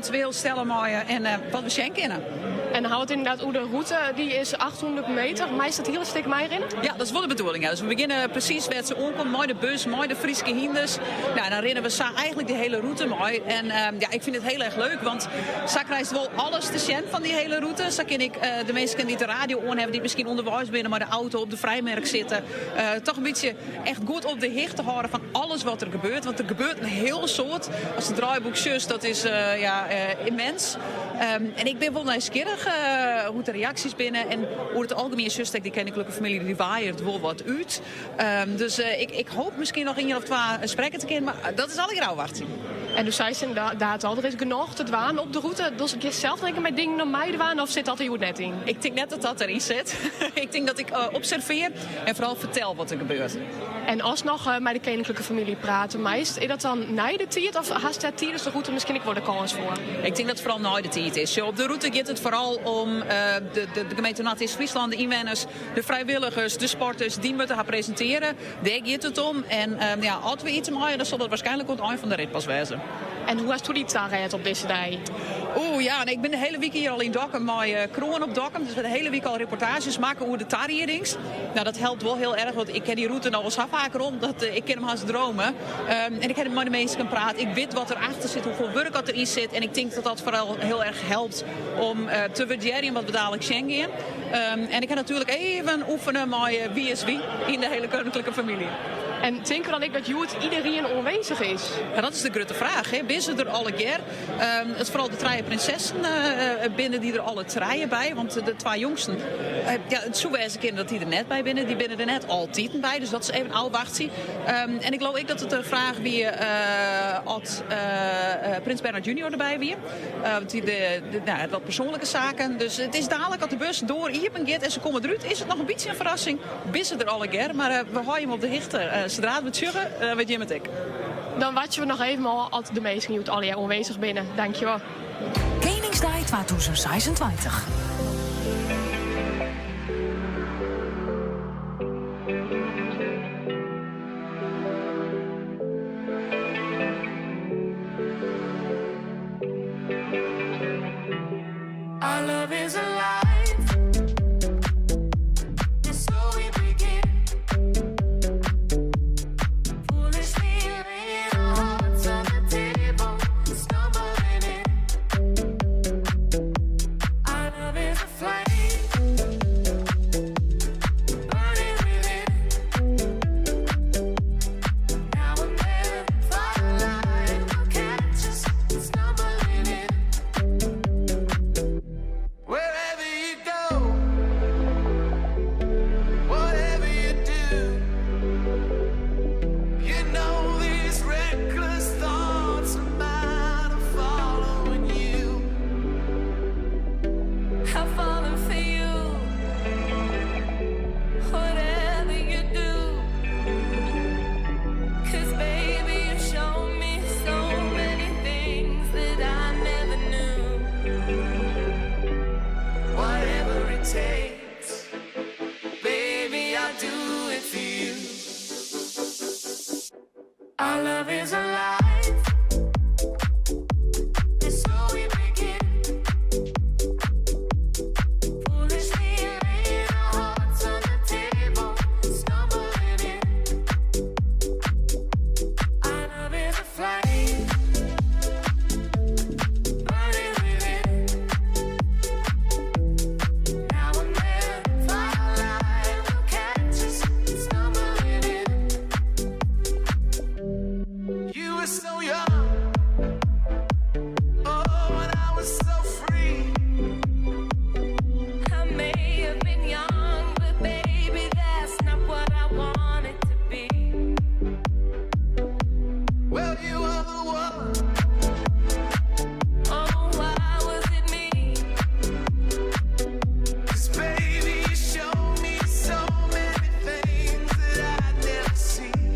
eventueel stelle meie en wat we sjen kinne. En dan hawwe we it ynderdaad oer de rûte, dy is 800 meter. Meist dat hiele stik meirinne? Ja, dat is wol de bedoeling. Ja. Dus we begjinne presys wêr't se oankomt, mei de bus, mei de Fryske hynders. Nou, en dan rinne we sa eigentlik dy hiele rûte mei. En ja, ik fyn it hiel erch leuk, want sa krijst wol alles te sjen fan dy hiele rûte. Sa kin ik de minsken dy't de radio oan hawwe, dy't miskien ûnderweis binne mei de auto op de frijmerk sitte, toch in bytsje echt goed op de hichte hâlde fan alles wat der gebeurt. Want der gebeurt in hiel soad. Ast it draaiboek sjochst, dat is ja, immens. En ik bin wol nijsgjirrich hoe't de reaksjes binne. En oer it algemien sjochst ek dy keninklike famylje, dy waaiert wol wat út. Dus ik hoop miskien noch ien of twa sprekke te kinnen, mar dat is allegear ôfwachtsjen. En do seist ynderdaad al, der is genôch te dwaan op de rûte. Dus giest sels noch mei dingen om meidwaan of sit dat der hjoed net yn? Ik tink net dat dat deryn sit. Ik tink dat ik observear en foaral fertel wat der gebeurt. En ast noch mei de keninklike famylje prate meist, is dat dan nei de tiid of hast dêr tidens de rûte miskien ek wol de kâns foar? Ik tink dat it foaral nei de tiid is. Op de rûte giet it foaral om de gemeente Noardeast-Fryslân, de ynwenners, de frijwilligers, de sporters, dy moatte har presintearje. Dêr giet it om. En ja, as we iets meie, dan sil dat waarskynlik oan it ein fan de rit pas wêze. En hoe hasto dy taret op dizze dei? Oeh, ja, nee, ik bin de hiele wike hjir al yn Dokkum mei Kroan op Dokkum. Dus we de hiele wike al reportaazjes makke oer de tariedings. Nou, dat helpt wol hiel erch, want ik ken dy rûte no al sa faak rûn dat ik kin him hast drome. En ik ha mei de minsken praat. Ik wit wat der achter sit, hoefolle wurk dat deryn sit. En ik tink dat dat foaral hiel erch helpt om te wurdearjen wat we dalik sjen gean. En ik ha natuerlik even oefene mei wie is wie yn de hiele keninklike famylje. En tinke we dan ek dat hjoed iderien oanwêzich is? Ja, dat is de grutte fraach. Hè. Binne se der allegear? It foaral de trije prinsessen binne dy der alle trije by. Want de twa jongsten, ja, it soe wêze kinne dat dy der net by binne. Dy binne der net altiten by, dus dat is even ôfwachtsjen. En ik leau ek dat it de fraach wie oft prins Bernhard junior derby wie. Want dy de, nou, wat persoanlike saken. Dus it is dalik as de busdoar iepen giet en se komme derút, is it noch in bytsje in ferrassing. Binne se der allegear, mar we hâlde jim op de hichte. Sadra't we it sjogge, wit jim it ek. Dan wachtsje we noch even ôf oft de minsken hjoed allegear oanwêzich binne. Dankjewol. Keningsdei 2026. Our love is alive. And so we begin. Foolishly laying our hearts on the table, stumbling in. Our love is a flame, burning within. Now and then, firelight will catch us stumbling in. Wherever you go, whatever you do, you know these reckless thoughts of mine are following you. I'm falling for you. Whatever you do, 'cause baby, you show me so many things that I never knew. Whatever it takes, baby, I'll do it for you. Our love is alive, and so we begin. Foolishly laying our hearts on the table, stumbling in. Our love is a flame, burning within. Now and then, firelight will catch us stumbling in. You were so young, oh, and I was so free. I may have been young, but baby, that's not what I wanted to be. Well, you are the one. Oh, why was it me? 'Cause baby, you showed me so many things that I'd never seen.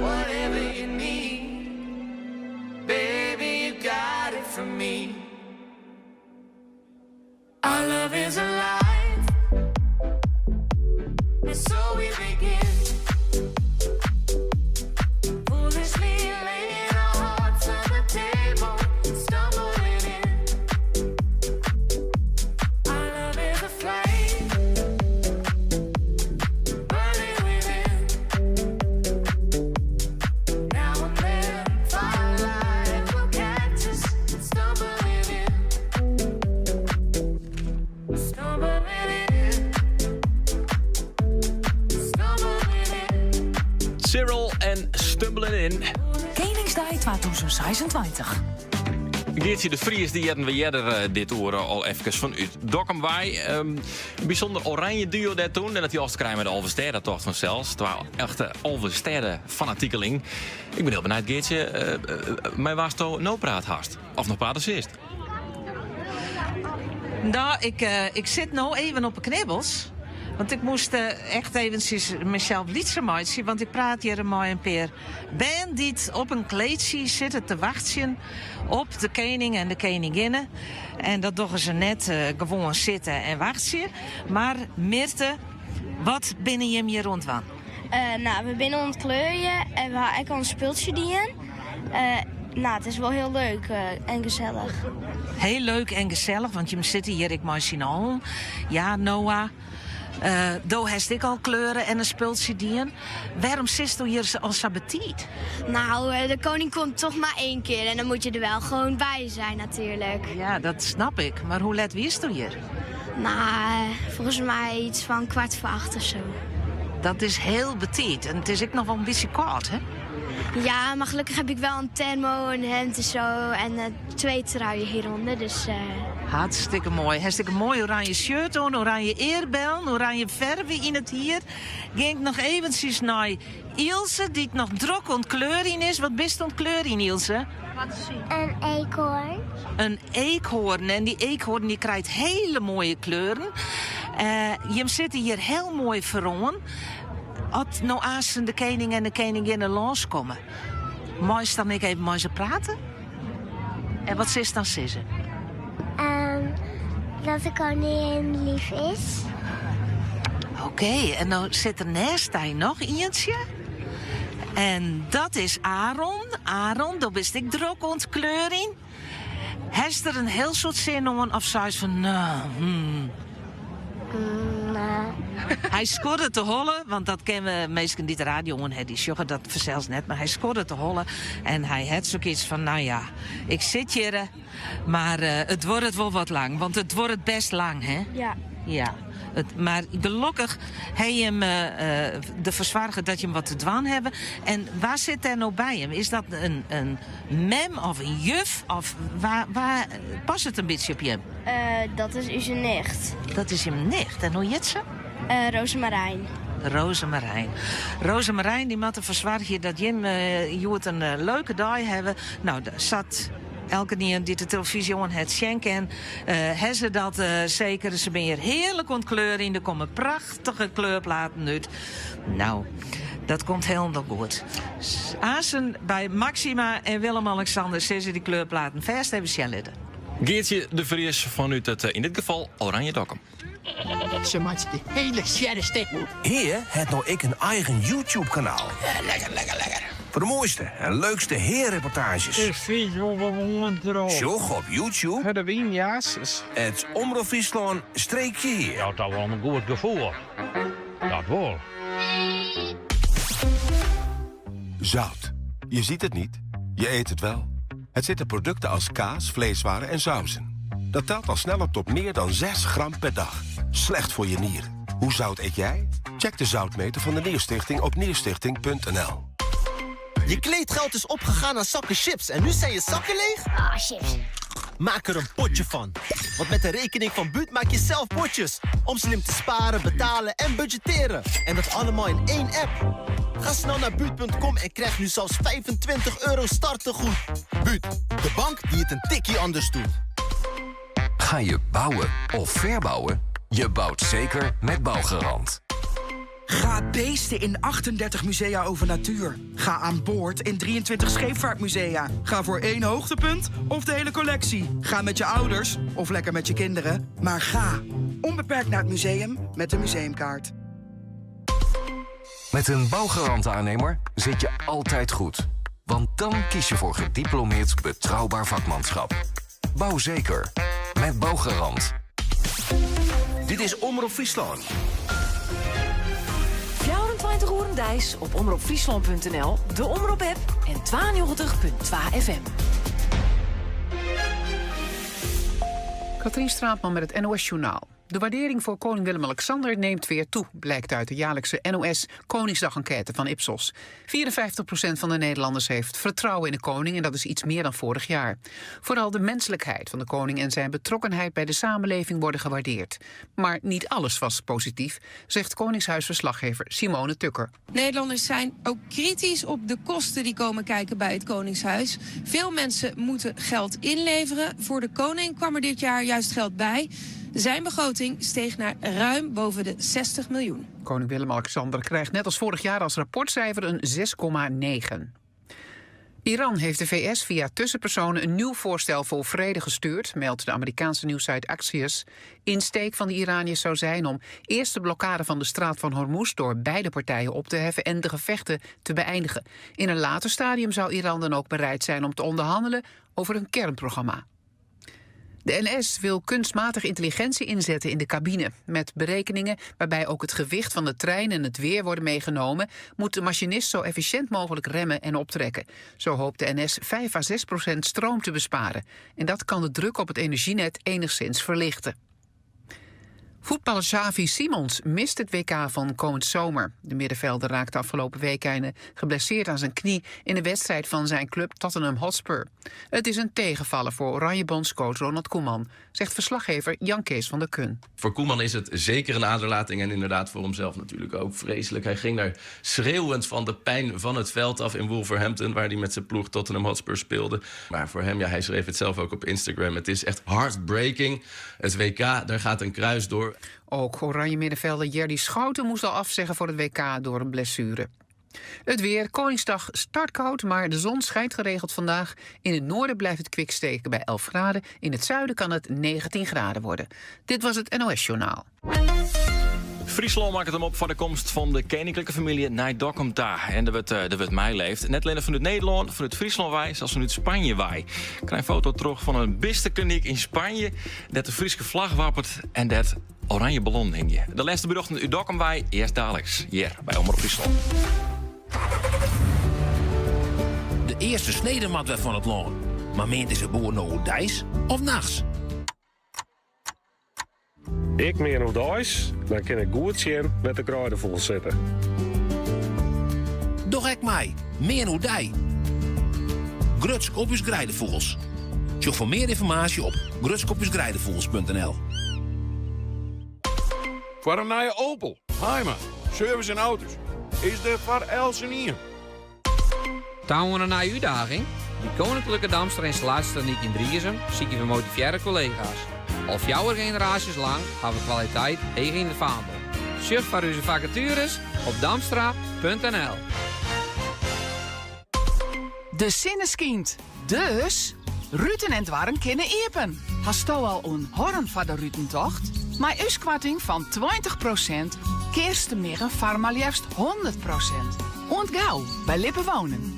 Whatever you need, baby, you got it from me. Our love is alive, and so we begin. Foolishly laying our hearts on the table. in. Keningsdei 2026. Geartsje de Vries, dy hearden we earder eh, dit oere al efkes fanút Dokkum wei. Um, in bysûnder oranje duo dêr toen. En dat hie alles te krijen mei de Alvestêdetocht fansels. Twa echte Alvestêde fanatikeling. Ik bin hiel benijd, Geartsje, uh, mei wa'tsto no praat hast. Of noch prate silst. No, ik, eh, ik sit no even op 'e knibbels. Want ik moast eh, echt eventsjes mysels lytser meitsje. Want ik praat hjir mei in pear bern dy't op in kleedsje sitte te wachtsjen op de kening en de keninginne. En dat dogge se net eh, gewoan sitte en wachtsje. Mar Mirte, wat binne jim hjir oan it dwaan? Uh, no, we binne oan it kleurjen en we ha ek al in spultsje dien. Uh, no, it is wol hiel leuk uh, en gesellich. Hiel leuk en gesellich, want jim sitte hjir ek mei syn allen. Ja, Noah, uh, do hast ek al kleure en in spultsje dien. Wêrom sitsto hjir al sa betiid? No, de koning komt toch mar één kear en dan moatte je der wol gewoan by wêze natuerlik. Ja, dat snap ik. Mar hoe let wiesto hjir? No, folgens my yts fan 7:45 of sa. Dat is hiel betiid en it is ek noch wol in bytsje kâld, hè? Ja, mar gelokkich ha ik wol in thermo, in hemd en sa en uh, twa truien hjirûnder. Dus, uh... Hartstikke moai. Hartstikke moai oranje shirt oan, oranje earbellen, oranje ferve yn it hier. Gean ik noch eventsjes nei Ilse, dy't noch drok oan it kleurjen is. Wat bist oan it kleurjen, Ilse? In eekhoarn. In eekhoarn. En dy eekhoarn dy krijt hiele moaie kleuren. Uh, jim sitte hjir hiel moai foaroan. As no aansten de kening en de keninginne lânskomme, meist dan ek even mei se prate? En wat silst dan sizze? Um, dat de koningin leaf is. Oké, en no sit der neist dy noch ientsje. En dat is Aaron. Aaron, do bist ek drok oan it kleurjen. Hast der in hiel soad sin oan of seist fan, no, hmm. Nee. Hy skoddet de holle, want dat kenne minsken dy't de radio oan hawwe, dy sjogge dat fansels net, mar hy skoddet de holle en hy hat sokyts fan, no ja, ik sit hjir, mar uh, it duorret wol wat lang, want it duorret bêst lang, hè? Ja. Ja. It, mar gelokkich ha jim uh, derfoar soarge dat jim wat te dwaan hawwe. En wa sit dêr no by him? Is dat in, in mem of in juf? Of wa, wa past it in bytsje op jim? Uh, dat is ús nicht. Dat is jim nicht. En hoe hjit se? Uh, Rosemarijn. Rosemarijn. Rosemarijn dy moat derfoar soargje dat jim uh, hjoed in uh, leuke dei hawwe. No, sa't elkenien dy't de telefyzje oan hat sjen kin, uh, ha se dat uh, seker. Se binne hjir hearlik oan it kleurjen. Der komme prachtige kleurplaten út. No, dat komt hielendal goed. Aansten by Maxima en Willem-Alexander sille se dy kleurplaten fêst even sjen litte. Geartsje de Vries fanút it, yn dit gefal, Oranje Dokkum. Se meitsje de hiele sjerre stikken. Hea! hat no ek in eigen YouTube-kanaal. Lekker, lekker, lekker. Foar de moaiste en leukste Hea-reportaazjes. Ik fyn wol wat oan Sjoch op YouTube. Hurde wyn, jases. It Omrop Fryslân streekje Hea. Ja, dat wol in goed gefoel. Dat wol. Zout. Je ziet het niet, je eet het wel. Het zit in producten als kaas, vleeswaren en sauzen. Dat telt al snel op tot meer dan 6 gram per dag. Slecht voor je nieren. Hoe zout eet jij? Check de zoutmeter van de Nierstichting op nierstichting.nl. Je kleedgeld is opgegaan aan zakken chips en nu zijn je zakken leeg? Ah, chips. Maak er een potje van. Want met de rekening van Buut maak je zelf potjes. Om slim te sparen, betalen en budgetteren. En dat allemaal in één app. Ga snel naar Buut.com en krijg nu zelfs €25 startegoed. Buut, de bank die het een tikkie anders doet. Ga je bouwen of verbouwen? Je bouwt zeker met Bouwgarant. Ga beesten in 38 musea over natuur. Ga aan boord in 23 scheepvaartmusea. Ga voor één hoogtepunt of de hele collectie. Ga met je ouders of lekker met je kinderen. Maar ga onbeperkt naar het museum met de museumkaart. Met een bouwgarant-aannemer zit je altijd goed. Want dan kies je voor gediplomeerd betrouwbaar vakmanschap. Bouw zeker. Met Bouwgarant. Dit is Omrop Fryslân. 24 oeren deis op omropfryslan.nl, de Omrop-app en 92.2 FM. Katrien Straatman met het NOS Journaal. De waardering voor koning Willem-Alexander neemt weer toe, blijkt uit de jaarlijkse NOS Koningsdag-enquête van Ipsos. 54% van de Nederlanders heeft vertrouwen in de koning en dat is iets meer dan vorig jaar. Vooral de menselijkheid van de koning en zijn betrokkenheid bij de samenleving worden gewaardeerd. Maar niet alles was positief, zegt Koningshuisverslaggever Simone Tukker. Nederlanders zijn ook kritisch op de kosten die komen kijken bij het Koningshuis. Veel mensen moeten geld inleveren. Voor de koning kwam er dit jaar juist geld bij. Zijn begroting steeg naar ruim boven de 60 miljoen. Koning Willem-Alexander krijgt net als vorig jaar als rapportcijfer een 6,9. Iran heeft de VS via tussenpersonen een nieuw voorstel voor vrede gestuurd, meldt de Amerikaanse nieuwsite Axios. Insteek van de Iraniërs zou zijn om eerst de blokkade van de straat van Hormuz door beide partijen op te heffen en de gevechten te beëindigen. In een later stadium zou Iran dan ook bereid zijn om te onderhandelen over een kernprogramma. De NS wil kunstmatige intelligentie inzetten in de cabine. Met berekeningen waarbij ook het gewicht van de trein en het weer worden meegenomen, moet de machinist zo efficiënt mogelijk remmen en optrekken. Zo hoopt de NS 5 à 6% stroom te besparen. En dat kan de druk op het energienet enigszins verlichten. Voetballer Xavi Simons mist het WK van komend zomer. De middenvelder raakte afgelopen weekende geblesseerd aan zijn knie in de wedstrijd van zijn club Tottenham Hotspur. Het is een tegenvaller voor Oranje bondscoach Ronald Koeman, zegt verslaggever Jan Kees van der Kun. Voor Koeman is het zeker een aderlating en inderdaad voor hemzelf natuurlijk ook vreselijk. Hij ging daar schreeuwend van de pijn van het veld af in Wolverhampton, waar hij met zijn ploeg Tottenham Hotspur speelde. Maar voor hem, ja, hij schreef het zelf ook op Instagram, het is echt heartbreaking. Het WK, daar gaat een kruis door. Ook Oranje middenvelder Jerdy Schouten moest al afzeggen voor het WK door een blessure. Het weer, Koningsdag start koud, maar de zon schijnt geregeld vandaag. In het noorden blijft het kwik steken bij 11 graden. In het zuiden kan het 19 graden worden. Dit was het NOS Journaal. Fryslân makket him op foar de komst fan de keninklike famylje nei Dokkum ta. En der wurdt, der wurdt meileefd. Net allinnich fanút Nederlân, fanút Fryslân wei, sels fanút Spanje wei. Ik krij in foto troch fan in bisteklinyk yn Spanje, dêr't de Fryske flach wapperet en dêr't oranje ballonnen hingje. De lêste berjochten út Dokkum wei, earst daliks hjir by Omrop Fryslân. De earste snede moat wer fan it lân. Mar meant dizze boer no oerdeis of nachts? Ik mean oerdeis, dan kin ik goed sjen wêr't de greidefûgels sitte. Doch ek mei, mean oerdei. Grutsk op ús greidefûgels. Sjoch foar mear ynformaasje op grutskopúsgreidefûgels.nl. Foar in nije Opel, Haima, service en auto's is der foar eltsenien. Ta oan in nije útdaging? By Koninklijke Damstra Installatietechniek yn Driezum sykje we motivearre kollega's. Al fjouwer generaasjes lang hawwe we kwaliteit heech yn it faandel. Sjoch foar ús fakatueres op damstra.nl. De sinne skynt, dus ruten en doarren kinne iepen. Hasto al in horn foar de ruten tocht? Mei ús koarting fan 20 prosint kearst de miggen foar mar leafst 100 prosint. Oant gau by Lippe Wonen.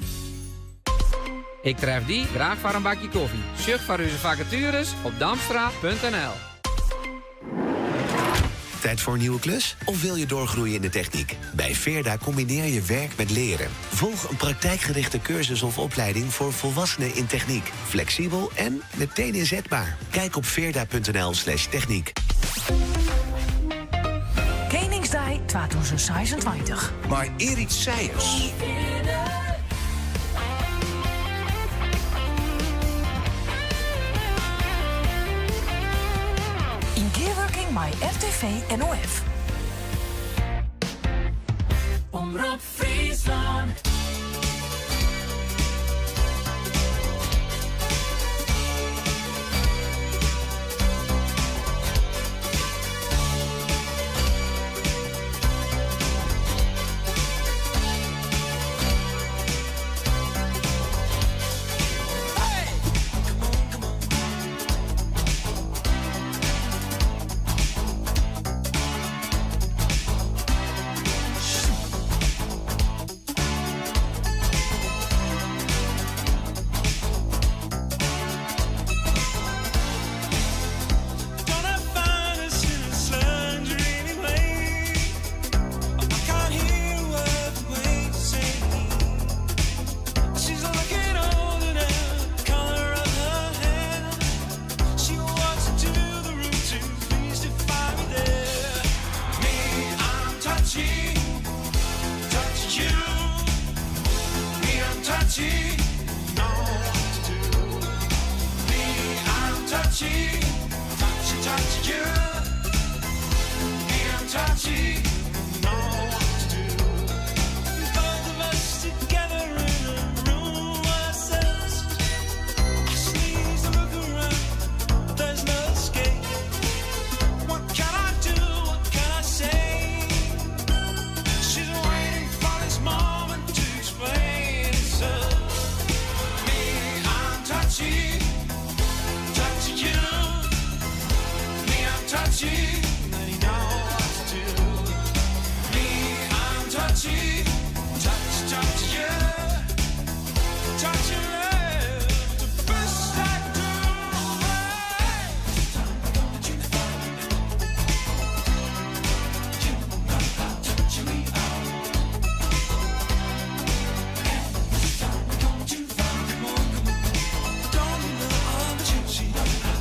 Ik tref dy graach foar in bakje kofje. Sjoch foar ús fakatueres op damstra.nl. Tijd voor een nieuwe klus? Of wil je doorgroeien in de techniek? Bij Veerda combineer je werk met leren. Volg een praktijkgerichte cursus of opleiding voor volwassenen in techniek. Flexibel en meteen inzetbaar. Kijk op veerda.nl slash techniek. Keningsdei 2026. Mei Erik Seijers. Yn gearwurking mei RTV NOF. Omrop Fryslân. touchy, and you know what to do. Me, I'm touchy, touch, touch you, touch your love, the best I do. Don't you know I'm touchy,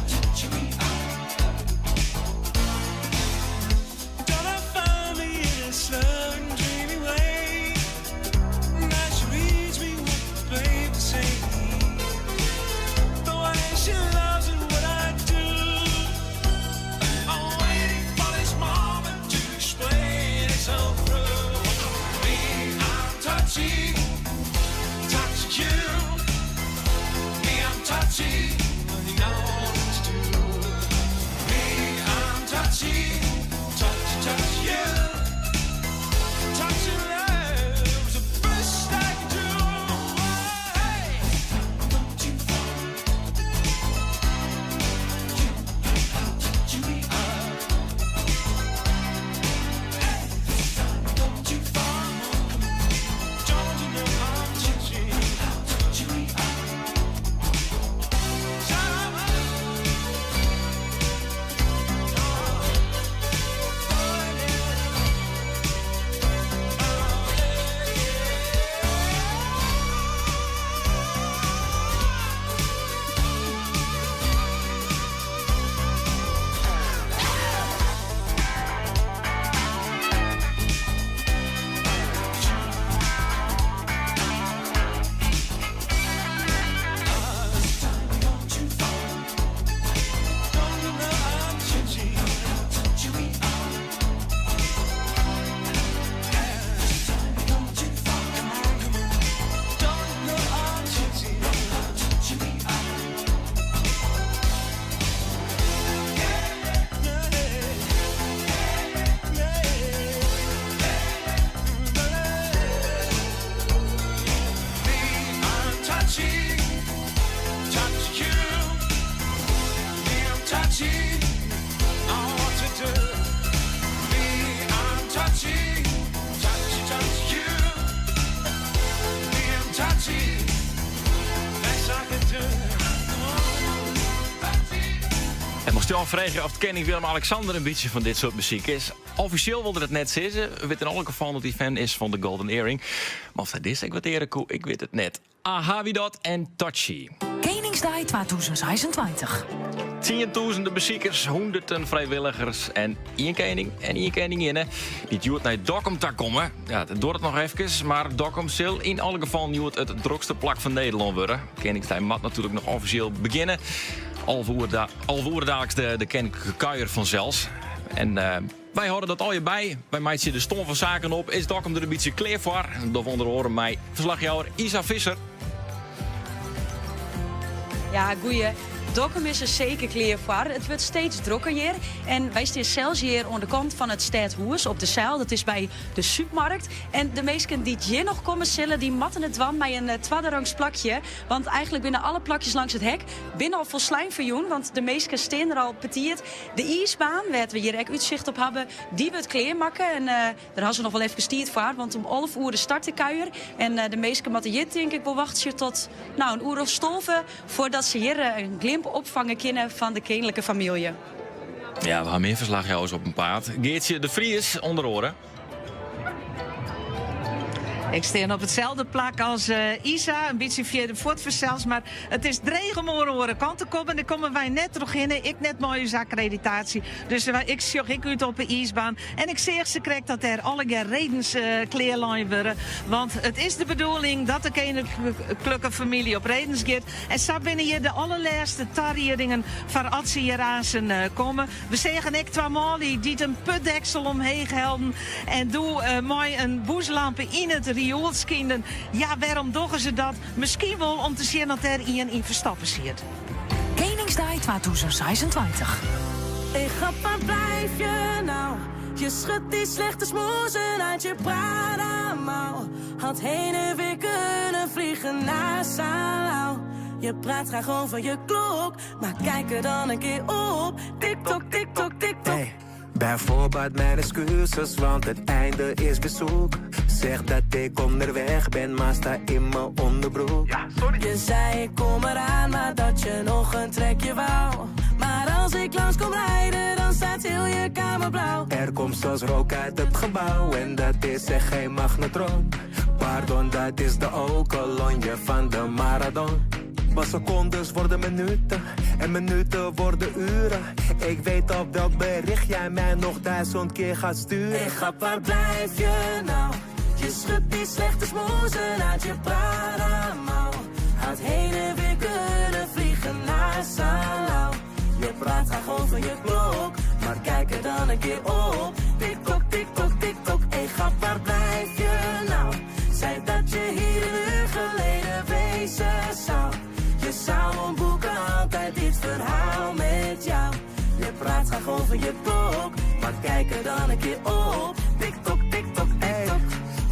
touchy me Don't I find me in a slow and dreamy way? Now she reads me what the papers say. The way she loves and what I do. I'm waiting for this moment to explain itself through. Me, I'm touchy, touch you. Me, I'm touchy, and you know what to do. Me, I'm touchy, touch, touch you. Touch your love's the best I can do. Hey, don't you fall? You know how touchy we are. Hey, don't you fall? Don't you know I'm touchy? How touchy we are. I'm touchy, touch you. Me, I'm touchy, know what to do. Me, I'm touchy, touch, touch you. Me, I'm touchy, best I can do. En mocht je al vragen of koning Willem-Alexander een beetje van dit soort muziek is. Officieel wilde het net zeggen. We weten in alle geval dat hij fan is van de Golden Earring. Maar of dat is, ik wat eerder koe, ik weet het net. Aha, wie dat en Touchy. Koningsdag 2026. Tienduizenden bezoekers, honderden vrijwilligers en één koning en één koningin die het naar Dokkum te komen. Ja, het duurt het nog even, maar Dokkum zal in alle geval nu het drukste plak van Nederland worden. Koningsdag moet natuurlijk nog officieel beginnen. Al dadelijk de koninklijke kuier vanzelfs. En wij houden dat al je bij. Wij maken de stom van zaken op. Is Dokkum er een beetje kleer voor? Dat onder oren mij verslagjouwer Isa Visser. Ja, goeie. Dokkum is er zeker kleer voor. Het wordt steeds drukker hier. En wij staan zelfs hier aan de kant van het Stadhuis op de Zeil. Dat is bij de supermarkt. En de meesten die hier nog komen zullen, die matten het dwan bij een tweede plakje. Want eigenlijk binnen alle plakjes langs het hek binnen al volslijn verjoen. Want de meesten staan er al petiert. De ijsbaan, waar we hier ook uitzicht op hebben, die wordt kleermakken. En daar hadden ze nog wel even gestierd voor. Want om 11 uur de start de kuier. En de meesten matten hier denk ik wel wachten tot een uur of stolven voordat ze hier een glimp opvangen kunnen van de koninklijke familie. Ja, we hebben meer verslagjouwers op een paard. Geertje de Vries onder oren. Ik sta op hetzelfde plak als Isa, een beetje via de voetverzels, maar het is dreig om oren kant te komen. Daar komen wij net terug in. Ik net mooie accreditatie. Dus ik zocht ik uit op de ijsbaan. En ik zeg ze krijg dat er alle redens kleerlijn worden. Want het is de bedoeling dat de koninklijke familie op redens gaat. En zo binnen hier de allerlaatste tarrieringen van als ze hier aan zijn komen. We zeggen ik twamali die een putdeksel omheen helden. En doe mooi een boezlampen in het rioolskinden. Ja, waarom doen ze dat? Misschien wel om te zien dat er iemand in Verstappen zit. Koningsdag 2026. Hey, grap, waar blijf je nou? Je schudt die slechte smoezen uit je Prada-mouw. Had heen en weer kunnen vliegen naar Salau. Je praat graag over je klok, maar kijk er dan een keer op. Tik-tok, tik-tok, tik-tok. Hey, bij voorbaat mijn excuses, want het einde is bezoek. Zeg dat ik onderweg ben, maar sta in mijn onderbroek. Ja, sorry. Je zei ik kom eraan, maar dat je nog een trekje wou. Maar als ik langs kom rijden, dan staat heel je kamer blauw. Er komt zelfs rook uit het gebouw en dat is echt geen magnetron. Pardon, dat is de kolonje van de Maradon. Maar secondes worden minuten en minuten worden uren. Ik weet al welk bericht jij mij nog duizend keer gaat sturen. Hey, grap, waar blijf je nou? Je schudt die slechte smoezen uit je Prada-mouw. Had heen en weer kunnen vliegen naar Salau. Je praat graag over je klok, maar kijk er dan een keer op. Tik-tok, tik-tok, tik-tok, hey, grap, waar blijf je nou? Zei dat je hier een uur geleden wezen zou. Je zou een boek altijd dit verhaal met jou. Je praat graag over je klok, maar kijk er dan een keer op. Tik-tok, tik-tok, tik-tok.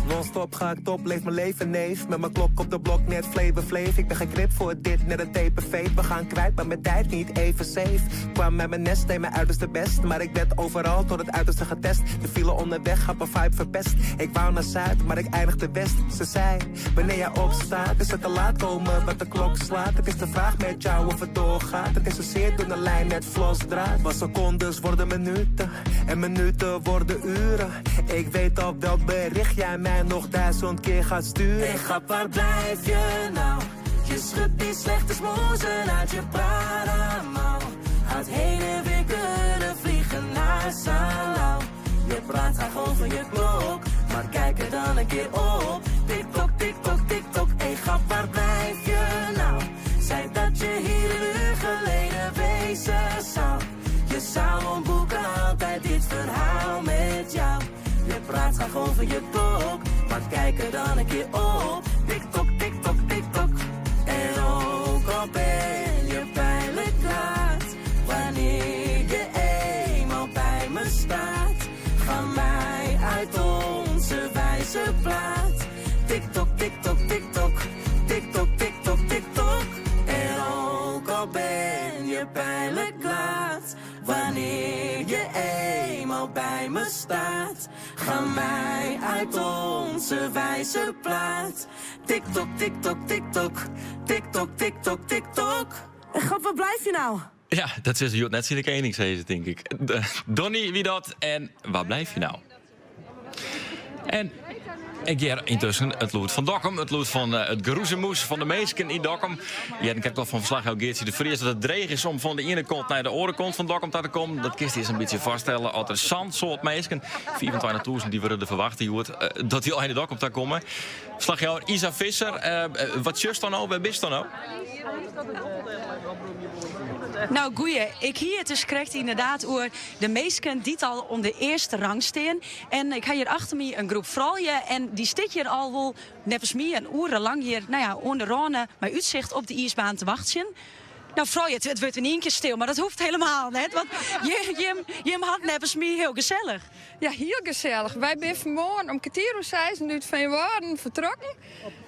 Non-stop ga ik top, leef mijn leven, neef. Met mijn klok op de blok, net Flavor Flav. Ik ben geknipt voor dit, net een TPV. We gaan kwijt, maar mijn tijd niet even safe. Kwam met mijn nest, deed mijn uiterste best. Maar ik werd overal tot het uiterste getest. De file onderweg had mijn vibe verpest. Ik wou naar Zuid, maar ik eindigde West. Ze zei, wanneer jij opstaat, is het te laat komen wat de klok slaat. Het is de vraag met jou of het doorgaat. Het is een zeer dunne lijn, net vlosdraad. Maar secondes worden minuten en minuten worden uren. Ik weet al welk bericht jij mij nog duizend keer gaat sturen. Hey, grap, waar blijf je nou? Je schudt die slechte smoezen uit je Prada-mouw. Had heen en weer kunnen vliegen naar Salau. Je praat graag over je klok, maar kijk er dan een keer op. Tik-tok, tik-tok, tik-tok, hey, grap, waar blijf je nou? Zei dat je hier een uur geleden wezen zou. Je zou een boek altijd dit verhaal met jou. Je praat graag over je klok, maar kijk er dan een keer op. Tik-tok, tik-tok, tik-tok. En ook al ben je pijnlijk laat, wanneer je eenmaal bij me staat, ga mij uit onze wijze plaat. Tik-tok, tik-tok, tik-tok, tik-tok, tik-tok, tik-tok. En ook al ben je pijnlijk laat, wanneer je eenmaal bij me staat, ga mij uit onze wijze plaat. Tik-tok, tik-tok, tik-tok, tik-tok, tik-tok, tik-tok. En grap, waar blijf je nou? Ja, dat is Jot net zien de koning, zei ze, denk ik. Donny, wie dat en waar blijf je nou? En ik hear yntusken it lûd fan Dokkum, it lûd fan eh, it geroezemoes fan de minsken yn Dokkum. Ja, ik ha al fan ferslachjouwer Geartsje de Vries dat it dreech is om fan de iene kant nei de oare kant fan Dokkum ta te kommen. Dat kinst earst in bytsje foarstelle. As der sa'n soad minsken, 25.000 dy wurde der ferwachte hjoed, eh, dat dy al nei Dokkum ta komme. Ferslachjouwer Isa Visser, eh, wat sjochst dan no? Wêr bist dan no? Nou, goeie. Ik hie it dus krekt ynderdaad oer de minsken dy't al oan de earste rang stean. En ik ha hjir achter my in groep froulju en dy stiet hjir al wol neffens my in oere lang hjir nou ja, oan de râne mei útsicht op de iisbaan te wachtsjen. Nou, froulju, it wurdt yn ien kear stil, mar dat hoecht hielendal net. Want jim, jim ha it neffens my hiel gesellich. Ja, hiel gesellich. Wy binne fanmoarn om kertier oer seizen út Feanwâlden fertrokken.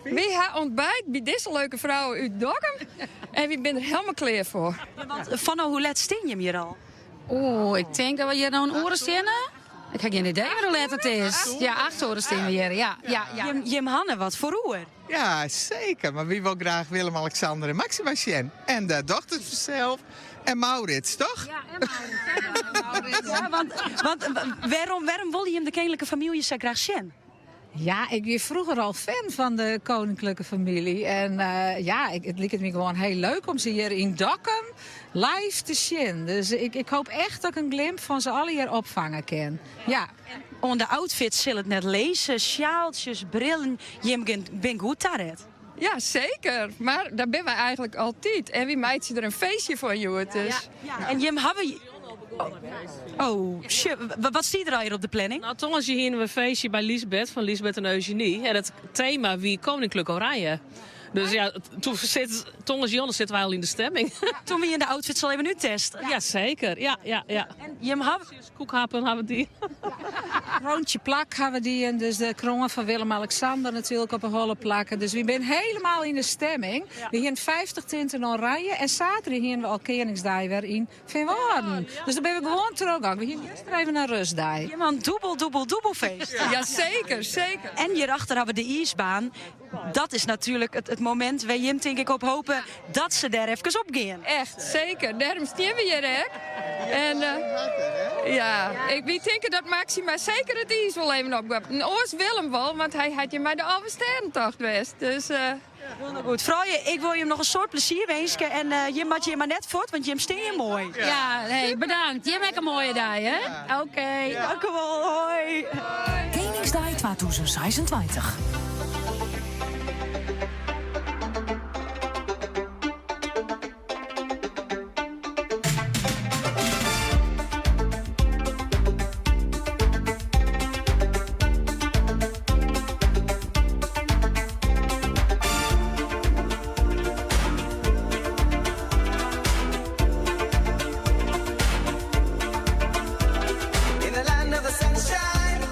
Wy ha ûntbyt by dizze leuke frou út Dokkum en wy binne der hielendal klear foar. Ja, want fan hoe let stean jim hjir al? Oeh, ik tink dat we hjir no in oere steane. Ik ha gjin idee hoe let it is. Ja, 8 oere steane we hjir. Ja, ja, ja. Jim, jim ha der wat foar oer? Ja, seker. Mar wy wolle graach Willem-Alexander en Maxima sjen. En de dochters fansels. En Maurits, toch? Ja, en Maurits. Ja, want, want wêrom, wêrom wolle jim de keninklike famylje sa graach sjen? Ja, ik wie froeger al fan fan de koninklijke familie. En eh, ja, ik, it liket my gewoan hiel leuk om se hjir yn Dokkum live te sjen. Dus ik, ik hoopje echt dat ik in glimp fan se allegear opfange kin. Ja. Oan de outfit sil it net lizze. Sjaaltsjes, brillen. Jim binne goed taret. Ja, seker. Mar dêr binne wy eigentlik altyd. En wy meitsje der in feestje fan, hjoed. Dus. Ja, en jim hawwe... Oh, shit. Wat stiet der allegear op de planning? Nou, tongersdei hiene we in feestje by Liesbeth fan Liesbeth en Eugenie. En it tema wie Koninklijk Oranje. Dus ja, toen zit, tongersdei sitte wy al yn de stemming. Toen wie in de outfits al even úttest. Ja, seker. Ja. En jim ha koekhappen hawwe dy. Rondje plak hawwe dy en dus de kroan fan Willem-Alexander natuerlik op 'e holle plakke. Dus wy binne hielendal yn de stemming. We hiene 50 tinten oranje en saterdei hiene we al Keningsdei wer yn Feanwâlden. Dus dan binne we gewoan trochgong. We hiene juster even in rêstdei. Jim ha in dûbel, dûbel, dûbel feest. Ja, seker, seker. En hjirachter hawwe we de iisbaan. Dat is natuerlik it momint wêr't jim tink ik op hope dat se dêr efkes op gean. Echt, seker. Dêrom stean we hjir ek. En ja, wy tinke dat Maxima seker it iis wol even op giet. En oars Willem wol, want hy hat hjir mei de Alvestêdentocht west. Dus, Hielendal goed. Froulju, ik wol jim noch in soad plezier winskje en jim moatte hjir mar net fuort, want jim stean hjir moai. Ja, hey, bedankt. Jim ek in moaie dei, hè? Oké. Dankewol, hoi. Keningsdei 2026. In the land of the sunshine.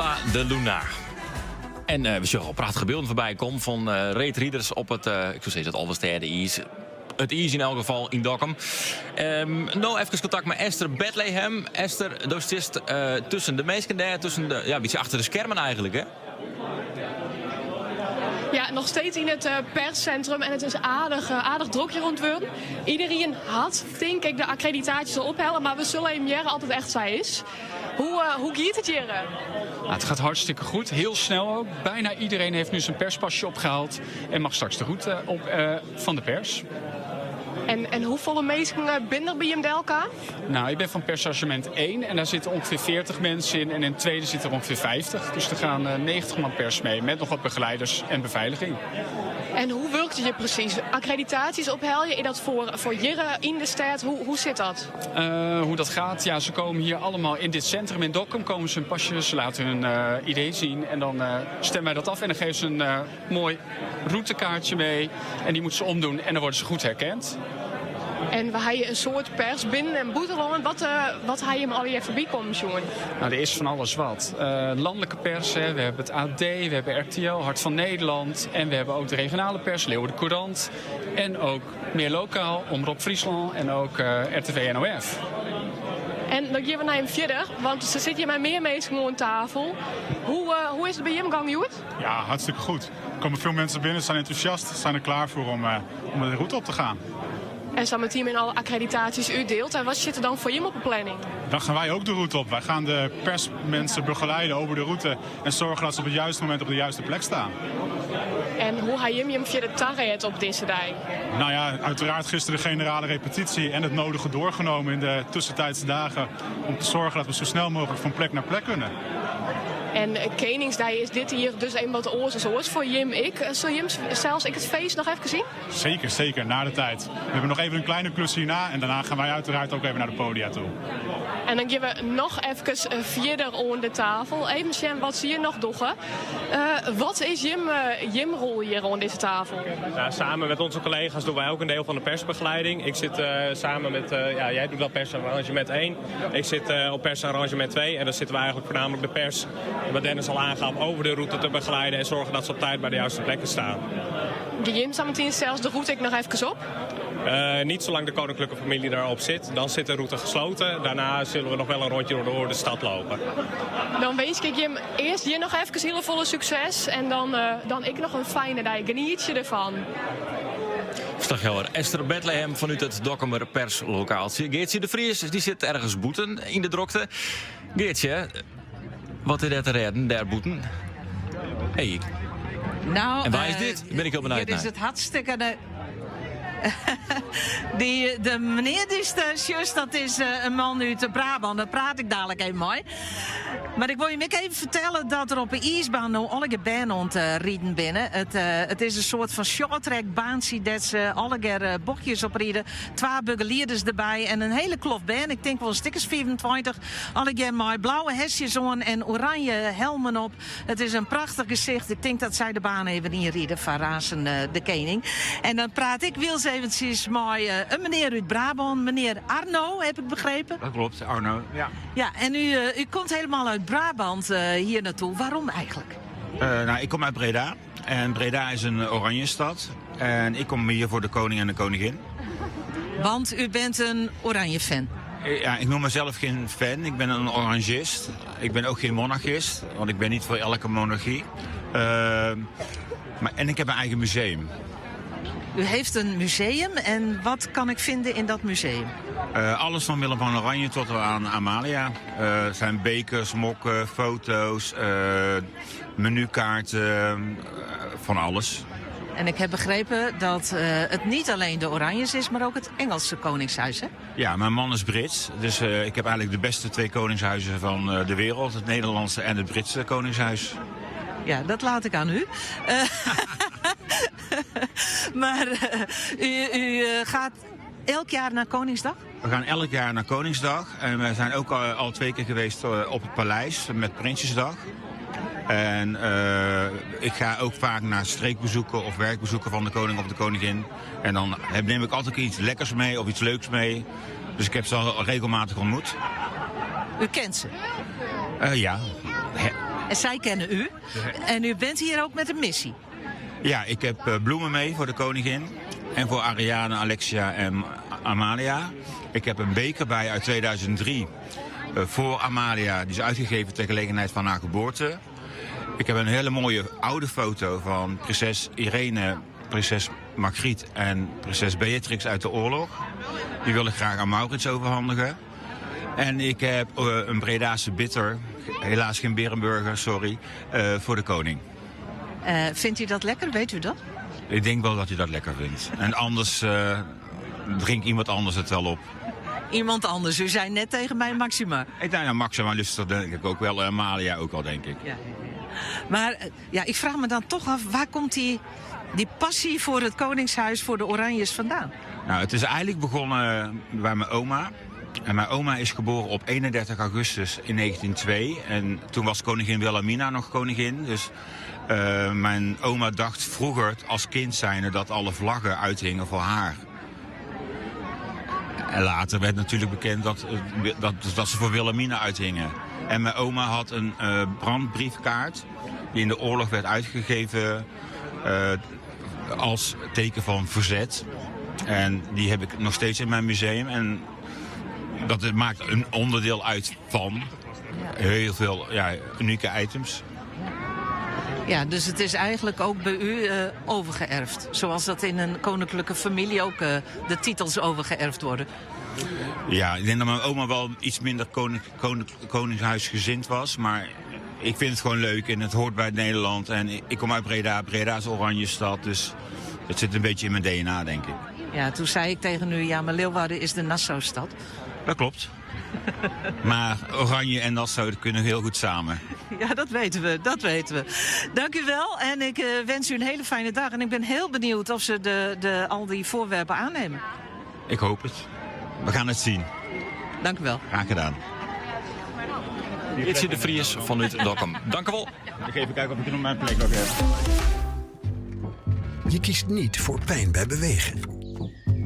Ella de Luna. En eh, we sjogge al prachtige bylden foarby kommen fan eh, reedriders op it, eh, ik soe sizze, it Alvestêde-iis. It iis yn elk gefal yn Dokkum. Um, no efkes kontakt mei Esther Bethlehem. Esther, do sitst tusken de minsken dêr, tusken de, ja, in bytsje achter de skermen eigentlik, hè? Ja, noch steeds yn it eh, perssintrum en it is aardich, eh, aardich drok hjir oan it wurden. Iderien hat, tink ik, de akkreditaasjes al ophelle, mar we sille even hearre oft it echt sa is. Hoe, eh, hoe giet it hjir? Nou, het gaat hartstikke goed, heel snel ook. Bijna iedereen heeft nu zijn perspasje opgehaald en mag straks de route op van de pers. En, en hoefolle minsken binne der by jim delkaam? Nou, ik ben van perschargement 1 en daar zitten ongeveer 40 mensen in. En in het tweede zitten er ongeveer 50. Dus er gaan 90 man pers mee met nog wat begeleiders en beveiliging. En hoe wurket it hjir presys? Akkreditaasjes ophelje, is dat foar, foar hjir yn de stêd? Hoe, hoe sit dat? Uh, hoe dat gaat? Ja, ze komen hier allemaal in dit centrum in Dokkum. Komen ze hun pasjes, ze laten hun uh, ID zien. En dan uh, stemmen wij dat af en dan geven ze een mooi routekaartje mee. En die moeten ze omdoen en dan worden ze goed herkend. En we ha in soad pers binnen- en bûtenlân. Wat, uh, wat ha jim allegear foarby kommen sjoen? Nou, er is van alles wat. Uh, landelijke pers, hè. we hebben het AD, we hebben RTL, Hart van Nederland. En we hebben ook de regionale pers, Leeuwarden Courant. En ook meer lokaal, Omrop Fryslân en ook uh, RTV NOF. En dan gean we nei him fierder, want der sitte hjir mei mear minsken oan tafel. Hoe, uh, hoe is it by jim gong hjoed? Ja, hartstikke goed. Er komen veel mensen binnen, zijn enthousiast, zijn er klaar voor om, uh, om de route op te gaan. En sametien binne alle akkreditaasjes útdield. En wat sit der dan foar jim op de planning? Dan gaan wij ook de route op. Wij gaan de persmensen begeleiden over de route en zorgen dat ze op het juiste moment op de juiste plek staan. En hoe ha jim jim fierder taret op dizze dei? Nou ja, uiteraard gisteren de generale repetitie en het nodige doorgenomen in de tussentijdse dagen om te zorgen dat we zo snel mogelijk van plek naar plek kunnen. En Keningsdei is dit jier dus even wat oars as oars foar jim ek. Sil jim sels ek it feest noch efkes sjen? Zeker, zeker, na de tijd. We hebben nog even een kleine klus hierna en daarna gaan wij uiteraard ook even naar de podia toe. En dan gean we noch efkes fierder oan de tafel. Even sjen wat se hjir noch dogge. Uh, wat is jim, uh, jim rol hjir oan dizze tafel? Nou, samen met onze collega's doen wij ook een deel van de persbegeleiding. Ik zit uh, samen met, ja, jij doet wel persarrangement 1. Ik zit op persarrangement 2 en dan zitten we eigenlijk voornamelijk de pers, wat Dennis al aangaf, over de route te begeleiden en zorgen dat ze op tijd bij de juiste plekken staan. Gean jim sametien sels de route ek noch efkes op? Uh, niet zolang de koninklijke familie daarop zit. Dan zit de route gesloten. Daarna zullen we nog wel een rondje door de stad lopen. Dan winskje ik jim earst hjir noch efkes hiele folle sukses. En dan, uh, dan ek noch in fijne dei. Genietsje derfan. Ferslachjouwer Esther Bethlehem fanút it Dokkumer perslokaaltsje. Geartsje de Vries dy sit ergens bûten yn de drokte. Geartsje, wat is dêr te rêden, dêr bûten? Hey. Nou, en wa is uh, dit? Ben ik hiel benijd Hjir is it hartstikke... De, dy, de menear dy'tst sjochst, dat is eh, in man út Brabân. Dêr praat ik dalik even mei. Mar ik wol jim ek even fertelle dat der op de iisbaan no allegear bern oan it eh, riden binne. It, eh, it is in soart fan shorttrackbaantsje dêr't se allegear bochtjes op ride. Twa begelieders derby en in hiele kloft bern. Ik tink wol in stik as 25. Allegear mei blauwe hesjes oan en oranje helmen op. It is in prachtich gesicht. Ik tink dat sy de baan even ynride foar aansen de kening. En dan praat ik wyls eventsjes mei in menear út Brabân, menear Arno, heb ik begrepen. Dat klopt, Arno. Ja. Ja, en u, u komt helemaal uit Brabant hier naartoe. Waarom eigenlijk? Nou, ik kom uit Breda. En Breda is een oranje stad. En ik kom hier voor de koning en de koningin. Want u bent een oranje fan? Ja, ik noem mezelf geen fan. Ik ben een orangist. Ik ben ook geen monarchist, want ik ben niet voor elke monarchie. Uh, maar, en ik heb een eigen museum. U heeft een museum en wat kan ik vinden in dat museum? Uh, alles van Willem van Oranje tot aan Amalia. Uh, zijn bekers, mokken, foto's, uh, menukaarten, van alles. En ik heb begrepen dat het niet alleen de Oranjes is, maar ook het Engelse Koningshuis, hè? Ja, mijn man is Brits. Dus ik heb eigenlijk de beste twee koningshuizen van de wereld. Het Nederlandse en het Britse Koningshuis. Ja, dat laat ik aan u. maar u, u gaat elk jaar naar Koningsdag? We gaan elk jaar naar Koningsdag. En we zijn ook al, al twee keer geweest op het paleis met Prinsjesdag. En uh, ik ga ook vaak naar streekbezoeken of werkbezoeken van de koning of de koningin. En dan neem ik altijd iets lekkers mee of iets leuks mee. Dus ik heb ze al regelmatig ontmoet. U kent ze? Uh, ja. He En zij kennen u. En u bent hier ook met een missie. Ja, ik heb eh, bloemen mee voor de koningin. En voor Ariane, Alexia en Amalia. Ik heb een beker bij uit 2003 eh, voor Amalia. Die is uitgegeven ter gelegenheid van haar geboorte. Ik heb een hele mooie oude foto van prinses Irene, prinses Margriet en prinses Beatrix uit de oorlog. Die wil ik graag aan Maurits overhandigen. En ik heb eh, een Bredaanse bitter, helaas geen Berenburger, sorry, eh, voor de koning. Eh, vindt u dat lekker? Weet u dat? Ik denk wel dat hij dat lekker vindt. En anders eh, drinkt iemand anders het wel op. Iemand anders. U zei net tegen mij Maxima. Ik denk, ja, Maxima lust dat denk ik ook wel. En Amalia ook al, denk ik. Ja. Maar eh, ja, ik vraag me dan toch af, waar komt die, die passie voor het Koningshuis, voor de Oranjes vandaan? Nou, het is eigenlijk begonnen bij mijn oma. En mijn oma is geboren op 31 augustus in 1902. En toen was koningin Wilhelmina nog koningin. Dus eh, mijn oma dacht vroeger als kind zijnde dat alle vlaggen uithingen voor haar. En later werd natuurlijk bekend dat, eh, dat, dat ze voor Wilhelmina uithingen. En mijn oma had een eh, brandbriefkaart die in de oorlog werd uitgegeven eh, als teken van verzet. En die heb ik nog steeds in mijn museum. En dat maakt een onderdeel uit van heel veel ja, unieke items. Ja, dus het is eigenlijk ook bij u eh, overgeërfd. Zoals dat in een koninklijke familie ook eh, de titels overgeërfd worden. Ja, ik denk dat mijn oma wel iets minder koning, koning, koningshuisgezind was. Maar ik vind het gewoon leuk en het hoort bij Nederland. En ik, ik kom uit Breda, Breda is Oranjestad. Dus het zit een beetje in mijn DNA, denk ik. Ja, toen zei ik tegen u, ja, maar Leeuwarden is de Nassau-stad. Dat klopt. Maar Oranje en Nassau kunnen heel goed samen. Ja, dat weten we, dat weten we. Dank u wel en ik eh, wens u een hele fijne dag. En ik ben heel benieuwd of ze de, de, al die voorwerpen aannemen. Ik hoop het. We gaan het zien. Dank u wel. Graag gedaan. Itje de Vries vanuit Dokkum. Dank u wel. Ik even kijken of ik nog mijn plek nog heb. Je kiest niet voor pijn bij bewegen.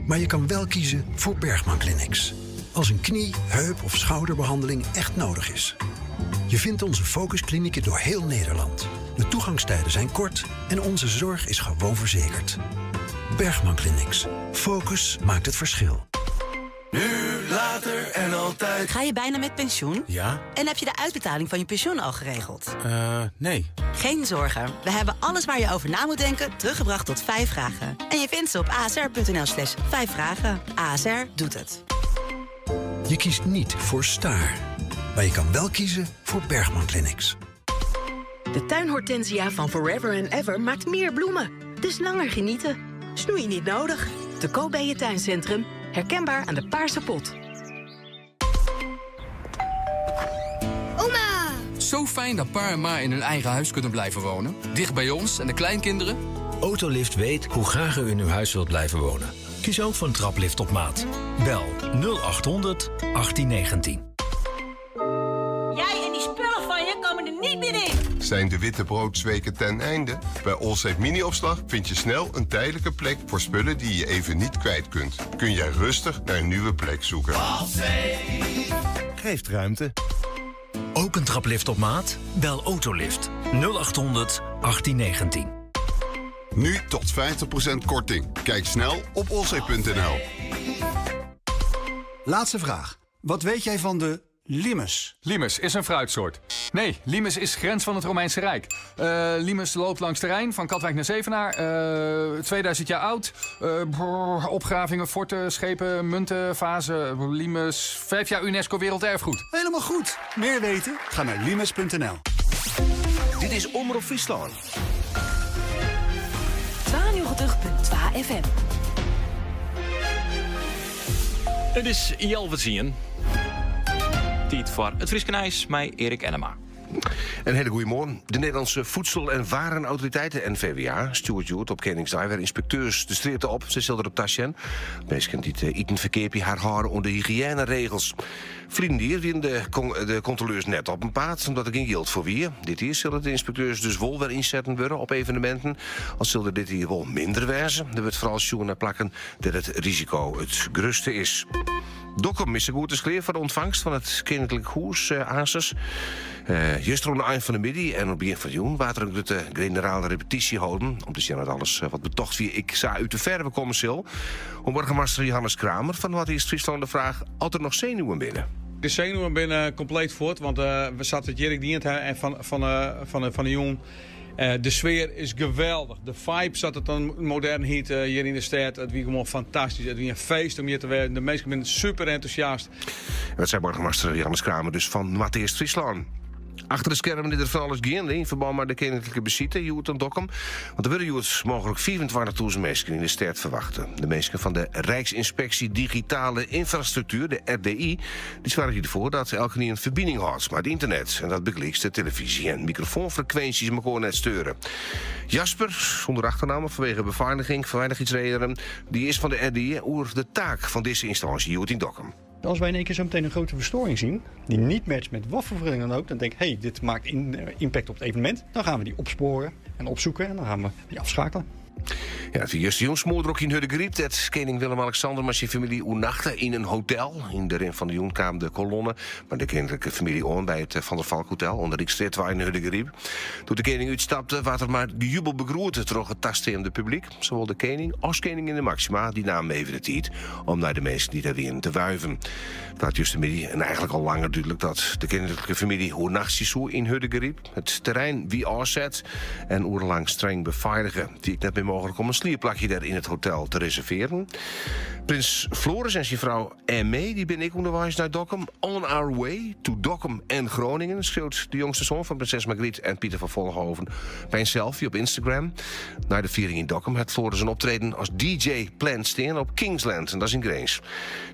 Maar je kan wel kiezen voor Bergman Clinics. Als een knie, heup of schouderbehandeling echt nodig is. Je vindt onze focusklinieken door heel Nederland. De toegangstijden zijn kort en onze zorg is gewoon verzekerd. Bergman Clinics. Focus maakt het verschil. Nu, later en altijd. Ga je bijna met pensioen? Ja? En heb je de uitbetaling van je pensioen al geregeld? Eh, nee. Geen zorgen. We hebben alles waar je over na moet denken teruggebracht tot vijf vragen. En je vindt ze op asr.nl slash vijf vragen. ASR doet het. Je kiest niet voor staar. Maar je kan wel kiezen voor Bergman Clinics. De tuinhortensia van Forever and Ever maakt meer bloemen. Dus langer genieten. Snoei niet nodig. Te koop bij je tuincentrum. Herkenbaar aan de paarse pot. Oma! Zo fijn dat pa en ma in hun eigen huis kunnen blijven wonen. Dicht bij ons en de kleinkinderen. Autolift weet hoe graag u in uw huis wilt blijven wonen. Kies ook voor een traplift op maat. Bel 0800 1819. Jij en die spullen van je komen er niet meer in. Zijn de witte broodsweken ten einde? Bij Allsafe Mini-opslag vind je snel een tijdelijke plek voor spullen die je even niet kwijt kunt. Kun jij rustig naar een nieuwe plek zoeken. Geeft ruimte. Ook een traplift op maat? Bel Autolift 0800 1819. Nu tot 50% korting. Kijk snel op olzee.nl. Laatste vraag. Wat weet jij van de limes? Limes is een fruitsoort. Nee, Limes is grens van het Romeinse Rijk. Eh, Limes loopt langs de Rijn, van Katwijk naar Zevenaar. Eh, 2000 jaar oud. Eh, brrr, opgravingen, forten, schepen, munten, vazen. Limes, 5 jaar UNESCO Werelderfgoed. Helemaal goed. Meer weten? Ga naar limes.nl. Dit is Omroep Friesland. 92.2 FM. Het is Jelvezien. Tijd voor het Frieske Nijs, mij Erik Ennema. Een hele goede morgen. De Nederlandse Voedsel- en Warenautoriteit, de NVWA, stuurt Joert op Koningsdag weer inspecteurs de streepte op. Ze zullen er op tasjen. Mensen die het eten verkeerpje haar houden onder de hygiëneregels. Vliegen hier de, con- de controleurs net op een paad, omdat er geen geld voor wie. Dit hier zullen de inspecteurs dus wel weer inzetten worden op evenementen. Al zullen dit hier wel minder wezen. Er wordt vooral zoeken naar plakken dat het risico het grootste is. Dokkum is sa goed as klear foar de ûntfangst fan it Keninklik Hûs aansens. Juster oan de ein fan de middei en oan it begjin fan de jûn waard der in grutte generale repetysje holden om te sjen dat alles wat betocht wie ek sa út de ferve komme sil. Oan boargemaster Johannes Kramer fan Noardeast-Fryslân de fraach oft der noch senuwen binne. De senuwen binne kompleet fuort, want sa't we it hjir ek dien ha en fan 'e jûn, de sfear is geweldich. De vibe, sa't it dan modern hiet hjir yn de stêd, it wie gewoan fantastysk. It wie in feest om hjir te wêzen. De minsken binne super entûsjast. En dat sei boargemaster Johannes Kramer dus fan Noardeast-Fryslân. Achter de skermen is der fan alles geande yn ferbân mei de keninklike besite hjoed oan Dokkum. Want der wurde hjoed mooglik 25.000 minsken yn de stêd ferwachte. De minsken fan de Rijksinspectie Digitale Infrastructuur, de RDI, dy soargje derfoar dat elkenien ferbining hâldt mei it ynternet en dat bygelyks de telefyzje en mikrofoanfrekwinsjes mekoar net steure. Jasper, sûnder achternamme fanwege befeiliging, feilichheidsredenen, dy is fan de RDI oer de taak fan dizze ynstânsje hjoed yn Dokkum. Als wij in één keer zo meteen een grote verstoring zien, die niet matcht met wat voor vergunning dan ook, dan denk ik, hey, dit maakt impact op het evenement. Dan gaan we die opsporen en opzoeken en dan gaan we die afschakelen. Ja, it wie justerjûn smoardrok yn Hurdegaryp dêr't kening Willem-Alexander mei syn famylje oernachte yn in hotel. Yn de rin fan de jûn kaam de kolonne mei de keninklike famylje oan by it Van der Valk Hotel oan de Ryksstrjitwei yn Hurdegaryp. Doe't de kening útstapte, waard er mei gejubel begroete troch it tasteande publyk. Sawol de kening as keninginne Máxima dy namen even de tiid om nei de minsken dy't dêr wienen te wuiven. It waard justermiddei en eigentlik al langer dúdlik dat de keninklike famylje oernachtsje soe yn Hurdegaryp. It terrein wie ôfset en oerenlang streng befeilige. It wie ek net mear mooglik om in sliepplakje dêr yn it hotel te reservearjen. Prins Floris en syn frou Aimee dy binne ek ûnderweis nei Dokkum. On our way to Dokkum en Groningen, skriuwt de jongste soan fan prinses Margriet en Pieter van Vollenhoven by in selfie op Instagram. Nei de fiering yn Dokkum hat Floris in optreden as DJ pland stean op Kingsland en dat is yn Grins.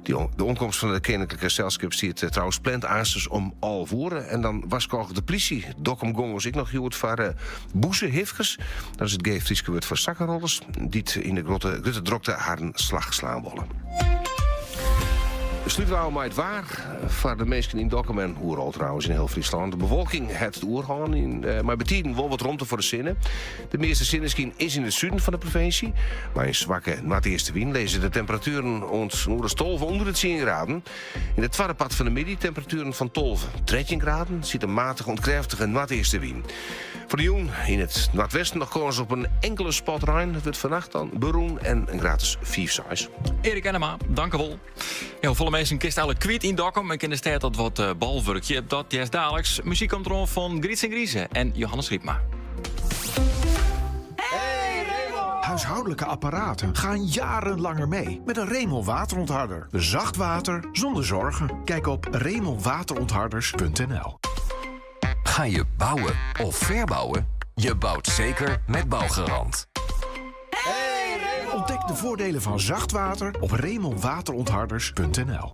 De oankomst fan it keninklike selskip stiet trouwens pland aanstens om 11 oere. En dan warskôget de plysje Dokkumgongers ek noch hjoed foar bûsehifkers. Dat is it geef Fryske wurd foar sakkerollers, dy't yn de grutte drokte harren slach slaan wolle. Slute we ôf mei it waar foar de minsken yn Dokkum en oeral trouwens yn hiel Fryslân. De bewolking hat it oerhân, mei betiden wol wat romte foar de sinne. De measte sinneskyn is yn it suden fan de provinsje. Mei in swakke noardeastewyn lizze de temperatueren oant in oere as 12 ûnder de tsien graden. Yn it twadde part fan de middei temperatueren fan 12, 13 graden. Stiet in matige oant krêftige noardeastewyn. Foar de jûn yn it noardwesten noch kâns op in inkele spatrein. It wurdt fannacht dan berûn en in graad as 5, 6. Erik Ennema, dankewol. Ja, hoefolle minsken kinst eigentlik kwyt yn Dokkum en kin de stêd dat wat bolwurkje? Dat hearst daliks. Muzyk komt deroan fan Grytz en Grize en Johannes Rypma. Huishoudelijke apparaten gaan jaren langer mee met een Remon waterontharder. Zacht water zonder zorgen. Kijk op remonwaterontharders.nl. Ga je bouwen of verbouwen? Je bouwt zeker met Bouwgarant. Ontdek de voordelen van zacht water op remonwaterontharders.nl.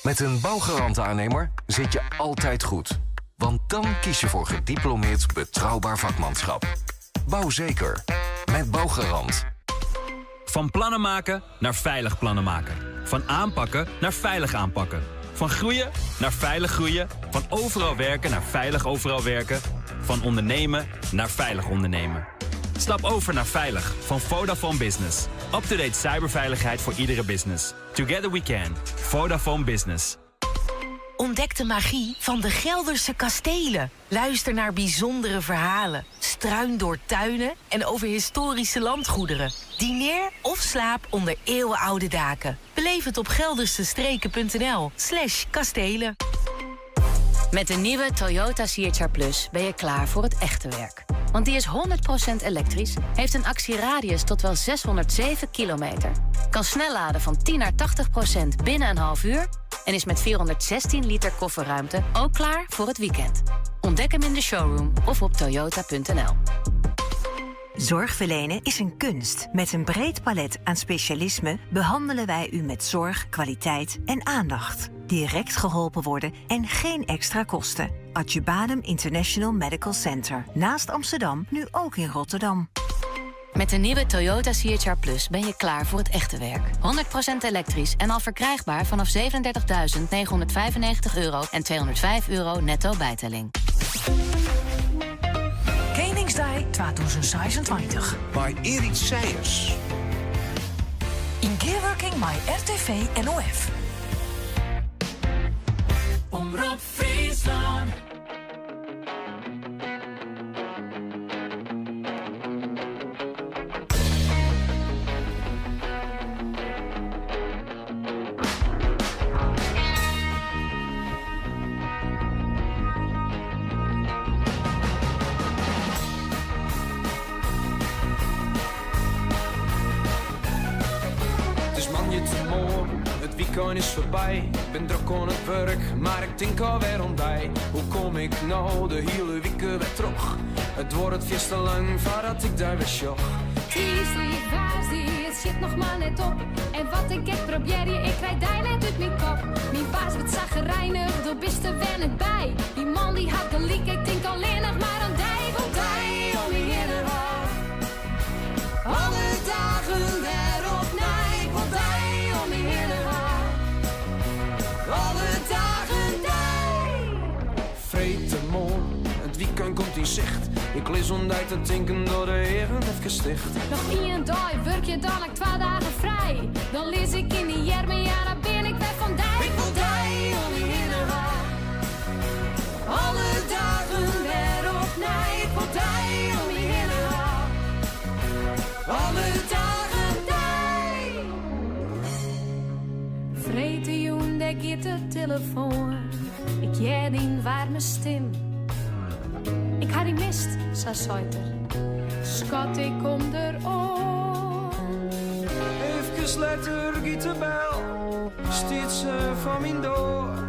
Met een Bouwgarant aannemer zit je altijd goed. Want dan kies je voor gediplomeerd betrouwbaar vakmanschap. Bouw zeker. Met Bouwgarant. Van plannen maken naar veilig plannen maken. Van aanpakken naar veilig aanpakken. Van groeien naar veilig groeien. Van overal werken naar veilig overal werken. Van ondernemen naar veilig ondernemen. Stap over naar Veilig van Vodafone Business. Up-to-date cyberveiligheid voor iedere business. Together we can. Vodafone Business. Ontdek de magie van de Gelderse kastelen. Luister naar bijzondere verhalen. Struin door tuinen en over historische landgoederen. Dineer of slaap onder eeuwenoude daken. Beleef het op geldersestreken.nl slash kastelen. Met de nieuwe Toyota CHR Plus ben je klaar voor het echte werk. Want die is 100% elektrisch, heeft een actieradius tot wel 607 kilometer... kan snel laden van 10 naar 80% binnen een half uur... en is met 416 liter kofferruimte ook klaar voor het weekend. Ontdek hem in de showroom of op toyota.nl. Zorg verlenen is een kunst. Met een breed palet aan specialismen behandelen wij u met zorg, kwaliteit en aandacht. Direct geholpen worden en geen extra kosten. Acibadem International Medical Center. Naast Amsterdam, nu ook in Rotterdam. Met de nieuwe Toyota CHR Plus ben je klaar voor het echte werk. 100% elektrisch en al verkrijgbaar vanaf 37.995 euro en 205 euro netto bijtelling. Keningsdei 2026. By Erik Seijers. Yn gearwurking mei RTV NOF. Omrop Fryslân. It is moandeitemoarn, it wykein is foarby. Ik bin drok oan it wurk, mar ik tink alwer oan dy. Hoe kom ik no de hiele wike wer troch? It duorret fierste lang foardat ik dy wer sjoch. Tiisdei, woansdei, it sjit noch mar net op. En wat ik ek probearje, ik krij dy net út myn kop. Myn baas wurdt saggereinich, do bist der wer net by. Dy man dy hat gelyk, ik tink allinnich mar oan dy. Wol dy om my hinne ha. Alle dagen wer opnij. Ik wol dy om my hinne ha. Alle dagen dy. Freedtemoarn, it wykein komt yn sicht. Ik lis oan dy te tinken, doch de eagen efkes ticht. Noch ien dei wurkje, dan ha ik twa dagen frij. Dan lis ik yn dyn earmen, ja dan bin ik wer fan dy. Ik wol dy om my hinne ha. Alle dagen wer opnij. Ik wol dy om my hinne ha. Alle dagen dy. Freedtejûn, dêr giet de telefoan. Ik hear dyn waarme stim. Ik ha dy mist, sa seit er. Skat, ik kom der oan. Efkes letter giet de bel, stiet se foar myn doar.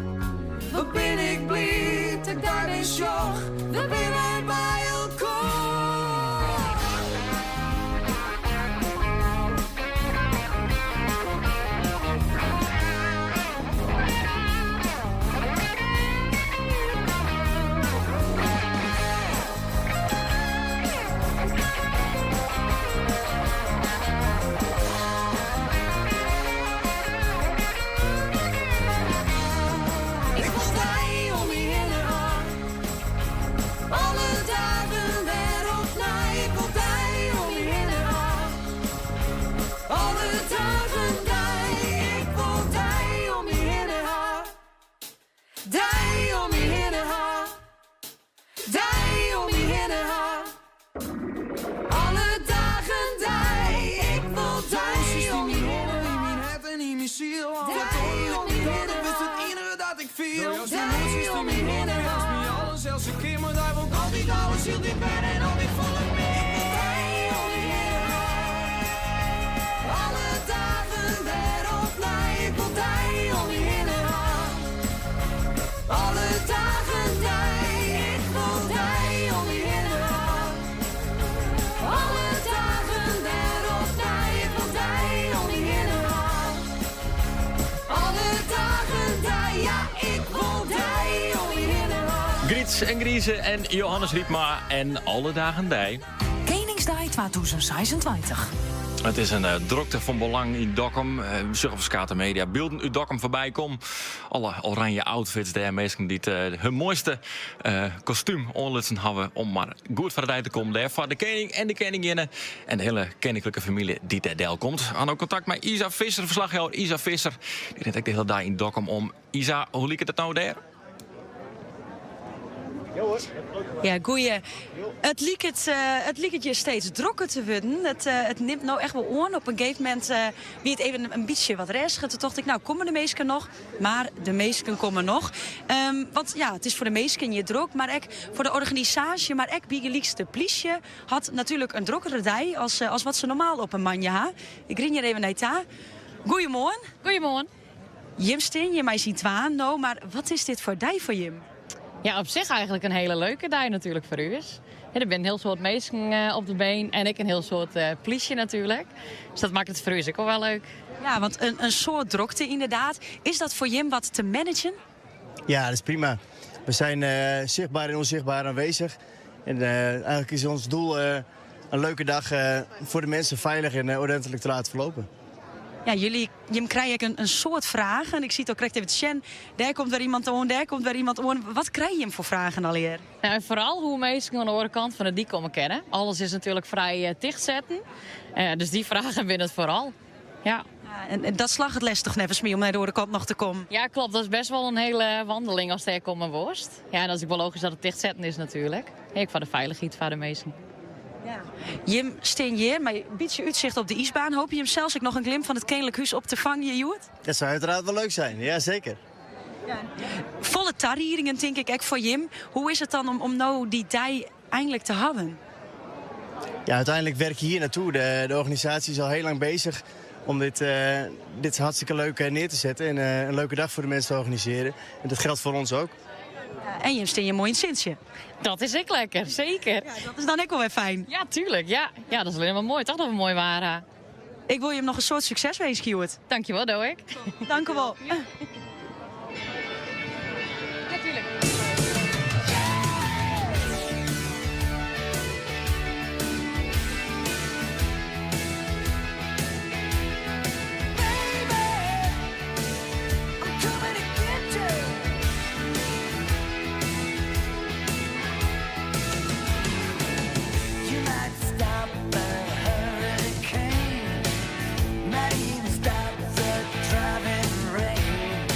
Wat bin ik bliid dat ik dy wer sjoch, we binne by elkoar. Ik wol dy om my hinne ha. Alle dagen wer opnij. Ik wol dy om my hinne ha. Alle dagen dy. Ik wol dy om my hinne ha. Dy om my hinne ha. Dy om my hinne ha. Alle dagen dy. Ik wol dy om my hinne ha. Yn myn hert en yn myn siel. Dy om my hinne ha. It iennige dat ik fiel. Dy om my hinne ha. Alles eltse kear, mar dy wol ik altyd alles hieltyd wer en altyd folle mear. Ik wol dy om my hinne ha. Alle dagen wer opnij. Ik wol dy om my hinne ha. Alle dagen dy. Ik wol dy om my hinne ha. Alle dagen wer opnij. Ik wol dy om my hinne ha. Alle dagen dy. Ja, ik wol dy om my hinne ha. Grytz en Grize en Johannes Rypma en alle dagen dy. Keningsdei 2026. It is in drokte fan belang yn Dokkum. We sjogge ferskate media bylden út Dokkum foarby kommen. Alle oranje outfits dêr, minsken dy't hun moaiste kostúm oanlutsen hawwe om mar goed foar de dei te kommen dêr foar de kening en de keninginne en de hiele keninklike famylje dy't dêr delkomt. We ha no kontakt mei Isa Visser, ferslachjouwer Isa Visser. Dy rint ek de hiele dei yn Dokkum om. Isa, hoe liket it no dêr? Ja, goeie. It liket, it liket hjir steeds drokker te wurden. It, it nimt no echt wol oan. Op in gegeven momint wie it even in bytsje wat rêstiger. Toen tocht ik, no komme de minsken noch? Mar de minsken komme noch. Want ja, it is foar de minsken hjir drok, mar ek foar de organisaasje, mar ek bygelyks de plysje hat natuerlik in drokkere dei as, as wat se normaal op in moandei ha. Ik rin hjir even nei ta. Goeiemoarn. Goeiemoarn. Jim stean hjir mei syn twaen no, mar wat is dit foar dei foar jim? Ja, op sich eigenlik in hiele leuke dei natuerlik foar ús. Der binne in hiel soad minsken op de been en ek in hiel soad plysje natuerlik. Dus dat makket it foar ús ek al wel leuk. Ja, want in soad drokte ynderdaad. Is dat foar jim wat te managen? Ja, dat is prima. We zijn zichtbaar en onzichtbaar aanwezig. En eigenlijk is ons doel een leuke dag voor de mensen veilig en ordentelijk te laten verlopen. Ja, jullie, jim krije ek in soad fragen. Ik siet al krekt even te sjen. Dêr komt wer iemand oan, dêr komt wer iemand oan. Wat krije jim foar fragen allegear? Nou, foaral hoe't minsken oan de oare kant fan de dyk komme kinne. Alles is natuerlik frij tichtsetten. Dus dy fragen binne it foaral. Ja. En, en dat slagget lestich neffens my om nei de oare kant noch te kommen. Ja, klopt. Dat is best wel een hele wandeling as dêr komme wolst. Ja, en dat is ek wol logysk dat it tichtsetten is natuerlik. Ek foar de feilichheid foar de minsken. Jim stean hjir mei in bytsje útsicht op de iisbaan. Hoopje jim sels ek noch in glimp fan it Keninklik Hús op te fangen hjoed? Dat soe uiteraard wol leuk zijn, ja zeker. Folle tariedingen tink ik ek foar jim. Hoe is it dan om, om no dy dei einlik te hawwen? Ja, uiteindelijk werk je hier naartoe. De, de organisatie is al heel lang bezig om dit, eh, dit hartstikke leuk eh, neer te zetten. En eh, een leuke dag voor de mensen te organiseren. En dat geldt voor ons ook. En jim stean hjir moai yn it sintsje. Dat is ek lekker, seker. Ja, dat is dan ek wol wer fijn. Ja, tuurlijk. Ja. ja, dat is allinnich mar moai. Toch dat we moai waar ha. Ik wol jim noch in soad sukses winskje hjoed. Dankjewol, do ek. Dank u wol. Ja, tuurlijk. I'm coming to get you. You might stop the hurricane, might even stop the driving rain.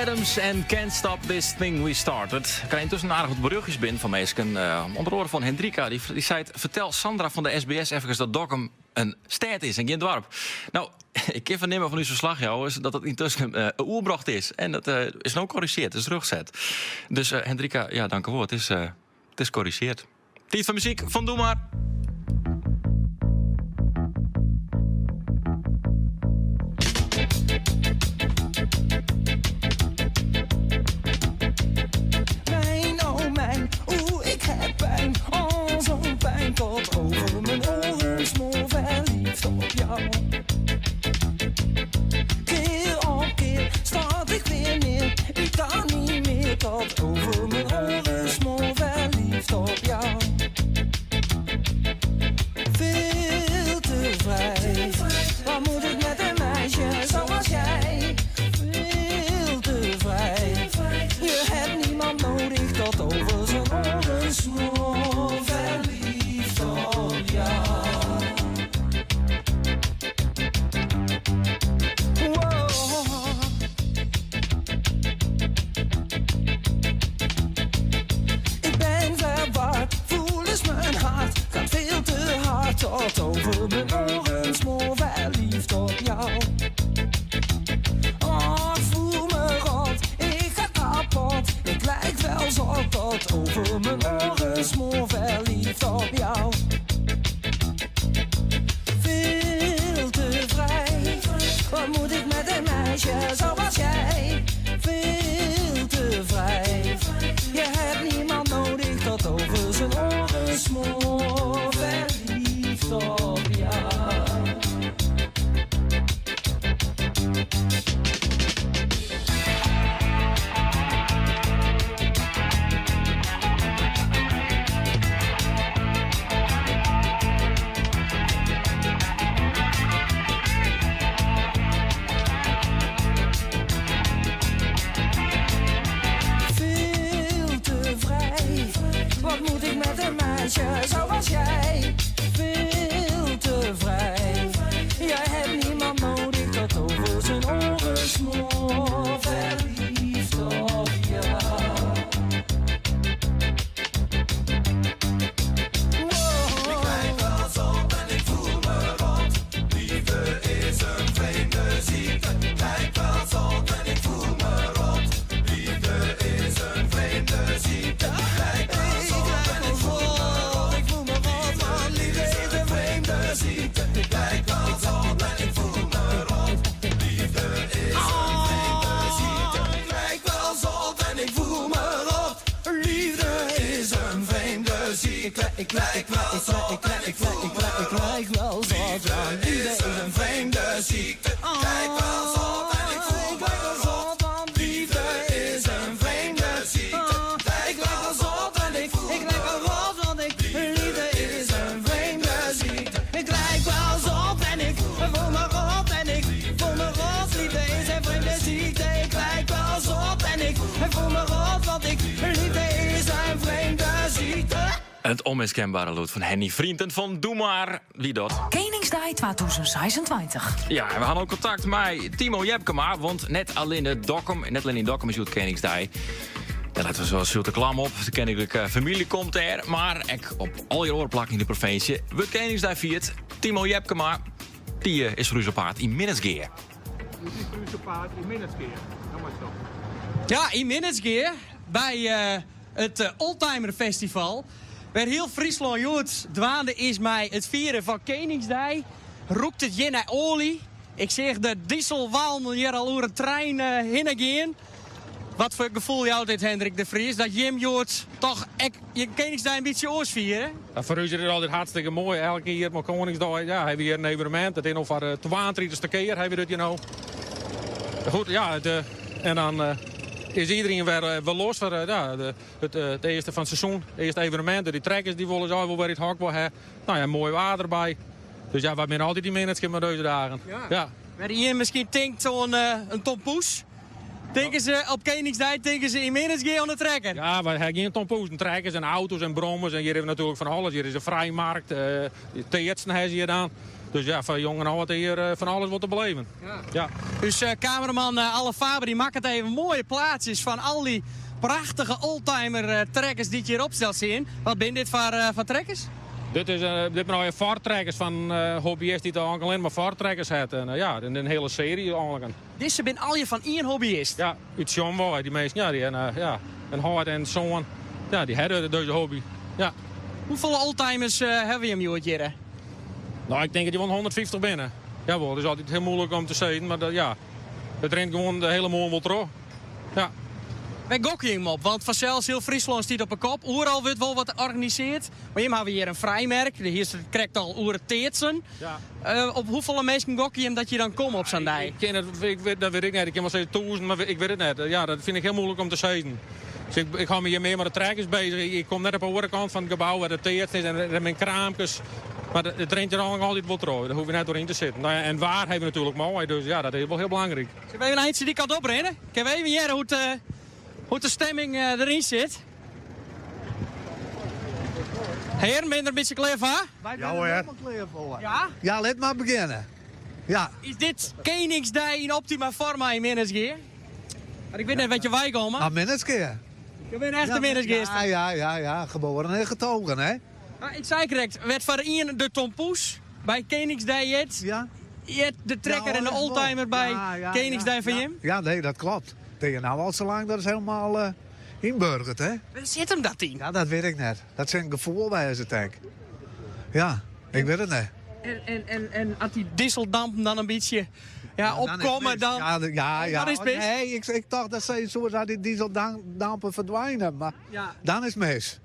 Adams en Can't Stop This Thing We Started. Ik krij yntusken aardich wat berjochtjes binnen fan minsken. Eh, ûnder oare fan Hendrika. Dy, dy seit, fertel Sandra fan de SBS efkes dat Dokkum in stêd is en gjin doarp. No, ik kin fernimme fan ús ferslachjouwers dat dat yntusken eh, oerbrocht is. En dat eh, is no korrizjearre, is rjochtset. Dus Hendrika, ja, dankewol. It is, it is korrizjearre. Tiid foar muzyk fan Doe Maar. Mijn, oh mijn, oeh, ik heb pijn. Oh, zo'n pijn tot over mijn oren. Smoor verliefd op jou. Keer op keer stort ik weer neer. Ik kan niet meer tot over mijn oren. Smoor verliefd op jou. Veel te vrij. Wat moet ik met een meisje zoals jij? Veel te vrij. Je hebt niemand nodig tot over zijn oren. Smoor verliefd op jou. Wow. Ik ben verward, voel eens mijn hart. Gaat veel te hard tot over mijn oren. Smoor verliefd op jou. Oh, ik voel me rot, ik ga kapot. Ik lijk wel zot tot over mijn oren. Smoor verliefd op jou. Veel te vrij. Wat moet ik met een meisje zoals jij? Veel te vrij. Je hebt niemand nodig tot over zijn oren. Smoor verliefd op jou. Veel te vrij. Wat moet ik met een meisje zoals jij? Veel te vrij. Jij hebt niemand nodig tot over zijn oren smoor. Verliefd op jou. Ik lijk wel zot en ik voel me rot. Liefde is een vreemde ziekte. Ik lijk wel zot en ik voel me rot. Liefde is een vreemde ziekte. Ik lijk wel zot en ik voel me rot. Ik voel me rot, want liefde is een vreemde ziekte. Ik lijk wel zot en ik voel me rot. Liefde is een vreemde ziekte. Ik lijk wel zot en ik voel me rot. Liefde is een vreemde ziekte. Ik lijk wel zot en ik voel me Ik lijk wel zot, want Liefde is een vreemde ziekte. Lijk wel zot en ik voel me rot. Liefde is een vreemde ziekte. Lijk wel zot en ik voel Ik lijk wel rot, want ik liefde is een vreemde ziekte. Ik lijk wel zot en ik voel me rot en ik voel me rot. Liefde is een vreemde ziekte. Ik lijk wel zot en ik voel me rot, want ik liefde is een vreemde ziekte. It ûnmiskenbere lûd fan Henny Vrienden fan Doe Maar. Wie dat? Koningsdag 2026. Ja, en we hawwe kontakt mei Timo Jepkema, want net allinne Dokkum, net allinne yn Dokkum is it Koningsdei. Dêr lette we sa de klam op. De keninklike famylje komt dêr, mar ek op alle oare plakken yn de provinsje wurdt Koningsdei fierd. Timo Jepkema, dy eh, is foar ús op paad yn Minnertsgea. Yn Minnertsgea. Dan moat it Ja, yn Minnertsgea by eh, it eh, Oldtimer Festival. Wêr't hiel Fryslân hjoed dwaande is mei it fieren fan Keningsdei. Rûkt it hjir nei oalje. Ik seach de dieselwalmen hjir al oer in trein eh, hinne gean. Wat foar gefoel jout dit, Hendrik de Vries, dat jim hjoed dochs ek je Keningsdei in bytsje oars fiere? Ja, foar ús is it altyd hartstikke moai. Elk jier mei Koningsdei ja, hawwe we hjir in evenemint. It is no foar de 32e kear hawwe we dit hjir no. Goed, ja, it, eh, en dan eh, is iderien wer, eh, wer los foar ja, de, it, it earste fan it seizoen. It earste evenemint. Dy trekkers dy wolle se wol wer út it hok wol ha. No ja, moai waar derby. Dus ja, wy binne altyd yn Minnertsgea mei dizze dagen. Ja. Wêr't ien miskien tinkt oan in tompoes. Tinke se op Keningsdei tinke se yn Minnertsgea oan de trekker. Ja, wy hawwe gjin tompoesen. Trekkers en auto's en brommers. En hjir is natuerlik fan alles. Hjir is in frijmarkt. Uh, teatsen hawwe se hjir dan. Dus ja, foar jong en âld hjir fan alles wat te beleven. Ja. Us kameraman Alle Faber dy makket even moaie plaatsjes fan al dy prachtige oldtimer trekkers dy't hjir opsteld stean. Wat binne dit foar trekkers? Dit is dit binne allegear Ford-trekkers fan hobbyist dy't al allinne mar Ford-trekkers hat. En ja, in hiele searje eigentlik. Dizze binne allegear fan ien hobbyist? Ja, út Tsjom wei, dy minsken. Ja, dy, en, ja, in heit en soan, ja, dy hawwe dizze hobby. Ja. Hoefolle oldtimers hawwe jim hjoed hjirre? No, ik tink dat dy wol 150 binne. Jawol, it is altyd hiel muoilik om te sizzen, mar dat, ja, it rint gewoan de hiele moarn wol troch. Ja. Wêr gokke jim op? Want fansels, hiel Fryslân stiet op 'e kop. Oeral wurdt wol wat organisearre. Mar jim hawwe hjir in frijmerk. Dêr hiest it krekt al oer it teatsen. Ja. Op hoefolle minsken gokke jim dat je dan komme op sa'n dei? Ik kin it, ik wit, dat wit ik net. Ik kin wol sizze tûzen, mar ik wit it net. Ja, dat fyn ik hiel muoilik om te sizzen. Dus ik hâld my hjir mear mei de trekkers bezich. Ik kom net op de oare kant fan it gebou wêr de teatsen is en der binne kraamkes. Mar it rint hjir eigentlik altyd wol troch. Dêr hoege we net oer yn te sitten. No ja, en waar hawwe we natuerlik moai, dus ja, dat is wol hiel belangryk. Sille we even in eintsje dy kant oprinne? Kinne we even hearre hoe't hoe't de stemming deryn sit? Hearen, binne der in bytsje klear foar? Wy binne der helemaal klear foar. Ja? Ja, lit mar begjinne. Ja. Is dit Keningsdei yn optima forma yn Minnertsgea? Want ik wit net wêr't je weikomme. Ah, Minnertsgea. Je binne echt in Minnertsgeaster. Ja, ja, ja, ja. Geboren en getogen, hè? Maar ik sei krekt, wêr't foar ien de tompoes by Keningsdei heart, ja. heart de trekker en de oldtimer by Keningsdei foar jim? Ja, nee, dat klopt. Dat je nou al zo lang, dat is helemaal inburgerd, hè? Wêr sit him dat yn? Ja, dat wit ik net. Dat sil in gefoel wêze, tink. Ja, ik wit it net. En as dy diseldampen dan in bytsje ja, opkomme, dan, Ja, ja, ja. dan is it mis. Nee, ik tocht dat se soe dy diseldampen ferdwine, mar Ja. dan is it mis.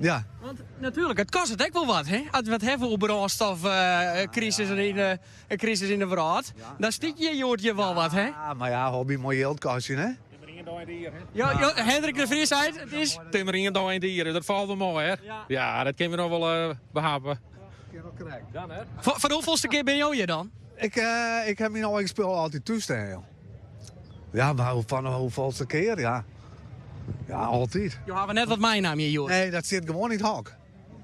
Ja. Want natuerlik, it kostet ek wol wat, hè? As we it hawwe oer brânstofkrisis yn de krisis yn de wrâld, dan stiet hjir hjoed hjir wol wat, hè? Ja, mar ja, hobby mei jild kostje, hè? Ja, ja, Hendrik de Vries seit, it is... Timmer ien dei yn it jier, dat falt wol mei, hè? Ja, dat kinne we noch wol uh, behappe. Foar de hoefolste kear binne jo hjir dan? Ik, ik ha myn eigen spul altyd thús stean, joh. Ja, mar fan de hoefolste kear, ja. Ja, altyd. Jo hawwe net wat meinaam hjir hjoed? Nee, dat sit gewoan yn it hok.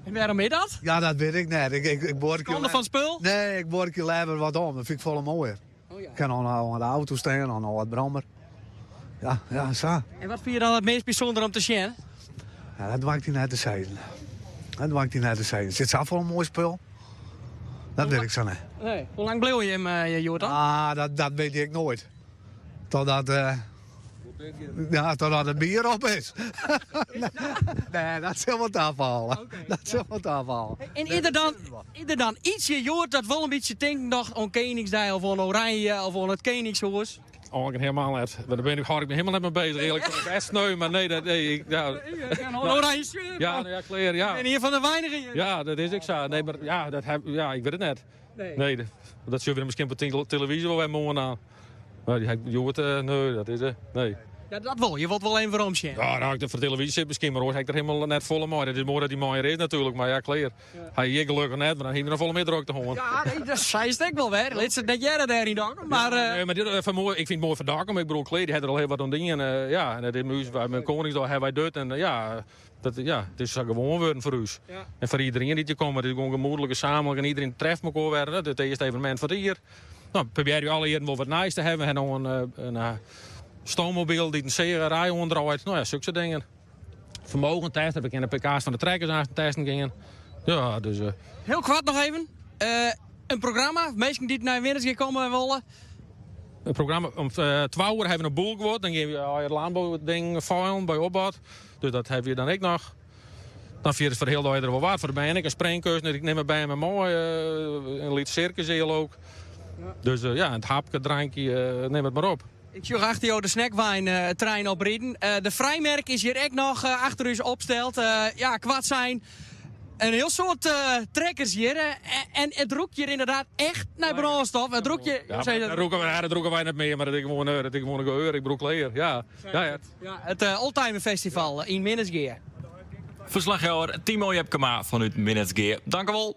En wêrom is dat? Ja, dat wit ik net. Ik buorkje Skande fan it spul? Nee, ik buorkje leaver wat om. Dat fyn ik folle moaier. Oh ja. Ik kin oan de auto stean, oan de âld brommer. Ja, ja, sa. En wat fine je dan it meast bysûnder om te sjen? Ja, dat doar ik dy net te sizzen. Dat doar ik dy net te sizzen. Der sit safolle moai spul. Dat wit ik sa net. Nee. Hoe lang bliuwe jim hjir hjoed dan? Ah, dat wit ik noait. Totdat, ja, totdat it bier op is. nee, dat sil wol tafalle. Dat sil wol tafalle. En is der dan, is der dan iets hjir hjoed dat wol in bytsje tinken docht oan Keningsdei of oan Oranje of oan it Keningshûs? Eigentlik helemaal net. Dêr bin ik, hâld ik my helemaal net mei bezich. Earlik, bêst sneu, mar nee, dat, nee, ik, ja. Een oranje shirt. Ja, nou ja, klear, ja. Ik bin ien fan de weinigen hjir. Ja, dat is ek sa. Nee, mar ja, dat heb, ja, ik wit it net. Nee. Nee, dat sjogge we miskien op de televyzje wol wer moarn oan. Mar dy ha ik hjoed, nee, dat is, nee. Ja, dat wol. Je wilt wol even werom sjen. Ja, nou, ik foar de televyzje sit miskien, mar oars ha ik der helemaal net folle mei. Dat is moai dat dy mei is natuerlik, mar ja, klear. Hy hjir gelokkich net, mar dan hie er noch folle mear drokte hân. Ja, nee, dat seist ek wol wer. Lit se it net hearre dêr yn Dokkum, mar... Ja, nee, mar dit, foar moai, ik fyn it moai foar Dokkum. Ik bedoel, klear, dy hat der al hiel wat oan dien. Ja, en dat is ús, wy, met Koningsdag hawwe wy dit. En ja, dat, ja, it is sa gewoan wurden foar ús. Ja. En foar iderien dy't hjir komt, it is gewoan gemoedlik, gezamenlik en iderien treft mekoar wer. Dat is it earste evenemint fan it jier. No, probearje alle jierren wol wat nijs te hawwen. We hawwe no in stoommobyl dy't in seagerij oandraait. No ja, sokke soart dingen. Fermogen testen, we kinne pk's fan de trekkers aanst testen gean. Ja, dus... Hiel koart noch even. In programma, minsken dy't nei Minnertsgea komme wolle. It programma, om twa oere hawwe we in boelguod. Dan gean we it lânbouding feilen by opbod. Dus dat hawwe we dan ek noch. Dan fierders foar de hiele dei der wol wat. Foar de bern ek in springkussen. Ik nim de bern mei mei. In lyts sirkusseal ook. Dus ja, it hapke, drankje, nim it mar op. Ik sjoch achter jo de snackwein trein opriden. De frijmerk is hjir ek noch achter ús opsteld. Ja, koart sein, in hiel soad trekkers hjir. En it rûkt hjir ynderdaad echt nei brânstof. It rûkt hjir... Ja, dat rûke, ja, dat rûke wy net mear, mar dat is gewoan, dat is gewoan in geur. Ik brûk klear, ja. Ja, ja. Ja, it Oldtimer Festival yn Minnertsgea. Ferslachjouwer Timo Jepkema fanút Minnertsgea. Dankewol.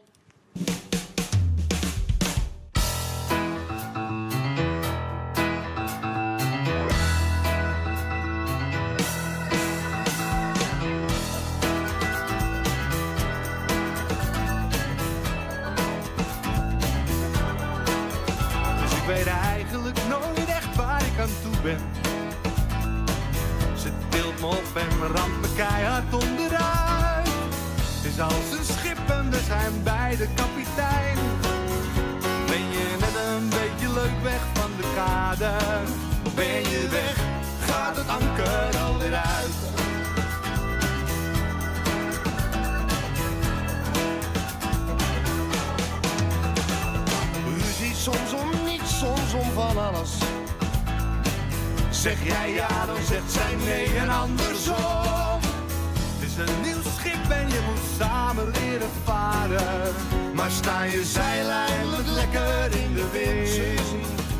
ben. Ze tilt me op en ramt me keihard onderuit. Het is als een schip en we zijn bij de kapitein. Ben je net een beetje leuk weg van de kade? Of ben je weg, gaat het anker alweer uit? Ruzie soms om niets, soms om van alles. Zeg jij ja, dan zegt zij nee en andersom. Het is een nieuw schip en je moet samen leren varen. Maar sta je zeil eindelijk lekker in de wind,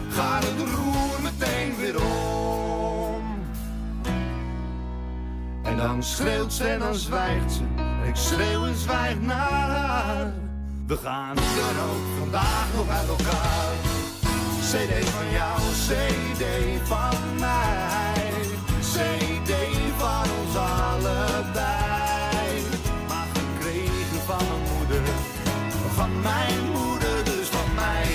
gaat het roer meteen weer om. En dan schreeuwt ze en dan zwijgt ze. En ik schreeuw en zwijg naar haar. We gaan er ook vandaag nog uit elkaar. CD van jou, CD van mij. CD van ons allebei. Maar gekregen van mijn moeder. Van mijn moeder, dus van mij.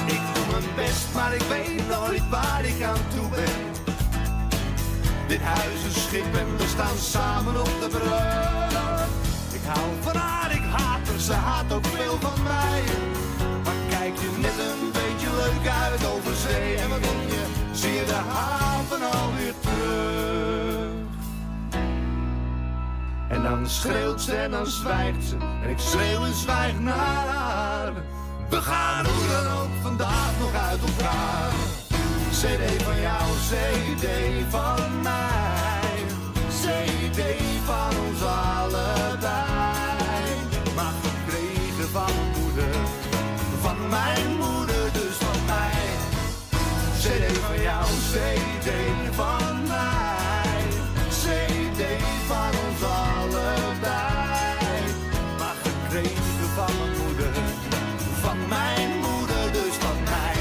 Ik doe mijn best, maar ik weet nooit waar ik aan toe ben. Dit huis is schip en we staan samen op de brug. Ik hou van haar, ik haat haar, ze haat ook veel van mij. Maar kijk je net een beetje leuk uit over zee en wat denk je, zie je de haven alweer terug. En dan schreeuwt ze en dan zwijgt ze en ik schreeuw en zwijg naar haar. We gaan hoe dan ook vandaag nog uit elkaar. CD van jou, CD van mij. CD van ons allebei. Maar gekregen van mijn moeder. Van mijn moeder, dus van mij. CD van jou, CD van mij. CD van ons allebei. Maar gekregen van mijn moeder. Van mijn moeder, dus van mij.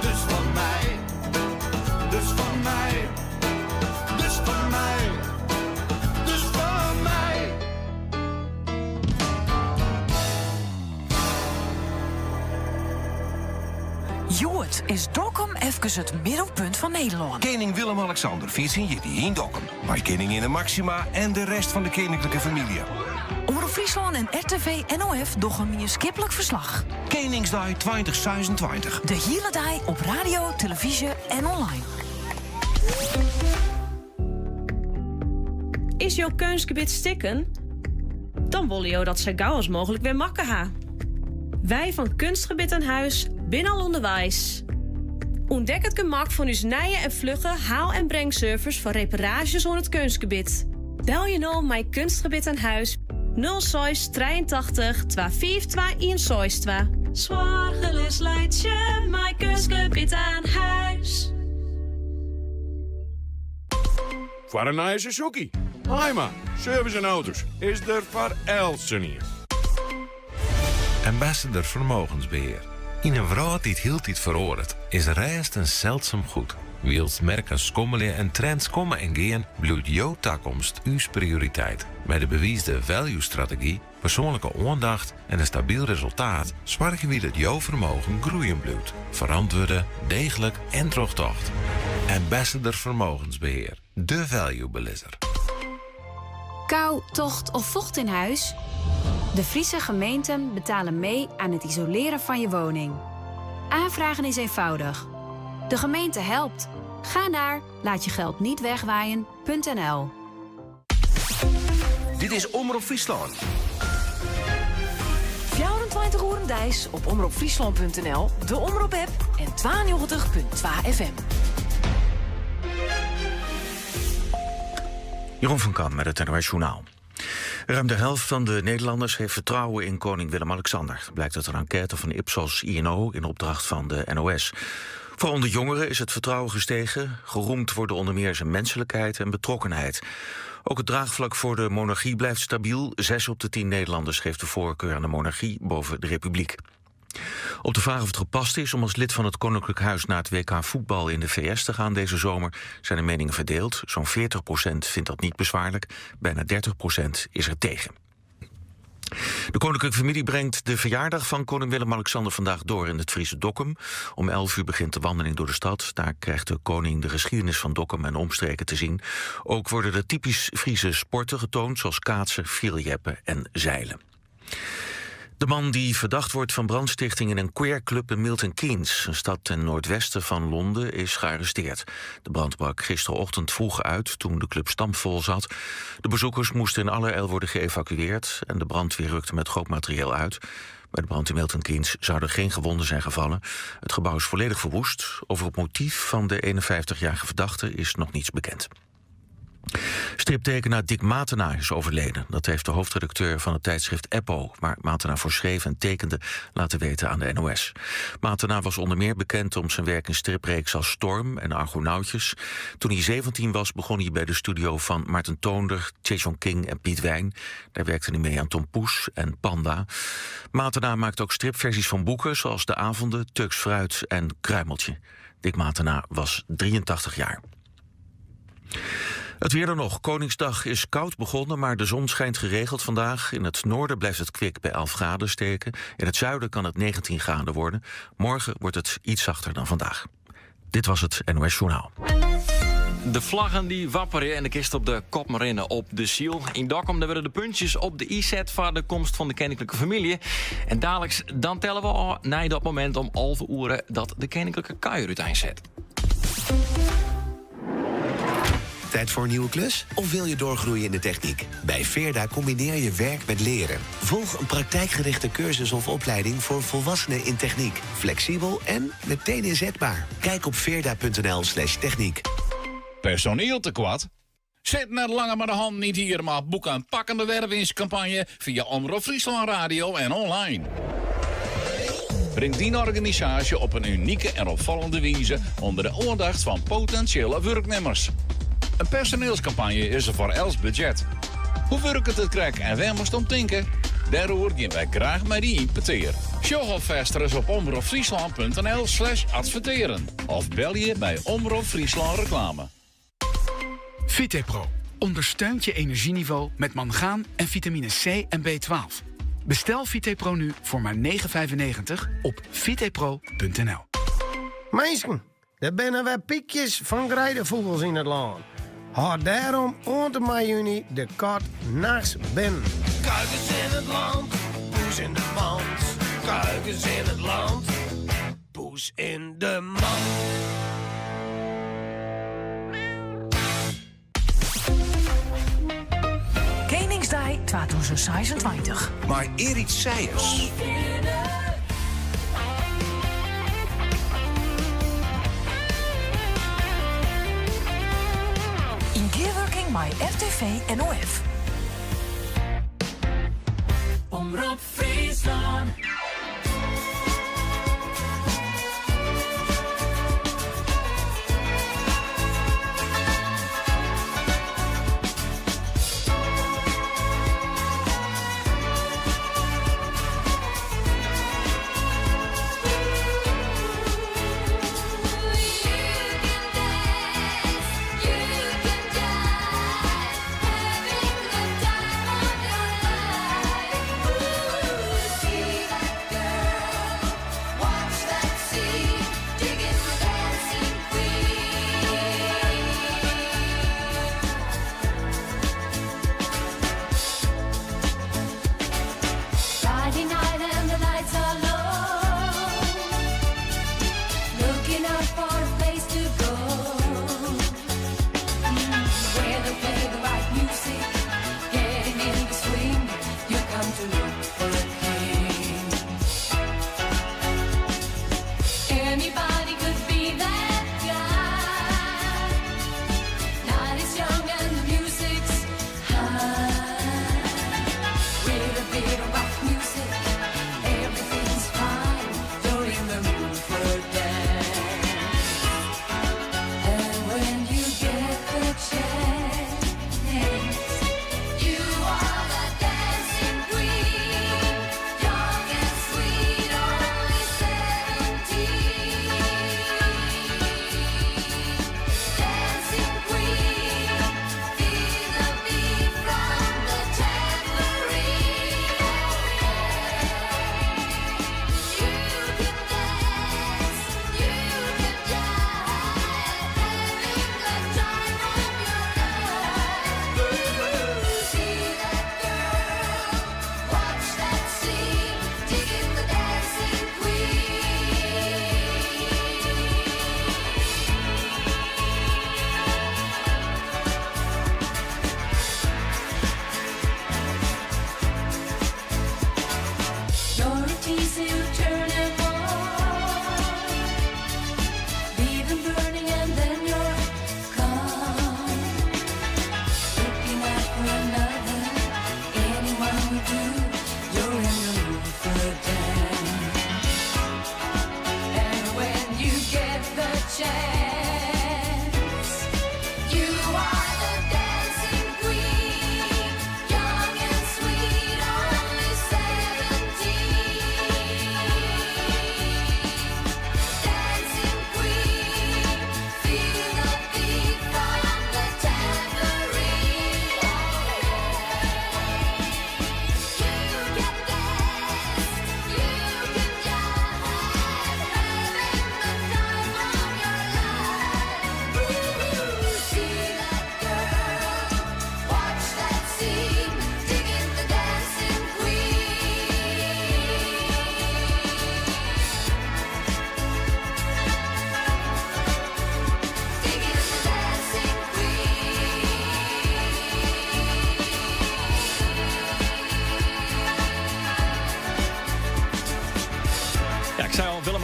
Dus van mij. Dus van mij. Dus van mij. Dus van mij. Hjoed is Dokkum even het middelpunt van Nederland. Koning Willem-Alexander viert zijn jiddie in Dokkum. Maar koningin Maxima en de rest van de koninklijke familie. Omroep Friesland en RTV NOF doggen een skippelijk verslag. Koningsdag 2026. De hele dag op radio, televisie en online. Is jouw keunstgebied stikken? Dan willen jou dat zo gauw als mogelijk weer makken ha. Wij van Kunstgebied aan Huis binnen al onderwijs. Ontdek het gemak van uw nije en vlugge haal- en brengservice voor reparages onder het kunstgebied. Bel je nou mijn Kunstgebied aan Huis 06 83 252 162. Zwargelis leidt je mijn kunstgebied aan huis. Voor een nieuwe Suzuki. Haima, service en auto's is er voor elsenien. Ambassador Vermogensbeheer. In een wrâld dy't hieltyd feroaret, is rêst in seldsum goed. Wylst merken skommelje en trends komme en gean, bliuwt jo takomst ús prioriteit. Mei de bewiisde value-strategy, persoanlike oandacht en in stabyl resultaat soargje wy dat jo fermogen groeien bliuwt. Ferantwurde, deeglik en trochtocht. Ambassador Vermogensbeheer. De value-belizzer. Kou, tocht of vocht in huis? De Friese gemeenten betalen mee aan het isoleren van je woning. Aanvragen is eenvoudig. De gemeente helpt. Ga naar laatjegeldnietwegwaaien.nl. Dit is Omrop Fryslân. 24 oeren deis op omropfriesland.nl, de Omrop-app en 92.2 FM. Jeroen van Kam met het NOS Journaal. Ruim de helft van de Nederlanders heeft vertrouwen in koning Willem-Alexander. Dat blijkt uit een enquête van Ipsos INO in opdracht van de NOS. Vooral onder jongeren is het vertrouwen gestegen. Geroemd worden onder meer zijn menselijkheid en betrokkenheid. Ook het draagvlak voor de monarchie blijft stabiel. 6 op de 10 Nederlanders geeft de voorkeur aan de monarchie boven de republiek. Op de vraag of het gepast is om als lid van het Koninklijk Huis naar het WK voetbal in de VS te gaan deze zomer, zijn de meningen verdeeld. Zo'n 40% vindt dat niet bezwaarlijk, bijna 30% is er tegen. De koninklijke familie brengt de verjaardag van koning Willem-Alexander vandaag door in het Friese Dokkum. Om 11 uur begint de wandeling door de stad. Daar krijgt de koning de geschiedenis van Dokkum en omstreken te zien. Ook worden de typisch Friese sporten getoond, zoals kaatsen, fierljeppen en zeilen. De man die verdacht wordt van brandstichting in een queerclub in Milton Keynes, een stad ten noordwesten van Londen, is gearresteerd. De brand brak gisterochtend vroeg uit toen de club stampvol zat. De bezoekers moesten in allerijl worden geëvacueerd en de brandweer rukte met groot materieel uit. Bij de brand in Milton Keynes zouden geen gewonden zijn gevallen. Het gebouw is volledig verwoest. Over het motief van de 51-jarige verdachte is nog niets bekend. Striptekenaar Dick Matena is overleden. Dat heeft de hoofdredacteur van het tijdschrift Eppo, waar Matena voor schreef en tekende, laten weten aan de NOS. Matena was onder meer bekend om zijn werk in stripreeks als Storm en Argonautjes. Toen hij 17 was, begon hij bij de studio van Maarten Toonder, Jason King en Piet Wijn. Daar werkte hij mee aan Tom Poes en Panda. Matena maakte ook stripversies van boeken zoals De Avonden, Turks Fruit en Kruimeltje. Dick Matena was 83 jaar. Het weer dan nog. Koningsdag is koud begonnen, maar de zon schijnt geregeld vandaag. In het noorden blijft het kwik bij 11 graden steken. In het zuiden kan het 19 graden worden. Morgen wordt het iets zachter dan vandaag. Dit was het NOS Journaal. De vlaggen die wapperen en de kist op de kop maar op de ziel. In Dokkum daar werden de puntjes op de i-set voor de komst van de koninklijke familie. En dadelijk dan tellen we al naar dat moment om 11 uur dat de koninklijke kuier uiteinzet. Tijd voor een nieuwe klus? Of wil je doorgroeien in de techniek? Bij Veerda combineer je werk met leren. Volg een praktijkgerichte cursus of opleiding voor volwassenen in techniek. Flexibel en meteen inzetbaar. Kijk op veerda.nl slash techniek. Personeel tekort? Zet net langer maar de hand niet hier, maar boek een pakkende wervingscampagne via Omroep Friesland Radio en online. Breng die organisatie op een unieke en opvallende wijze onder de aandacht van potentiële werknemers. Een personeelscampagne is er voor els budget. Hoe werkt het krek en waar moest om tinken? Daarover gaan wij graag met die inpeteer. Sjoggelvester is op omroepfriesland.nl slash adverteren. Of bel je bij Omroep Friesland Reclame. VitePro ondersteunt je energieniveau met mangaan en vitamine C en B12. Bestel VitePro nu voor maar 9,95 op vitepro.nl. Mensen, er binnen weer piekjes van greidevogels in het land. Houd daarom ont mei juni de kat nachts binnen. Kuikens in het land, poes in de mand. Kuikens in het land, poes in de mand. Koningsdag 2026. Maar Erik Seijers. In gearworking bij RTV NOF. Omroep Friesland.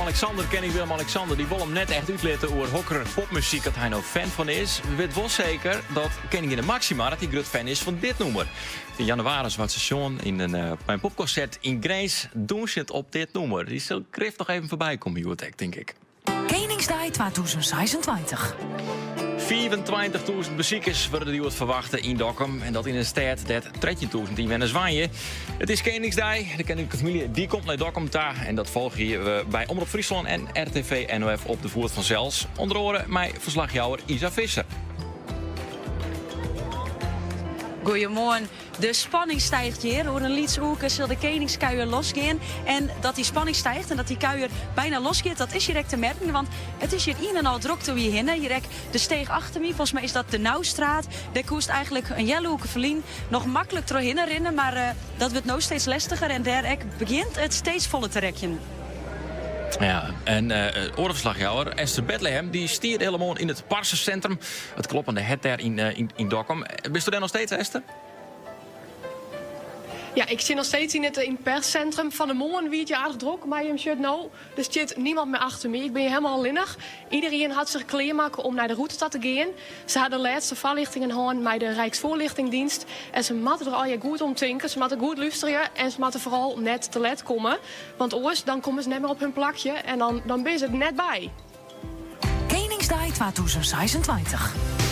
Willem-Alexander, kening Willem-Alexander, dy wol him net echt útlitte oer hokker popmuzyk dat hy no fan fan is. We witte wol seker dat keninginne Maxima dat dy grut fan is fan dit nûmer. Yn jannewaris waard se sjoen yn in, eh, by in popkonsert yn Grins dûnsjend op dit nûmer. Dy sil grif noch even foarby komme hjoed ek, tink ik. Keningsdei 2026. 25.000 besikers wurde der hjoed ferwachte yn Dokkum. En dat yn in stêd dêr't 13.000 ynwenners wenje. It is Keningsdei. De keninklike famylje dy komt nei Dokkum ta. En dat folgje we by Omrop Fryslân en RTV NOF op de foet fansels. Under oare mei ferslachjouwer Isa Visser. Goeiemoarn. De spanning stijgt hjir. Oer in lyts oerke sil de keningskuier losgean. En dat dy spanning stijgt en dat dy kuier byna losgiet, dat is hjir ek te merken. Want it is hjir ien en al drokte om je hinne. Hjir ek de steech achter my, folgens my is dat de Nauwstraat. Dêr koest eigentlik in healoerke ferlyn noch maklik trochhinne rinne. Mar eh, dat wurdt no steeds lestiger en dêr ek begjint it steeds foller te rekjen. Ja, en uh, oare ferslachjouwer Esther Bethlehem dy stiet hiele moarn yn it parsesintrum. It kloppende hert dêr yn, eh, yn, yn Dokkum. Bisto dêr noch steeds, Esther? Ja, ik sit noch steeds yn it, yn it persintrum. Fan 'e moarn wie it hjir aardich drok, mar jim sjogge no, der stiet niemand mear achter my. Ik bin hjir hielendal allinnich. Iderien hat sich klearmakke om nei de rûte ta te gean. Se ha de lêste foarljochtingen hân mei de Rijksvoorlichtingdienst. En se moatte der allegear goed om tinke. Se moatte goed lústerje en se moatte foaral net te let komme. Want oars dan komme se net mear op hun plakje en dan, dan binne se der net by. Keningsdei 2026.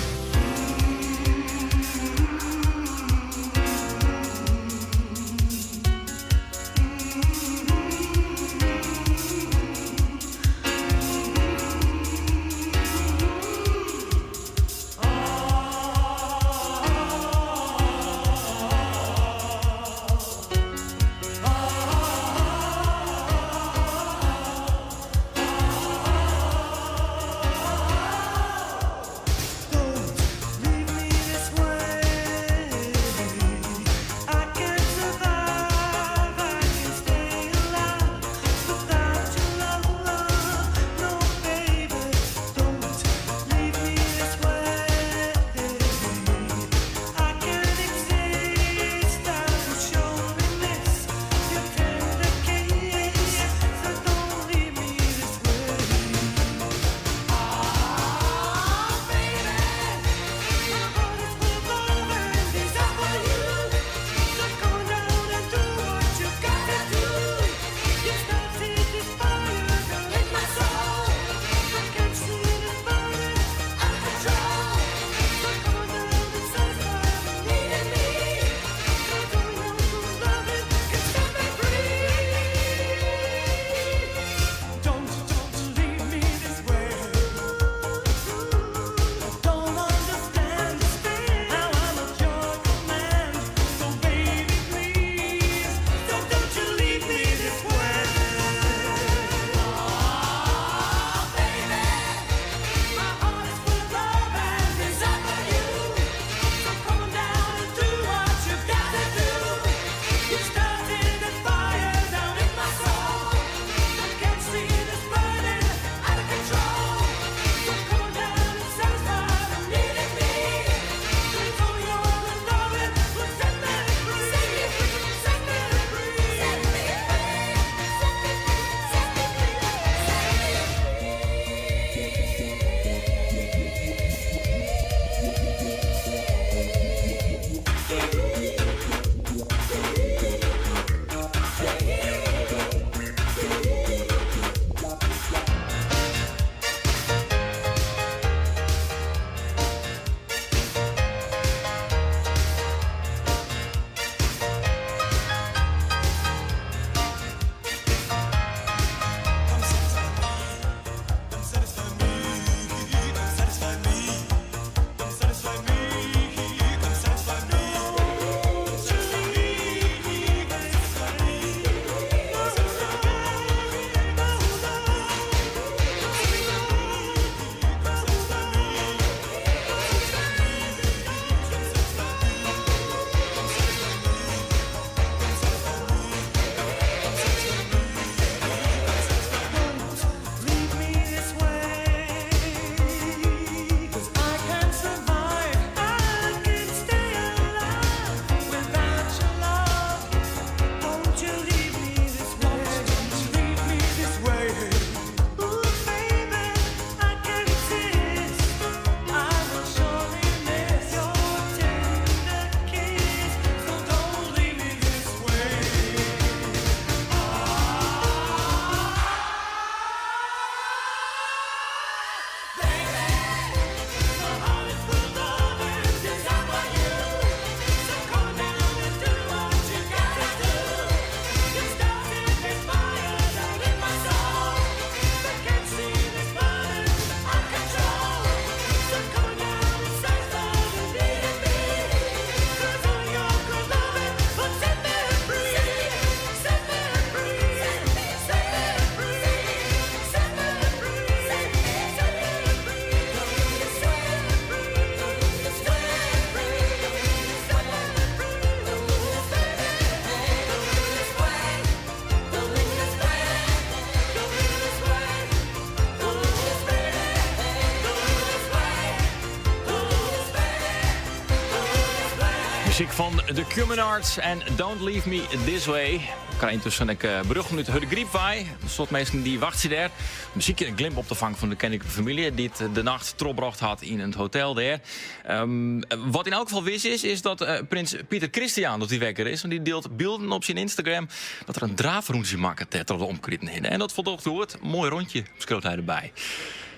Fan de Communards en Don't Leave Me This Way. Ik krij yntusken ek eh, berjochten út de Hurde Gryp wei. In soad minsken dy wachtsje dêr. Besykje in glimp op te fangen fan de keninklike famylje dy't de nacht trochbrocht hat yn it hotel dêr. Ehm, wat yn elk gefal wis is, is dat eh, prins Pieter Christian dat dy wekker is. Want dy dielt bylden op syn Instagram dat er in draafrûntsje makket dêr troch de omkriten hinne. En dat foldocht goed. Moai rûntsje, skriuwt hy derby.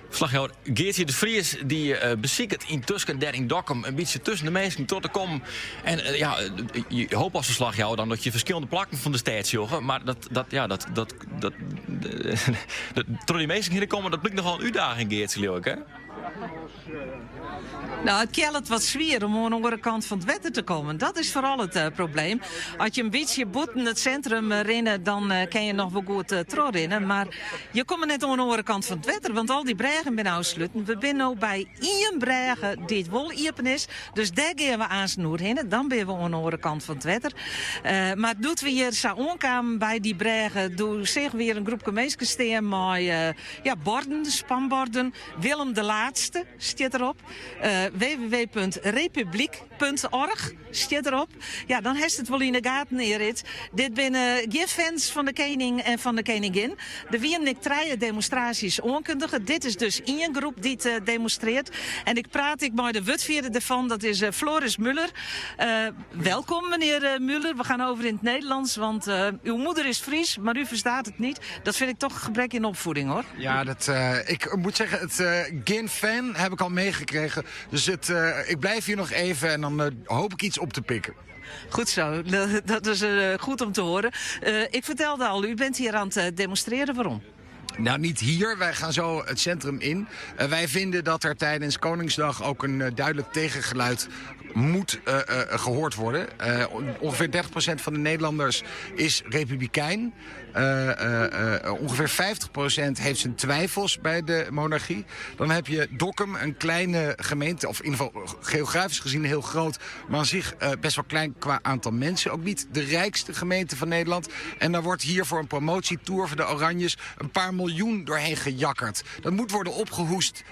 Ferslachjouwer Geartsje de Vries dy eh, besiket yntusken dêr yn Dokkum in bytsje tusken de minsken troch te kommen. En eh, ja, je hoopje as ferslachjouwer dan dat je ferskillende plakken fan de stêd sjogge. Mar dat, dat, ja, dat, dat, dat, dat, troch dy minsken hinne komme, dat blykt nochal in útdaging, Geartsje, leau ik, hè? Nou, it keallet wat swier om oan de oare kant fan it wetter te kommen. Dat is foaral it eh, probleem. As je in bytsje bûten it sintrum eh, rinne, dan eh, kin je noch wol goed uh, trochrinne. Mar je komme net oan de oare kant fan it wetter, want al dy brêgen binne ôfsletten. We binne no by ien brêge dy't wol iepen is. Dus dêr gean we aansten oerhinne. Dan binne we oan de oare kant fan it wetter. Uh, mar doe't we hjir sa oankamen by dy brêge, doe seagen we hjir in groepke minsken stean mei uh, ja, borden, spanborden. Willem de Laatste stiet derop. Uh, www.republiek.org stiet derop. Ja, dan hast it wol yn de gaten, Erit. Dit binne gjin fans fan de kening en fan de keningin. Der wienen ek trije demonstraasjes oankundige. Dit is dus ien groep dy't uh, demonstrearret. En ik praat ek mei de wurdfierder derfan, dat is uh, Floris Muller. Uh, welkom, meneer Muller. We gaan over in het Nederlands, want uw moeder is Fries, maar u verstaat het niet. Dat vind ik toch een gebrek in opvoeding, hoor. Ja, dat, ik moet zeggen, het uh, fan heb ik al meegekregen. Dus het, ik blijf hier nog even en dan hoop ik iets op te pikken. Goed zo, dat is goed om te horen. Ik vertelde al, u bent hier aan het demonstreren. Waarom? Nou, niet hier. Wij gaan zo het centrum in. Wij vinden dat er tijdens Koningsdag ook een duidelijk tegengeluid moet gehoord worden. Ongeveer 30% van de Nederlanders is republikein. Ongeveer 50% heeft zijn twijfels bij de monarchie. Dan heb je Dokkum, een kleine gemeente, of in ieder geval geografisch gezien heel groot, maar aan zich best wel klein qua aantal mensen. Ook niet de rijkste gemeente van Nederland. En dan wordt hier voor een promotietour voor de Oranjes een paar miljoen doorheen gejakkerd. Dat moet worden opgehoest.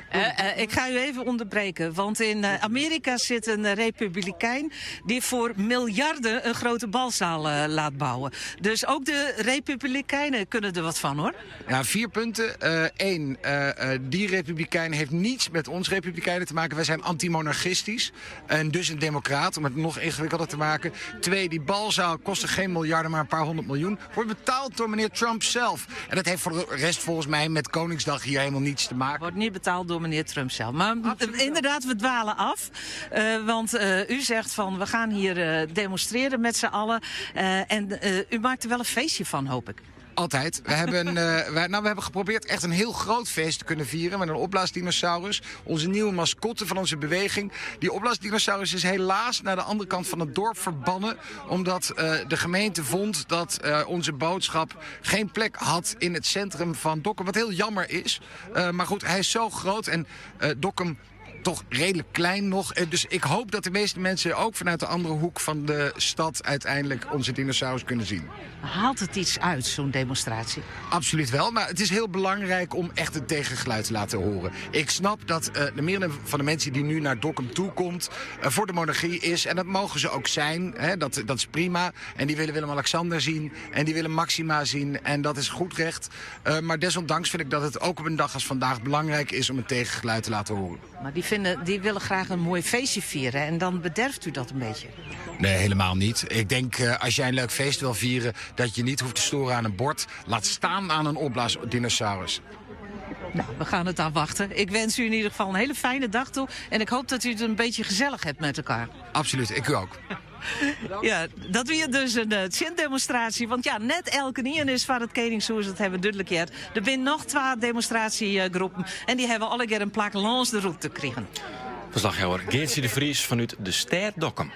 Ik ga u even onderbreken, want in Amerika zit een republikein die voor miljarden een grote balzaal laat bouwen. Dus ook de republikeinen kunnen er wat van, hoor. Ja, 4 punten. Eén, die republikein heeft niets met ons republikeinen te maken. Wij zijn antimonarchistisch en dus een democraat, om het nog ingewikkelder te maken. 2, die balzaal kostte geen miljarden, maar een paar 100 miljoen. Wordt betaald door meneer Trump zelf. En dat heeft voor de rest volgens mij met Koningsdag hier helemaal niets te maken. Wordt niet betaald door meneer Trump zelf. Maar inderdaad, we dwalen af. Want u zegt van, we gaan hier demonstreren met z'n allen. En u maakt er wel een feestje van, hoop ik. Altijd. We nou, we hebben geprobeerd echt een heel groot feest te kunnen vieren met een opblaasdinosaurus. Onze nieuwe mascotte van onze beweging. Die opblaasdinosaurus is helaas naar de andere kant van het dorp verbannen. Omdat de gemeente vond dat onze boodschap geen plek had in het centrum van Dokkum. Wat heel jammer is. Maar goed, hij is zo groot en Dokkum toch redelijk klein nog. Dus ik hoop dat de meeste mensen ook vanuit de andere hoek van de stad uiteindelijk onze dinosaurus kunnen zien. Haalt het iets uit, zo'n demonstratie? Absoluut wel, maar het is heel belangrijk om echt het tegengeluid te laten horen. Ik snap dat de merendeel van de mensen die nu naar Dokkum toe komt, voor de monarchie is. En dat mogen ze ook zijn, hè, dat is prima. En die willen Willem-Alexander zien en die willen Maxima zien. En dat is goed recht. Maar desondanks vind ik dat het ook op een dag als vandaag belangrijk is om het tegengeluid te laten horen. Maar die willen graag een mooi feestje vieren en dan bederft u dat een beetje. Nee, helemaal niet. Ik denk, als jij een leuk feest wil vieren, dat je niet hoeft te storen aan een bord. Laat staan aan een opblaasdinosaurus. Nou, we gaan het afwachten. Ik wens u in ieder geval een hele fijne dag toe. En ik hoop dat u het een beetje gezellig hebt met elkaar. Absoluut, ik u ook. Ja, dat weer dus een demonstratie. Want ja, net elkenien is foar it Keningshûs, dat hawwe we dúdlik heard. Der binne noch twa demonstratiegroepen. En dy hawwe allegear in plak lâns de rûte krigen. Ferslachjouwer Geartsje de Vries fanút de stêd Dokkum.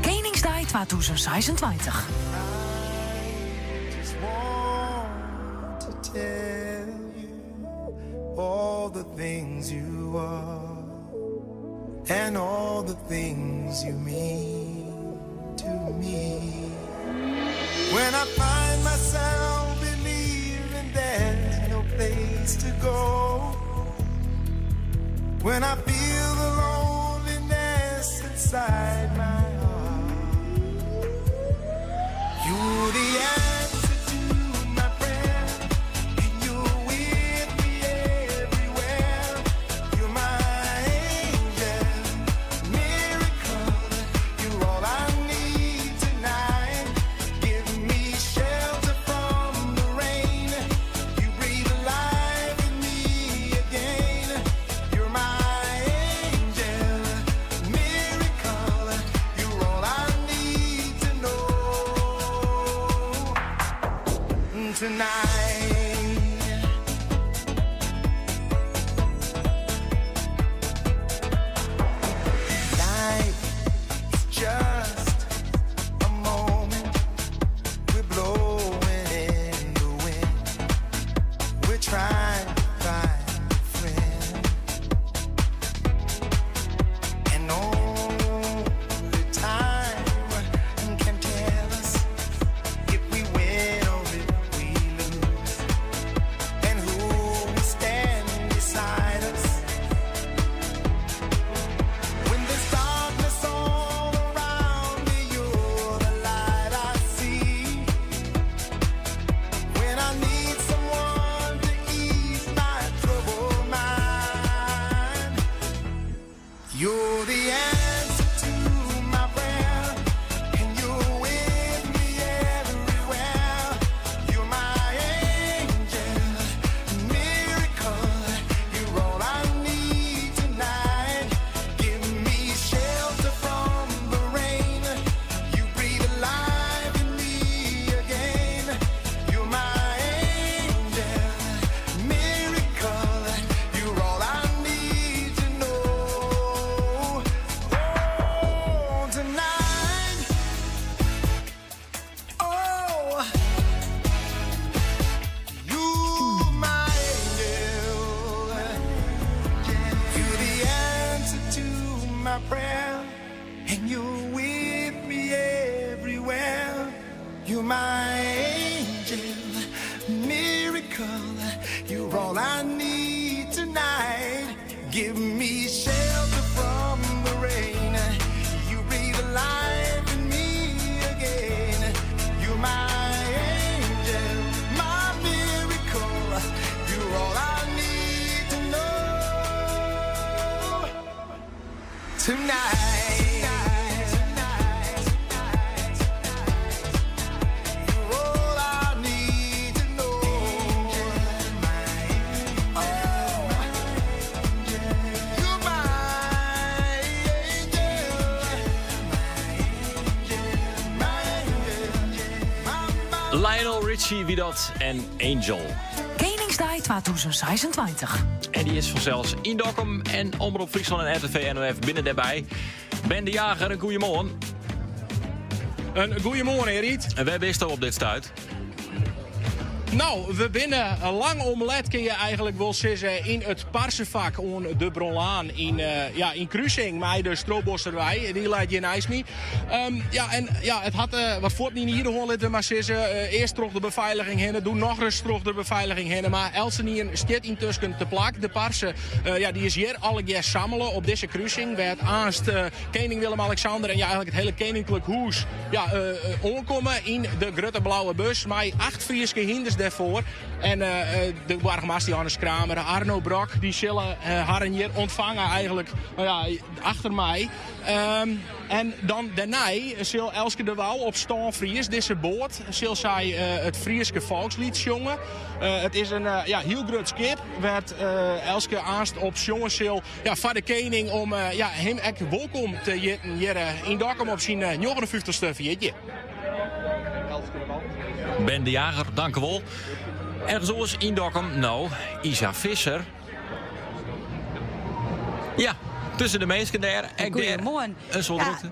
Koningsdag 2026. Just want to tell you all the things you are and all the things you mean to me. When I find myself believing there's no place to go, when I feel the loneliness inside my heart, Tonight. Life is just a moment. We're blowing in the wind. We're trying to find a friend. And only time can tell us if we win or if we lose. And who will stand beside us when there's darkness all around me, you're the light I see. When I need someone to ease my troubled mind, you're the answer to my prayer, and you're with me everywhere. You're my angel, miracle. You're all I need tonight. Give me shelter from the rain. You breathe life in me again. You're my angel, miracle. You're all I need to know. Oh, tonight. Oh, you my angel. You're the answer to my prayer, and you're with me everywhere. You're my angel, miracle. You're all I need tonight. Give me shelter from the rain. You breathe life in me again. You're my angel, my miracle. You're all I need to know tonight. You're all I need to know. Oh, you're my angel, my angel. Lionel Richie, wie dat? En Angel. Koningsdag 2026. En die is vanzelfs in Dokkum en Omrop Friesland en RTV NOF binnen daarbij. Ben de Jager, een goeiemorgen. Een goeiemorgen, Erik. En waar ben je op dit stuit? Nou, we binnen lang omlet kun je eigenlijk wel zeggen in het parsevak on de Bronlaan in, ja, in Kruising, maar de Strobosserwei. Die leidt je nice niet. Ja, en ja, het had wat voort niet hier hoor maar zeggen. Eerst terug de beveiliging heen, doe nog eens terug de beveiliging heen. Maar Elsenien stiet intussen te plak. De parse, ja, die is hier alle keer sammelen op deze kruising. Werd aanst koning Willem-Alexander en ja, eigenlijk het hele koninklijk huis ja, aankomen in de grote blauwe bus. Maar 8 Frieske hinders daarvoor. En de burgemeester Johannes Kramer, Arno Brok, die zullen haar hier ontvangen eigenlijk, nou ja, achter mij. En dan daarna zal Elske de Waal op Staan Fries, deze boot, zal zij het Frieske volkslied zongen. Het is een ja, heel groot schip, werd Elske aanst op zongen zal, ja, van de koning om ja, hem echt welkom te jitten hier in Dokkum op zijn 59ste verjaardag. Ben de Jager, dank u wel. Ergens anders in Dokkum, nou, Isa Visser. Ja, tussen de mensen daar. En daar Goedemorgen. Een soort Ja. drukte.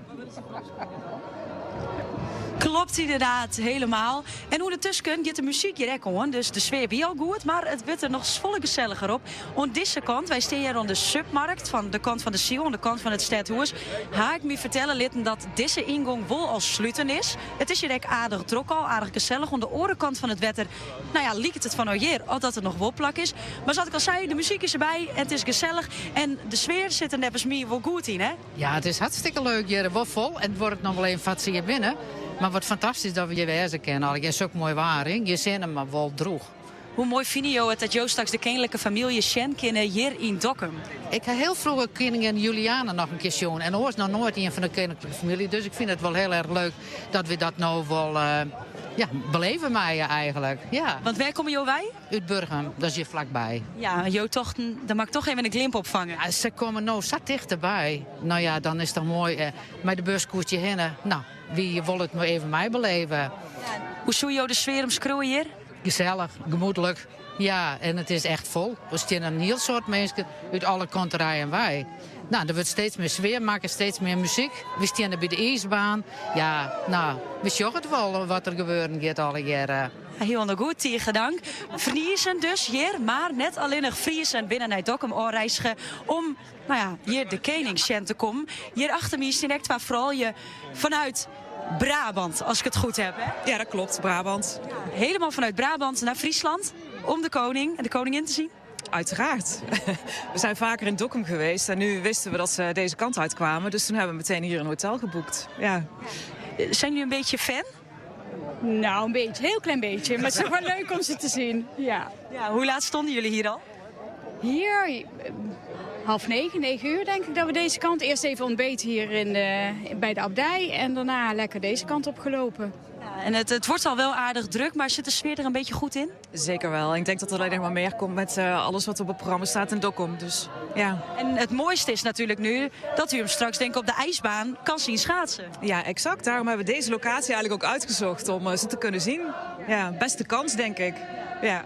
Klopt inderdaad, helemaal. En hoe de tussen gaat de muziek hier ook hoor. Dus de sfeer is al goed, maar het wordt er nog volle gezelliger op. Aan deze kant, wij staan hier aan de submarkt, van de kant van de Siel, aan de kant van het stadhuis. Ha ik me vertellen litten dat deze ingang wel al sluiten is. Het is hier ook aardig druk al, aardig gezellig. Aan de orenkant van het wetter, nou ja, liekt het van oh hier, al dat er nog wel plak is. Maar zoals ik al zei, de muziek is erbij en het is gezellig. En de sfeer zit er net als mij wel goed in, hè? Ja, het is hartstikke leuk hier. Wel vol en het wordt nog wel een vat hier binnen. Maar wat fantastisch dat we je wezen kennen. Al je is ook mooi waar, hè? Je zin hem maar wel droeg. Hoe mooi vind je het dat Joost straks de koninklijke familie Shen kennen hier in Dokkum? Ik heb heel vroeger koningin Juliana nog een keer zien. En hoor is nog nooit een van de koninklijke familie. Dus ik vind het wel heel erg leuk dat we dat nou wel ja, beleven mij eigenlijk. Ja. Want waar komen jou wij? Uit Burgum, dat is hier vlakbij. Ja, Jo tochten, daar mag ik toch even een glimp opvangen. Ja, ze komen nou zo dichterbij. Nou ja, dan is het toch mooi. Met de bus koertje heen. Nou, wie wil het maar even mij beleven? Hoe zou jou de sfeer omschreeuwen hier? Gesellich, gemoedlik. Ja, en it is echt fol. Der steane in hiel soad minsken út alle kanterijen wei. No, der wurdt steeds mear sfear makke, steeds mear muzyk. Wy steane by de iisbaan. Ja, no, we sjogge it wol wat der gebeuren giet allegearre. Hielendal goed, tige dank. Friezen dus hjir, mar net allinnich Friezen binne nei Dokkum ôfreizge om nou ja, hjir de kening sjen te kommen. Hjir achter my stean ek twa froulju fanút Brabant, as ik it goed heb. Hè? Ja, dat klopt, Brabant. Helemaal vanuit Brabant naar Friesland om de koning en de koningin te zien? Uiteraard. We zijn vaker in Dokkum geweest en nu wisten we dat ze deze kant uitkwamen. Dus toen hebben we meteen hier een hotel geboekt. Ja. Zijn jullie een beetje fan? Nou, een beetje, heel klein beetje. Maar het is ook wel leuk om ze te zien. Ja. Ja, hoe laat stonden jullie hier al? Hier, 8:30, 9 uur denk ik dat we deze kant. Eerst even ontbeten hier bij de abdij en daarna lekker deze kant op gelopen. Ja, en het wordt al wel aardig druk, maar zit de sfeer er een beetje goed in? Zeker wel. Ik denk dat er alleen nog maar meer komt met alles wat op het programma staat in Dokkum. Dus, ja. En het mooiste is natuurlijk nu dat u hem straks denk ik op de ijsbaan kan zien schaatsen. Ja, exact. Daarom hebben we deze locatie eigenlijk ook uitgezocht om ze te kunnen zien. Ja, beste kans denk ik. Ja.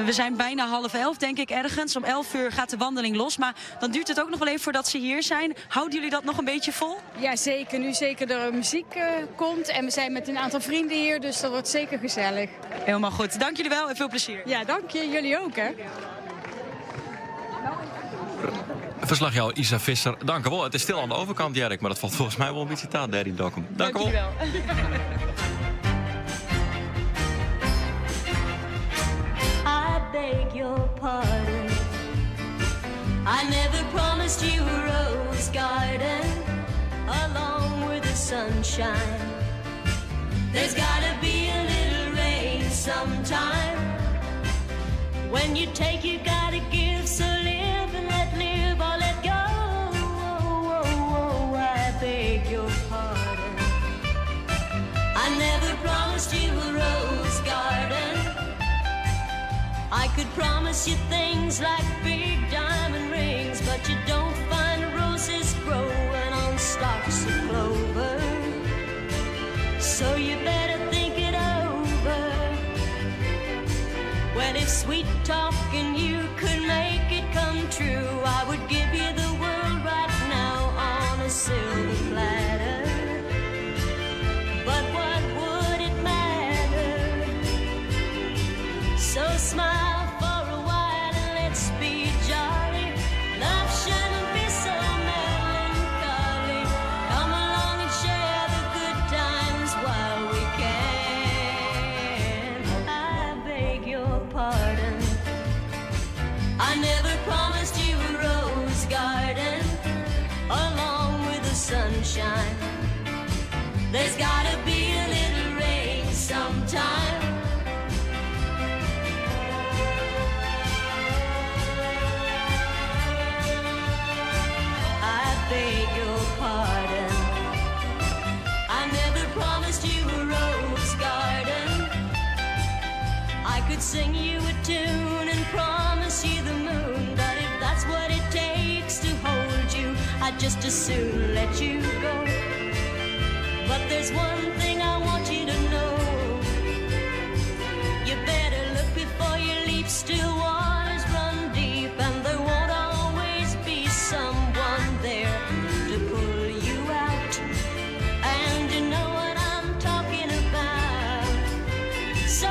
We zijn bijna 10:30 denk ik ergens. Om 11 uur gaat de wandeling los. Maar dan duurt het ook nog wel even voordat ze hier zijn. Houden jullie dat nog een beetje vol? Ja, zeker. Nu zeker er muziek komt. En we zijn met een aantal vrienden hier, dus dat wordt zeker gezellig. Helemaal goed. Dank jullie wel en veel plezier. Ja, dank je. Jullie ook, hè. Verslagjouwer Isa Visser, dank u wel. It is stil oan de overkant, Jerk, mar dat falt folgens my wol in bytsje ta, dêr yn Dokkum. Dank u wel. Dank jullie wel. I beg your pardon. I never promised you a rose garden along with the sunshine. There's gotta be a little rain sometime. When you take, you gotta give. So live and let live or let go. Oh, oh, oh, I beg your pardon. I never promised you a rose garden. I could promise you things like big diamond rings, but you don't find roses growing on stalks of clover. So you better think it over. Well, if sweet talking you could make it come true, I would give you the world right now on a silver platter. But what would it matter? So smile for a while and let's be jolly. Love shouldn't be so melancholy. Come along and share the good times while we can. I beg your pardon. I never promised you a rose garden along with the sunshine. There's gotta be a little rain sometime. I beg your pardon. I never promised you a rose garden. I could sing you a tune and promise you the moon, but if that's what it takes to hold you, I'd just as soon let you go. But there's one thing I want you to know. You better look before you leap. Still waters run deep, and there won't always be someone there to pull you out. And you know what I'm talking about. So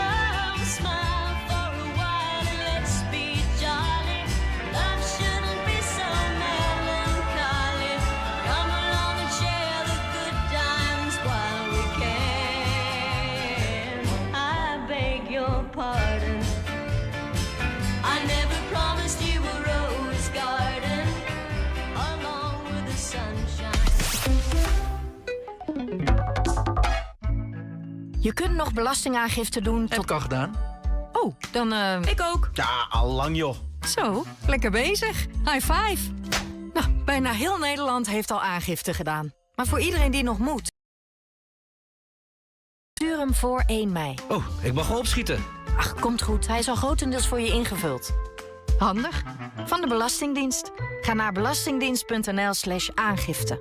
smile for a while and let's be jolly. Love shouldn't be so melancholy. Come along and share the good times while we can. I beg your pardon. I never promised you a rose garden along with the sunshine. Je kunt nog belastingaangifte doen tot... Heb ik al gedaan. Oh, dan... Ik ook. Ja, al lang joh. Zo, lekker bezig. High five. Nou, bijna heel Nederland heeft al aangifte gedaan. Maar voor iedereen die nog moet... Stuur hem voor 1 mei. Oh, ik mag wel opschieten. Ach, komt goed. Hij is al grotendeels voor je ingevuld. Handig. Van de Belastingdienst. Ga naar belastingdienst.nl slash aangifte.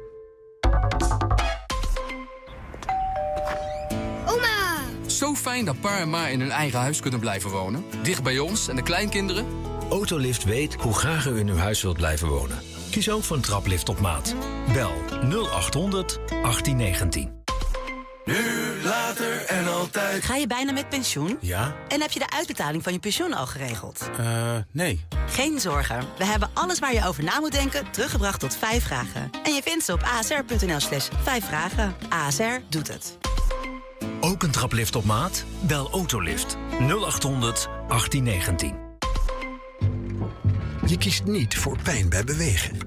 Oma! zo fijn dat pa en ma in hun eigen huis kunnen blijven wonen? Dicht bij ons en de kleinkinderen? Autolift weet hoe graag u in uw huis wilt blijven wonen. Kies ook voor een traplift op maat. Bel 0800 1819. Nu, later en altijd. Ga je bijna met pensioen? Ja? En heb je de uitbetaling van je pensioen al geregeld? Nee. Geen zorgen. We hebben alles waar je over na moet denken teruggebracht tot 5 vragen. En je vindt ze op asr.nl slash 5 vragen. ASR doet het. Ook een traplift op maat? Bel Autolift 0800 1819. Je kiest niet voor pijn bij bewegen.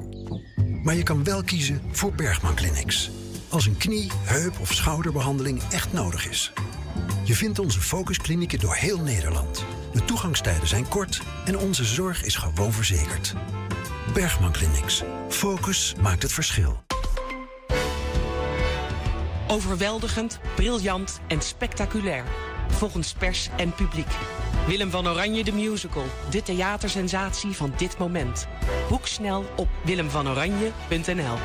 Maar je kan wel kiezen voor Bergman Clinics. Als een knie, heup of schouderbehandeling echt nodig is. Je vindt onze focusklinieken door heel Nederland. De toegangstijden zijn kort en onze zorg is gewoon verzekerd. Bergman Clinics. Focus maakt het verschil. Overweldigend, briljant en spectaculair. Volgens pers en publiek. Willem van Oranje de Musical. De theatersensatie van dit moment. Boek snel op willemvanoranje.nl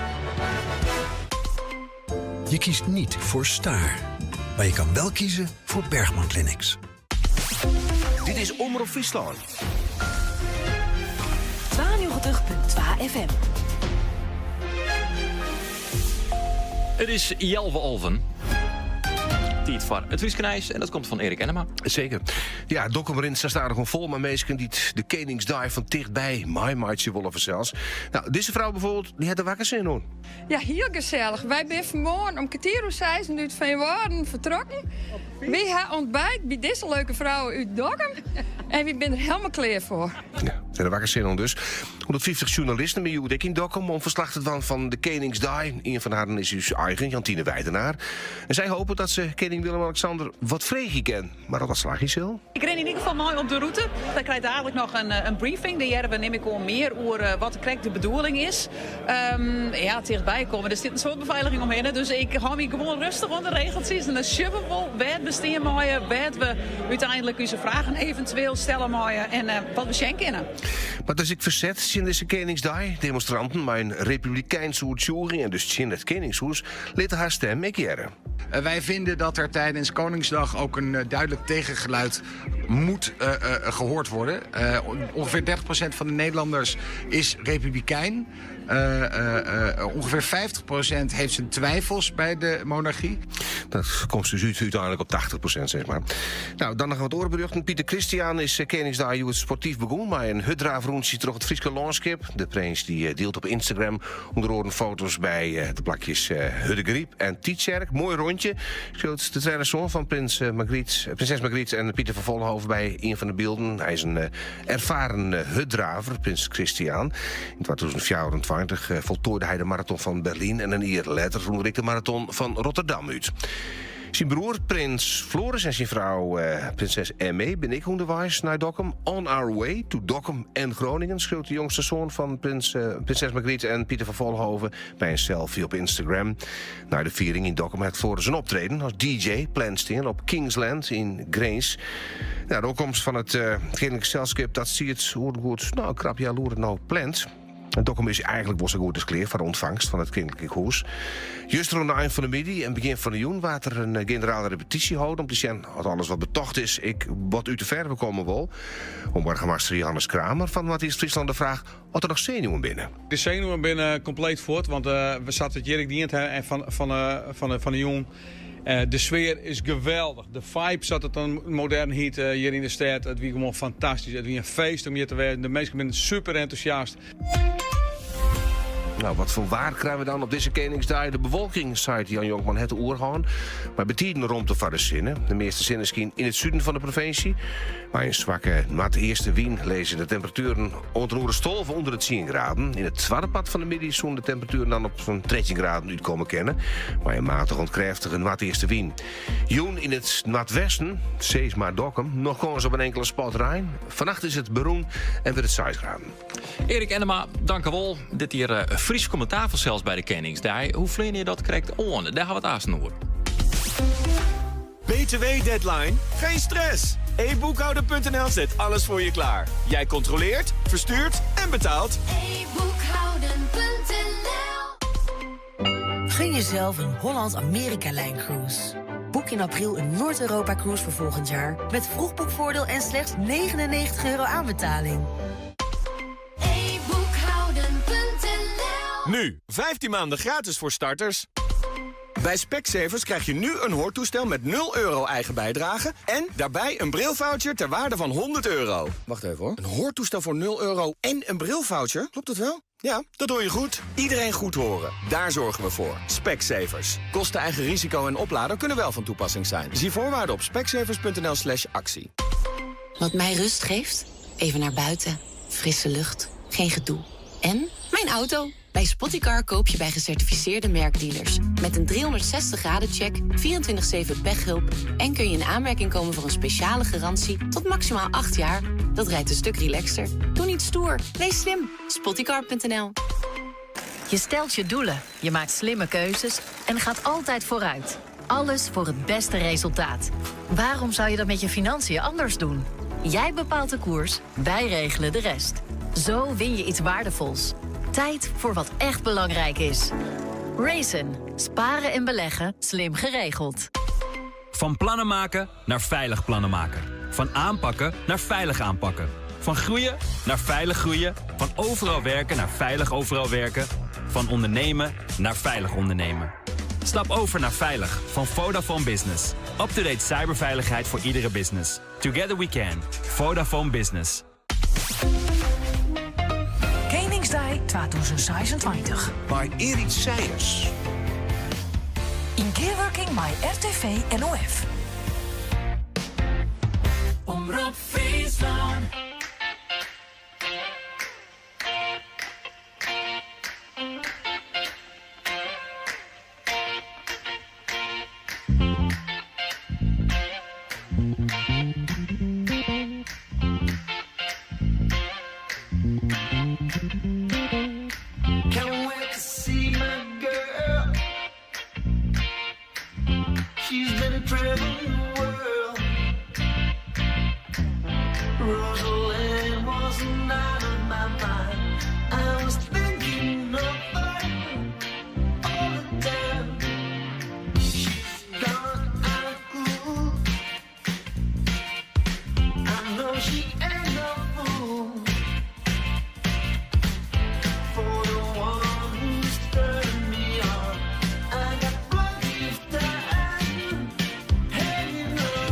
Je kiest niet voor staar. Maar je kan wel kiezen voor Bergman Clinics. Dit is Omroep Friesland. 92.2 FM. Het is Jelve Olven. Tiet voor het Fryske nijs en dat komt van Erik Ennema. Zeker. Ja, Dokkum rint staat gewoon vol, maar meesken die de Koningsdag van dichtbij. Mai wolven zelfs. Nou, deze vrouw bijvoorbeeld, die had er wakker zin in. Ja, heel gezellig. Wij zijn vanmorgen om kwartier uur zes uit Veenwouden vertrokken. We hebben ontbijt bij deze leuke vrouwen uit Dokkum. En we zijn er helemaal klaar voor. Ja, zijn er wakker zin in dus. 150 journalisten met jou in Dokkum om verslag te doen van de Koningsdag. Een van haar is uw eigen, Jantine Weidenaar. En zij hopen dat ze koning Willem-Alexander wat vreegje ken. Maar dat slag is heel. Ik ren in ieder geval mooi op de route. Dan krijg je dadelijk nog een briefing. De jaren neem ik al meer over wat de de bedoeling is. Ja, dichtbij komen. Er zit een soort beveiliging omheen. Dus ik hou me gewoon rustig onder de regeltjes. En dan zullen we wel wat bestaan mooie, wat we uiteindelijk onze vragen eventueel stellen mooie en wat we schenken kunnen. Maar dus ik verzet in deze Koningsdag. Demonstranten, mijn republikeinse oertjoering en dus in het Koningshoes, lieten haar stem ik jaren. Wij vinden dat er tijdens Koningsdag ook een duidelijk tegengeluid moet gehoord worden. Ongeveer 30% van de Nederlanders is republikein. Ongeveer 50% heeft zijn twijfels bij de monarchie. Dat komt dus uiteindelijk op 80%, zeg maar. Nou, dan nog wat orenberichten. Pieter Christian is Koningsdag het sportief begonnen, maar een hutdraafroentje terug het Frieske landschap. De prins die deelt op Instagram onder andere foto's bij de plakjes Hurdegaryp en Tietjerk. Mooi rondje. Speelt de tweede zoon van prinses Margriet en Pieter van Vollenhoven bij een van de beelden. Hij is een ervaren hutdraver, prins Christian. In 2024 voltooide hij de marathon van Berlijn en een jaar later roemde ik de marathon van Rotterdam uit. Zijn broer, prins Floris, en zijn vrouw, prinses Aimee, ben ik onderwijs naar Dokkum. On our way to Dokkum en Groningen, schreeuwt de jongste zoon van prinses Margriet en Pieter van Vollenhoven bij een selfie op Instagram. Na de viering in Dokkum had Floris een optreden als DJ, pland op Kingsland in Grins. Nou, de opkomst van het Koninklijk Gezelschap, dat zie het hoe goed, nou, krap ja, loeren nou pland. En Dokkum is eigenlijk was een goed kleer voor de ontvangst van het Koninklijk Huis. Juist rond de eind van de middag en begin van de juni waard er een generale repetitie houden om te zien dat alles wat betocht is, ik wat u te ver komen wil. Om burgemeester Johannes Kramer van Wat is Friesland de vraag of er nog zenuwen binnen. De zenuwen binnen compleet voort, want we zaten het Jerk Dient en van de jong. De sfeer is geweldig. De vibe zat het dan modern heat hier in de stad. Het was gewoon fantastisch. Het was een feest om hier te werken. De mensen zijn super enthousiast. Nou, wat voor waar krijgen we dan op deze Koningsdag? De bewolking, zei Jan Jonkman, het oergaan. Maar betiden rond de vader zinnen. De meeste zinnen misschien in het zuiden van de provincie. Maar in zwakke nat eerste wien lezen de temperaturen onder de stolven onder de 10 graden. In het tweede pad van de middag zullen de temperaturen dan op zo'n 13 graden uitkomen kennen. Maar een matig ontkrachtige nat eerste wien. Joen in het noordwesten, Sees maar Dokkum, nog gewoon eens op een enkele spot Rijn. Vannacht is het beroen en weer het 6 graden. Erik Ennema, dank u wel. Dit hier Fries commentaar van zelfs bij de Koningsdag. Hoe vleer je dat krijgt on? Daar gaan we het aan horen. BTW-deadline? Geen stress! E-boekhouden.nl zet alles voor je klaar. Jij controleert, verstuurt en betaalt. E-boekhouden.nl Gun jezelf een Holland-Amerika-lijn cruise. Boek in april een Noord-Europa-cruise voor volgend jaar. Met vroegboekvoordeel en slechts 99 euro aanbetaling. Nu, 15 maanden gratis voor starters. Bij Specsavers krijg je nu een hoortoestel met 0 euro eigen bijdrage... en daarbij een brilvoucher ter waarde van 100 euro. Wacht even hoor. Een hoortoestel voor 0 euro en een brilvoucher? Klopt dat wel? Ja, dat hoor je goed. Iedereen goed horen. Daar zorgen we voor. Specsavers. Kosten eigen risico en oplader kunnen wel van toepassing zijn. Zie voorwaarden op specsavers.nl slash actie. Wat mij rust geeft? Even naar buiten, frisse lucht, geen gedoe. En mijn auto. Bij Spottycar koop je bij gecertificeerde merkdealers. Met een 360 graden check, 24-7 pechhulp... en kun je in aanmerking komen voor een speciale garantie tot maximaal 8 jaar. Dat rijdt een stuk relaxter. Doe niet stoer, wees slim. Spottycar.nl Je stelt je doelen, je maakt slimme keuzes en gaat altijd vooruit. Alles voor het beste resultaat. Waarom zou je dat met je financiën anders doen? Jij bepaalt de koers, wij regelen de rest. Zo win je iets waardevols. Tijd voor wat echt belangrijk is. Racen. Sparen en beleggen slim geregeld. Van plannen maken naar veilig plannen maken. Van aanpakken naar veilig aanpakken. Van groeien naar veilig groeien. Van overal werken naar veilig overal werken. Van ondernemen naar veilig ondernemen. Stap over naar Veilig van Vodafone Business. Up-to-date cyberveiligheid voor iedere business. Together we can. Vodafone Business. Koningsdag 2026. By Erik Seijers. In gearworking by RTV NOF. Omrop Fryslân. Can't wait to see my girl. She's been traveling the world. Rosalind wasn't out of my mind. I was thinking of her all the time. She's gone out of cool. I know she ain't no fool. For the one who's turning me on, I got plenty of time hanging on.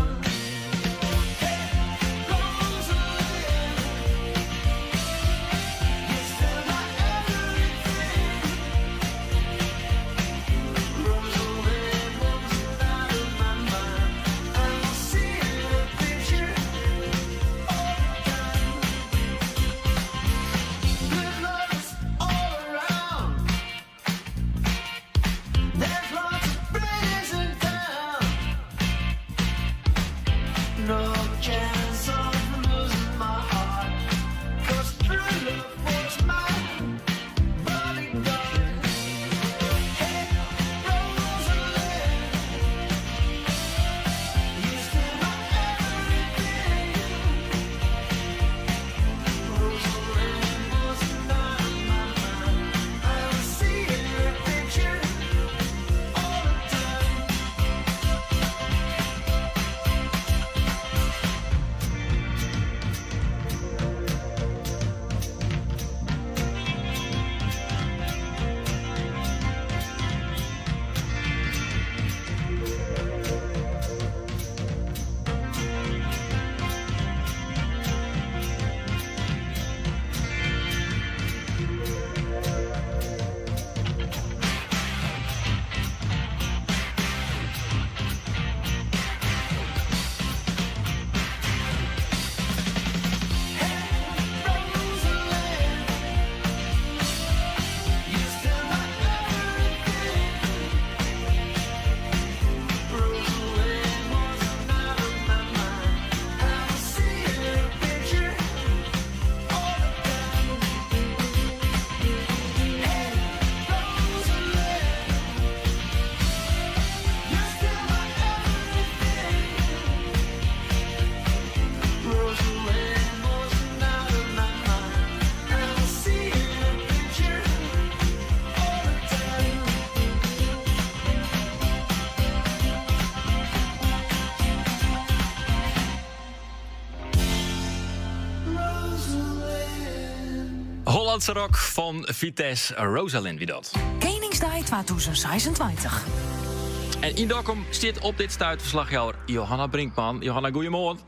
Hollandse rock fan Vitesse Rosalind wie dat. Keningsdei 2026. En yn Dokkum stiet op dit stuit ferslachjouwer Johanna Brinkman. Johanna, goeiemoarn.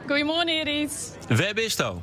Goeiemoarn, Erik. Wêr bisto?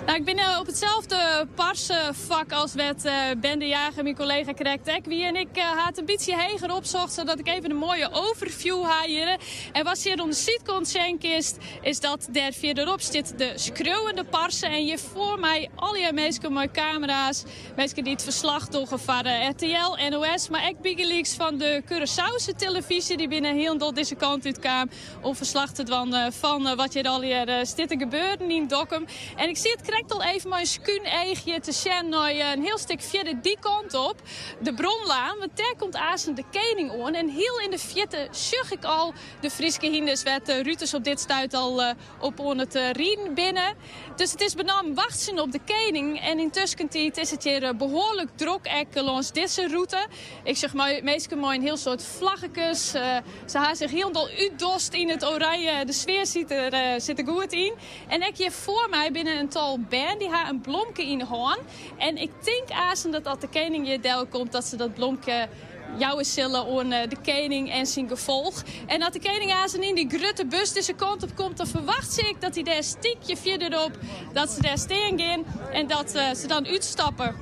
Nou, ik bin eh, op itselde parsefak as wêr't eh, Ben de Jager, myn kollega, krekt ek wie. En ik eh, ha it in bytsje heger opsocht, sadat ik even in moaie overview ha hjir. En watst hjir oan de sydkant sjen kinst, is dat dêr fierderop stiet de skriuwende parse. En hjir foar my allegear minsken mei kamera's. Minsken dy't ferslach dogge foar RTL, NOS, mar ek bygelyks fan de Curaçaose televyzje. Dy binne hielendal dizze kant útkaam om ferslach te dwaan fan wat hjir allegear stiet te gebeuren yn Dokkum. En ik siet krekt al even mei in skún eachje te sjen nei in hiel stik fierder dy kant op, de Bronlaan, want dêr komt aansen de kening oan. En hiel yn de fierte sjoch ik al de Fryske hynders wêr't de ruters op dit stuit al op oan it riden binne. Dus it is benammen wachtsjen op de kening. En yntuskentiid is it hjir behoarlik drok ek lâns dizze rûte. Ik sjoch minsken mei in hiel soad flaggekes. Se ha sich hielendal útdost yn it oranje. De sfear sit der, sit der goed yn. En ek hjir foar my binne in tal bern dy ha in blomke yn de hân. En ik tink aansen dat as de kening hjir delkomt dat se dat blomke jouwe sille oan de kening en syn gefolch. En as de kening aansen yn dy grutte bus dizze kant op komt, dan ferwachtsje ik dat hy dêr stikje fierderop, dat se dêr stean gean en dat se dan útstappe.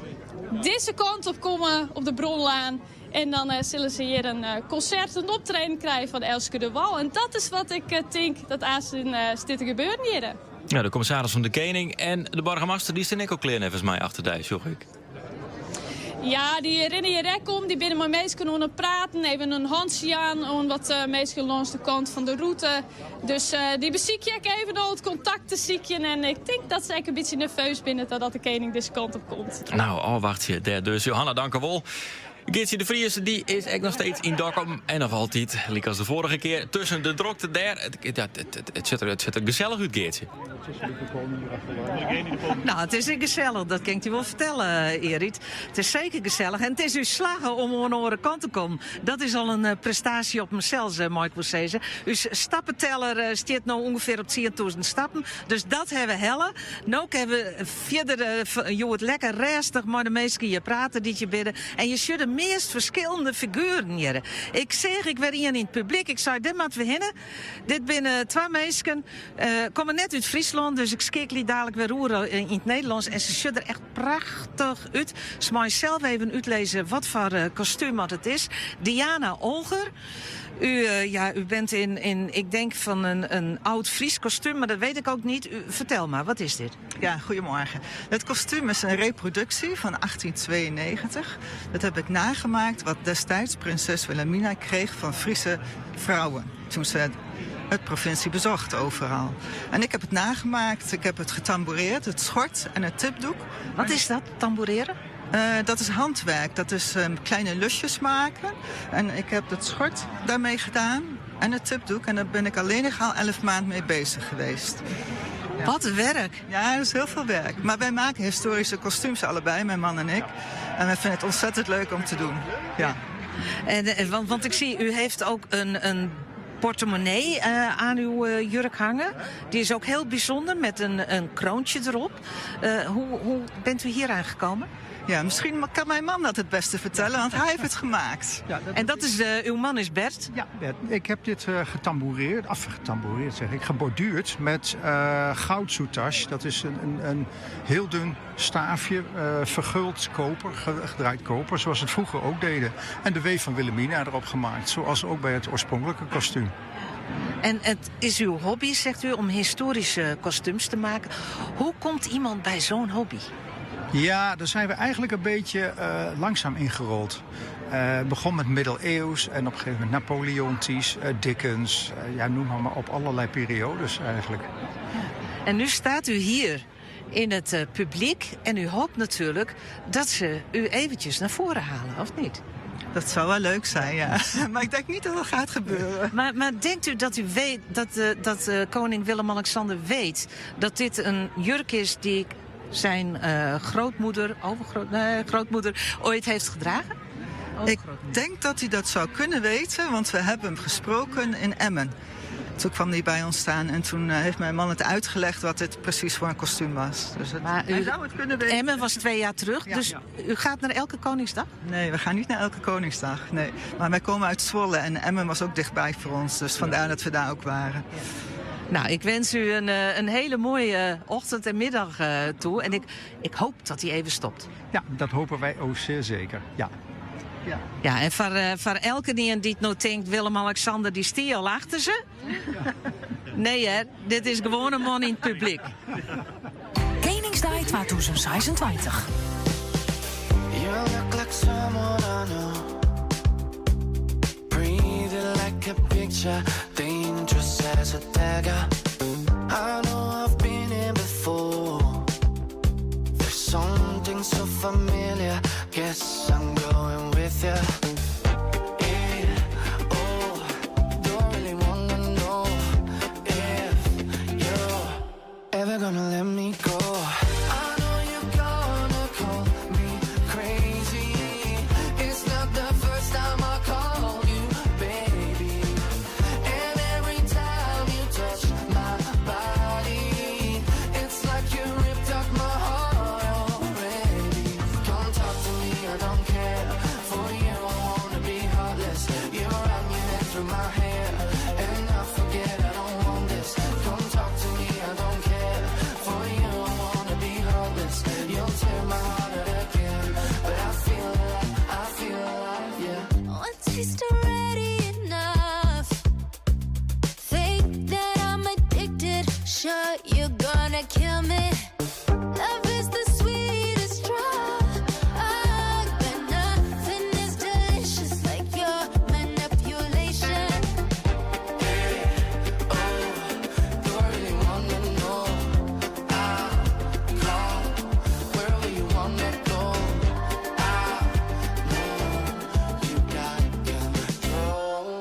Dizze kant op komme op de Bronlaan en dan sille se hjir in konsert, in optreden krije fan Elske DeWall. En dat is wat ik tink dat aansen stiet te gebeuren hjir. Ja, de kommissaris fan de Kening en de boargemaster dy stean ek al klear neffens my achter dy, sjoch ik. Ja, dy rinne hjir ek om. Dy binne mei minsken oan it praten. Even in hantsje jaan oan wat minsken lâns de kant fan de rûte. Dus dy besykje ek even al it kontakt te sykjen. En ik tink dat se ek in bytsje nerveus binne dat de kening dizze kant op komt. Nou, ôfwachtsje dêr dus. Johanna, dankewol. Geartsje de Vries dy is ek noch steeds yn Dokkum. En noch altyd, lykas de foarige kear, tusken de drokte dêr. It sjocht der gesellich út, Geartsje. Nou, it is ek gesellich, dat kin ik dy wol fertelle, Erik. It is seker gesellich en it is ús slagge om oan de oare kant te kommen. Dat is al in prestaasje op himsels, mei ik wol sizze. Us stappeteller stiet no ûngefear op 10.000 stappen, dus dat hawwe we helle. No kinne we fierder hjoed lekker rêstich mei de minsken hjir prate dy't hjir binne. En je sjogge de meast ferskillende figueren hjir. Ik seach ek wer ien yn it publyk. Ik sei, dêr moatte we hinne. Dit binne twa minsken, komme net út Fryslân, dus ik skeakelje dalik wer oer yn it Nederlânsk. En se sjogge der echt prachtich út. Se meie sels even útlizze wat foar kostúm dat it is. Diana Olger. U, ja, u bent in, ik denk van een oud Fries kostuum, maar dat weet ik ook niet. U, vertel maar, wat is dit? Ja, goedemorgen. Het kostuum is een reproductie van 1892. Dat heb ik nagemaakt wat destijds prinses Wilhelmina kreeg van Friese vrouwen. Toen ze het provincie bezocht overal. En ik heb het nagemaakt, ik heb het getamboureerd, het schort en het tipdoek. Wat is dat, tamboureren? Dat is handwerk, dat is kleine lusjes maken. En ik heb het schort daarmee gedaan en het tipdoek. En daar ben ik alleen nog al 11 maanden mee bezig geweest. Ja. Wat werk! Ja, dat is heel veel werk. Maar wij maken historische kostuums allebei, mijn man en ik. En wij vinden het ontzettend leuk om te doen. Ja. Want ik zie, u heeft ook een portemonnee aan uw jurk hangen. Die is ook heel bijzonder met een kroontje erop. Hoe bent u hier aangekomen? Ja, misschien kan mijn man dat het beste vertellen, want hij heeft het gemaakt. Ja, dat En dat is, uw man is Bert? Ja, Bert. Ik heb dit getamboureerd, of getamboureerd zeg ik, geborduurd met goudsoutache. Dat is een heel dun staafje, verguld koper, gedraaid koper, zoals ze het vroeger ook deden. En de W van Wilhelmina erop gemaakt, zoals ook bij het oorspronkelijke kostuum. En het is uw hobby, zegt u, om historische kostuums te maken. Hoe komt iemand bij zo'n hobby? Ja, daar zijn we eigenlijk een beetje langzaam ingerold. Het begon met middeleeuws en op een gegeven moment Napoleontisch, Dickens. Ja, noem maar op, allerlei periodes eigenlijk. Ja. En nu staat u hier in het publiek en u hoopt natuurlijk dat ze u eventjes naar voren halen, of niet? Dat zou wel leuk zijn, ja. Maar ik denk niet dat dat gaat gebeuren. Maar denkt u dat u weet dat koning Willem-Alexander weet dat dit een jurk is die zijn grootmoeder, overgroot, nee, grootmoeder ooit heeft gedragen? Ik denk dat hij dat zou kunnen weten, want we hebben hem gesproken in Emmen. Toen kwam hij bij ons staan en toen eh, heeft mijn man het uitgelegd wat dit precies voor een kostuum was. Dus het, Maar hij u, zou het kunnen weten. Emmen was twee jaar terug, Ja. dus Ja. u gaat naar elke Koningsdag? Nee, we gaan niet naar elke Koningsdag. Nee. Maar wij komen uit Zwolle en Emmen was ook dichtbij voor ons. Dus vandaar dat we daar ook waren. Nou, ik wens u een, eh, een hele mooie ochtend en middag eh, toe. En ik, ik hoop dat hij even stopt. Ja, dat hopen wij ook zeer zeker. Ja. Ja. Ja, en voor, eh, voor elke die die het nou denkt, Willem-Alexander, die stier al achter ze. Nee hè, dit is gewoon een man in het publiek. Koningsdag 2026. You look like someone I know. Breathing like a picture, dangerous as a dagger. I know I've been here before. There's something so familiar. Guess I'm going with you. Yeah, oh, don't really wanna know if you're ever gonna let me go. I know you're gonna call me crazy. It's not the first time I call you, baby. And every time you touch my body, it's like you ripped out my heart already. Come talk to me, I don't care. For you, I wanna be heartless. You run your hand through my hair, and I forget I don't want this. Come talk to me, I don't care. For you, I wanna be heartless. You'll tear my heart out again, but I feel alive, I feel alive, yeah. One taste already enough. Think that I'm addicted. Sure, you're gonna kill me. Love is the sweetest drug, but nothing is delicious like your manipulation. Don't really wanna know. I'll call wherever you wanna go. I know you got control.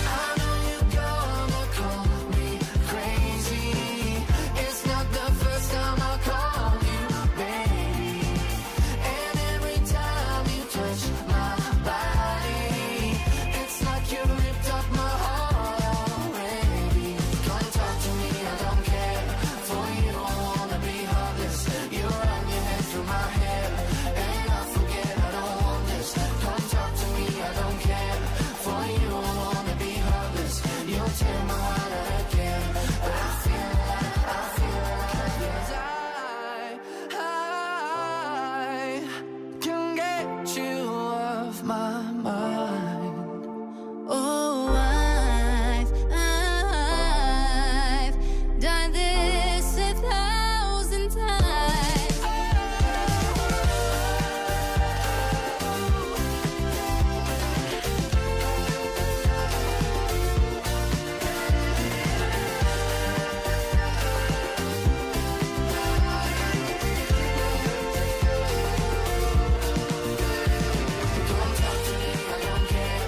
I know you're gonna call me crazy. It's not the first time I call you, baby. And every time you touch my body, it's like you ripped up my heart already. Come talk to me, I don't care. For you, I wanna be heartless. You run your hand through my hair, and I forget I don't want this. Come talk to me, I don't care. For you, I wanna be heartless. You'll tear my heart out again, but I feel alive, I feel alive. Yeah. I, I can get you off my mind. Oh, I've, I've done this a thousand times. Come talk to me, I don't care.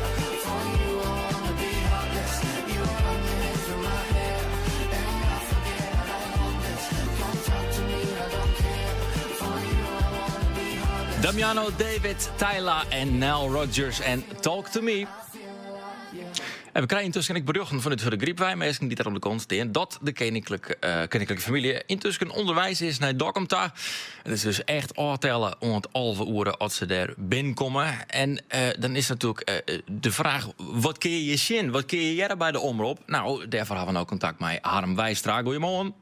For you, I wanna be heartless. You run your hand through my hair, and I forget I don't want this. Come talk to me, I don't care. For you, I wanna be heartless. Damiano, David, Tyla en Nile Rodgers en Talk To Me. En we krijgen intussen ik berichten vanuit de griep wij mensen die daar op de kant staan dat de koninklijke, eh, koninklijke familie intussen onderwijs is naar Dokkum ta. Het is dus echt oortellen om het halve uren als ze daar binnenkomen. En eh, dan is natuurlijk eh, de vraag, wat keer je zin? Wat keer je jaren bij de omroep? Nou, daarvoor hebben we nou contact met Harm Wijstra. Goedemorgen.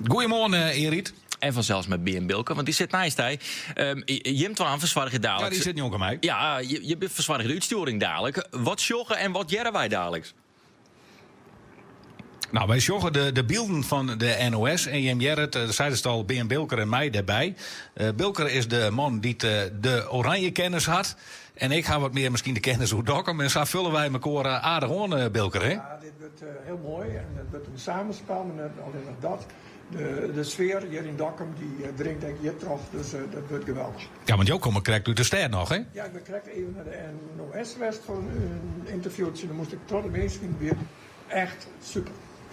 Goedemorgen, eh, Erit. En vanzelfs met Bien Bilke, want die zit naast hij. Um, Jim Twaan verzorgt je dadelijk. Ja, die zit nu ook aan mij. Ja, je, je verzorgt de uitsturing dadelijk. Wat sjoggen en wat jerren wij dadelijk? Nou, wij sjoggen de, de beelden van de NOS. En Jim Jerrit, eh, zei het al, Ben Bilker en mij daarbij. Eh, Bilker is de man die de, de oranje kennis had. En ik ga wat meer misschien de kennis hoe Dokkum. En zo vullen wij elkaar eh, aardig aan, eh, Bilker, hè? Ja, dit wordt eh, heel mooi en het wordt een samenspel, maar net alleen nog dat. De, de sfeer hier in Dokkum die eh, drinkt denk ik hier terug, dus eh, dat wordt geweldig. Ja, want jou komt correct uit de stad nog, hè? Ja, ik ben correct even naar de NOS West voor een, een interviewtje. Dan moest ik tot de mensen weer. Echt super.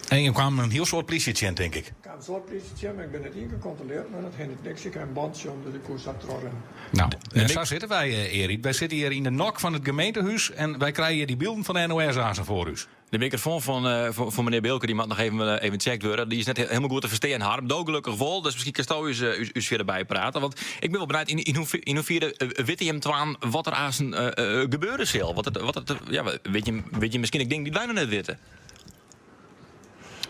En je kwamen in hiel soad plysje tsjin, tink ik. Ik kaam in soad plysje tsjin, mar ik bin net ien kear kontroleard, mar dat hindert niks. Ik ha in bantsje om, dus ik koe sa trochrinnen. Nou, en sa sitte wy, Erik. Wy sitte hjir yn de nok fan it gemeentehûs en wy krije hjir dy bylden fan de NOS aanst foar ús. De mikrofoan fan menear Bilker dy moat noch even checkt wurde. Dy is net hielendal goed te ferstean, Harm. Do gelokkich wol, dus miskien kinsto ús fierder byprate. Want ik bin wol benijd, yn hoefiere witte jim twaen wat der aanst gebeure sil? Wat, ja, witte jim miskien ek dingen dy't wy noch net witte?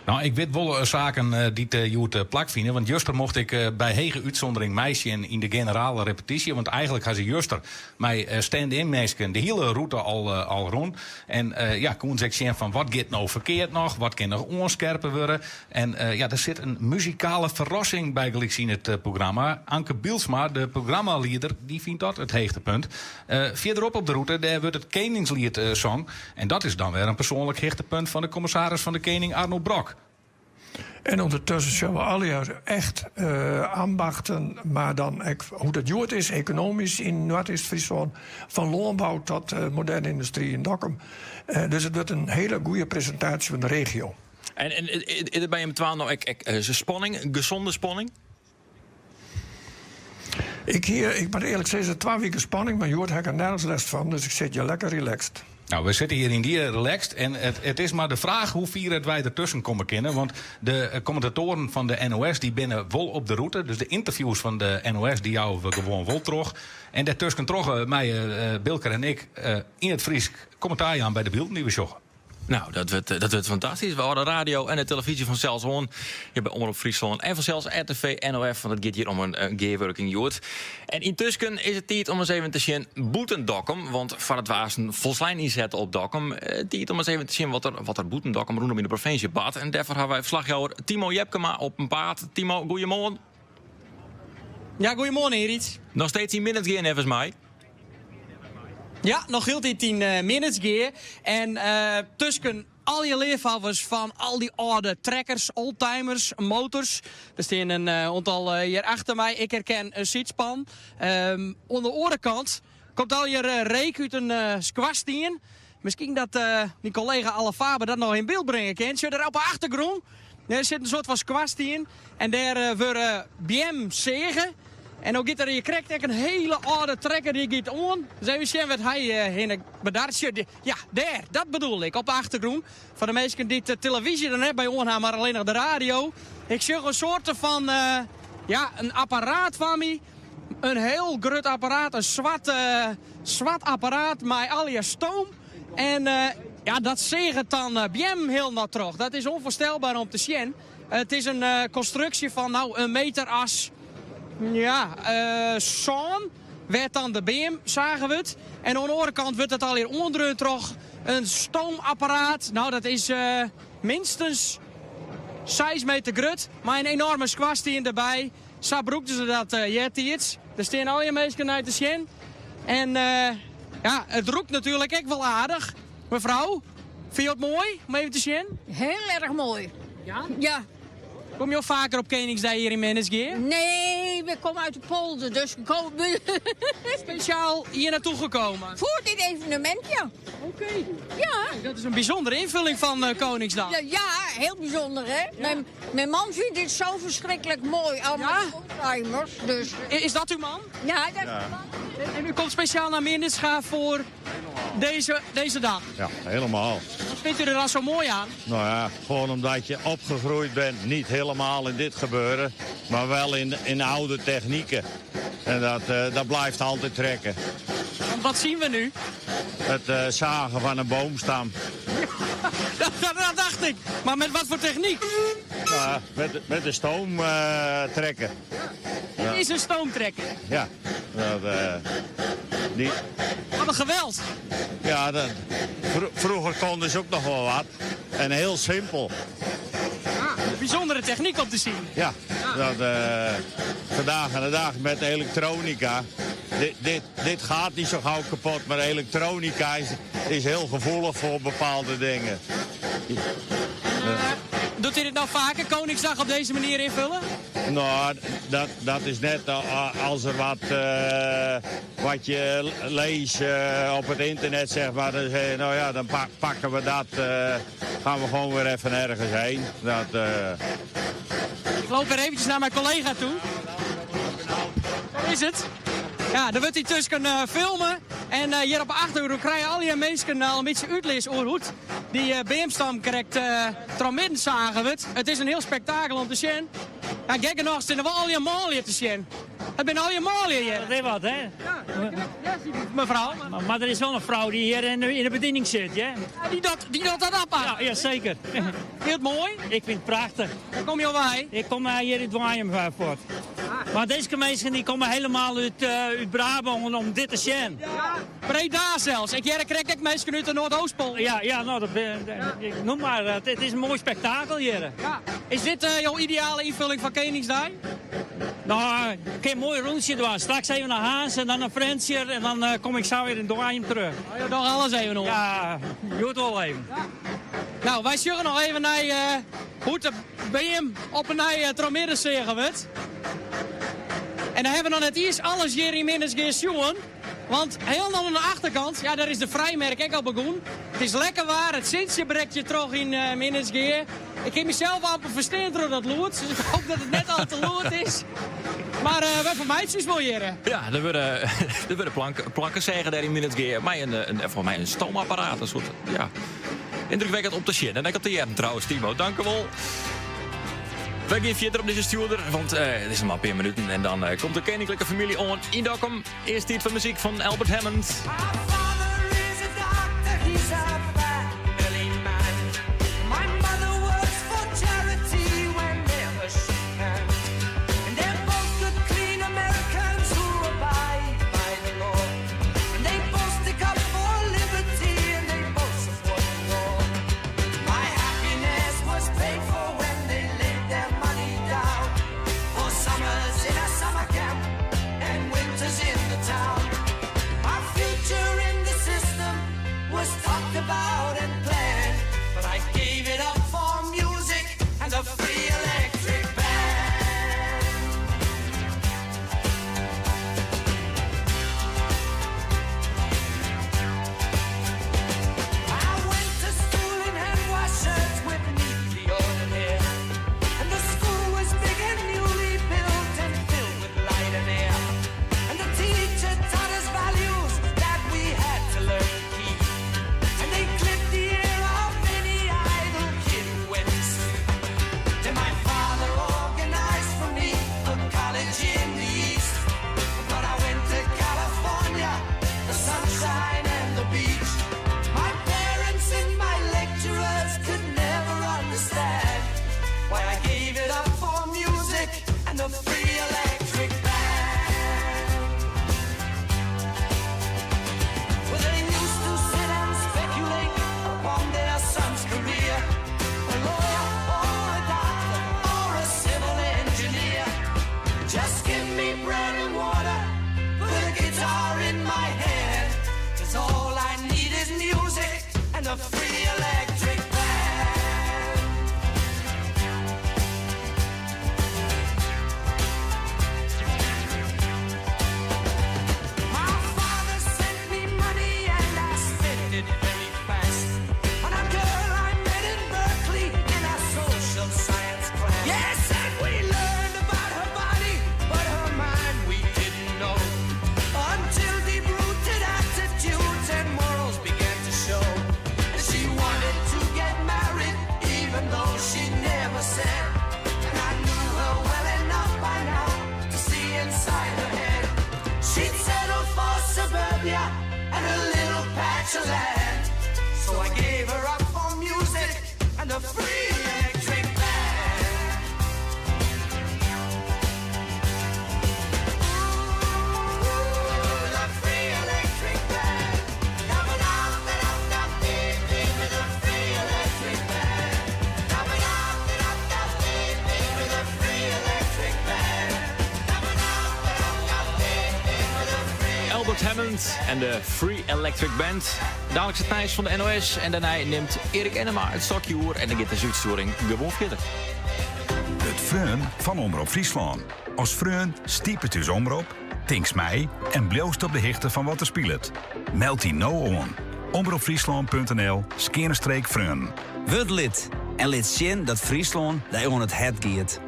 Nou, ik wit wol saken dy't hjoed plakfine. Want juster mocht ik by hege útsûndering meisjen yn de generale repetysje. Want eigentlik ha se juster mei stand-in minsken de hiele rûte al rûn. En ja, koene se ek sjen fan wat giet no ferkeard noch, wat kin noch oanskerpe wurde. En ja, der sit in muzikale ferrassing bygelyks yn it programma. Anke Bylsma, de programmalieder, dy fynt dat it hichtepunt. Fierderop op de rûte, dêr wurdt it Keningsliet song. En dat is dan wer in persoanlik hichtepunt fan de kommissaris fan de Kening Arno Brok. En ûndertusken sjogge we allegear echt ambachten, mar dan ek hoe't it hjoed is ekonomysk yn Noardeast-Fryslân, fan lânbou tot moderne yndustry yn Dokkum. Dus it wurdt in hiele goede presintaasje fan de regio. En is der by jim twaen no ek spanning, gezonde spanning? Ik hie, ik moat earlik sizze, twa wiken spanning, mar hjoed ha ik der nergens lêst fan, dus ik sit hjir lekker relaxed. Nou, we sitte hjir yndie relaxed en it is mar de fraach hoe fier it wy dertusken komme kinne. Want de kommentatoaren fan de NOS dy binne wol op de rûte, dus de ynterviews fan de NOS dy jouwe we gewoan wol troch. En dêrtusken troch meie Bilker en ik yn it Frysk kommentaar jaan by de bylden dy't we sjogge. Nou, dat wurdt fantastysk. We hâlde radio en de telefyzje fansels oan. Hjir by Omrop Fryslân en fansels RTV NOF, want it giet hjir om in gearwurking hjoed. En yntusken is it tiid om ris even te sjen bûten Dokkum, want foardat we aanst folslein ynsette op Dokkum, tiid om ris even te sjen wat der bûten Dokkum rûnom yn de provinsje bart. En dêrfoar hawwe wy ferslachjouwer Timo Jepkema op 'en paad. Timo, goeiemoarn. Ja, goeiemoarn Erik. Noch steeds yn Minnertsgea neffens my. Ja, noch hieltyd yn Minnertsgea. En tusken al je leafhawwers fan al dy âlde trekkers, oldtimers, motors. Der stean in oantal hjir achter my. Ik herken in sydspan. Oan de oare kant komt allegear reek út in skoarstien. Miskien dat myn kollega Alle Faber dat noch yn byld bringe kin. Sjoch der op 'e achtergrûn, dêr sit in soart fan skoarstien en dêr wurde beammen seage. En no giet der hjir krekt ek in hiele âlde trekker dy giet oan. Dus even sjen wêr't hy hinne bedarret. Sjoch, ja, dêr, dat bedoel ik, op 'e achtergrûn. Foar de minsken dy't de televyzje der net by oan ha, mar allinnich de radio. Ik sjoch in soarte fan, ja, in apparaat foar my. In hiel grut apparaat, in swart apparaat mei allegear stoom. En ja, dat seaget dan beammen hielendal troch. Dat is ûnfoarstelber om te sjen. It is in konstruksje fan no in meter as ja, sân, wêr't dan de beam sage wurdt. En oan de oare kant wurdt it allegear oandreaun troch in stoomapparaat. No, dat is minstens 6 meter grut, mei in enoarme skoarstien derby. Sa brûkten se dat eartiids. Der stean allegear minsken nei te sjen. En ja, it rûkt natuerlik ek wol aardich. Mefrou, fine jo it moai om even te sjen? Hiel erch moai. Ja? Ja. Komme jo faker op Keningsdei hjir yn Minnertsgea? Nee, we komme út de polder, dus we komme... Spesjaal hjir naartoe gekomen? Foar dit evenemint, ja. Oké. Ja. Dat is in bysûndere ynfolling fan Koningsdag. Ja, ja, hiel bysûnder, hè? Myn man fynt dit sa ferskriklik moai, allemaal oldtimers. Dus. Is dat uw man? Ja, dat is mijn man. En u komt speciaal naar Minnertsga voor deze dag? Ja, helemaal. Wat vindt u er dan zo mooi aan? Nou ja, gewoon omdat je opgegroeid bent. Niet helemaal in dit gebeuren, maar wel in oude technieken. En dat blijft altijd trekken. Want wat zien we nu? Het zagen van een boomstam. Dat dacht ik. Maar met wat voor techniek? Ja, met de stoom trekken. Het Ja. is een stoomtrekker. Ja. Dat die... Wat een geweld. Ja, vroeger konden ze ook nog wel wat. En heel simpel. Ah, bijzondere techniek om te zien. Ja, dat vandaag aan de dag met elektronica. Dit gaat niet zo gauw kapot, maar elektronica is heel gevoelig voor bepaalde dingen. En Docht u dit no faker, Koningsdag op dizze manier ynfolje? No, dat is net as der wat, wat je lêst op it ynternet, zeg maar. Dan, zeg je, no ja, dan pakke we dat, gaan we gewoan wer even ergens hinne. Ik loop wer eventjes nei myn kollega ta. Hoe is it? Ja, der wurdt yntusken filme. En hjir op de achtergrûn krije allegear minsken al in bytsje útlis oer hoe't dy beamstam krekt trochmidden seage wurdt. It is in hiel spektakel om te sjen. Ja, gek genôch steane der wol allegear manlju te sjen. It binne allegear manlju hjir. Dat is wat, hè? Ja, mefrou. Mar der is wol in frou dy't hjir yn de bediening sit, hè? Ja, dy docht dat apart. Ja, ja, seker. Fyn je it moai? Ik fyn it prachtich. Wêr komme jo wei? Ik kom hjir út Doanjum fuort. Mar dizze minsken dy komme hielendal út Brabân om dit te sjen. Ja, Breda sels. Ik hear krekt ek minsken út de Noardeastpolder. Ja, ja, no, ik noem mar, it is in moai spektakel hjir. Ja. Is dit jo ideale ynfolling fan Keningsdei? No, ik kin in moai rûntsje dwaan. Straks even nei Harns en dan nei Frjentsjer en dan kom ik sa wer yn Doanjum werom. Oh, jo dogge alles even oan. Ja, goed wol even. Ja. No, wy sjogge noch even nei hoe't de beam op 'e nij trochmidden seage wurdt. En dan hawwe we noch net iens alles hjir yn Minnertsgea sjoen. Want hielendal oan de achterkant, ja, dêr is de frijmerk ek al begûn. It is lekker waar, it sintsje brekt hjir troch yn Minnertsgea. Ik kin mysels amper ferstean troch dat lûd, dus ik hoopje dat it net al te lûd is. Mar wy fermeitsje ús wol hjir. Ja, der wurde planken seage dêr yn Minnertsgea. Mei in, folgens my in stoomapparaat, in soart, ja. Yndrukwekkend om te sjen. En ek om te hearren trouwens, Timo. Dankjewol. Wy geane fierder op dizze stjoerder, want it is noch mar in pear minuten en dan komt de keninklike famylje oan yn Dokkum. Earst tiid foar muzyk fan Albert Hammond. Is a doctor, he's a family man. My mother works for charity whenever she can. And they're both good, clean Americans who abide by the law. And they both stick up for liberty and they both support the war. My happiness was paid for when they laid their money down. For summers in a summer camp and winters in the town. Our future in the system was talked about and planned, but I gave it up for music and the free electric band. I went to school in hand-washed shirts with neatly ordered hair, and the school was big and newly built and filled with light and air. And the teacher taught us values that we had to learn to keep. And they clipped the ear of any idle kid who went to sleep. Then my father organized for me a college in the East. But I went to California, the sunshine and the beach. My parents and my lecturers could never understand why I gave it up for music and the free electric band. Well, they used to sit and speculate upon their son's career, a lawyer or a doctor or a civil engineer. Just give me bread and water, put a guitar in my hand, 'Cause all I need is music and a free electric band. My father sent me money and I spent it very fast on a girl I met in Berkeley in a social science class. Yes, and we learned about her body, but her mind we didn't know until deep-rooted attitudes and morals began to show. And she wanted to get married, even though she never said. And I knew her well enough by now to see inside her head. She'd settle for suburbia and a little patch of land. So I gave her up for music and the free electric band. Ooh, the free electric band. The free electric band. The free electric band. Albert Hammond en de Free Electric Band. Daliks it nijs fan de NOS en dêrnei nimt Erik Ennema it stokje oer en dan giet de útstjoering gewoan fierder. It freon fan Omrop Fryslân. As freon stipest ús omrop, tinkst mei en bliuwst op de hichte fan wat der spilet. Meld dy no oan. Omropfryslân.nl skeane streek freonen. Wurd lid en lit sjen dat Fryslân dy oan it hert giet.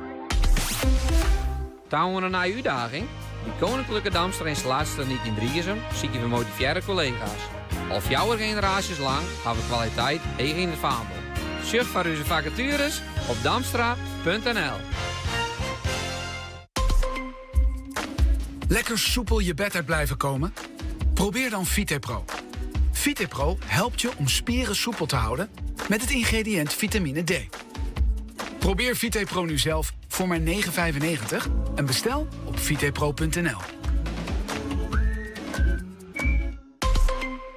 Ta oan in nije útdaging? By Koninklijke Damstra Installatietechiek yn Driezum sykje we motivearre kollega's. Al fjouwer generaasjes lang ha we kwaliteit heech yn it faandel. Sjoch foar ús fakatueres op damstra.nl. Lekker soepel je bed uit blijven komen? Probeer dan VitePro. VitePro helpt je om spieren soepel te houden met het ingrediënt vitamine D. Probeer VitePro nu zelf voor maar 9,95 en bestel op vitepro.nl.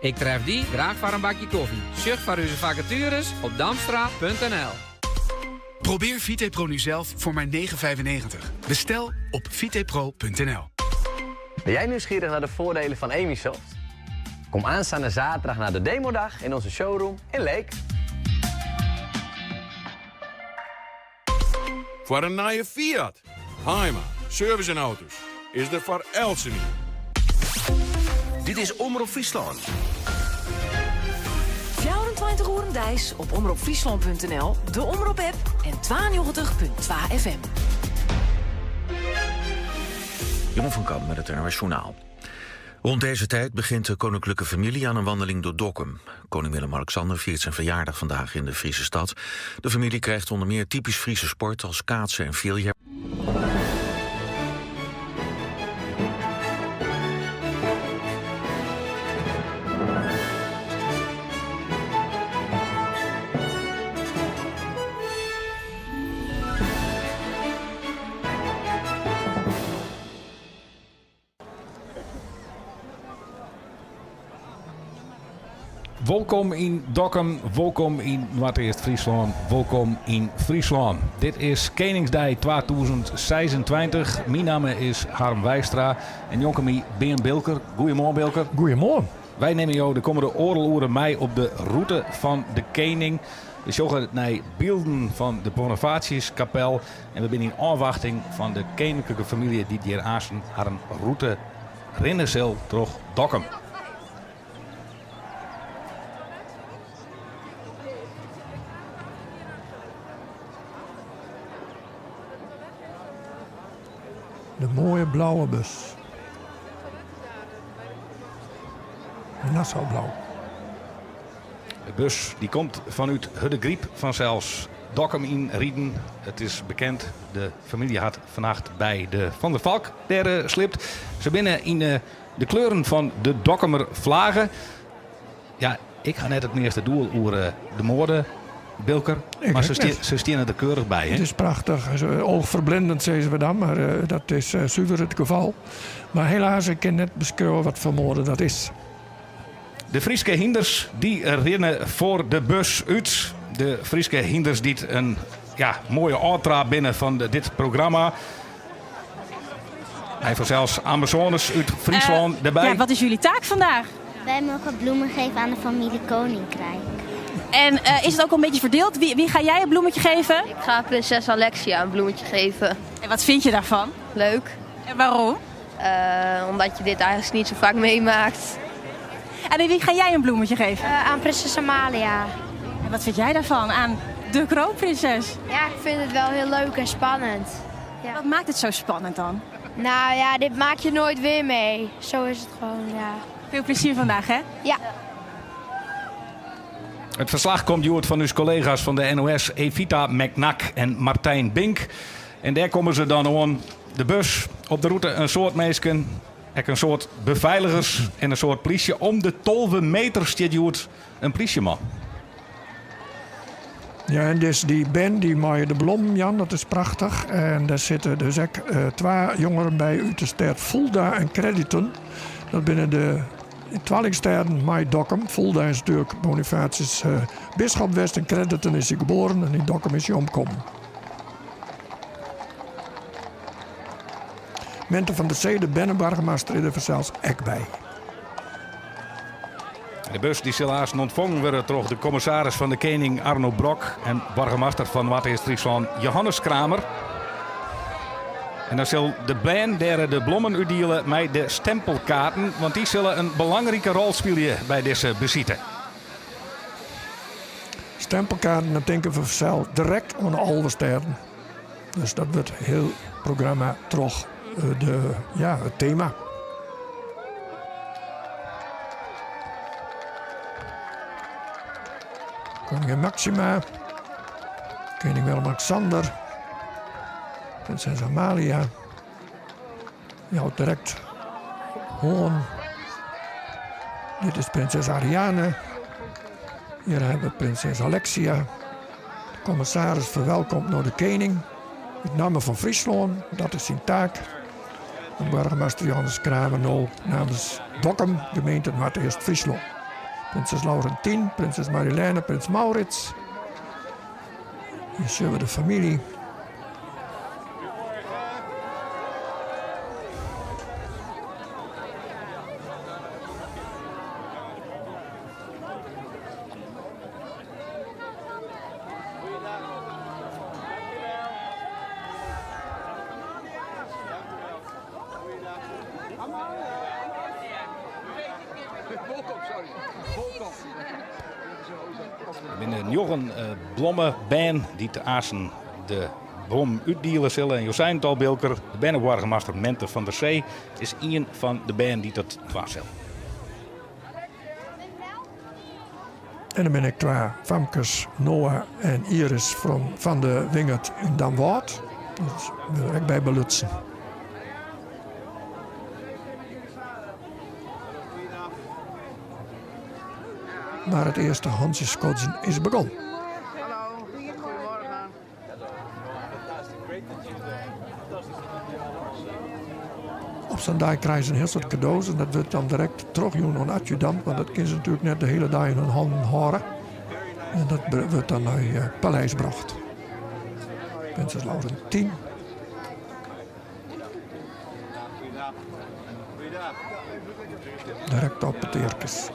Ik tref dy graach foar in bakje kofje. Sjoch foar ús fakatueres op damstra.nl. Probeer VitePro nu zelf voor maar 9,95. Bestel op vitepro.nl. Ben jij nieuwsgierig naar de voordelen van Amisoft? Kom aanstaande zaterdag naar de demodag in onze showroom in Leek. Foar in nije Fiat? Haima, service en auto's, is der foar eltsenien. Dit is Omrop Fryslân. 24 oeren deis op omropfryslân.nl, de Omrop-app en 92.2 FM. Jeroen van Kamp met het NOS Journaal. Rond deze tijd begint de koninklijke familie aan een wandeling door Dokkum. Koning Willem-Alexander viert zijn verjaardag vandaag in de Friese stad. De familie krijgt onder meer typisch Friese sport als kaatsen en fierljeppen. Wolkom yn Dokkum, wolkom yn Noardeast-Fryslân, wolkom yn Fryslân. Dit is Keningsdei 2026. Myn namme is Harm Weistra en njonken my Bearn Bilker. Goeiemoarn Bilker. Goeiemoarn. Wy nimme jo de kommende oardel oere mei op de rûte fan de kening. We sjogge nei bylden fan de Bonifatiuskapel en we binne yn ôfwachting fan de keninklike famylje dy't hjir aansten harren rûte rinne sil troch Dokkum. De moaie blauwe bus. Nassau-blau. De bus die komt fanút Hurdegaryp fansels Dokkum yn riden. It is bekend, de famylje hat fannacht by de Van der Valk dêr eh, sliept. Se binne yn eh, de kleuren fan de Dokkumer flage. Ja, ik ha net it measte doel oer eh, de moade, Bilker. Ik mar ek net. se steane der keurich by. It is prachtich. Oogverblindend sizze we dan, mar dat is suver it gefal. Mar helaas, ik kin net beskriuwe wat foar moade dat is. De Fryske hynders dy rinne foar de bus út. De Fryske hynders dy't in ja, moaie ôftraap binne fan dit programma. En fansels Amazones út Fryslân derby. Ja, wat is jullie taak vandaag? Wij mogen bloemen geven aan de familie Koninkrijk. En eh, is het ook al een beetje verdeeld? Wie, wie ga jij een bloemetje geven? Ik ga prinses Alexia een bloemetje geven. En wat vind je daarvan? Leuk. En waarom? Eh, omdat je dit eigenlijk niet zo vaak meemaakt. En aan wie ga jij een bloemetje geven? Eh, aan prinses Amalia. En wat vind jij daarvan? Aan de kroonprinses? Ja, ik vind het wel heel leuk en spannend. Ja. Wat maakt het zo spannend dan? Nou ja, dit maak je nooit weer mee. Zo is het gewoon, ja. Veel plezier vandaag, hè? Ja. Het verslag komt hjoed fan ús kollega's fan de NOS, Evita McNack en Martijn Bink. En dêr komme se dan oan de bus op de rûte in soad minsken, ek in soad befeiligers en in soad plysje. Om de 12 meter stiet hjoed in plysjeman. Ja, en dus dy bern dy meie de blommen jaan, dat is prachtich. En dêr sitte dus ek eh, twa jongeren by út de stêd Fulda en Crediton. Dat binne de twallingstêden mei Dokkum. Fulda is natuerlik Bonifatius eh, bisschop west en Crediton is hy geboren en yn Dokkum is hy omkommen. Menthe van der Zee, de berneboargemaster, is der fansels ek by. De bus dy sil aansten ûntfongen wurde troch de kommissaris fan de Kening Arno Brok en boargemaster fan Noardeast-Fryslân Johannes Kramer. En dan sil de bern dêr de blommen útdiele mei de stempelkaarten, want dy sille in belangrike rol spylje by dizze besite. Stempelkaarten, dan tinke we fansels direkt oan de 11 stêden. Dus dat wurdt hiel programma troch de, ja, it tema. Koningin Maxima, kening Willem-Alexander, prinses Amalia. Jout direkt oan. Dit is prinses Ariane. Hjir hawwe we prinses Alexia. De kommissaris ferwelkomt no de kening út namme fan Fryslân. Dat is syn taak. En boargemaster Johannes Kramer no namens Dokkum, gemeente Noardeast-Fryslân. Prinses Laurentien, prinses Marilène, prins Maurits. Hjir sjogge we de famylje. Der binne njoggen blommebern dy't aansten de blommen útdiele sille. En jo seinen it al, Bilker, de berneboargemaster Mente van der Zee is ien fan de bern dy't dat dwaan sil. En dan bin ik twa famkes, Noah en Iris fan de Wingerd yn Damwâld. Dus bin der ek by belutsen. Mar it earste hantsjeskodzjen is begûn. Op sa'n dei krije se in hiel soad kado's en dat wurdt dan direkt trochjûn oan adjudant, want dat kinne se natuerlik net de hiele dei yn hun hannen hâlde. En dat wurdt dan nei it paleis brocht. Prinses Laurentien. Direkt op it earkes.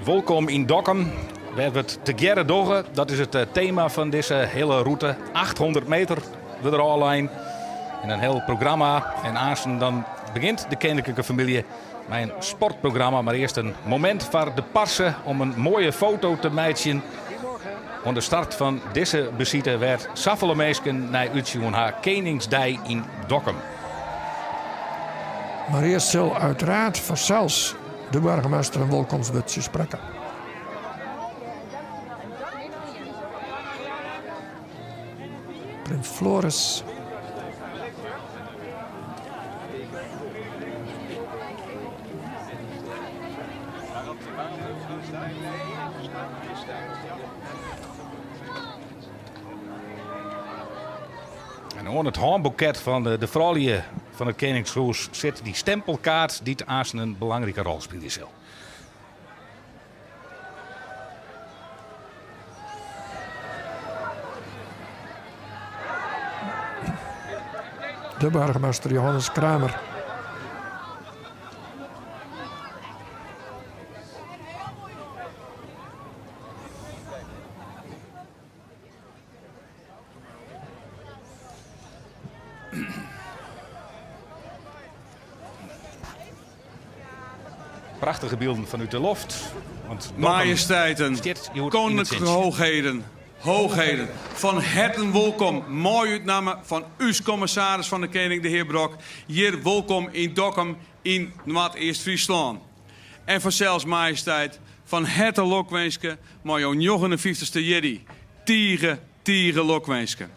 Wolkom yn Dokkum. Wêr't we it tegearre dogge, dat is it tema fan dizze hiele rûte. 800 meter wurdt der ôflein. En in hiel programma. En aansten dan begjint de keninklike famylje mei in sportprogramma. Mar earst in momint foar de parse om in moaie foto te meitsjen. Oan de start fan dizze besite wêr't safolle minsken nei útsjoen ha, Keningsdei yn Dokkum. Mar earst sil uiteraard fansels de boargemaster in wolkomstwurdsje sprekke. Prins Floris. En oan it hânboeket fan de froulju fan it Keningshûs sit dy stempelkaart dy't aansten in belangrike rol spylje sil. De boargemaster Johannes Kramer. Prachtige bylden fanút de loft. Want Majesteiten, koninklijke hoogheden, hoogheden, fan herten wolkom, mei út namme fan ús kommissaris fan de Kening, de hear Brok, hjir wolkom yn Dokkum yn Noardeast-Fryslân. En fansels, majesteit, fan herte lokwinske mei jo njoggenenfyftichste jierdei. Tige, tige lokwinske.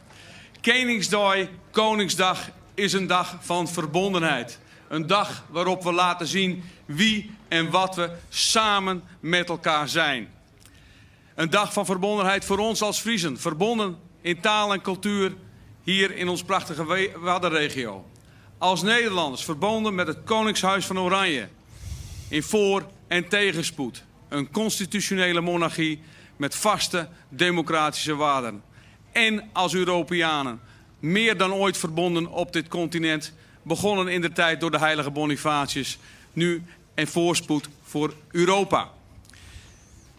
Keningsdei, Koningsdag, is in dag van verbondenheid. Een dag waarop we laten zien wie en wat we samen met elkaar zijn. Een dag van verbondenheid voor ons als Friezen, verbonden in taal en cultuur hier in ons prachtige Waddenregio. Als Nederlanders verbonden met het Koningshuis van Oranje. In voor- en tegenspoed. Een constitutionele monarchie met vaste democratische waarden. En als Europeanen, meer dan ooit verbonden op dit continent, begonnen in de tijd door de heilige Bonifatius, nu en voorspoed voor Europa.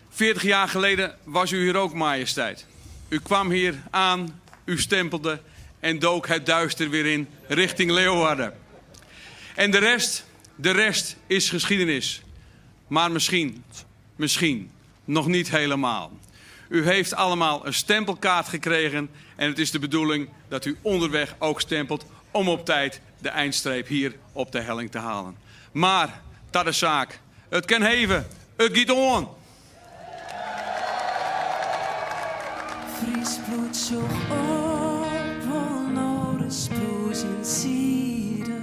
40 jaar geleden was u hier ook, majesteit. U kwam hier aan, u stempelde en dook het duister weer in richting Leeuwarden. En de rest, de rest is geschiedenis. Maar misschien, misschien nog niet helemaal. U heeft allemaal een stempelkaart gekregen en het is de bedoeling dat u onderweg ook stempelt om op tijd de eindstreep hier op de helling te halen. Maar, dat is zaak. Het kan heven. Het gaat on. Fries bloed zocht op, wol no de sproes in side.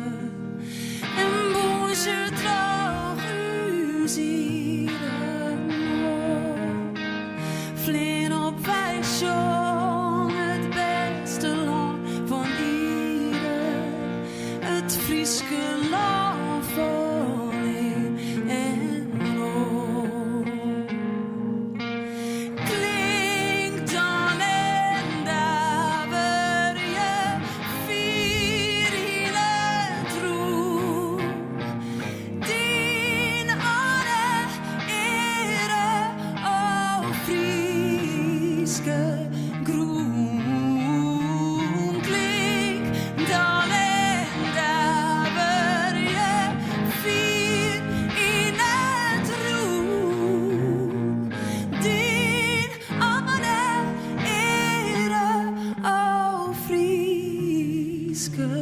En boeze troch ús ieren op. Flean op wy sjong it bêste lân fan ierde. It Fryske lân fan ear en lof. Klink dan en daverje fier yn it rûch. Dyn âlde eare, o Fryske grûn. Klink dan en daverje fier yn it rûch. Dyn âlde eare, o Fryske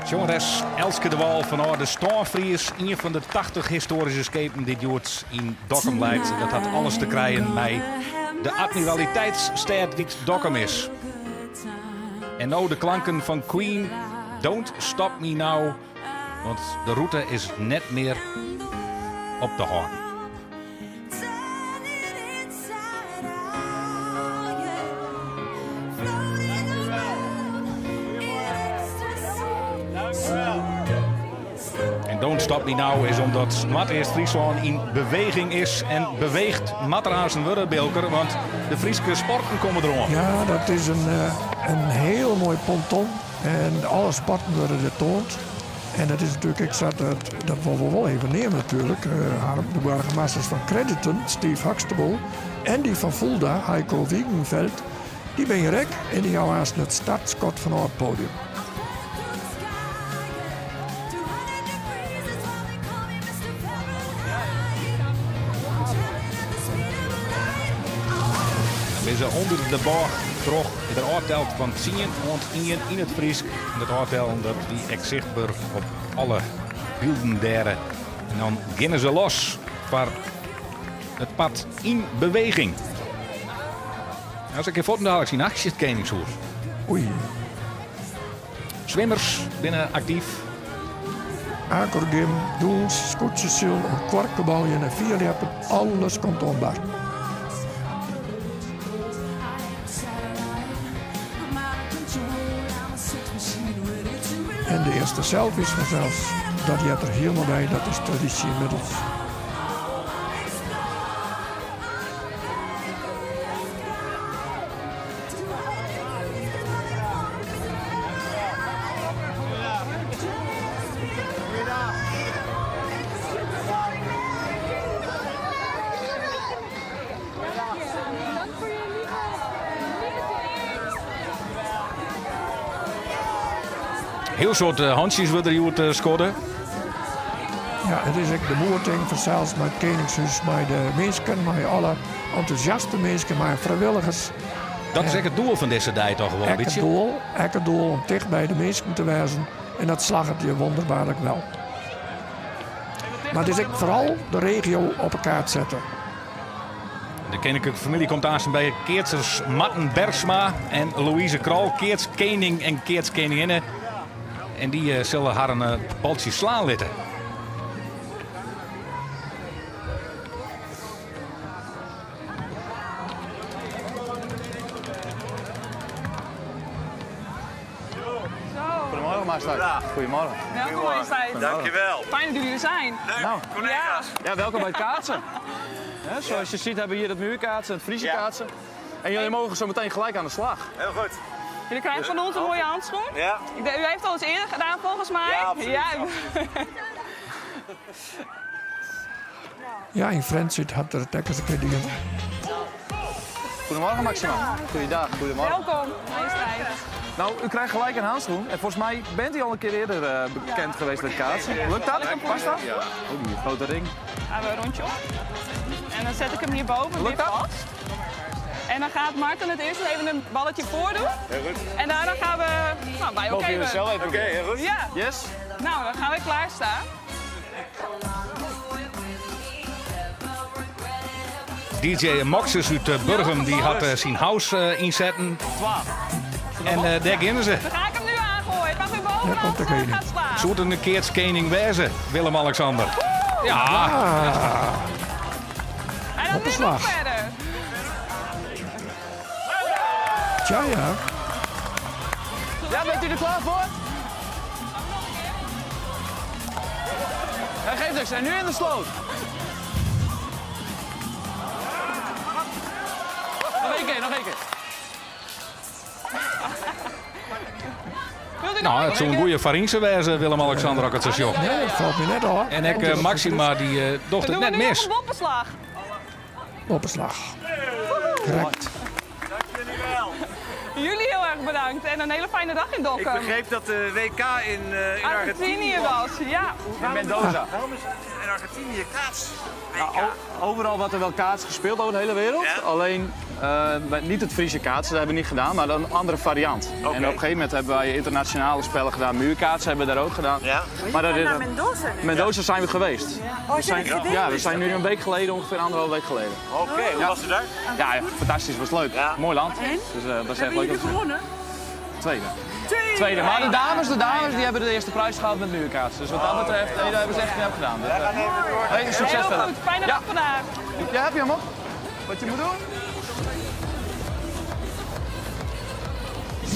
Sjongeres Elske DeWall fan âlde Stânfries, ien fan de 80 histoaryske skepen dy't hjoed yn Dokkum leit. Dat hat alles te krijen mei de admiraliteitsstêd dy't Dokkum is. En no de klanken fan Queen, Don't Stop Me Now, want de rûte is net mear op te hâlden. En Don't Stop Me Now is omdat Noardeast-Fryslân yn beweging is en beweegd moat der aansten wurde, Bilker, want de Fryske sporten komme deroan. Ja, dat is in, eh, in hiel moai ponton en alle sporten wurde der toand. En dat is natuerlik ek sa, dat, dat wolle we wol even neame natuerlik. Harm, de boargemasters fan Crediton, Steve Huxtable, en dy fan Fulda, Heiko Wiegenfeld, dy binne hjir ek en dy jouwe aansten it startskot fanôf it podium. Dan binne se ûnder de bôge troch der ôfteld fan tsien oant ien yn it Frysk. En dat ôftellen dat wie ek sichtber op alle bylden dêre. En dan geane se los foar it part yn beweging. As ik fuortendaliks yn aksje it Keningshûs. Oei. Swimmers binne aktyf. Acrogym, dûns, skûtsjesyl, kuorkebaljen en fierljeppen, alles komt oan bar. En de earste selfies fansels, dat heart der hielendal by, dat is tradysje ynmiddels. Hiel soad hantsjes wurde der hjoed skodde. Ja, it is ek de moeting fansels mei it Keningshûs, mei de minsken, mei alle entûsjaste minsken, mei frijwilligers. Dat is ek it doel fan dizze dei toch wol in bytsje? Ek it doel, ek it doel om ticht by de minsken te wêzen en dat slagget je wonderbaarlik wel. Mar it is ek foaral de regio op 'e kaart sette. De keninklike famylje komt aansten by keatsers Marten Bergsma en Louise Krol, keatskening en keatskeninginne. En dy eh, sille harren eh, baltsje slaan litte. Goedemorgen, majesteit. Goedemorgen. Welkom, majesteit. Dankjewel. Fijn dat jullie er zijn. Leuk, nou, collega's. Ja. ja, welkom bij het kaatsen. Hè, zoals je ziet hebben we hier het muurkaatsen, het Friese kaatsen. En jullie mogen zo meteen gelijk aan de slag. Heel goed. Jullie krijgen van ons een mooie handschoen. Ja. Ik denk, U heeft al eens eerder gedaan volgens mij. Ja, absoluut, Ja. Ja, yn Frjentsjer hat er it ek ris in kear dien. Goedemorgen Maxima. Goeiedag, goedemorgen. Welkom, majesteit. Nou, u krijgt gelijk een handschoen. En volgens mij bent u al een keer eerder bekend geweest met kaatsen. Lukt dat? Past dat? Ja. Oh, die grote ring. Gaan we een rondje op. En dan zet ik hem hierboven Lukt weer dat? vast. En dan gaat Martin het eerst even een balletje voordoen. Heel goed. En daarna gaan we, nou, wij ook Mogen jullie even. zelf even Oké, heel goed. Ja. Yes. Nou, dan gaan we klaarstaan. DJ Moxes uit Burgum die had zijn house inzetten. En daar gingen ze. Dan ga ik hem nu aangooien. Mag u bovenaan komt de gaan slaan. Zoet een keertskening wezen, Willem-Alexander. Ja. En dan nu nog Hoppeslag. verder. Tja, ja. Ja, bent u er klaar voor? Ja, geeft niks. En nu in de sloot. Nog één keer, nog één keer. Wilt u nog Nou, één het zou een keer? goede Farinse wezen, Willem-Alexander, ook het zo joh. Nee, dat valt me net op. En ik, Maxima, die docht Dan het doen we net nu nog mis. een boppenslag. Opperslag. Correct. Jullie heel erg bedankt en een hele fijne dag in Dokkum. Ik begreep dat de WK in Argentinië was, ja. In Mendoza. Waarom is in Argentinië kaats? Nou, overal wordt er wel kaats gespeeld over de hele wereld. Alleen niet het Friese kaatsen, dat hebben we niet gedaan, maar een andere variant. En op een gegeven moment hebben wij internationale spellen gedaan. Muurkaatsen hebben we daar ook gedaan. Ja. Maar dat is naar Mendoza nu? Mendoza zijn we geweest. Oh, We zijn zijn, jullie ja, we geweest? zijn nu een week geleden, ongeveer anderhalf week geleden. Oké, hoe Ja. was het daar? Ja, ja, fantastisch, was leuk. Mooi land. En? Dus dat is echt Hebben leuk. jullie gewonnen? Tweede. Tweede! Tweede. Maar de dames die hebben de eerste prijs gehaald met muurkaatsen. Dus wat dat betreft, nee, dat hebben ze echt knap gedaan. Dus, hey, succes Heel verder. goed, fijne dag vandaag. Ja, heb je hem op? Wat je moet doen?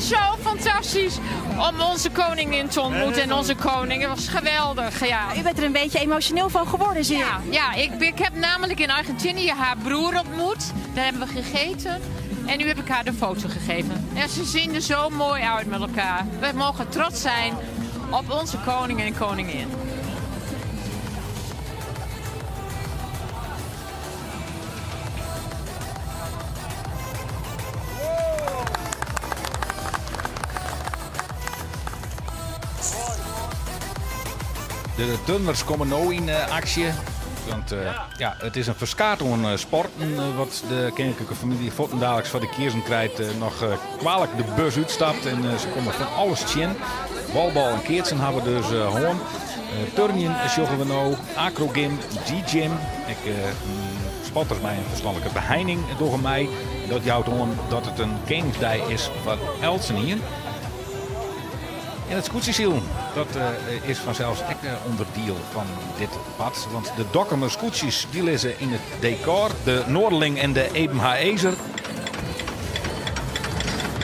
Zo fantastisch om onze koningin te ontmoeten en onze koning. Het was geweldig, ja. U bent er een beetje emotioneel van geworden, zie ik. Ja, ja ik heb namelijk in Argentinië haar broer ontmoet. Daar hebben we gegeten. En nu heb ik haar de foto gegeven. En ze zien er zo mooi uit met elkaar. We mogen trots zijn op onze koning en koningin. De Dunders komen nu in actie. Want ja, het is een verskaat aan sporten wat de koninklijke familie Vottendaliks van de Kiersen krijgt. Nog kwalijk de bus uitstapt en ze komen van alles tjen. Balbal en keertsen hebben we dus hoorn. Turnjen sjoggen we nou, acrogym, G-gym. Ik spotters mij een verstandelijke beheining door mij. En dat jouwt om dat het een Koningsdij is van Elsenien. En het scootjesiel, dat is vanzelfs ook onderdeel van dit pad. Want de Dokkumer scootjes die liggen in het decor. De Noorderling en de Eben Haëzer.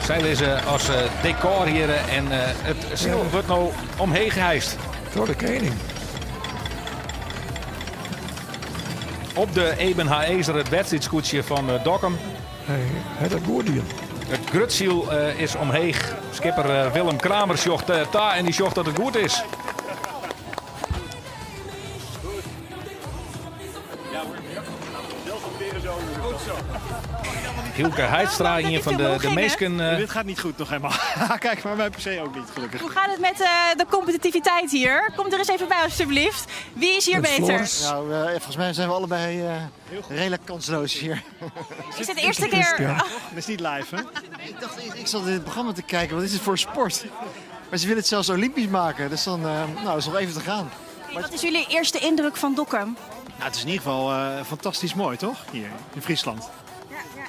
Zij liggen als decor hier en het ziel wordt nou omheen geheist. Door de koning. Op de Eben Haëzer, het wedstrijdscootje van Dokkum. Hey, het dat goed hier. Het grutziel is omheeg. Skipper Willem Kramer zocht ta en die zocht dat het goed is. Hielke Heidstra, een van de meesten. Dit gaat niet goed nog helemaal. Kijk, maar mijn PC ook niet, gelukkig. Hoe gaat het met de competitiviteit hier? Kom er eens even bij alsjeblieft. Wie is hier beter? Nou, volgens mij zijn we allebei redelijk kansloos hier. Is het de eerste keer? Dat is niet live, hè? Ik dacht, ik zat in het programma te kijken, wat is het voor sport? Maar ze willen het zelfs olympisch maken, dus dan nou, dat is nog even te gaan. Wat is jullie eerste indruk van Dokkum? Nou, het is in ieder geval fantastisch mooi, toch? Hier in Friesland.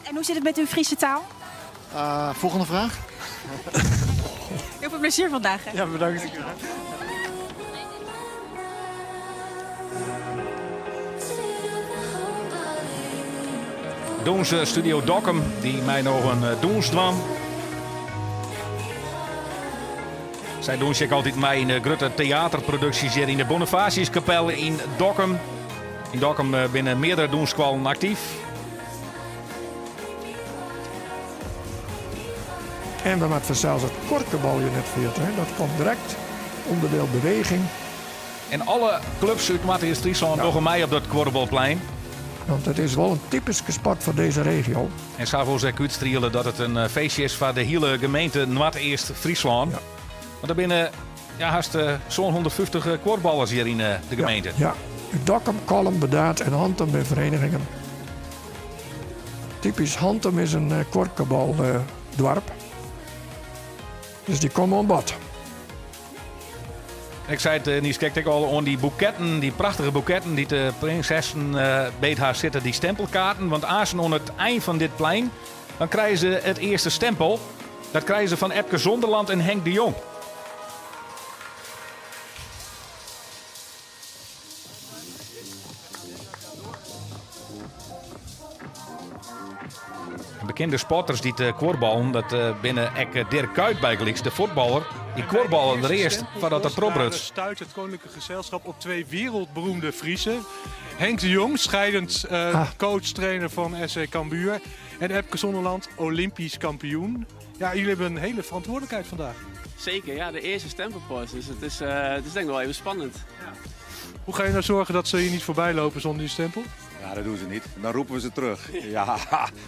En hoe zit het met uw Friese taal? Volgende vraag. Heel veel plezier vandaag. Hè? Ja, bedankt. Doense Studio Dokkum, die mij nog een doensdwam. Zij doen zich altijd mee in de grote theaterproducties hier in de Bonifatiuskapel in Dokkum. Yn Dokkum binne meardere dûnsskoallen aktyf. En we moatte fansels it kuorkebaljen net ferjitte, hè. Dat komt direkt ûnderdiel beweging. En alle klups út Noardeast-Fryslân dogge mei op dat kuorbalplein. Want it is wol in typyske sport foar dizze regio. En sa wol se ek útstriele dat it in feestje is foar de hiele gemeente Noardeast-Fryslân. Want der binne ja, hast 750 kuorballers hjir yn de gemeente. Ja, út Dokkum, Kollum, Burdaard en Hantum binne verenigingen. Typysk Hantum is in kuorkebaldoarp. Dus dy komme oan bod. Ik sei it niiskrekt ek al oan dy boeketten, dy prachtige boeketten dy't de prinsessen by har sitte, dy stempelkaarten. Want aansen oan it ein fan dit plein, dan krije se it earste stempel. Dat krije se fan Epke Zonderland en Henk de Jong. Bekende sporters dy't eh, kuorballen, dat eh, binne ek eh, Dirk Kuyt bygelyks, de fuotballer. Dy kuorballen der earst foardat er trochbruts. Stuit het koninklijke gezelschap op twee wereldberoemde Friezen. Henk de Jong, scheidend coach, trainer van SC Cambuur. En Epke Zonderland, Olympisch kampioen. Ja, jullie hebben een hele verantwoordelijkheid vandaag. Zeker, ja, de eerste stempelpost. Dus het is denk ik wel even spannend. Ja. Hoe ga je nou zorgen dat ze hier niet voorbij lopen zonder die stempel? Ja, dat doen ze niet. Dan roepen we ze terug. Ja,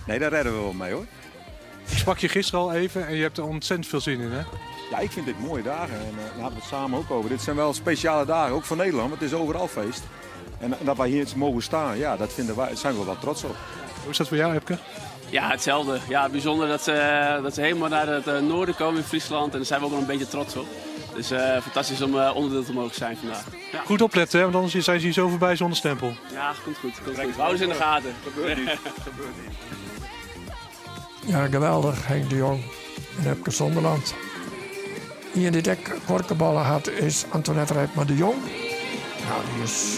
nee, daar redden we wel mee hoor. Ik sprak je gisteren al even en je hebt er ontzettend veel zin in, hè? Ja, ik vind dit mooie dagen en daar hadden we het samen ook over. Dit zijn wel speciale dagen, ook voor Nederland, want het is overal feest. En dat wij hier mogen staan, ja, dat vinden wij, daar zijn we wel trots op. Hoe is dat voor jou, Epke? Ja, hetzelfde. Ja, bijzonder dat ze helemaal naar het noorden komen in Friesland. En daar zijn we ook wel een beetje trots op. Dus fantastisch om onderdeel te mogen zijn vandaag. Ja. Goed opletten, hè, want anders zijn ze hier zo voorbij zonder stempel. Ja, komt goed. Komt goed. We houden ze in de gaten. Gebeurt niet. Gebeurt niet. Ja, geweldig, Henk de Jong en Epke Zonderland. Ien dy't ek kuorkeballen hat is Antoinette Rijpma de Jong. Nou, dy is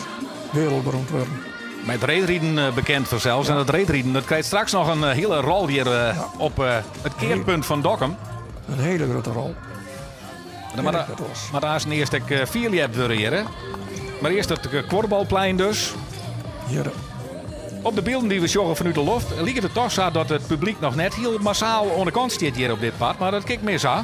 wereldberoemd wurden. Mei it reedriden bekend fansels. En dat reedriden dat krijt straks noch in hiele rol hjir op it kearpunt fan Dokkum. In hiele grutte rol. Dan moat aanst earst ek fierljept wurde hjir. Hè? Mar earst it kuorbalplein dus. Hjir. Op de bylden dy't we sjogge fanút de loft liket it toch sa dat it publyk noch net hiel massaal oan de kant stiet hjir op dit part. Mar dat kin ek mis ha.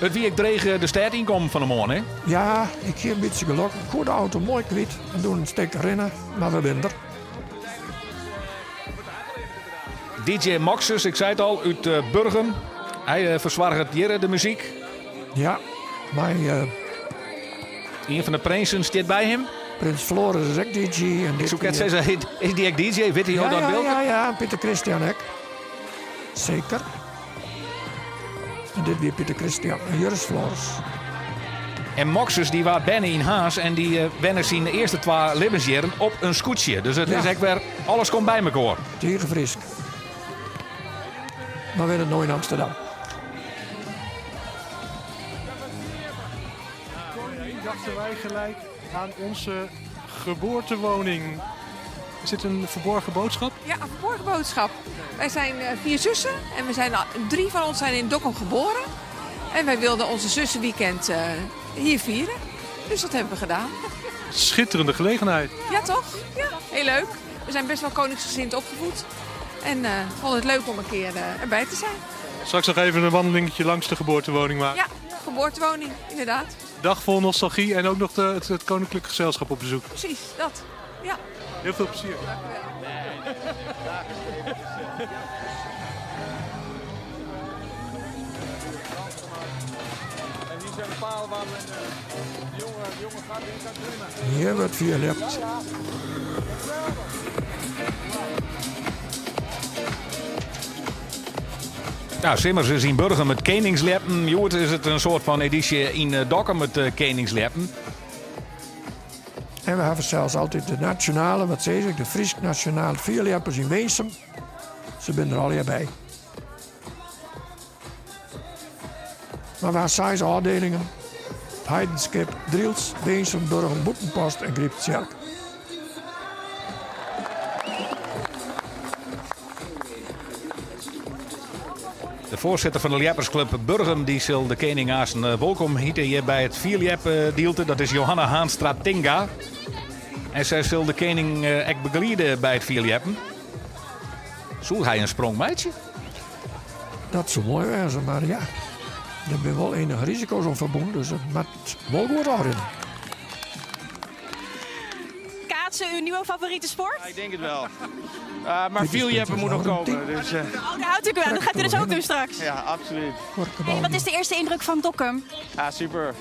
It wie ek dreech de stêd ynkommen fan 'e moarn, hè? Ja, ik hie in bytsje gelok. Ik koe de auto moai kwyt en doe in stik rinne, mar we binne der. DJ Moxus, ik sei it al, út Burgum. Hy fersoarget hjir de muzyk. Ja, mei. Ien fan de prinsen stiet by him. Prins Floris is ek DJ. En ik soe net sizze, is dy ek DJ? Wit hy dat ja, ja, ja, Pieter Christian ek. Seker. En dit wie Pieter Christian en hjir is Floris. En Moxus dy waard berne yn Harns en dy wenne syn earste twa libbensjierren op in skûtsje. Dus it is ek wer, alles komt by mekoar. Tige Frysk. Mar wennet no yn Amsterdam. Dachten wij gelijk aan onze geboortewoning. Is dit een verborgen boodschap? Ja, een verborgen boodschap. Wij zijn vier zussen en drie van ons zijn in Dokkum geboren. En wij wilden onze zussenweekend hier vieren. Dus dat hebben we gedaan. Schitterende gelegenheid. Ja, toch? Ja, heel leuk. We zijn best wel koningsgezind opgevoed. En vonden het leuk om een keer erbij te zijn. Straks nog even een wandelingetje langs de geboortewoning maken. Ja, geboortewoning, inderdaad. Dag vol nostalgie en ook nog het koninklijk gezelschap op bezoek. Precies, dat. Ja. Heel veel plezier. Dank u wel. En die zijn paal waar men de jonge gaat in kan klimmen. Hjir wurdt fierljept. Nou, simmers is yn Burgum it Keningsljeppen. Hjoed is it in soart fan edysje yn Dokkum it Keningsljeppen. En we hawwe sels altyd de nasjonale, wat sis ik, de Frysk Nasjonale Fierljeppers yn Winsum. Se binne der allegear by. Mar we hawwe seis ôfdielingen. It Heidenskip, Drylts, Winsum, Burgum, Bûtenpost en Gryptsjerk. De foarsitter fan de Ljeppersklub Burgum dy sil de kening aansten wolkom hite hjir by it fierljepdielte. Dat is Johanna Haanstra Tinga. En sy sil de kening ek begeliede by it fierljeppen. Soe hy in sprong meitsje? Dat soe moai wêze, mar ja, der binne wol enige risiko's oan ferbûn, dus it moat wol goed ôfrinne. Kaatsen, uw nieuwe favoriete sport? Ik denk het wel. Maar fierljeppen moet nog komen. Dus, Oh, daar houdt u wel. Dat gaat u dus ook doen straks. Ja, absoluut. Hey, wat is de eerste indruk van Dokkum? Ja, super.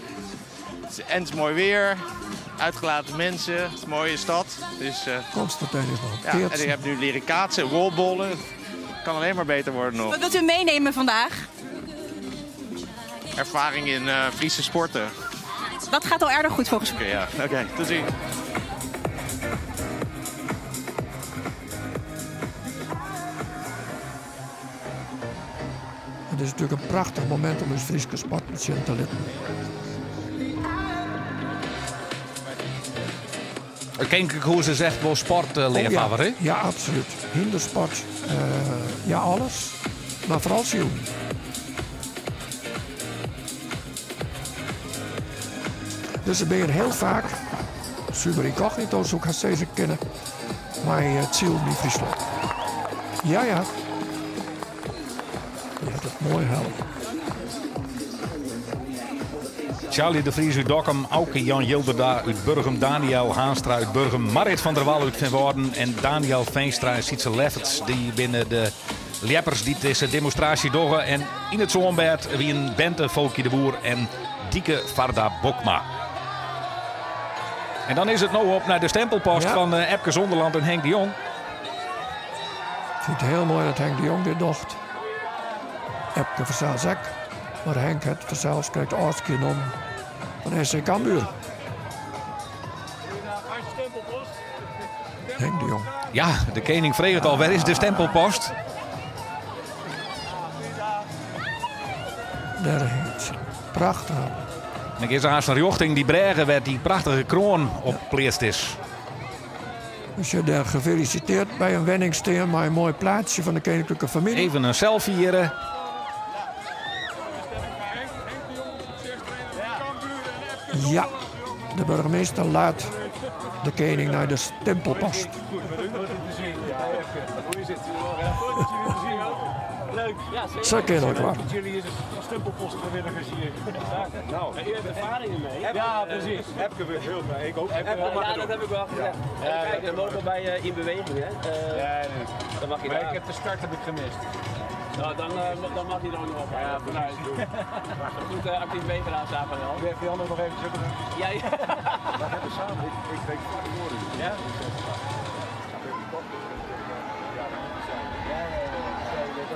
Het is, en het is mooi weer, uitgelaten mensen, het is een mooie stad. Dus, Constantijn is nog ja, en ik heb nu leren kaatsen, rolbollen. Kan alleen maar beter worden nog. Wat wilt u meenemen vandaag? Ervaring in Friese sporten. Dat gaat al erg goed volgens mij. Oké, ja. Oké, tot ziens. Het is natuurlijk een prachtig moment om eens Fryske sporten sjen te litten. Keninklik Hûs is echt wol sportleafhawwer, Oh, ja. Ja, absoluut. Hyndersport, ja alles. Mar foaral silen. Dus se binne hiel faak, suver ynkognito soe ik hast sizze kinne, mei it silen yn Fryslân. Ja, ja. Je hat it moai helle. Charlie de Vries út Dokkum, Auke Jan Jilderda út Burgum, Daniel Haanstra út Burgum, Marit van der Wal út Feanwâlden en Daniel Veenstra en Sietse Lefferts. Dy binne de ljeppers dy't dizze demonstraasje dogge. En yn it sânbêd wienen Bente Folkje de Boer en Dieke Varda Bokma. En dan is it no op nei de stempelpost fan Epke Zonderland en Henk de Jong. Ik fyn it hiel moai dat Henk de Jong dit docht. Epke fansels ek. Mar Henk hat fansels krekt ôfskie nommen fan SC Cambuur. Henk de Jong. Ja, de kening freget al, wêr is de stempelpost? Dêr hinget prachtich. En ik is aanst rjochting dy brêge wêr't dy prachtige kroan op pleatst is. Dus je dêr gefeliciteerd by in wenning stean mei in moai plaatsje fan de keninklike famylje. Even in selfie hjirre. Ja, de burgemeester laat de kening nei de stimpelpost. Leuk. Sa kin it waar. Jullie is het stempelpostvrijwilligers hier. Nou, u hebt ervaringen mee. Ja, precies. Epke wil heel graag. Ik ook. Ja, dat heb ik wel gezegd. Ja, kijk, dan mogen wij in beweging, hè. Dan mag je Maar daar. ik heb de start heb ik gemist. Nou, dan mag hij er ook nog op. Ja, vooruit. Goed actief meegedaan samen wel. Even die andere nog even zoeken. Ja, ja. We hebben samen, ik weet vlak voor u. Ja?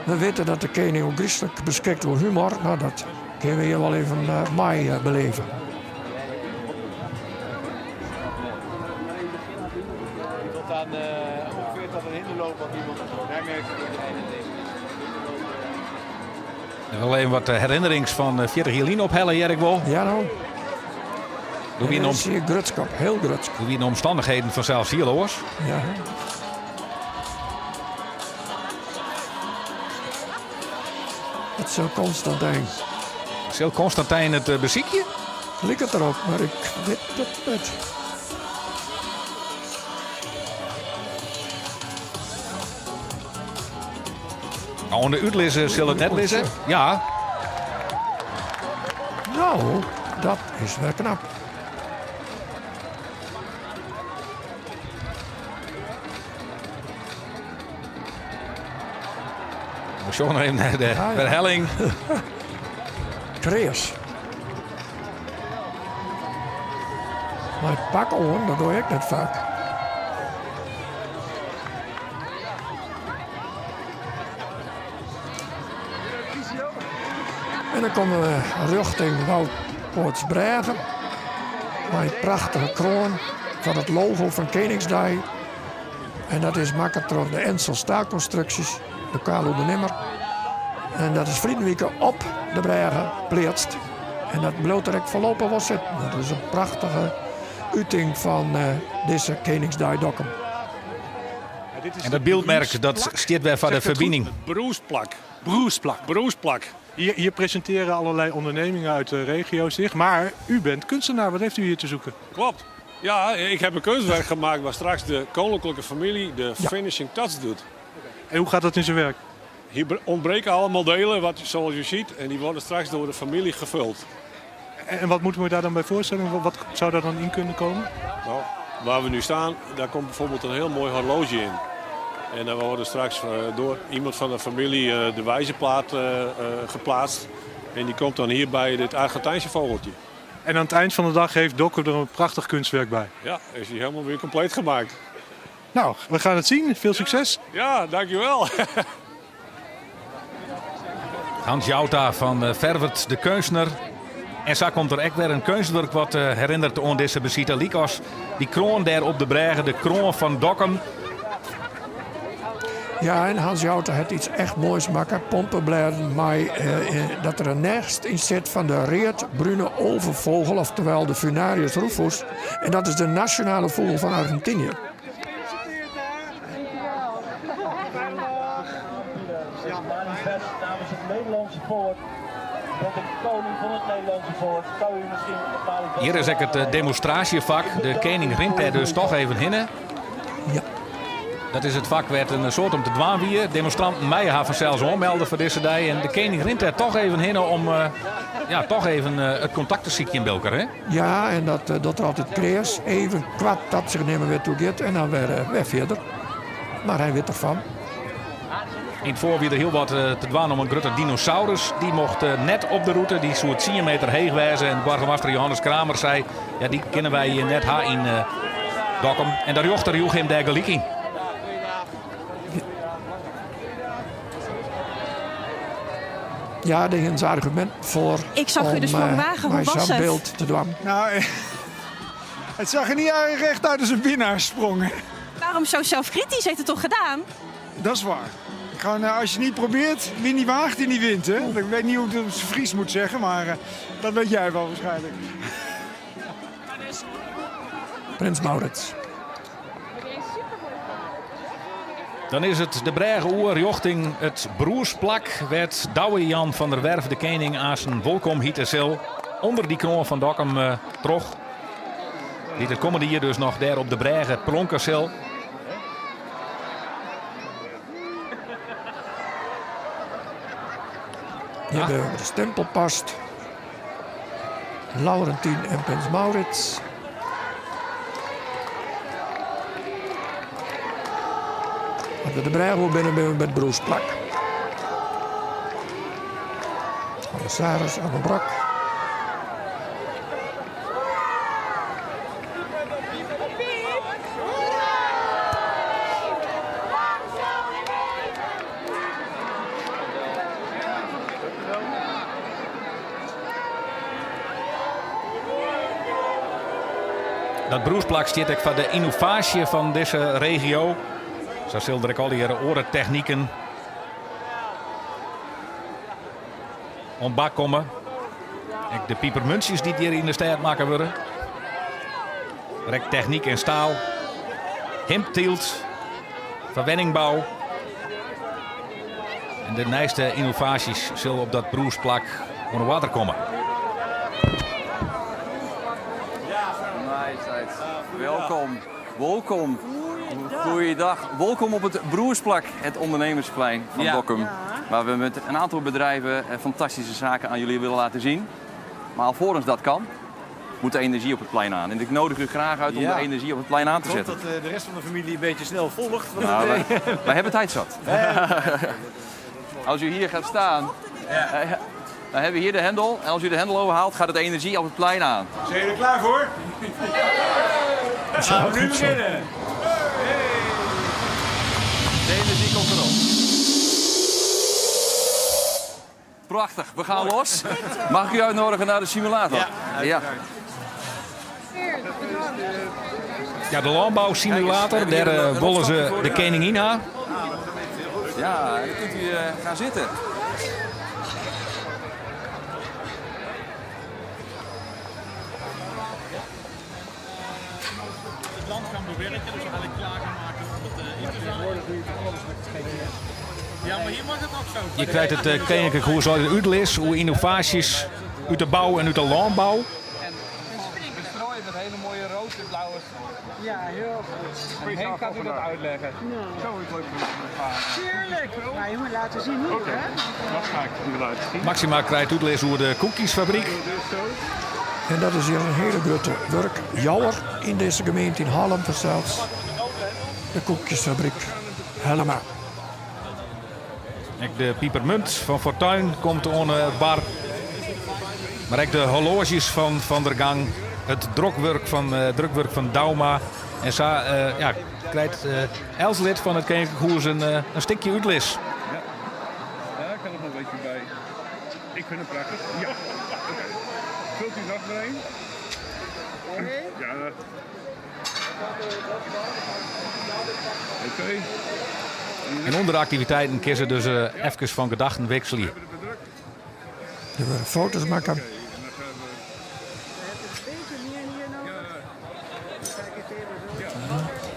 We weten dat de kening ook grieslik beskikt oer humor. Nou, dat kinne we hjir wol even mei beleven. Tot aan ongeveer tot een hinderloop wat iemand daar merkt Ik wil even wat herinnerings fan 40 jier lyn ophelje, hear ik wol. Ja, nou. Doe wie Dat is hier grutsk op, hiel grutsk. Doe wienen de omstannichheden fansels hiel oars. Ja. It sil Constantijn. Sil Constantijn it besykje? Liket derop, mar ik wit it net. Oan de útlizzer sil it net lizze. Ja. No, dat is wer knap. We sjogge noch even nei de werhelling. Kreas. Mei it pak oan, dat doch ik net faak. En dan komme we rjochting Woudpoortsbrêge. Mei in prachtige kroan fan it logo fan Keningsdei. En dat is makke troch de Ensel Staalconstructies, lokale ûndernimmer. En dat is ferline wike op de brêge pleatst. En dat bliuwt der ek foarlopich wol sitten. Dat is in prachtige uting fan dizze Keningsdei Dokkum. En dat byldmerk dat stiet wer foar de ferbining. Brûsplak. Brûsplak. Brûsplak. Hier presenteren allerlei ondernemingen uit de regio zich. Maar u bent kunstenaar. Wat heeft u hier te zoeken? Klopt. Ja, ik heb een kunstwerk gemaakt waar straks de koninklijke familie de finishing touch doet. En hoe gaat dat in zijn werk? Hier ontbreken allemaal delen, wat, zoals u ziet, en die worden straks door de familie gevuld. En wat moeten we daar dan bij voorstellen? Wat zou daar dan in kunnen komen? Nou, waar we nu staan, daar komt bijvoorbeeld een heel mooi horloge in. En daar worden straks door iemand van de familie de wijzerplaat geplaatst. En die komt dan hier bij dit Argentijnse vogeltje. En aan het eind van de dag heeft Dokkum er een prachtig kunstwerk bij. Ja, is hij helemaal weer compleet gemaakt. Nou, we gaan het zien. Veel succes. Ja, dankjewel. Hans Jouta van Ferwert de Keunstner. En zo komt er ook weer een kunstwerk wat herinnert aan deze besite. Lykas die kroon daar op de brêge, de kroon van Dokkum. Ja, en Hans Jouta heeft iets echt moois maken. Pompenbladen, maar dat er een nest in zit van de reetbrune overvogel, oftewel de Furnarius rufus. En dat is de nationale vogel van Argentinië. Namens het Nederlandse volk, dat de koning van het Nederlandse volk, zou u misschien het manifest Hier is ook het demonstratievak. De koning rint daar dus toch even hinnen. Ja. Dat is het vak werd een soort om te dwaan wie. Demonstranten mij haar vanzelfs aanmelden voor deze dag. En de koning rint daar toch even hinnen om toch even het contact te zieken in Bilker, hè? Ja, en dat er altijd krees. Even kwart dat zich nemen weer toe gaat en dan weer verder. Maar hij weet ervan. In het voorwiel er heel wat te dwaan om een grote dinosaurus. Die mocht net op de route, die soort 10 meter heeg wijzen. En burgemeester Johannes Kramer zei, ja, die kennen wij hier net haar in Dokkum. En daar jocht er joeg hem daar gelijk in. Ja, dat is een argument voor Ik zag u de om, sprong wagen. Hoe mijn was het? beeld te dwaan. Nou, het zag er niet recht uit als een winnaarsprong. Waarom zo zelfkritisch? Heeft het toch gedaan? Dat is waar. Gewoon, als je niet probeert, wie niet waagt, die niet wint. Hè? Ik weet niet hoe ik het op zijn Fries moet zeggen, maar dat weet jij wel waarschijnlijk. Prins Maurits. Dan is het de brêge oer jochting het Broersplak. Werd Douwe Jan van der Werf de koning aan zijn welkom hiette sil. Onder die kroon van Dokkum trog. Die de komende hier dus nog daar op de brêge pronken sil. Hier hebben we de stempel past. Laurentien en Prins Maurits. Als we de brêge binnen ben we met Broersplak. Commissaris aan de brak. Dat Broersplak staat ook voor de innovatie van deze regio. Zo zullen er ook al die oren-technieken om bak komen. Ook de piepermuntjes die hier in de stad maken worden. Rek techniek en staal. Hempteelt. Verwenningbouw. En de nieuwste innovaties zullen op dat Broersplak onder water komen. Majesteit, welkom. Welkom. Goeiedag. Welkom op het Broersplak, het ondernemersplein van Dokkum. Waar we met een aantal bedrijven fantastische zaken aan jullie willen laten zien. Maar alvorens dat kan, moet de energie op het plein aan. En ik nodig u graag uit om de energie op het plein aan te Ik hoop zetten. dat de rest van de familie een beetje snel volgt. Want het, Wij hebben tijd zat. Als u hier gaat staan, dan hebben we hier de hendel. En als u de hendel overhaalt, gaat het energie op het plein aan. Zijn jullie er klaar voor? Ja, Gaan we nu goed zo. beginnen. De energie komt erop. Prachtig, we gaan los. Mag ik u uitnodigen naar de simulator? Ja, Ja. Ja, de landbouwsimulator, Kijk eens, we hebben daar, hier een willen ze opstapje voor de u. koningin aan. Ja, dan kunt u gaan zitten. Het land gaan bewerken, dus we gaan het klaar gaan maken om het in te zamelen. Tegenwoordig doe je toch alles met het GPS. Ja, maar hier mag het ook zo. Je krijgt het Koninklijk Huis uit uitlis, hoe innovaties uit de bouw en uit de landbouw. We strooien met hele mooie rood en blauwe. Ja, heel goed. En Henk gaat u dat uitleggen. Zo is leuk Tuurlijk. Nou jongen, laten zien hoe, hè? Dat ga ik u laten zien. Maxima krijgt útlis oer de koekjesfabriek. En dat is hier een hele grote werkjouwer in deze gemeente in Hallum zelfs. De koekjesfabriek Hellema. Ek de pipermunt van Fortuin komt oan de bar. Mar ek de horloazjes fan Van der Gang. It drokwurk fan, drukwurk fan Douma. En sa ja, krijt elts lid fan it Keninklik Hûs in stikje útlis. Ja, daar kan nog een beetje bij. Ik vind het prachtig. Ja. Oké. Vult u nog maar één? Ja. Oké. En ûnder de aktiviteiten kinne se dus efkes fan gedachten wikselje. Der wurde foto's makke.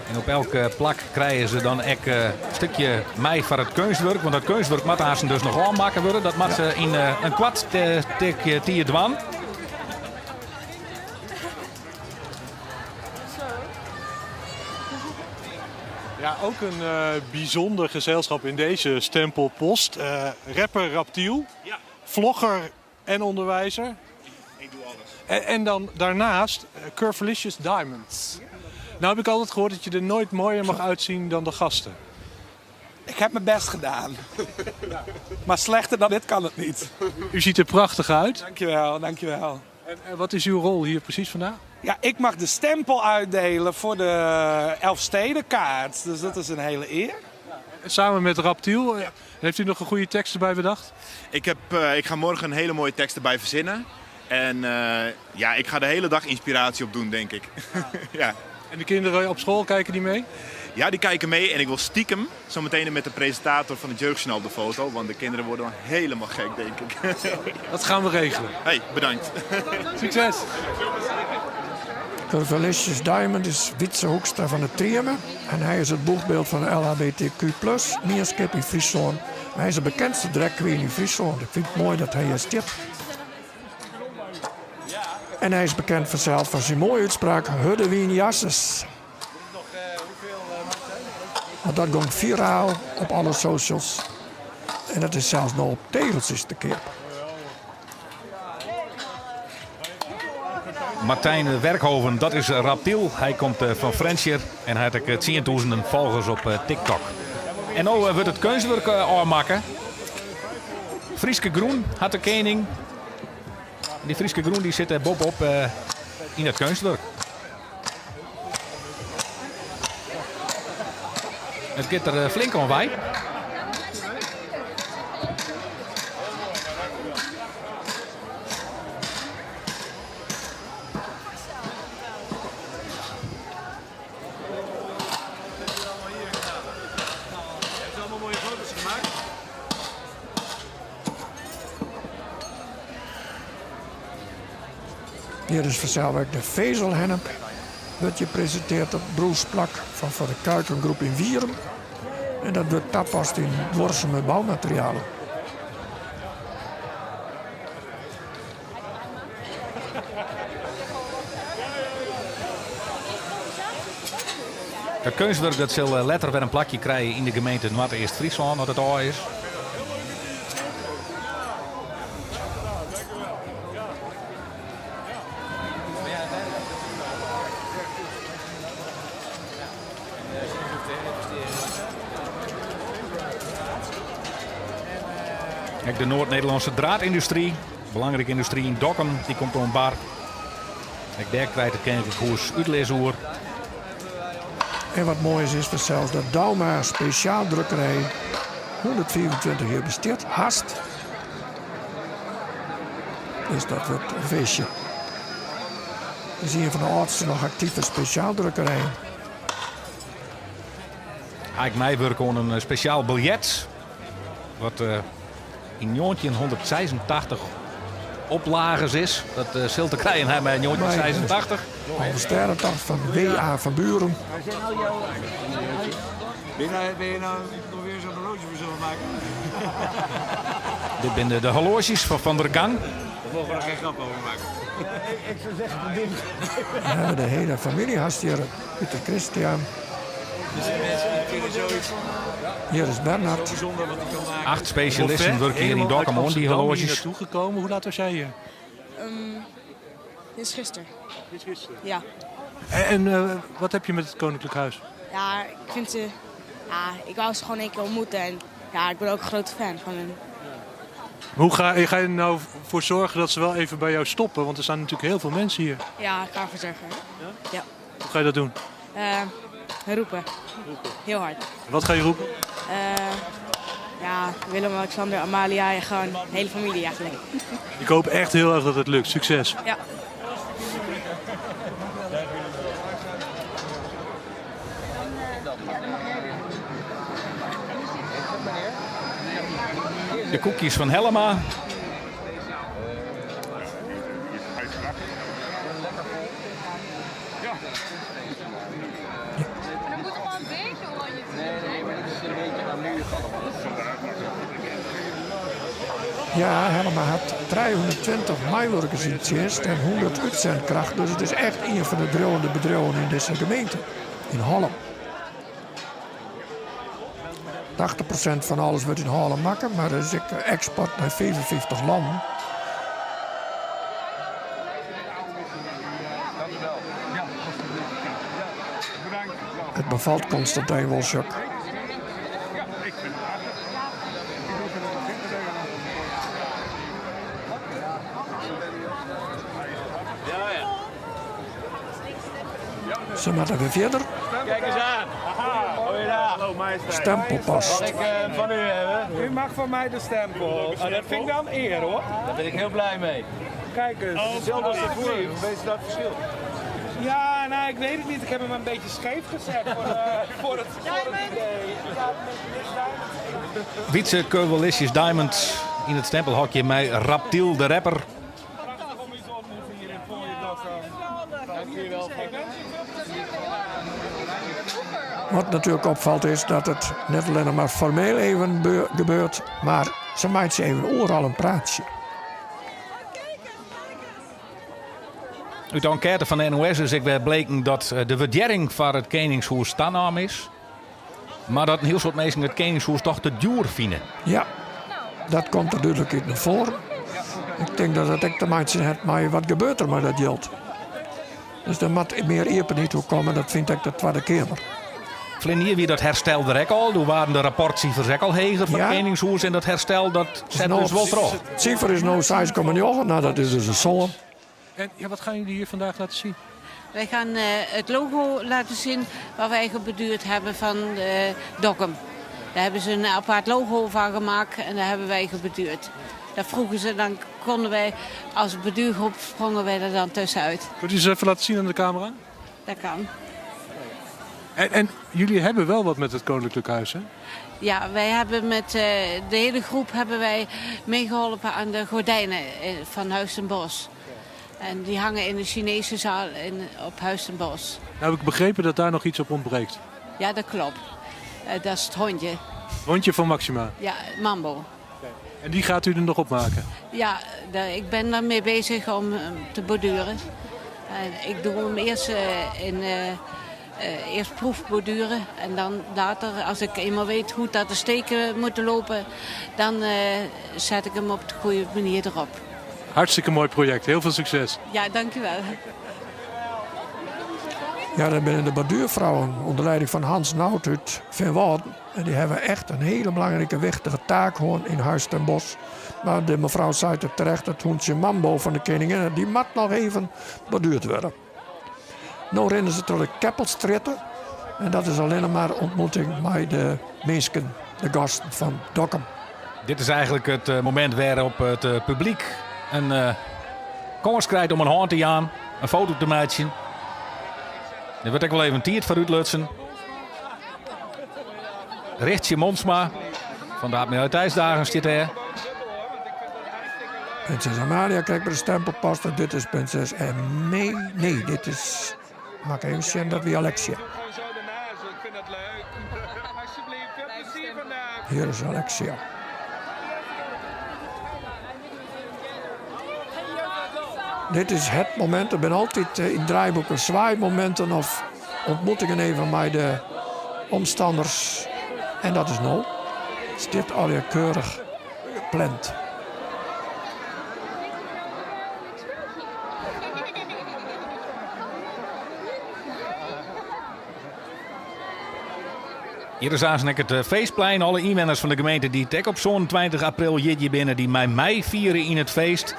En op elk plak krije se dan ek in stikje mei foar it keunstwurk. Want dat keunstwurk moat aansten dus noch ôfmakke wurde. Dat moat se yn in koart tiid dwaan. Ja, ook een bijzonder gezelschap in deze stempelpost. Rapper Raptiel, vlogger en onderwijzer. Ik doe alles. En dan daarnaast Curvilicious Diamonds. Nou heb ik altijd gehoord dat je er nooit mooier mag uitzien dan de gasten. Ik heb mijn best gedaan. Maar slechter dan dit kan het niet. U ziet er prachtig uit. Dankjewel, dankjewel. En wat is uw rol hier precies vandaag? Ja, ik mag de stempel uitdelen voor de Elfstedenkaart. Dus dat is een hele eer. Samen met Raptiel. Heeft u nog een goede tekst erbij bedacht? Ik ga morgen een hele mooie tekst erbij verzinnen. En ik ga de hele dag inspiratie opdoen, denk ik. Ja. En de kinderen op school, kijken die mee? Ja, die kijken mee. En ik wil stiekem zo meteen met de presentator van het Jeugdjournaal op de foto. Want de kinderen worden dan helemaal gek, denk ik. Dat gaan we regelen. Hey, bedankt. Succes! Curvilicious Diamond is Wietse Hoekstra van de Trieme. En hij is het boegbeeld van de LHBTQ+, mienskip in Fryslân. Hij is de bekendste drag queen in Fryslân. Ik vind het mooi dat hij hier stiet. En hij is bekend vanzelf van zijn mooie uitspraak Hurde wyn jasses. Want dat ging viraal op alle socials. En dat is zelfs nog op tegeltjes te keer. Martijn Werkhoven, dat is Raptiel. Hij komt van Frjentsjer en hij hat ek tsientûzenen folgers op TikTok. En no wurdt it keunstwurk ôfmakke. Fryske grûn hat de kening. Dy Fryske grûn dy sit dêr boppe-op yn it keunstwurk. It giet der flink oan wei. Hjir is fansels ek de vezelhennep. Wurdt hjir presintearre op Broersplak fan Van de Kuikengroep yn Wierum. En dat wurdt tapast yn duorsume boumaterialen. Dat keunstwurk dat sil letter wer in plakje krije yn de gemeente Noardeast-Fryslân as it ôf is. Ek de Noord-Nederlandse draadindustrie, belangrike yndustry yn Dokkum, dy komt oan bar. Ek dêr krijt it Keninklik Hûs útlis oer. En wat moai is, is fansels dat Douma spesjaaldrukkerij 125 jier bestiet, hast. Dus dat wurdt in feestje. It is ien fan de âldste noch aktive spesjaaldrukkerijen. Ha ik meiwurke oan in spesjaal biljet. Wat yn 1986 oplages is. Dat sil te krijen ha mei 1986. Alvestêdetocht fan W.A. van Buren. Ben je nou nog weer zo'n horloge voor zullen maken? Dit binne de horloazjes fan Van der Gang. Daar mogen we nog geen grap over maken. Ik zou zeggen, probeer We hebben de hele familie hast hier. Pieter Christian. Er zijn mensen die kunnen zoiets. Hier is Bernard. Bijzonder wat hij kan maken. Acht specialisten Hoe ver? werken hier in Helemaal uit Dokkum aan die Amsterdam hier horloges. naartoe gekomen. Hoe laat was jij hier? Dit is gisteren. Dit is gisteren? Ja. En, en, wat heb je met het Koninklijk Huis? Ja, ik vind ze... Ja, ik wou ze gewoon één keer ontmoeten. En ja, ik ben ook een grote fan van hen. Hoe ga, ga je er nou voor zorgen dat ze wel even bij jou stoppen? Want er staan natuurlijk heel veel mensen hier. Ja, ik ga ervoor zorgen. Ja. Hoe ga je dat doen? Roepen. Heel hard. Wat ga je roepen? Ja, Willem, Alexander, Amalia en gewoon de hele familie eigenlijk. Ik hoop echt heel erg dat het lukt. Succes. Ja. De koekjes van Hellema. Er moet toch wel een beetje oranje Nee, nee, maar dit is een beetje aan Ja, Hellema had 320 medewerkers in dienst en 100 uitzendkracht. Dus het is echt een van de driuwende bedrijven in deze gemeente. In Hollum. 80% van alles wordt in Hollum maken, maar er is ook export naar 55 landen. Het bevalt Constantijn Wolschuk. Ze moeten weer verder. Kijk eens aan. Goeiedag. Hallo, majesteit. Stempelpost. Mag ik van u hebben? U mag van mij de stempel. Oh, dat vind ik dan eer hoor. Daar ben ik heel blij mee. Kijk eens. Hetzelfde als daarvoor. Hoe is dat verschil? Ja, nou ik weet het niet. Ik heb hem een beetje scheef gezet voor het idee. Ja, Miss Diamond. Wietse Keuvelisjes Diamond in het stempelhokje met Raptiel de rapper. Prachtig om u te ontmoeten hier in Fooie Dokkum. Dank jullie wel. Wat natuurlijk opvalt is dat het net alleen maar formeel even gebeurt, maar ze maakt ze even overal een praatje. Uit de enquête van de NOS is ik weer bleken dat de waardering van het Koningshuis tanaam is. Maar dat een heel soort mensen het Koningshuis toch te duur vinden. Ja, dat komt er duidelijk uit naar voren. Ik denk dat het ook te maken heeft met wat gebeurt er met dat geld. Dus er moet meer eer niet toe komen, dat vind ik de Tweede Kamer. Vlinier wie dat herstel er ook al. Toen waren de rapportcijfers ook al heger van Ja. het Koningshuis. En dat herstel dat zet Nou, dus wel terug. Het cijfer is nu 6,9, nou dat is dus een som. En ja, wat gaan jullie hier vandaag laten zien? Wij gaan het logo laten zien waar wij gebeduurd hebben van Dokkum. Daar hebben ze een apart logo van gemaakt en daar hebben wij gebeduurd. Daar vroegen ze, dan konden wij als beduurgroep sprongen wij er dan tussenuit. Kunt u ze even laten zien aan de camera? Dat kan. En jullie hebben wel wat met het Koninklijk Huis, hè? Ja, wij hebben met de hele groep hebben wij meegeholpen aan de gordijnen van Huis ten Bosch. En die hangen in de Chinese zaal op Huis ten Bosch. Nou heb ik begrepen dat daar nog iets op ontbreekt. Ja, dat klopt. Dat is het hondje. Het hondje van Maxima. Ja, Mambo. En die gaat u er nog op maken? Ja, ik ben daarmee bezig om hem te borduren. En ik doe hem eerst eerst proefborduren. En dan later, als ik eenmaal weet hoe dat de steken moeten lopen, dan zet ik hem op de goede manier erop. Hartstikke mooi project. Heel veel succes. Ja, dankjewel. Ja, dat binnen de borduurvrouwen onder leiding van Hans Nout uit Veenwouden. En die hebben echt een hele belangrijke, wichtige taak gewoon in Huis ten Bosch. Maar de mevrouw zei het terecht, het hoentje Mambo van de koningin, die moet nog even borduurd worden. Nou rennen ze door de Keppelstritten. En dat is alleen maar ontmoeting met de mensen, de gasten van Dokkum. Dit is eigenlijk het moment waarop het publiek een kans krijgt om een hand te gaan, een foto te maken. Er wordt ook wel even een tiert voor uitlutsen. Richtje Monsma van de Admiraliteitsdagen zit er. Prinses Amalia krijgt bij de stempelpost en dit is prinses en nee, nee, dit is... Maak even zien dat we Alexia. Hier is Alexia. Dit is het momint. Der binne altyd yn draaiboeken swaaimominten of ontmoetingen even mei de omstanners. En dat is no. It stiet allegear keurich pland. Hjir is aanst ek it feestplein. Alle ynwenners fan de gemeente dy't ek op 27 april jierdei binne, dy mei meifiere yn it feest.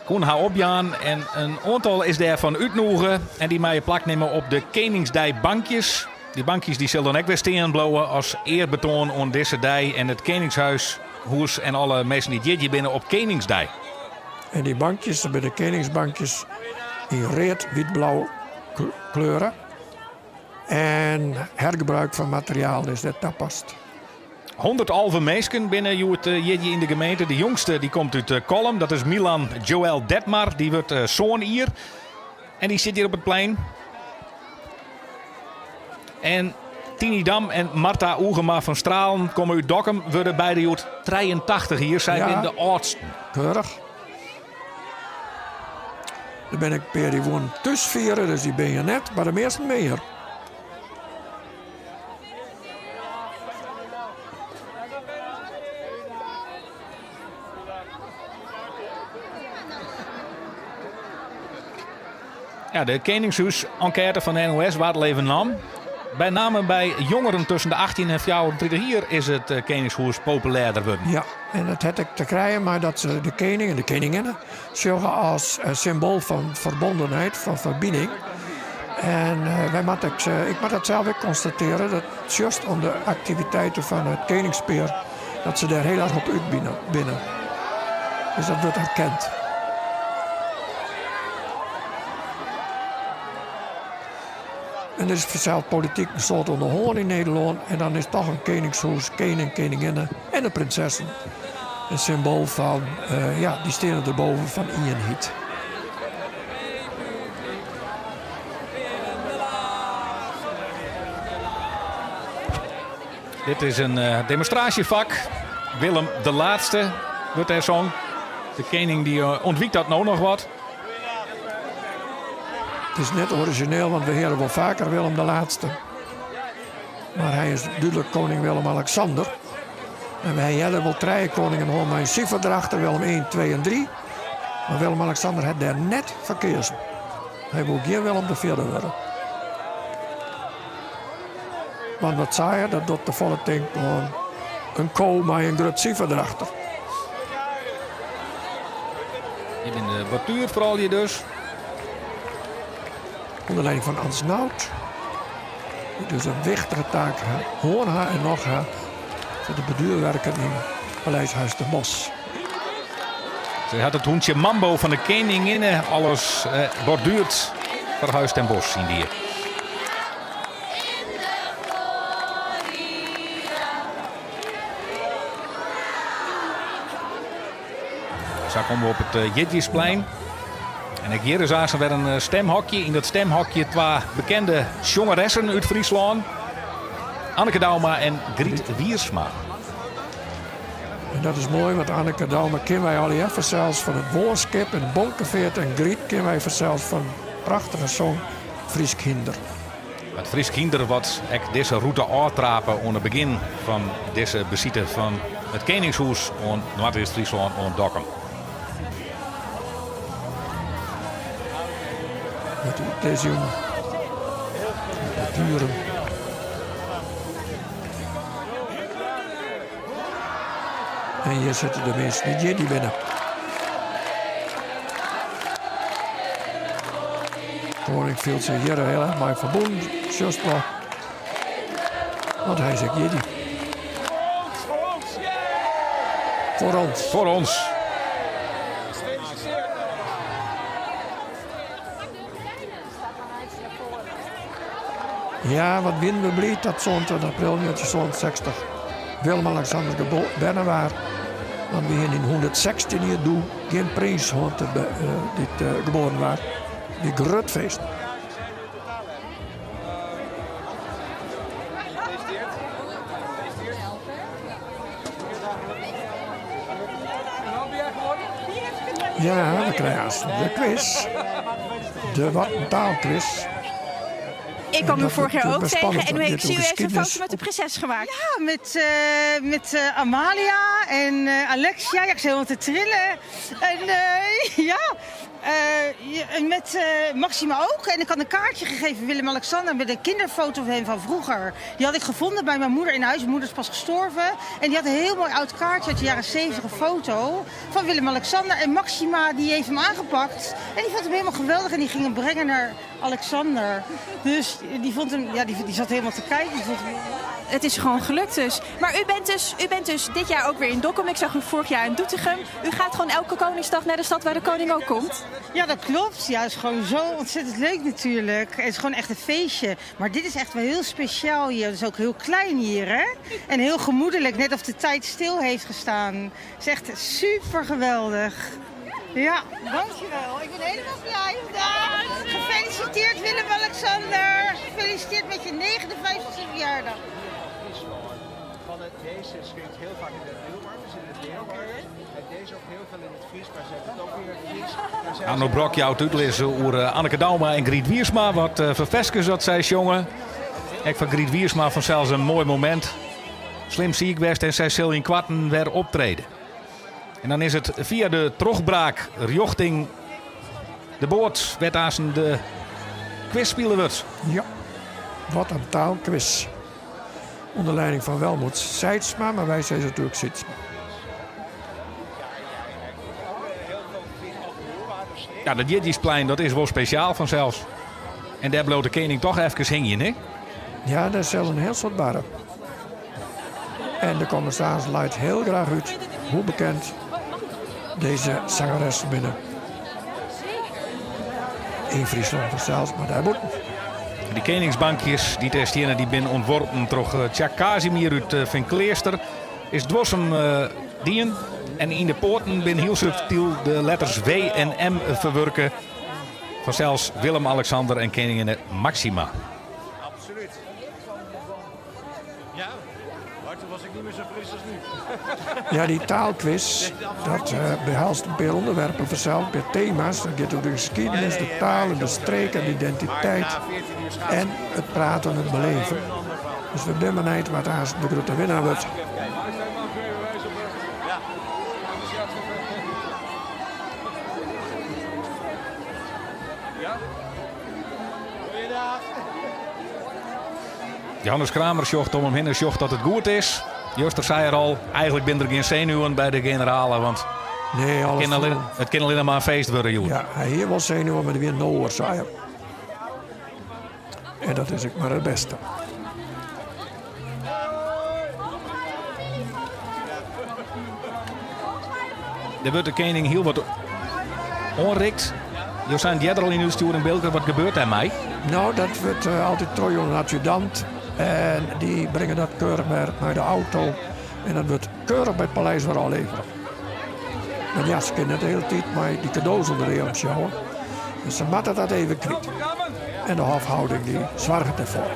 Koene har opjaan en in oantal is dêrfan útnûge en dy meie plak nimme op de Keningsdei-bankjes. Dy bankjes dy sille dan ek wer stean bliuwe as earbetoan oan dizze dei en it Keningshuis hûs en alle minsken dy't jierdei binne op Keningsdei. En dy bankjes, dat binne de keningsbankjes yn read, wyt, blau kleure. En hergebruik fan materiaal is dêr tapast. 111 minsken binne hjoed jierdei yn de gemeente. De jongste dy komt út Kollum, dat is Milan Joël Detmar. Dy wurdt sân jier en dy sit hjir op it plein. En Tiny Dam en Martha Oegema van Stralen komme út Dokkum, wurde beide hjoed 83 jier. Sy Ja. binne de âldsten. Keurich. Der binne ek in pear dy't woenen thús fiere, dus dy binne hjir net, mar de measten binne hjir. Ja, de Keningshûs-enkête fan de NOS waard al even naam. By nammen by jongeren tusken de 18 en 34 jier is it Keningshûs populêrder wurden. Ja, en dat hat ek te krijen mei dat se de kening en de keninginne sjogge as symboal fan ferbondenheid, fan ferbining. En wy moatte ek, ik moat dat sels ek konstatearje, dat sjochst oan de aktiviteiten fan it keningspear dat se dêr hiel erch op út binne. Dus dat wurdt erkend. En der is fansels polityk in soad oan de hân yn Nederlân en dan is toch in keningshûs, kening, keninginne en de prinsessen in symboal fan, ja, dy steane derboven fan ienheid. Dit is in demonstraasjefak. Willem de Laatste wurdt dêr song. De kening dy ûntwykt dat no noch wat. It is net orizjineel, want we hearre wol faker Willem de Laatste. Mar hy is dúdlik koning Willem-Alexander. En wy hearre wol trije koningen hân mei in sifer derachter, Willem 1, 2 en 3. Mar Willem-Alexander hat dêr net foar keazen. Hy woe gjin Willem de Fjirde wurde. Want wat sei er, dat docht tefolle tinken oan in ko mei in grut sifer derachter. Hjir binne de borduerfroulju dus. Under lieding fan Ans Nout. Dy't dus in wichtige taak hân ha en noch ha foar de borduerwerken yn Paleis Huis ten Bosch. Se hat it hûntsje Mambo fan de keninginne alles borduerd foar Huis ten Bosch yn die. Sa komme we op it Jierdeisplein. En ek hjir is aanst wer in stemhokje. Yn dat stemhokje twa bekende sjongeressen út Fryslân. Anneke Douma en Griet Wiersma. En dat is moai, want Anneke Douma kenne wy allegear fansels fan it Woanskip en Bonkefeart. En Griet kenne wy fansels fan prachtige song Frysk Hynder. It Frysk Hynder wat ek dizze rûte ôftrape oan it begjin fan dizze besite fan it Keningshûs oan Noardeast-Fryslân oan Dokkum. Dizze jûn de buren. En hjir sitte de minsken dy't jierdei binne. Koning fielt sich hjir hiel erch mei ferbûn, sjochst wol. Want hy is ek jierdei. Foar ons. Foar ons. Ja, wat wienen we bliid dat 27 april 1967 Willem-Alexander berne waard. Want we hienen yn 116 jier doe gjin prins hân dy't geboren waard. Wie grut feest. Ja, we krije aanst de quiz. De Wat een Taalquiz. Ik kwam u Dat vorig jaar wordt ook best tegen. spannend, En u want heeft, je ik zie u hebt heeft een ook foto met de prinses gemaakt. Ja, met, eh, met eh, Amalia en eh, Alexia. Ja, ik zit helemaal te trillen. En eh, ja, eh, ja, en met eh, Maxima ook. En ik had een kaartje gegeven Willem-Alexander met een kinderfoto van hem van vroeger. Die had ik gevonden bij mijn moeder in huis. Mijn moeder is pas gestorven. En die had een heel mooi oud kaartje uit de jaren 70, een foto van Willem-Alexander. En Maxima die heeft hem aangepakt. En die vond hem helemaal geweldig en die ging hem brengen naar Alexander. Dus die, vond hem, ja, die, die zat helemaal te kijken. Die vond hem Het is gewoon gelukt dus. Maar u bent dus, u bent dus dit jaar ook weer in Dokkum. Ik zag u vorig jaar in Doetinchem. U gaat gewoon elke Koningsdag naar de stad waar de koning ook komt. Ja, dat klopt. Ja, het is gewoon zo ontzettend leuk natuurlijk. Het is gewoon echt een feestje. Maar dit is echt wel heel speciaal hier. Het is ook heel klein hier, hè? En heel gemoedelijk, net of de tijd stil heeft gestaan. Het is echt super geweldig. Ja, dankjewel. Ik ben helemaal blij vandaag. Gefeliciteerd Willem-Alexander. Gefeliciteerd met je 59e verjaardag. Van het, deze schreeuwt heel vaak in het Leeuwarders, in het Leeuwarden. En deze ook heel veel in het Fries, maar ze heeft het ook weer in het Fries. Maar zij Arno Brok, jouw uitlezen over eh, Anneke Douma en Griet Wiersma. Wat eh verveskers dat zij jongen. Ik van Griet Wiersma vanzelfs een mooi moment. Slim zie ik best en zij zal in kwarten weer optreden. En dan is het via de trogbraak richting de boord werd aan de quizspelen wordt. Ja, wat een taalquiz. Onder leiding van Welmoed Seidsma, maar wij zijn natuurlijk Sietsma. Ja, dat Jiddischplein, dat is wel speciaal vanzelfs. En daar bloot de koning toch even hingen, hè? Ja, daar zal een heel soort barren. En de commissaris leidt heel graag uit hoe bekend deze zangeres binnen. In Friesland zelfs, maar daar moet. Die koningsbankjes die daar staan, die zijn ontworpen door eh, Tjak Casimir uit eh, Vinkleerster. Is dworsem eh dien. En in de poorten bin heel subtiel de letters W en M verwerken. Van zelfs Willem-Alexander en koningin Maxima. Absoluut. Ja, maar toen was ik niet meer zo fris als nu. Ja, die taalquiz, dat eh, behelst een paar onderwerpen vanzelf, een paar thema's. Dat gaat over de geschiedenis, de talen, de streken, de identiteit en het praten en het beleven. Dus we zijn benieuwd wat haast de grote winnaar wordt. Goeiedag. Johannes Kramer zocht om hem heen en zocht dat het goed is. Juster zei er al, eigenlijk ben er geen zenuwen bij de generalen, want nee, alles het kan alleen, het kan alleen maar een feest worden, joh. Ja, hij hier was zenuwen, maar weer Noor, zei hij. En dat is ook maar het beste. Er wordt de koning heel wat onrikt. Je zijn die er al in uw stuur in Bilker. Wat gebeurt daar mij? Nou, dat wordt eh, altijd Trojon een adjudant. En die brengen dat keurig naar, naar de auto. En dat wordt keurig bij het paleis weer afleveren. Want ja, ze kunnen het de hele tijd maar die cadeaus onder de arm sjouwen. Dus ze moeten dat even kwijt. En de hofhouding die zorgt ervoor.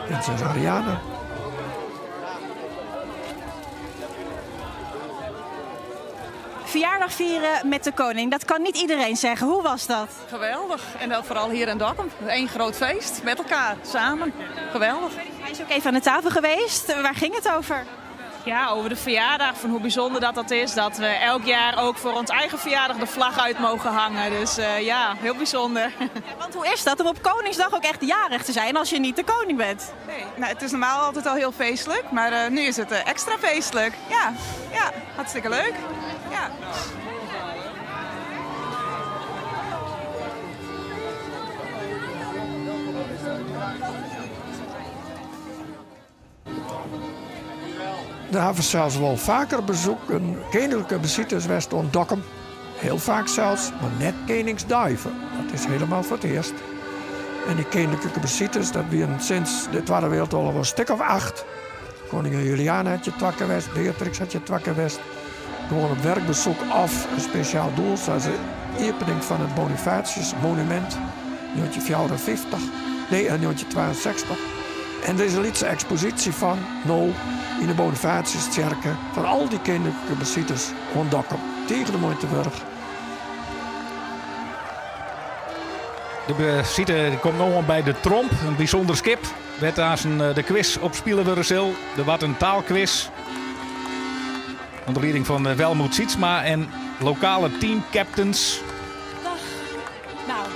Prinses Ariane. Verjaardag vieren met de koning, dat kan niet iedereen zeggen. Hoe was dat? Geweldig. En dan vooral hier in Dokkum. Eén groot feest met elkaar, samen. Geweldig. Hij is ook even aan de tafel geweest. Waar ging het over? Ja, over de verjaardag, van hoe bijzonder dat dat is. Dat we elk jaar ook voor ons eigen verjaardag de vlag uit mogen hangen. Dus eh, ja, heel bijzonder. Want hoe is dat om op Koningsdag ook echt jarig te zijn als je niet de koning bent? Nee, nou, het is normaal altijd al heel feestelijk, maar eh, nu is het eh, extra feestelijk. Ja, ja, hartstikke leuk. Ja. Daar hebben we zelfs wel vaker bezoek. Een koninklijke bezitters West Dokkum. Heel vaak zelfs, maar net Koningsduiven. Dat is helemaal voor het eerst. En die koninklijke bezitters, dat waren sinds de Tweede Wereldoorlog een stuk of acht. Koningin Juliana had je twakken West, Beatrix had je twakken West. Gewoon op werkbezoek of een speciaal doel, zoals de opening van het Bonifatius monument. 1954, nee, in 1962. En der is in lytse eksposysje fan no yn de Bonifatiustsjerke fan al dy keninklike besites oan Dokkum. Tige de muoite wurdich. De besite komt no oan by de Tromp, in bysûnder skip wêr't aansen de kwis op spile wurde sil. Der wart in taalkwis ûnder lieding fan Welmoed Sietsma en lokale teamcaptains. Dag. Nou.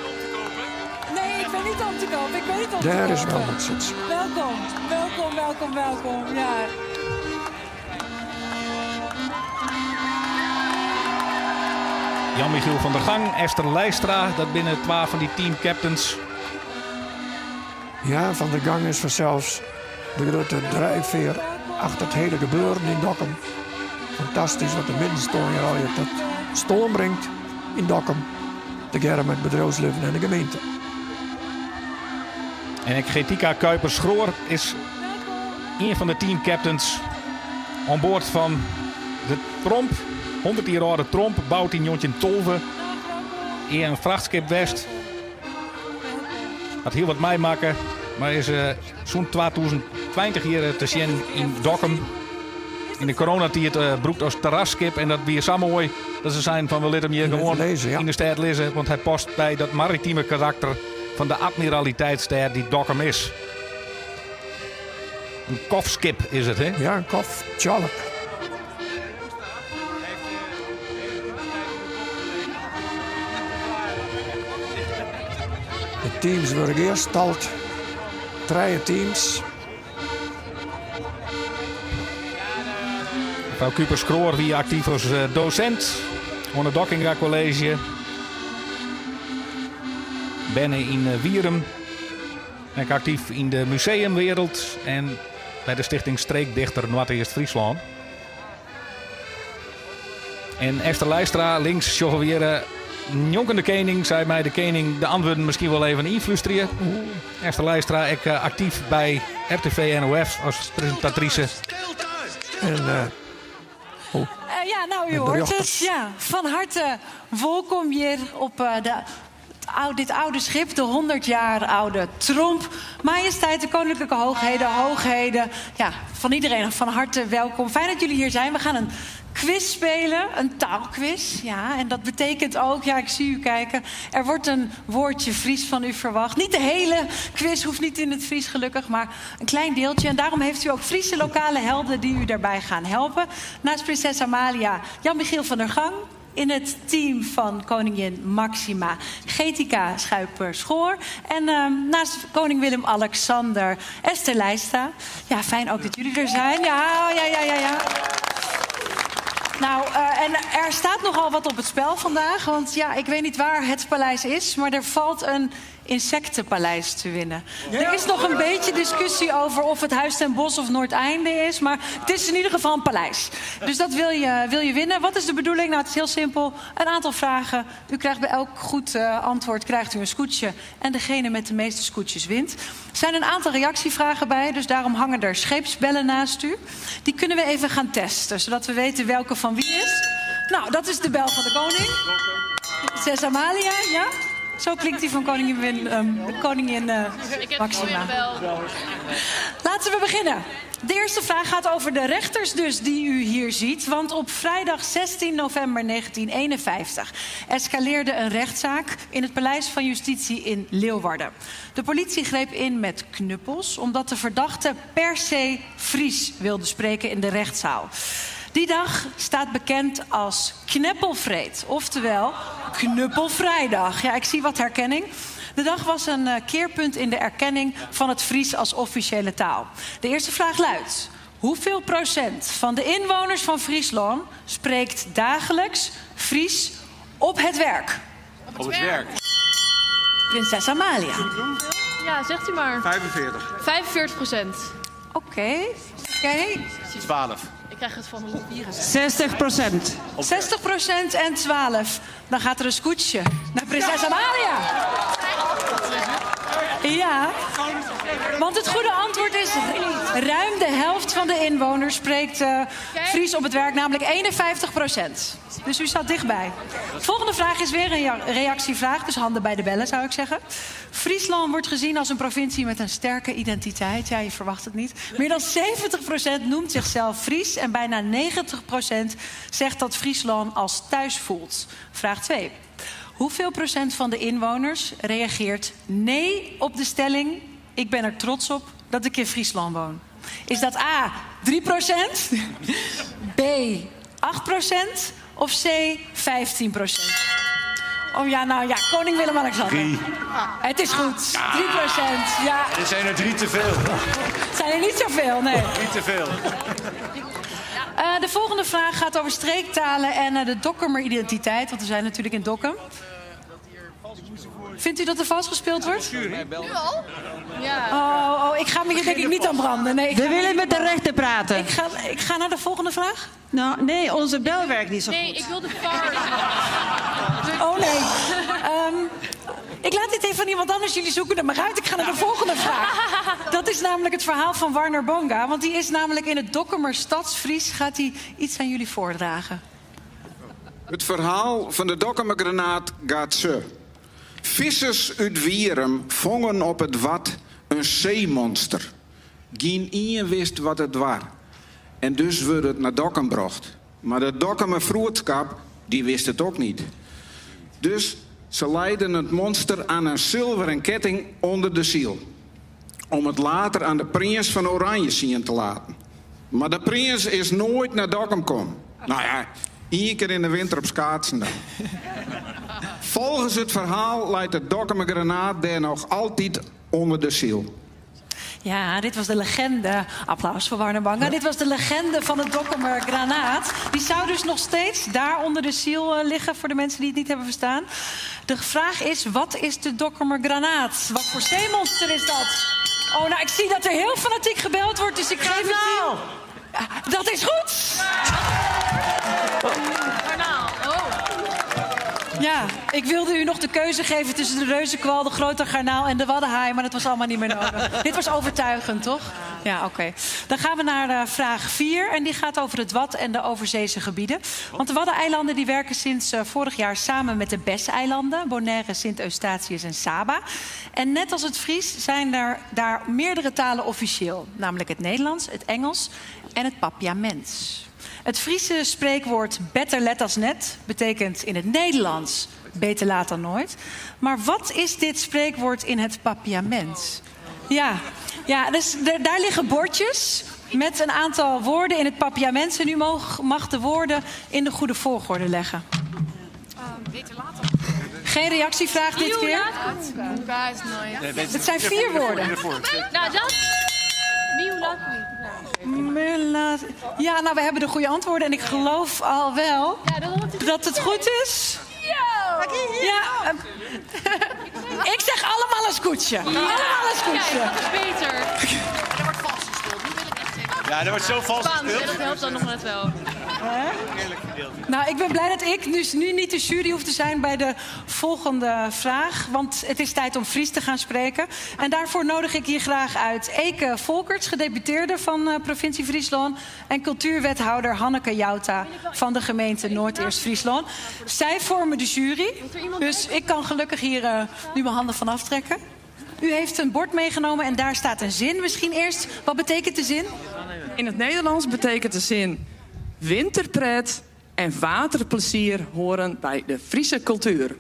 Nee, ik ben niet om te koop. Ik ben niet om te Dêr koop. is Welmoed Sietsma. Welkom, welkom, welkom, welkom. Ja. Jan-Michiel van der Gang, Esther Leijstra, dat binne twa fan dy teamcaptains. Ja, Van der Gang is fansels de grutte drijfveer achter it hiele gebeuren yn Dokkum. Fantastysk wat de middenstân hjir allegear tot stân bringt yn Dokkum, tegearre mei it bedriuwslibben en de gemeente. En ek Getika Kuipers-Schroor is ien fan de teamcaptains oan board fan de Tromp. 100 jier âlde Tromp, boud yn 1912. Ea in frachtskip west. Hat hiel wat meimakke, mar is sûnt 2020 hjir te sjen yn Dokkum. Yn de coronatiid brûkt as terrasskip en dat wie sa moai dat se seinen fan we litte him hjir gewoan yn de stêd lizze, want hy past by dat maritime karakter fan de admiraliteitsstêd dy't Dokkum is. In kofskip is it, hè? Ja, in koftjalk. De teams wurde gearstald. Trije teams. Frou Kuipers-Schroor wie aktyf as dosint oan it Dockinga College. Berne yn Wierum. Ek aktyf yn de museumwereld en by de Stichting Streekdichter Noardeast-Fryslân. En Esther Leijstra, links sjogge we hjir njonken de kening. Sy mei de kening de antwurden miskien wol even ynflústerje. Esther Leijstra ek aktyf by RTV NOF as presintatrise. En oh. Ja, nou, u Met hoort het. berjochters. Ja, van harte wolkom hier op de, dit oude schip, de 100 jaar oude Tromp. Majesteit, de koninklijke hoogheden, hoogheden. Ja, van iedereen van harte welkom. Fijn dat jullie hier zijn. We gaan een quiz spelen, een taalquiz. Ja, en dat betekent ook, ja, ik zie u kijken, er wordt een woordje Fries van u verwacht. Niet de hele quiz hoeft niet in het Fries, gelukkig, maar een klein deeltje. En daarom heeft u ook Friese lokale helden die u daarbij gaan helpen. Naast prinses Amalia, Jan-Michiel van der Gang. In het team van koningin Maxima, Getika Schuiper-Schoor. En naast koning Willem-Alexander, Esther Leijstra. Ja, fijn ook dat jullie er zijn. Ja, ja, ja, ja, ja. En er staat nogal wat op het spel vandaag. Want ik weet niet waar het paleis is, maar er valt een insectenpaleis te winnen. Er is nog een beetje discussie over of het Huis ten Bosch of Noordeinde is, maar het is in ieder geval een paleis. Dus dat wil je winnen. Wat is de bedoeling? Het is heel simpel. Een aantal vragen. U krijgt bij elk goed antwoord krijgt u een scootje. En degene met de meeste scootjes wint. Er zijn een aantal reactievragen bij, dus daarom hangen er scheepsbellen naast u. Die kunnen we even gaan testen, zodat we weten welke van wie is. Dat is de bel van de koning. Prinses Amalia, ja? Zo klinkt die van koningin koningin Ik heb Maxima. de bel. Laten we beginnen. De eerste vraag gaat over de rechters dus die u hier ziet. Want op vrijdag 16 november 1951 escaleerde een rechtszaak in het Paleis van Justitie in Leeuwarden. De politie greep in met knuppels omdat de verdachte per se Fries wilde spreken in de rechtszaal. Die dag staat bekend als Kneppelfreed, oftewel Knuppelvrijdag. Ja, ik zie wat herkenning. De dag was een keerpunt in de erkenning van het Fries als officiële taal. De eerste vraag luidt: hoeveel procent van de inwoners van Friesland spreekt dagelijks Fries op het werk? Op het werk. Prinses Amalia. Ja, zegt u maar. 45. 45%. Oké, oké. 12. Ik krijg het van de papieren. 60%. 60% en 12. Dan gaat er een scootje naar prinses Amalia. Ja, want het goede antwoord is ruim de helft van de inwoners spreekt eh, Fries op het werk, namelijk 51 procent. Dus u zat dichtbij. Volgende vraag is weer een reactievraag, dus handen bij de bellen zou ik zeggen. Friesland wordt gezien als een provincie met een sterke identiteit. Ja, je verwacht het niet. Meer dan 70% noemt zichzelf Fries en bijna 90% zegt dat Friesland als thuis voelt. Vraag 2. Hoeveel procent van de inwoners reageert nee op de stelling... ik ben er trots op dat ik in Friesland woon? Is dat A, 3 procent, B, 8 procent of C, 15 procent? Oh ja, nou ja, koning Willem-Alexander. Drie. Het is goed, 3 procent. Ja, Er zijn er drie te veel. het zijn er niet zoveel, nee. Drie te veel. Eh, de volgende vraag gaat over streektalen en eh, de Dokkumer identiteit. Want we zijn natuurlijk in Dokkum. Vindt u dat er vals gespeeld wordt? Nu al? Ja. Oh, oh, ik ga me hier denk ik niet aan branden. Nee, ik We ga me willen niet met de rechter praten. Ik ga, ik ga naar de volgende vraag. Nou, nee, onze bel werkt niet zo Nee, goed. ik wil de VAR. Oh nee. Ehm, ik laat dit even aan iemand anders. Jullie zoeken er maar uit. Ik ga naar de volgende vraag. Dat is namelijk het verhaal van Warner Bonga. Want die is namelijk in het Dokkumer Stadsfries. Gaat hij iets aan jullie voordragen. Het verhaal van de Dokkumergranaat gaat zo. Vissers uit Wierum vongen op het wat een zeemonster. Geen ien wist wat het was. En dus werd het naar Dokkum gebracht. Maar de Dokkumer vroedskap, die wist het ook niet. Dus ze leidden het monster aan een zilveren ketting onder de ziel. Om het later aan de prins van Oranje zien te laten. Maar de prins is nooit naar Dokkum gekomen. Nou ja, één keer in de winter op schaatsen dan. Volgens het verhaal leidt de Dokkumer granaat daar nog altijd onder de ziel. Ja, dit was de legende. Applaus voor Warner Banga. Dit was de legende van het Dokkumer granaat. Die zou dus nog steeds daar onder de ziel eh, liggen... voor de mensen die het niet hebben verstaan. De vraag is, wat is de Dokkumer granaat? Wat voor zeemonster is dat? Oh, nou, ik zie dat er heel fanatiek gebeld wordt, dus ik geef het hier. Ja, Dat is goed! Garnaal. Oh. Ja, ik wilde u nog de keuze geven tussen de reuzenkwal, de grote garnaal en de waddenhaai, maar dat was allemaal niet meer nodig. Dit was overtuigend, toch? Ja, oké. Dan gaan we naar eh, vraag 4 en die gaat over het Wad en de overzeese gebieden. Want de Waddeneilanden die werken sinds eh, vorig jaar samen met de Besseilanden, Bonaire, Sint-Eustatius en Saba. En net als het Fries zijn er daar meerdere talen officieel, namelijk het Nederlands, het Engels en het Papiaments. Het Friese spreekwoord beter let als net betekent in het Nederlands beter laat dan nooit. Maar wat is dit spreekwoord in het Papiaments? Ja, ja dus d- daar liggen bordjes met een aantal woorden in het Papiaments. En u mag, mag de woorden in de goede volgorde leggen. Beter later. Geen reactievraag dit keer. Het zijn vier woorden. Nou, dat. Mula- Ja, nou, we hebben de goede antwoorden. En ik geloof al wel dat het goed is. Ja, eh, ik zeg allemaal een scootje. Allemaal een scootje. Kijk, dat is beter. Er wordt vals gespeeld. Nu wil ik echt even. Ja, er wordt zo vals Spaans, hè, gespeeld. dat helpt dan nog net wel. Eerlijk verdeeld. Nou, ik ben blij dat ik dus nu niet de jury hoef te zijn bij de volgende vraag. Want het is tijd om Fries te gaan spreken. En daarvoor nodig ik hier graag uit Eke Volkerts, gedeputeerde van eh, provincie Friesland. En cultuurwethouder Hanneke Jouta van de gemeente Noordoost-Friesland. Zij vormen de jury. Dus ik kan gelukkig hier eh, nu mijn handen van aftrekken. U heeft een bord meegenomen en daar staat een zin. Misschien eerst, wat betekent de zin? In het Nederlands betekent de zin winterpret en waterplezier horen bij de Friese cultuur.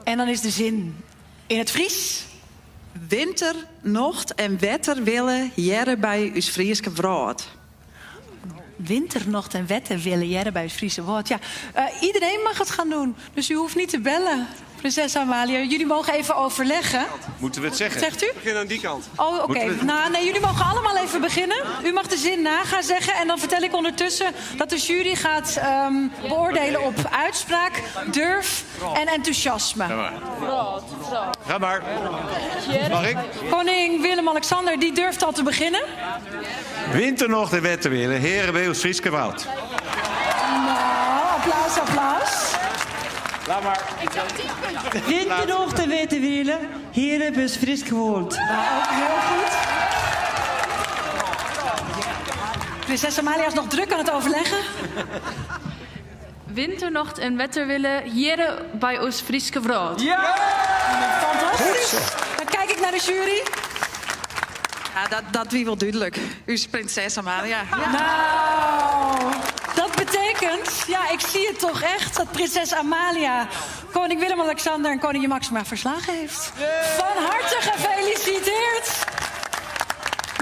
En dan is de zin in het Fries. Winter, nocht en wetter willen jerre bij us Frieske wrâld. Winternocht en wetten willen jerre bij het Friese woord. Ja, eh, iedereen mag het gaan doen. Dus u hoeft niet te bellen. Prinses Amalia, jullie mogen even overleggen. Moeten we het zeggen? Zegt u? Begin aan die kant. Oh, oké. Moeten we- Nou, nee, jullie mogen allemaal even beginnen. U mag de zin na gaan zeggen. En dan vertel ik ondertussen dat de jury gaat ehm, beoordelen op uitspraak, durf en enthousiasme. Ga maar. Ga maar. Mag ik? Koning Willem-Alexander, die durft al te beginnen. Winter nog de wetten willen, heren bij ons Frieske Woud. Nou, applaus, applaus. Laat maar. Ik zou 10 punten. Winternocht en wetterwielen, hier is Frysk gewoond. Nou, ook heel goed. Prinses Amalia is nog druk aan het overleggen. Winternocht en wetterwille hier bij ons Frieske Wrâld. Ja! Fantastisch. Dan kijk ik naar de jury. Ja, dat, dat wie wel duidelijk. U is prinses Amalia. Ja. Nou, dat betekent, ja, ik zie het toch echt, dat prinses Amalia koning Willem-Alexander en koningin Maxima verslagen heeft. Van harte gefeliciteerd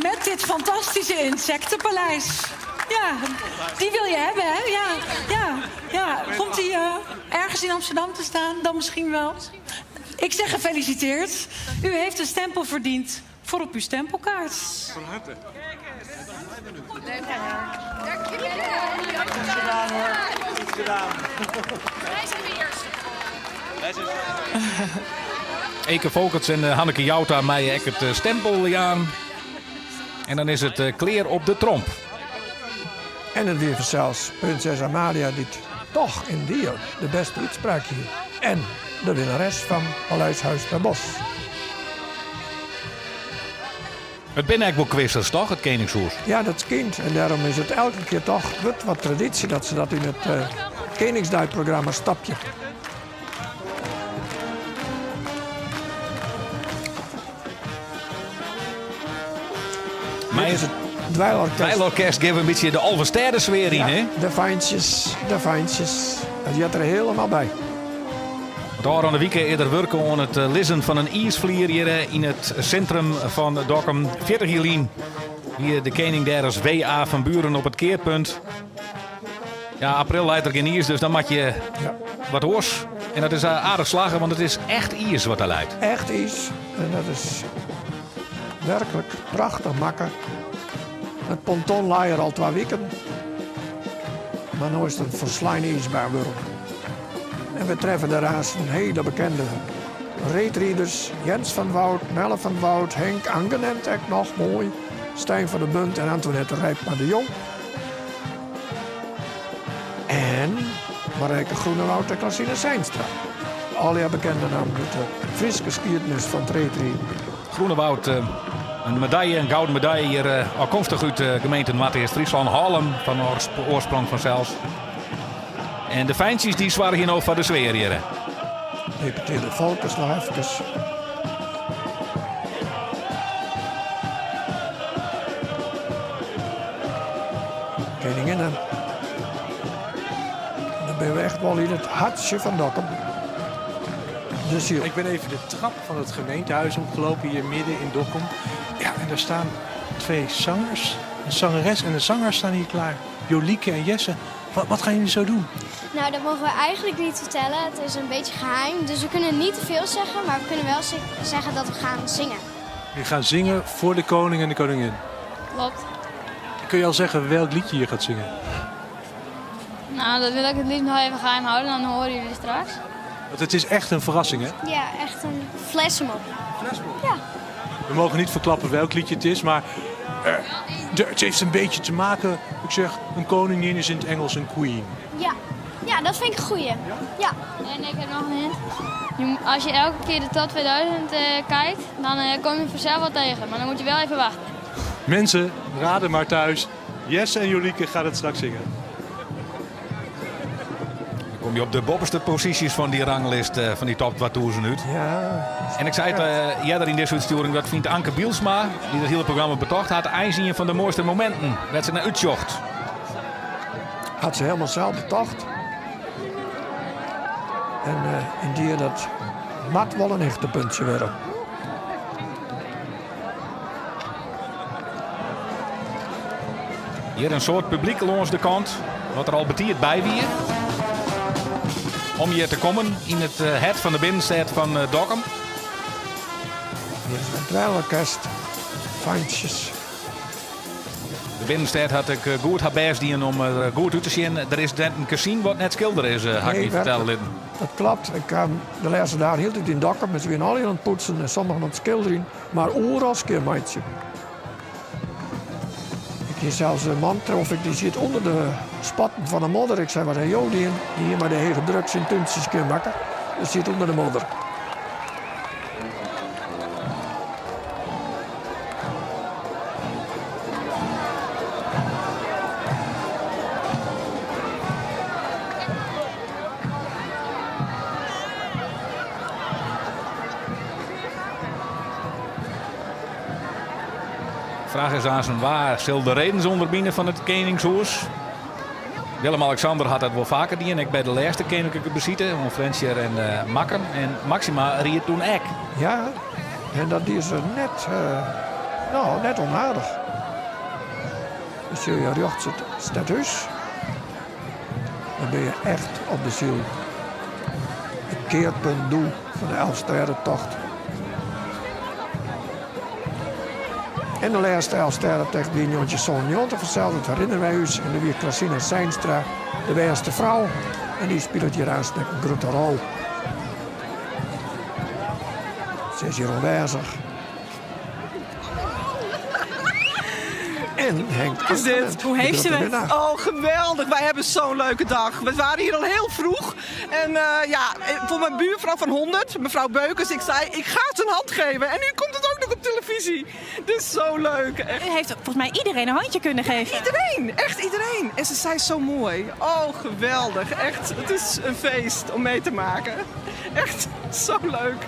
met dit fantastische insectenpaleis. Ja, die wil je hebben, hè? Ja, ja, ja. Komt die eh, ergens in Amsterdam te staan? Dan misschien wel. Ik zeg gefeliciteerd. U heeft een stempel verdiend voor op uw stempelkaart. Van harte. Dankjewel. Goed gedaan hoor. Goed gedaan. Wij zijn de eerste. Wij zijn Eke Volkerts en eh, Hanneke Jouta mij ek het eh, stempel aan. En dan is het eh, kleer op de tromp. En het weer zelfs prinses Amalia die toch in die de beste uitspraak hier. En de winnares van Paleis Huis ter Bosch. Het ben eigenlijk wel quizzers, toch? Het Koningshoes. Ja, dat is kind. En daarom is het elke keer toch wordt wat traditie dat ze dat in het eh Koningsdag-programma stapje. Maar is het dweilorkest. Dweilorkest geeft een beetje de Alversterdensfeer in, Ja, hè? De fijntjes, de fijntjes. Dat zit er helemaal bij. Daar aan de week eerder werken aan het eh, lissen van een ijsvlier hier eh, in het centrum van Dokkum. 40 jaar Hier de koning daar als WA van Buren op het keerpunt. Ja, april leidt er geen ijs, dus dan maak je wat oors. En dat is eh, aardig slagen, want het is echt ijs wat daar leidt. Echt iets. En dat is werkelijk prachtig makken. Het ponton lag er al twee weken. Maar nu is het een verslijne ijsbaan worden. En we treffen daarnaast een hele bekende reetrieders. Jens van Woud, Melle van Woud, Henk Angenent ook nog, mooi. Stijn van der Bunt en Antoinette Rijpma de Jong. En Marijke Groenewoud en Klasine Seinstra. Al die bekende namen uit de Friese geschiedenis van het reetrieden. Groenewoud, eh, een medaille, een gouden medaille hier, eh, afkomstig uit de gemeente Noord-Eerst-Friesland, Haarlem van oorsp- oorsprong van zelfs. En de fijntjes die zwaren hier nog van de sfeer hier. hè. Deputeerde Volkers nog even. Koninginnen. En Dan ben we echt wel in het hartje van Dokkum. De ziel. Ik ben even de trap van het gemeentehuis opgelopen hier midden in Dokkum. Ja, en daar staan twee zangers. Een zangeres en een zanger staan hier klaar. Jolieke en Jesse. Wat, wat gaan jullie zo doen? Nou, dat mogen we eigenlijk niet vertellen. Het is een beetje geheim. Dus we kunnen niet te veel zeggen, maar we kunnen wel zeggen dat we gaan zingen. Jullie gaan zingen voor de koning en de koningin. Klopt. Kun je al zeggen welk liedje je gaat zingen? Nou, dat wil ik het liefst nog even geheim houden, dan horen jullie straks. Want het is echt een verrassing, hè? Ja, echt een flessenmop. Flessenmop? Ja. We mogen niet verklappen welk liedje het is, maar eh, de- het heeft een beetje te maken. Ik zeg, een koningin is in het Engels een queen. Ja. Ja, dat vind ik een goeie. Ja. En ik heb nog een hint. Je moet- als je elke keer de top 2000 eh, kijkt, dan eh, kom je vanzelf wel tegen. Maar dan moet je wel even wachten. Mensen, raden maar thuis. Jesse en Jolieke gaan het straks zingen. Dan kom je op de bovenste posities van die ranglist eh, van die top 2000 uit. Ja. En ik zei het eh eerder in deze uitsturing, dat vindt Anke Bielsma, die dat hele programma betocht had, een van de mooiste momenten. Werd ze naar uitzocht. Had ze helemaal zelf betocht. En eh, in die dat mat wel een echte puntje werden. Hier een soort publiek langs de kant, wat er al betiert bij wie. Om hier te komen in het eh, het van de binnenstad van eh, Dokkum. Hier is een dweilorkest. Fijntjes. De binnenstad had ik eh, goed haar best dien om er goed uit te zien. Er is net een casino wat net schilder is, eh, had ik Nee, niet vertellen. werkelijk. Dat klopt. Ik kwam de laatste dagen heel tijd in Dokkum. Ze zijn al aan het poetsen en sommigen aan het schilderen. Maar overal keer meidje. Ik Hier sels in man trof ik, dy siet ûnder de spatten fan de modder. Ik sei, wat ha jo dien? Dy hie mei de hege druk syn túntsje skjinmakke. Dy siet ûnder de modder. Fraach is aansen wa sil de redens ûnderbine fan it keningshûs? Willem-Alexander hat dat wol faker dien, ek by de lêste keninklike besite oan Frjentsjer en eh, Makkum. En Maxima ried toen ek. Ja, en dat die se net, uh, no, net onaardich. Dan sil je rjochts it stedhûs. Dan bin je echt op de syl. It kearpunt doe fan de Elfstêdetocht. En de lêste Elfstêdetocht wie yn 1997 fansels, dat herinnere wy ús. En doe wie Klasina Seinstra de bêste frou. En dy spilet hjir aanst ek in grutte rol. Se is hjir oanwêzich. En Henk Is dit? Hoe heeft ze het? Oh, geweldig. Wij hebben zo'n leuke dag. We waren hier al heel vroeg. En uh, ja, voor mijn buurvrouw van 100, mevrouw Beukers, ik zei, ik ga ze een hand geven. En nu komt het ook nog op televisie. Dus zo leuk. Echt. U heeft volgens mij iedereen een handje kunnen geven. Iedereen, echt iedereen. En ze zei zo mooi. Oh, geweldig. Echt, het is een feest om mee te maken. Echt zo leuk.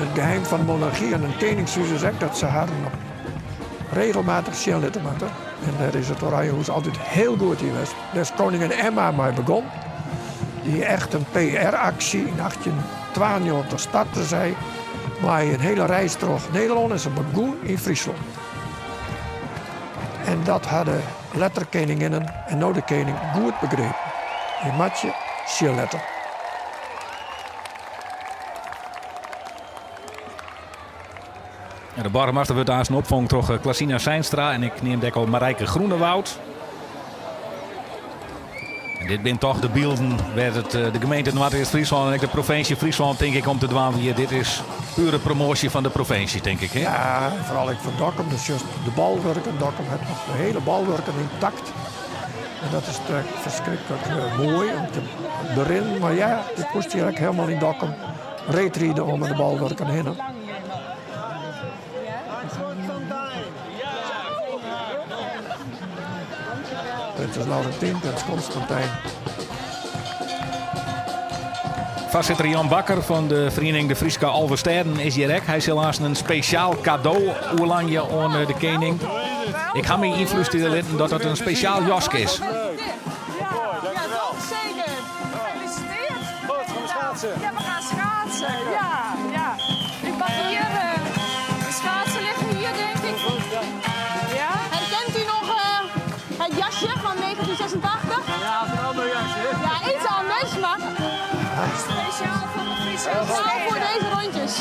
Het geheim fan monargy en in keningshûs is ek dat se harren noch regelmatich sjen litte moatte. En dêr is it Oranjehûs altyd hiel goed yn west. Dêr is koningin Emma mei begûn. Dy hie echt in PR-aksje. Yn 1892 starte sy mei in hiele reis troch Nederlân en se begûn yn Fryslân. En dat ha de lettere keninginnen en no de kening goed begrepen. Je moat je sjen litte. De boargemaster wurdt aansten opfongen troch eh, Klasina Seinstra en ik neamde ek al Marijke Groenewoud. En dit binne toch de bylden wêr't it, eh, de gemeente Noardeast-Fryslân en ek de provinsje Fryslân tink ik om te dwaan wie. Dit is pure promoasje fan de provinsje, tink ik. Hè? Ja, foaral ek foar Dokkum. Dus just de bolwurken. Dokkum hat noch de hiele bolwurken yntakt. En dat is ferskriklik eh, moai om te berinnen. Mar ja, dit moast hjir ek hielendal yn Dokkum reedride om de bolwurken hinne. Prinses Laurentien, prins Constantijn. Foarsitter Jan Bakker fan de feriening De Fryske Alvestêden is hjir ek. Hy sil aansten in spesjaal kado oerlangje oan eh, de kening. Ik ha my ynflústerje litten dat dat in spesjaal jaske is. Ja, toch? Zeker. Gefeliciteerd. Goed, gaan we schaatsen. Ja, we gaan schaatsen. Ja, ja. Ik pak hier. Eh, de schaatsen liggen hier, denk ik. Ja. Herkent u nog eh, het jasje van 1986? Ja, een ander jasje. Ja, iets anders, maar speciaal voor de Friese. Speciaal voor deze rondjes.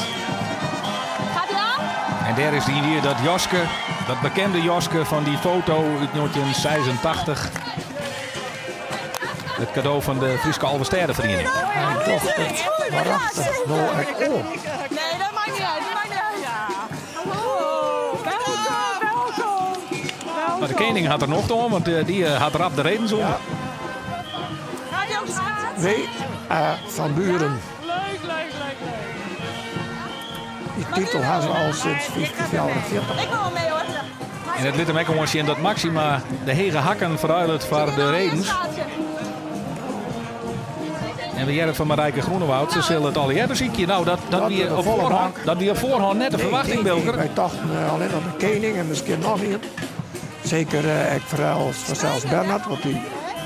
Gaat hij aan? En dêr is dy hier dat jaske, dat bekende jaske fan dy foto út 1986. It kado fan de Fryske Alvestêdeferiening. Hy docht it warachtich no ek oan. Nee, dat maakt niet uit. Dat maakt niet uit. Welkom, welkom. Mar de kening hat der nocht oan, want eh, dy eh, hat rap de redens oan. Gaat hij ook schaatsen? W.A. van Buren. Leuk, leuk, leuk, leuk. Dy titel ha se al sûnt 1544. Ik wil wel mee hoor. En it lit him ek oan sjen dat Maxima de hege hakken ferruilet foar de redens. En we hearre it fan Marijke Groenewoud, se sil it allegear besykje. Nou, dat, dat, wie op foarhân, dat wie op foarhân net de ferwachting, Bilker. Wy tochten eh, allinnich de kening en miskien noch ien. Seker eh, ek fansels Bernard, want dy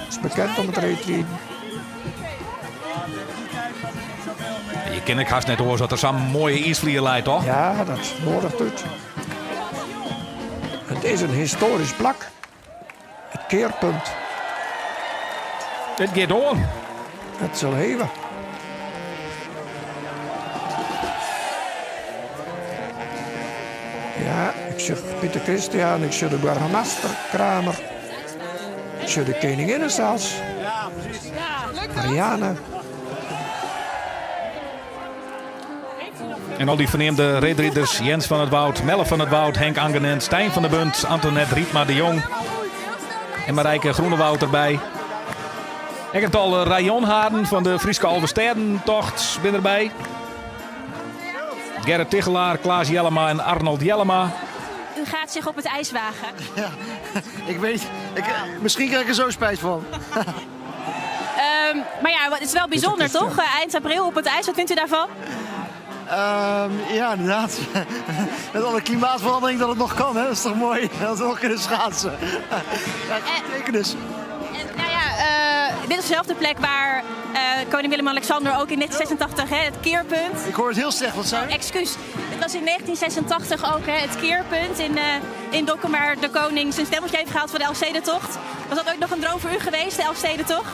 is bekend om it reedriden. Je kin ek hast net oars dat der sa'n moaie iisflier leit, toch? Ja, dat noadiget út. It is in histoarysk plak. It kearpunt. It giet oan. It sil heve. Ja, ik sjoch Piter Christiaan, ik sjoch de boargemaster Kramer. Ik sjoch de keninginne sels. Marianne. En al dy ferneamde reedriders, Jens van het Woud, Melle van het Woud, Henk Angenent, Stijn van der Bunt, Antoinette Riepma de Jong en Marijke Groenewoud derby. Ek in tal rayonhaden fan de Fryske Alvestêdentocht binne derby. Gerrit Tichelaar, Klaas Jellema en Arnold Jellema. U gaat zich op het ijs wagen. Ja, ik weet, ik, misschien krijg ik er zo spijt van. Maar ja, het is wel bijzonder, toch? Eind april op het ijs, wat vindt u daarvan? Ja, inderdaad. Met alle klimaatverandering dat het nog kan, hè? Dat is toch mooi? Dat we nog kunnen schaatsen. Ja, het teken dus. En, nou ja, dit is dezelfde plek waar koning Willem-Alexander ook in 1986, hè, het keerpunt. Ik hoor het heel slecht, wat zei je? Excuus. Het was in 1986 ook, hè, het keerpunt in Dokkum waar de koning zijn stempeltje heeft gehaald voor de Elfstedentocht. Was dat ook nog een droom voor u geweest, de Elfstedentocht?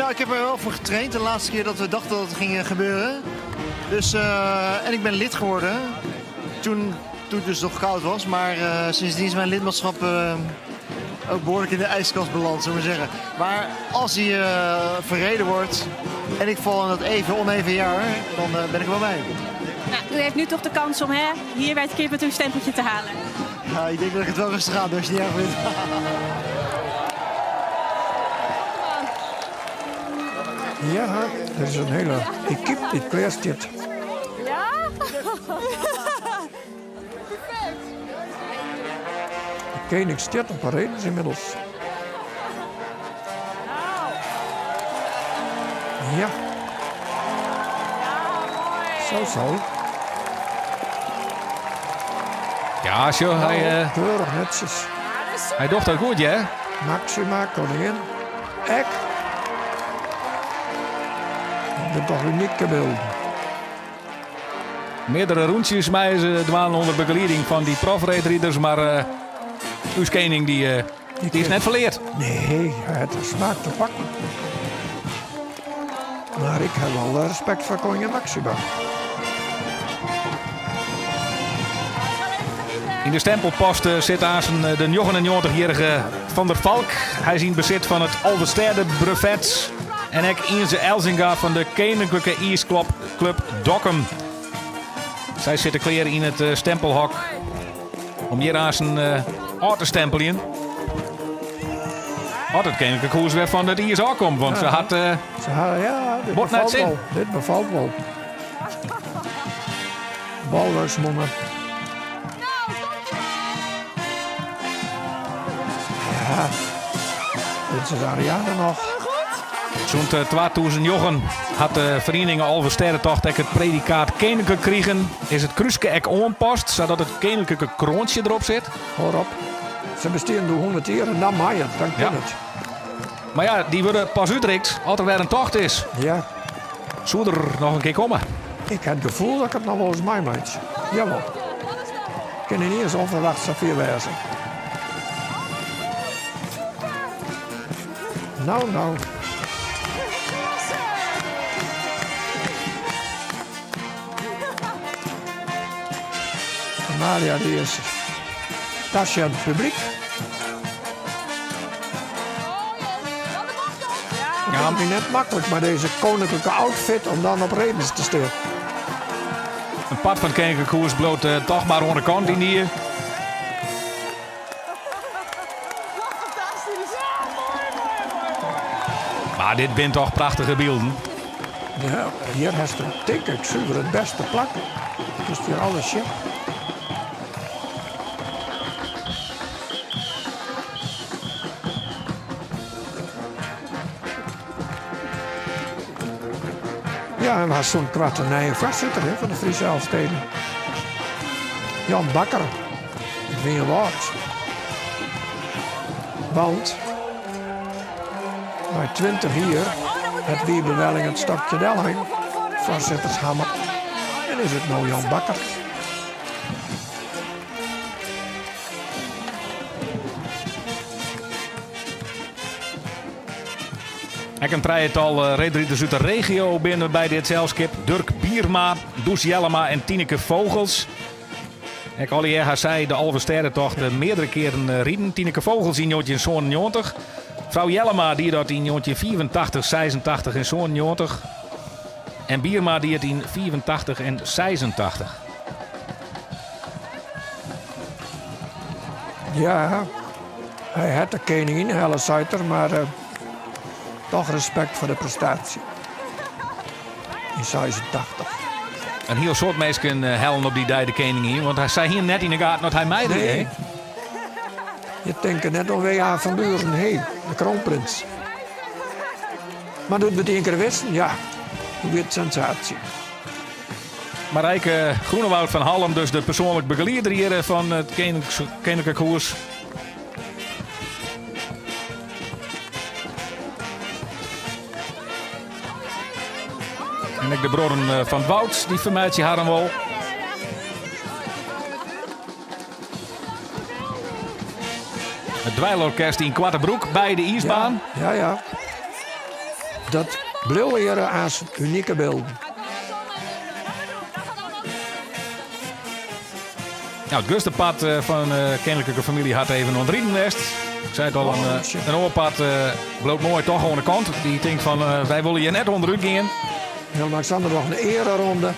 Ik heb er wel voor getraind de laatste keer dat we dachten dat het ging gebeuren. En ik ben lid geworden toen het dus nog koud was. Maar sindsdien is mijn lidmaatschap ook behoorlijk in de ijskast beland, zullen we maar zeggen. Maar als hij verreden wordt en ik val in dat even oneven jaar, dan ben ik er wel bij. U heeft nu toch de kans om, hè, hier bij het keerpunt uw stempeltje te halen. Ja, ik denk dat ik het wel rustig aan doe als je het niet erg vindt. Ja, er is een hele equipe die klaar zit. Ja? Perfect. De koning staat op haar redens inmiddels. Ja. Zo, zo. Ja, zo, hij Keurig netjes. Hij docht dat goed, hè? Maxima, koningin. Ek. Dat toch unieke beelden. Meerdere rondjes mij ze dwalen onder begeleiding van die profreedrijders, maar uw koning die is net verleerd. Nee, het is smaak te pakken. Maar ik heb wel respect voor koningin Maxima. In de stempelpost zit aan zijn de 99-jarige Van der Valk. Hij is in bezit van het Alvestede-brevet. En ek Inze Elzinga van de Koninklijke IJsclub Club Dokkum. Zij zitten klaar in het stempelhok om hier aan zijn uit te stempelen. Had het Koninklijk Huis weer van het ISA komt, want ze had Ze had, ja, dit Wordt net bevalt zin. wel. Dit bevalt wel. Walrusmonnen. Ja, dit is Ariane nog. Zo'n 2009 had de vereniging Alvestêdentocht ek het predicaat koninklijk kriegen. Is het kruiske ek oanpast, zodat het koninklijke kroontje erop zit? Hoor op. Ze besteden door 100 jaar en dan mag het, dan kan het. Maar ja, die worden pas uitreikt als er weer een tocht is. Zou er nog een keer komen? Ik heb het gevoel dat ik het nog wel eens meemaak. Jawel. Ik kan niet eens onverwacht zoveel wijzen. Nou, nou. Amalia, die is tasje aan het publiek. Ja, het is niet net makkelijk, maar deze koninklijke outfit om dan op redens te staan. Een part van het koninklijk koers bloot toch maar onder de kant in die. Maar dit zijn toch prachtige beelden. Ja, hier heeft het denk ik zuiver het beste plakken. Dus hier alles shit. Ja, en was zo'n kwart een nieuwe voorzitter, hè, van de Friese Elfsteden. Jan Bakker, ik vind je waard. Want bij 20 hier het Wiebe Welling het stokje Delhang, voorzittershammer. En is het nou Jan Bakker? Ik een trijental reedrijders uit de regio binnen bij dit zeilschip. Durk Bierma, Does Jellema en Tineke Vogels. Ik al die zei de Alvestêdentocht meerdere keren rieden. Tineke Vogels in 1997. Vrouw Jellema die dat in 1984, 86 en 97. En Bierma die it yn 85 en 86. Ja, hy hat de kening ynhelle, seit er, mar eh, toch respekt foar de prestaasje. Yn 86. In hiel soad minsken eh, hellen op dy dei de kening yn, want hy sei hiene net yn 'e gaten dat hy meiride. Nee. Je tinke net oan WH van Buren, hé, de kroonprins. Mar doe't we it ien kear wisten, ja, doe wie it sensaasje. Marijke Groenewoud fan Hallum, dus de persoanlik begelieder hjir eh, fan it Keninklik Hûs. En ek de bruorren eh, fan 't Woud, dy fermeitsje harren wol. Het dweilorkest yn koarte broek by de iisbaan. Ja, ja. Dat bliuwe hjir as unike bylden. Nou, it grutste part eh, fan de keninklike famylje hat even oan it riden west. Ik sei it al, in, eh, in oar part eh, bliuwt moai toch oan de kant. Dy tinkt fan, eh, wy wolle hjir net ûnderút gean. Willem-Alexander noch in eareronde.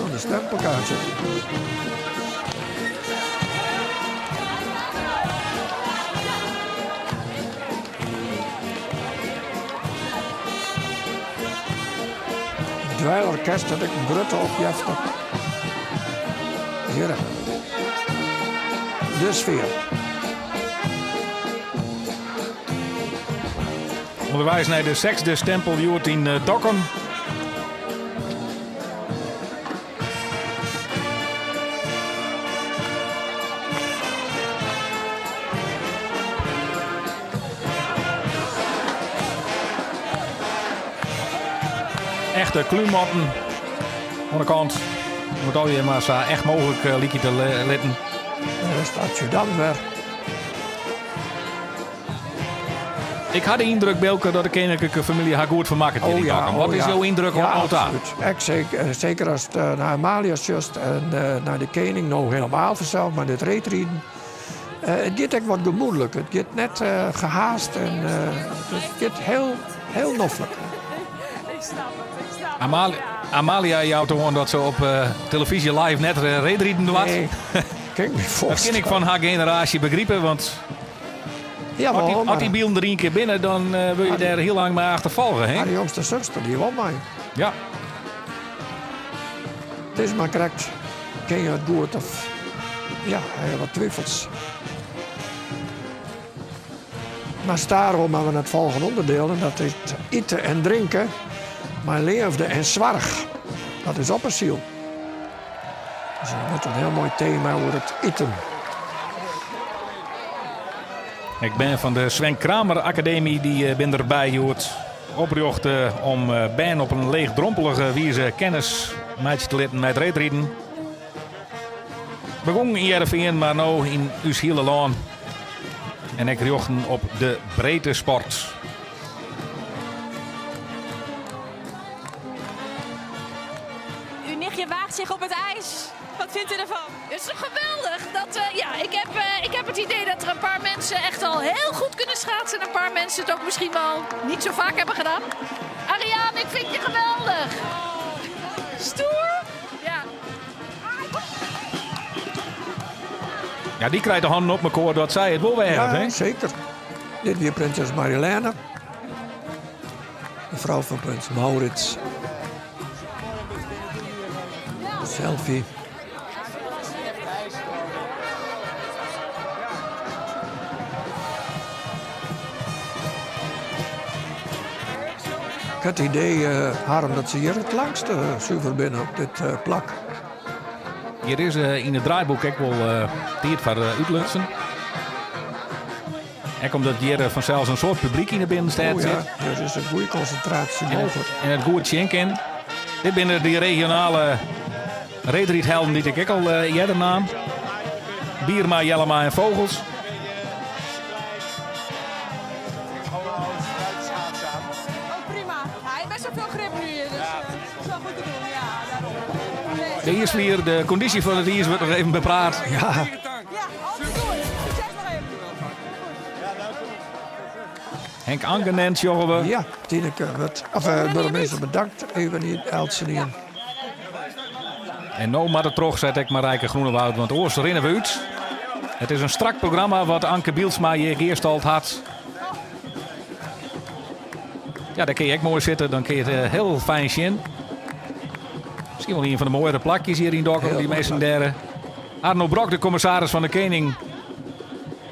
Oh, de stempelkaart zit. Het dweilorkest hat ek in grutte opjefte. Hjir. De sfear. Ûnderweis nei de sechsde stempel hjoed yn eh, Dokkum. Echte klúnmatten oan de kant. Om it allegear mar sa echt mooglik eh, lykje te litten. Dêr is de adjudant wer. Ik ha de yndruk, Bilker, dat de keninklike famylje har goed fermakket hjir yn Dokkum. Wat is jo yndruk ja, oant no ta? absoluut. Ek seker, seker ast eh, nei Amalia sjochst en eh, nei de kening, no helemaal fansels, mar dit reedriden. Eh, it giet ek wat gemoedlik. It giet net eh, gehaast en eh, it giet hiel, hiel noflik. Amalia, Amalia jout oan dat se op eh, televyzje live net reedriden doart. Nee, kin ik my Dat kin ik fan har generaasje begripe, want Jawel, as dy, mar- as dy bylden der ien kear binne, dan eh, wurde je dêr hiel lang mei achterfolge. Hè? Har jongste suster, dy wol mei. Ja. It is mar krekt, kin je it goed of ja, ha je wat twifels. Mar stadichoan moatte we nei it folgjende ûnderdiel en dat is ite en drinke mei leafde en soarch. Dat is Oppersyl. Dus dat wurdt in hiel moai tema oer it iten. Ek bern fan de Sven Kramer Akademy dy eh, binne derby hjoed. Oprjochte om eh, bern op in leechdrompelige wize kennis meitsje te litten mei it reedriden. Begûn yn Hearrenfean, mar no yn ús hiele lân. En ek rjochten op de breedtesport. Uw nichtje waagt zich op het ijs. Wat vindt u ervan? Het is toch geweldig? Dat, eh, ja, ik, heb, eh, ik heb het idee dat er een paar mensen echt al heel goed kunnen schaatsen. En een paar mensen het ook misschien wel niet zo vaak hebben gedaan. Ariane, ik vind je geweldig. Stoer. Ja. Ja, dy krijt de hannen op mekoar dat sy it wol wer Ja, hè? zeker. Dit wie prinses Marilène. De frou fan prins Maurits. Selfie. Ik ha it idee, eh, Harm, dat se hjir it langste eh, suver binne op dit eh, plak. Hjir is yn it draaiboek ek wol tiid foar útlutsen. Ek omdat hjir fansels in soad publyk yn de binnenstêd Oh ja, sit. der is in goede konsintraasje En it, mooglik. en it goed sjen kin. Dit binne dy regionale reedrydhelden dy't ik ek al earder naam. Bierma, Jellema en Vogels. De iisflier, de kondysje fan it iis wurdt noch even bepraat. Ja. Henk Angenent sjogge we. Ja, Tineke wurdt, of eh, burgemeester bedankt even yn eltsenien. En no moat it trochset ek Marijke Groenewoud, want oars rinne we út. It is in strak programma wat Anke Bylsma hjir gearstald hat. Ja, dêr kin je ek moai sitte, dan kin je it eh, hiel fijn sjen. Miskien wol ien fan de moaiere plakjes hjir yn Dokkum, dy minsken dêr. Eh. Arno Brok, de kommissaris fan de Kening,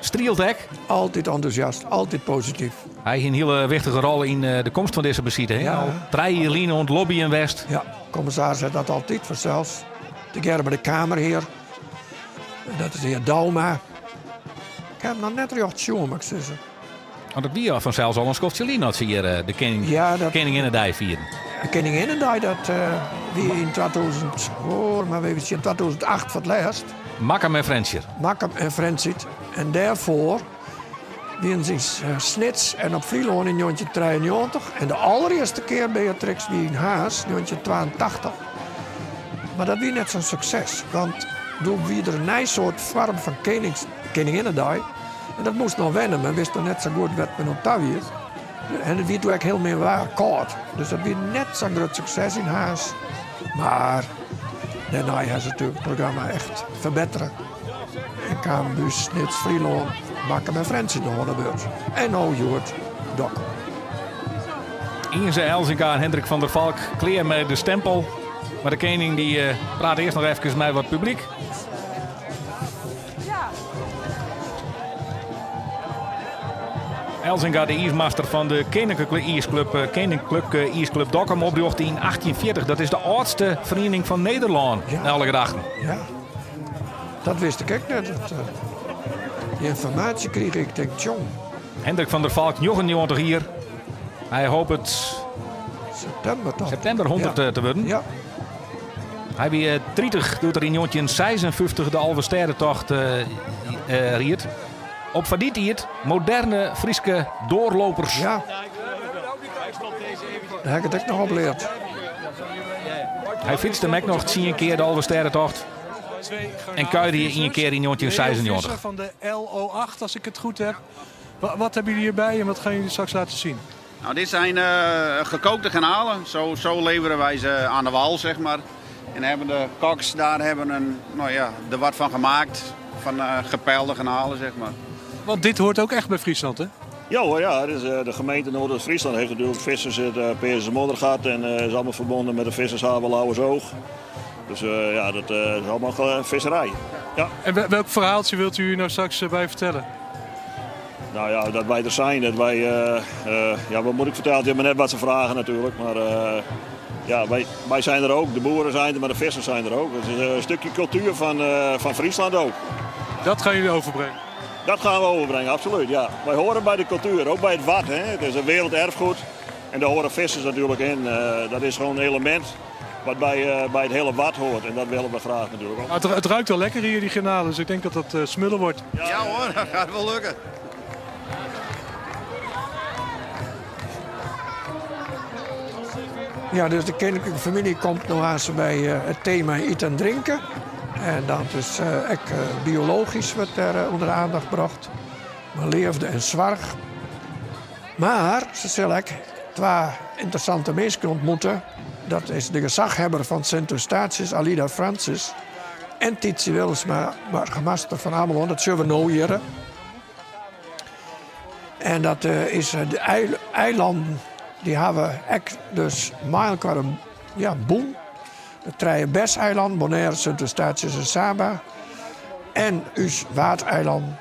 strielt ek. Altyd entûsjast, altyd posityf. Hy hie in hiele wichtige rol yn eh, de komst fan dizze besite. Ja. Al 3 jier lyn oan it lobbyen west. Ja, kommissaris hat dat altyd fansels. Tegearre mei de Kamerhear. Dat is de hear Douma. Ik ha him noch net rjocht sjoen, moat ik sizze. Want it wie al fansels al in skoftsje lyn dat se hjir eh, de kening, ja, dat, Keninginnedei fierden. De Keninginnedei, dat eh, wie yn 2000, oh, mar even sjen, 2008 foar it lêst. Makkum en Frjentsjer. Makkum en Frjentsjer. En dêrfoar wienen se yn eh, Snits en op Flylân yn 1993. En de allerearste kear, Beatrix, wie yn Harns, 1982. Mar dat wie net sa'n sukses, want doe wie der in nij soart foarm fan kenings, Keninginnedei. En dat moast noch wenne, men wist noch net sa goed wêr't men oan ta wie. En it wie doe ek hiel min waar, kâld. Dus dat wie net sa'n grut sukses yn Harns. Mar dêrnei ha se natuerlik it programma echt ferbettere. En kaam bûs Snits, Flylân, Makkum en Frjentsjer noch oan de beurt. En no hjoed Dokkum. Ynze Elzinga en Hendrik van der Valk klear mei de stempel. Mar de kening dy eh, praat earst noch efkes mei wat publyk. Elzinga, de iismaster fan de Keninklike Iisklup, eh, Keninklike Iisklup Dokkum, oprjochte yn 1840. Dat is de âldste feriening fan Nederlân, ja. nei alle gedachten. Ja, dat wist ik ek net. Dat, uh, dy ynformaasje krige ik, tink, tjong. Hendrik van der Valk, 99 jier. Hy hopet septimber, toch? septimber 100 ja. te wurden. Ja. Hy wie 30 doe't er yn 1956 de Alvestêdetocht ried. Op foar dy tiid moderne Fryske doorlopers. Ja. Dêr ha ik it ek noch op leard. Hy fytste him ek noch tsien kear de Alvestêdetocht. En kuierde ien kear yn 1996. Fan de LO8, als ik het goed heb. Wat hebben jullie hierbij en wat gaan jullie straks laten zien? Nou, dit zijn uh, gekookte garnalen. Zo, zo leveren wij ze aan de wal, zeg maar. En hebben de koks daar hebben een, nou ja, er wat van gemaakt. Van uh, gepeilde garnalen, zeg maar. Want dit hoort ook echt bij Friesland, hè? Ja hoor, ja. Dus, de gemeente Noordoost-Friesland heeft natuurlijk vissers in uh, Peazens Moddergat en uh, is allemaal verbonden met de vissershaven Lauwersoog. Dus ja, dat is allemaal visserij. Ja. En welk verhaaltje wilt u hier nou straks bij vertellen? Nou ja, dat wij er zijn, dat wij, uh, uh, ja, wat moet ik vertellen? Het is maar net wat ze vragen natuurlijk, maar uh, ja, wij, wij zijn er ook, de boeren zijn er, maar de vissers zijn er ook. Het is een stukje cultuur van, van Friesland ook. Dat gaan jullie overbrengen? Dat gaan we overbrengen, absoluut, ja. Wij horen bij de cultuur, ook bij het Wad, hè. Het is een werelderfgoed en daar horen vissers natuurlijk in. dat is gewoon een element wat bij, bij het hele Wad hoort en dat willen we graag natuurlijk ook. Het, het ruikt al lekker hier, die garnalen, dus ik denk dat dat smullen wordt. Ja, ja hoor, dat gaat wel lukken. Ja, dus de koninklijke familie komt nog eens bij het thema eten en drinken. En dat is uh, ook biologisch wordt daar onder de aandacht gebracht. Maar leefde en zwarg. Maar ze zullen ook twee interessante mensen ontmoeten. Dat is de gezaghebber van Sint Eustatius, Alida Francis. En Tjitse Willemsma, burgemeester van Amelân. Dat zullen we nou hier. En dat uh, is de eilanden, die hebben ek dus mei elkoar in ja, bûn. De trije BES-eilannen, Bonaire, Sint Eustatius en Saba. En ús Waadeilannen,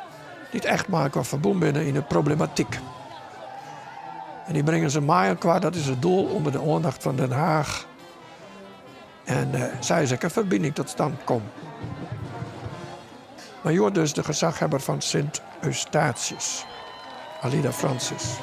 dy't echt mei elkoar ferbûn binne yn de problematyk. En dy bringe se mei elkoar, dat is it doel, ûnder de oandacht fan Den Haag. En uh, sa is ek in ferbining tot stand kommen. Mar hjoed dus de gezaghebber fan Sint Eustatius, Alida Francis.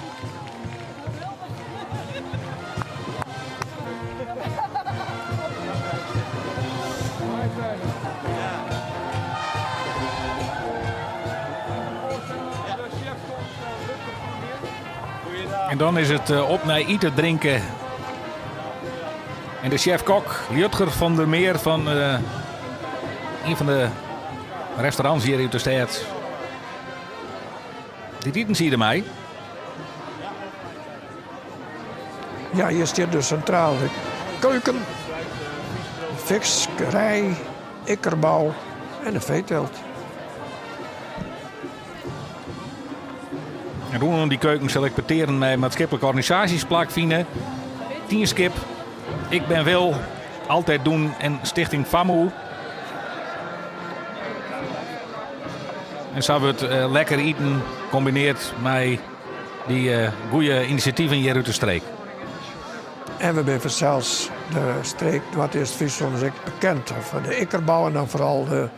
En dan is it op nei iten drinken. En de chef-kok, Jutger van der Meer fan ien fan de restaurants hjir út de stêd. Dy iten sie dermei. Ja, hjir stiet dus sintraal de keuken, de fiskerij, ikkerbou en de feetylt. En rûnom dy keuken sil ek petearen mei maatskiplike organisaasjes plakfine. Tienskip, Ik Ben Wil, Altijd Doen en Stichting FAMU. En sa wurdt lekker iten kombineard mei dy goede inisjativen hjir út de streek. En we binne fansels de streek Noardeast-Fryslân is ek bekend foar de ikkerbou en dan foaral de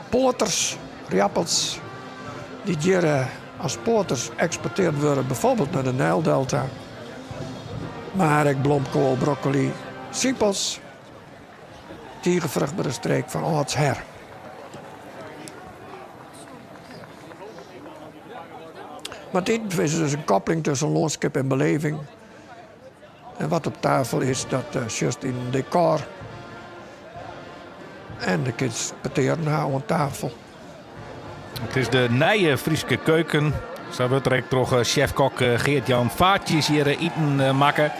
poaters, rjappels, dy't hjir as poaters eksporteard wurde, bijvoorbeeld nei de Nijldelta. Mar ek blomkoal, broccoli, sipels. Tige fruchtbere streek fan âldsher. Mar dit is dus in koppeling tusken lânskip en beleving. En wat op tafel is, dat sjochst yn in dekor. En de kinst petearen ha oan tafel. It is de nije Fryske keuken. Sa wurdt der ek troch sjefkok Geert-Jan Vaartjes hjir iten makke.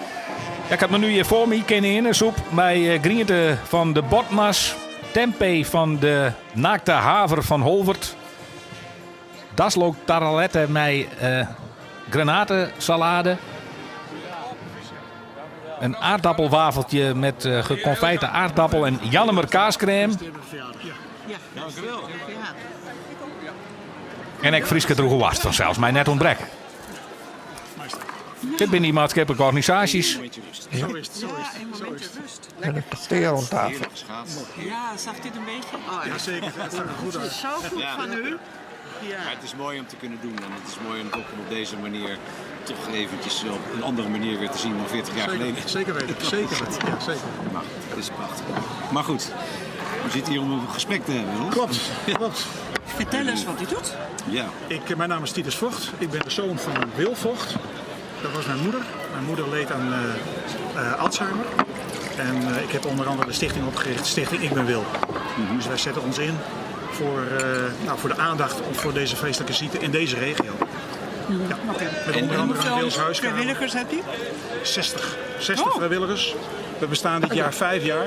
Ja, ik ha it menu hjir foar my. Keninginnesoep mei griente fan de Botma's, tempeh fan de Naakte Haver fan Holwert, daslooktarrelette mei granatesalade, in aardappelwafeltje met gekonfijte aardappel en Jannemer kaaskrêm. En ek Fryske droege woarst fansels mei net ûntbrekke. Dit binne dy maatskiplike organisaasjes. En it petear oan tafel. Ja, zag dit een beetje? Ja, zeker. Het zag er goed uit. Zo goed van u. Ja. Maar het is mooi om te kunnen doen en het is mooi om ook op deze manier toch eventjes op een andere manier weer te zien dan 40 jaar Zeker, geleden. zeker weten, zeker weten. Ja, zeker. Maar goed, het is prachtig. Maar goed, we zitten hier om een gesprek te hebben. Hoor. Klopt, klopt. Vertel eens wat u doet. Ja. Ik, mijn naam is Titus Vogt. Ik ben de zoon van Wil Vogt. Dat was mijn moeder. Mijn moeder leed aan Alzheimer. En ik heb onder andere de stichting opgericht, Stichting Ik Ben Wil. Dus wij zetten ons in nou, voor de aandacht voor deze vreselijke ziekte in deze regio. Ja. Met onder andere een Hoeveel Wils huiskamer. vrijwilligers hebt u? 60. 60 vrijwilligers. We bestaan dit jaar 5 jaar.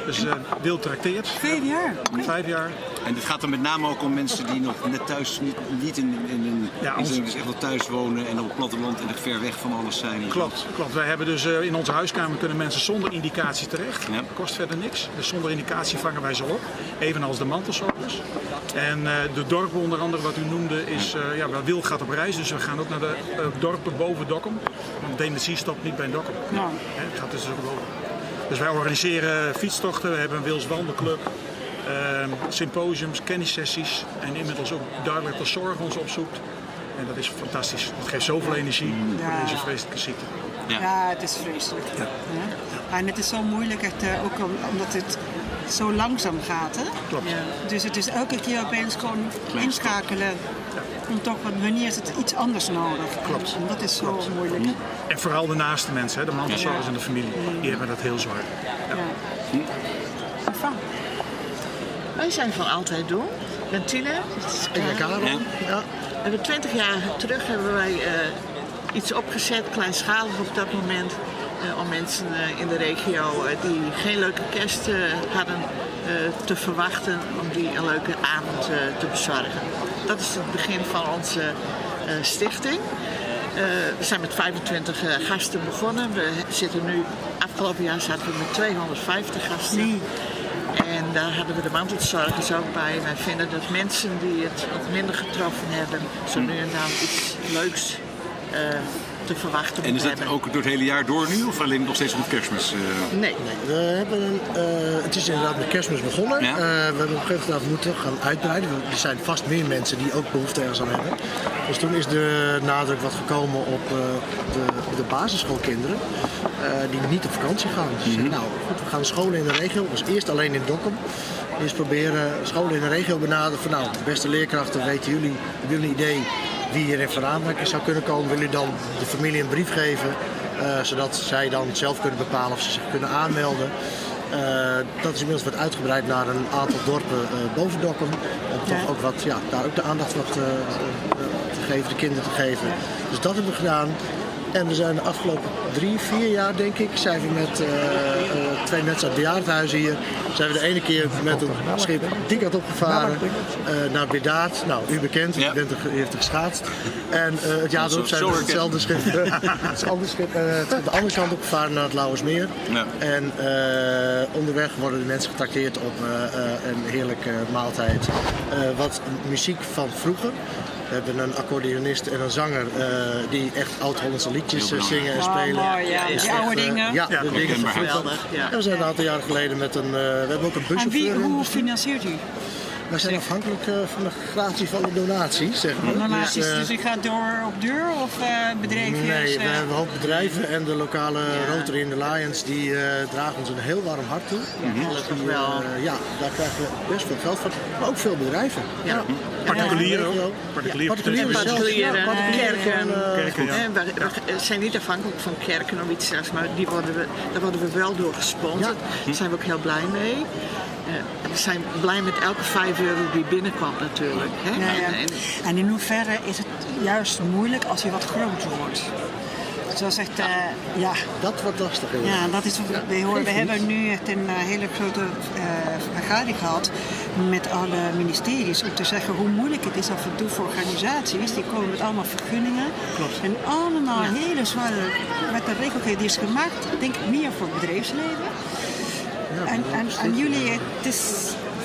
Dus Wil trakteert. 5 jaar? 5 jaar. En het gaat er met name ook om mensen die nog net thuis, niet in een Ja, instelling, dus echt wel thuis wonen en op het platteland en echt ver weg van alles zijn. Klopt, klopt. Wij hebben dus in onze huiskamer kunnen mensen zonder indicatie terecht. Kost verder niks. Dus zonder indicatie vangen wij ze op. Evenals de mantelzorgers. En de dorpen onder andere, wat u noemde, is, ja, waar Wil gaat op reis. Dus we gaan ook naar de dorpen boven Dokkum. Want dementie stopt niet bij Dokkum. Hè, het gaat dus ook boven. Dus wij organiseren fietstochten, we hebben een Wils wandelclub, symposiums, kennissessies. En inmiddels ook duidelijk dat de zorg ons opzoekt. En dat is fantastisch. Dat geeft zoveel energie voor deze vreselijke ziekte. Ja, het is vreselijk. Ja. Ja. En het is zo moeilijk, echt, ook omdat het zo langzaam gaat. Hè? Klopt. Ja. Dus het is elke keer opeens gewoon Klein inschakelen. Om toch, want wanneer is het iets anders nodig? Klopt. En dat is zo Klopt. moeilijk. En vooral de naaste mensen, hè, de mantelzorgers en de familie, die hebben dat heel zwaar. Ja. Wij zijn van Altijd Doen. Ik ben Tine. Dat is Ik ben Karel. Ja. We hebben 20 jaar terug hebben wij iets opgezet, kleinschalig op dat moment, om mensen in de regio die geen leuke kerst hadden te verwachten, om die een leuke avond te bezorgen. Dat is het begin van onze stichting. We zijn met 25 gasten begonnen. We zitten nu, afgelopen jaar zaten we met 250 gasten. En daar hadden we de mantelzorgers ook bij. Wij vinden dat mensen die het wat minder getroffen hebben, zo nu en dan iets leuks te verwachten En is moeten dat hebben. ook door het hele jaar door nu of alleen nog steeds rond kerstmis? Nee. Nee, het is inderdaad met kerstmis begonnen. Ja. We hebben op een gegeven moment we moeten gaan uitbreiden. Er zijn vast meer mensen die ook behoefte ergens aan hebben. Dus toen is de nadruk wat gekomen op de basisschoolkinderen die niet op vakantie gaan. Dus ze zeiden, nou goed, we gaan scholen in de regio. Dat was eerst alleen in Dokkum. Eerst proberen scholen in de regio benaderen van nou, beste leerkrachten, weten jullie, hebben jullie een idee Wie hier in voor aanmerking zou kunnen komen, wil u dan de familie een brief geven, zodat zij dan zelf kunnen bepalen of ze zich kunnen aanmelden. Dat is inmiddels wat uitgebreid naar een aantal dorpen boven Dokkum. Om toch ook wat, ja, daar ook de aandacht wat te geven, de kinderen te geven. Dus dat hebben we gedaan. En we zijn de afgelopen 3, 4 jaar, denk ik, zijn we met 2 mensen uit het bejaardenhuis hier. Zijn we de ene keer met een schip die kant opgevaren naar Birdaard. Nou, u bekend, u heeft er geschaatst. En het jaar erop zijn we hetzelfde schip, het andere schip, de andere kant opgevaren naar het Lauwersmeer. Ja. En onderweg worden de mensen getrakteerd op een heerlijke maaltijd. Wat muziek van vroeger. We hebben een accordeonist en een zanger die echt oud-Hollandse liedjes zingen en spelen. Oh, mooi, ja. Dus Die oude echt, dingen. Ja, de dingen van vroeger. Geweldig, ja. En we zijn een aantal jaren geleden met een... we hebben ook een buschauffeur. En hoe financiert u? Wij zijn afhankelijk van de gratie van de donaties, zeg maar. Donaties, dus u gaat door op deur of bedrijfjes? Nee, we hebben een hoop bedrijven en de lokale Rotary en de Lions die dragen ons een heel warm hart toe. Ja, gelukkig wel. Ja, daar krijgen we best veel geld van, maar ook veel bedrijven. Ja. Particulieren ook. Particulieren, kerken. We zijn niet afhankelijk van kerken of iets dergelijks, maar die worden we, daar worden we wel door gesponsord. Daar zijn we ook heel blij mee. We zijn blij met elke €5 die binnenkomt natuurlijk. Hè? Ja, ja. En in hoeverre is het juist moeilijk als je wat groter wordt? Zoals echt, ja. Dat wordt lastig. Ja, dat is, we hebben nu echt een hele grote vergadering gehad met alle ministeries om te zeggen hoe moeilijk het is af en toe voor organisaties. Die komen met allemaal vergunningen. Klopt. En allemaal hele zware met de regelgeving die is gemaakt, denk ik, meer voor het bedrijfsleven. Ja, en jullie, het is...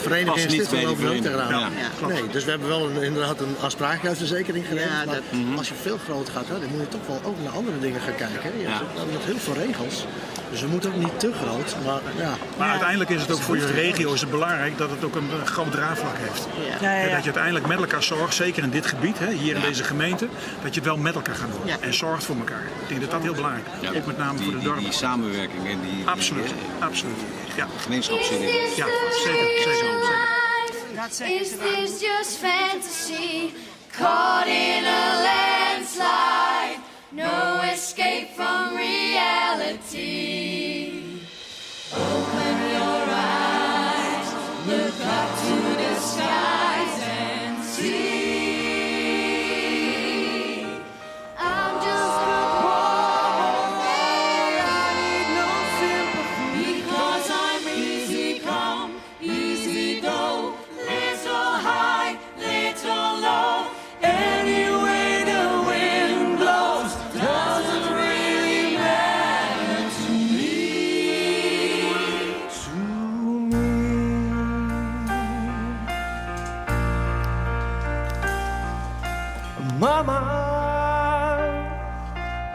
Vereniging en stichting lopen er ook tegenaan. Ja. Ja. Nee, dus we hebben wel inderdaad een aansprakelijkheidsverzekering geregeld. Maar als je veel groter gaat, dan moet je toch wel ook naar andere dingen gaan kijken. Hè. Je hebt met heel veel regels. Dus we moeten ook niet te groot. Maar, ja. Maar uiteindelijk is het ook voor je regio is het belangrijk dat het ook een groot draagvlak heeft. Ja. Ja, ja. En dat je uiteindelijk met elkaar zorgt, zeker in dit gebied, hè, hier in deze gemeente, dat je het wel met elkaar gaat doen. Ja. En zorgt voor elkaar. Ik denk dat dat heel belangrijk is. Ja. Ook met name voor de dorpen. Die samenwerking en die... Absoluut, absoluut. Ja. Gemeenschapszin. Ja, zeker, zeker, zeker. Is this just fantasy? Caught in a landslide, no escape from reality. Open your eyes, look up to the skies and see. I'm just a poor boy, I need no sympathy. Because I'm easy come, easy go. Little high, little low. Any way the wind blows doesn't really matter to me. To me. Mama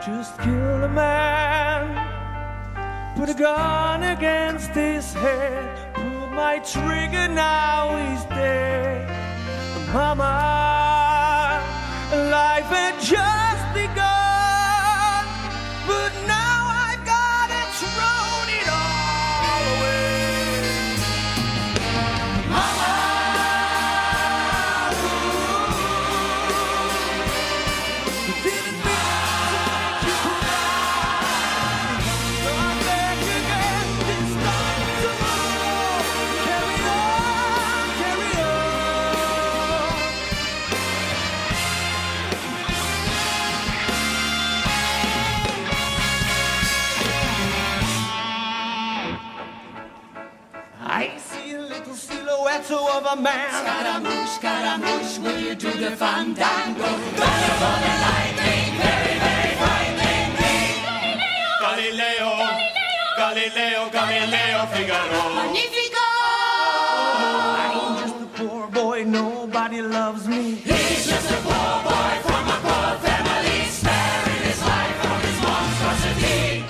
just killed a man. Put a gun against his head. Pulled my trigger, now he's dead. Mama, life had just begun. But now I've got it thrown it all away. Mama, ooh, didn't mean to make you cry. Come back again this time tomorrow. Carry on, carry on. I see a little silhouette of a man. Scaramouche, Scaramouche, will you do the fandango? Thunderbolt and lightning, very, very frightening me. Galileo, Galileo, Galileo Figaro. Magnifico! I'm just a poor boy, nobody loves me. He's just a poor boy from a poor family, sparing his life from his monstrosity.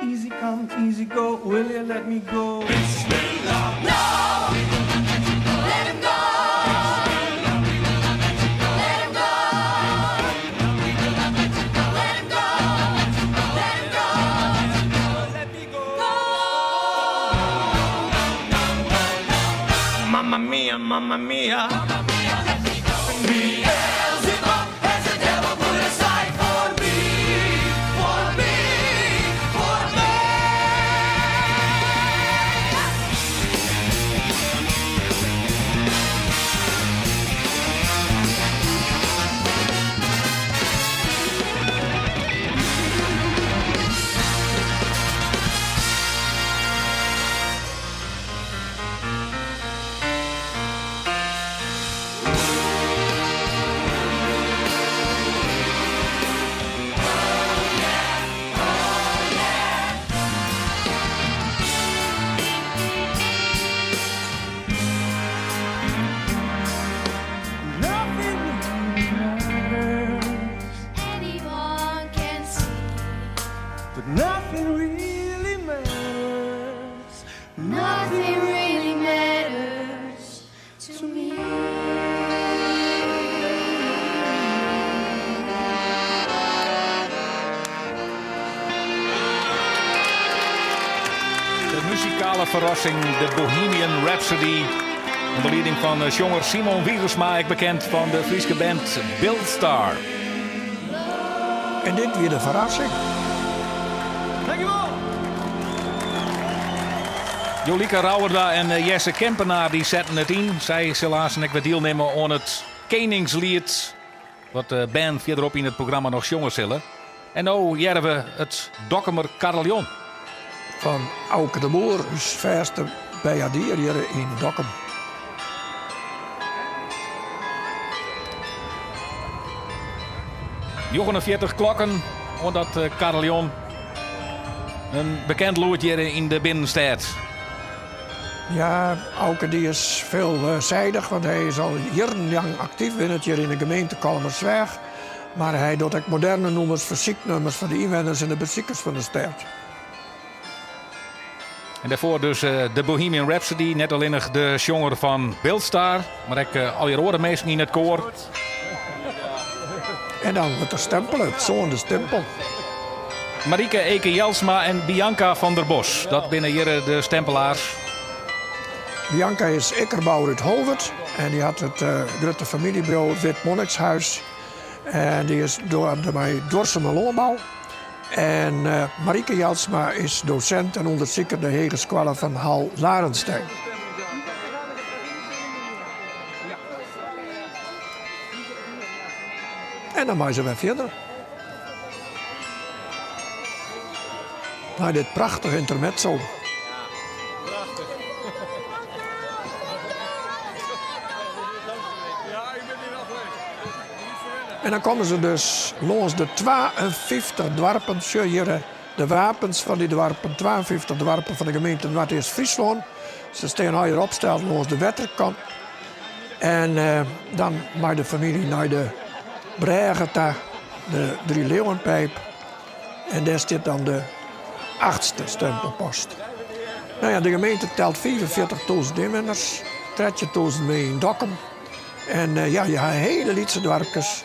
Easy come, easy go, will you let me go? Bismillah. No! Let him go! Let him go! Let him go! Let him go! Let me go! Mamma mia, mamma mia. Beelzebub has a devil put aside for me, for me, for me. Nothing really matters. Anyone can see. But nothing really matters. Nothing really matters to me. De muzikale ferrassing, de Bohemian Rhapsody. Under lieding fan eh, sjonger Simon Wiegersma, ek bekend fan de Fryske band Bildstar. En dit wie de ferrassing. Dankjewol! Jolike Rauwerda en eh, Jesse Kempenaar dy setten it yn. Sy sille aansten ek wer dielnimme oan it Keningsliet. Wat de band fierderop yn it programma noch sjonge sille. En no hearre we it Dokkumer Carillon. Fan Auke de Boer, ús fêste beiaardier hjir yn Dokkum. 49 klokken oan dat eh, carillon. In bekend lûd hjir yn de binnenstêd. Ja, Auke dy is veelzijdig, want hy is al jierrenlang aktyf binnen hjir yn de gemeente Kollumersweach. Mar hy docht ek moderne nûmers, fersyknûmers foar de ynwenners en de besikers fan de stêd. En dêrfoar dus eh, de Bohemian Rhapsody. Net allinnich de sjonger fan Bildstar, mar ek eh, allegear oare minsken yn it koar. En dan wurdt der stempele, it sânde stimpel. Marieke Eke Jelsma en Bianca van der Bos, dat binne hjir de stempelaars. Bianca is ikkerbouwer út Holwert en dy hat it eh, grutte famyljebedriuw Wit Monnikshuis. En dy is dwaande mei duorsume lânbou. En eh, Marieke Jelsma is dosint en ûndersiker de Hegeskoalle Van Hall Larenstein. En dan meie se wer fierder. Nei dit prachtige intermezzo. En dan komme se dus lâns de 52 doarpen, sjoch hjir de wapens fan dy doarpen, 52 doarpen fan de gemeente Noardeast-Fryslân. Se stean allegear opsteld lâns de wetterkant. En eh, dan mei de famylje nei de brêge ta, de Drie Leeuwenpijp. En dêr stiet dan de achtste stempelpost. Nou ja, de gemeente telt 45.000 ynwenners, 13.000 mear yn Dokkum. En eh, ja, je ha hiele lytse doarpkes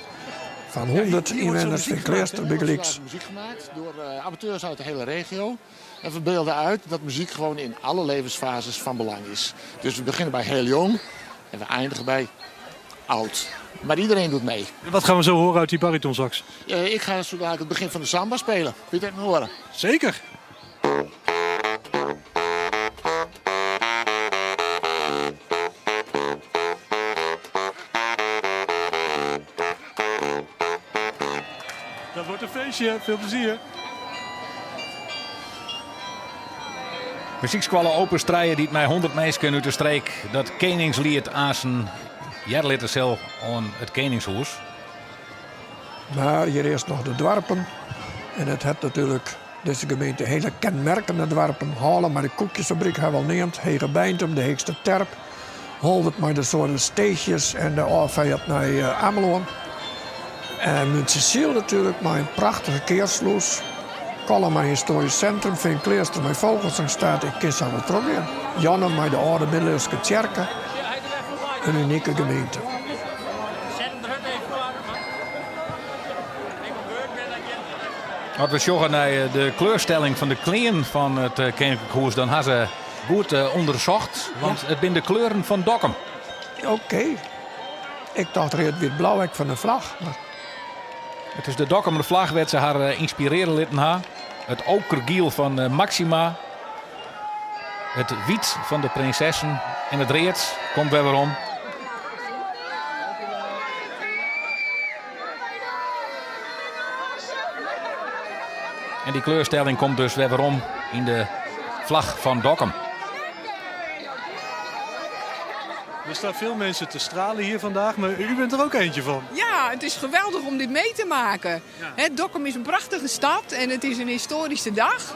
fan 100 ynwenners, Feankleaster bygelyks. Muziek gemaakt door eh, amateurs uit de hele regio. En we beelden uit dat muziek gewoon in alle levensfases van belang is. Dus we beginnen bij heel jong en we eindigen bij oud. Maar iedereen doet mee. En wat gaan we zo horen uit die baritonsax? Eh, ik ga zo dadelijk het begin van de samba spelen. Wil je het even horen? Zeker. Dat wordt een feestje. Veel plezier. Muzykskoalle Opus Trije dy't mei 100 minsken út de streek dat Keningsliet aansten hearre litte sil oan it Keningshûs. Mar hjir earst noch de doarpen. En it hat natuerlik dizze gemeente hiele kenmerkende doarpen. Hallum mei de koekjesfabryk ha we al neamd, Hegebeintum, de heechste terp. Holwert mei de soarte steechjes en de ôffeart nei eh, Amelân. En Muntsjesyl natuerlik mei in prachtige kearslûs. Kollum mei histoarysk sintrum, Feankleaster mei Fogelsanghstate, ik kin sa wol trochgean. Jannum mei de âlde middeleeuwske tsjerke. In unike gemeente. As we sjogge nei de kleurstelling fan de klean fan it eh, Keninklik Hûs, dan ha se goed eh, ûndersocht, want it binne de kleuren fan Dokkum. Oké. Ik tocht read, wyt, blau ek fan de flach. Mar... It is de Dokkumer flach wêr't se har ynspirearje litten ha. It okergiel fan Maxima. It wyt fan de prinsessen en it read komt wer werom. En dy kleurstelling komt dus wer werom yn de flach fan Dokkum. Er staan veel mensen te stralen hier vandaag, maar u bent er ook eentje van. Ja, het is geweldig om dit mee te maken. Ja. Dokkum is een prachtige stad en het is een historische dag.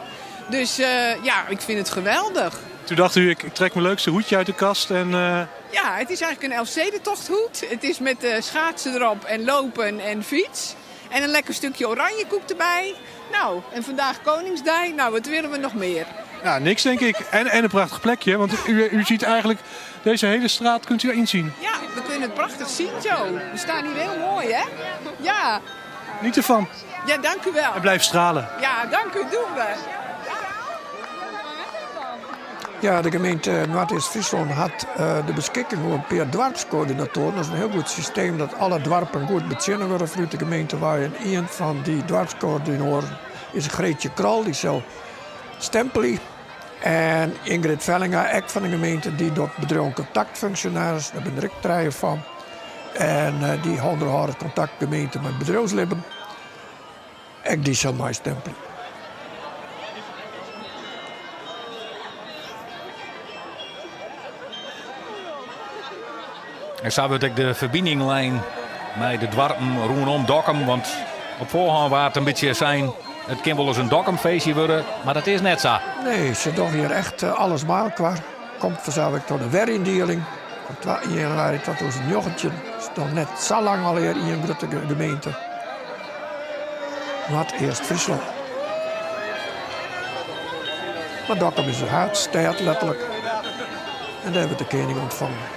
Dus uh, ja, ik vind het geweldig. Toen dacht u, ik trek mijn leukste hoedje uit de kast en... Uh... Ja, het is eigenlijk een Elfstedentochthoed. Het is met uh, schaatsen erop en lopen en fiets. En een lekker stukje oranjekoek erbij. Nou, en vandaag Koningsdag. Nou, wat willen we nog meer? Ja, niks denk ik. En, en een prachtig plekje, want u, u ziet eigenlijk deze hele straat kunt u inzien. Ja, we kunnen het prachtig zien zo. We staan hier heel mooi, hè? Ja. Niet ervan. Ja, dank u wel. En blijf stralen. Ja, dank u, doen we. Ja, de gemeente Noardeast-Fryslân hat de beskikking oer in pear doarpskoördinatoaren. Dat is in hiel goed systeem dat alle doarpen goed betsjinne wurde fanút de gemeente wei. En ien fan dy doarpskoördinatoaren is Greetje Krol, dy sil stempelje. En Ingrid Vellinga, ek fan de gemeente, dy docht bedriuwenkontaktfunksjonaris. Dêr binne der ek trije fan. En dy ûnderhâldt it kontakt gemeente mei it bedriuwslibben. Ek dy sil meistempelje. En sa wurdt ek de ferbining lein mei de doarpen rûnom Dokkum. Want op foarhân waard in bytsje sein, it kin wolris in Dokkumfeestje wurde, mar dat is net sa. Nee, se dogge hjir echt alles mei elkoar. Komt fansels ek troch de weryndieling fan 1 januari 2019. Is noch net sa lang alwer ien grutte gemeente. Noardeast-Fryslân. Mar Dokkum is de haadstêd letterlik. En dêr wurdt de kening ûntfongen.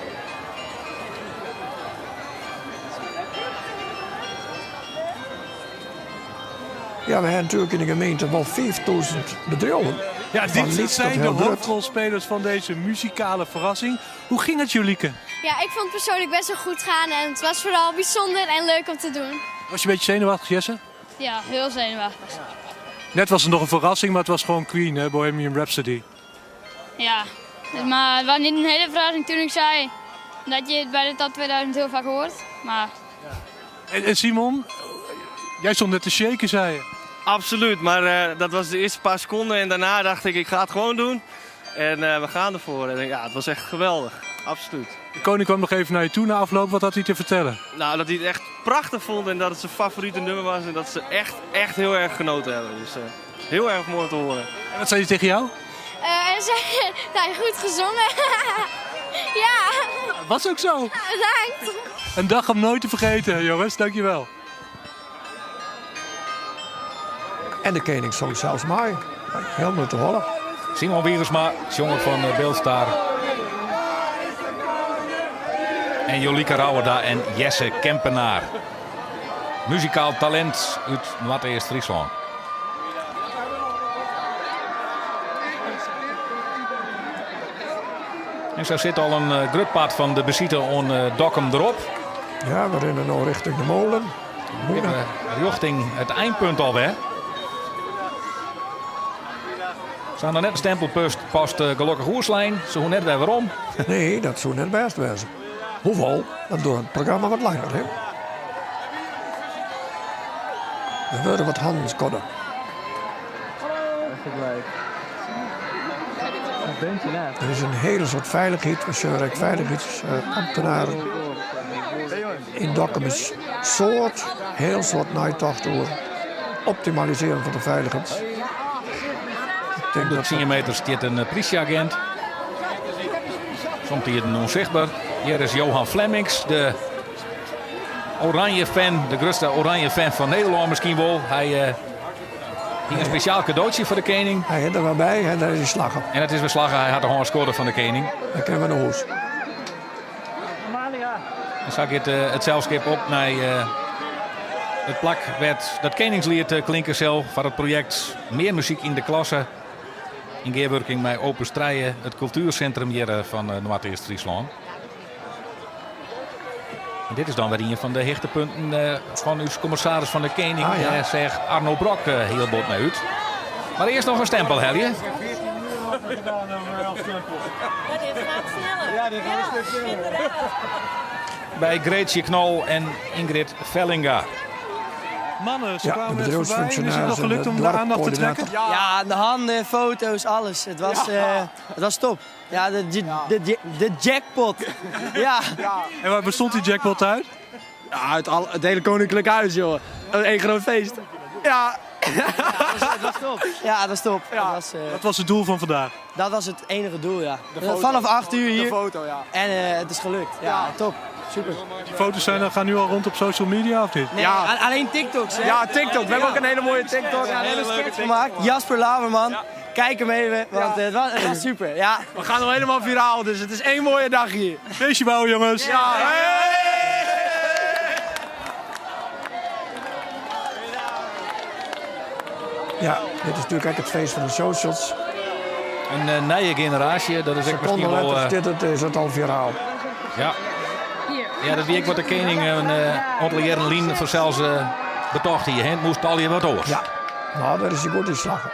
Ja, we ha natuerlik yn de gemeente wol 5000 bedriuwen. Ja, dit zijn de hoofdrolspelers van deze muzikale verrassing. Hoe ging het, Jolieke? Ja, ik vond het persoonlijk best wel goed gaan en het was vooral bijzonder en leuk om te doen. Was je een beetje zenuwachtig, Jesse? Ja, heel zenuwachtig. Net was het nog een verrassing, maar het was gewoon Queen, hè? Bohemian Rhapsody. Ja, maar het was niet een hele verrassing toen ik zei dat je het bij de Top 2000 heel vaak hoort. Maar... En, en Simon, jij stond net te shaken, zei je. Absoluut, maar uh, dat was de eerste paar seconden en daarna dacht ik, ik ga het gewoon doen. En uh, we gaan ervoor. En ja, het was echt geweldig. Absoluut. De koning kwam nog even naar je toe na afloop. Wat had hij te vertellen? Nou, dat hij het echt prachtig vond en dat het zijn favoriete nummer was. En dat ze echt, echt heel erg genoten hebben. Dus uh, heel erg mooi te horen. En wat zei hij tegen jou? Uh, hij zei dat hij goed gezongen. ja. Was ook zo. Bedankt. Een dag om nooit te vergeten, jongens. Dankjewel. En de koning zong zelfs mei. Helemaal te hollen. Simon Wiegersma, sjonger fan Bildstar. En Jolieke Rauwerda en Jesse Kempenaar. Muzikaal talint út Noardeast-Fryslân. En sa sit al in eh, grut part fan de besite oan eh, Dokkum derop. Ja, we rinne no rjochting de molen. Rjochting it einpunt alwer. Se ha noch net in stempelpost past eh, gelokkich oerslein. Se hoege net wer werom. Nee, dat soe net bêst wêze. Hoewol, dat duorret it programma wat langer. Hè? Der wurde wat hannen skodde. Der is in hiele soad feilichheid. We sjogge ek feilichheidsambtenaren. Yn Dokkum is soad, hiel soad neitocht oer optimalisearjen fan de feiligens. Ik denk dat 10 meter stiet in plysje-agint. Somtiden ûnsichtber. Hjir is Johan Flemings, de oranje fan, de grutste oranje fan fan Nederlân miskien wol. Hy uh, hie in spesjaal kadootsje foar de kening. Hy hat der wer by en dêr is hy slagge. En it is wer slagge, hy hat de hân skodde fan de kening. Dan kinne we nei hûs. En sa giet eh, it selskip op nei eh, it plak wêr't dat keningsliet eh, klinke sil foar it projekt Mear muzyk yn de klasse. Yn gearwurking mei Opus Trije, it kultuersintrum hjir fan Noardeast-Fryslân. En dit is dan wer ien fan de hichtepunten fan ús kommissaris fan de Kening. Ah, ja. Dêr seach Arno Brok hiel bot nei út. Mar earst noch in stempel helje. Ja, dit gaat sneller. Ja, dit gaat een stuk sneller. By Greetje Knol en Ingrid Vellinga. Mannen, ze Ja, kwamen de net voorbij. En is het bedrijfsfunctionaris nog en gelukt de om de aandacht te trekken? dorpcoördinator. Ja, de handen, foto's, alles. Het was, het was top. Ja, de jackpot. Ja. En waar bestond die jackpot uit? Ja, uit het hele koninklijk huis, joh. Eén groot feest. Ja. Het was top. Ja, het was top. Het was, Wat was het doel van vandaag? Dat was het enige doel, ja. De foto. Vanaf 8 uur hier. De foto, ja. En het is gelukt. Ja, top. Super. Die foto's zijn, dan gaan nu al rond op social media of niet? Nee, alleen TikToks, hè? Ja, TikTok. We hebben ook een hele mooie TikTok. Ja, we hebben een sketch gemaakt. Jasper Laverman. Kijk hem even, want het was super. Ja. We gaan nog helemaal viraal, dus het is één mooie dag hier. Feestje bouwen, jongens. Ja. Ja, dit is natuurlijk ook het feest van de socials. Een nieuwe generatie, dat is ook misschien Seconden wel... later eh, dit het, is het al viraal. ja. Ja, dat wie ik wat de koning een uh, Lien voor zelfs betocht hier. hè. Het moest al je wat oors. Ja, nou, daar is hij goed in slagen.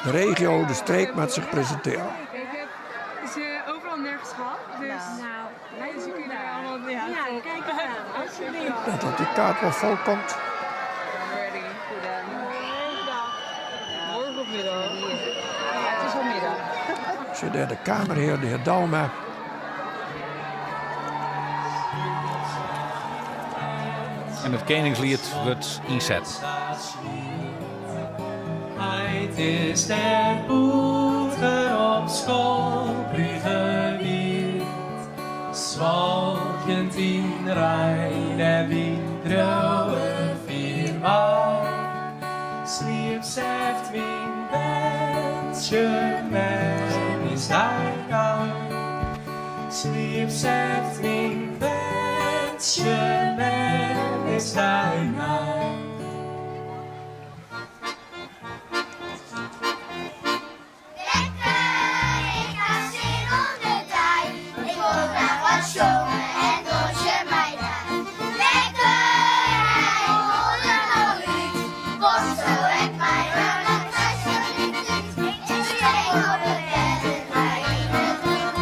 De regio, de streek met zich presenteren. Ik heb ze overal nergens gehad. Dus nou, ze kunnen allemaal. Ja, kijk eens aan, alsjeblieft. Dat, dat die kaart wel vol komt. Ready. Morgen op middag. Ja, het is al middag. Zit daar de kamerheer, de heer Dalma. En het Koningslied wordt inzet. Het is de boeter op school gewiet. Zwalkend in Rijn en wie trouwe firma. Sliep zegt mijn wensje men is daar Sliep zegt mijn wensje men is daar Ik ga zin om de tijd. Ik wil graag wat jongen en doosje mij daar. Lekker, hij wil er nou uit. Kom zo en mij maar dan krijg je niet uit. Ik steek op de bed en wij in het rond.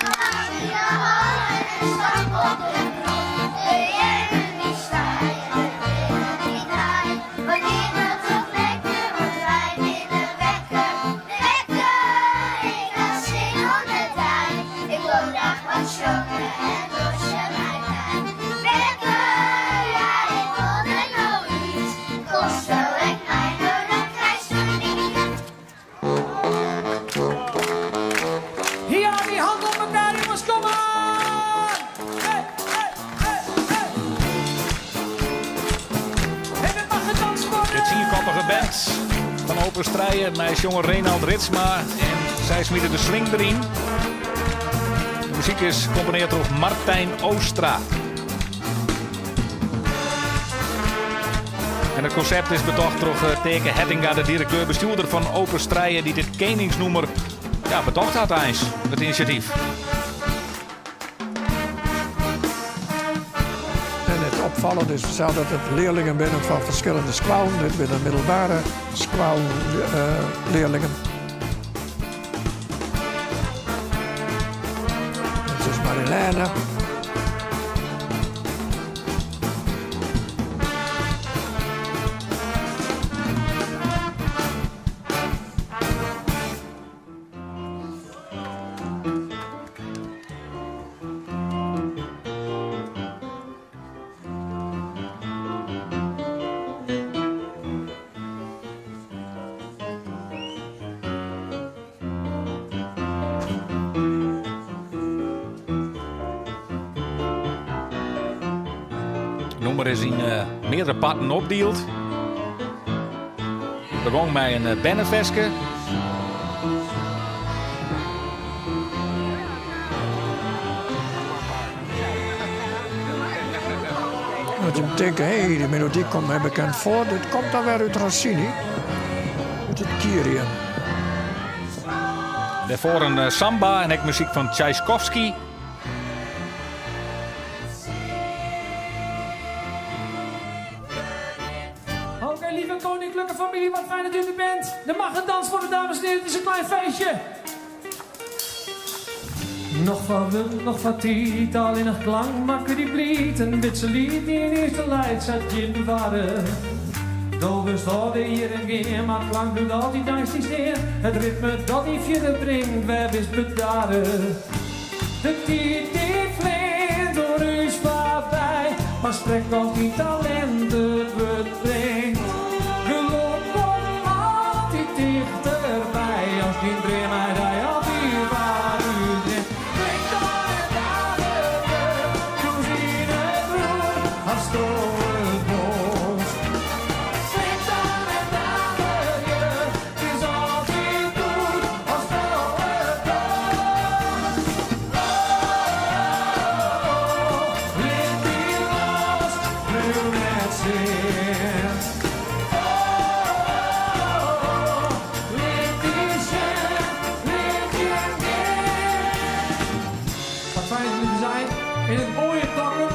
Dan in de handen en stap op de grond. De jemmen die stijgen, de willen niet draaien. Wanneer het toch lekker, want wij willen wekker. Lekker, ik ga zin om de tijd. Ik wil graag wat jongen en doosje mij daar. Lekker, ja, ik wil er nou iets. Kost zo ik mij, nou dan krijg je niet. Ja, die hand op elkaar, jongens, kom maar! Hey, hey, hey, hey. En het mag gedanst worden! De tienkoppige band van Open Strijen met jongen Renald Ritsma. En zij smieden de swing erin. De muziek is gecomponeerd door Martijn Oostra. En het concept is betocht door Teke Hettinga, de directeur-bestuurder van Open Strijen, die dit koningsnoemer ja, betocht had eens, het initiatief. En het opvallende is zelf dat het leerlingen binnen van verschillende squalen. Dit binnen middelbare squalleerlingen. Dit is Marilène. Het nummer is in meerdere parten opdeeld. Begon met een bennenveske. Dat je denkt, hé, hey, die melodie komt mij bekend voor. Dit komt dan weer uit Rossini. Uit het Kyrian. Daarvoor een samba en ook muziek van Tchaikovsky. koninklijke familie, wat fijn dat u er bent. Er mag gedanst worden, dames en heren, het is een klein feestje. Noch foar wurd, noch foar tiid, allinnich klank makke dy bliid. In witse liet dyn earste leit sa't jim bewarre. Do wurdst âld, de jierren gean, mar klank bliuwt altyd neist dy stean. It ritme dat dy fierder bringt, wêr bist bedarre? De tiid dy fleant oan ús foarby, mar sprek as dyn talint it wurd bringt. Gelok komt altyd tichterby as dyn dream mei dy altyd foarút rint. Klinkt dan en dadelijk, krûs yn it roer, asto it wolst. Klinkt dan en dadelijk, it is altyd goed asto it dochst. Oh, lit dy los, bliuw net stean. Oh, lit dy sjen, lit jin gean. Wat fijn dat jullie er zijn in het mooie Dokkum.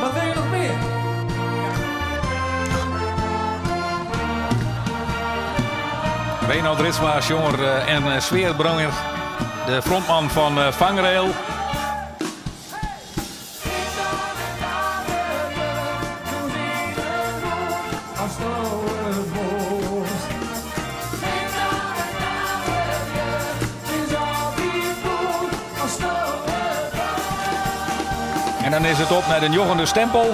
Wat wil je nog meer? Raynoud Ritsma, sjonger eh, en eh, sfearbringer. De frontman fan eh, Vangrail. Asto it wolst. It is altyd goed asto it En dan is it op nei de njoggende stempel.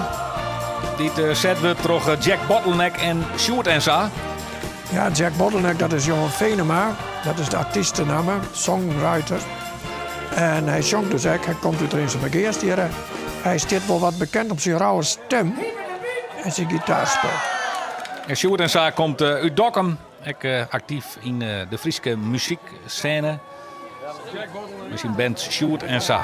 Dy't eh, set wurdt troch eh, Jack Bottleneck en Sjoerd en sa. Ja, Jack Bottleneck, dat is Johan Venema. Dat is de artystenamme, songwriter. En hy sjongt dus ek. Hy komt út Rinsumageast hjir. Hy stiet wol wat bekend om syn rauwe stim en syn gitaarspul. En Sjoerd en sa komt eh, út Dokkum. Ek eh, aktyf yn eh, de Fryske muzyksêne. Mei syn band Sjoerd en sa.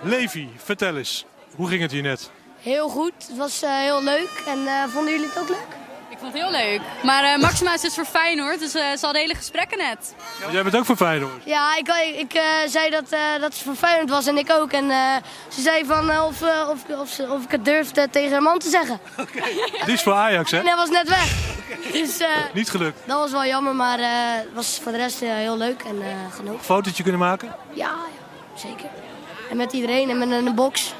Levi, fertel ris, hoe gyng it hjir net? Heel goed, het was eh, heel leuk. En eh, vonden jullie het ook leuk? Ik vond het heel leuk. Maar eh, Maxima is dus voor Feyenoord, dus eh, ze hadden hele gesprekken net. Jij bent ook voor Feyenoord. Ja, ik, ik, ik, eh, zei dat, eh, dat ze voor Feyenoord was en ik ook. En eh, ze zei van eh, of, eh, of, of, ze, of ik het durfde tegen haar man te zeggen. Die is voor Ajax, hè? En hij was net weg. Dus eh, Niet gelukt. dat was wel jammer, maar eh, het was voor de rest eh, heel leuk en eh genoten. Fotootje kunnen maken? Ja, ja, zeker. En met iedereen en met een box.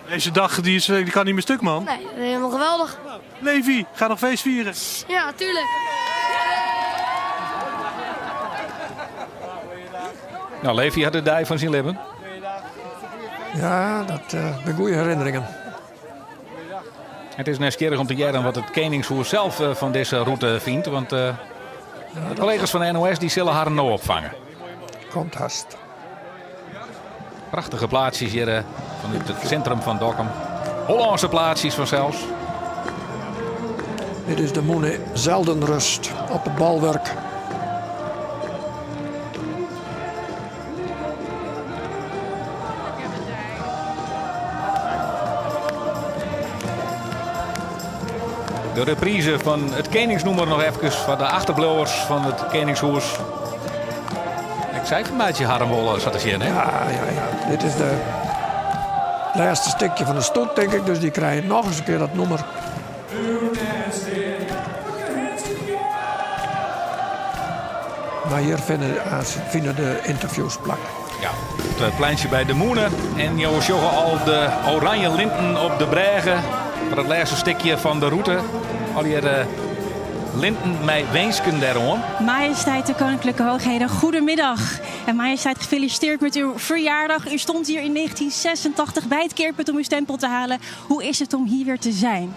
Deze dag die is, die kan niet meer stuk, man. Nee, helemaal geweldig. Levi, ga nog feest vieren. Ja, tuurlijk. Nou, Levi hat de dei fan syn libben. Ja, dat eh binne goede herinneringen. It is nijsgjirrich om te hearren wat it Keningshûs sels eh, fan dizze rûte fynt. Want eh, de kollega's fan de NOS dy sille harren no opfange. Komt hast. Prachtige plaatsjes hjir eh, fanút it sintrum fan Dokkum. Hollânske plaatsjes fansels. Dit is de mûne Zeldenrust op it Bolwurk. De reprise fan it Keningsnûmer noch efkes foar de achterbliuwers fan it Keningshûs. Ik sei fermeitsje harren wol sa te sjen, hè? Ja, ja, ja. Dit is de lêste stikje fan de stoet, tink ik. Dus dy krije noch ris in kear dat nûmer. Mar hjir fine de ynterviews plak. Ja, it pleintsje by de mûne. En jo sjogge al de oranje linten op de brêge. Foar it lêste stikje fan de rûte. Allegear linten mei winsken dêroan. Majesteit de Koninklijke Hoogheden, goedemiddag. En majesteit, gefeliciteerd met uw verjaardag. U stond hier in 1986 bij het keerpunt om uw stempel te halen. Hoe is het om hier weer te zijn?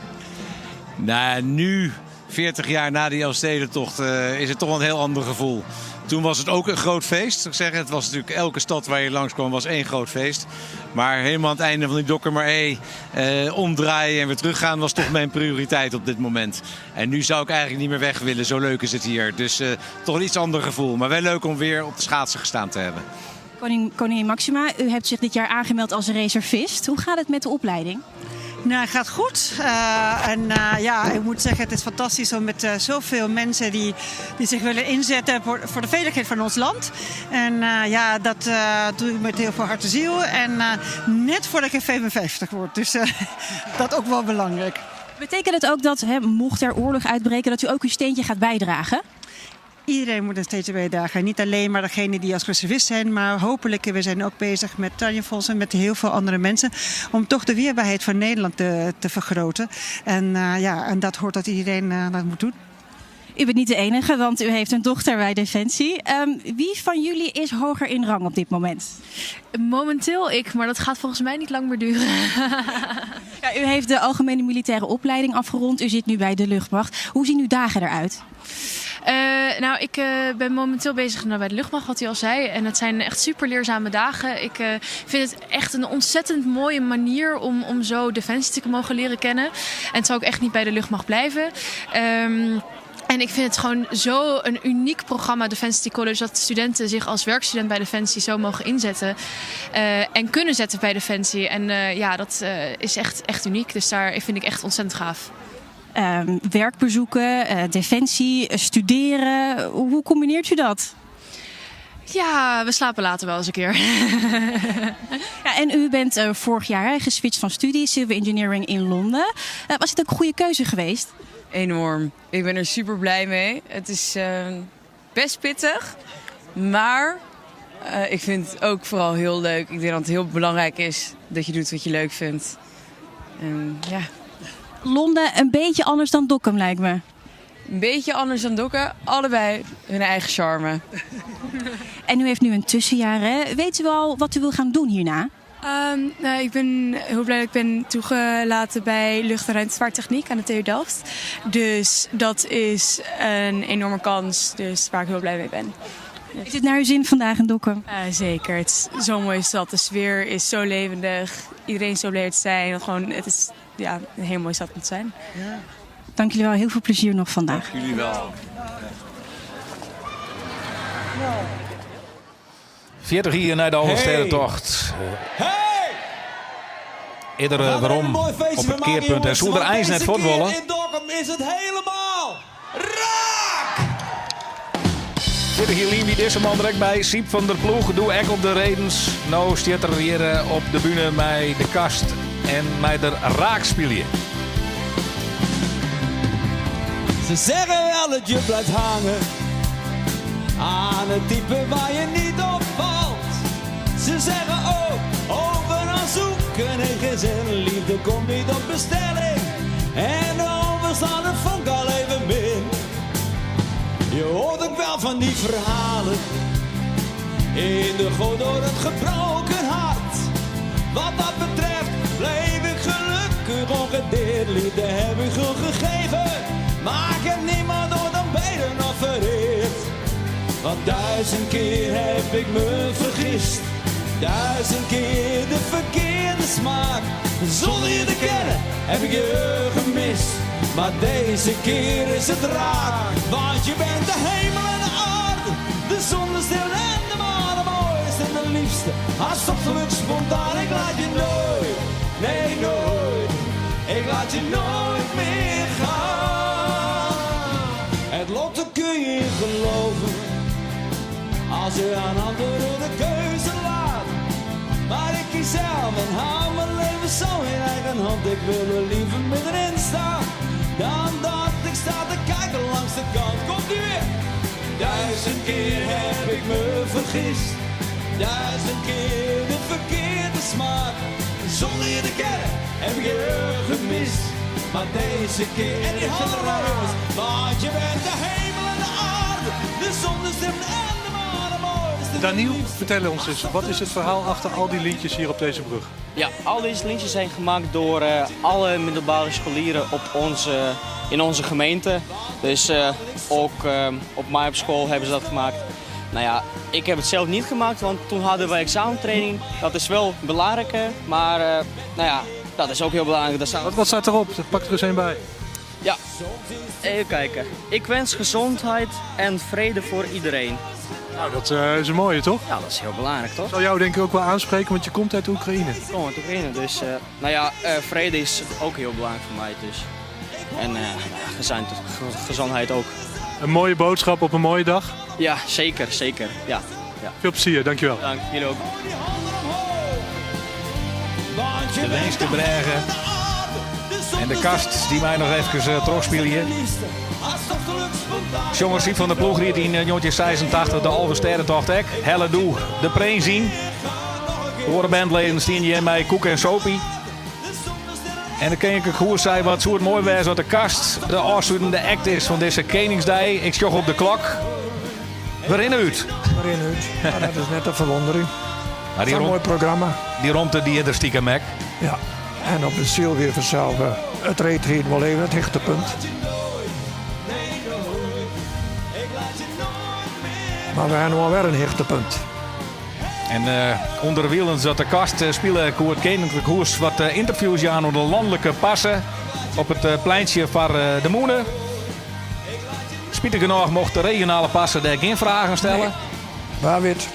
Nou, nu, 40 jaar na die Elfstedentocht, eh, is het toch wel een heel ander gevoel. Toen was het ook een groot feest. Ik zeg, het was natuurlijk elke stad waar je langskwam was één groot feest. Maar helemaal aan het einde van die Dokkumer Ee, eh, omdraaien en weer teruggaan was toch mijn prioriteit op dit moment. En nu zou ik eigenlijk niet meer weg willen, zo leuk is het hier. Dus eh, toch een iets ander gevoel. Maar wel leuk om weer op de schaatsen gestaan te hebben. Koning, koningin Maxima, u hebt zich dit jaar aangemeld als reservist. Hoe gaat het met de opleiding? Nou, het gaat goed. Eh, en eh, ja, ik moet zeggen, het is fantastisch om met eh, zoveel mensen die, die zich willen inzetten voor, voor de veiligheid van ons land. En eh, ja, dat eh, doe ik met heel veel hart en ziel. En eh, net voordat ik 55 word. Dus eh, dat ook wel belangrijk. Betekent het ook dat, hè, mocht er oorlog uitbreken, dat u ook uw steentje gaat bijdragen? Iedereen moet een steentje bijdragen. Niet alleen maar degene die als reservist zijn, maar hopelijk, we zijn ook bezig met Tanja en met heel veel andere mensen, om toch de weerbaarheid van Nederland te vergroten. En ja, en dat hoort dat iedereen dat moet doen. U bent niet de enige, want u heeft een dochter bij Defensie. Wie van jullie is hoger in rang op dit moment? Momenteel ik, maar dat gaat volgens mij niet lang meer duren. Ja, u heeft de algemene militaire opleiding afgerond. U zit nu bij de luchtmacht. Hoe zien uw dagen eruit? Nou, ik ben momenteel bezig bij de luchtmacht, wat u al zei. En het zijn echt super leerzame dagen. Ik vind het echt een ontzettend mooie manier om zo Defensie te mogen leren kennen. En het zou ook echt niet bij de luchtmacht blijven. En ik vind het gewoon zo een uniek programma, Defensie College, dat studenten zich als werkstudent bij Defensie zo mogen inzetten en kunnen zetten bij Defensie. En ja, dat is echt, echt uniek. Dus daar vind ik echt ontzettend gaaf. Werkbezoeken, Defensie, studeren. Hoe combineert u dat? Ja, we slapen later wel eens een keer. Ja, en u bent vorig jaar geswitcht van studie, Civil Engineering in Londen. Was het ook een goede keuze geweest? Enorm. Ik ben er super blij mee. Het is best pittig, maar ik vind het ook vooral heel leuk. Ik denk dat het heel belangrijk is dat je doet wat je leuk vindt. En, ja. Londen een beetje anders dan Dokkum, lijkt me. Een beetje anders dan Dokkum. Allebei hun eigen charme. En u heeft nu een tussenjaar, hè? Weet u al wat u wil gaan doen hierna? Nou, ik ben heel blij dat ik ben toegelaten bij lucht- en ruimtevaarttechniek aan de TU Delft. Dus dat is een enorme kans, dus waar ik heel blij mee ben. Is het naar uw zin vandaag in Dokkum? Zeker, het is zo'n mooie stad. De sfeer is zo levendig. Iedereen is zo blij te zijn. Gewoon, het is ja, een heel mooie stad om te zijn. Ja. Dank jullie wel. Heel veel plezier nog vandaag. Dank jullie wel. 40 hier naar de Alfstedentocht. Hey! Eerder waarom op het keerpunt. En zonder ijs net voortwollen. In Dokkum is het helemaal raak! 40 hier Lien, wie is hem al direct bij? Siep van der Ploeg, doe ek op de redens. Nou zit er hier op de bühne bij de kast en mij de raak spelen. Ze zeggen wel dat je blijft hangen aan het type waar je niet op valt. Ze zeggen ook, overal zoeken en geen zin. Liefde komt niet op bestelling. En overslaan de vonk al even min. Je hoort ook wel van die verhalen. In de goot door het gebroken hart. Wat dat betreft bleef ik gelukkig ongedeerd. Liefde heb ik goed gegeven. Maar ik heb niemand ooit dan beter nog vereerd. Want 1000 keer heb ik me vergist. 1000 keer de verkeerde smaak. Zonder je te kennen heb ik je gemist. Maar deze keer is het raak. Want je bent de hemel en de aarde. De zon, de stil en de maan. De mooiste en de liefste. Hartstochtelijk spontaan. Ik laat je nooit, nee nooit. Ik laat je nooit meer gaan. Het lot, daar kun je in geloven. Als je aan anderen de keuze laat. Maar ik kies zelf en hou mijn leven zo in eigen hand. Ik wil er liever middenin staan dan dat ik sta te kijken langs de kant. Komt ie weer! 1000 keer heb ik me vergist. 1000 keer de verkeerde smaak. Zonder je te kennen heb ik je gemist. Maar deze keer en die handen omhoog, jongens. Want je bent de hemel en de aarde. De zon, de stem en de maan. De mooiste. Daniel, vertel ons eens, wat is het verhaal achter al die lintjes hier op deze brug? Ja, al deze lintjes zijn gemaakt door alle middelbare scholieren in onze gemeente. Dus ook op mij op school hebben ze dat gemaakt. Nou ja, ik heb het zelf niet gemaakt, want toen hadden we examentraining. Dat is wel belangrijk, maar nou ja, dat is ook heel belangrijk. Dat staat... Wat staat erop? Pak er eens een bij. Ja, even kijken. Ik wens gezondheid en vrede voor iedereen. Nou, dat is een mooie, toch? Ja, dat is heel belangrijk, toch? Zal jou denk ik ook wel aanspreken, want je komt uit Oekraïne. Ik kom uit Oekraïne, dus nou ja, vrede is ook heel belangrijk voor mij. Dus. En gezondheid ook. Een mooie boodschap op een mooie dag? Ja, zeker, zeker. Ja, ja. Veel plezier, dankjewel. Dank, jullie ook. De Weenske Bregen. En de kast dy mei noch efkes eh, trochspylje. Sjonger Syb van der Ploeg ried yn 1986 de Alvestêdetocht ek. Helle doe de prins yn. De oare bandleden stiene hjir mei Koek en Sopie. En de Keninklik Hûs sei wat soe it moai wêze as de kast de ôfslutende act is fan dizze Keningsdei. Ik sjoch op de klok. We rinne út. We rinne út. Ja, dat is net te ferwûnderjen. Maar die Sa'n moai programma. Dy romte dy is der stikem ek. Ja, en op de Syl wie fansels it reedriden wol even it hichtepunt. Mar we ha no alwer in hichtepunt. En ûnderwilens dat de kast spile koe it Keninklik Hûs wat ynterviews jaan oan de lanlike parse op it pleintsje foar de mûne. Spitich genôch mocht de regionale parse dêr gjin fragen stelle. Nee. Wa wit.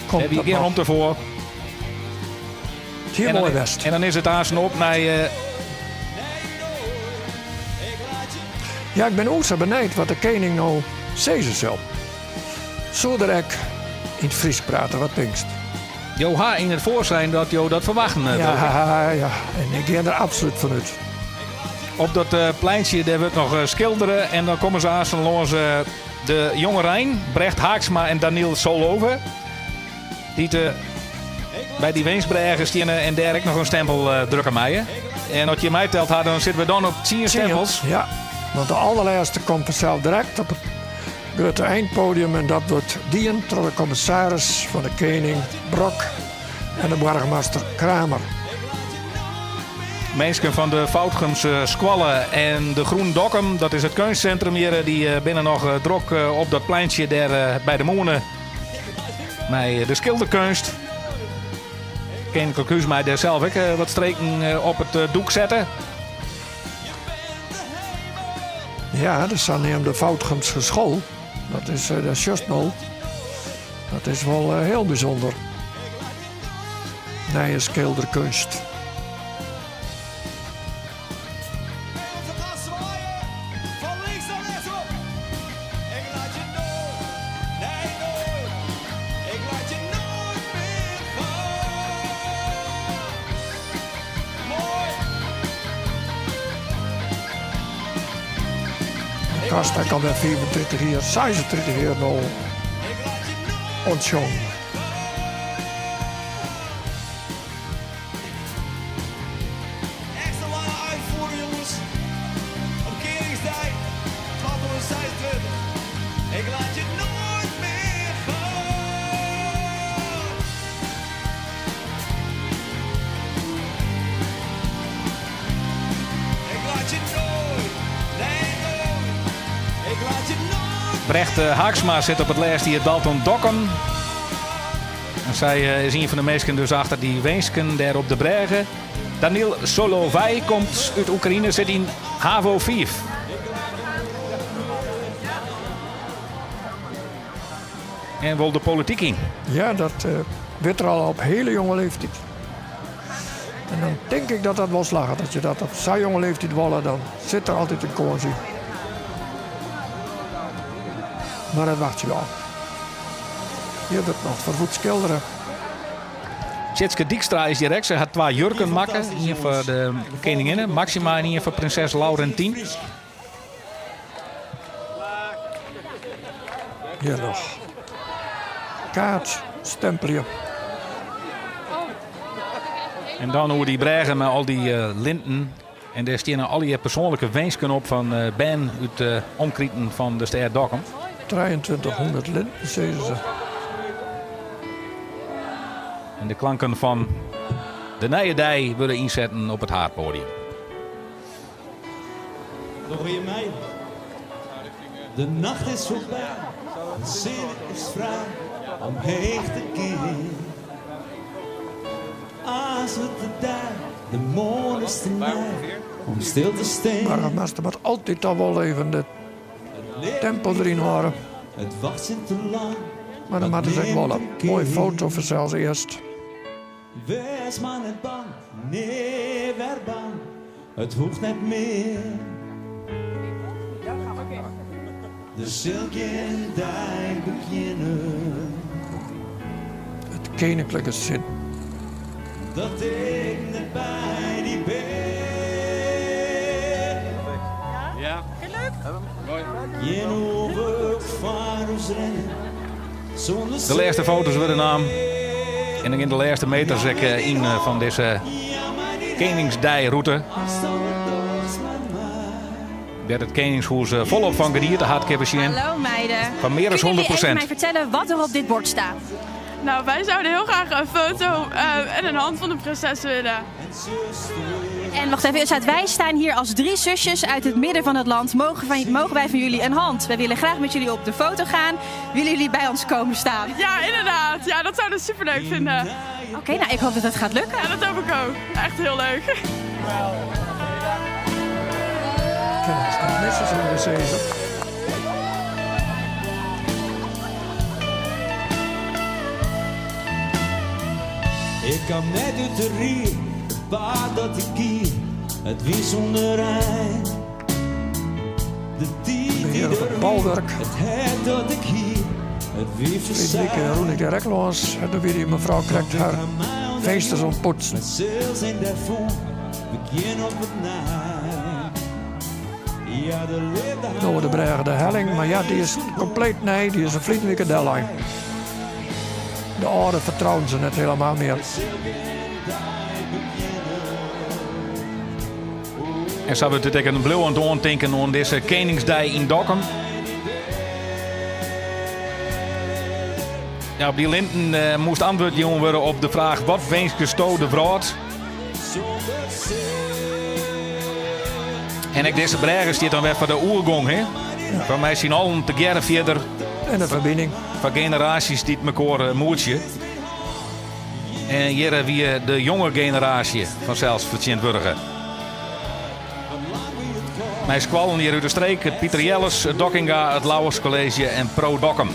Komt Dêr wie dat gjin noch. romte foar. It hie En dan, moai west. en dan is it aansten op nei Ja, ik bin oer sa benijd wat de kening no sizze sil. Soe er ek yn it Frysk prate, wat tinkst? Jo ha yn it foar sein dat jo dat ferwachten. Ja, ja, en ik gean der absolút fan út. Op dat pleintsje dêr wurdt noch skildere en dan komme se aansten lâns de jongerein, Brecht Haaksma en Daniel Solove, dy't by dy winskbrêge stiene en dêr ek noch in stempel drukke meie. En as je meiteld ha, dan sitte we dan op tsien stempels. Ja, want de allerlêste komt fansels direkt op it grutte eindpodium en dat wurdt dien troch de kommissaris fan de Kening Brok en de boargemaster Kramer. Minsken fan de Foudgumse Skoalle en de Groen Dokkum, dat is it keunstsintrum hjir, dy binne noch drok op dat pleintsje dêr by de mûne mei de skilderkeunst. Keninklik Hûs mei dêr sels ek wat streken op it doek sette. Ja, de saneamde Foudgumske School. Dat is eh, de sjochst no. Dat is wol eh, hiel bysûnder. Nije skilderkeunst. De kast ek alwer 35 jier, 36 jier no oan it sjongen. Echt een lange uitvoering, jongens. Op Keningsdei 2026. Ik laat je nooit meer gaan. Ik laat je nooit, nee nooit. Ik laat je nooit. Brecht Haaksma sit op it lêst jier Dalton Dokkum. En sy is ien fan de minsken dus achter dy winsken dêr op de brêge. Daniel Solovij komt út Oekraïne, sit yn HAVO 5. En wol de polityk yn. Ja, dat wit er al op hiele jonge leeftiid. En dan tink ik dat dat wol slagget. As je dat op sa'n jonge leeftiid wolle, dan sit der altyd in kâns yn. Mar dat wachtsje we ôf. Hjir wurdt noch ferwoed skildere. Tjitske Dykstra is hjir ek. Sy hat twa jurken makke. Ien foar de keninginne Maxima en ien foar prinses Laurentien. Hjir noch. Kaart stempelje. En dan oer dy brêge mei al dy linten. En dêr steane allegear persoanlike winsken op fan bern út de omkriten fan de stêd Dokkum. 2300 linten, sizze se. En de klanken fan de nije dei wurde ynsetten op it haadpoadium. Dogge je mei? De nacht is foarby, de sinne is frij om heech te gean. As wurdt de dei, de moarn is te nei om stil te stean. Boargemaster moat altyd toch wol even de tempo deryn hâlde. It wachtsjen te lang. Mar dan moatte se ek wol in moaie foto fansels earst. Wês mar net bang, nea wer bang, it hoecht net mear. Der sil gjin dei begjinne. It keninklik gesin. Dat ik net by dy bin. Leuk. De lêste foto's wurde naam. En dan gean de lêste meters ek yn fan dizze Keningsdeirûte. Dêr't it Keningshûs folop fan geniete hat, kinne we sjen. Hallo meiden. Fan mear as Kunnen 100 jullie even prosint. mij vertellen wat er op dit bord staat? Nou, wij zouden heel graag een foto en een hand van de prinses willen. En wacht even, staat, wij staan hier als drie zusjes uit het midden van het land. Mogen, mogen wij van jullie een hand? Wij willen graag met jullie op de foto gaan. Willen jullie bij ons komen staan? Ja, inderdaad. Ja, dat zouden we superleuk vinden. Oké, nou ik hoop dat dat gaat lukken. Ja, dat hoop ik ook. Echt heel leuk. Kijk, missen ze eens even. Ik kwam net uit de rie, het paard dat ik hier, het wie zonder eind. De tijd die Heer van er Balwerk. het het dat ik hier, het wie Frederik en Roen ik direct langs. En dan weer die mevrouw krijgt haar vensters ontpoetsen. Zelfs in de voel, begin op het naai. Ja, de liefde Door de Bregen de Helling, maar ja, die is compleet nee, die is een vriendelijke deadline. De oude vertrouwen ze net helemaal meer. En zo wordt het ook een bliuwend oantinken oan dizze Keningsdei yn Dokkum. Ja, op dy linten moast antwurd jûn wurde op de fraach wat winskesto de wrâld? En ek dizze brêge stiet dan wer foar de oergong, hè? Fan mei syn allen tegearre fierder. En de ferbining. Foar generaasjes dy't mekoar moetsje. En hjir wie de jonge generaasje fansels fertsjintwurdige. Mei skoallen hjir út de streek, it Piter Jelles, it Dockinga, it Lauwers College en Pro Dokkum.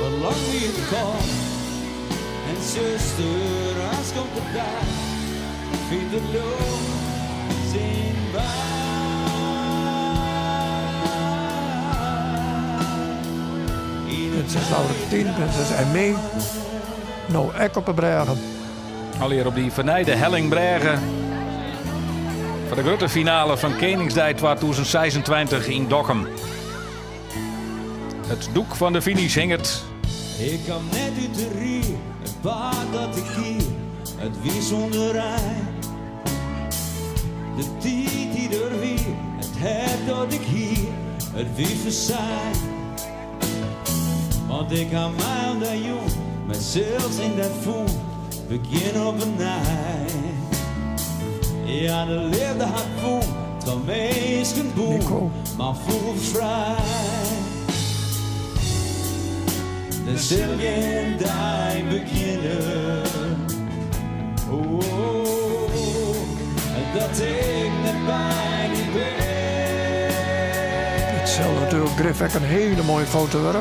Wat lang wie het kâld en suster, as komt de dei, fynt it leau syn wei. Prinses Laurentien, prinses Aimee. No ek op de brêge. Allegear op dy fernijde Hellingbrêge. Foar de grutte finale fan Keningsdei 2026 yn Dokkum. It doek fan de finish hinget. Ik kwam net út de rie, it paad dat ik gie, it wie sûnder ein. De tiid dy't der wie, it hert dat ik hie, it wie fersein. Want ik ha my oan dy jûn, mysels yn dat fûn, begjin op 'e nij. Ja, de leafde hat fûn, twa minsken bûn, mar foel frij. Der sil gjin dei begjinne. Oh, dat ik net by dy bin. It sil natuerlik grif ek in hiele moaie foto wurde.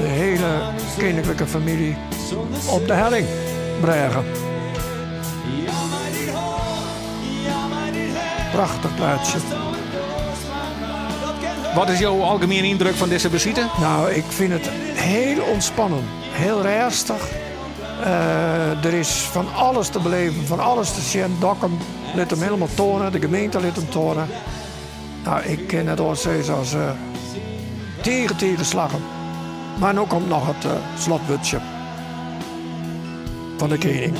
De hiele keninklike famylje op de Hellingbrêge. Prachtich plaatsje. Wat is jo algemiene yndruk fan dizze besite? Nou, ik fyn it hiel ûntspannen, hiel rêstich. Der is fan alles te beleven, fan alles te sjen. Dokkum lit him hielendal toane, de gemeente lit him toane. Nou, ik kin net oars sizze as tige, tige slagge. Mar no komt noch it slotwurdsje fan de kening.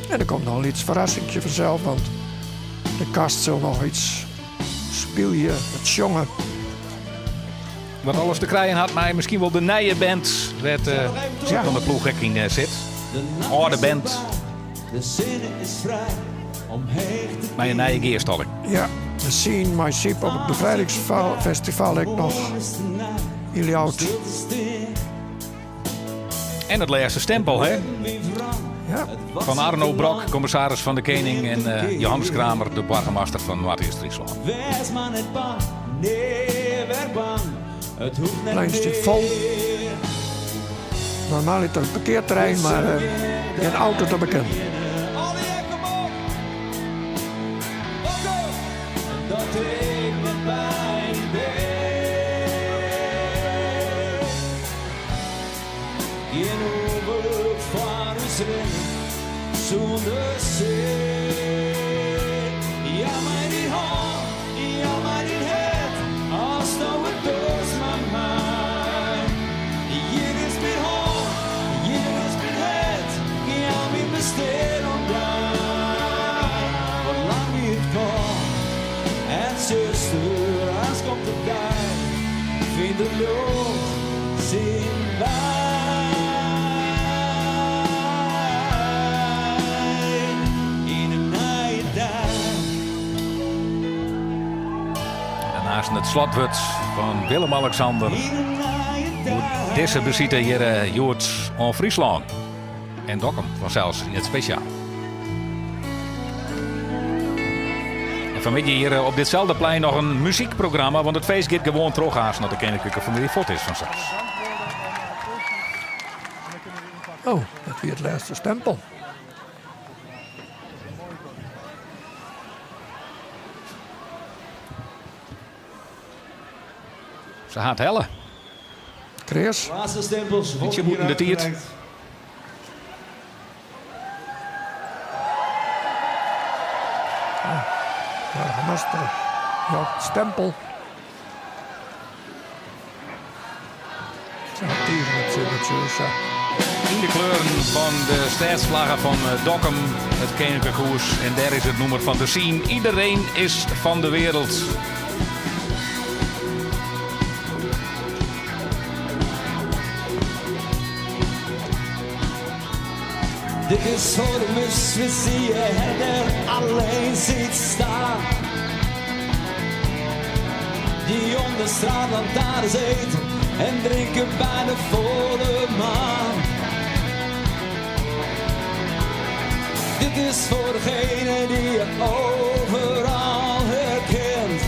En der komt noch in lyts ferrassinkje fansels, want de kast sil noch iets spylje, wat sjonge. Wat alles te krijen hat mei miskien wol de nije band wêr't Syb van der Ploeg ek yn sit. Âlde band. De sinne is frij omheech te Mei in nije gearstalling. Ja, de scene mei Syb op it befrijdingsfestival ek noch yn Ljouwert. En it lêste stempel, hè? Ja. Fan Arno Brok, kommissaris fan de Kening, en eh, Johannes Kramer, de boargemaster fan Noardeast-Fryslân. Wês mar net bang, nee, wer bang. It hoecht net Plein stiet fol. mear. Normaal is it in parkearterrein, mar gjin auto te bekennen. Daarnaast it slotwurd fan Willem-Alexander oer dizze besite hjir hjoed oan Fryslân. En Dokkum fansels yn it spesjaal. En fanmiddei hjir op ditselde plein noch in muzykprogramma, want it feest giet gewoan troch aanst as de keninklike famylje fuort is fansels. Oh, dat wie it lêste stempel. Se hat helle. Chris. Laatste stempels Bytsje bûten de tiid. Boargemaster jout stempel. Yn de kleuren fan de stêdsflagge fan Dokkum, it Keninklik Hûs. En dêr is it nûmer fan te sjen. Iedereen is van de wereld. Dit is voor de misfits die je herder alleen ziet staan. Die onder straatlantaarns eten en drinken bij de volle maan. Dit is voor degene die je overal herkent.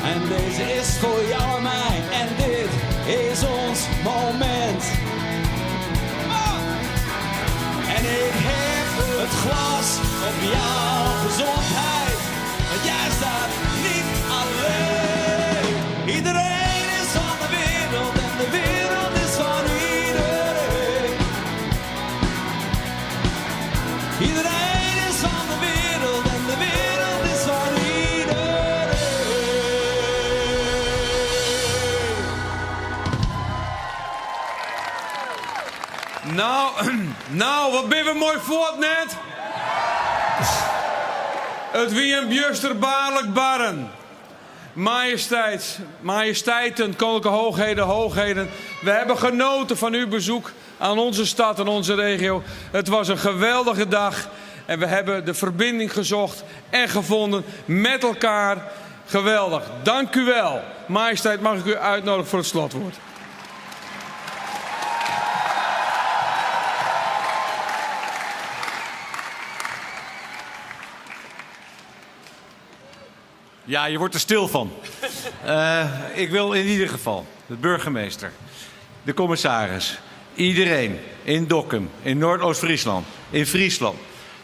En deze is voor jou en mij en dit is ons moment. En ik hef het glas op jouw gezondheid, want jij staat niet alleen. Iedereen is van de wereld en de wereld is van iedereen. Iedereen is van de wereld en de wereld is van iedereen. Nou, nou, wat binne we moai fuort net? It wie in bjusterbaarlik barren. Majesteit, majesteiten, koninklijke hoogheden, hoogheden. We hebben genoten van uw bezoek aan onze stad en onze regio. Het was een geweldige dag en we hebben de verbinding gezocht en gevonden met elkaar. Geweldig. Dank u wel. Majesteit, mag ik u uitnodigen voor het slotwoord. Ja, je wordt er stil van. Eh, ik wil in ieder geval de burgemeester, de commissaris, iedereen in Dokkum, in Noordoost-Friesland, in Friesland,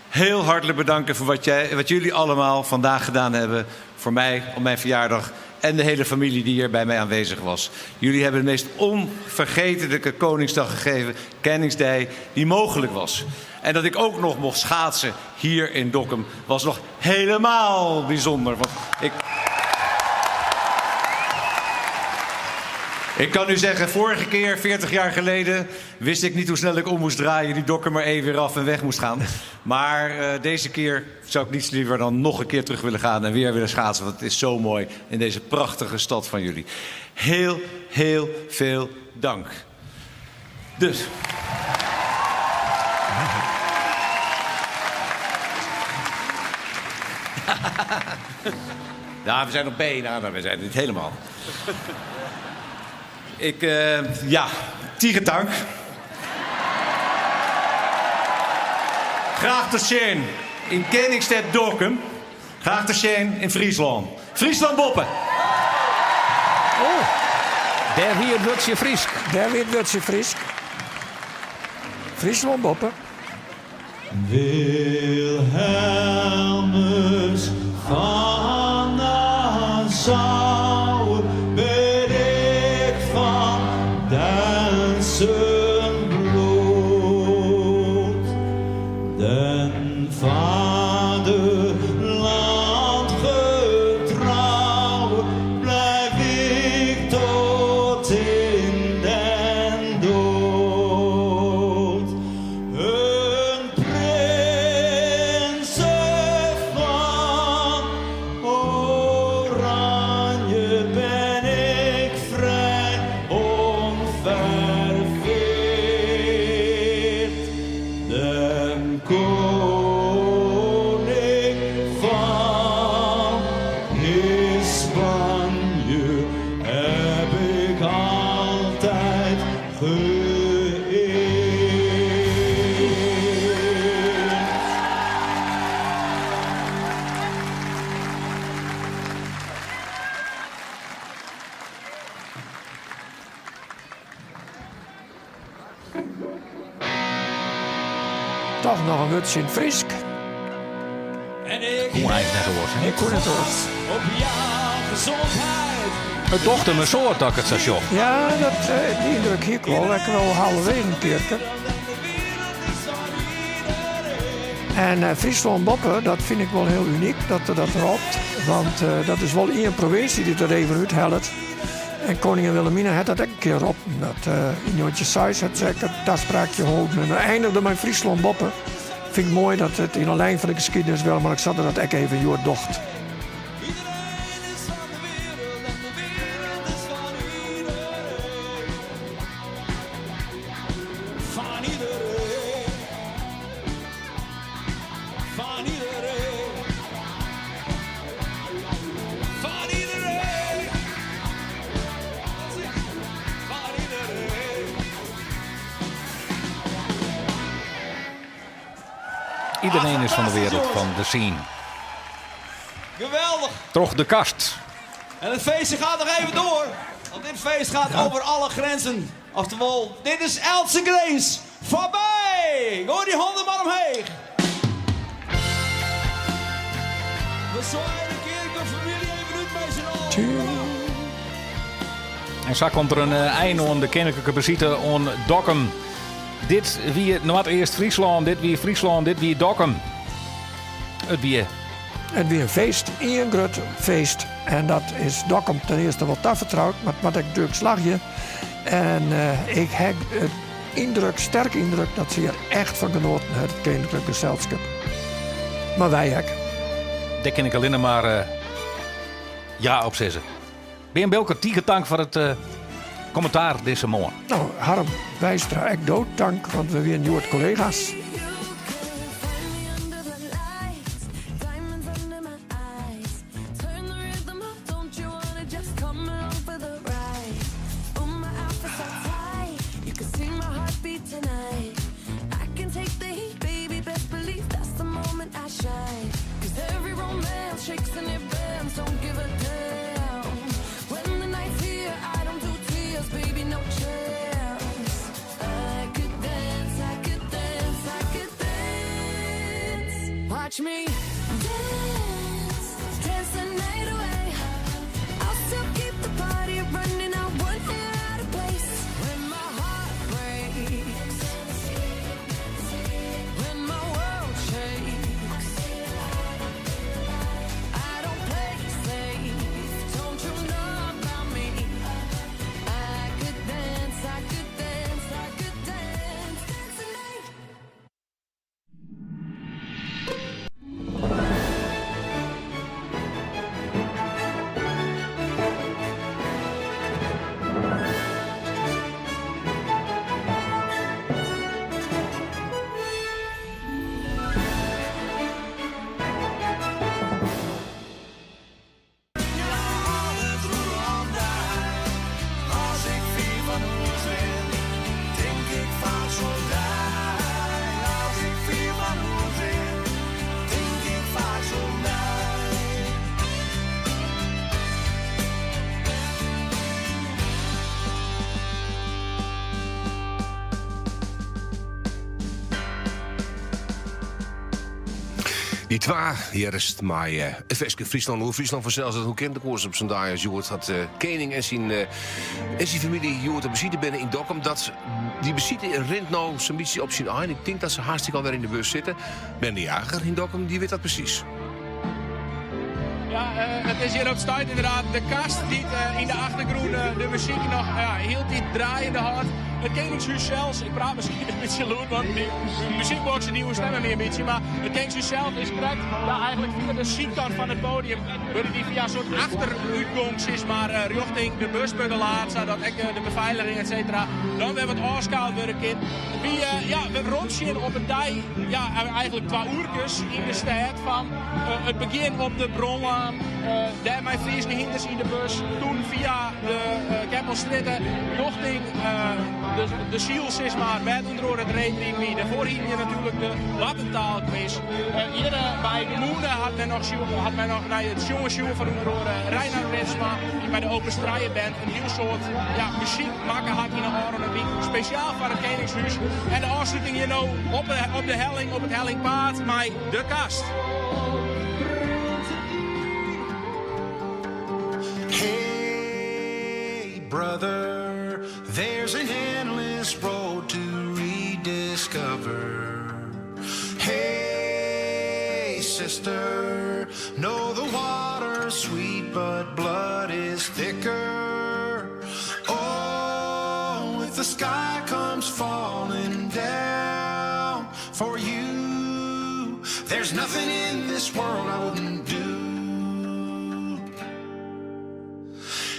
heel hartelijk bedanken voor wat, jij, wat jullie allemaal vandaag gedaan hebben voor mij op mijn verjaardag en de hele familie die hier bij mij aanwezig was. Jullie hebben de meest onvergetelijke Koningsdag gegeven, Koningsdag, die mogelijk was. En dat ik ook nog mocht schaatsen hier in Dokkum was nog helemaal bijzonder. Want ik... Ik kan u zeggen, vorige keer, 40 jaar geleden, wist ik niet hoe snel ik om moest draaien. Die Dokkum maar even weer af en weg moest gaan. Maar eh, deze keer zou ik niets liever dan nog een keer terug willen gaan en weer willen schaatsen. Want het is zo mooi in deze prachtige stad van jullie. Heel, heel veel dank. Dus. Ja, we zijn nog bijna, maar we zijn het niet helemaal. Ik, eh, ja, tige tank. Graach te sjen yn Keningstêd Dokkum. Graach te sjen yn Fryslân. Fryslân boppe! Oh. Dêr wie it wurdsje Frysk. Dêr wie it wurdsje Frysk. Fryslân boppe. Wilhelmus van Nassau bin ik fan Duitsen bloed. Den vaderland getrouw blijf ik tot in den dood. Een prinse van Oranje ben ik vrij onverveerd. Den koning van Hispanje heb ik altijd geëerd. Toch noch in wurdsje yn it Frysk. En ik Koe eins net oars. hè? Ik koe net oars. op jouw gezondheid. It docht him in soad dat ik it sa sjoch. Ja, dat, eh, dy yndruk hie ik wol. Ek wol halverwege in kearke. En eh, Fryslân boppe, dat fyn ik wol hiel unyk dat er dat ropt. Want eh, dat is wol ien provinsje dy't dat even úthellet. En koningin Wilhelmina hat dat ek in kear roppen. Dat, eh, yn 1906 hat se ek in taspraakje holden. En dan einige mei Fryslân boppe. Fyn ik moai dat it yn de lijn fan de skiednis Willem-Alexander dat ek even hjoed docht. Van iedereen. Van iedereen. Van iedereen. Van iedereen. Iedereen is van de wereld van de scene. Geweldig. Troch de kast. En het feestje gaat nog even door. Want dit feest gaat over alle grenzen. Oftewel, dit is Eltse Grins. Voorbij! Gooi die handen maar omheeg. We zwaaien de kerk familie even uit met z'n allen. En sa komt der in ein oan de keninklike besite oan Dokkum. Dit wie Noardeast-Fryslân, dit wie Fryslân, dit wie Dokkum. It wie. It wie in feest, ien grut feest. En dat is Dokkum ten earste wol tafertroud, mar it moat ek natuerlik slagje. En eh, ik ha it yndruk, sterke yndruk, dat se hjir echt fan genoaten ha, it Keninklik Geselskip. Mar wy ek. Dêr kin ik allinne mar eh, ja op sizze. Bearn Bilker, tige tank foar it eh, kommentaar dizze moarn. No, Harm Weistra, ek do tank, want we wiene hjoed kollega's. Dy twa hearrest mei eh, it ferske Fryslân oer Fryslân fansels. Dat hoe kin de koers op sa'n dei as hjoed dat eh, kening en syn, eh, en syn famylje hjoed op besite binne yn Dokkum. Dat dy besite rint no sa'n bytsje op syn ein. Ik tink dat se hartstikke alwer yn de bus sitte. Ben de Jager yn Dokkum, dy wit dat presys. Ja, it is hjir op stuit ynderdaad De Kast dy't yn de achtergrûn de muzyk noch ja, hieltyd draaiende hâldt. It Keningshûs sels, ik praat miskien in bytsje lûd, want dy muzykboksen dy oerstimme my in bytsje, mar it Keningshûs sels is krekt ja, eigentlik fia de sydkant fan it podium wurde dy fia in soart achterútgong sis mar rjochting de bus begelaat, sadat ek de befeiliging et cetera dan wer wat ôfskaald wurde kin. Wy, ja, we weromsjen op in dei, ja, eigentlik twa oerkes yn de stêd fan it begjin op de Bronlaan, dêr mei Fryske hynders yn de bus, toen fia de Keppelstrjitte rjochting de Syl, sis mar, wêr't ûnder oare it reedriden wie. Dêrfoar hiene je natuerlik de Wattentaalkwis. Hjir by de mûne hat men noch, hat men noch nei it sjongen sjoen fan ûnder oare Reinhard Ritsma, dy't mei de Opus Trije Band in hiel soad ja, muzyk makke hat yn 'e ôfrûne wyk, spesjaal foar it Keningshûs. En de ôfsluting hjir no op de, op de helling, op it Hellingpaad mei De Kast. Hey brother, there's an endless road to rediscover. Hey sister, know the water's sweet, but blood is thicker. Oh, if the sky comes falling down for you, there's nothing in this world I wouldn't do.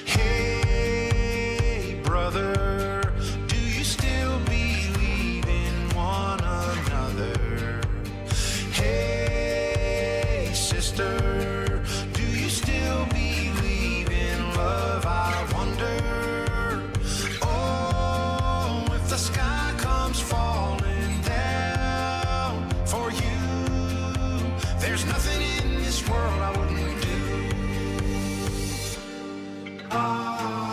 Hey, brother, do you still believe in one another? Hey, sister, do you still believe in love? I wonder. Oh, if the sky comes falling down for you, there's nothing in this world I wouldn't do. Ah,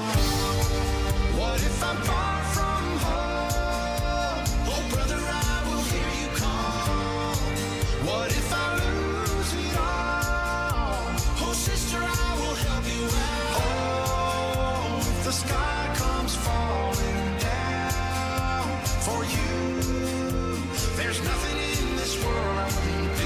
what if I'm far from home? Oh, brother, I will hear you call. What if I lose it all? Oh, sister, I will help you out. Oh, if the sky comes falling down for you, there's nothing in this world I wouldn't do.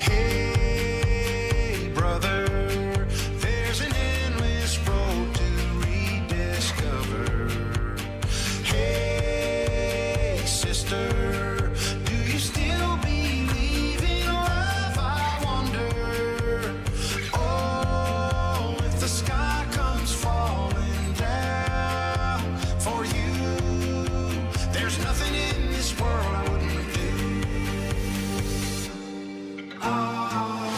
Hey, brother, there's an endless road to rediscover. Hey, sister, do you still believe in love? I wonder. Oh, if the sky comes falling down for you, there's nothing in this world I wouldn't do. Ah,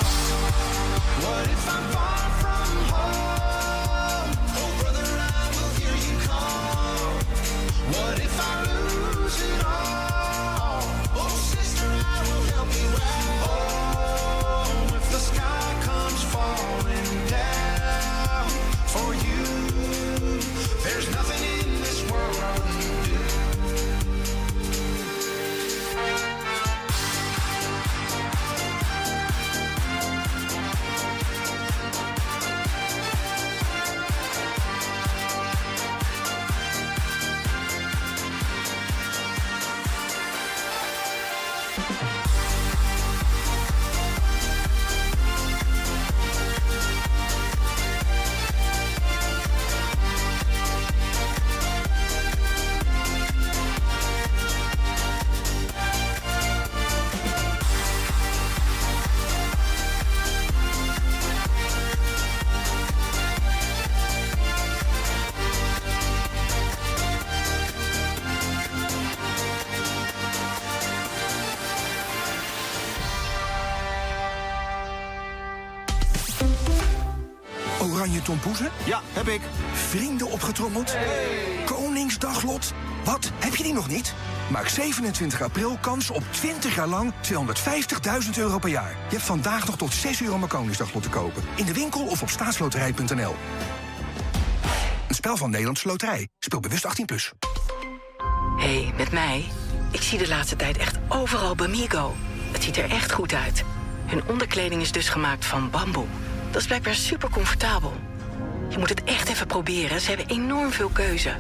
what if I'm far from home? Oh, brother, I will hear you call. What if I lose it all? Oh, sister, I will help you out. Oh, if the sky comes falling down for you, there's nothing in this world I wouldn't do. Oranje tompoezen? Ja, heb ik. Vrienden opgetrommeld? Koningsdaglot? Wat, heb je die nog niet? Maak 27 april kans op 20 jaar lang 250.000 euro per jaar. Je hebt vandaag nog tot 6 uur om een Koningsdaglot te kopen. In de winkel of op staatsloterij.nl. Een spel van Nederlandse Loterij. Speel bewust 18+. Plus. hey, met mij. Ik zie de laatste tijd echt overal Bamigo. Het ziet er echt goed uit. Hun onderkleding is dus gemaakt van bamboe. Dat is blijkbaar super comfortabel. Je moet het echt even proberen. Ze hebben enorm veel keuze.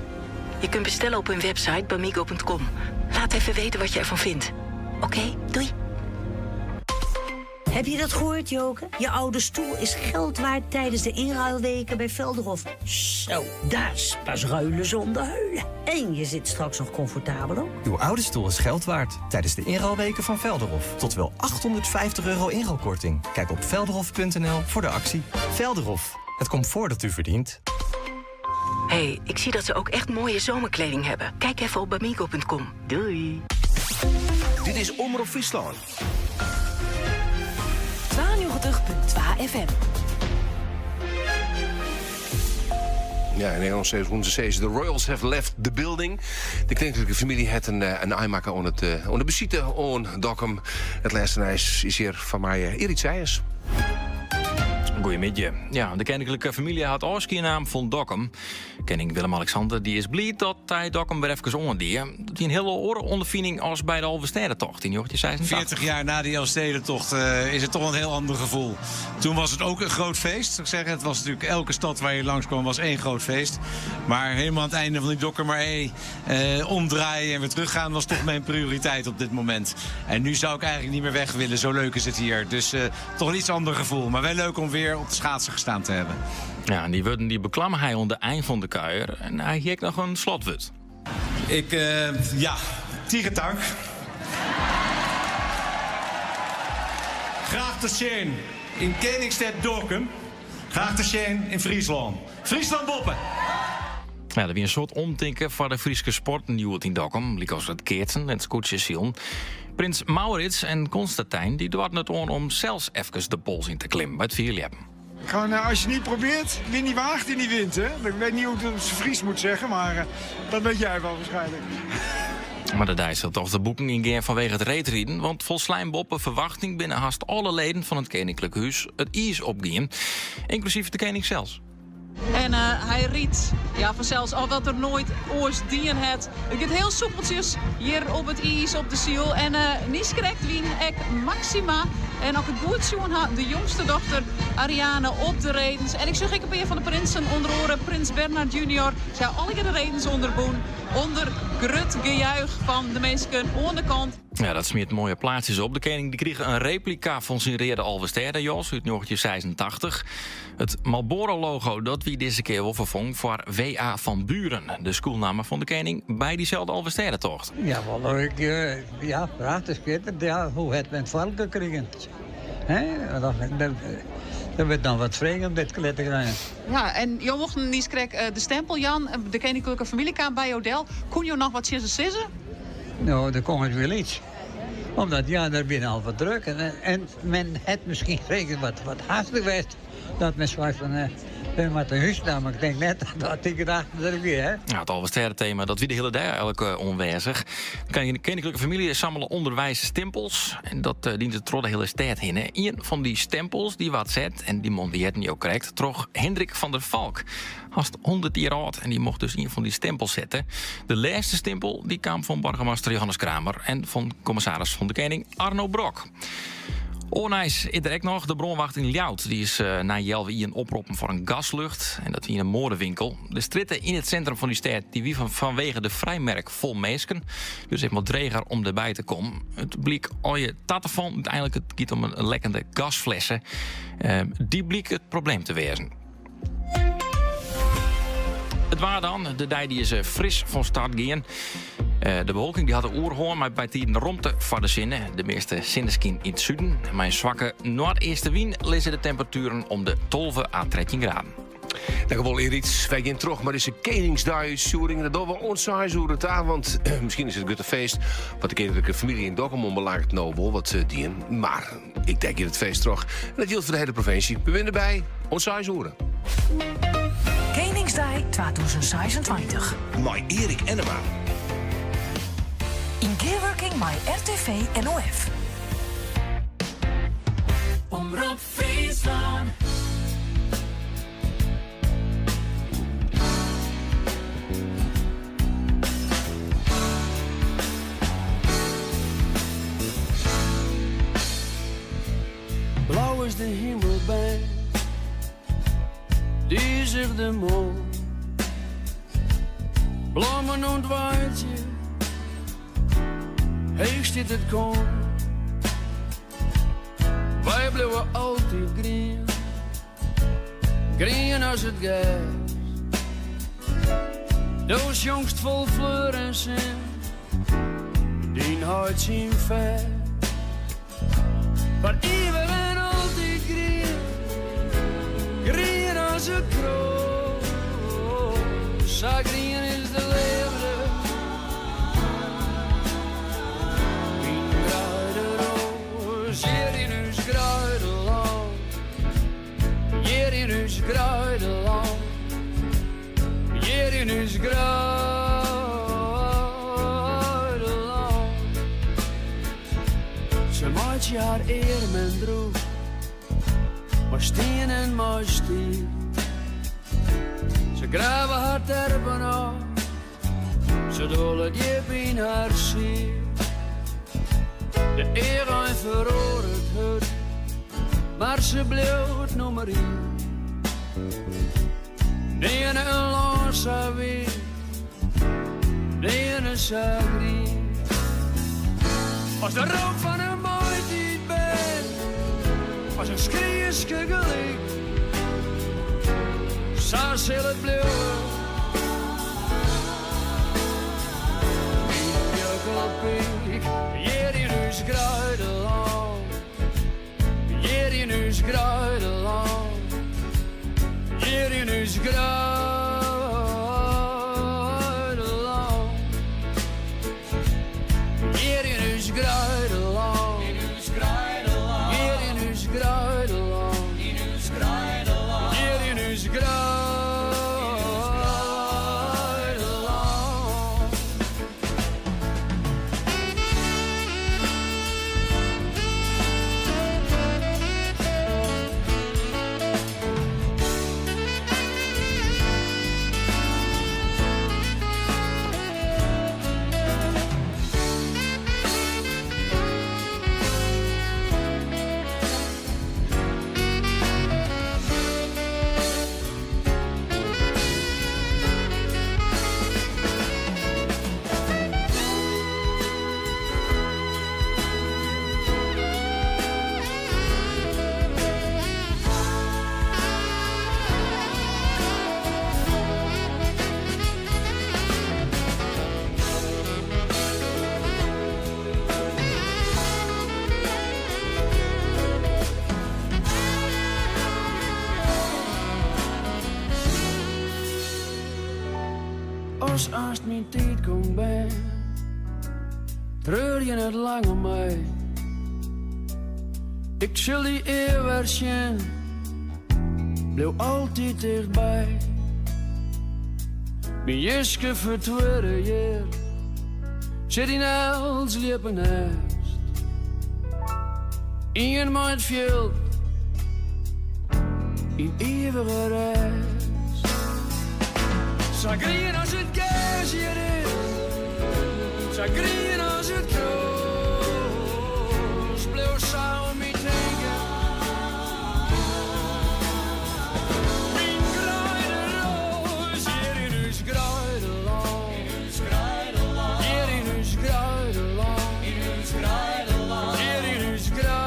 Je kunt bestellen op hun website bamigo.com. Laat even weten wat je ervan vindt. Oké, doei. Heb je dat gehoord, Joke? Je oude stoel is geld waard tijdens de inruilweken bij Velderhof. Zo, daar is pas ruilen zonder huilen. En je zit straks nog comfortabel ook. Uw oude stoel is geld waard tijdens de inruilweken van Velderhof. Tot wel 850 euro inruilkorting. Kijk op velderhof.nl voor de actie. Velderhof, het comfort dat u verdient. hey, ik zie dat ze ook echt mooie zomerkleding hebben. Kijk even op bamigo.com. Doei. Dit is Omrop Fryslân. 92.2 FM. Ja, in Nederland ze The Royals have left the building. De koninklijke familie hat in, eh, in ein makke oan it, eh, oan de besite oan Dokkum. It lêste nijs is hjir fan my eh, Erik Seijers. Goeiemiddei. Ja, de keninklike famylje hat ôfskie naam fan Dokkum. Kening Willem-Alexander die is bliid dat hy Dokkum wer efkes oandie. Dat wie in hiele oare ûnderfining as by de Alvestêdetocht yn 1986. 40 jaar na die Elfstedentocht eh, is het toch een heel ander gevoel. Toen was het ook een groot feest. Zou ik zeggen. Het was natuurlijk elke stad waar je langskwam was één groot feest. Maar helemaal aan het einde van die Dokkumer Ee eh, omdraaien en weer teruggaan was toch mijn prioriteit op dit moment. En nu zou ik eigenlijk niet meer weg willen. Zo leuk is het hier. Dus eh, toch een iets ander gevoel. Maar wel leuk om weer op de schaatsen gestaan te hebben. Ja, en dy wurden dy beklamme hy oan de ein fan de kuier. En hy hie ek noch in slotwurd. Ik, eh, ja, tige tank. Graach te sjen yn Keningsstêd Dokkum. Graach te sjen yn Fryslân. Fryslân boppe! Ja, der wie in soad omtinken foar de Fryske sporten hjoed yn Dokkum, lykas it keatsen en it skûtsjesilen. Prins Maurits en Constantijn dy doarden it oan om sels efkes de pols yn te klimmen by it fierljeppen. Gewoon, eh, als je niet probeert, wie niet waagt, die niet wint. Hè? Ik weet niet hoe ik het op zijn Fries moet zeggen, maar eh, dat weet jij wel waarschijnlijk. Mar de dei sil dochs de boeken yngean fanwege it reedriden, want folslein boppe ferwachting binne hast alle leden fan it Keninklik Hûs it iis opgien, ynklusyf de kening sels. En eh, hy rydt, ja, fansels al wat er noait oars dien hat. It giet hiel soepeltsjes hjir op it iis op de Syl. En uh, niiskrekt wiene ek Maxima en as ik it goed sjoen ha, de jongste dochter Ariane op de redens. En ik sjoch ek in pear fan de prinsen, ûnder oare prins Bernhard junior. Se ha allegear de redens ûnderbûn, ûnder grut gejuich fan de minsken oan de kant. Ja, dat smiet moaie plaatsjes op. De kening dy krige in replika fan syn reade Alvestêdejas út 1986. It Marlboro-logo dat wie dizze kear wol ferfongen foar W.A. van Buren, de skûlnamme fan de kening by dyselde Alvestêdetocht. Ja, wol leuk. Eh, ja, prachtich skitterend. Ja, hoe hat men it foar elkoar krigen? Hè? Dat, dat wurdt dan wat frege om dit klear te krijen. Ja, en jo mochten niiskrekt eh, de stempel jaan. De keninklike famylje kaam by jo del. Koene jo noch wat tsjin se sizze? No, der komt wol iets. Omdat, ja, der binne al wat druk. En, en men hat miskien frege wat, wat hastich west. Dat men sei fan, eh, we moatte nei hûs ta. Mar ik tink net dat dy gedachte der wie, hè? Ja, it Alvestêdetema, dat wie de hiele dei eigenlik oanwêzich. De keninklike famylje sammele ûnderweis stimpels. En dat eh, diene se troch de hiele stêd hinne. Ien fan dy stempels dy waard set, en dy man dy hearden jo krekt, troch Hendrik van der Valk. Hast 100 jier âld en dy mocht dus ien fan dy stimpels sette. De lêste stimpel dy kaam fan boargemaster Johannes Kramer en fan kommissaris fan de Kening Arno Brok. Oar nijs is der ek noch. De brânwacht yn Ljouwert dy is eh, nei healwei ienen oproppen foar in gaslucht. En dat wie yn in moadewinkel. De strjitte yn it sintrum fan dy stêd dy wie fanwege de frijmerk fol minsken. Dus even wat dreger om derby te kommen. It bliek allegear ta te fallen. Uteinlik it giet om in lekkende gasflesse. Eh, dy bliek it probleem te wêzen. It waar dan. De dei dy is eh, fris fan start gien. Eh, de bewolking dy hat de oerhân, mar bytiden romte foar de sinne. De measte sinneskyn yn it suden. Mei in swakke noardeastewyn lizze de temperatueren om de 12 à 13 graden. Dankjewol Erik. Wy gean troch mei dizze Keningsdei-útstjoering. Dat dogge we oant seis oere ta, want miskien is it grutte feest wat de keninklike famylje yn Dokkum oanbelanget no wol wat dien. Mar ik tink it feest troch. En dat jildt foar de hiele provinsje. We binne derby oant seis oere. Keningsdei 2026. Mei Eric Ennema. Yn gearwurking mei RTV NOF. Omrop Fryslân. Blau is de himel by dizich de moarn. Blommen ûntwaaitsje, heech stiet it koarn. Wy bliuwe altyd grien, grien as it gers. Do sjongst fol fleur en sin, dyn heit syn fers. Foar ivich en altyd grien, grien as it kroas. Sa grien is de leafde. Myn greideroas, hjir yn ús greidelân. Hjir yn ús greidelân. Hjir yn ús greidelân. Se meitsje har earmen drûch mei stien en mei stiel. Se grave har terpen ôf, se dolle djip yn har siel. De eagein feroaret hurd, mar se bliuwt nûmer ien. Nearne in lân sa wiid, nearne sa grien. As de rook fan in maitiidbern, as in skrieske gelyk, sa sil it bliuwe. Myn pjukkelpyk, hjir yn ús greidelân. Hjir yn ús greidelân, hjir yn ús greidelân. Hjir yn ús greidelân, hjir yn ús greidelân, hjir yn ús greidelân. As aanst myn tiid komt bern, treur je net lang om my. Ik sil dy ea wer sjen, bliuw altyd tichtby. Myn jiske fertwurde hjir, sit yn elts ljippenêst. Ien mei it fjild, yn ivige rêst. Sa grien as it gers hjir is, sa grien as it kroas. Bliuw sa oan my tinken. Myn greideroas, hjir yn ús greidelân. Hjir yn ús greidelân. Hjir yn ús greidelân. Hjir yn ús greidelân. Hjir yn ús greidelân.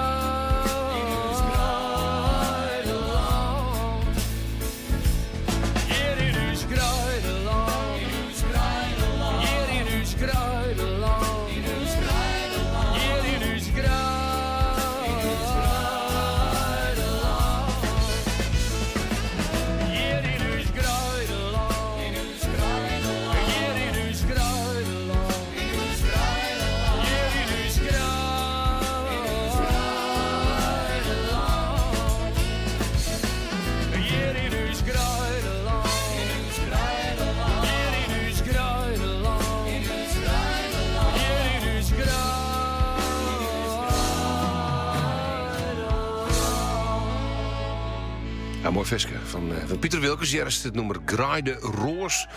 Ja, moai ferske fan, eh, fan Piter Wilkens. Earst it nûmer Graaide Roas.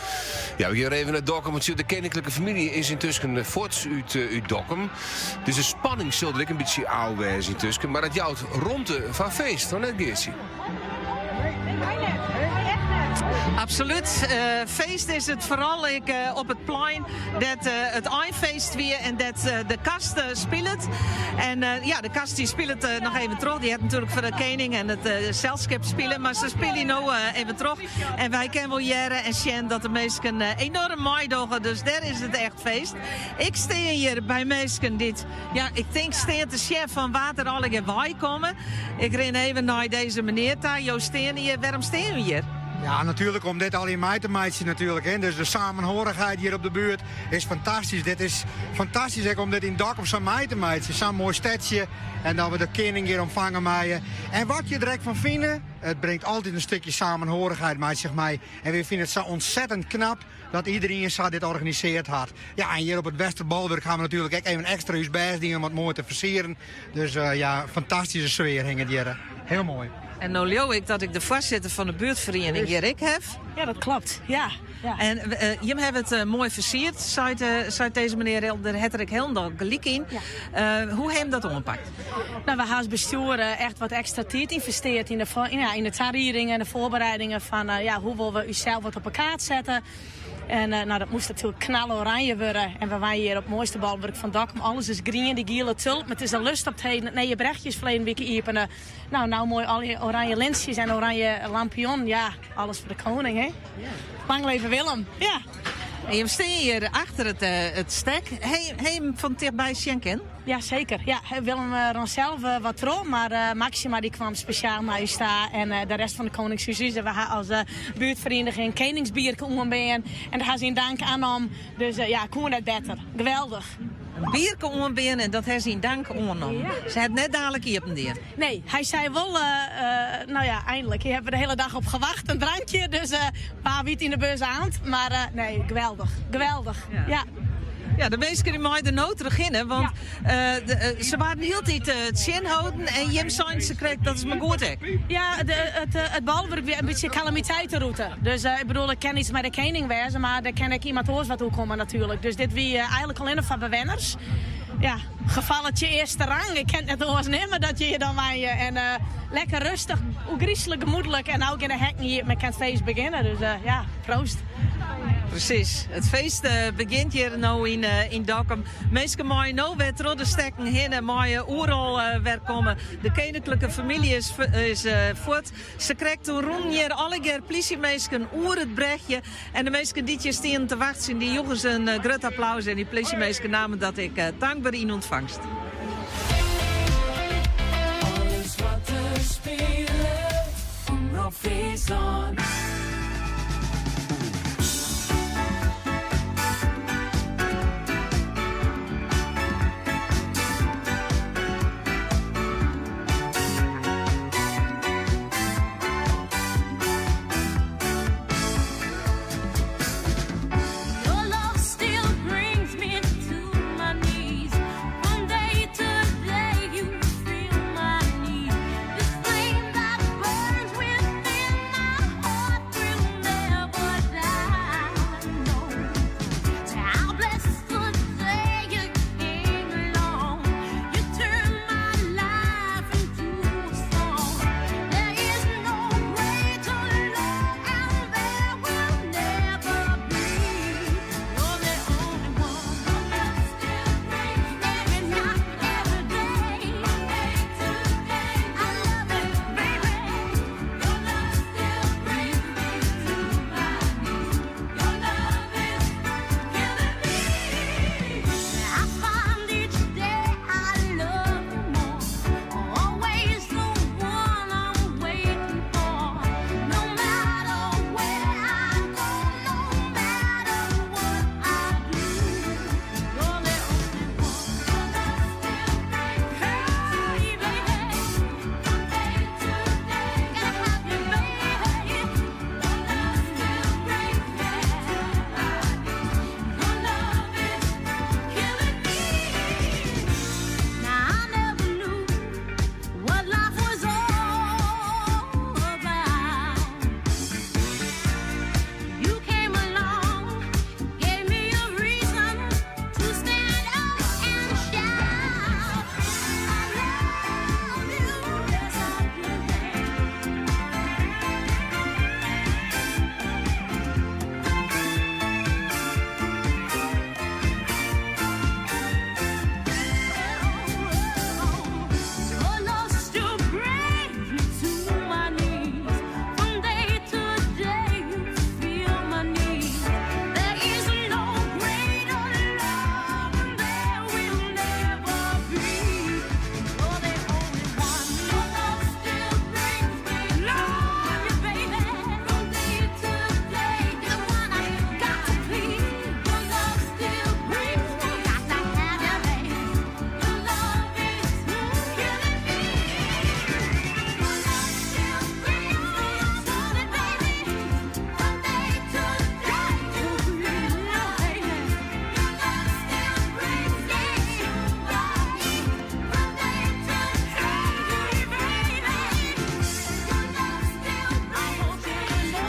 Ja, we gean even nei Dokkum. Want de keninklike famylje is yntusken eh, fuort út, eh, út Dokkum. Dus de spanning sil der ek in bytsje ôf wêze yntusken. Mar dat jout romte foar feest, noch net Geartsje? Absolút. Eh, feest is it foaral ek eh, op it plein dêr't eh, it einfeest wie en dêr't de kast spilet. En ja, de kast dy spilet noch even troch. Dy hat natuerlik foar de kening en it selskip spile, mar se spylje no even troch. En wy kinne wol hearre en sjen dat de minsken enoarm meidogge, dus dêr is it echt feest. Ik stean hjir by minsken dy't, ja, ik tink stean te sjen fan wa't der allegear weikomme. Ik rin even nei dizze menear ta. Jo steane hjir. Wêrom steane jo hjir? Ja, natuerlik om dit allegear mei te meitsjen natuerlik. Hè. Dus de samenhorigheid hjir op de buert is fantastysk. Dit is fantastysk ek om dit yn Dokkum sa mei te meitsjen. Sa'n moai stedsje en dat we de kening hjir ûntfange meie. En wat je der ek fan fine, it bringt altyd in stikje samenhorigheid mei sich mei. En wy fine it sa ontzettend knap dat iderien sa dit organisearre hat. Ja, en hjir op it Westerbolwurk ha we natuerlik ek even ekstra ús bêst dien om it moai te fersieren. Dus eh, ja, fantastyske sfear hinget hjir. Hiel moai. En no leau ik dat ik de foarsitter fan de buertferiening hjir ek haw. Ja, dat kloppet. Ja. ja. En uh, jim hawwe it uh, moai fersierd, seit, uh, seit dizze menear. Dêr hat er ek hielendal gelyk yn. Ja. Hoe ha jim dat oanpakt? No, we ha as bestjoer echt wat ekstra tiid ynvestearre yn de, ja, yn de tariedingen en de foarbereidingen fan ja, hoe wolle we ússels wat op 'e kaart sette. En no, dat moast natuerlik knaloranje wurde. En we wenje hjir op it moaiste bolwurk fan Dokkum. Alles is grien, dy giele tulp. Mar it is in lust op 't heden. It nije brechje is ferleden wike iepene. No, no moai alle oranje lintsjes en oranje lampionnen. Ja, alles foar de koning, hè? Lang leve Willem. Ja. En jim steane hjir achter it, it stek. Ha jim fan tichtby sjen kinnen? Ja, seker. Ja, Willem rûn sels wat troch, mar Maxima dy kwam spesjaal nei ús ta en de rest fan de Koningshús. We ha as buertferieniging Keningsbierke oanbean en dat ha se yn dank oannommen. Dus ja, koe net better. Geweldich. In bierke oanbean en dat ha se yn dank oannommen. Se ha it net dalik iepen dien. Nee, hy sei wol, no ja, eindelijk. Hier hebben we de hele dag op gewacht, een drankje. Dus wa wit yn de bus oan. Mar nee, geweldich. Geweldich. Ja. Ja, de minsken dy meie der no trochhinne, want se waarden hieltyd tsjinholden en jim seinen se krekt dat is mar goed ek. Ja, it bolwurk wie in bytsje kalamiteiterûte. Dus ik bedoel, it kin iets mei de kening wêze, mar der kin ek iemand oars wat oerkomme natuerlik. Dus dit wie eigenlik allinnich foar bewenners. Ja, gefalletje earste rang. Ik kin it net oars neame dat je hjir dan wenje. En lekker rêstich, ôfgryslik gemoedlik. En no gean de hekken iepen en kin it feest begjinne. Dus ja, proost. Presys. It feest begjint hjir no yn, yn Dokkum. Minsken meie no wer troch de stekken hinne, meie oeral wer komme. De keninklike famylje is, is fuort. Sakrekt rûnen hjir allegear plysjeminsken oer it brechje. En de minsken dy't hjir stienen te wachtsjen, dy joegen se in grut applaus. En dy plysjeminsken namen dat ek tankber yn ûntfangst. Alles wat der spilet, Omrop Fryslân. Your love still brings me to my knees. One day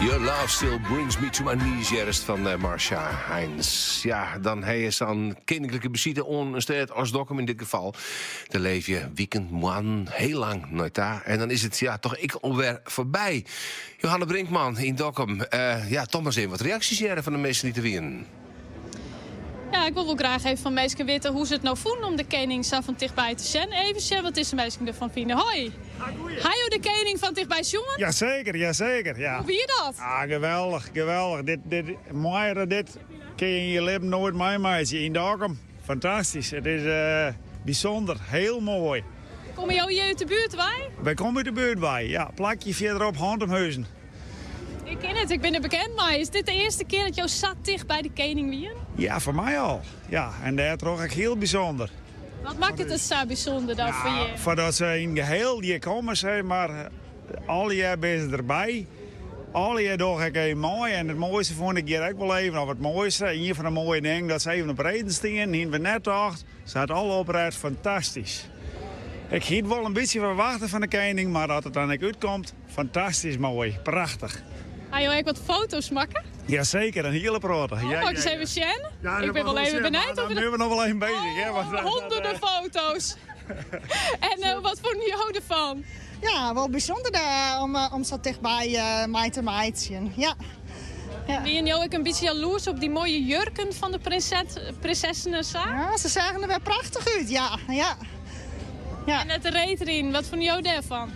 Your love still brings me to my knees, hearst fan eh, Marcia Hines. Ja, dan ha je sa'n keninklike besite oan in stêd as Dokkum yn dit gefal. Dêr leefje je wiken, moannen, hiel lang nei ta. En dan is it ja, toch ek alwer foarby. Johanna Brinkman yn Dokkum. Eh, ja, toch mar ris even wat reaksjes hearre fan de minsken dy't der wienen. Ja, ik wol wol graach even fan minsken witte hoe't se it no fûnen om de kening sa fan tichtby te sjen. Even sjen wat dizze minsken derfan fine. Hoi! Ha jo de kening fan tichtby sjoen? Jazeker, jazeker. Ja. Hoe wie dat? Ah, geweldich, geweldich. Dit, dit, moaier dit kin je yn je libben noait meimeitsje. Yn Dokkum, fantastysk. It is eh, bysûnder, hiel moai. Komme jo hjir út de buert wei? Wy komme út de buert wei, ja. Plakje fierderop, Hantumhuzen. Ik kin it, ik bin der bekend mei. Is dit de earste kear dat jo sa ticht by de kening wienen? Ja, foar my al. Ja, en dêrtroch ek hiel bysûnder. Wat makket it sa bysûnder dan foar jim? Foardat se yn geheel hjir komme, sis mar, allegear binne se derby. Allegear doch ik even mei. En it moaiste fûn ik hjir ek wol even, of it moaiste, ien fan de moaie dingen, dat se even op redens stean. Hiene we net tocht. Se hat al opret, fantastysk. Ik hie it wol in bytsje ferwachte fan de kening, mar dat it dan ek útkomt, fantastysk moai, prachtich. Ha jo ek wat foto's makke? Jaseker, in hiele protte. Oh, mei ik ris even sjen? Ja, ik bin wol even benijd. Dan binne we noch wol even bezich. Hè, want, oh, honderden foto's. En eh, wat fûnen jo derfan? Ja, wol bysûnder eh, om, eh, om sa tichtby mei te meitsjen. Ja. Ja. Wienen jo ek in bytsje jaloers op dy moaie jurken fan de prinsessen en sa? Ja, se seagen der wer prachtich út, ja. ja. ja. En it reedriden, wat fûnen jo dêrfan?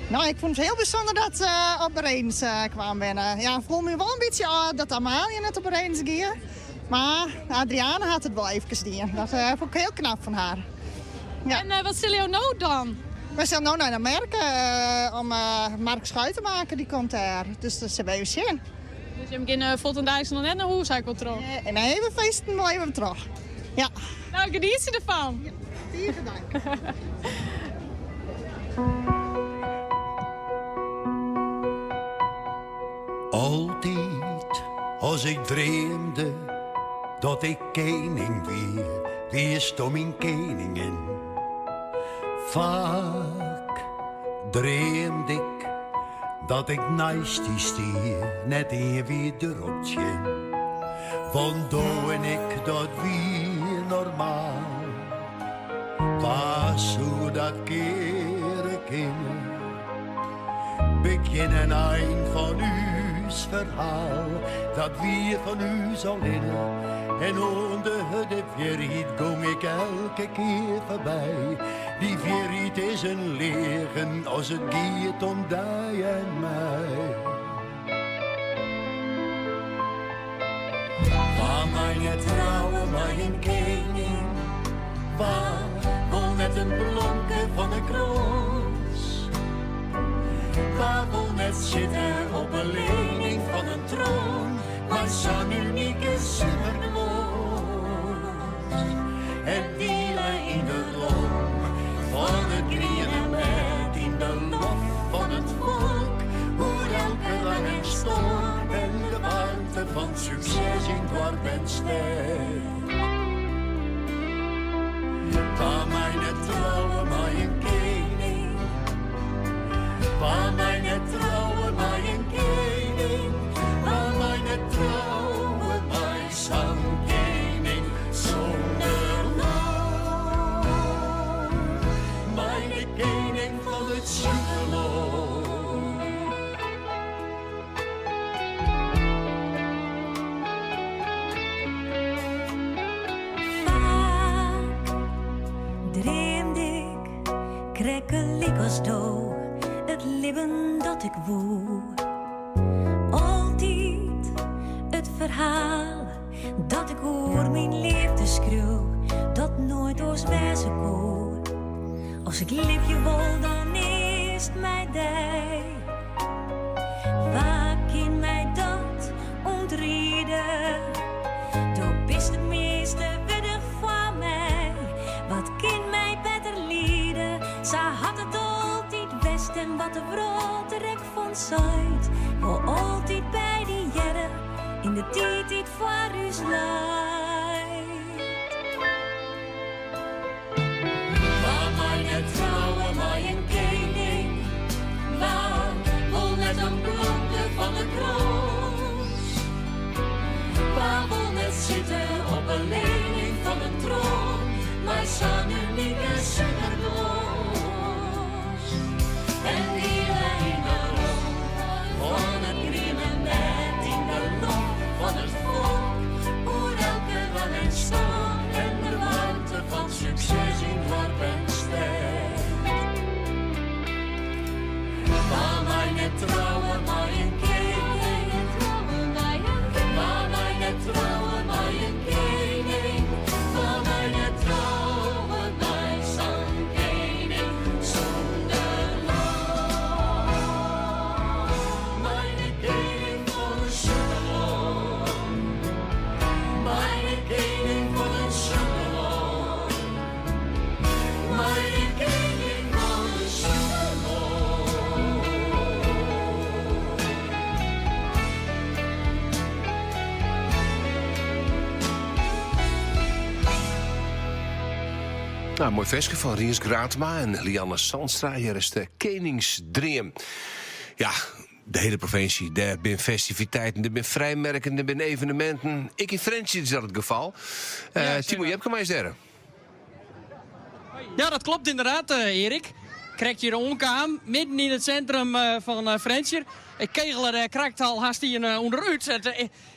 No, ik fûn it hiel bysûnder dat se op de redens uh, kaam binne. Ja, ik foel my wol in bytsje ôf dat Amalia net op de redens gie. Mar Adriana hat it wol eefkes dien. Dat uh, fûn ik hiel knap fan har. Ja. En uh, wat sille jo no dwaan? Wy sille no nei de merk om Mark Schuitemaker, dy komt dêr. Dus dat sille we even sjen. Dus jim geane fuortendaliks noch net nei hûs, ha ik wol troch? Nee, we feesten wol even troch. Ja. No, genietsje derfan. Ja, tige dank. Altyd as ik dreamde dat ik kening wie, wiesto myn keningin. Faak dreamde ik dat ik neist dy stie, net ien wie derop tsjin. Want do en ik, dat wie normaal. Wa soe dat keare kinne? Begjin en ein fan ús ferhaal, dat wie fan ús allinne. En oan de hurde wierheid gong ik elke kear foarby. Dy wierheid is in leagen as it giet om dy en my. Wa mei net trouwe mei in kening? Wa wol net in blomke fan 'e krâns? Wa wol net sitte op 'e leuning fan in troan mei sa'n unike superglâns? En diele yn de rom fan it griene bêd yn de lof fan it folk oer elke rang en stân en de waarmte fan sukses yn doarp en stêd. Wa mei net trouwe mei in kening? Wa mei net trouwe mei in kening? Wa mei net trouwe mei sa'n kening sûnder lân? Mei de kening fan it Sjûkelân. Faak dreamde ik krektlyk as do, it libben dat ik woe. Altyd it ferhaal dat ik oer myn leafde skreau, dat noait oars wêze koe. As ik libje wol, dan earst mei dy. Wa kin my dat ûntriede? Do bist it measte wurdich foar my. Wat kin my better liede? Sa hat it altyd west en wat de wrâld der ek fan seit. Wol altyd by dy hearre yn de tiid dy't foar ús leit. Wa mei net trouwe mei in kening? Wa wol net in blomke fan 'e kroan? Nou, moai ferske fan Rients Gratema en Lianne Zandstra. Hjir is de Keningsdream. Ja, de hiele provinsje, dêr binne festiviteiten, der binne frijmerken, der binne eveneminten. Ek yn Frjentsjer is dat it gefal. Uh, Timo Jepkema is dêr. Ja, dat klopt inderdaad, eh, Erik. Krekt hjir oankaam, midden yn it sintrum eh, fan eh, Frjentsjer. Ik kegele der krekt al hast ien ûnderút.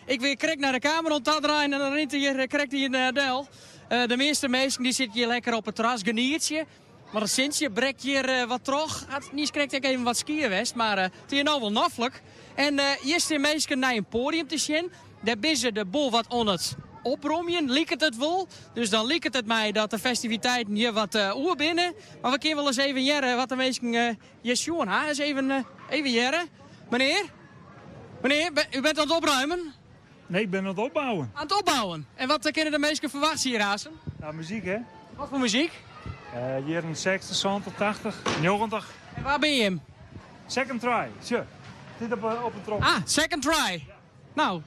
Ik wie krekt nei de kamera oan it draaien en dan rint hjir krekt ien del. De measte minsken dy sitte hjir lekker op it terras genietsje. Mar it sintsje brekt hjir wat troch. Hat niis krekt ek even wat skier west, mar it is hjir no wol noflik. En hjir stean minsken nei in poadium te sjen. Dêr binne se de boel wat oan it opromjen, liket it wol. Dus dan liket it my dat de festiviteiten hjir wat oer binne. Mar we kinne wol ris even hearre wat de minsken hjir sjoen ha. Ris even, even hearre. Menear? Menear, u bent aan het opruimen? Nee, ik ben aan het opbouwen. Aan het opbouwen? En wat kinne de minsken ferwachtsje hjir aansen? Nou, muzyk hè. Wat foar muzyk? Uh, jierren 60, 70, 80, 90. En wa binne jim? Second try, sjoch. Sit op, op de trop. Ah, second try. Nou,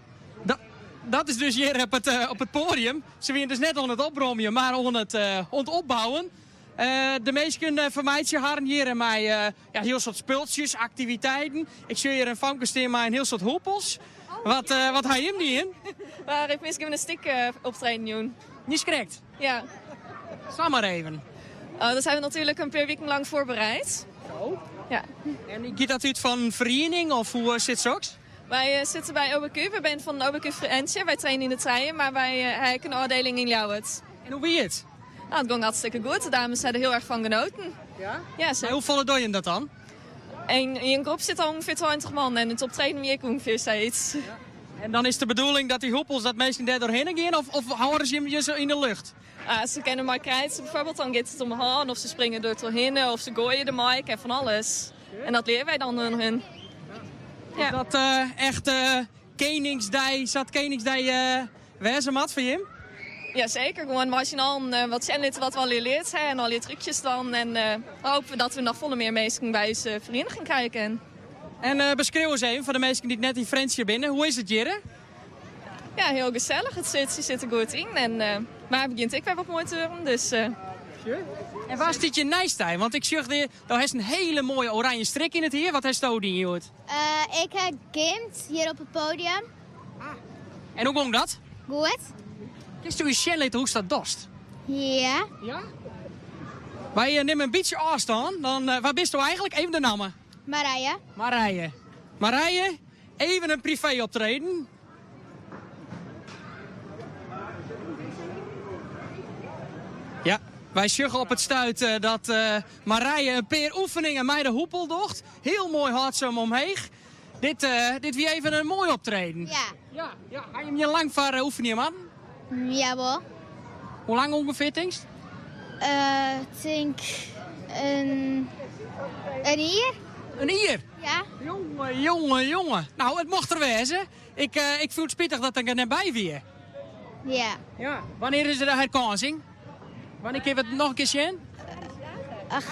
dat is dus hjir op it, uh, op it poadium. Se wiene dus net oan it opromjen, mar oan it, uh, oan it opbouwen. Uh, de minsken uh, fermeitsje harren hjir mei uh, ja, hiel soad spultsjes, aktiviteiten. Ik sjoch hjir in famke stean mei in hiel soad hoepels. Wat, uh, wat ha jim dien? Wy ha gymnastyk optreden jûn. Niet correct? Ja. Sa mar even. Uh, dat hebben we natuurlijk een paar weken lang voorbereid. Zo. Ja. En giet dat út fan in feriening of hoe sit soks? Wy sitte by OBQ. Wy binne fan OBQ Frjentsjer. Wy traine yn de treien, mar wy ha ek in ôfdieling yn Ljouwert. En hoe wie it? Nou, it gong hartstikke goed. De dames hebben er heel erg van genoten. Ja? Ja, zeker. Maar hoe folle dogge jim dat dan? En in een groep zit al ongeveer 20 man en het optreden wie ek ongeveer zoiets. Ja. En dan is de bedoeling dat dy hoepels dat minsken dêr doarhinne gean of, of hâlde se jim sa yn de lucht? Ah, se kinne mei krijtse bijvoorbeeld, dan giet it om hân of se springe der trochhinne of se goaie dermei, kin fan alles. En dat leare wy dan oan hun. Ja. Is dat uh, echt uh, Keningsdei, sa't Keningsdei uh, wêze moat foar jim? Ja, zeker. Gewoan mei syn allen uh, wat sjen litte wat we al leard ha en al dy trúkjes dan. En uh, hoopje we dat we noch folle mear minsken by ús ferieniging krije kinne. En uh, beskriuw ris even foar de minsken dy't net yn Frjentsjer binne. Hoe is it hjir? Ja, hiel gesellich. It sintsje sit der goed yn. En uh, mar begjint ek wer wat moai te wurden. Dus, uh... En wa stiet hjir neist dy? Want ik sjoch dy, do hast in hiele moaie oranje strik yn it hier. Wat hasto dien hjoed? Uh, ik ha gymd hjir op it poadium. Ah. En hoe gong dat? Goed. Kinsto ús sjen litte hoe'tst dat dochst? Ja. Ja? Wy nimme in bytsje ôfstân. Dan, uh, wa bisto eigentlik? Even de namme. Marije. Marije. Marije, even in privee optreden. Ja, wy sjogge op it stuit eh, dat uh, Marije in pear oefeningen mei de hoepel docht. Hiel moai hâldt se him omheech. Dit, uh, dit wie even in moai optreden. Ja. Ja, ja. Ha je him hjir lang foar oefenje moatten? Jawol. Hoe lang ûngefear tinkst? Uh, tink in, in jier. In jier? Ja. Jonge, jonge, jonge. Nou, it mocht der wêze. Ik, uh, ik fûn it spitich dat ik der net by wie. Ja. Ja. Wannear is der de herkânsing? Wannear kinne we it noch in kear sjen? Ach,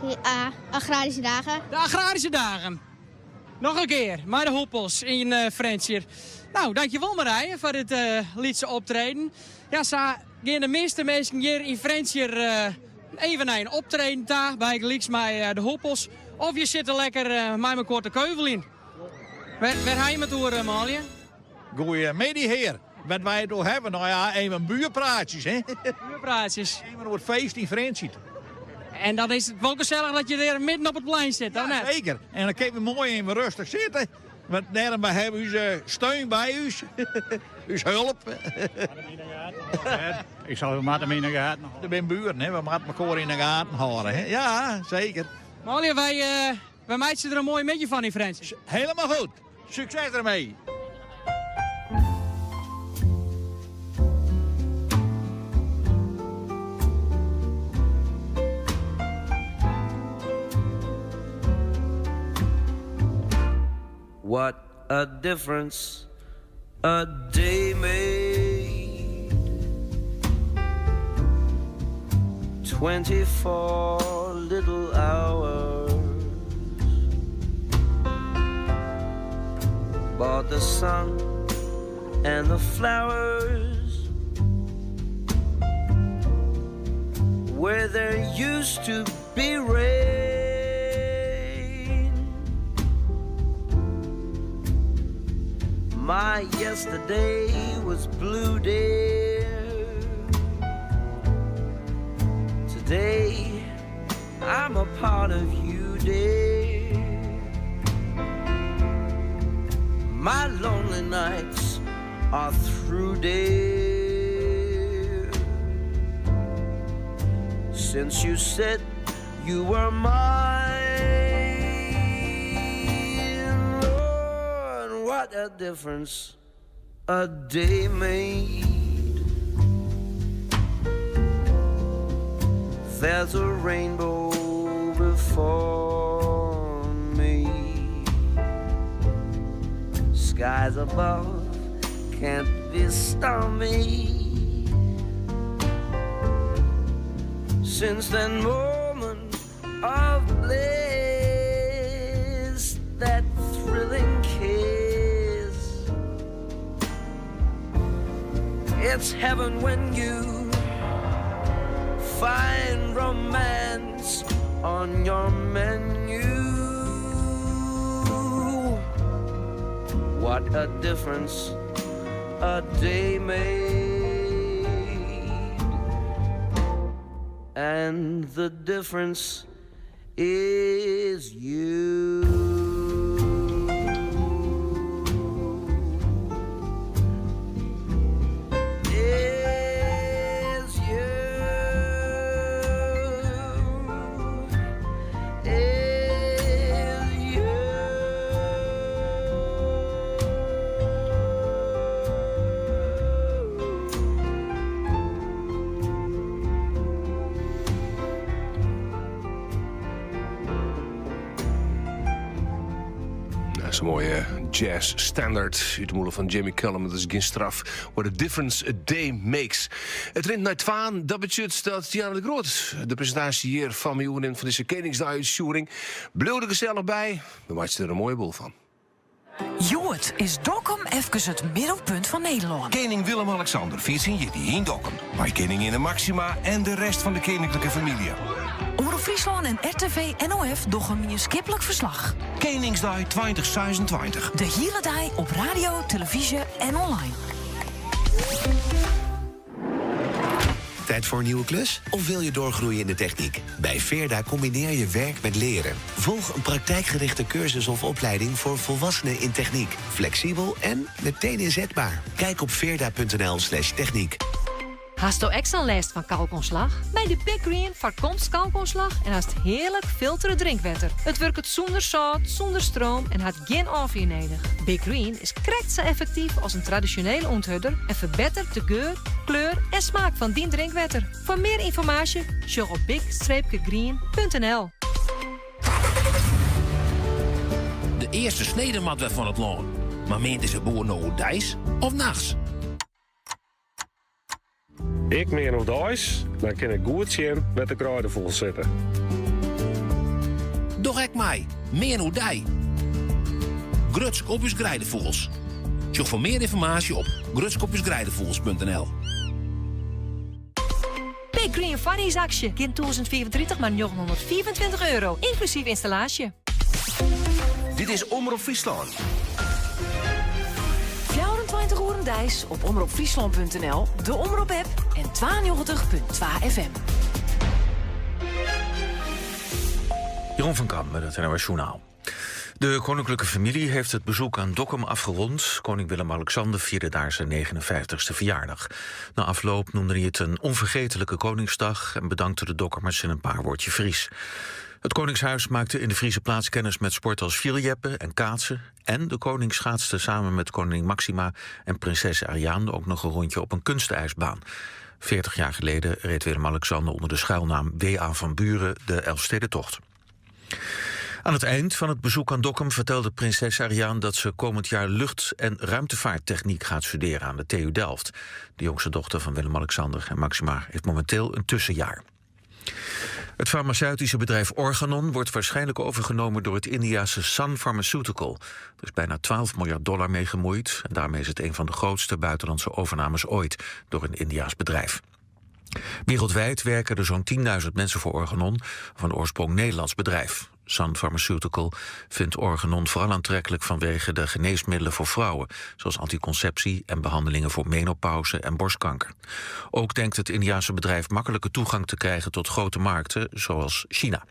ja, agrarische dagen. De agrarische dagen. Noch in kear mei de hoepels yn uh, Frjentsjer. Nou, dankjewol Marije foar dit uh, lytse optreden. Ja, sa gean de measte minsken hjir yn Frjentsjer uh, even nei in optreden ta, bygelyks mei uh, de hoepels. Of je sitte lekker uh, mei mekoar te keuveljen. Wêr, wêr ha je it oer, manlju? Goeiemiddei, hear. Wat wy it oer hawwe? Nou ja, even buurpraatsjes, hè? Buurpraatsjes. Even oer it feest yn Frjentsjer. En dan is it wol gesellich dat je dêr midden op it plein sitte, of net? Seker. En dan kinne we moai even rêstich sitte. Want dêrom wy hawwe ús steun by ús. Us help. Ik sal we moatte him yn de gaten hâlde. Der binne bueren, hè? We moatte mekoar yn de gaten hâlde. Hè? Ja, seker. Manlju, wy, uh, wy meitsje der in moaie middei fan yn Frjentsjer. Helemaal goed. Sukses dermei! What a difference a day made. 24 little hours Brought the sun and the flowers. Where there used to be rain. My yesterday was blue, dear. Today I'm a part of you, dear. My lonely nights are through, dear. Since you said you were mine, Lord, what a difference a day made. There's a rainbow before me. Skies above can't be stormy. Since that moment of bliss, that thrilling kiss, it's heaven when you find romance on your menu. What a difference a day made. And the difference is you. Is you. Is you. Dat is in moaie jazz standard út de mûle fan Jamie Cullum. Dat is gjin straf. What a difference a day makes. It rint nei twaen. Dat betsjut dat Diana de Groot de presintaasje hjir fan my oernimt fan dizze Keningsdei-útstjoering. Bliuw der gesellich by. We meitsje der in moaie boel fan. Hjoed is Dokkum efkes it middelpunt fan Nederlân. Kening Willem-Alexander fiert syn jierdei yn Dokkum. Mei keninginne Máxima en de rest fan de keninklike famylje. Omrop Fryslân en RTV NOF dogge mienskiplik ferslach. Keningsdei 2026. De hiele dei op radio, televyzje en online. Tijd voor een nieuwe klus? Of wil je doorgroeien in de techniek? Bij Veerda combineer je werk met leren. Volg een praktijkgerichte cursus of opleiding voor volwassenen in techniek. Flexibel en meteen inzetbaar. Kijk op veerda.nl slash techniek. Hasto ek sa'n lêst fan kalkoanslach? Mei de Big Green foarkomst kalkoanslach en hast hearlik filtere drinkwetter. It wurket sûnder sâlt, sûnder stroom en hat gjin ôffier nedich. Big Green is krekt sa effektyf as in tradisjonele ûnthurder en ferbetteret de geur, kleur en smaak fan dyn drinkwetter. Foar mear ynformaasje sjoch op big-green.nl. De earste snede moat wer fan it lân. Mar meant dizze boer no oerdeis of nachts? Ik mean oerdeis, dan kin ik goed sjen wêr't de greidefûgels sitte. Doch ek mei, mean oerdei. Grutsk op ús greidefûgels. Sjoch foar mear ynformaasje op grutskopúsgreidefûgels.nl. Big Green foarjiersaksje, gjin 1035 mar 925 euro, ynklusyf ynstallaasje. Dit is Omrop Fryslân. 24 oeren deis op omropfryslân.nl, de Omrop-app en 92.2 FM. Jeroen van Kamp met het NOS Journaal. De koninklijke familie heeft het bezoek aan Dokkum afgerond. Koning Willem-Alexander vierde daar zijn 59ste verjaardag. Na afloop noemde hij het een onvergetelijke Koningsdag... en bedankte de Dokkumers in een paar woordje Fries. Het Koningshuis maakte in de Friese plaats kennis met sport als fierljeppen en kaatsen. En de koning schaatste samen met koningin Maxima en prinses Ariane ook nog een rondje op een kunstijsbaan. 40 jaar geleden reed Willem-Alexander onder de schuilnaam W.A. van Buren de Elfstedentocht. Aan het eind van het bezoek aan Dokkum vertelde prinses Ariane dat ze komend jaar lucht- en ruimtevaarttechniek gaat studeren aan de TU Delft. De jongste dochter van Willem-Alexander en Maxima heeft momenteel een tussenjaar. Het farmaceutische bedrijf Organon wordt waarschijnlijk overgenomen door het Indiase Sun Pharmaceutical. Er is bijna 12 miljard dollar mee gemoeid en daarmee is het een van de grootste buitenlandse overnames ooit door een Indiaas bedrijf. Wereldwijd werken er zo'n 10.000 mensen voor Organon, van oorsprong Nederlands bedrijf. Sun Pharmaceutical vindt Organon vooral aantrekkelijk vanwege de geneesmiddelen voor vrouwen, zoals anticonceptie en behandelingen voor menopauze en borstkanker. Ook denkt het Indiase bedrijf makkelijke toegang te krijgen tot grote markten, zoals China.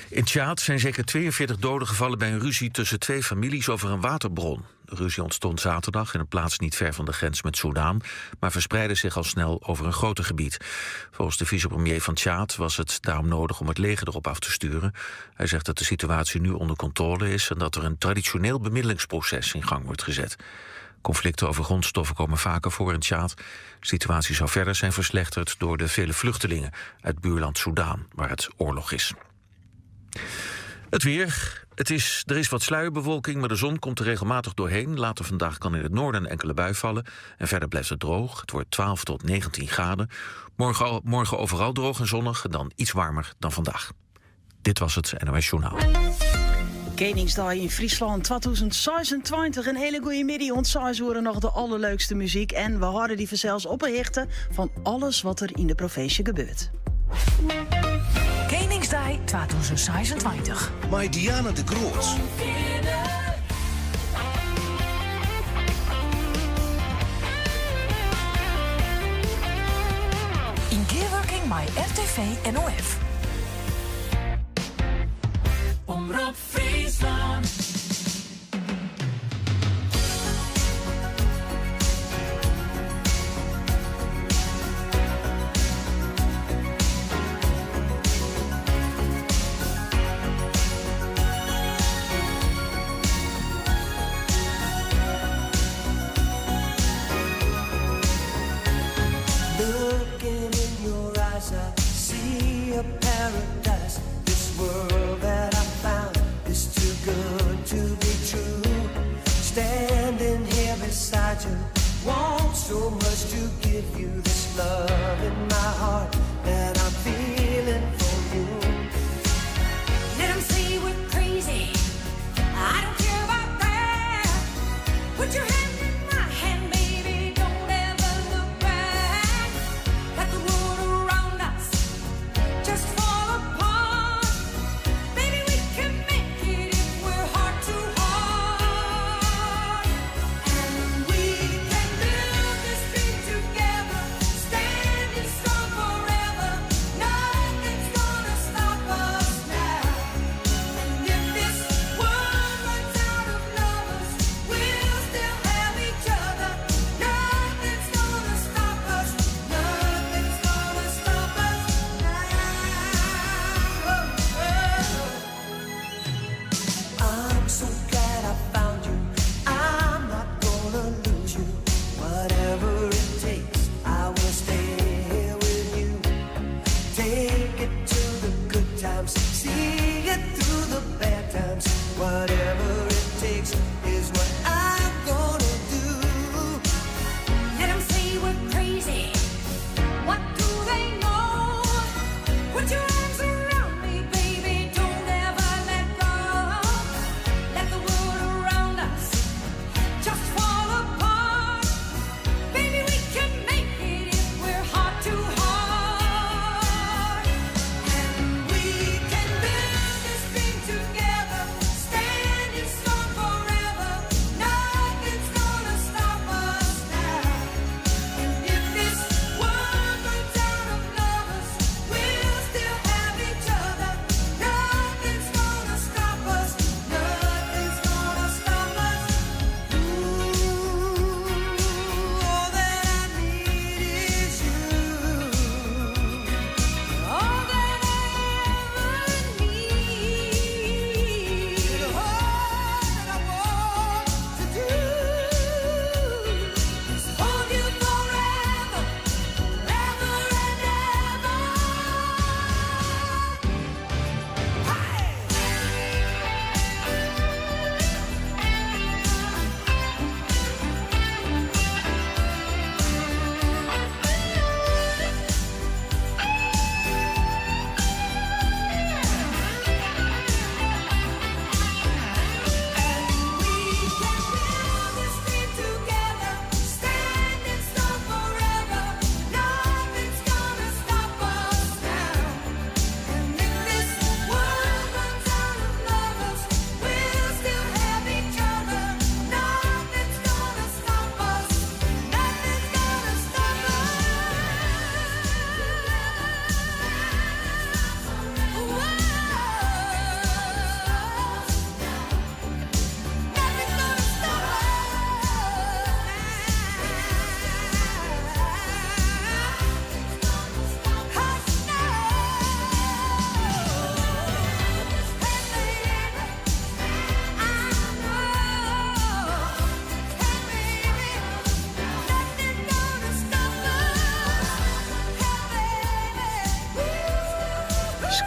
In Tjaad zijn zeker 42 doden gevallen bij een ruzie tussen twee families over een waterbron. De ruzie ontstond zaterdag in een plaats niet ver van de grens met Soedan, maar verspreidde zich al snel over een groter gebied. Volgens de vicepremier van Tjaad was het daarom nodig om het leger erop af te sturen. Hij zegt dat de situatie nu onder controle is en dat er een traditioneel bemiddelingsproces in gang wordt gezet. Conflicten over grondstoffen komen vaker voor in Tjaad. De situatie zou verder zijn verslechterd door de vele vluchtelingen uit buurland Soedan, waar het oorlog is. Het weer. Het is, er is wat sluierbewolking, maar de zon komt er regelmatig doorheen. Later vandaag kan in het noorden een enkele bui vallen. En verder blijft het droog. Het wordt 12 tot 19 graden. Morgen, morgen overal droog en zonnig, en dan iets warmer dan vandaag. Dit was het NOS Journaal. Koningsdag in Friesland 2026. Een hele goede middag. Ont horen nog de allerleukste muziek. En we houden die zelfs op een hichte van alles wat er in de provincie gebeurt. Koningsdag 2026. Maar Diana de Groot. In gearworking bij RTV NOF. Omroep Friesland. Looking in your eyes, I see a paradise. This world that I found is too good to be true. Standing here beside you, want so much to give you this love in my heart that I'm feeling for you. Let 'em say we're crazy. I don't care about that. Put your hand in my hand, baby. Don't ever look back. Let the world around us just fall apart. Baby, we can make it if we're heart to heart. And we can build this dream together, standing strong.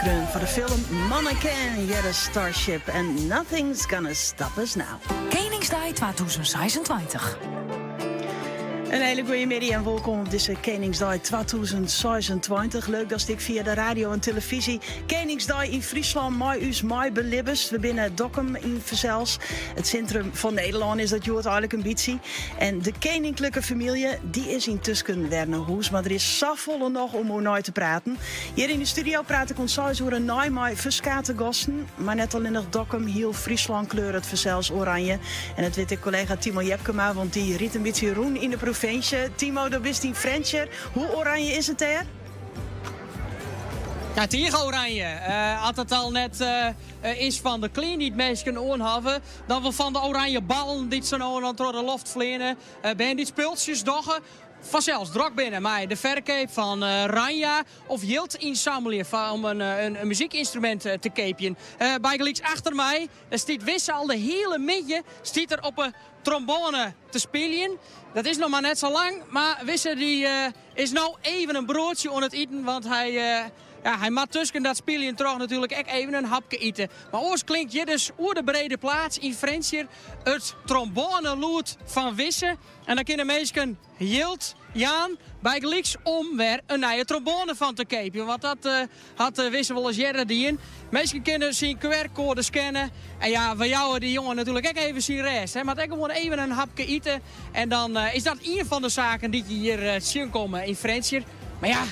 skreaun foar de film Manneken, hearde Starship en Nothing's Gonna Stop Us Now. Keningsdei 2026. In hiele goede middei en wolkom op dizze Keningsdei 2026. Leuk datst ek fia de radio en telefyzje Keningsdei yn Fryslân mei ús meibelibbest. We binne Dokkum yn fansels. It sintrum fan Nederlân is dat hjoed eigenlik in bytsje. En de keninklike famylje dy is yntusken wer nei hûs, mar der is safolle noch om oer nei te praten. Hjir yn de studio praat ik oant seis oere nei mei ferskate gasten. Mar net allinnich Dokkum, hiel Fryslân kleuret fansels oranje. En dat wit ek kollega Timo Jepkema, want dy rydt in bytsje rûn yn de provinsje. Timo, do bist yn Frjentsjer. Hoe oranje is it dêr? Ja, tige oranje. As it al net is fan de klean dy't minsken oan hawwe, dan wol fan de oranje ballen dy't sa no en dan troch de loft fleane. Bern dy't spultsjes dogge, fansels drok binne mei de ferkeap fan ranja of jild ynsammelje om in muzykynstrumint te keapjen. Bygelyks achter my, dêr stiet Wisse al de hiele middei stiet er op 'e trombône te spyljen. Dat is noch mar net sa lang, mar Wisse dy is no even in broadsje oan it iten, want hy ja, hy moat tusken dat spyljen troch natuerlik ek even in hapke ite. Mar oars klinkt hjir dus oer de brede plaats yn Frjentsjer it trombônelûd fan Wisse. En dan kinne minsken jild jaan, bygelyks om wer in nije trombône fan te keapjen. Want dat hat Wisse wolris earder dien. Minsken kinne syn QR-koade scanne. En ja, we jouwe dy jonge natuerlik ek even syn rêst. Hy moat ek gewoan even in hapke ite. En dan is dat ien fan de saken dy't je hjir tsjinkomme yn Frjentsjer. Mar ja,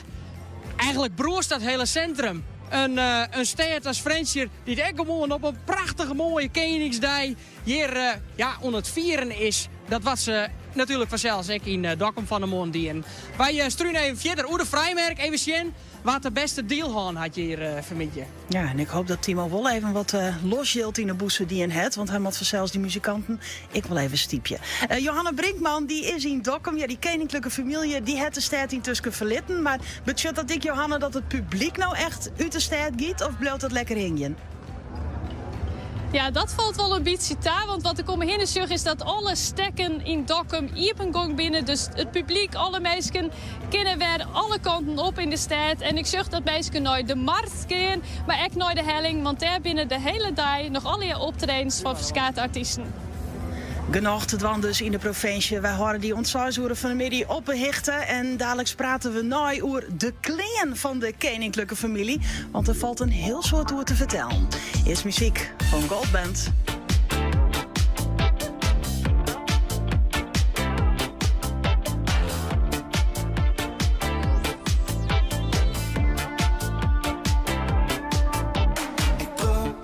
eigenlik brûst dat hiele sintrum. In stêd as Frjentsjer dy't ek gewoan op in prachtige moaie Keningsdei hjir ja, oan it fieren is. Dat wat se natuerlik fansels ek yn Dokkum fan 'e moarn dienen. Wy strune even fierder oer de Frijmerk, even sjen wa't de bêste deal hân hat hjir fanmiddei. Ja, en ik hoop dat Timo wol even wat los jild yn 'e bûse dien hat, want hy moat fansels dy muzikanten ek wol even stypje. Johanna Brinkman dy is yn Dokkum. Ja, dy keninklike famylje dy hat de stêd yntusken ferlitten. Mar betsjut dat ek, Johanna, dat it publyk no echt út de stêd giet of bliuwt dat lekker hingjen? Ja, dat falt wol in bytsje ta, want wat ik om my hinne sjoch is dat alle stekken yn Dokkum iepen gong binne. Dus it publyk, alle minsken kinne wer alle kanten op yn de stêd. En ik sjoch dat minsken nei de markt gean, mar ek nei de helling, want dêr binne de hiele dei noch allegear optredens fan ferskate artysten. Genôch te dwaan dus yn de provinsje. Wy hâlde dy oant seis oere fan 'e middei op 'e hichte. En daliks prate we nei oer de klean fan de keninklike famylje. Want der falt in hiel soad oer te fertellen. Earst muzyk fan Goldband. Ik droom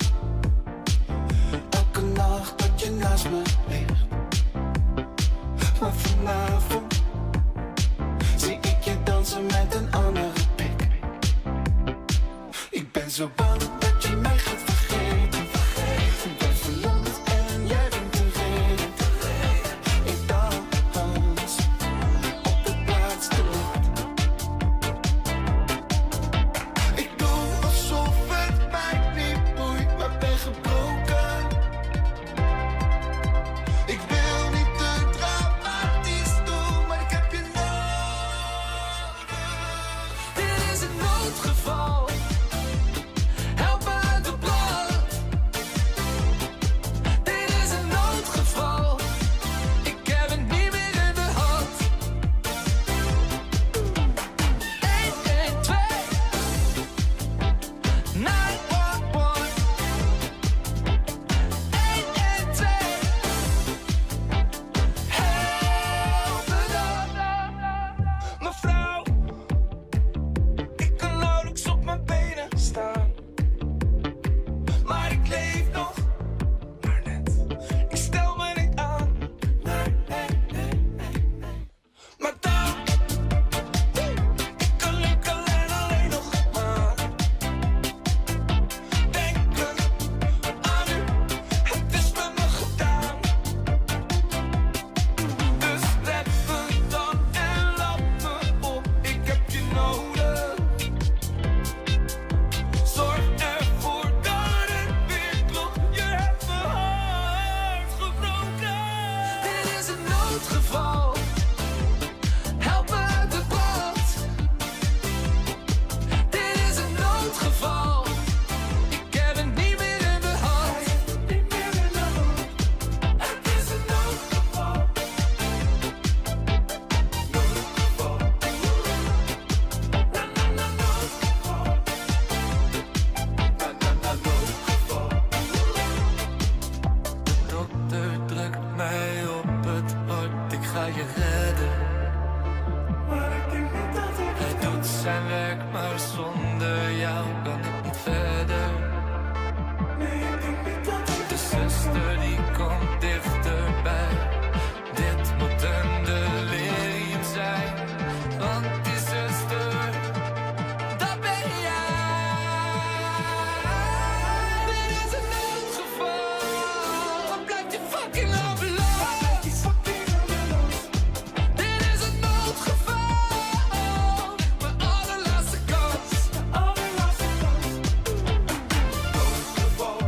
elke nacht dat je naast me ligt. Maar vanavond zie ik je dansen met een andere pik. Ik ben zo bang dat je mij gaat vergeten. Ik ben verlamd en jij bent de reden. Ik dans op het laatste licht. Ik doe alsof het mij niet boeit, maar ben gebroken. Dokter drukt mij op het hart, ik ga je redden. Maar ik denk niet dat ik Hij doet zijn werk, maar zonder jou kan ik niet verder. Nee, ik denk niet dat ik De zuster die komt dichterbij. Dit moet een delirium zijn. Want die zuster, dat ben jij. Dit is een noodgeval. Wat blijft die fucking ambulance? Dit is een noodgeval. Mijn allerlaatste kans. Allerlaatste kans. Noodgeval.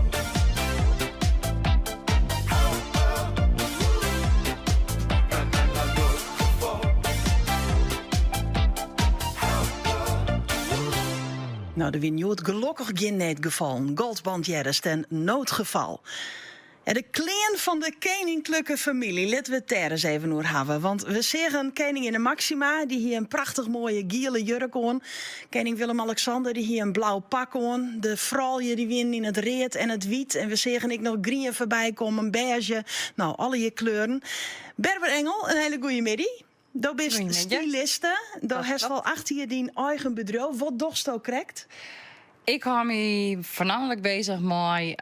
Help me. Na, na, na, noodgeval. Help me. Nou, der wie hjoed gelokkich gjin needgefallen. Goldband heardest en Noodgeval. En de klean fan de keninklike famylje, litte we it dêr ris even oer hawwe. Want we seagen keninginne Maxima, dy hie in prachtich moaie giele jurk oan. Kening Willem-Alexander, dy hie in blau pak oan. De froulju dy wienen yn it read en it wyt. En we seagen ek noch grien foarby kommen, bêzje. Nou, allegear kleuren. Berber Engel, in hiele goede middei. Do bist styliste, do hast al 8 jier dyn eigen bedriuw. Wat dochsto krekt? Ik hâld my foarnammentlik beuzich mei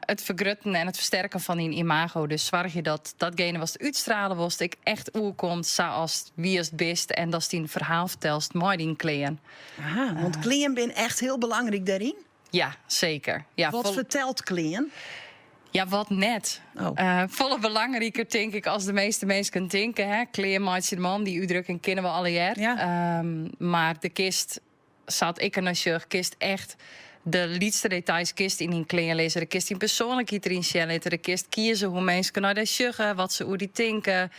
it fergrutten en it fersterken fan dyn imago. Dus soargje dat datgene watst útstrielje wolst ek echt oerkomt sa as wiest bist en datst dyn ferhaal fertelst mei dyn klean. Aha, want klean binne echt hiel belangryk dêryn? Ja, seker. Ja, Wat fertelt klean? Ja, wat net. Oh. Folle belangriker, tink ik, as de measte minsken tinke. Hè? Klean meitsje de man, dy útdrukking kenne we allegear. Mar do kinst, sa't ik der nei sjoch, kinst echt de lytste details kinst yn dyn klean lizze. Do kinst dyn persoanlikheid deryn sjen litte. Do kinst kieze hoe't minsken nei dy sjogge, wat se oer dy tinke.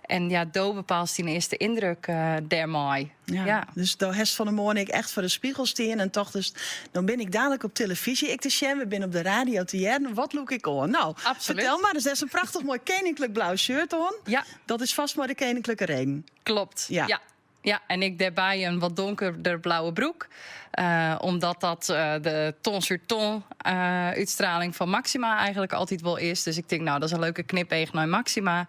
En ja, do bepaalst dyn earste yndruk dêrmei. Ja, dus do hast fan 'e moarn ek echt foar de spegel stean en tochtest, dan bin ik dalik op telefyzje ek te sjen, we binne op de radio te hearren, wat lûk ik oan? Nou, fertel mar ris, do hast in prachtich moai keninklik blau shirt oan. Ja. Dat is fêst mei de keninklike reden. Klopt, ja. Ja, en ik dêrby in wat donkerder blauwe broek. Omdat dat de ton sur ton útstrieling fan Maxima eigentlik altyd wol is. Dus ik tink, nou, dat is in leuke knypeach nei Maxima.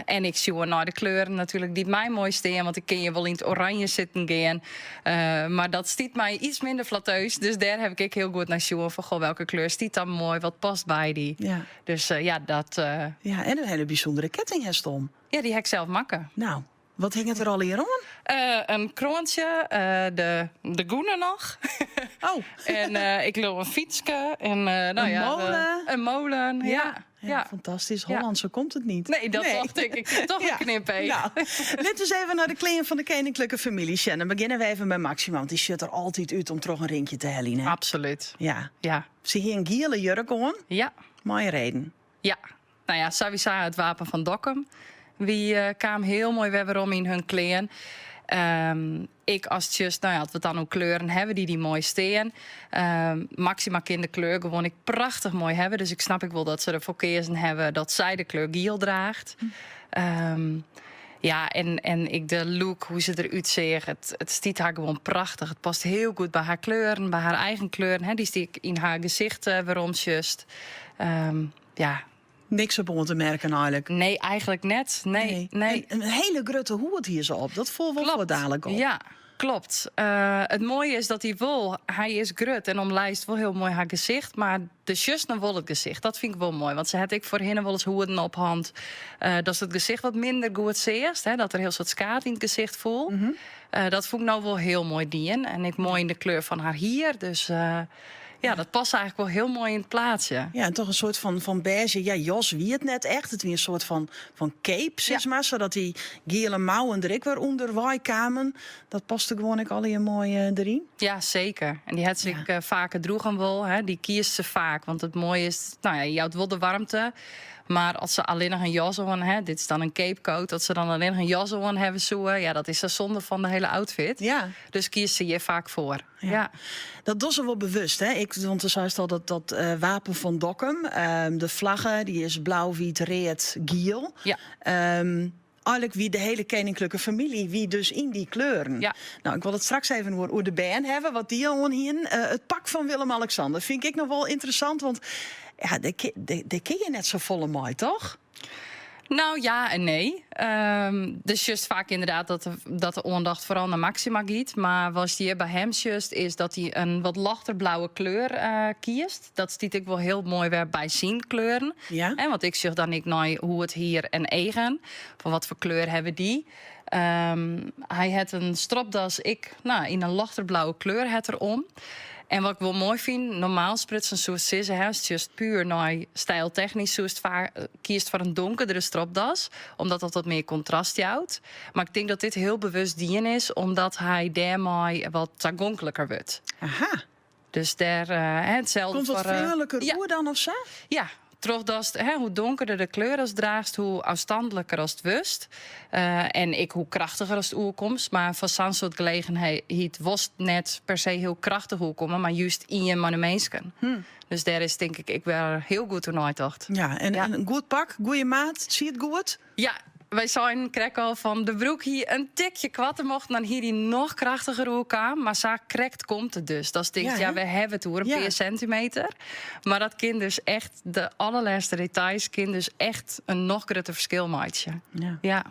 En ik sjoch nei de kleuren natuerlik dy't my moai stean. Want ik kin hjir wol yn it oranje sitten gean. Mar dat stiet my iets minder flatteus. Dus dêr ha ik ek hiel goed nei sjoen. Fan, goh, welke kleur stiet dan moai? Wat past by dy? Dus ja, dat... Ja, en in hiele bysûndere ketting hast om. Ja, dy ha ik sels makke. Nou, wat hinget der allegear oan? In kroantsje, de gûne noch. Oh. En ik leau in fytske. En, nou In ja, molen. In molen, ja. Ja, fantastysk. Hollânsker komt it net. Nee, dat tocht ik. Ik toch in knypeach. Nou, litte we even nei de klean fan de keninklike famylje sjen. Dan begjinne we even by Maxima, want dy sjocht der altyd út om troch in rinkje te heljen. Hè? Absolút. Ja. Ja. Se hie in giele jurk oan. Ja. Mei in reden. Ja. Nou ja, sawiesa it wapen fan Dokkum. Dy kaam hiel moai wer werom yn har klean. Ik as just, nou ja, as we it dan oer kleuren hawwe dy't dy moai stean. Maxima kin de kleur gewoan ek prachtich moai hawwe. Dus ik snap ek wol dat se derfoar keazen hawwe dat sy de kleur giel draacht. Ja, en ek de look, hoe't se derút seach, it stiet har gewoan prachtich. It past hiel goed by har kleuren, by har eigen kleuren. Hè, dy'tst ek yn har gesicht werom sjochst. Ja. Niks op oan te merken eigentlik? Nee, eigentlik net. Nee, nee. En in hiele grutte hoed hie se op. Dat foel wol fuortdalik op. Ja, klopt. It moaie is dat hy wol, hy is grut en omlijst wol hiel moai har gesicht, mar do sjochst noch wol it gesicht. Dat fyn ik wol moai, want se hat ek foarhinne wolris hoeden op hân. Datst it gesicht wat minder goed seachst, hè, dat der hiel soad skaad yn it gesicht foel. Dat fûn ik no wol hiel moai dien. En ek moai yn de kleur fan har hier. Dus ja, dat past eigentlik wol hiel moai yn it plaatsje. Ja, en toch in soart fan bêzje. Ja, jas wie it net echt. It wie in soart fan cape, sis mar. Sadat dy giele mouwen der ek wer ûnderwei kamen. Dat paste gewoan ek allegear moai deryn. Ja, seker. En dy hat se ek faker droegen wol. Hè. Dy kiest se faak. Want it moaie is, nou ja, je jout wol de waarmte. Mar as se allinnich in jas oan ha, dit is dan in cape coat, dat se dan allinnich in jas oan hawwe soe, ja, dat is sa sonde fan de hiele outfit. Dus kiest se hjir faak foar. Ja. Dat dogge se wol bewust, hè? Want do seist al dat wapen fan Dokkum, de flagge, dy is blau, wyt, read, giel. Eigenlik wie de hiele keninklike famylje wie dus yn dy kleuren. No, ik wol it straks even oer, oer de bern hawwe, wat dy oan hienen. Eh, it pak fan Willem-Alexander fyn ik ek noch wol ynteressant, want ja, dêr kin je net safolle mei, toch? Nou ja en nee. Um, dus just faak ynderdaad dat de oandacht foaral nei Maxima giet. Mar watst hjir by him sjochst is dat hy in wat ljochter blauwe kleur uh, kiest. Dat stiet ek wol hiel moai wer by syn kleuren. Ja. En want ik sjoch dan ek nei hoe it hier en eagen. Fan wat foar kleur hawwe dy. Um, hy hat in stropdas ek no, yn in ljochter blauwe kleur hat er om. En wat ik wol moai fyn, normaal sprutsen soest sizze, hè, ast just puer nei styltechnysk soest kiest foar in donkerdere stropdas, omdat dat wat mear kontrast jout. Mar ik tink dat dit hiel bewust dien is, omdat hy dêrmei wat tagonkliker wurdt. Aha. Dus dêr, hè, itselde Komt wat foar, freonliker ja. oer dan of sa? Ja, trochdatst, hè, hoe donkerder de kleur ast draachst, hoe ôfstanliker ast wurdst. En ek hoe krachtiger ast oerkomst. Mar foar sa'n soart gelegenheid wolst net per se hiel krachtich oerkomme, mar just ien mei de minsken. Dus dêr is tink ik ek wer hiel goed oer neitocht. Ja, en in goed pak, goede maat, siet goed? Ja, wy seinen krekt al fan de broek hie in tikje koarter mochten, dan hie dy noch krachtiger oerkaam. Mar sa krekt komt it dus. Datst tinkst, Ja, ja, hè? we hawwe it oer in pear sintimeter. Mar dat kin dus echt, de allerlêste details kin dus echt in noch grutter ferskil meitsje. Ja. Ja.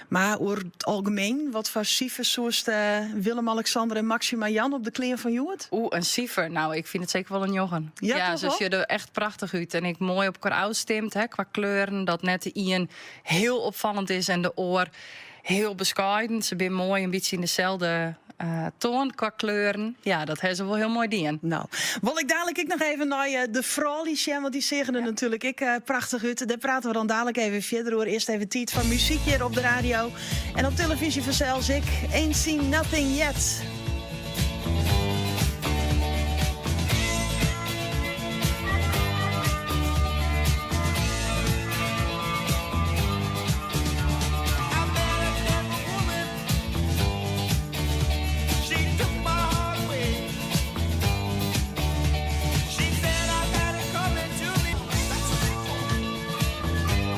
Mar oer it algemien, wat foar sifers soest Willem-Alexander en Maxima jaan op de klean fan hjoed? Oeh, in sifer? No, ik fyn it seker wol in njoggen. Ja, Ja, toch se wol? sjogge der echt prachtich út. En ek moai op elkoar ôfstimd, hè, kwa kleuren. Dat net de ien hiel opfallend is en de oar hiel beskeiden. Se binne moai in bytsje yn deselde toan kwa kleuren. Ja, dat hawwe se wol hiel moai dien. No, wol ik dalik ek noch even nei de froulju sjen, want dy seagen der natuerlik ek prachtich út. Dêr prate we dan dalik even fierder oer. Earst even tiid foar muzyk hjir op de radio en op telefyzje fansels ek. Ain't seen nothing yet. She took my heart away. She said I had it coming to me. That's what they call me.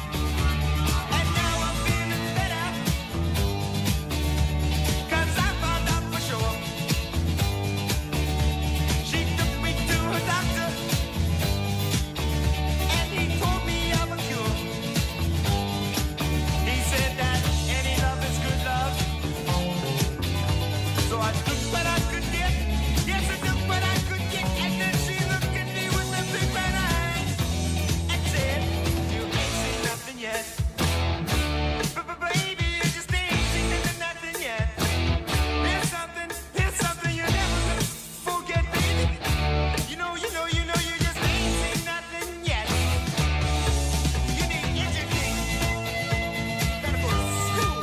And now I'm feeling better. 'Cause I found out for sure. She took me to her doctor, and he told me of a cure. He said that any love is good love. So I took what I could get. Yes, I took what I could get. And then she looked at me with them big brown eyes and said, "You ain't seen nothing yet, baby. You just ain't seen nothing yet. There's something, there's something you're never gonna forget, baby. You know, you know, you know, you just ain't seen nothing yet. You need education. Gotta go to school.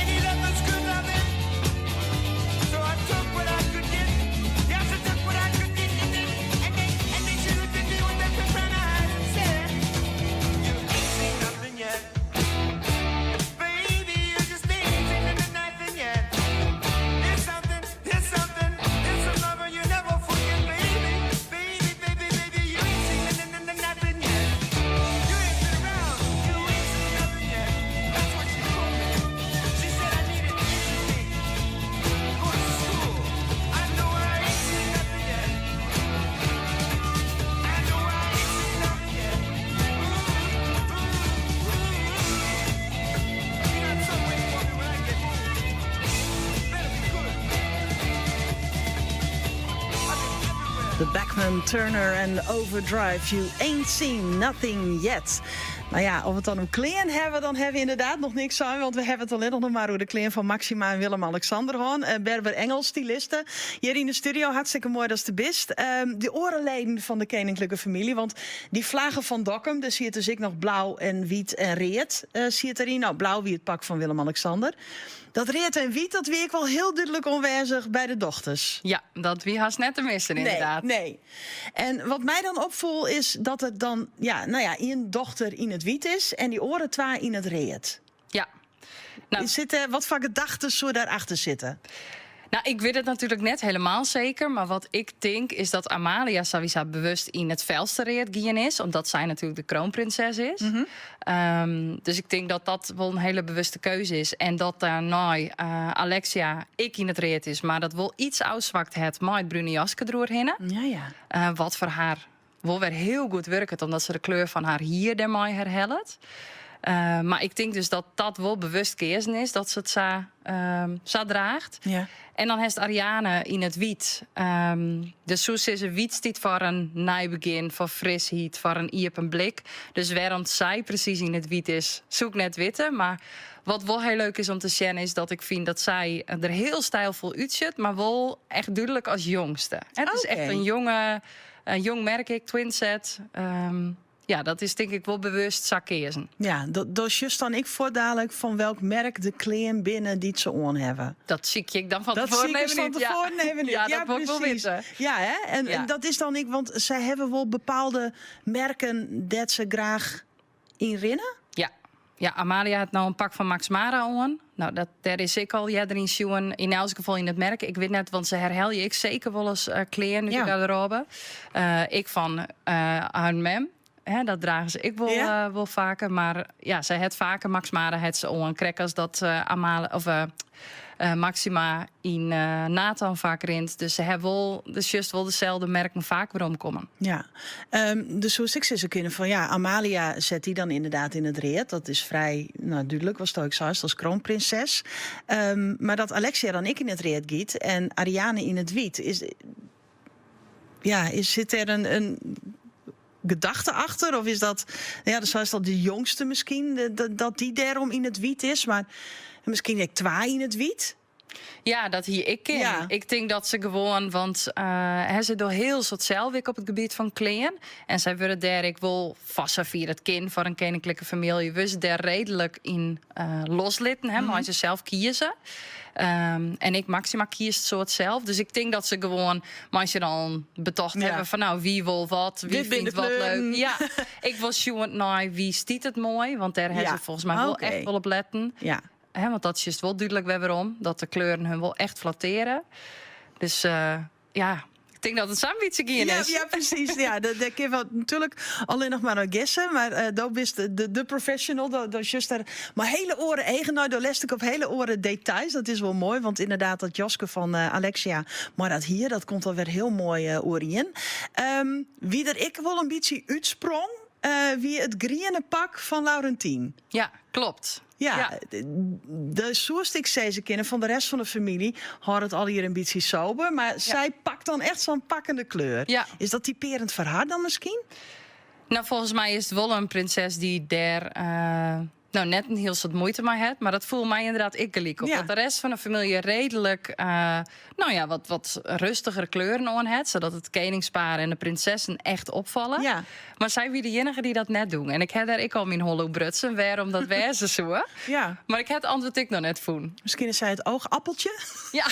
Any love is good loving. So I took what I could get. Yes, I took what I could get. And then, and then, and then she looked at me with them big brown eyes and said, You ain't seen nothing yet. Baby, you just ain't seen nothing yet. There's something, there's something, there's some lover you never forget, baby. Baby, baby, baby, you ain't seen nothing yet. You ain't been around, you ain't seen nothing yet. That's what she told me. She said I needed education. Go to school. I know I ain't seen nothing yet. I know I ain't seen nothing yet. Ooh, ooh, ooh. You got some waiting for me when I get home. Better be good. The Bachman Turner en Overdrive. You ain't seen nothing yet. Nou ja, of we it dan oer klean hawwe, dan hawwe we ynderdaad noch niks sein. Want we hawwe it allinnich noch mar oer de klean fan Maxima en Willem-Alexander hân. Eh, Berber Engel, styliste, hjir yn de studio. Hartstikke moai datst der bist. Ehm, de oare leden fan de keninklike famylje, want dy flagge fan Dokkum, dêr siet dus ek noch blau en wyt en read eh, siet deryn. Nou, blau wie it pak fan Willem-Alexander. Dat read en wyt, dat wie ek wol hiel dúdlik oanwêzich by de dochters. Ja, dat wie hast net te missen, ynderdaad. Nee, nee. En wat my dan opfoel is dat it dan, ja, nou ja, ien dochter yn it wyt is en dy oare twa yn it read. Ja. Nou, sit dêr, wat foar gedachten soe daarachter sitte? Nou, ik wit it natuerlik net hielendal seker, mar wat ik tink is dat Amalia sawiesa bewust yn it felste read gien is, omdat sy natuerlik de kroonprinses is. Dus ik tink dat dat wol in hiele bewuste keuze is. En dat dêrnei eh, Alexia ek yn it read is, mar dat wol iets ôfswakt hat mei it brune jaske deroerhinne. Ja, ja. Eh, wat foar har wol wer hiel goed wurket, omdat se de kleur fan har hier dêrmei herhellet. Eh, mar ik tink dus dat dat wol bewust keazen is, dat se it sa, sa draacht. Ja. En dan hast Ariane yn it wyt. Um, dus soe sizze, wyt stiet foar in nij begjin, foar frisheid, foar in iepen blik. Dus wêrom't sy presys yn it wyt is, soe ik net witte. Mar wat wol hiel leuk is om te sjen, is dat ik fyn dat sy der hiel stylfol útsjocht, mar wol echt dúdlik as jongste. It is echt in jonge, in jong merk ek, twinset. Um, ja, dat is tink ik wol bewust sa keazen. Ja, do sjochst dan ek fuortdalik fan welk merk de klean binne dy't se oan hawwe. Dat sykje ik dan fan Dat tefoaren sykje even fan út, ja. tefoaren even út. Ja, dat wol ik wol precies. witte. Ja, hè? En, Ja. en dat is dan ek, want sy hawwe wol bepaalde merken dêr't se graach yn rinne. Ja. Ja, Amalia hat no in pak fan Max Mara oan. Nou, dat, dêr is ek al earder yn sjoen. Yn elts gefal yn it merk. Ik wit net, want se herhelje ek seker wolris uh, klean út Ja. de garderobe. Uh, ek fan uh, har mem. Hè, dat drage se ek wol, Ja. eh, wol faker. Mar ja, sy hat faker Max Mara hat se oan. Krekt as dat eh Amale, of, eh, eh, Maxima yn eh, Nathan faak rint. Dus se hawwe wol, dus just wol deselde merken faak weromkommen. Ja, um, dus soest ek sizze kinne fan ja, Amalia set dy dan ynderdaad yn it read. Dat is frij nou, dúdlik, watsto ek seist, as kroonprinses. Um, mar dat Alexia dan ek yn it read giet en Ariane yn it wyt. Is, ja, is, sit dêr in, in gedachte achter? Of is dat, ja, dat is al de jongste miskien, dat, dat dy dêrom yn it wyt is. Mar miskien ek twa yn it wyt. Ja, dat hie ek kinnen. Ja. Ik tink dat se gewoan, want uh, se dogge hiel soad sels ek op it gebiet fan klean. En sy wurde dêr ek wol foar safier it kin foar in keninklike famylje, wurde se dêr reedlik yn uh, loslitten, hè, mei se sels kieze. Um, en ek Maxima kiest soad sels. Dus ik tink dat se gewoan mei se dan betocht Ja. hawwe fan nou, wie wol wat, wie Dit binne fynt de wat kleuren. leuk. Ja, ik wol sjoen nei wie stiet it moai, want dêr hawwe Ja. se folgens my wol Oké. echt wol op letten. Ja. Hè, want dat is wol dúdlik wer werom. Dat de kleuren hun wol echt flattearje. Dus eh, ja, ik tink dat it sa'n bytsje gien Ja, is. ja, presys. Ja, dat, dat kin wol natuerlik allinnich mar noch gisse. Mar uh, do bist de, de, de professional. Do, do sjochst dêr mei hiele oare eagen nei. Do letst ek op hiele oare details. Dat is wol moai, want ynderdaad dat jaske fan uh, Alexia, mar dat hier, dat komt alwer hiel moai uh, oerien. Um, wie der ek wol in bytsje útsprong, uh, wie it griene pak fan Laurentien. Ja, kloppet. Ja, de soest ek sizze kinne fan de rest fan de famylje hâldt it allegear in bytsje sober, mar sy pakt dan echt sa'n pakkende kleur. Ja. Is dat typearjend foar har dan miskien? Nou, folgens my is it wol in prinses dy't dêr eh, nou, net in hiel soad muoite mei hat. Mar dat foel my ynderdaad ek gelyk op. Ja. Dat de rest fan de famylje reedlik eh, nou ja, wat, wat rêstigere kleuren oan hat. Sadat it keningspaar en de prinsessen echt opfalle. Ja. Mar sy wie de iennige dy't dat net die. En ik ha dêr ek al myn holle oer brutsen wêrom dat wêze soe. Ja. Mar ik ha it antwurd ek noch net fûn. Miskien is sy it oogappeltje. Ja.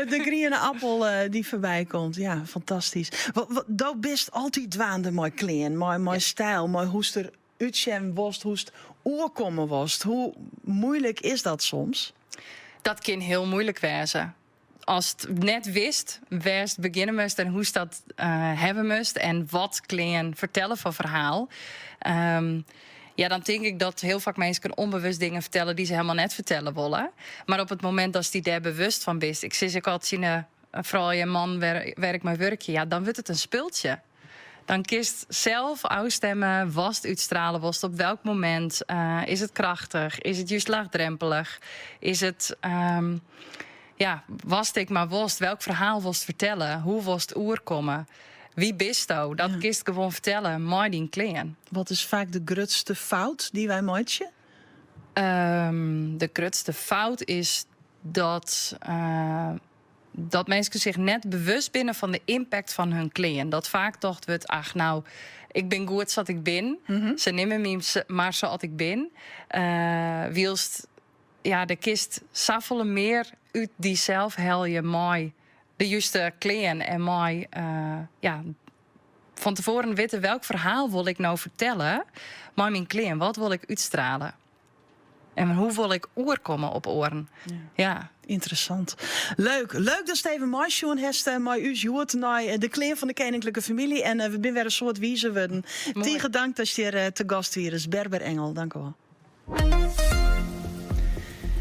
De griene appel eh, dy't foarby komt. Ja, fantastysk. Wat, wat, do bist altyd dwaande mei klean, mei, mei styl, mei hoe'tst der útsjen wolst, hoe'tst oerkomme wolst. Hoe muoilik is dat soms? Dat kin hiel muoilik wêze. Ast net witst wêr'tst begjinne moatst en hoe'tst dat uh, hawwe moatst en wat klean fertelle foar ferhaal. Um, ja, dan tink ik dat hiel faak minsken ûnbewust dingen fertelle dy't se hielendal net fertelle wolle. Mar op it momint datst dy dêr bewust fan bist, ik sis ek altyd tsjin de froulju en mannen wêr, wêr't ik mei wurkje, ja, dan wurdt it in spultsje. Dan kinst sels ôfstimme watst útstrielje wolst, op welk momint. Uh, is it krachtich? Is it just laachdrompelich? Is it, um, ja, watst ek mar wolst, welk ferhaal wolst fertelle? Hoe wolst oerkomme? Wie bisto? Dat kinst gewoan fertelle mei dyn klean. Wat is faak de grutste fout dy't wy meitsje? De grutste fout is dat, dat minsken sich net bewust binne fan de impact fan hun klean. Dat faak tocht wurdt, ach nou, ik bin goed sa't ik bin. Se nimme my mar sa't ik bin. Wylst ja, do kinst safolle mear út dysels helje mei de juste klean en mei ja, fan tefoaren witte welk ferhaal wol ik no fertelle mei myn klean. Wat wol ik útstrale? En hoe wol ik oerkomme op oaren? Ja. Ynteressant. Leuk. Leuk datst even meisjoen hast eh, mei ús hjoed nei eh, de klean fan de keninklike famylje. En eh, we binne wer in soad wizer wurden. Tige dank datst hjir te gast wiest. Berber Engel, dank u wol.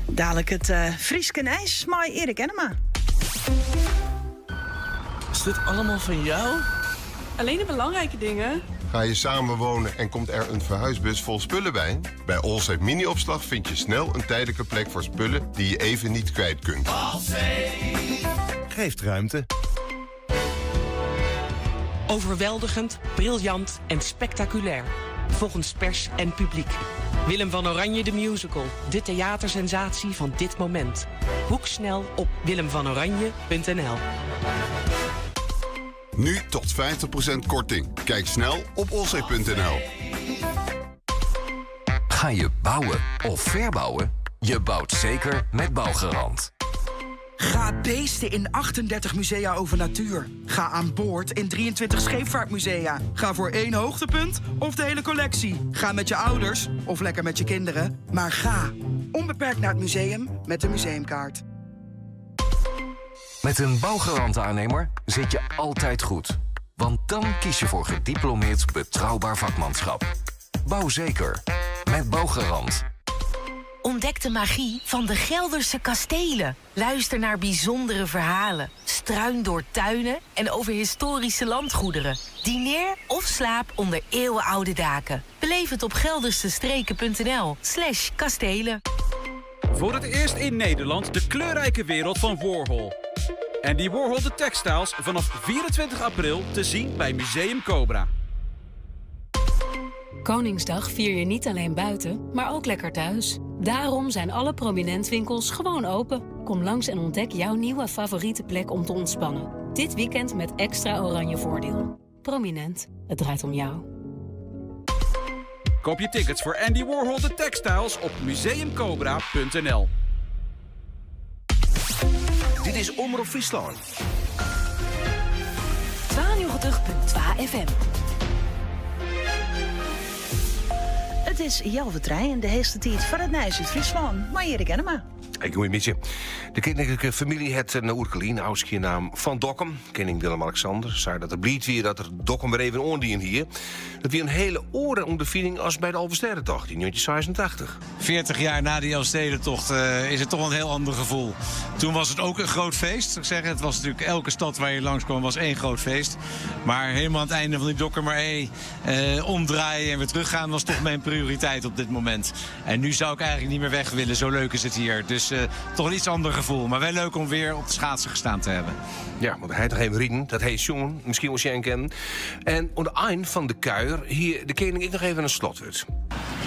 Dalik it Fryske nijs mei Erik Ennema. Is dit allemaal van jou? Alleen de belangrijke dingen. Ga je samen wonen en komt er een verhuisbus vol spullen bij? Bij Allsafe Mini-opslag vind je snel een tijdelijke plek voor spullen die je even niet kwijt kunt. Geeft ruimte. Overweldigend, briljant en spectaculair. Volgens pers en publiek. Willem van Oranje de Musical. De theatersensatie van dit moment. Boek snel op willemvanoranje.nl Nu tot 50% korting. Kijk snel op olzee.nl. Ga je bouwen of verbouwen? Je bouwt zeker met Bouwgarant. Ga beesten in 38 musea over natuur. Ga aan boord in 23 scheepvaartmusea. Ga voor één hoogtepunt of de hele collectie. Ga met je ouders of lekker met je kinderen. Maar ga onbeperkt naar het museum met de museumkaart. Met een Bouwgarant aannemer zit je altijd goed. Want dan kies je voor gediplomeerd betrouwbaar vakmanschap. Bouw zeker. Met Bouwgarant. Ontdek de magie van de Gelderse kastelen. Luister naar bijzondere verhalen. Struin door tuinen en over historische landgoederen. Dineer of slaap onder eeuwenoude daken. Beleef het op geldersestreken.nl slash kastelen. Voor het eerst in Nederland de kleurrijke wereld van Warhol. Andy Warhol de Textiles vanaf 24 april te zien bij Museum Cobra. Koningsdag vier je niet alleen buiten, maar ook lekker thuis. Daarom zijn alle Prominent-winkels gewoon open. Kom langs en ontdek jouw nieuwe favoriete plek om te ontspannen. Dit weekend met extra oranje voordeel. Prominent, het draait om jou. Koop je tickets voor Andy Warhol de Textiles op museumcobra.nl. Dit is Omrop Fryslân. 92.2 FM. It is healwei trijen, de heechste tiid foar it nijs út Fryslân. Mei Erik Ennema. Ik goeiemiddei. De keninklike famylje hat in oerke lyn ôfskie naam fan Dokkum. Kening Willem-Alexander sei dat er bliid wie dat er Dokkum wer even oandien hie. Dat wie in hiele oare ûnderfining as by de Alvestêdetocht yn 1986. 40 jaar na die Elfstedentocht eh, is het toch een heel ander gevoel. Toen was het ook een groot feest. zou Ik zeggen. Het was natuurlijk elke stad waar je langskwam was één groot feest. Maar helemaal aan het einde van die Dokkumer Ee eh, omdraaien en weer teruggaan was toch mijn prioriteit op dit moment. En nu zou ik eigenlijk niet meer weg willen. Zo leuk is het hier. Dus eh, toch een iets ander gevoel. Maar wel leuk om weer op de schaatsen gestaan te hebben. Ja, want hy hat noch even riden. Dat heet sjongen, miskien wol sjen kinnen. En oan de ein fan de kuier hie de kening ek noch even in slotwurd.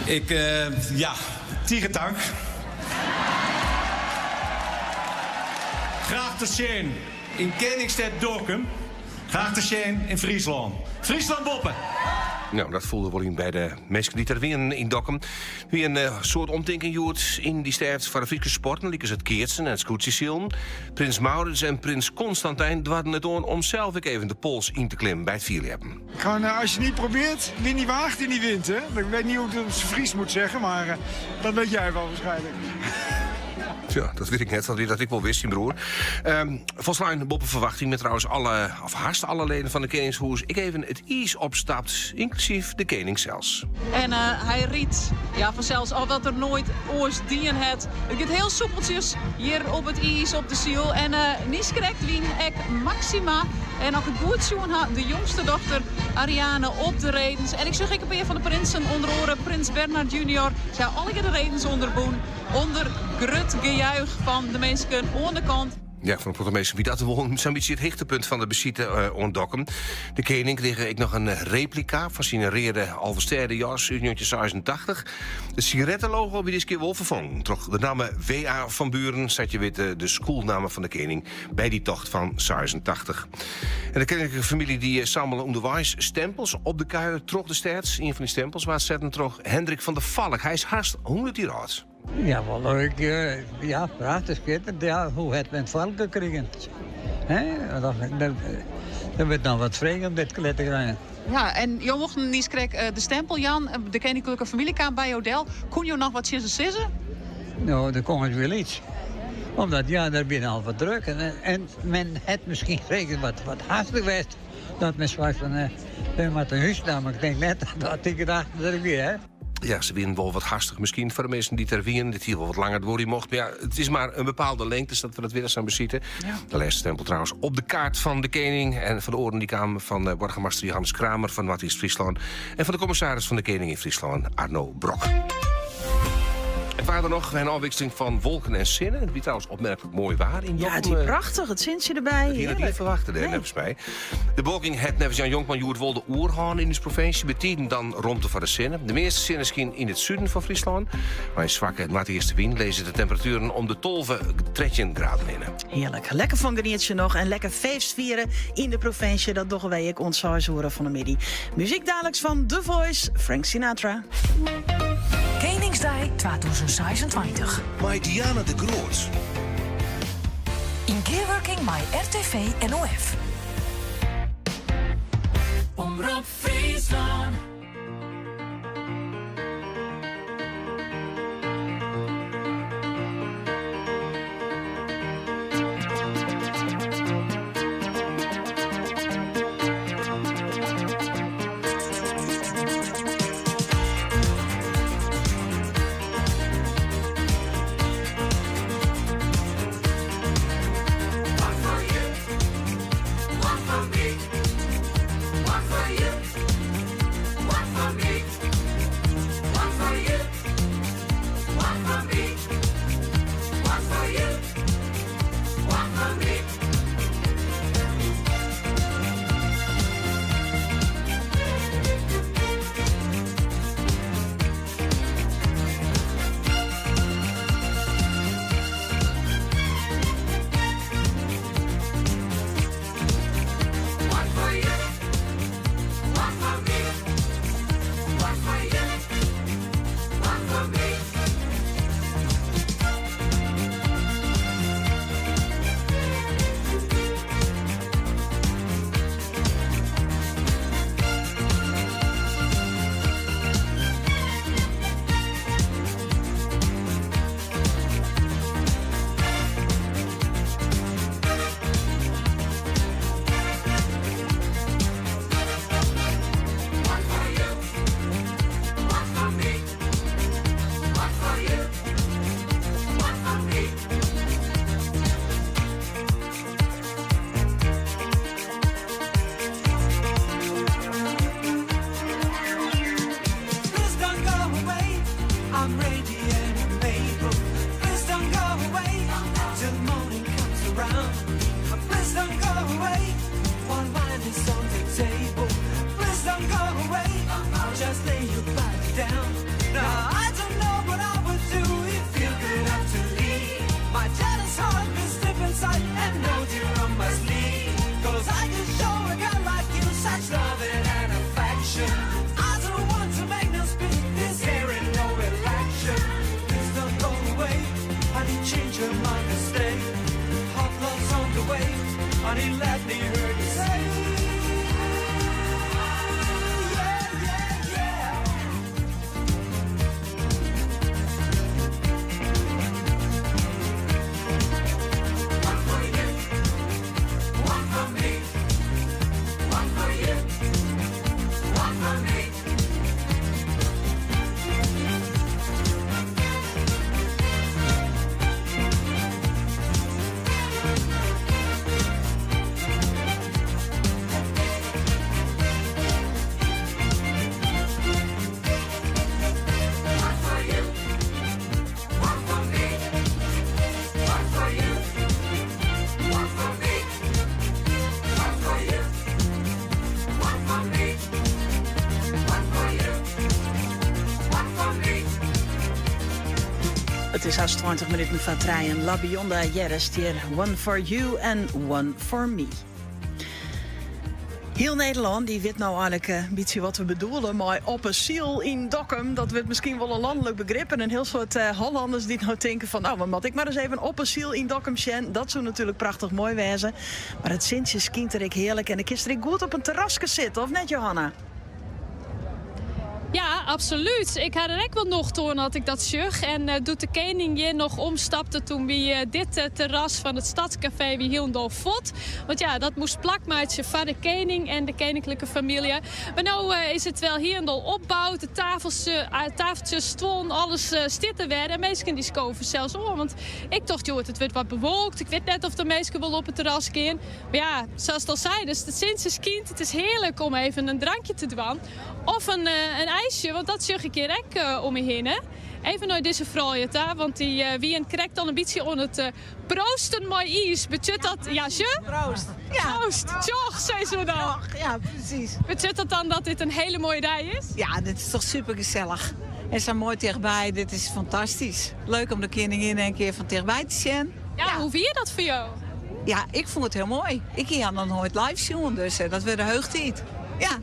Ik, eh, ja, tige tank. Graach te sjen yn Keningsstêd Dokkum. Graach te sjen yn Fryslân. Fryslân boppe! Nou, dat foel der wol yn by de minsken dy't der wienen yn Dokkum. Der wie in eh, soad omtinken hjoed yn dy stêd foar de Fryske sporten, lykas it keatsen en it skûtsjesilen. Prins Maurits en prins Constantijn doarden it oan om sels ek even de pols yn te klimmen by it fierljeppen. Gewoon, eh, als je niet probeert, wie niet waagt, die niet wint. Hè? Ik weet niet hoe ik het op zijn Fries moet zeggen, maar eh, dat weet jij wel waarschijnlijk. Ja, dat wit ik net, dat dat ik wol wist, syn broer. Um, folslein boppe ferwachting binne trouwens alle, of hast alle leden fan de Keningshûs ek even it iis opstapt, ynklusyf de kening sels. En uh, hy rydt ja, fansels al wat er noait oars dien hat. It giet hiel soepeltsjes hjir op it iis op de syl. En uh, niiskrekt wienen ek Maxima. En as ik it goed sjoen ha, de jongste dochter Ariane op de redens. En ik sjoch ek in pear fan de prinsen, ûnder oare prins Bernhard junior. Se ha allegear de redens ûnderbûn. Under grut gejuich fan de minsken oan de kant. Ja, foar in protte minsken wie dat wol sa'n bytsje it hichtepunt fan de besite oan Dokkum. De kening krige ek noch in replika fan syn reade Alvestêdejas út 1986. It sigarettelogo wie dizze kear wol ferfongen troch de namme WA van Buren, sa't je witte de skûlnamme fan de kening by dy tocht fan 86. En de keninklike famylje dy sammele ûnderweis stempels op de kuier troch de stêd. Ien fan dy stempels waard setten troch Hendrik van der Valk. Hy is hast 100 jier âld. Ja, wol leuk. Ja, prachtich, skitterend. Ja, hoe hat men it foar elkoar krigen? Hè? Der wurdt noch wat frege om dit klear te krijen. Ja, en jo mochten niiskrekt de stempel jaan. De keninklike famylje kaam by jo del. Koene jo noch wat tsjin se sizze? No, der komt wol iets. Omdat, ja, der binne al wat druk. En men hat miskien frege wat, wat hastich west. Dat men sei fan, we moatte nei hûs ta. Mar ik tink net dat dy gedachte der wie, hè? Ja, se wienen wol wat hastich miskien foar de minsken dy't der wienen. Dit hie wol wat langer duorje mocht. Mar ja, it is mar in bepaalde lingte, sa't we dat witte, sa'n besite. De lêste stempel trouwens op de kaart fan de kening. En fan de oaren dy kamen fan boargemaster Johannes Kramer fan Noardeast-Fryslân. En fan de kommissaris fan de kening yn Fryslân, Arno Brok. It waar der noch, in ôfwikseling fan wolken en sinne. It wie trouwens opmerklik moai waar yn Ja, it wie prachtich. It sintsje derby. Dat hie ik net ferwachte dêr, neffens my. De bewolking hat neffens Jan Jonkman hjoed wol de oerhân yn ús provinsje. Betiden dan romte foar de sinne. De measte sinneskyn yn it suden fan Fryslân. Mei in swakke noardeastewyn lizze de temperatueren om de 12, 13 graden hinne. Hearlik. Lekker fan genietsje noch en lekker feest fiere yn de provinsje. Dat dogge wy ek oant seis oere fan 'e middei. Muzyk daliks fan The Voice, Frank Sinatra. Keningsdei 2026. Mei Diana de Groot. Yn gearwurking mei RTV NOF. Omrop Fryslân. It is hast 20 minuten foar trijen. La Bionda hearrest hjir. One for you and one for me. Hiel Nederlân dy wit no eigenlik in bytsje wat we bedoele mei op 'e syl yn Dokkum. Dat wurdt miskien wol in lanlik begrip en in hiel soad Hollanners dy't no tinke fan no, dan moat ik mar ris even op 'e syl yn Dokkum sjen. Dat soe natuerlik prachtich moai wêze. Mar it sintsje skynt der ek hearlik en dan kinst der ek goed op in terraske sitte, of net Johanna? Ja, absolút. Ik ha der ek wol nocht oan as ik dat sjoch. En eh, doe't de kening hjir noch omstapte, toen wie eh, dit eh, terras fan it Stadskafee wie hielendal fuort. Want ja, dat moast plak meitsje foar de kening en de keninklike famylje. Mar no is it wer hielendal opboud. De tafels, tafeltsjes, stuollen, alles stiet der wer. En minsken dy skove sels oan. Want ik tocht, hjoed, it wurdt wat bewolkt. Ik wit net oft de minsken wol op it terras gean. Mar ja, sa't al sei, dus it sintsje skynt. It is hearlik om even in drankje te dwaan. Of in, eh, in ijsje, want dat sjoch ik hjir ek eh, om my hinne. Even nei dizze froulju ta, want dy eh, wienen krekt al in bytsje oan it proosten mei iis. Betsjut dat, ja, sjoch? Proost. Ja. Proost, tsjoch, sizze we dan. Tsjoch, ja, presys. Betsjut dat dan dat dit in hiele moaie dei is? Ja, dit is toch super gesellich. En sa moai tichtby, dit is fantastysk. Leuk om de keningin in kear fan tichtby te sjen. Ja, hoe wie dat foar jo? Ja, ik fûn it hiel moai. Ik hie har noch noait live sjoen, dus eh, dat wurdt de heechtiid. Ja.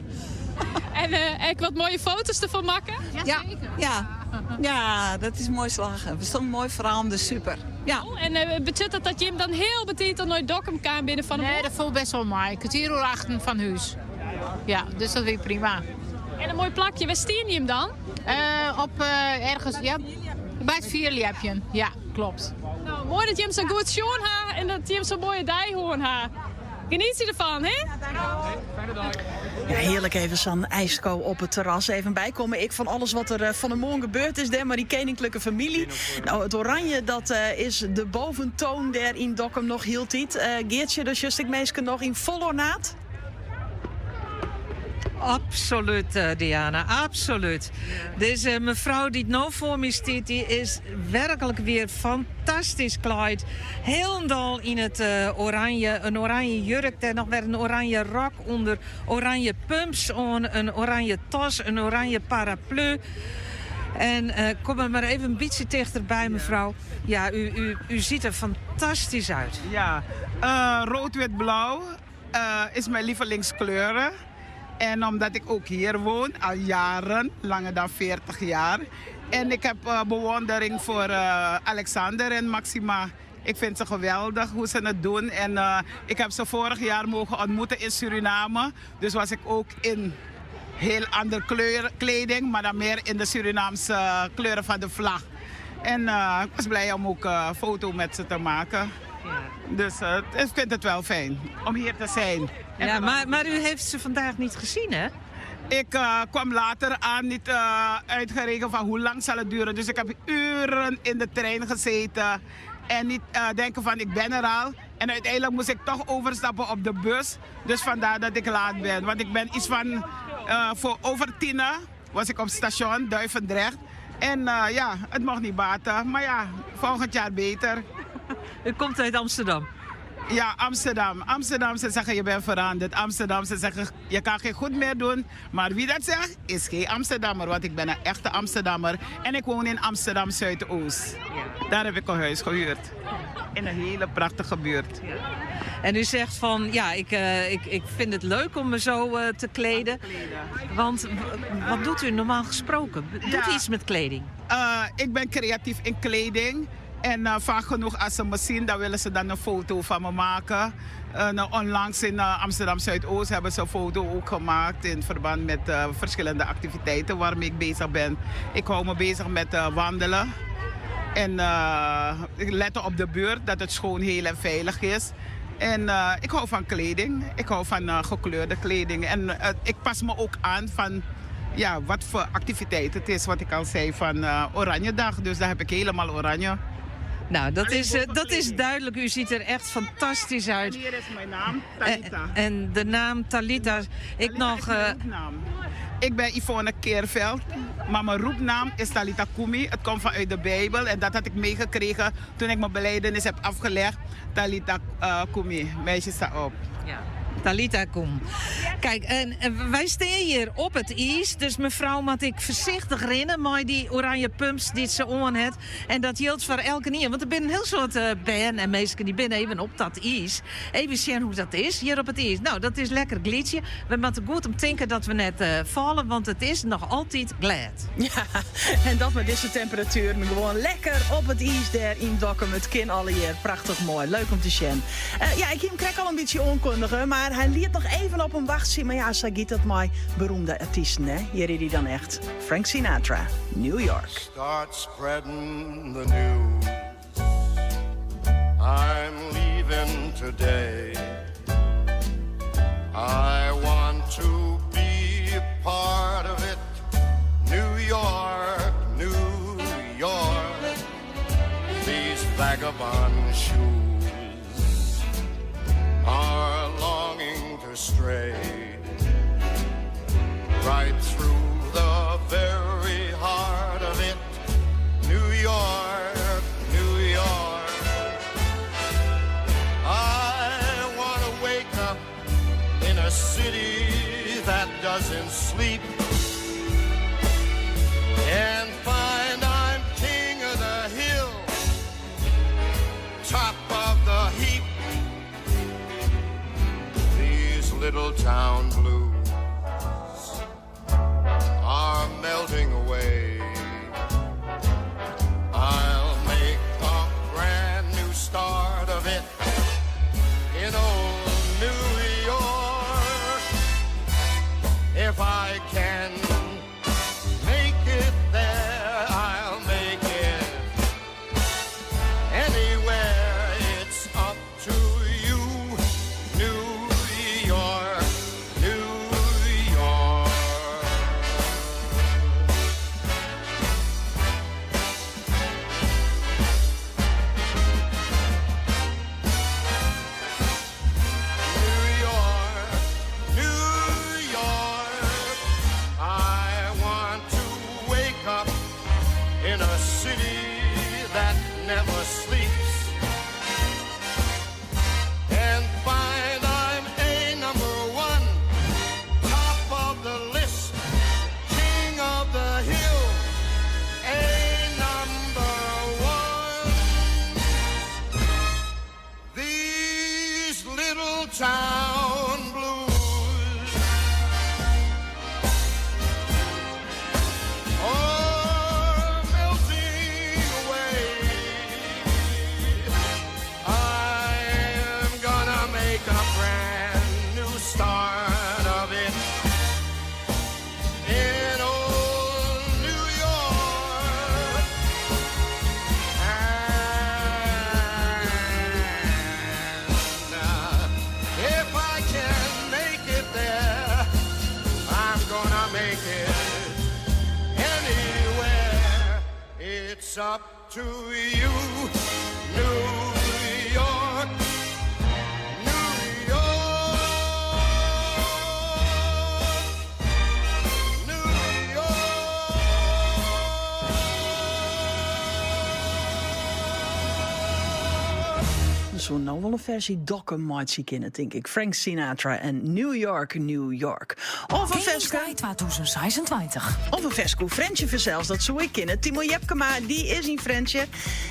En eh, ek wat moaie foto's derfan makke? Ja, ja. Ja, dat is moai slagge. We stonden moai foaroan, dus super. Ja. Oh, en eh, betsjut dat dat jim dan hiel betiid al nei Dokkum kaam binne fan 'e Nee, moarn? dat foel best wol mei. Kertier oer achten fan hûs. Ja, dus dat wie prima. En in moai plakje. Wêr stean jim dan? Eh, op eh, ergens, ja, by it fierljepjen. Ja, kloppet. Nou, moai dat jim sa goed sjoen ha en dat jim sa'n moaie dei hân ha. Genietsje derfan, hè? Ja, hearlik even sa'n ijsko op it terras. Even bykomme ik fan alles wat der eh, fan 'e moarn gebeurd is dêr mei dy keninklike famylje. Nou, it oranje dat eh, is de boventoon dêr yn Dokkum noch hieltyd. Uh, Geartsje, dus sjochst ek minsken noch yn fol ornaat? Absolút, eh, Diana, absolút. Dizze mefrou dy't no foar my stiet, dy is werklik wer fantastysk klaaid. Hielendal yn it eh, oranje, in oranje jurk, dêr noch wer in oranje rok ûnder, oranje pumps oan, in oranje tas, in oranje paraplu. En eh, kom er mar even in bytsje tichterby, mefrou. Ja, u, u, u ziet er fantastisch uit. Ja, uh, rood, wit, blauw uh, is mijn lievelingskleuren. En omdat ik ook hier woon, al jaren, langer dan 40 jaar. En ik heb uh, bewondering voor uh, Alexander en Maxima. Ik vind ze geweldig hoe ze het doen. En uh, ik heb ze vorig jaar mogen ontmoeten in Suriname. Dus was ik ook in heel andere kleur, kleding, maar dan meer in de Surinaamse kleuren van de vlag. En uh, ik was blij om ook een foto met ze te maken. Ja. Dus uh, ik vind het wel fijn om hier te zijn. Ja, maar, maar u heeft ze vandaag niet gezien, hè? Ik uh, kwam later aan, niet uh, uitgerekend van hoe lang zal het duren. Dus ik heb uren in de trein gezeten. En niet uh, denken van ik ben er al. En uiteindelijk moest ik toch overstappen op de bus. Dus vandaar dat ik laat ben. Want ik ben iets van voor over tienen was ik op station Duivendrecht. En ja, het mocht niet baten. Maar ja, volgend jaar beter. U komt uit Amsterdam? Ja, Amsterdam. Amsterdam, ze zeggen je bent veranderd. Amsterdam, ze zeggen je kan geen goed meer doen. Maar wie dat zegt, is geen Amsterdammer. Want ik ben een echte Amsterdammer. En ik woon in Amsterdam Zuidoost. Ja. Daar heb ik een huis gehuurd. In een hele prachtige buurt. Ja. En u zegt van, ja, ik, uh, ik, ik vind het leuk om me zo uh, te kleden. Want wat doet u normaal gesproken? Doet ja. u iets met kleding? Uh, ik ben creatief in kleding. En uh, vaak genoeg als ze me zien, dan willen ze dan een foto van me maken. Uh, nou, onlangs in uh, Amsterdam Zuidoost hebben ze een foto ook gemaakt in verband met verschillende activiteiten waarmee ik bezig ben. Ik hou me bezig met wandelen. En letten op de buurt, dat het schoon, heel en veilig is. En ik hou van kleding. Ik hou van gekleurde kleding. En ik pas me ook aan van ja, wat voor activiteit het is. Wat ik al zei van Oranje Dag. Dus daar heb ik helemaal oranje. Nou, dat is, uh, dat is duidelijk. U ziet er echt fantastisch uit. En hier is mijn naam, Talita. En, en de naam Talita. Ik Talita nog. Is mijn roepnaam. Ik ben Yvonne Keerveld, maar mijn roepnaam is Talita Kumi. Het komt vanuit de Bijbel en dat had ik meegekregen toen ik mijn belijdenis heb afgelegd. Talita uh, Kumi, meisje sta op. Ja. Talita Kum. Kijk, en wy steane hjir op it iis, dus mefrou moat ek foarsichtich rinne mei dy oranje pumps dy't se oan hat. En dat jildt foar elkenien, want der binne in hiel soad bern en minsken dy binne even op dat iis. Even sjen hoe't dat is hjir op it iis. No, dat is lekker glydzje. We moatte goed om tinke dat we net falle, want it is noch altyd glêd. Ja, en dat mei dizze temperatueren gewoan lekker op it iis dêr yn Dokkum. It kin allegear. Prachtich moai. Leuk om te sjen. Ja, ik hie him krekt al in bytsje oankundige, mar hy liet noch even op him wachtsje. Mar ja, sa giet dat mei beroemde artysten, hè. Hjir is hy dan echt. Frank Sinatra, New York. Start spreading the news. I'm leaving today. I want to be a part of it. New York, New York. These vagabond shoes are longing to stray right through the very heart of it. New York, New York. I want to wake up in a city that doesn't sleep and find I'm king of the hill, top of the heap. These little town blues are melting away. I'll make a brand new start of it in old New York. If I can make it there, I'll make it anywhere. It's up to you, New York, New York. New York, New York. I want to wake up in a city that never sleeps and find I'm a number one, top of the list, king of the hill, a number one. These little town blues are melting away. I'm gonna make a brand new start of it in old New York. And if I can make it there, I'm gonna make it anywhere. It's up to you, New York, New York, New Der soe no wol in fersy Dokkum meitsje kinne, tink ik. Frank Sinatra en New York, New York. Of in ferske. Keningsdei 2026. Of in ferske oer Frjentsjer fansels, dat soe ek kinne. Timo Jepkema, dy is yn Frjentsjer.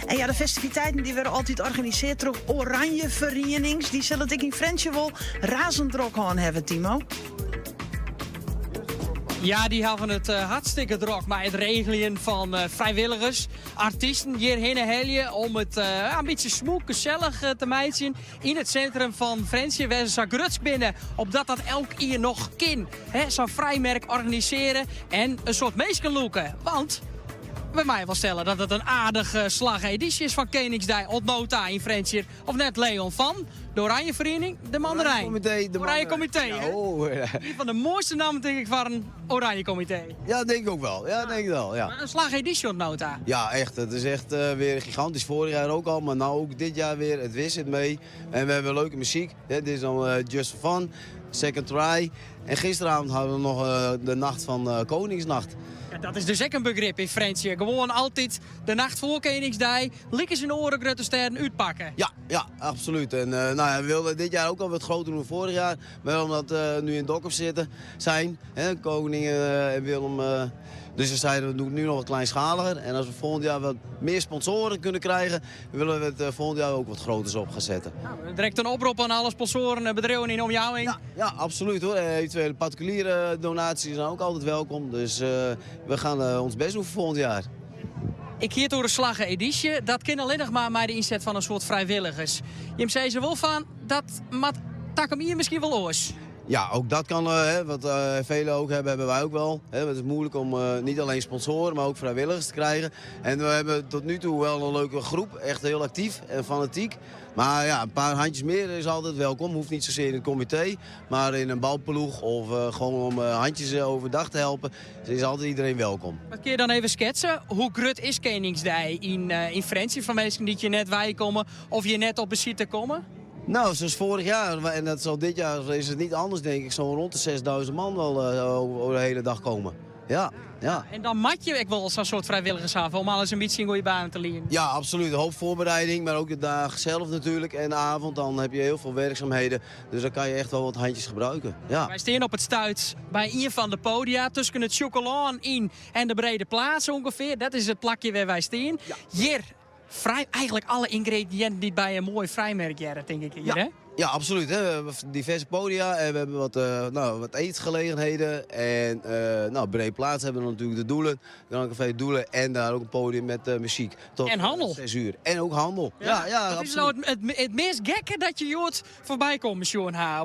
En ja, de festiviteiten dy wurde altyd organisearre troch oranje ferienings. Dy sille it ek yn Frjentsjer wol razend drok hân hawwe, Timo. Ja, dy hawwe it hartstikke drok mei it regeljen fan frijwilligers, artysten hjirhinne helje om it in bytsje smûk, gesellich te meitsjen yn it sintrum fan Frjentsjer, wêr't se sa grutsk binne op dat dat elk jier noch kin. Sa'n frijmerk organisearje en in soad minsken lûke. Want we meie wol stelle dat it in aardich slagge edysje is fan Keningsdei oant no ta yn Frjentsjer. Of net, Leon fan de Oranje Feriening, de Mandarijn. Oranje Comité. Oranje Comité, hè? Oh, ja. Ien fan de moaiste nammen, tink ik, foar in Oranje Comité. Ja, denk ik ook wel. Ja, denk ik wel, ja. Maar in slagge edysje oant no ta. Ja, echt. Het is echt weer gigantisch. Vorig jaar ook al, maar nou ook dit jaar weer. Het weer zit mee. En we hebben leuke muziek. Hè, dit is dan Just for Fun, Second Try. En gisteravond hadden we nog de nacht van Koningsnacht. Ja, dat is dus ek in begrip yn Frjentsjer. Gewoan altyd de nacht foar Keningsdei, lykas yn oare grutte stêden útpakke. Ja, ja, absoluut. En nou ja, we wilden dit jaar ook al wat groter doen dan vorig jaar. Maar omdat we nu in Dokkum zitten, zijn, hè, koning en Willem. dus we zeiden, we doen het nu nog wat kleinschaliger. En als we volgend jaar wat meer sponsoren kunnen krijgen, willen we het volgend jaar ook wat groters op gaan zetten. Nou, direct een oprop aan alle sponsoren en bedrijven in omjouwing. Ja, ja, absoluut hoor. Eventuele particuliere donaties zijn ook altijd welkom. Dus we gaan ons best doen voor volgend jaar. Ik hier door de slaggen editie. Dat kan alleen nog maar met de inzet van een soort vrijwilligers. Jim zei ze wel van, dat mat tak hem hier misschien wel oors. Ja, ook dat kan, hè, wat velen ook hebben, hebben wij ook wel. Hè, het is moeilijk om niet alleen sponsoren, maar ook vrijwilligers te krijgen. En we hebben tot nu toe wel een leuke groep, echt heel actief en fanatiek. Maar ja, een paar handjes meer is altijd welkom. Hoeft niet zozeer in het comité, maar in een balploeg of gewoon om handjes overdag te helpen, dus is altijd iedereen welkom. Wat kun je dan even schetsen? Hoe groot is Koningsdag in Frensje? Van mensen die je net wij komen of je net op bezitte komen? Nou, zoals vorig jaar, en dat zal dit jaar is het niet anders denk ik, zo'n rond de 6000 man wel over de hele dag komen. Ja, ja. En dan mat je ook wel zo'n soort vrijwilligers af om alles een beetje in goede baan te leren. Ja, absoluut. Een hoop voorbereiding, maar ook de dag zelf natuurlijk. En de avond, dan heb je heel veel werkzaamheden. Dus dan kan je echt wel wat handjes gebruiken. Ja. Wij staan op het stuit bij een van de podia, tussen het chocolaan in en de brede plaats ongeveer. Dat is het plakje waar wij staan. Ja. Hier, vrij, eigenlijk alle ingrediënten die bij een mooi vrijmerk jaren, denk ik hier, Ja. hè? Ja, absoluut. Hè. We hebben diverse podia en we hebben wat eetgelegenheden. En Brede Plaats hebben we natuurlijk de Doelen, Grand Café Doelen. En daar ook een podium met muziek. Tot En handel. 6 uur. En ook handel. Ja, ja, Wat is nou absoluut. het meest gekke dat je hoort voorbij komt, Sjoerd H.,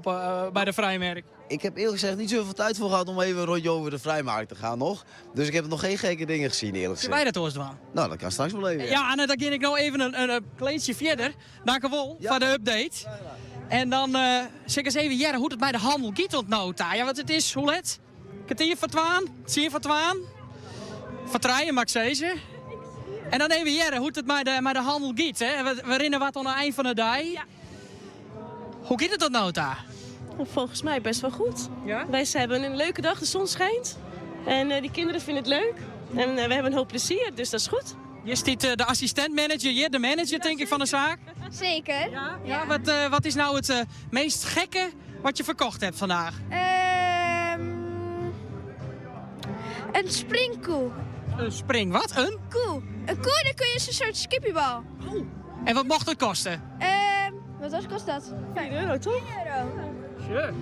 bij de vrijmerk? Ik heb eerlijk gezegd niet zoveel tijd voor gehad om even een rondje over de vrijmarkt te gaan nog. Dus ik heb nog geen gekke dingen gezien, eerlijk Zullen wij gezegd. dat ooit doen? Nou, dat kan straks wel even. Ja, Anne, dan ga ik nou even een kleedje verder. Dank u wel voor de update. En dan zeg ik eens even, Jerre, hoe het bij de handel gaat tot nou, ta. Ja, want het is, hoe let? Kwartier voor twaan, tien voor twaan. Vertreien, mag ik zeggen. En dan even Jerre, hoe het bij de handel gaat, hè? We rennen wat aan het eind van de dag. Ja. Hoe gaat het tot nou, ta? Volgens mij best wel goed. Ja? Wij hebben een leuke dag, de zon schijnt. En die kinderen vinden het leuk. En we hebben een hoop plezier, dus dat is goed. Je is dit de assistent-manager, hier, de manager denk ik van de zaak? Zeker. Ja? Ja, wat is nou het meest gekke wat je verkocht hebt vandaag? Een springkoe. Een spring wat? Een? Koe. Een koe, dan kun je zo'n soort skippiebal. Oh. En wat mocht het kosten? Wat kost dat? 4 euro, toch? 4 euro. Sure.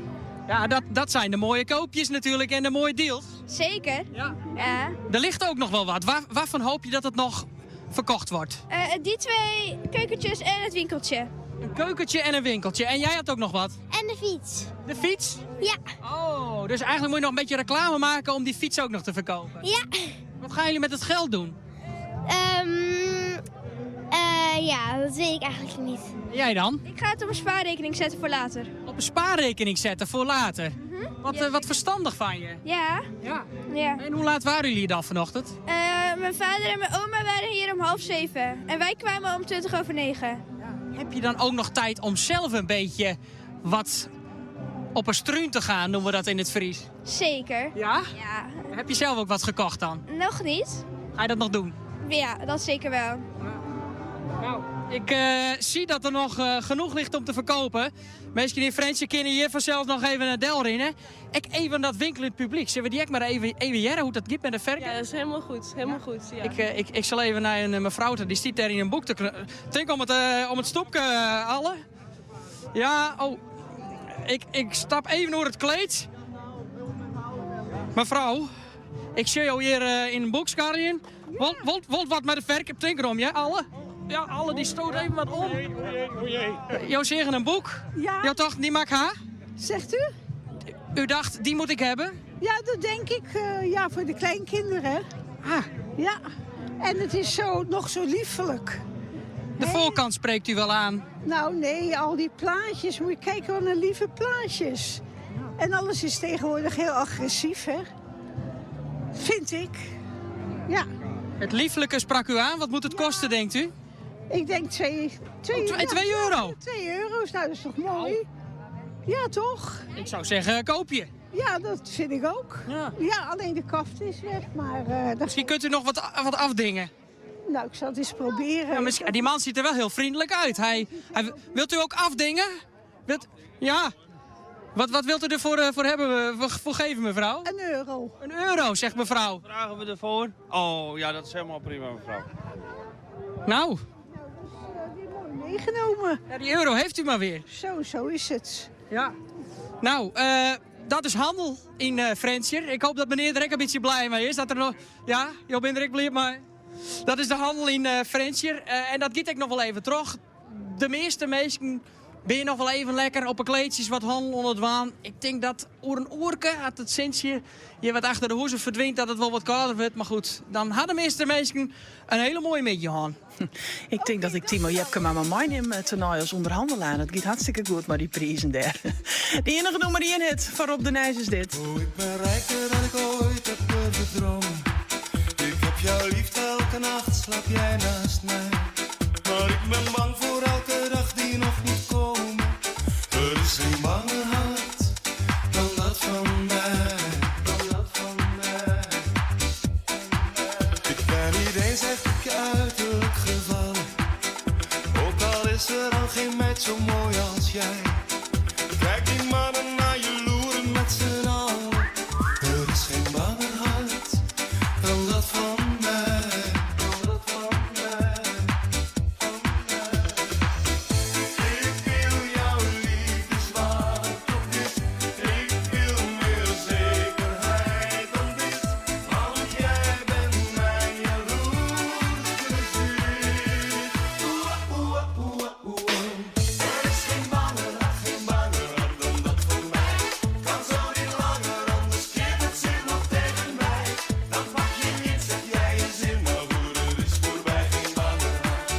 Ja, dat zijn de mooie koopjes natuurlijk en de mooie deals. Zeker. Ja. Ja. Er ligt ook nog wel wat. Waarvan hoop je dat het nog verkocht wordt? Die 2 keukentjes en het winkeltje. Een keukentje en een winkeltje. En jij had ook nog wat? En de fiets. De fiets? Ja. Oh, dus eigenlijk moet je nog een beetje reclame maken om die fiets ook nog te verkopen. Ja. Wat gaan jullie met het geld doen? Ja, dat weet ik eigenlijk niet. En jij dan? Ik ga het op een spaarrekening zetten voor later. Op een spaarrekening zetten voor later? Wat verstandig van je. Ja. Ja. Ja. En hoe laat waren jullie dan vanochtend? Mijn vader en mijn oma waren hier om 6:30. En wij kwamen om 9:20. Ja. Heb je dan ook nog tijd om zelf een beetje wat op een struun te gaan, noemen we dat in het Fries? Zeker. Ja? Ja. Heb je zelf ook wat gekocht dan? Nog niet. Ga je dat nog doen? Ja, dat zeker wel. Nou, ik zie dat er nog genoeg ligt om te verkopen. Misschien in Frensje kunnen hier vanzelf nog even een del rennen. Ik even dat winkelend publiek. Zullen we die ook maar even jaren hoe dat gaat met de verkoop? Ja, dat is helemaal goed. Helemaal goed, ja. Ik zal even naar een mevrouw, die zit daar in een boek te Denk om het stoepje, alle. Ja, oh. Ik stap even door het kleed. Mevrouw, ik zie jou hier in een boek scarren. Ja. Wilt wat met de verkoop tinker om, ja, alle? Ja, alle die stoot even wat om. O jee. Jou zeggen een boek? Ja. Jou dacht, die maak haar? Zegt u? U dacht, die moet ik hebben? Ja, dat denk ik. Ja, voor de kleinkinderen. Ah. Ja. En het is nog zo liefelijk. De voorkant spreekt u wel aan. Nou nee, al die plaatjes. Moet je kijken wat een lieve plaatjes. En alles is tegenwoordig heel agressief, hè? Vind ik. Ja. Het lieflijke sprak u aan. Wat moet het kosten, denkt u? Ik denk Oh, 2 euro? 2 euro's, nou dat is toch mooi? Ja, toch? Ik zou zeggen, koop je. Ja, dat vind ik ook. Ja, ja alleen de kaft is weg, maar... Misschien kunt u nog wat afdingen. Nou, ik zal het eens proberen. Ja, misschien, die man ziet er wel heel vriendelijk uit. Hij, wilt u ook afdingen? Wilt, ja. Wat wilt u ervoor voor hebben, voor geven, mevrouw? Een euro. Een euro, zegt mevrouw. Vragen we ervoor? Oh, ja, dat is helemaal prima, mevrouw. Nou. Mooi meegenomen. Ja, die euro heeft u maar weer. Zo is het. Ja. Nou, dat is handel in Frjentsjer. Ik hoop dat meneer er ook een beetje blij mee is. Dat er nog... Ja, je bent er ook blij mee. Dat is de handel in Frjentsjer. En dat gaat ik nog wel even terug. De meeste mensen ben je nog wel even lekker op een kleedjes wat handel onder het waan. Ik denk dat oer een oerke, had het sintje je wat achter de hoezen verdwijnt, dat het wel wat kouder wordt. Maar goed, dan hadden de meeste mensen een hele mooie midje aan. Ik denk dat ik Timo Jepke maar mijn neem toernooi als onderhandelaar. Het gaat hartstikke goed, maar die prijzen daar. De enige nummer die in het van Rob de Nijs is dit. Oh, ik ben rijker dan ik ooit heb durven dromen. Ik heb jouw liefde, elke nacht slaap jij naast mij. Maar ik ben bang voor elke dag die nog moet komen. Er is geen banger hart dan dat van mij. Dan dat van mij. Ik ben niet eens echt op je uiterlijk gevallen. Ook al is er al geen meid zo mooi als jij. Kijk die mannen naar je loeren met z'n allen. Er is geen banger hart dan dat van mij. Dan dat van mij. Ik wil jouw liefde zwart op wit. Ik wil meer zekerheid dan dit. Want jij bent mijn jaloers bezit. Oeh, oeh, oeh, oeh. Er is geen banger hart, geen banger hart dan dat van mij. Kan zo niet langer, anders keert het zich nog tegen mij. Dan pak je niet, zeg jij je zin, maar broer, het is voorbij. Geen banger hart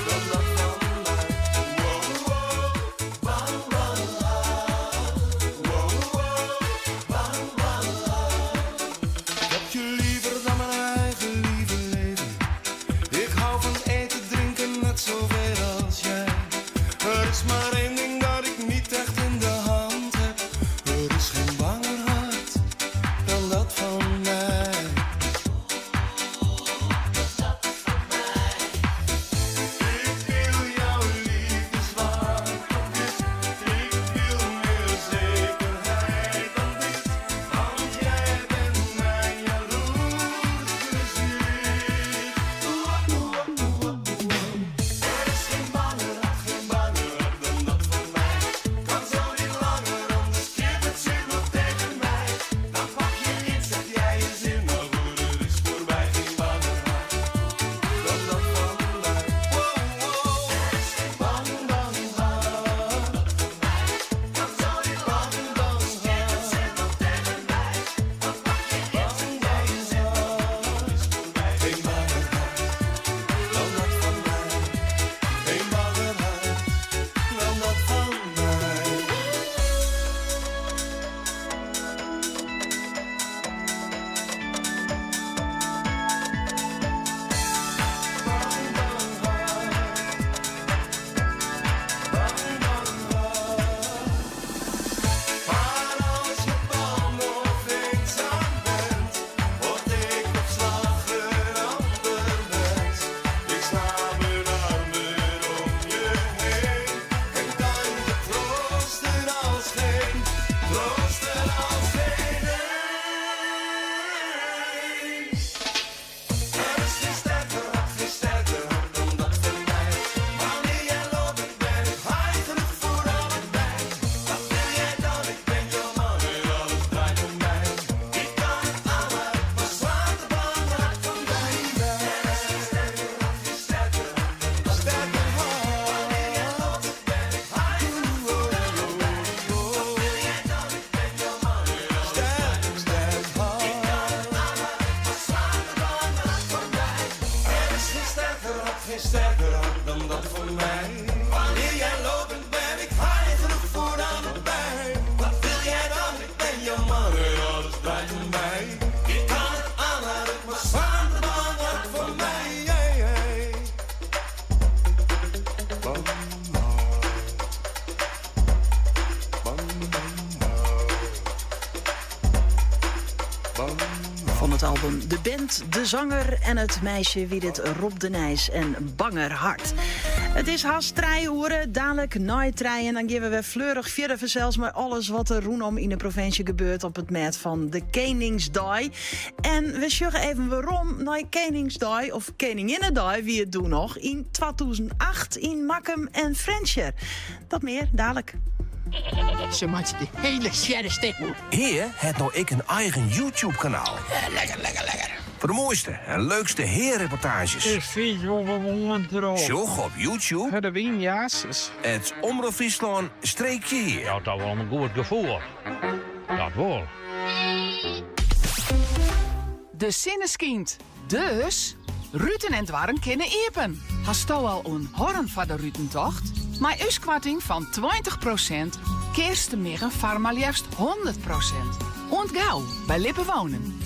dan dat van mij. Wow, wow, bang, bang, hart. Wow, wow, bang, bang, hart. Ik heb je liever dan mijn eigen lieve leven. Ik hou van eten, drinken, net zoveel als jij. Er is maar één ding dat ik niet echt in de hand heb. Er is geen banger hart dan dat van mij. Ik wil jouw liefde zwart op wit. Ik wil meer zekerheid dan dit. Want jij bent mijn jaloers bezit. Oeh, oeh, oeh, oeh. Er is geen banger hart, geen banger hart dan dat van mij. Kan zo niet langer, anders keert het zich nog tegen mij. Dan pak je niet, zeg jij je zin, maar broer, het is voorbij. Geen banger hart dan dat van mij. Wow, wow. Er is geen bang, bang hart. Kan zo niet langer, anders keert het zich nog tegen mij. Dan pak je niet, zeg jij je zin, maar broer, het is voorbij. Geen banger hart dan dat van mij. Geen banger hart dan dat van mij. Maar als je bang of eenzaam bent, word ik op slag een ander mens. Ik sla mijn armen om je heen en kan je troosten als geen, troosten als geen een. Er is geen sterker hart, geen sterker hart dan dat van mij. Wanneer jij loopt, ben ik high genoeg voor allebei. Wat wil jij dan? Ik ben jouw man en alles draait om mij. Ik kan het aan, maar ik was zwaar de bang hart van mij. Er is geen sterker hart, geen sterker hart dan dat van mij. Wanneer jij loopt, ben ik high genoeg voor allebei. Wat wil jij dan? Ik ben jouw man en alles draait om mij. Ik kan het aan, maar ik was zwaar de bang hart van mij. Er is geen sterker hart, geen sterker hart dan dat van mij. Wanneer jij loopt, ben ik high genoeg voor allebei. Wat wil jij dan? Ik ben jouw man en alles draait om mij. Ik kan het aan, maar het maar zwaar de bang hart van mij. Hey, hey. Bang hart. Bang, bang hart. Bang. Ik vond het album De Band, De Zanger en het Meisje wie dit Rob de Nijs en Banger Hart. It is hast trije oere, dalik nei trijen. Dan gean we wer fleurich fierder fansels mei alles wat der rûnom yn de provinsje gebeurt op it mêd fan de Keningsdei. En we sjogge even werom nei Keningsdei, of Keninginnedei wie it doe noch, yn 2008 yn Makkum en Frjentsjer. Dat mear dalik. Se meitsje de hiele sjerre stikken. Hea hat no ek in eigen YouTube-kanaal. Lekker, lekker, lekker. Foar de moaiste en leukste Hea-reportaazjes. Ik fyts wol gewoan troch. Sjoch op YouTube. Hurde wyn, jases. It Omrop Fryslân streekje Hea. Jout toch wol in goed gefoel. Dat wol. De sinne skynt, dus ruten en doarren kinne iepen. Hasto al in horn foar de rutentocht? Mei ús koarting fan 20 prosint kearst de miggen foar mar leafst 100 prosint. Oant gau by Lippe Wonen.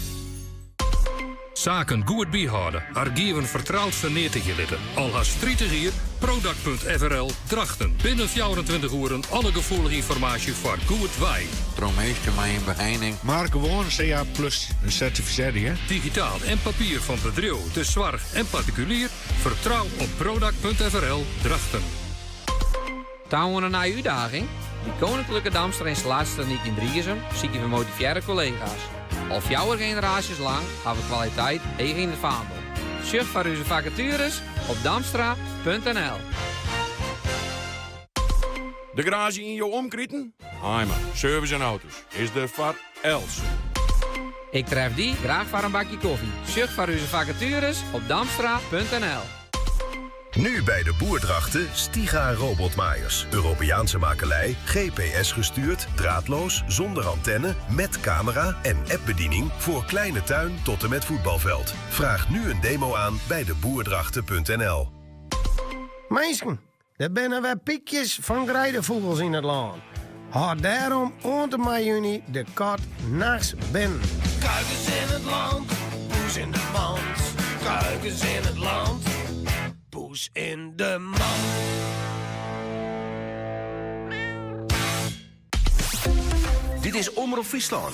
Saken goed byhâlde, argiven fertroud ferneatigje litte. Al hast 30 jier, Prodac.frl, Drachten. Binnen 24 oeren alle gefoelige ynformaasje foar goed wei. Troch minsken mei in beheining. Mar gewoan CA plus sertifisearre, hear. Digitaal en papier fan bedriuw, de soarch en partikulier, fertrou op Prodac.frl, Drachten. Ta oan in nije útdaging? By Koninklijke Damstra Installatietechniek yn Driezum sykje we motivearre kollega's. Al fjouwer generaasjes lang hawwe we kwaliteit heech yn it faandel. Sjoch foar ús fakatueres op damstra.nl. De garaazje yn jo omkriten? Haima, service en auto's is der foar elts. Ik tref dy graach foar in bakje kofje. Sjoch foar ús fakatueres op damstra.nl. Nu bij de Boer Drachten Stiga robotmaaiers. Europeaanse makelij, GPS gestuurd, draadloos, zonder antenne, met camera en appbediening voor kleine tuin tot en met voetbalveld. Vraag nu een demo aan bij de boerdrachten.nl. Minsken, der binne wer pykjes fan greidefûgels yn it lân. Hâld dêrom oant en mei juny de kat nachts binnen. Kuikens in het land, poes in de mand. Kuikens in het land, poes in de mand. Dit is Omrop Fryslân.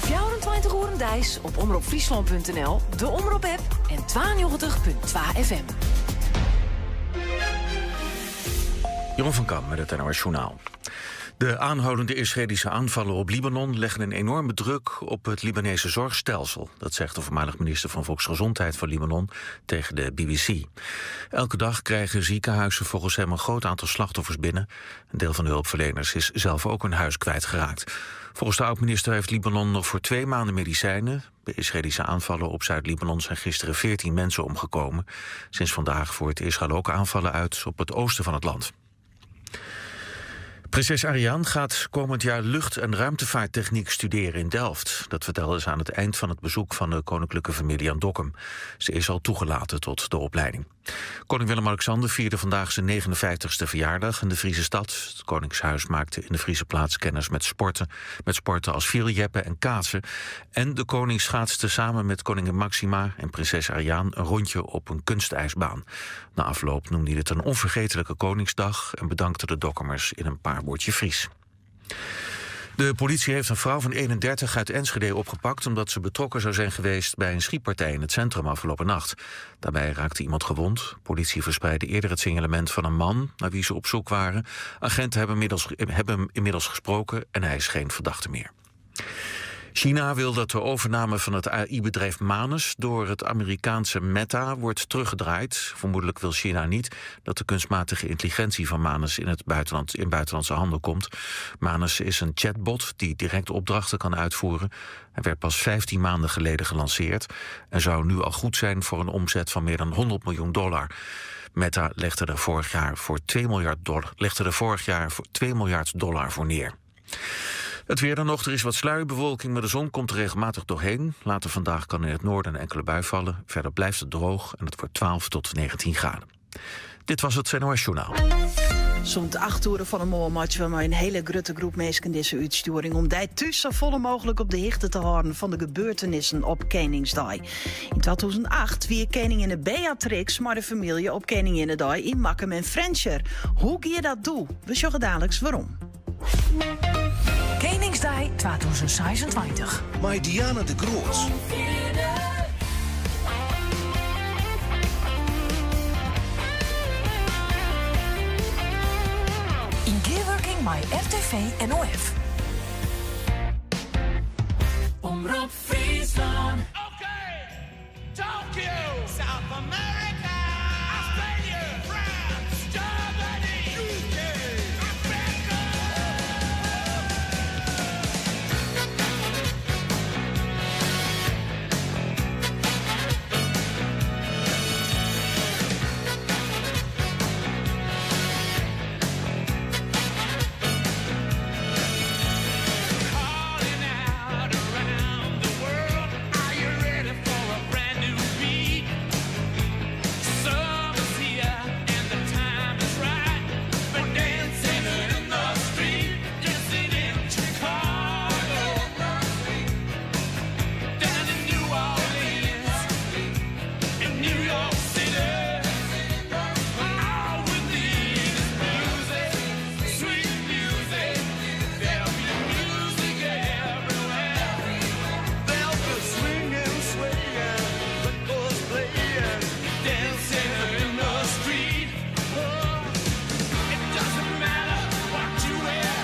24 oeren deis op omropfryslân.nl, de Omrop-app en 92.2 FM. Jeroen van Kam met het NOS Journaal. De aanhoudende Israëlische aanvallen op Libanon leggen een enorme druk op het Libanese zorgstelsel. Dat zegt de voormalig minister van Volksgezondheid van Libanon tegen de BBC. Elke dag krijgen ziekenhuizen volgens hem een groot aantal slachtoffers binnen. Een deel van de hulpverleners is zelf ook hun huis kwijtgeraakt. Volgens de oud-minister heeft Libanon nog voor twee maanden medicijnen. Bij Israëlische aanvallen op Zuid-Libanon zijn gisteren 14 mensen omgekomen. Sinds vandaag voert Israël ook aanvallen uit op het oosten van het land. Prinses Ariane gaat komend jaar lucht- en ruimtevaarttechniek studeren in Delft. Dat vertelde ze aan het eind van het bezoek van de koninklijke familie aan Dokkum. Ze is al toegelaten tot de opleiding. Koning Willem-Alexander vierde vandaag zijn 59ste verjaardag in de Friese stad. Het Koningshuis maakte in de Friese plaats kennis met sporten, met sporten als fierljeppen en kaatsen. En de koning schaatste samen met koningin Maxima en prinses Ariane een rondje op een kunstijsbaan. Na afloop noemde hij het een onvergetelijke Koningsdag en bedankte de Dokkumers in een paar woordje Fries. De politie heeft een vrouw van 31 uit Enschede opgepakt omdat ze betrokken zou zijn geweest bij een schietpartij in het centrum afgelopen nacht. Daarbij raakte iemand gewond. Politie verspreidde eerder het signalement van een man naar wie ze op zoek waren. Agenten hebben inmiddels, hebben hem inmiddels gesproken en hij is geen verdachte meer. China wil dat de overname van het AI-bedrijf Manus door het Amerikaanse Meta wordt teruggedraaid. Vermoedelijk wil China niet dat de kunstmatige intelligentie van Manus in, het buitenland, in buitenlandse handen komt. Manus is een chatbot die direct opdrachten kan uitvoeren. Hij werd pas 15 maanden geleden gelanceerd en zou nu al goed zijn voor een omzet van meer dan 100 miljoen dollar. Meta legde er vorig jaar voor 2 miljard dollar, legde er vorig jaar voor 2 miljard dollar voor neer. Het weer dan nog, er is wat sluierbewolking, maar de zon komt er regelmatig doorheen. Later vandaag kan in het noorden een enkele bui vallen. Verder blijft het droog en het wordt 12 tot 19 graden. Dit was het NOS Journaal. Sûnt 8 oere fan 'e moarn meitsje we mei in hiele grutte groep minsken dizze útstjoering om dy thús sa folle mooglik op de hichte te hâlden fan de gebeurtenissen op Keningsdei. Yn 2008 wie keninginne Beatrix mei de famylje op Keninginnedei yn Makkum en Frjentsjer. Hoe gie dat doe? We sjogge daliks werom. Keningsdei 2026. Mei Diana de Groot. Yn gearwurking mei RTV NOF. Omrop Fryslân. Tokyo, South America, Australia, France, Germany, UK, Africa. Calling out around the world, are you ready for a brand new beat? Summer's here and the time is right for dancing in the street, dancing in Chicago, down in New Orleans, in New York City. All we need is music, sweet music. There'll be music everywhere. They'll be swinging, swaying, records playing, dancing in the street. Oh, it doesn't matter what you wear,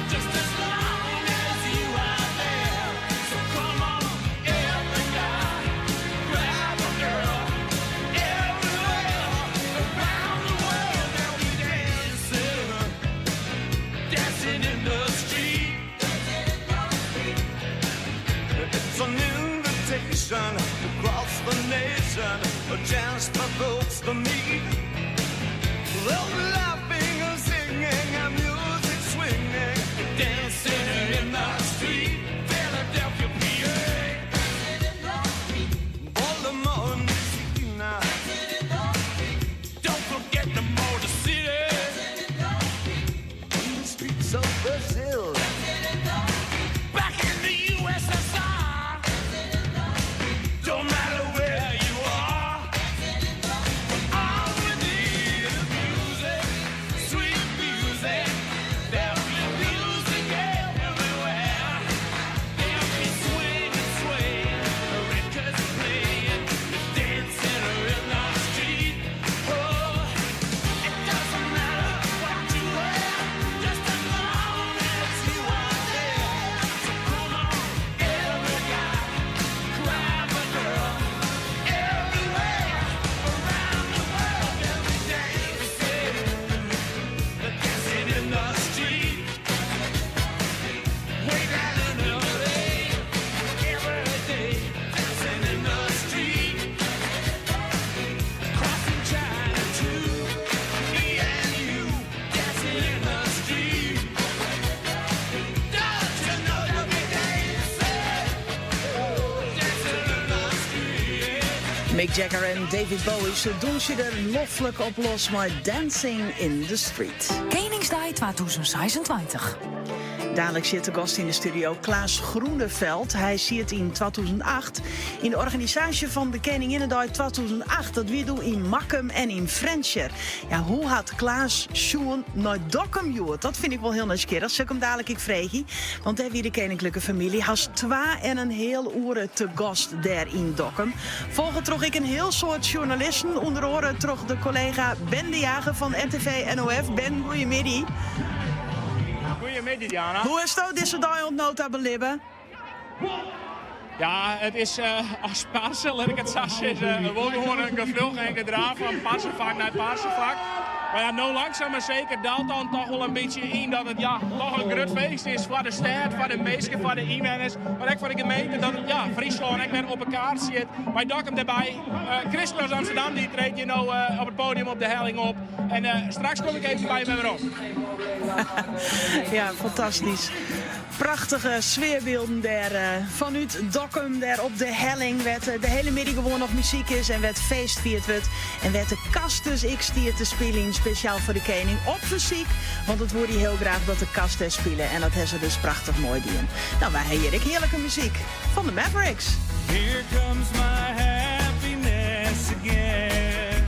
just as long as you are there. So come on, every guy, grab a girl. Everywhere, around the world, they'll be dancing, dancing in the street. It's an invitation to cross the nation, a chance for folks to meet. They'll be laughing and singing and music swinging, dancing in the street. Philadelphia, PA. Baltimore, Messina. Don't forget the Motor City. In the streets of Brazil. Back in the USSR. Don't matter where you are. All we need is music, sweet music. There'll be music everywhere. There'll be swinging, swaying, records playing, dancing in the street. Oh, it doesn't matter what you wear, just as long as you are there. So come on, every guy, grab a girl. Everywhere, around the world, they'll be dancing, dancing in the street. Way down in LA, every day, dancing in the street. Crossing China too, me and you, dancing in the street. Don't you know they'll be dancing, dancing in the street. Mick Jagger en David Bowie, se dûnsje der noflik op los mei Dancing in the Street. Keningsdei 2026. Dadelijk sit de gast yn de studio Klaas Groeneveld. Hy siet yn 2008 yn de organisaasje fan de Keninginnedei 2008. Dat wie doe yn Makkum en yn Frjentsjer. Ja, hoe hat Klaas sjoen nei Dokkum hjoed? Dat fyn ik wol hiel nijsgjirrich. Sil ik him dadelijk ek freegje. Want dêr wie de keninklike famylje hast twa en in heal oere te gast dêr yn Dokkum. Folge troch ek in hiel soad sjoernalisten, ûnder oare troch de kollega Ben de Jager fan RTV NOF. Ben, goeiemiddei. Goeiemiddei, Diana. Hoe hasto dizze dei oant no ta belibbe? Ja, it is as parse, lit ik it sa sizze. Wol gewoan in gefloch en gedraaf fan parsefak nei parsefak. Mar ja, no langsaam mar seker daalt dan toch wol in bytsje yn dat it ja, toch in grut feest is foar de stêd, foar de minsken, foar de ynwenners, mar ek foar de gemeente. Dat it, ja, Fryslân ek wer op 'e kaart stiet. Mei Dokkum derby. Kris Kross Amsterdam dy treedt hjir no op it podium op de helling op. En straks kom ik even by jim werom. Ja, fantastysk. Prachtige sfearbylden dêr fanút Dokkum, dêr op de helling, wêr't de hiele middei gewoan noch muzyk is en wêr't feest fierd wurdt. En wêr't de kast dus ek stiet te spyljen, spesjaal foar de kening, op fersyk. Want it woe dy hiel graach dat de kast dêr spile en dat ha se dus prachtich moai dien. No, wy ha hjir ek hearlike muzyk fan de Mavericks. Here comes my happiness again.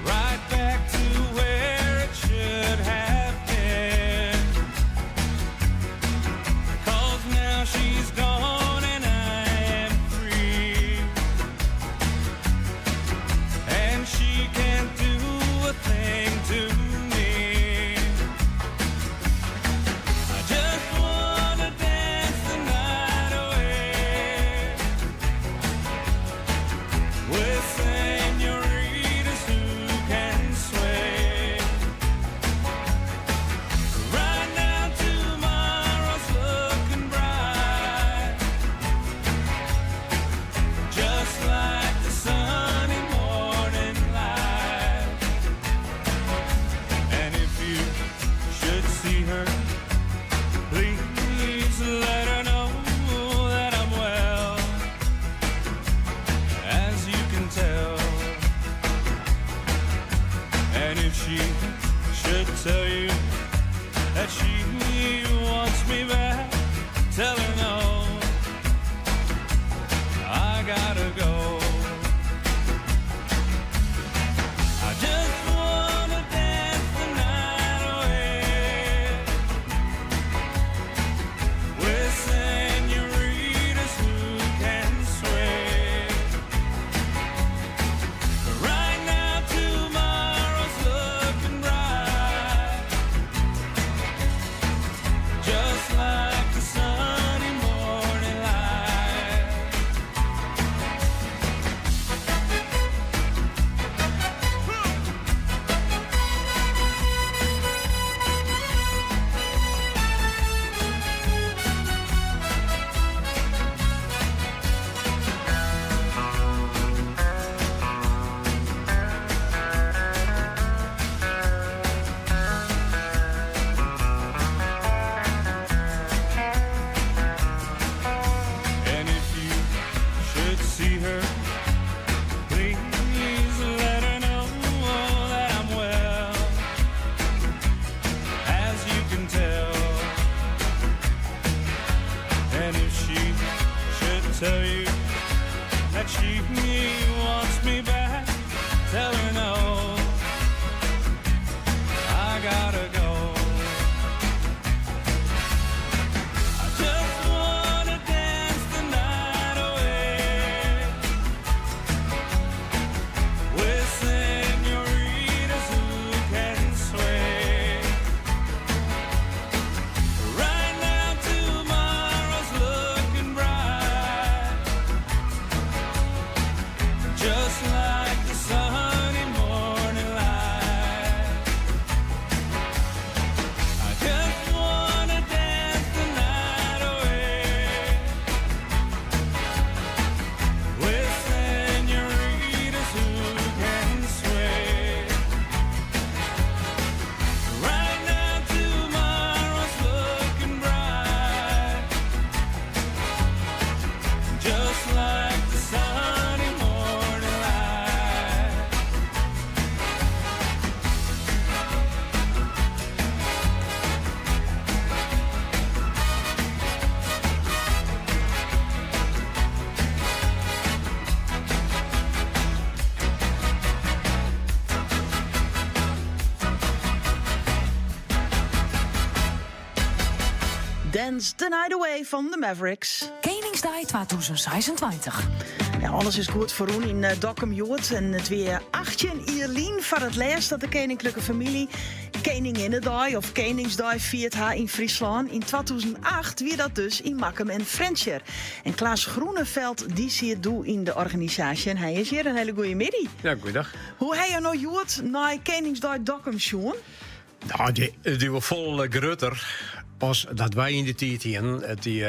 Right back to where it should have if she should tell you that she wants me back, tell her no. I gotta go. I just wanna dance the night away with senoritas who can sway. Right now, tomorrow's looking bright, just like the sunny morning light. And if you should see her, please let her know that I'm well, as you can tell. And if she should tell you that she wants me back, tell her no. I gotta go. I just wanna dance the night away with senoritas who can sway. Right now, tomorrow's looking bright, just like the sunny morning light. I just wanna dance the night away with senoritas who can sway. Right now, tomorrow's looking bright, just like the sunny morning light. Dance the Night Away fan de Mavericks. Keningsdei 2026. Ja, alles is goed ferrûn yn eh, Dokkum hjoed. En it wie 18 jier lyn foar it lêst dat de keninklike famylje Keninginnedei of Keningsdei fierd ha yn Fryslân. Yn 2008 wie dat dus yn Makkum en Frjentsjer. En Klaas Groeneveld dy siet doe yn de organisaasje en hy is hjir. In hiele goede middei. Ja, goeiedag. Hoe ha jo no hjoed nei Keningsdei Dokkum sjoen? Nou, dy wie folle grutter as dat wy yn de tiid hienen. Dy,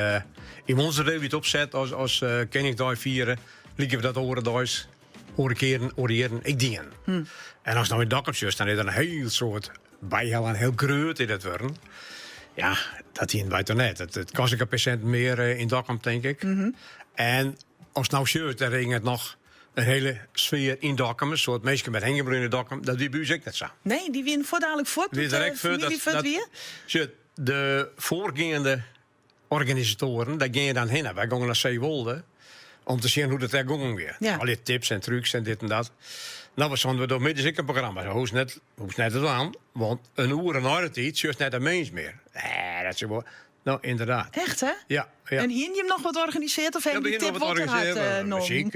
yn onze wie it opset as Keningsdei fiere, lykas we dat oare deis, oare kearen, oare jierren ek dienen. En ast no yn Dokkum sjochst, dan is der in hiel soad byhelle en hiel grut is dat wurden. Ja, dat hienen wy toch net. It kost ek in pear sinten mear yn Dokkum, tink ik. En ast no sjochst, dan ringet noch in hiele sfear yn Dokkum. In soad minsken binne hingjen bleaun yn Dokkum. Dat wie by ús ek net sa. Nee, dy wienen fuortdalik fuort Wie doe't de direkt fuort, famylje fuort wie? Sjoch, de foargeande organisatoaren, dêr gean je dan hinne. Wy gongen nei Zeewolde om te sjen hoe't it dêr gongen wie. Al die tips en trucs en dit en dat. No, we soene we doe middeis ek in programma. Hoechst net, hoechst net te dwaan, want in oere nei de tiid sjochst net in mins mear. Nee, dat is wol. No, ynderdaad. Echt, hè? Ja, ja. En hienen jim noch wat organisearre of Ja, hebben we die hienen tip noch wat wol ter harte organisearre, nommen? muzyk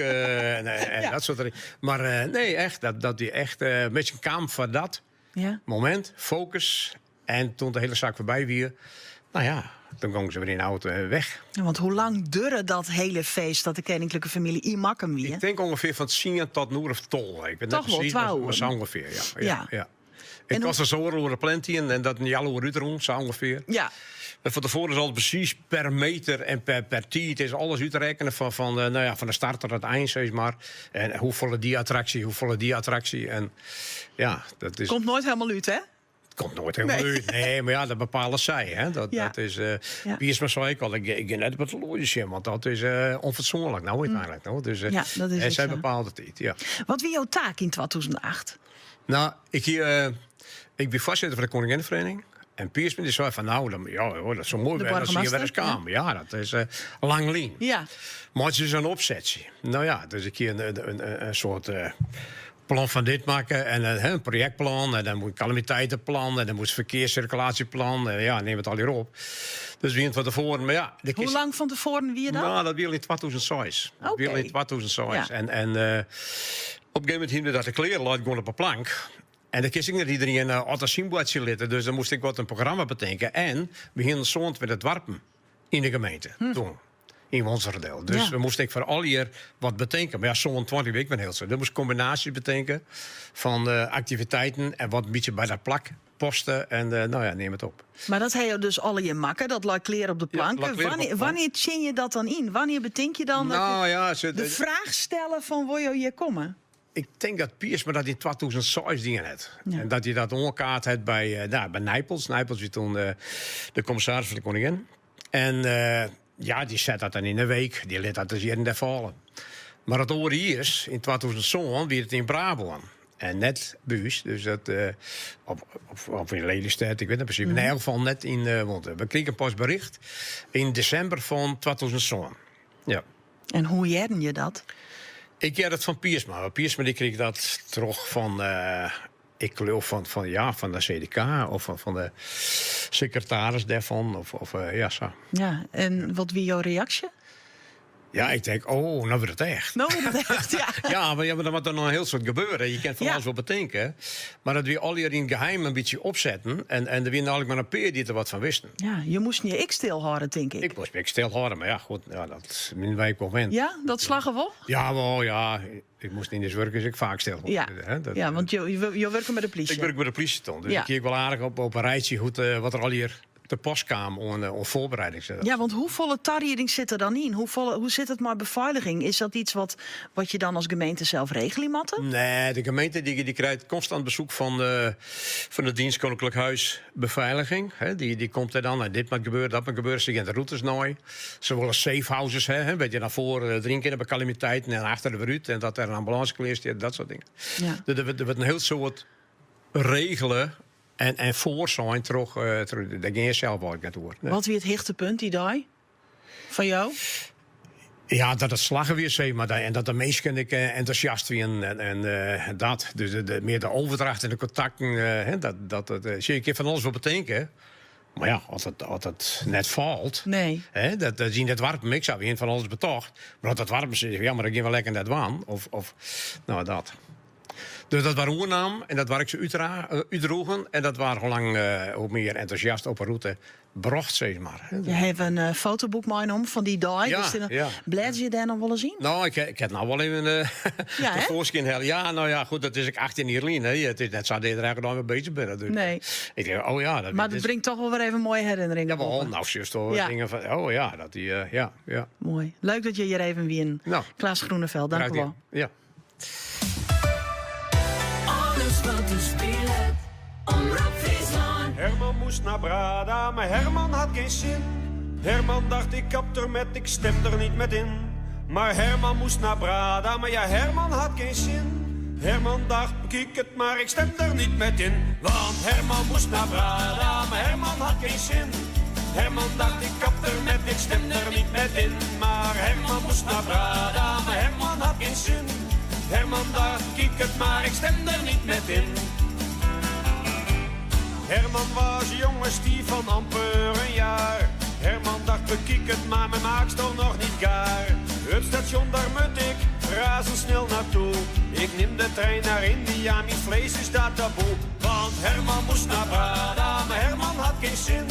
en dat soart dingen. Mar nee, echt, dat wie echt minsken kamen foar dat momint, focus. En doe't de hiele saak foarby wie, no ja, doe gongen se wer yn de auto en weg. Ja, want hoe lang duurde dat hele feest dat de keninklike famylje yn Makkum wie? Ik tink ûngefear fan tsien tot in oere of 12. Ik wit net Toch wol presys, twa mar oeren. sa ûngefear, ja. Ja. Ik En was er zo oer de plant in en dat in healoere útrûn, sa ûngefear. En fan tefoaren is al presys per meter en per tiid is alles út te rekenen fan, no ja, fan de start tot it ein, sis mar. En hoefolle dy attraksje, hoefolle dy attraksje. En ja, dat is. Komt noait hielendal út, hè? Komt noait helemaal Nee. út. Nee, mar ja, dat bepale sy. Hè. Dat, Ja. dat is, eh Ja. Piersma sei ek al, ik, ik gean net op it horloazje sjen, want dat is eh onfatsoenlik nou úteinlik. No. Dus, eh, Mm. Ja, dat is en ek sy sa. bepaalt de tiid, ja. Wat wie jo taak yn 2008? Nou, ik, hie, eh, ik bin foarsitter fan de Koninginneferiening. En Piersma dy sei fan, nou, dan, ja, hoor, dat soe moai De wêze as se hjir wer ris boargemaster, kaam. Ja, dat is eh, lang lyn. Ja. Meitsje ris in opsetsje. Nou ja, dus ik hie in, in, in, in soart eh, plan fan dit makke en eh, hè, in projektplan en dan moat kalamiteitenplan en dan moat ferkearssirkulaasjeplan en ja, neam it allegear op. Dus wie it fan tefoaren, mar ja, de Hoe kist- lang fan tefoaren wie dat? Nou, dat wie al yn 2006. Dat wie al Oké. yn 2006. Ja. En, en eh, op in gegeven momint hiene we dat de klear leit gewoan op 'e plank. En dan kinst ek net iderien uh, altyd syn boartsje litte. Dus dan moast ik wat in programma betinke. En we hiene 27 doarpen yn de gemeente toen. Yn Wûnseradiel. Dus Hm. Ja. we moasten ek foar allegear wat betinke. Mar ja, 27 wike ben hiel sa. Der moast kombinaasjes betinke fan eh, aktiviteiten en wat in bytsje by dat plak paste. En eh, nou ja, neam it op. Mar dat ha jo dus allegear makke, dat leit klear op de plank. leit klear op de wannear, plank. wannear tsjinje je dat dan yn? Wannear betink je dan dat Nou je ja, ze- de fraach stelle fan wolle jo hjir komme? Ik tink dat Piersma dat yn 2006 dien hat. Ja. En dat hy dat oankaart hat by, eh, nou, by Nijpels. Nijpels wie doe eh, de kommissaris fan de Koningin. En eh, ja, dy set dat dan yn in week. Dy lit dat dus hjir en dêr falle. Mar it oare jiers, yn 2007, wie it yn Brabân. En net by ús, dus dat, eh, op, op, of yn Lelystêd, ik wit net presys. Mhm. Yn elk gefal net yn uh, want we krigen pas berjocht yn desimber fan 2007. Ja. En hoe hearden je dat? Ik hear it fan Piersma. Want Piersma dy krige dat troch fan, eh, ik leau fan, fan, ja, fan de CDK of fan, fan de sekretaris dêrfan. Of, of eh, ja, sa. Ja, en wat wie jo reaksje? Ja, ik tink, oh, no wurdt it echt. No wurdt it echt, ja. Ja, mar, ja, mar dan moat der noch in hiel soad gebeure. Je kinne fan Ja. alles wol betinke. Mar dat wie allegear yn it geheim in bytsje opsetten. En, en der wiene eigenlik mar in pear dy't der wat fan wisten. Ja, je moasten je ek stilhâlde, tink ik. Ik moast my ek stilhâlde, mar ja, goed, ja, dat bin wy wol wend. Ja, dat slagge wol? Ja, wol, ja. Ik moast yn it wurk dus ek faak stilhâlde. Ja, hè, dat- ja want jo, jo, jo wurken by de plysje. Ik wurk by de plysje toen, dus Ja. ik hie wol aardich op, op in rijtsje hoe't, eh, wat der allegear te pas kaam oan, eh, oan foarbereidings. Ja, want hoefolle tarieding sit der dan yn? Hoefolle, hoe sit it mei befeiliging? Is dat yts wat, wat je dan as gemeente sels regelje moatte? Nee, de gemeente dy, dy krijt konstant besyk fan de, fan de dienst Koninklijk Huis Beveiliging. Hè, dy, dy komt der dan, en dit moat gebeure, dat moat gebeure. Se geane de rûtes nei. Se wolle safe houses, hè, hè, wêr't je dan foar eh, deryn kinne by kalamiteiten en achter der wer út. En dat der in ambulânse klear stiet, dat soart dingen. Ja. Der, der, wurdt- der wurdt in hiel soad regele en, en foarsein troch, eh troch, dêr gean je sels wol net oer. Nee. Wat wie it hichtepunt dy dei? Fan jo? Ja, dat it slagge wie, sis mar. En dat de minsken ek eh, entûsjast wiene en, en eh, dat. Dus de, de, mear de overdracht en de kontakten. eh, hè, dat, dat, dat, eh, sjoch, je kinne fan alles wol betinke. Mar ja, as it, as it net falt. Nee. Hè, dat, dat yn it doarp, ik sa ien fan alles betocht. Mar as it doarp sizze, ja, mar dan geane we lekker net dwaan. Of, of, nou, dat. Dus dat waard oernaam en dat waard ek sa útra, eh, útdroegen. En dat waard hoe lang eh, hoe mear entûsjast op 'e rûte brocht, sis mar. Hè. Je hawwe in eh, fotoboek meinommen fan dy dei. Ja, Dus dan ja. Blêdzje je dêr noch wolris yn? Nou, ik, ik ha no wol even eh Ja, hè? tefoarskyn helle. Ja, nou ja, goed, dat is ek 18 jier lyn. Hè. It is net sa dat ik der eigenlik mei beuzich bin. Dus, Nee. Ik tink, oh ja. Dat, Mar dat dit- bringt toch wol wer even moaie herinneringen Jawel, op. nou, sjochst toch Ja. dingen fan, oh ja, dat dy, eh, ja, ja. Moai. Leuk dat je hjir even wiene. Nou. Klaas Groeneveld, dank u wel. Ja. Alles wat der spilet. Omrop Fryslân. Herman moast nei Brada, mar Herman hie gjin sin. Herman tocht, ik kap dermei, ik stim der net mei yn. Mar Herman moast nei Brada, mar ja, Herman hie gjin sin. Herman tocht, kyk it mar, ik stim der net mei yn. Want Herman moast nei Brada, mar Herman hie gjin sin. Herman tocht, ik kap dermei, ik stim der net mei yn. Mar Herman moast nei Brada, mar Herman hie gjin sin. Herman tocht, kyk it mar, ik stim der net mei yn. Herman was in jonge stief fan amper in jier. Herman tocht, bekyk it mar, myn maak stiet noch net klear. It stasjon, dêr moat ik razendsnel nei ta. Ik nim de trein nei Yndia, myn fleis is dêr taboe. Want Herman moast nei Brada, mar Herman hie gjin sin.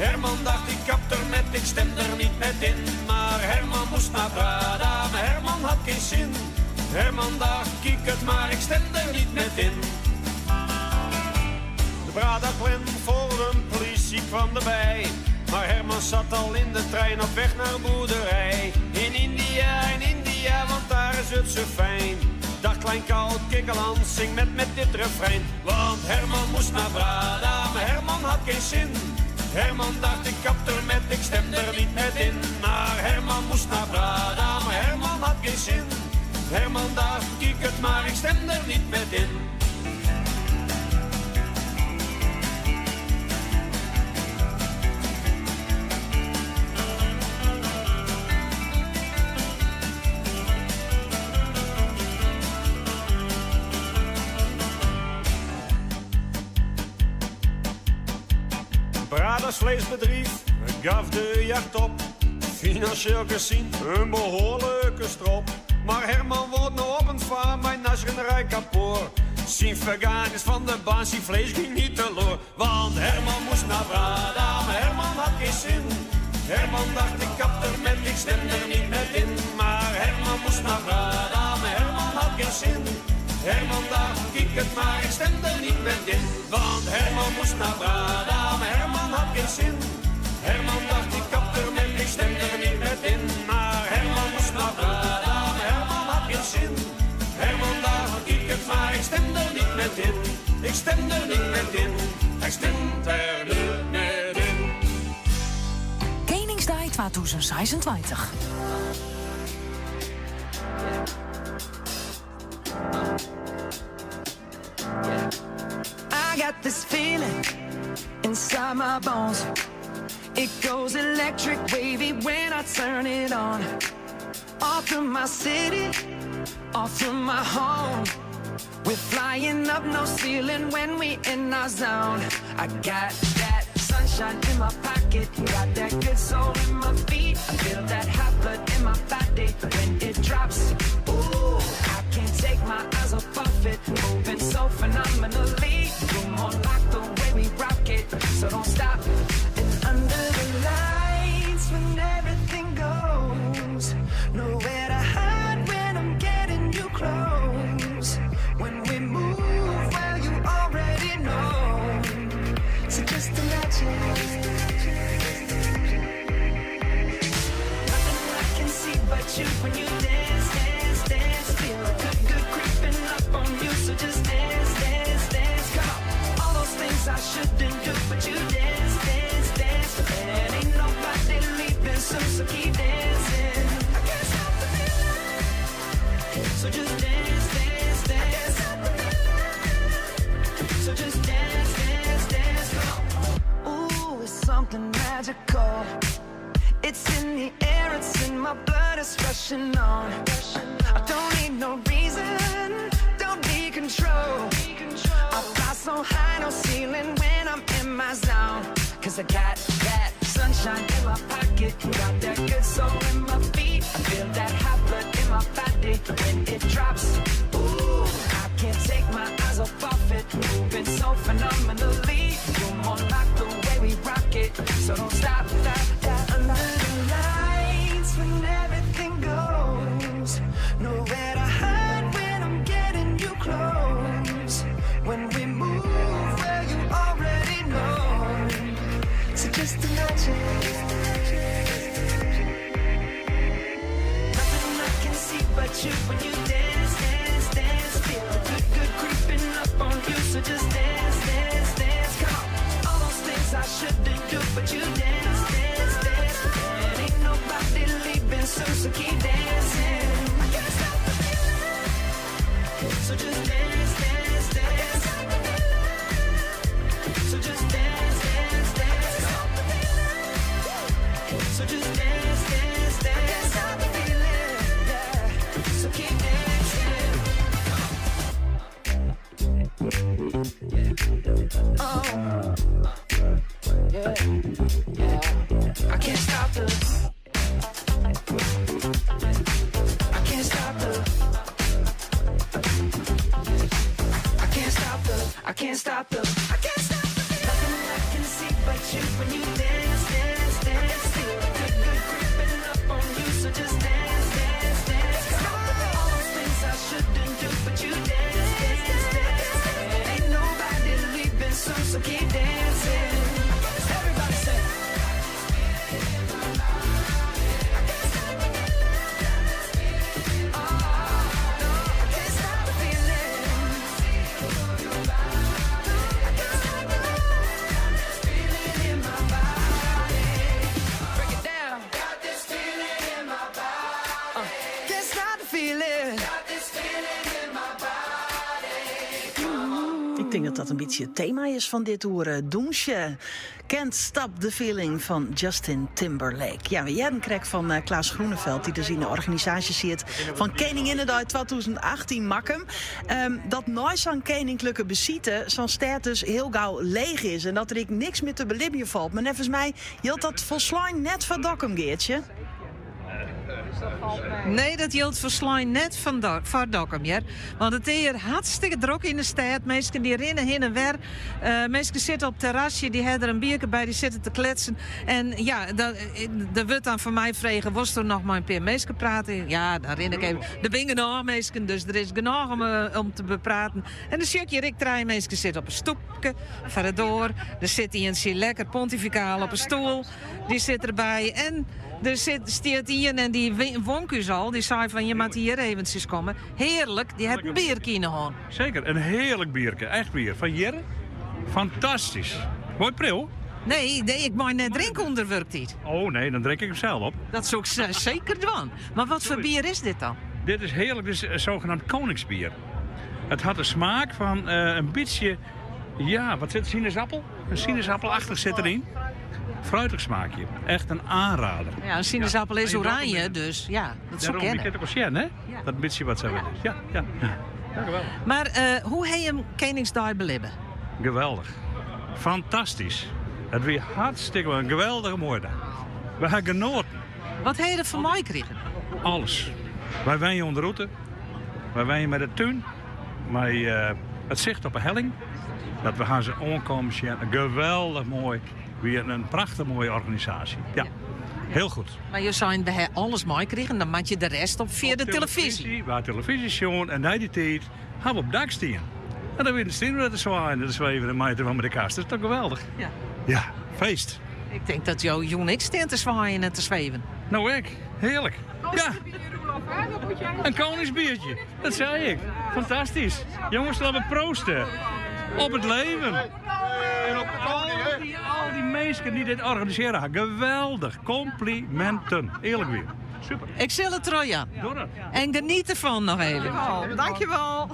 Herman tocht, ik kap dermei, ik stim der net mei yn. Mar Herman moast nei Brada, mar Herman hie gjin sin. Herman tocht, kyk it mar, ik stim der net mei yn. De Brada Clan foar de plysje kaam derby. Mar Herman siet al yn de trein op weg nei in boerderij. Yn Yndia, yn Yndia, want dêr is it sa fijn. Dacht klein koud kikkerland, zing met met dit refrein. Want Herman moest naar Brada, maar Herman had geen zin. Herman dacht ik kap er met, ik stem er niet met in. Maar Herman moest naar Brada, maar Herman had geen zin. Herman dacht, kijk het maar, ik stem er niet met in. Brada's vleesbedrijf gaf de jacht op. Financieel gezien een behoorlijke strop. Maar Herman wordt nou op een farm bij Nasrin Kapoor. Zijn vegan is van de baan, zijn vlees ging niet teloor. Want Herman moest naar Brada, maar Herman had geen zin. Herman dacht ik kap er met, ik stem er niet met in. Maar Herman moest naar Brada, maar Herman had geen zin. Herman dacht, kijk het maar, ik stem er niet met in. Want Herman moest naar Brada, maar Herman had geen zin. Herman dacht, ik kap er met, ik stem er niet met in. Maar Herman moest naar Brada, maar Herman had geen zin. Herman dacht, kijk het maar, ik stem er niet met in. Ik stem er niet met in, ik stem er niet met in. Koningsdag 2026. I got this feeling inside my bones. It goes electric wavy when I turn it on. Off from my city, off from my home. We're flying up no ceiling when we in our zone. I got that sunshine in my pocket, got that good soul in my feet. I feel that hot blood in my body when it drops. Ooh, I can't take my eyes off of it, moving so phenomenally. You're more like the way we rock it, so don't stop. And under the lights when everything goes, nowhere to hide when I'm getting you close. When we move, well you already know. So just imagine. Nothing I can see but you when you dance, dance, dance. Feel the good, good creeping up on you. So just dance, dance, dance. Come on. All those things I shouldn't do, but you dance, dance, dance. And ain't nobody leaving soon, so keep dancing. I can't stop the feeling. So just dance, dance, dance. I can't stop the feeling. So just dance, dance, dance. Come on. Ooh, it's something magical. It's in the air, it's in my blood, it's rushing on. I don't need no reason, don't need control. I fly so high, no ceiling when I'm in my zone. Cause I got that sunshine in my pocket, got that good soul in my feet. I feel that hot blood in my body when it drops. Ooh, I can't take my eyes off of it, moving so phenomenally. You're more like the way we rock it, so don't stop. stop, stop. Under the lights when everything goes, nowhere to hide when I'm getting you close. When we move, well you already know. So just imagine. Nothing I can see but you when you dance, dance, dance. Feel the good, good creeping up on you. So just dance, dance, dance. Come on. All those things I shouldn't do, but you dance, dance, dance. And ain't nobody leaving soon, so keep dancing. I can't stop the feeling. So just dance, dance, dance. I can't stop the feeling. So just dance, dance, dance. I can't stop the feeling. So just dance, dance, dance. I can't stop the feeling. Yeah. So keep dancing. Oh. Yeah. Yeah. I can't stop the. I can't stop the. I can't stop the. I can't stop the. I can't stop the. Nothing I can see but you when you dance, dance, dance. Feel the good, good creeping up on you. So just dance, dance, dance. Come on. All those things I shouldn't do, but you dance, dance, dance. And ain't nobody leaving soon, so keep dancing. Everybody say. Ik tink dat dat in bytsje it tema is fan dit oere. Dûnsje. Can't Stop the Feeling fan Justin Timberlake. Ja, we hearden krekt fan eh, Klaas Groeneveld, dy't dus yn de organisaasje siet fan Keninginnedag 2018 Makkum. Ehm, dat nei sa'n keninklike besite sa'n stêd dus hiel gau leech is en dat der ek niks mear te belibjen falt. Mar neffens my jildt dat folslein net foar Dokkum, Geartsje. Nee, dat jildt folslein net fan foar Dokkum, hear. Want it is hjir hartstikke drok yn de stêd. Minsken dy rinne hinne en wer. Eh, minsken sitte op terrasje, dy ha der in bierke by, dy sitte te kletsen. En ja, der wurdt dan fan my frege, wolsto noch mei in pear minsken prate? Ja, dan rin ik even. Der binne genôch minsken, dus der is genôch om, eh, om te bepraten. En dan sjoch ik hjir ek trije minsken sitte op in stoepke foar de doar. Der sit ientsje lekker pontifikaal op in stoel. Dy sit derby en der sit, stiet ien en dy wonk ús al. Dy sei fan je moatte hjir eventsjes komme. Hearlik, dy hat in bierke yn 'e hân. Seker, in hearlik bierke. Echt wier. Fan hjir. Fantastysk. Moai priuw. Nee, nee, ik mei net drinke ûnder wurktiid. Oh nee, dan drink ik 'm sels op. Dat soe ik seker dwaan. Mar wat foar bier is dit dan? Dit is hearlik, dit is zogenaamd koningsbier. It hat de smaak fan in bytsje, ja, wat sit, sinaasappel? In sinaasappelachtich sit deryn. Fruitich smaakje. Echt in aanrader. Ja, in sinaasappel is oranje, dus ja, dat soe Dêrom, kinne. je kinne it ek wol sjen, hè? Dat bytsje wat sa is. Ja, ja. Dank u wel. Mar eh, hoe ha je him Keningsdei belibbe? Geweldig. Fantastysk. It wie hartstikke in geweldige moaie dei. We ha genoaten. Wat ha je der fan meikrigen? Alles. Wy wenje oan de rûte. Wy wenje mei de tún. Mei it sicht op 'e helling. Dat we ha se oankommen sjen. Geweldich moai. Wie in prachtich moaie organisaasje. Ja, hiel goed. Mar jo seinen we ha alles meikrigen, dan moat je de rest op fia de telefyzje. We ha telefyzje sjoen en nei dy tiid ha we op dak stien. En dan wiene stien we te swaaien en te sweven en mei te mei de kast. Dat is toch geweldich? Ja. Ja, feest. Ik tink dat jo jûn ek stean te swaaien en te sweven. No ek. Hearlik. Ja. In koningsbiertje. Dat sei ik. Fantastysk. Jonges, laten we proosten. Op it leven. En op al dy, al dy minsken dy't dit organisearre ha. Geweldich. Komplimenten. Earlik wier. Super. Ik sil it trochjaan. Doch dat. En geniet derfan noch even. Dankjewel.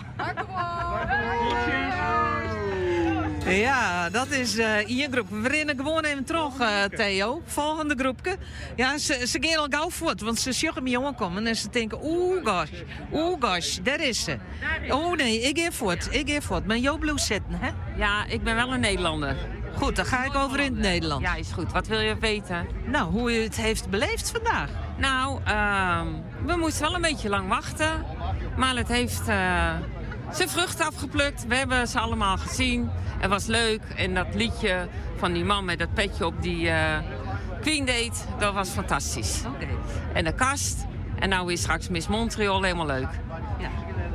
Ja, dat is eh, ien groep. We rinne gewoan even troch, eh, Theo. Folgjende groepke. Ja, se, se gean al gau fuort, want se sjogge my oankommen en se tinke, oeh gosh, oeh gosh, dêr is se. Oh nee, ik gean fuort, ik gean fuort. Mar jo bliuwe sitten, hè? Ja, ik ben wel een Nederlander. Goed, dan ga ik over in het Nederlands. Ja, is goed. Wat wil je weten? Nou, hoe u het heeft beleefd vandaag. Nou, ehm, we moesten wel een beetje lang wachten. Maar het heeft eh, zijn vrucht afgeplukt. We hebben ze allemaal gezien. Het was leuk. En dat liedje van die man met dat petje op die eh, Queen deed, dat was fantastisch. En de kast. En nou weer straks Miss Montreal, helemaal leuk. Ja.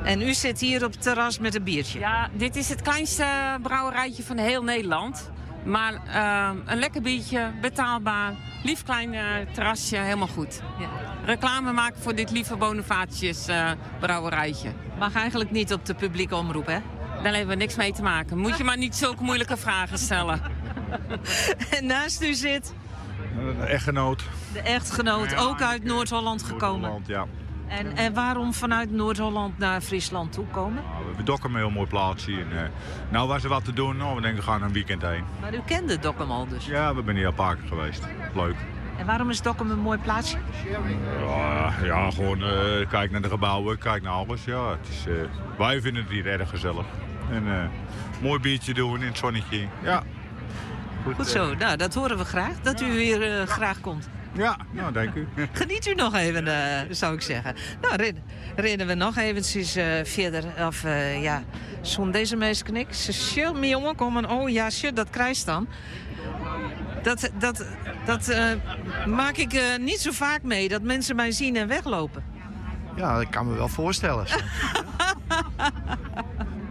En u zit hier op het terras met een biertje? Ja, dit is het kleinste brouwerijtje van heel Nederland. Maar eh, een lekker biertje, betaalbaar, lief klein eh, terrasje, helemaal goed. Ja. Reclame maken voor dit lieve Bonifatius eh, brouwerijtje. Mag eigenlijk niet op de publieke omroep, hè? Daar hebben we niks mee te maken. Moet je maar niet zulke moeilijke vragen stellen. En naast u zit De echtgenoot. de echtgenoot, Ja, ook uit Noord-Holland gekomen. Noord-Holland, ja. En, en waarom vanuit Noord-Holland naar Friesland toe komen? Nou, We hebben Dokkum een heel mooi plaatsje. En, eh, nou was er wat te doen. Nou, we denken we gaan een weekend heen. Maar u kende Dokkum al dus. Ja, we zijn hier al een paar keer geweest. Leuk. En waarom is Dokkum een mooi plaatsje? Ja, ja gewoon eh, kijk naar de gebouwen, kijk naar alles. Ja, het is, eh, wij vinden het hier erg gezellig. En eh, mooi biertje doen in het zonnetje. Ja. Goed zo, nou dat horen we graag, dat u weer eh, graag komt. Ja, nou dank u. Geniet u nog even, eh, zou ik zeggen. Nou, rin- rennen we nog eventjes eh, verder. Of eh, ja, zo'n deze meisje knik. Ze zullen mijn jongen komen. Oh ja, shit, dat krijgt dan. Dat, dat, dat eh, maak ik eh, niet zo vaak mee, dat mensen mij zien en weglopen. Ja, dat kan me wel voorstellen.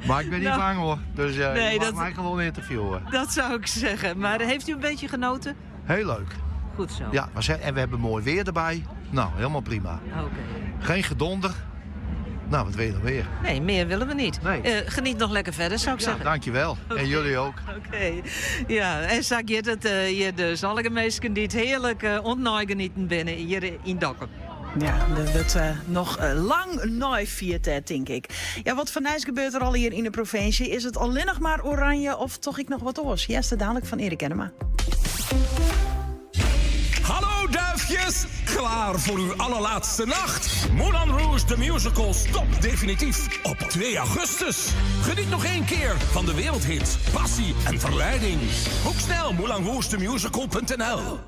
maar ik ben niet Nou, bang hoor. Dus eh nee, je mag dat- mij gewoon interviewen. Dat zou ik zeggen. Maar heeft u een beetje genoten? Heel leuk. Goed zo. Ja, maar en we hebben mooi weer erbij. Nou, helemaal prima. Oké. Geen gedonder. Nou, wat wil je nog meer? Nee, meer willen we niet. Eh, geniet nog lekker verder, zou ik Ja, zeggen. dankjewel. En jullie ook. Oké. Ja, en zag je dat eh, hier de zalgemeesken die het heerlijk uh, genieten binnen hier in Dokkum. Ja, der wurdt eh, noch eh, lang neifierd, hè, tink ik. Ja, wat foar nijs gebeurt der allegear yn de provinsje? Is it allinnich mar oranje of toch ek noch wat oars? Hearst it dalik fan Erik Ennema. Hallo duifjes, klaar voor uw allerlaatste nacht? Moulin Rouge de musical stopt definitief op 2 augustus. Geniet nog één keer van de wereldhits Passie en Verleiding. Boek snel moulinrougethemusical.nl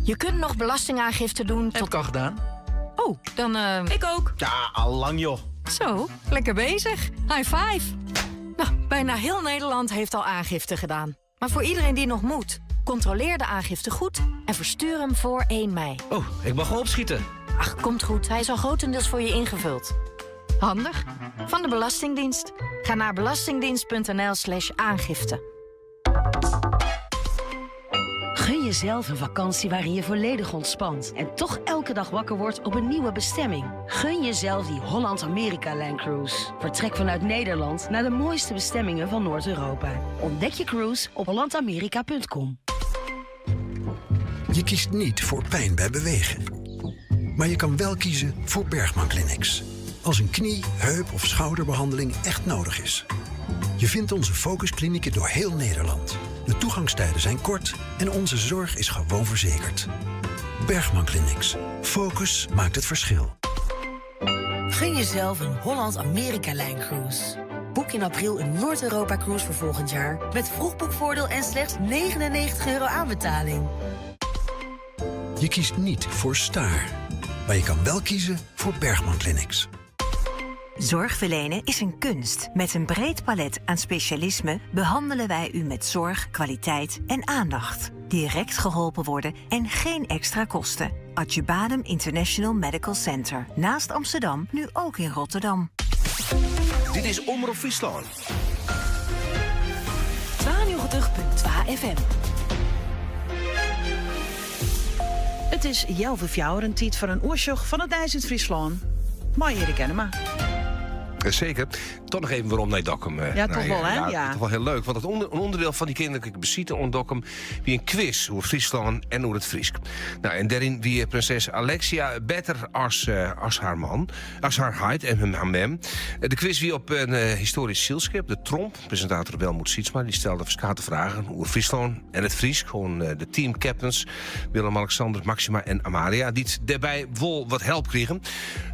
Je kunt nog belastingaangifte doen tot... Heb ik al gedaan. Oh, dan... eh, Ik ook. Ja, allang joh. Zo, lekker bezig. High five. Nou, bijna heel Nederland heeft al aangifte gedaan. Maar voor iedereen die nog moet, controleer de aangifte goed en verstuur hem voor 1 mei. Oh, ik mag wel opschieten. Ach, komt goed. Hij is al grotendeels voor je ingevuld. Handig. Van de Belastingdienst. Ga naar belastingdienst.nl slash aangifte. Gun jezelf een vakantie waarin je volledig ontspant en toch elke dag wakker wordt op een nieuwe bestemming. Gun jezelf die Holland-Amerika-Line Cruise. Vertrek vanuit Nederland naar de mooiste bestemmingen van Noord-Europa. Ontdek je cruise op hollandamerika.com. Je kiest niet voor pijn bij bewegen. Maar je kan wel kiezen voor Bergman Clinics. Als een knie, heup of schouderbehandeling echt nodig is. Je vindt onze focusklinieken door heel Nederland. De toegangstijden zijn kort en onze zorg is gewoon verzekerd. Bergman Clinics. Focus maakt het verschil. Gun jezelf een Holland-Amerika-Line Cruise. Boek in april een Noord-Europa-cruise voor volgend jaar... met vroegboekvoordeel en slechts 99 euro aanbetaling. Je kiest niet voor staar. Maar je kan wel kiezen voor Bergman Clinics. Zorg verlenen is een kunst. Met een breed palet aan specialismen behandelen wij u met zorg, kwaliteit en aandacht. Direct geholpen worden en geen extra kosten. Acibadem International Medical Center. Naast Amsterdam, nu ook in Rotterdam. Dit is Omrop Fryslân. 92.2 FM. It is healwei fjouweren, tiid foar in oersjoch fan it nijs yn Fryslân. Mei Erik Ennema. Zeker. Toch nog even werom nei Dokkum. Ja, toch wol, hè? Ja. Toch wol hiel leuk. Want in ûnderdiel fan dy keninklike besite oan Dokkum wie in quiz oer Fryslân en oer it Frysk. Nou, en dêryn wie prinses Alexia better as har man, as har heit en har mem. De quiz wie op in histoarysk sylskip, de Tromp. Presintator Welmoed Sietsma dy stelde ferskate fragen oer Fryslân en it Frysk oan de teamcaptains Willem-Alexander, Maxima en Amalia, dy't dêrby wol wat help krigen.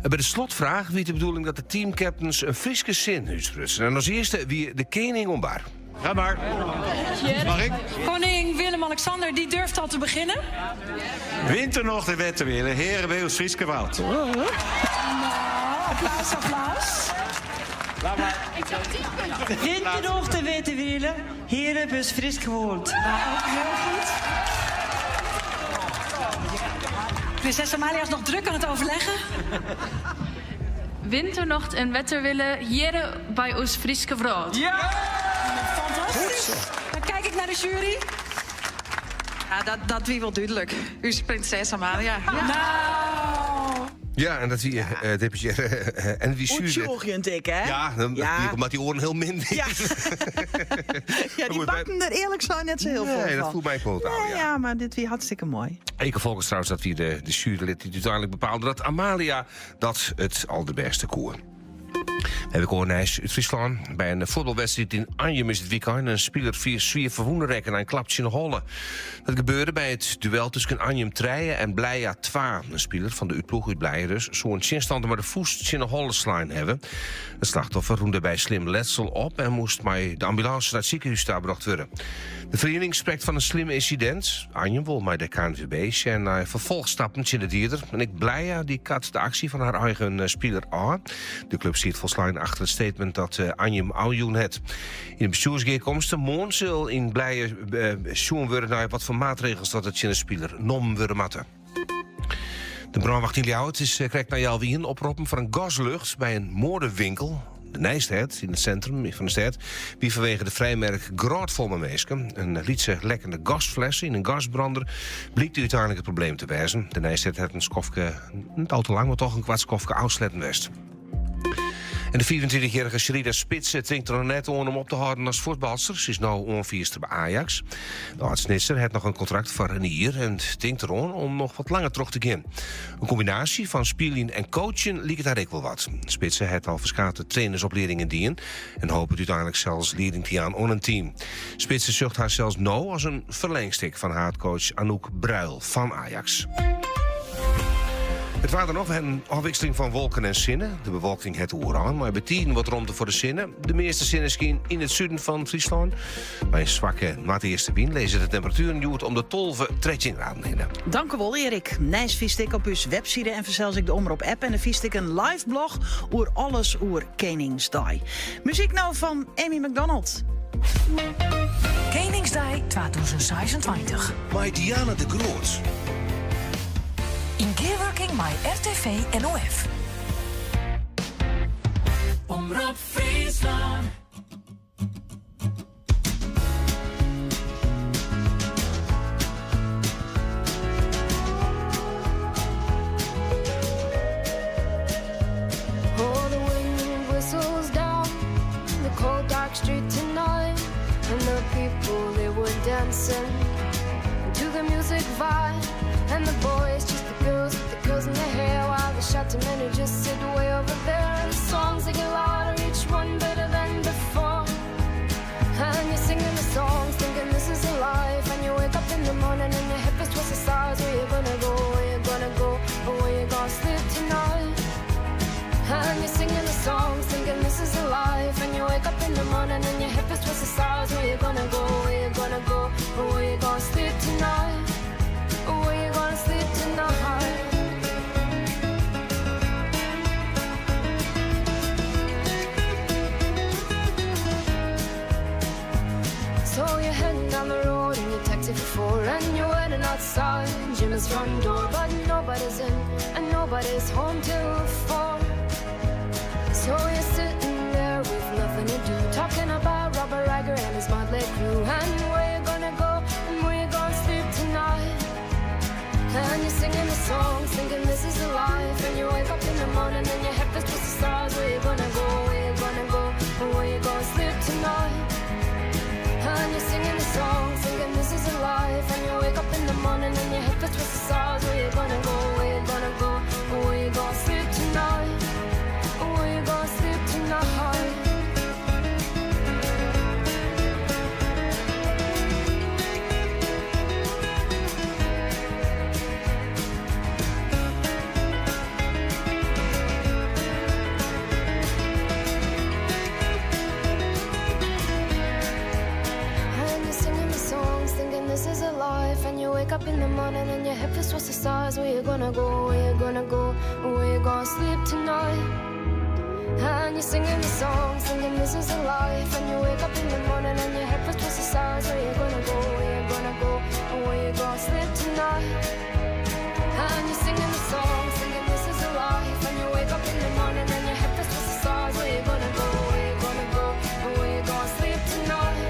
By de slotfraach wie it de bedoeling dat de teamcaptains in Fryske sin útsprutsen. En as earste wie de kening oan bar. Ga maar. Mag ik? Koning Willem-Alexander, die durft al te beginnen. Winternocht en wetterwille, heren bij ons Frieske Woud. Nou, applaus, applaus. Laat maar. Ik zou 10 punten. Winternocht en wetterwille, heren bus Fries gewoond. Nou, ook heel goed. Prinses Amalia is nog druk aan het overleggen. Winternocht en wetterwille, hier bij ons Frieske Brood. Ja! Fantastisch. Dan kijk ik naar de jury. Ja, dat wie wol dúdlik. Us prinses Amalia. Nou. Ja, en dat zie je, deputearre, en wie zuur. Oertsjoegjend ik, hè? Ja, dan, omdat die oren hiel min Ja. Ja, die Goed, wij- bakken der earlik sein net sa hiel Nee, folle dat fan. voelt mij ook wel aan, Nee, ja. ja, mar dit wie hartstikke moai. Ik volgens trouwens dat wie de jurylid die úteinlik bepaalde dat Amalia dat it alderbêste koe. Heb ik oar nijs út Fryslân. By in fuotbalwedstriid yn Anjum is it wykein in spiler swier ferwûne rekke nei in klap tsjin de holle. Dat gebeurde by it duel tusken Anjum trije en Blija twa. In spiler fan de útploech út Blije dus soe in tsjinstanner mei de fûst tsjin de holle slein hawwe. It slachtoffer rûn dêrby slim letsel op en moast mei de ambulânse nei it sikehûs ta brocht wurde. De feriening sprekt fan in slim ynsidint. Anjum wol mei de KNVB sjen nei ferfolchstappen tsjin de dieder. En ek Blija dy kart de aksje fan har eigen spiler ôf. De klup stiet folslein achter it statement dat Anjum ôfjûn hat. Yn de bestjoersgearkomste moarn sil yn Blije sjoen wurde nei watfoar maatregels dat der tsjin de spiler nommen wurde moatte. De brânwacht yn Ljouwert is krekt nei healwei ienen oproppen foar in gaslucht by in moadewinkel. De Nijstêd, yn it sintrum fan de stêd, wie fanwege de frijmerk grôtfol mei minsken. In lytse lekkende gasflesse yn in gasbrander blykte úteinlik it probleem te wêzen. De Nijstêd hat in skoftke, net al te lang, mar toch in koart skoftke ôfsletten west. En de 25-jarige Sherida Spitse tinkt der noch net oan om op te hâlden as fuotbalster. Se is no oanfierster by Ajax. De âld-Snitser hat noch in kontrakt foar in jier en tinkt deroan om noch wat langer troch te gean. In kombinaasje fan spyljen en coachen liket har ek wol wat. Spitse hat al ferskate trainersopliedingen dien en hopet úteinlik sels lieding te jaan oan in team. Spitse sjocht harsels no as in ferlengstik fan haadcoach Anouk Bruil fan Ajax. It waar dan noch in ôfwikseling fan wolken en sinne. De bewolking hat de oerhân, mei betiden wat romte foar de sinne. De measte sinneskyn yn it suden fan Fryslân. By in swakke noardeastewyn lizze de temperatueren hjoed om de 12, 13 graden hinne. Dankewol Erik. Nijs fynst ek op ús webside en fansels ek de Omrop app en dan fynst ek in live blog oer alles oer Keningsdei. Muzyk no fan Amy McDonald. Keningsdei 2026. Mei Diana de Groot. Yn gearwurking mei RTV NOF. Omrop Fryslân. Oh, the wind whistles down the cold dark street tonight, and the people they were dancing to the music vibe, and the boys just the girls with the curls in their hair, while the shouting men who just sit way over there, and the songs they get louder, each one better than before. And you're singing the songs, thinking this is a life. And you wake up in the morning and your hip is twisted sides. Where you gonna go? Where you gonna go? Or where you gonna sleep tonight? And you're singing the songs, thinking this is a life. And you wake up in the morning and your hip is twisted sides. Where you gonna go? Where you gonna go? Or where you gonna sleep tonight? Where you gonna sleep tonight? So you're heading down the road in your taxi for four And you're waiting outside Jimmy's front door But nobody's in and nobody's home till four So you're sitting there with nothing to do Talking about Robert Riger and his motley crew And where you gonna go and where you gonna sleep tonight And you're singing the songs, thinking this is a life And you wake up in the morning and your head feels twisted stars Where you gonna go, where you gonna go, where you gonna sleep tonight? And you're singing the songs, thinking this is a life And you wake up in the morning and your head feels twisted stars Where you gonna go, where you gonna go, where you gonna sleep tonight? Where you gonna sleep tonight? And you're singing the songs, thinking this is a life. And you wake up in the morning and your head feels twisted stars. Where you gonna go? Where you gonna go? Where you gonna sleep tonight? And you're singing the songs, thinking this is a life. And you wake up in the morning and your head feels twisted stars. Where you gonna go? Where you gonna go? Where you gonna sleep tonight? And you're singing the songs, thinking this is a life. And you wake up in the morning and your head feels twisted stars. Where you gonna go? Where you gonna go? Where you gonna sleep tonight?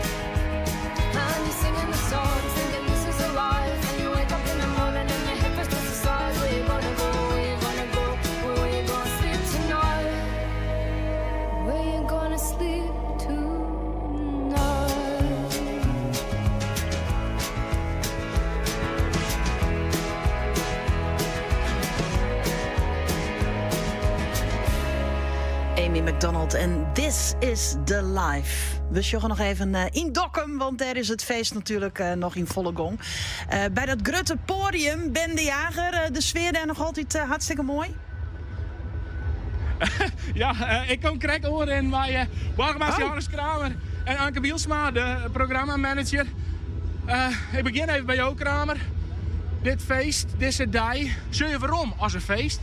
And you're singing the songs, thinking this is a life. And you wake up in the morning and your head feels twisted stars. Where you gonna go? Where you gonna go? Where you gonna sleep tonight? Where you gonna sleep tonight? Amy McDonald en This is the Life. We sjogge noch even eh, yn Dokkum, want dêr is it feest natuerlik eh, noch yn folle gong. Eh, by dat grutte poadium, Ben de Jager, de sfear dêr noch altyd hartstikke moai. Ja, ik kom krekt oanrinnen mei boargemaster oh. Johannes Kramer en Anke Bielsma, de programmamanager. Ik begjin even by jo, Kramer. Dit feest, dizze dei, sjogge je werom as in feest?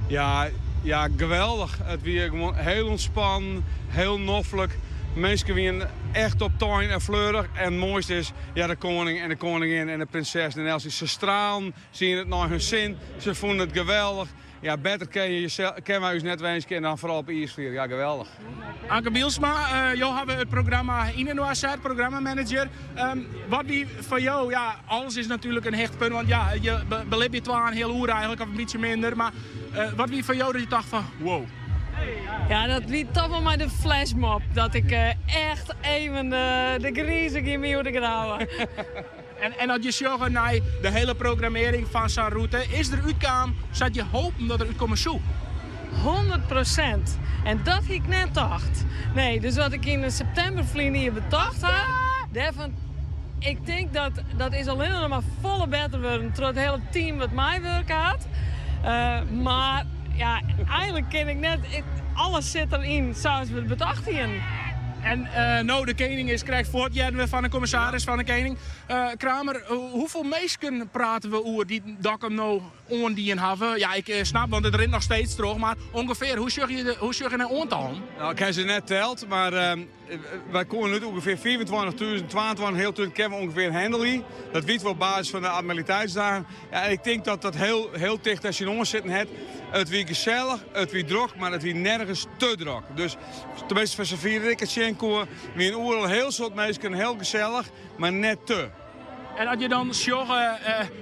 Ja, ja, geweldich. It wie gewoan hiel ûntspannen, hiel noflik. Minsken wienen echt optein en fleurich. En it moaiste is, ja, de koaning en de koningin en de prinses en Elsie, se stralen, se hienen it nei hun sin, se fûnen it geweldich. Ja, better kinne wy ús net winskje en dan foaral op iisflier. Ja, geweldich. Anke Bielsma, jo hawwe it programma yninoar set, programmamanager. Wat wie foar jo, ja, alles is natuerlik in hichtepunt, want ja, je belibje twa en heal oere eigentlik, of in bytsje minder, mar wat wie foar jo dat je tocht fan, wow? Ja, dat wie toch wol mei de flashmob. Dat ik echt even de grize gie my oer de grauwe. En as je sjogge nei de hiele programmearring fan sa'n rûte, is der útkaam sa't je hopen dat er útkomme soe? 100%. En dat hie ik net tocht. Nee, dus wat ik yn septimber ferline jier betocht ha, dêrfan, ik tink dat dat is allinnich noch mar folle better wurden troch it hiele team wat meiwurke hat. Mar ja, eigenlik kin ik net, alles sit deryn sa as we it betocht hienen. En no, de kening is krekt fuort, hearden we fan de kommissaris fan de kening. Kramer, hoefolle minsken prate we oer dy't Dokkum no oandien hawwe? Ja, ik snap, want it rint noch steeds troch, mar ûngefear, hoe sjogge je nei oantallen? No, ik ha se net teld, mar wy koene út ûngefear 25.000, 22 hiel tûzen kinne we ûngefear handelje. Dat witte we op basis fan de admiraliteitsdagen. Ja, en ik tink dat dat hiel, hiel ticht dêr tsjinoan sitten hat. It wie gesellich, it wie drok, mar it wie nergens te drok. Dus teminsten foar safier ik it sjen koe, wiene oeral in hiel soad minsken, hiel gesellich, mar net te. En as je dan sjogge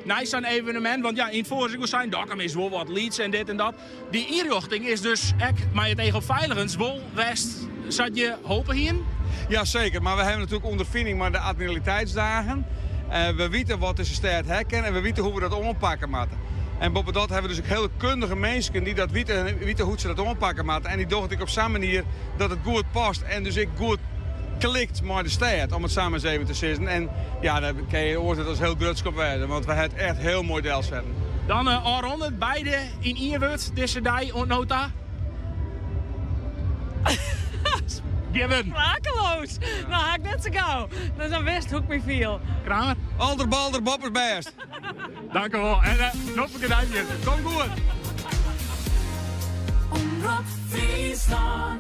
nei sa'n evenemint, want ja, yn it foar is ek wol sein, Dokkum is wol wat lyts en dit en dat. Dy ynrjochting is dus ek mei it each op feiligens wol west sa't je hope hienen? Ja seker, mar we hawwe natuerlik ûnderfining mei de admiraliteitsdagen. We witte wat dizze stêd ha kin en we witte hoe't we dat oanpakke moatte. En boppedat hawwe we dus ek hiele kundige minsken dy't dat witte en witte hoe't se dat oanpakke moatte. En dy dogge it ek op sa'n manier dat it goed past en dus ek goed klikt mei de stêd, om it sa mar ris even te sizzen. En ja, dêr kinne je oars net as hiel grutsk op wêze, want we ha it echt hiel moai delsetten. Dan ôfrûne, beide yn ien wurd dizze dei oant no ta. Gjin wurden. Sprakeloos. No ha ik net sa gau. Dus dan witst hoe't ik my fiel. Kramer? Alder balder boppers bêst. Dank u wol. En noflike dei fierder. Kom goed. Omrop Fryslân.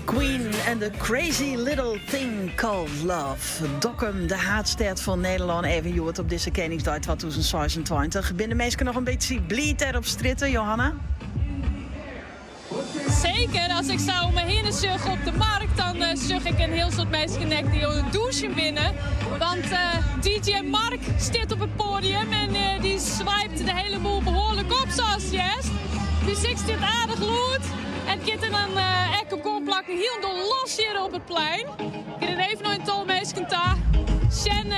Queen and the Crazy Little Thing Called Love. Dokkum, de haadstêd fan Nederlân, even hjoed op dizze Keningsdei 2026. Binne de minsken noch in bytsje bliid dêr op strjitte, Johanna? Seker, as ik sa om my hinne sjoch op de markt, dan eh, sjoch ik in hiel soad minsken ek dy't oan it dûnsjen binne. Want eh, DJ Mark stiet op it poadium en eh, dy swypt de hiele boel behoarlik op, sa as hearst. Muzyk stiet aardich lûd. En it giet der dan ek op guon plakken hielendal los hjir op it plein. Ik rin even nei in tal minsken ta. Sjen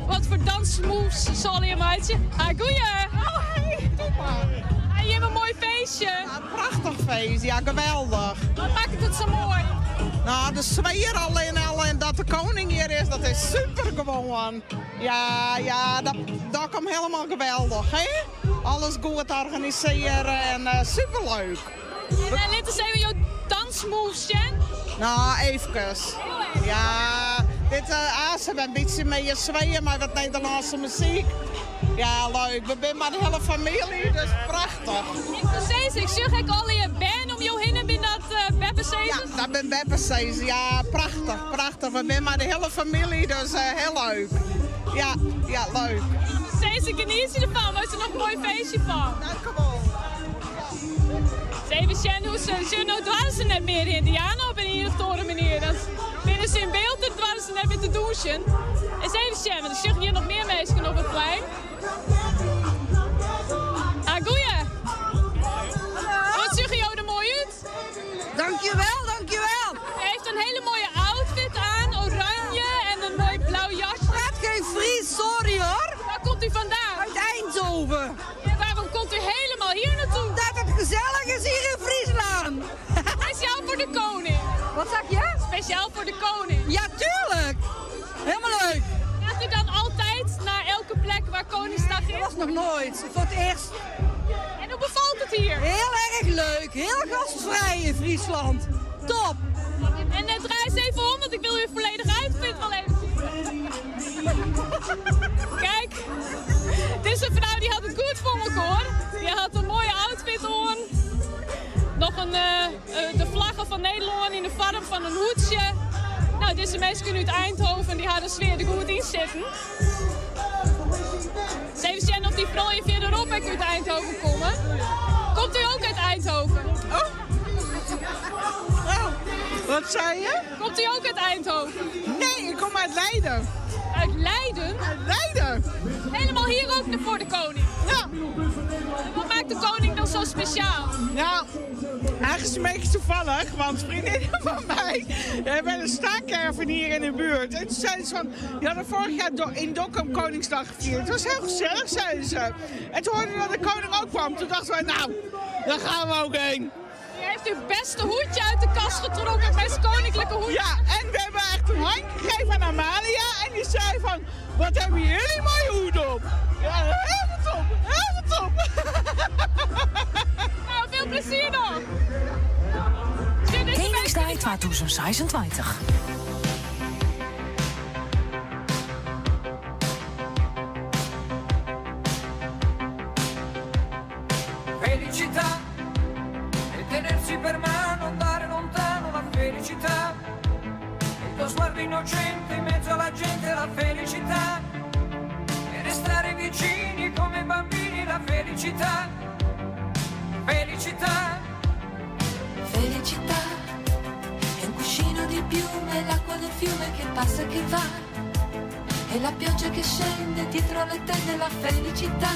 wat foar dansmoves se allegear meitsje. Ha goeie! Oh hey! Ha jim in moai feestje? Ja, prachtich feest, ja geweldich. Wat makket it sa moai? Nou, de sfear allinne al en dat de koning hjir is, dat is super gewoan. Ja, ja, dat, dat komt helemaal geweldich, hè? Alles goed organisearre en eh, superleuk. En eh, lit ris even jo dansmoves sjen. Nou, eefkes. Ja, dit uh, ze een bytsje mei sfear, mei wat Nederlânske muzyk. Ja, leuk. We binne mei de hiele famylje, dus prachtich. Ik precies, ik sjoch ek allegear bern om jo hinne binne dat uh, beppesizers? Ja, dat binne beppesizers. Ja, prachtich, prachtich. We binne mei de hiele famylje, dus uh, hiel leuk. Ja, ja, leuk. Precies, ik geniet derfan. Meitsje der noch in moai feestje fan. Dank wol. Even sjen hoe se... Sjoch, no doare se net mear yn Diana op in ien of oare manier. Dat binne se yn byld, dat doare se net mear te dûnsjen. Ris even sjen, want ik sjoch hjir noch mear minsken op it plein. Ah, goeie. Wat sjogge jo der moai út? Dankjewel, dankjewel. U heeft een hele mooie outfit aan, oranje en een mooi blauw jasje. Ik praat geen Fries, sorry hoor. Waar komt u vandaan? Uit Eindhoven. En waarom komt u helemaal hier naartoe? Omdat het gezellig is hier in Friesland. Speciaal voor de koning. Wat zeg je? Speciaal voor de koning. Ja, tuurlijk. Helemaal leuk. Gaat u dan altijd naar elke plek waar Koningsdag is? Dat was nog nooit. Voor het eerst. En hoe bevalt het hier? Heel erg leuk. Heel gastvrij in Friesland. Top. En uh, draai eens even om, want ik wil uw volledige outfit wel even zien. Kijk, deze vrouw die had het goed voor elkaar. Die had een mooie outfit aan. Nog een, de vlaggen van Nederland in de vorm van een hoedje. Nou, deze mensen kunnen uit Eindhoven, die hadden de sfeer er goed in zitten. Eens even zien of die vrouwen verderop ook uit Eindhoven komen. Komt u ook uit Eindhoven? Oh. oh. Wat zei je? Komt u ook uit Eindhoven? Nee, ik kom uit Leiden. Uit Leiden? Uit Leiden. Helemaal hier ook voor de koning? Ja. Wat maakt de koning dan zo speciaal? Nou, eigenlijk is het een beetje toevallig, want vriendinnen van mij hebben een stacaravan hier in de buurt. En toen zeiden ze van, die hadden vorig jaar in Dokkum Koningsdag gevierd. Het was heel gezellig, zeiden ze. En toen hoorden we dat de koning ook kwam. Toen dachten wij, nou, daar gaan we ook heen. U heeft uw beste hoedje uit de kast getrokken, het meest koninklijke hoedje. Ja, en we hebben echt een handje gegeven aan Amalia. En die zei van, wat hebben jullie mooie hoed op. Ja, helemaal top, helemaal top. Nou, veel plezier nog. Koningsdag 2026. Felicità è tenersi per mano, andare lontano, la felicità. Il tuo sguardo innocente in mezzo alla gente, la felicità. E restare vicini come bambini, la felicità. Felicità. Felicità è un cuscino di piume, l'acqua del fiume che passa e che va. E la pioggia che scende dietro le tende, la felicità.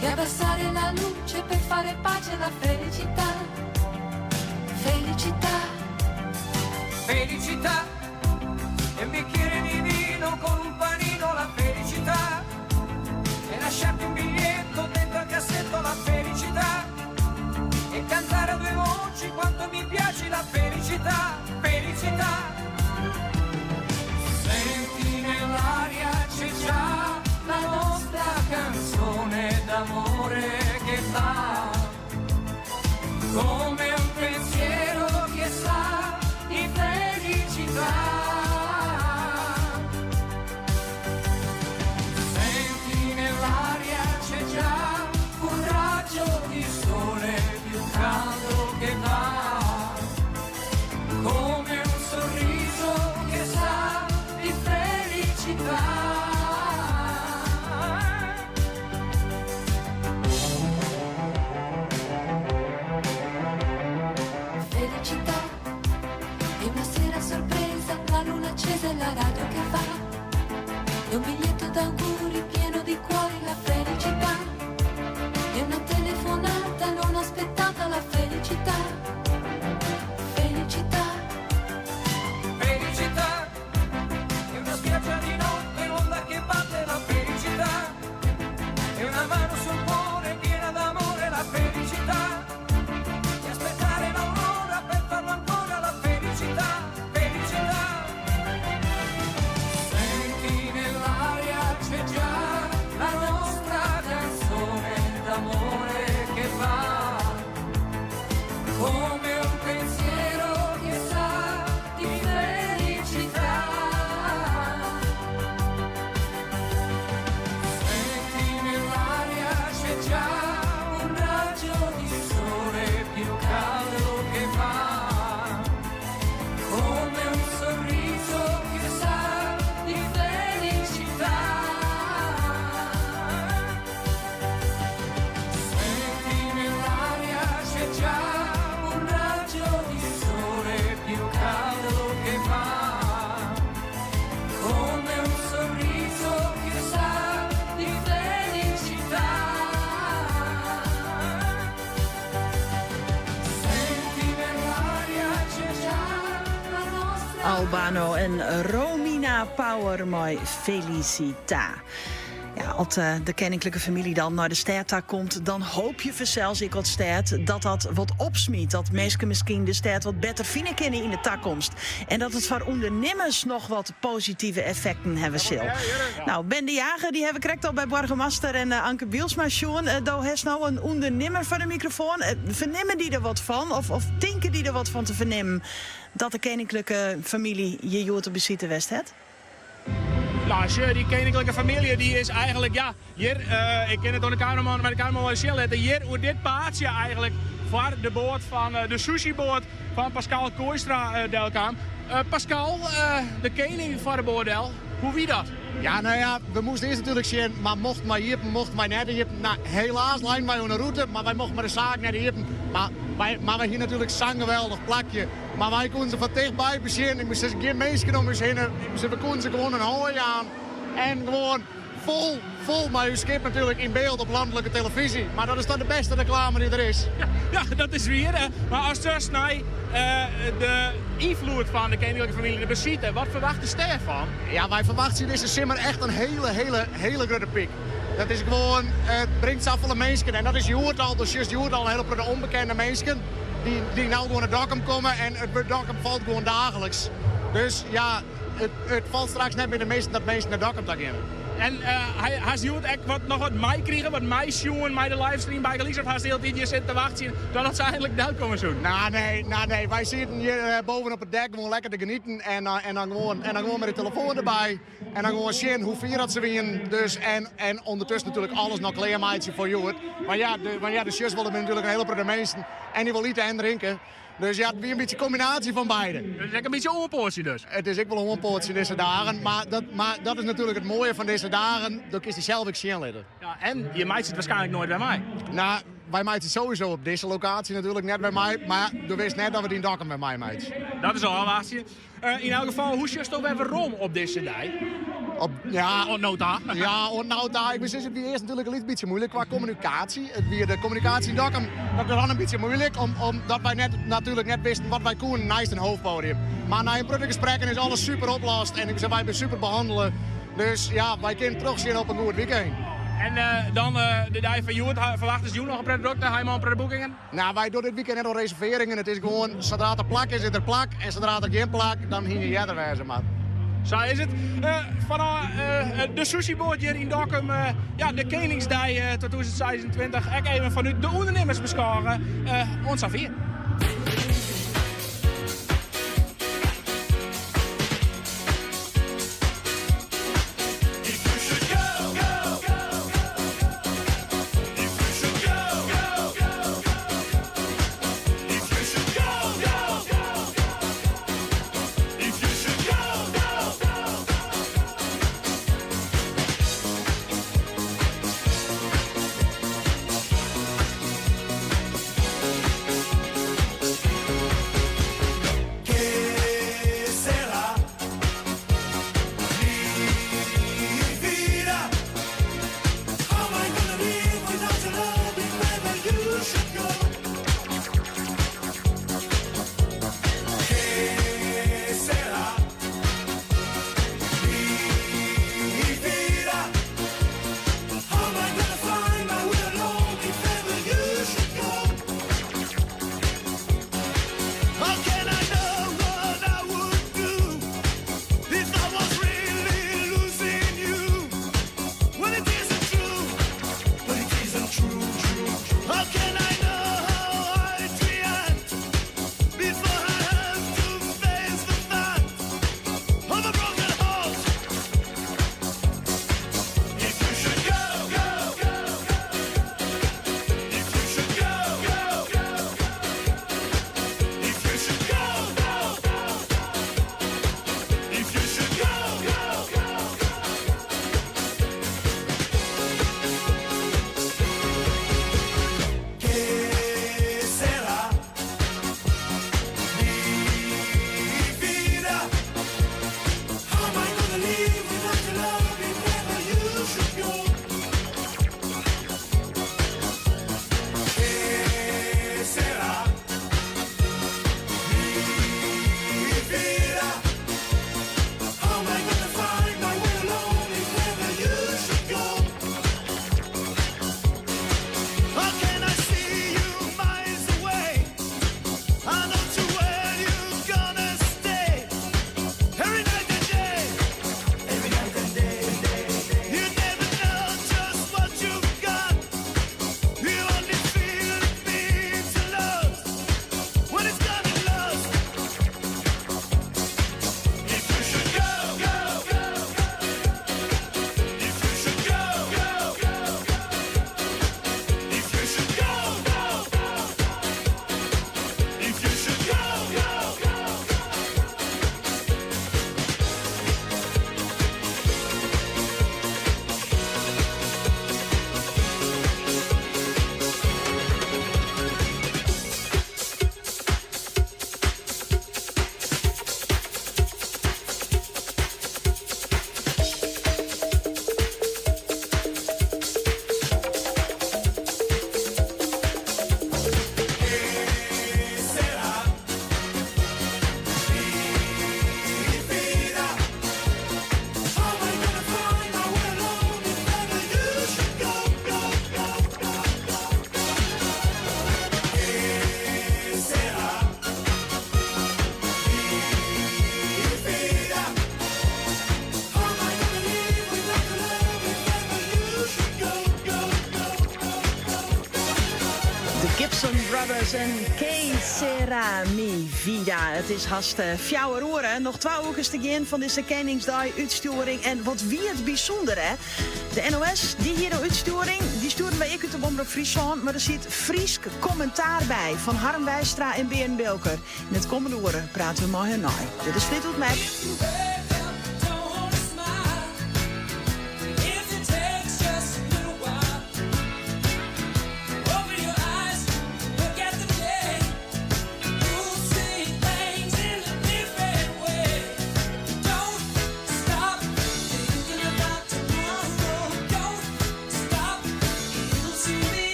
E abbassare la luce per fare pace alla felicità. Felicità. Felicità è un bicchiere di vino con un panino, la felicità. E lasciarti un biglietto dentro al cassetto, la felicità. E cantare a due voci quanto mi piace la felicità, felicità. Senti nell'aria c'è già la nostra canzone d'amore che fa come un pensiero che sa di felicità. Senti nell'aria c'è già un raggio di sole più caldo che va, come un sorriso che sa di felicità. Felicità è una sera sorpresa, la luna accesa e la radio che va. È un biglietto d'auguri pieno di cuori, la felicità. È una telefonata non aspettata, la felicità. Luciano en Romina Power mei Felicita. Ja, as eh, de keninklike famylje dan nei de stêd ta komt, dan hoopje fansels ek as stêd dat dat wat opsmyt. Dat minsken miskien de stêd wat better fine kinne yn de takomst. En dat it foar ûndernimmers noch wat positive effekten hawwe sil. Nou, Ben de Jager, dy ha we krekt al by boargemaster en eh, Anke Bielsma sjoen. Eh, do hast no in ûndernimmer foar de mikrofoan. Fernimme dy der wat fan? Of, of tinke dy der wat fan te fernimmen dat de keninklike famylje hjir hjoed op besite west hat? Nou, sjoch, dy keninklike famylje dy is eigenlik, ja, hjir, eh, ik kin it oan de kameraman, mei de kameraman wol sjen litte, hjir oer dit paadsje eigenlik foar de boat fan, eh, de sushiboat fan Pascal Kooistra eh, delkaam. Pascal, de kening foar de boat del, hoe wie dat? Ja, nou ja, we moasten earst natuerlik sjen, mar mochten wy iepen, mochten wy net iepen. Nou, helaas leinen wy oan de rûte, mar wy mochten mei de saak net iepen. Mar wy, mar wy hiene natuerlik sa'n geweldich plakje. Mar wy koene se fan tichtby besjen. Ik moat sizze, gjin minsken om ús hinne. We koene se gewoan in hân jaan. En gewoan fol, fol mei ús skip natuerlik yn byld op lanlike telefyzje. Mar dat is toch de bêste reklame dy't der is. Ja, dat is wier. Mar ast sjochst nei de ynfloed fan de keninklike famylje, de besite, wat ferwachtest dêrfan? Ja, wy ferwachtsje dizze simmer echt in hiele, hiele, hiele grutte pyk. Dat is gewoan, it bringt safolle minsken en dat is hjoed al, do sjochst hjoed al in hiele protte ûnbekende minsken dy't no gewoan nei Dokkum komme en it wurd Dokkum falt gewoan daagliks. Dus ja, it falt straks net mear te missen dat minsken nei Dokkum ta geane. En hast hjoed ek wat, noch wat meikrigen, wat meisjoen mei de livestream bygelyks? Of hast de hiele tiid hjir sitten te wachtsjen totdat se einlik delkomme soenen? Nou nee, nou nee, wy sieten hjir boven op it dek gewoan lekker te genieten en, en, dan, gewoan, en dan gewoan mei de telefoan derby. En dan gewoan sjen hoe fier dat se wienen. Dus en, en ûndertusken natuerlik alles noch klearmeitsje foar hjoed. Want ja, de, want ja, do sjochst wol, der binne natuerlik in hiele protte minsken. En dy wolle ite en drinke. Dus ja, it wie in bytsje kombinaasje fan beide. It is ek in bytsje oanpoatsje dus? It is ek wol oanpoatsje dizze dagen. Mar dat, mar dat is natuerlik it moaie fan dizze dagen. Do kinst dysels ek sjen litte. Ja, en je meitsje it waarskynlik noait wer mei. Nou, wy meitsje sowieso op dizze lokaasje natuerlik net wer mei. Mar do witst net dat we it yn Dokkum wer meimeitsje. Dat is ôfwachtsje. Eh, yn elk gefal, hoe sjochsto wer werom op dizze dei? Op, ja, Oant no ta. Ja, oant no ta. Ik moat sizze, it wie earst natuerlik in lyts bytsje muoilik kwa kommunikaasje. It wie de kommunikaasje yn Dokkum, dat wie dan in bytsje muoilik, om, omdat wy net, natuerlik net wisten wat wy koenen neist in hoofdpodium. Mar nei in protte gesprekken is alles super oplost en ik sei, wy binne super behannele. Dus ja, wy kinne trochsjen op in goed weekend. En eh, dan eh, de dei fan hjoed, ferwachtest jûn noch in protte drokte? Ha je al in protte boekingen? Nou, wy dogge dit weekend net oan reservearringen. It is gewoan, sadra't der plak is, is der plak. En sadra't der gjin plak, dan hiene je earder wêze moatten. Sa is it. Uh, fanôf uh, de sushiboat hjir yn Dokkum, uh, ja, de Keningsdei 2026, ek even fanút de ûndernimmers beskôge. Oant safier. Gibson Brothers en Que Sera Mi Vida. It is hast fjouwer oere. Noch twa oerkes te gean fan dizze Keningsdei-útstjoering. En wat wie it bysûnder, hè? De NOS, dy hie de útstjoering. Dy stjoerden wy ek út op Omrop Fryslân. Mar der siet Frysk kommentaar by fan Harm Weistra en Bearn Bilker. Yn it kommende oere prate we mei har nei. Dit is Fleetwood Mac.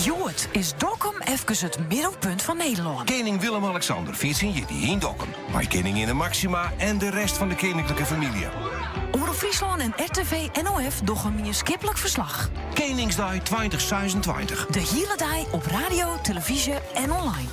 Hjoed is Dokkum efkes it middelpunt fan Nederlân. Kening Willem-Alexander fiert syn jierdei yn Dokkum. Mei keninginne Máxima en de rest fan de keninklike famylje. Omrop Fryslân en RTV NOF dogge mienskiplik ferslach. Keningsdei 2026. De hiele dei op radio, televyzje en online.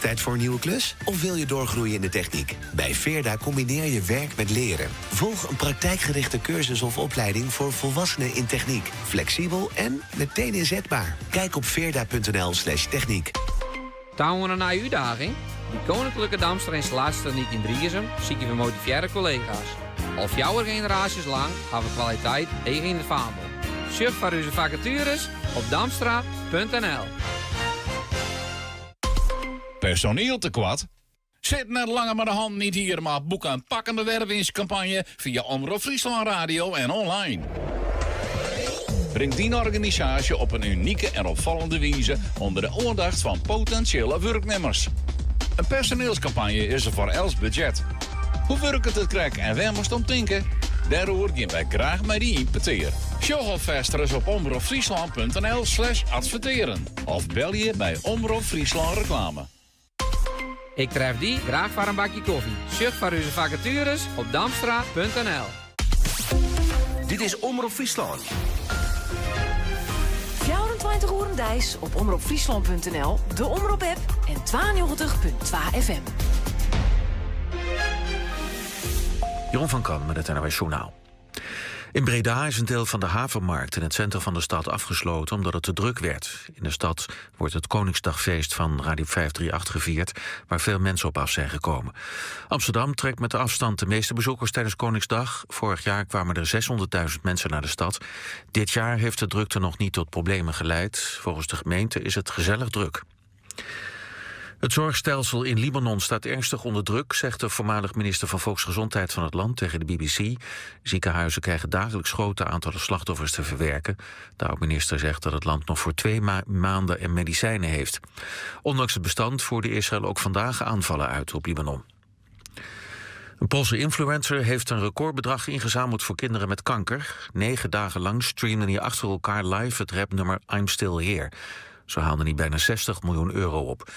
Tijd voor een nieuwe klus? Of wil je doorgroeien in de techniek? Bij Veerda combineer je werk met leren. Volg een praktijkgerichte cursus of opleiding voor volwassenen in techniek. Flexibel en meteen inzetbaar. Kijk op veerda.nl slash techniek. Ta oan in nije útdaging? By Koninklijke Damstra Installatietechniek yn Driezum sykje we motivearre kollega's. Al fjouwer generaasjes lang ha we kwaliteit heech yn it faandel. Sjoch foar ús fakatueres op damstra.nl. Personiel tekoart? Sit net langer mei de hannen yn it hier, mar boek in pakkende wervingskampanje fia Omrop Fryslân Radio en online. Bring dyn organisaasje op in unike en opfallende wize ûnder de oandacht fan potinsjele wurknimmers. In personeelskampanje is der foar elts budzjet. Hoe wurket it krekt en wêr moatst om tinke? Dêroer gean wy graach mei dy yn petear. Sjoch alfêst ris op omropfryslan.nl slash adverteren of belje by Omrop Fryslân Reklame. Ik tref dy graach foar in bakje kofje. Sjoch foar ús fakatueres op damstra.nl. Dit is Omrop Fryslân. 24 oeren deis op omropfryslan.nl, de Omrop-app en 92.2 FM. Jeroen van Kan met het NOS Journaal. In Breda is een deel van de havenmarkt in het centrum van de stad afgesloten omdat het te druk werd. In de stad wordt het Koningsdagfeest van Radio 538 gevierd, waar veel mensen op af zijn gekomen. Amsterdam trekt met de afstand de meeste bezoekers tijdens Koningsdag. Vorig jaar kwamen er 600.000 mensen naar de stad. Dit jaar heeft de drukte nog niet tot problemen geleid. Volgens de gemeente is het gezellig druk. Het zorgstelsel in Libanon staat ernstig onder druk, zegt de voormalig minister van Volksgezondheid van het land tegen de BBC. Ziekenhuizen krijgen dagelijks grote aantallen slachtoffers te verwerken. De oud-minister zegt dat het land nog voor twee maanden en medicijnen heeft. Ondanks het bestand voerde Israël ook vandaag aanvallen uit op Libanon. Een Poolse influencer heeft een recordbedrag ingezameld voor kinderen met kanker. Negen dagen lang streamde hij achter elkaar live het rapnummer I'm Still Here. Zo haalde hij bijna 60 miljoen euro op.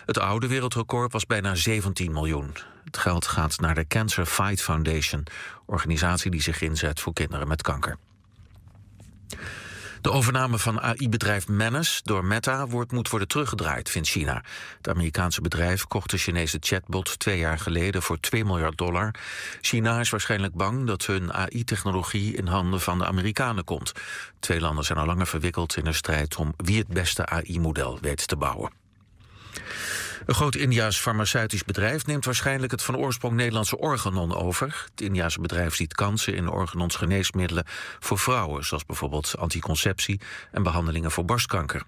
Het oude wereldrecord was bijna 17 miljoen. Het geld gaat naar de Cancer Fight Foundation, organisatie die zich inzet voor kinderen met kanker. De overname van AI-bedrijf Manus door Meta wordt, moet worden teruggedraaid, vindt China. Het Amerikaanse bedrijf kocht de Chinese chatbot twee jaar geleden voor 2 miljard dollar. China is waarschijnlijk bang dat hun AI-technologie in handen van de Amerikanen komt. Twee landen zijn al langer verwikkeld in een strijd om wie het beste AI-model weet te bouwen. Een groot Indiaas farmaceutisch bedrijf neemt waarschijnlijk het van oorsprong Nederlandse Organon over. Het Indiase bedrijf ziet kansen in Organons geneesmiddelen voor vrouwen, zoals bijvoorbeeld anticonceptie en behandelingen voor borstkanker.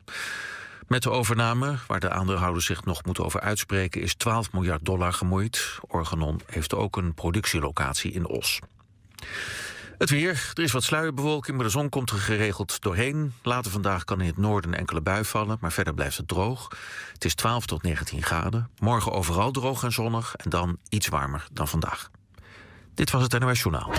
Met de overname, waar de aandeelhouders zich nog moeten over uitspreken, is 12 miljard dollar gemoeid. Organon heeft ook een productielocatie in Os. Het weer. Er is wat sluierbewolking, maar de zon komt er geregeld doorheen. Later vandaag kan in het noorden enkele bui vallen, maar verder blijft het droog. Het is 12 tot 19 graden. Morgen overal droog en zonnig en dan iets warmer dan vandaag. Dit was het NOS Journaal.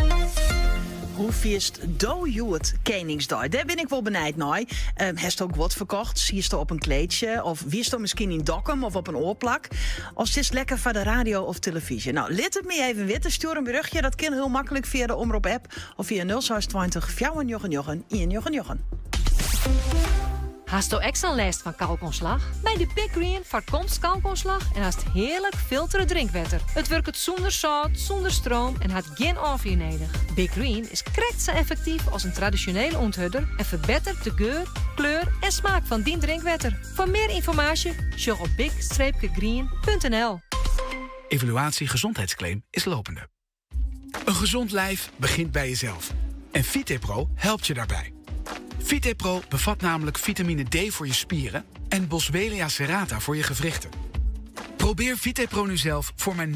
Hoe fierst do hjoed Keningsdei? Dêr bin ik wol benijd nei. Um, hast ook wat ferkocht? Sietsto op in kleedsje? Of wiesto miskien yn Dokkum of op in oar plak? Of sitst lekker foar de radio of telefyzje? No, lit it my even witte. Stjoer in berjochtsje. Dat kin hiel maklik fia de Omrop-app of fia 0620 499 199. Hasto ek sa'n lêst fan kalkoanslach? Mei de Big Green foarkomst kalkoanslach en hast hearlik filtere drinkwetter. It wurket sûnder sâlt, sûnder stroom en hat gjin ôffier nedich. Big Green is krekt sa effektyf as in tradisjonele ûnthurder en ferbetteret de geur, kleur en smaak fan dyn drinkwetter. Foar mear ynformaasje sjoch op big-green.nl. Evaluatie gezondheidsclaim is lopende. Een gezond lijf begint bij jezelf. En VitePro helpt je daarbij. VitePro bevat namelijk vitamine D voor je spieren en Boswellia serrata voor je gewrichten. Probeer VitePro nu zelf voor maar 9,95.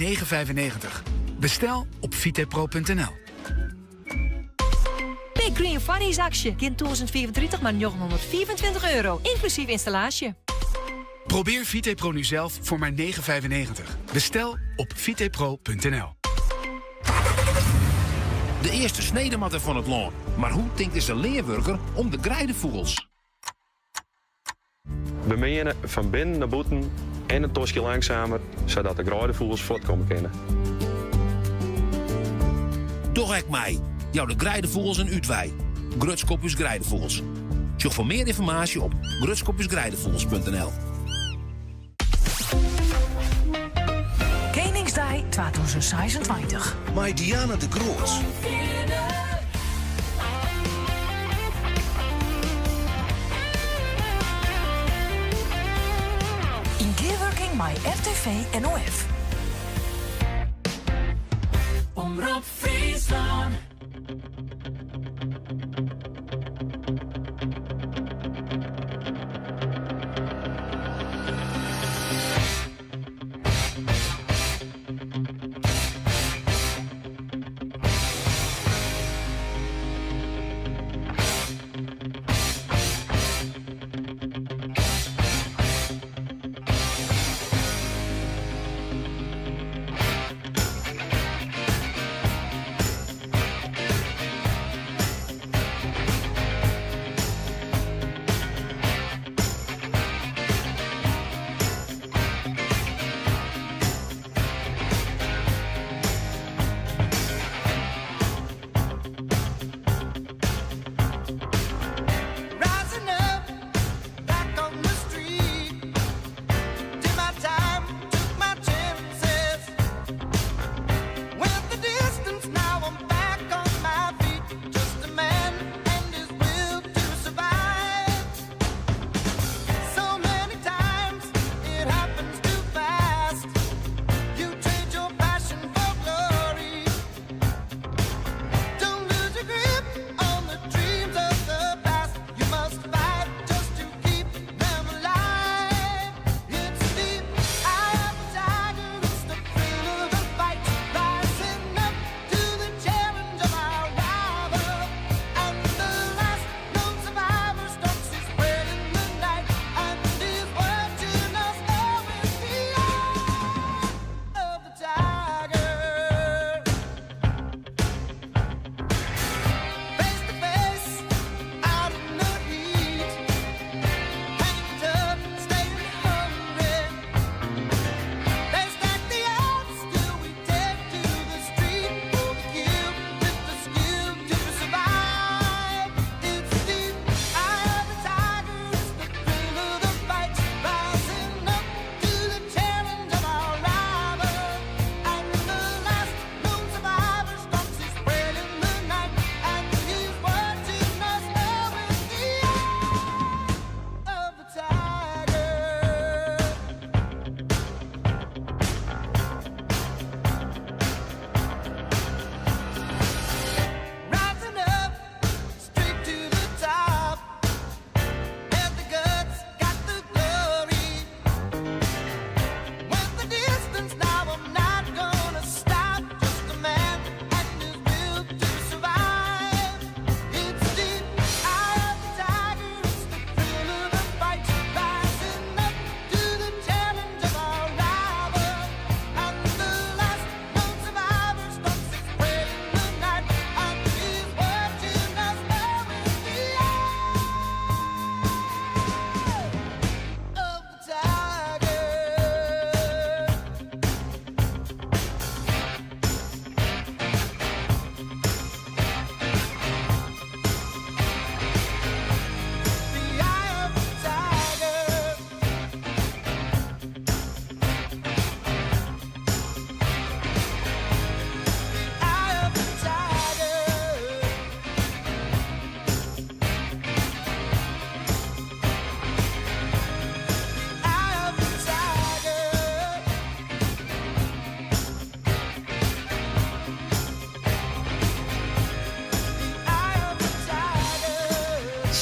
Bestel op vitepro.nl. Big Green Funnies-aksje. Gjin 1035, mar 925 euro. Ynklusyf ynstallaasje. Probeer VitePro nu zelf voor maar 9,95. Bestel op vitepro.nl. De earste snede moat der fan it lân. Mar hoe tinkt dizze leanwurker om de greidefûgels? We meane fan binnen nei bûten en in toskje langsumer, sadat de greidefûgels fuortkomme kinne. Doch ek mei. Jou de greidefûgels in útwei. Grutsk op ús greidefûgels. Sjoch foar mear ynformaasje op grutskopúsgreidefûgels.nl. Keningsdei 2026. Mei Diana de Groot. Yn gearwurking mei RTV NOF. Omrop Fryslân.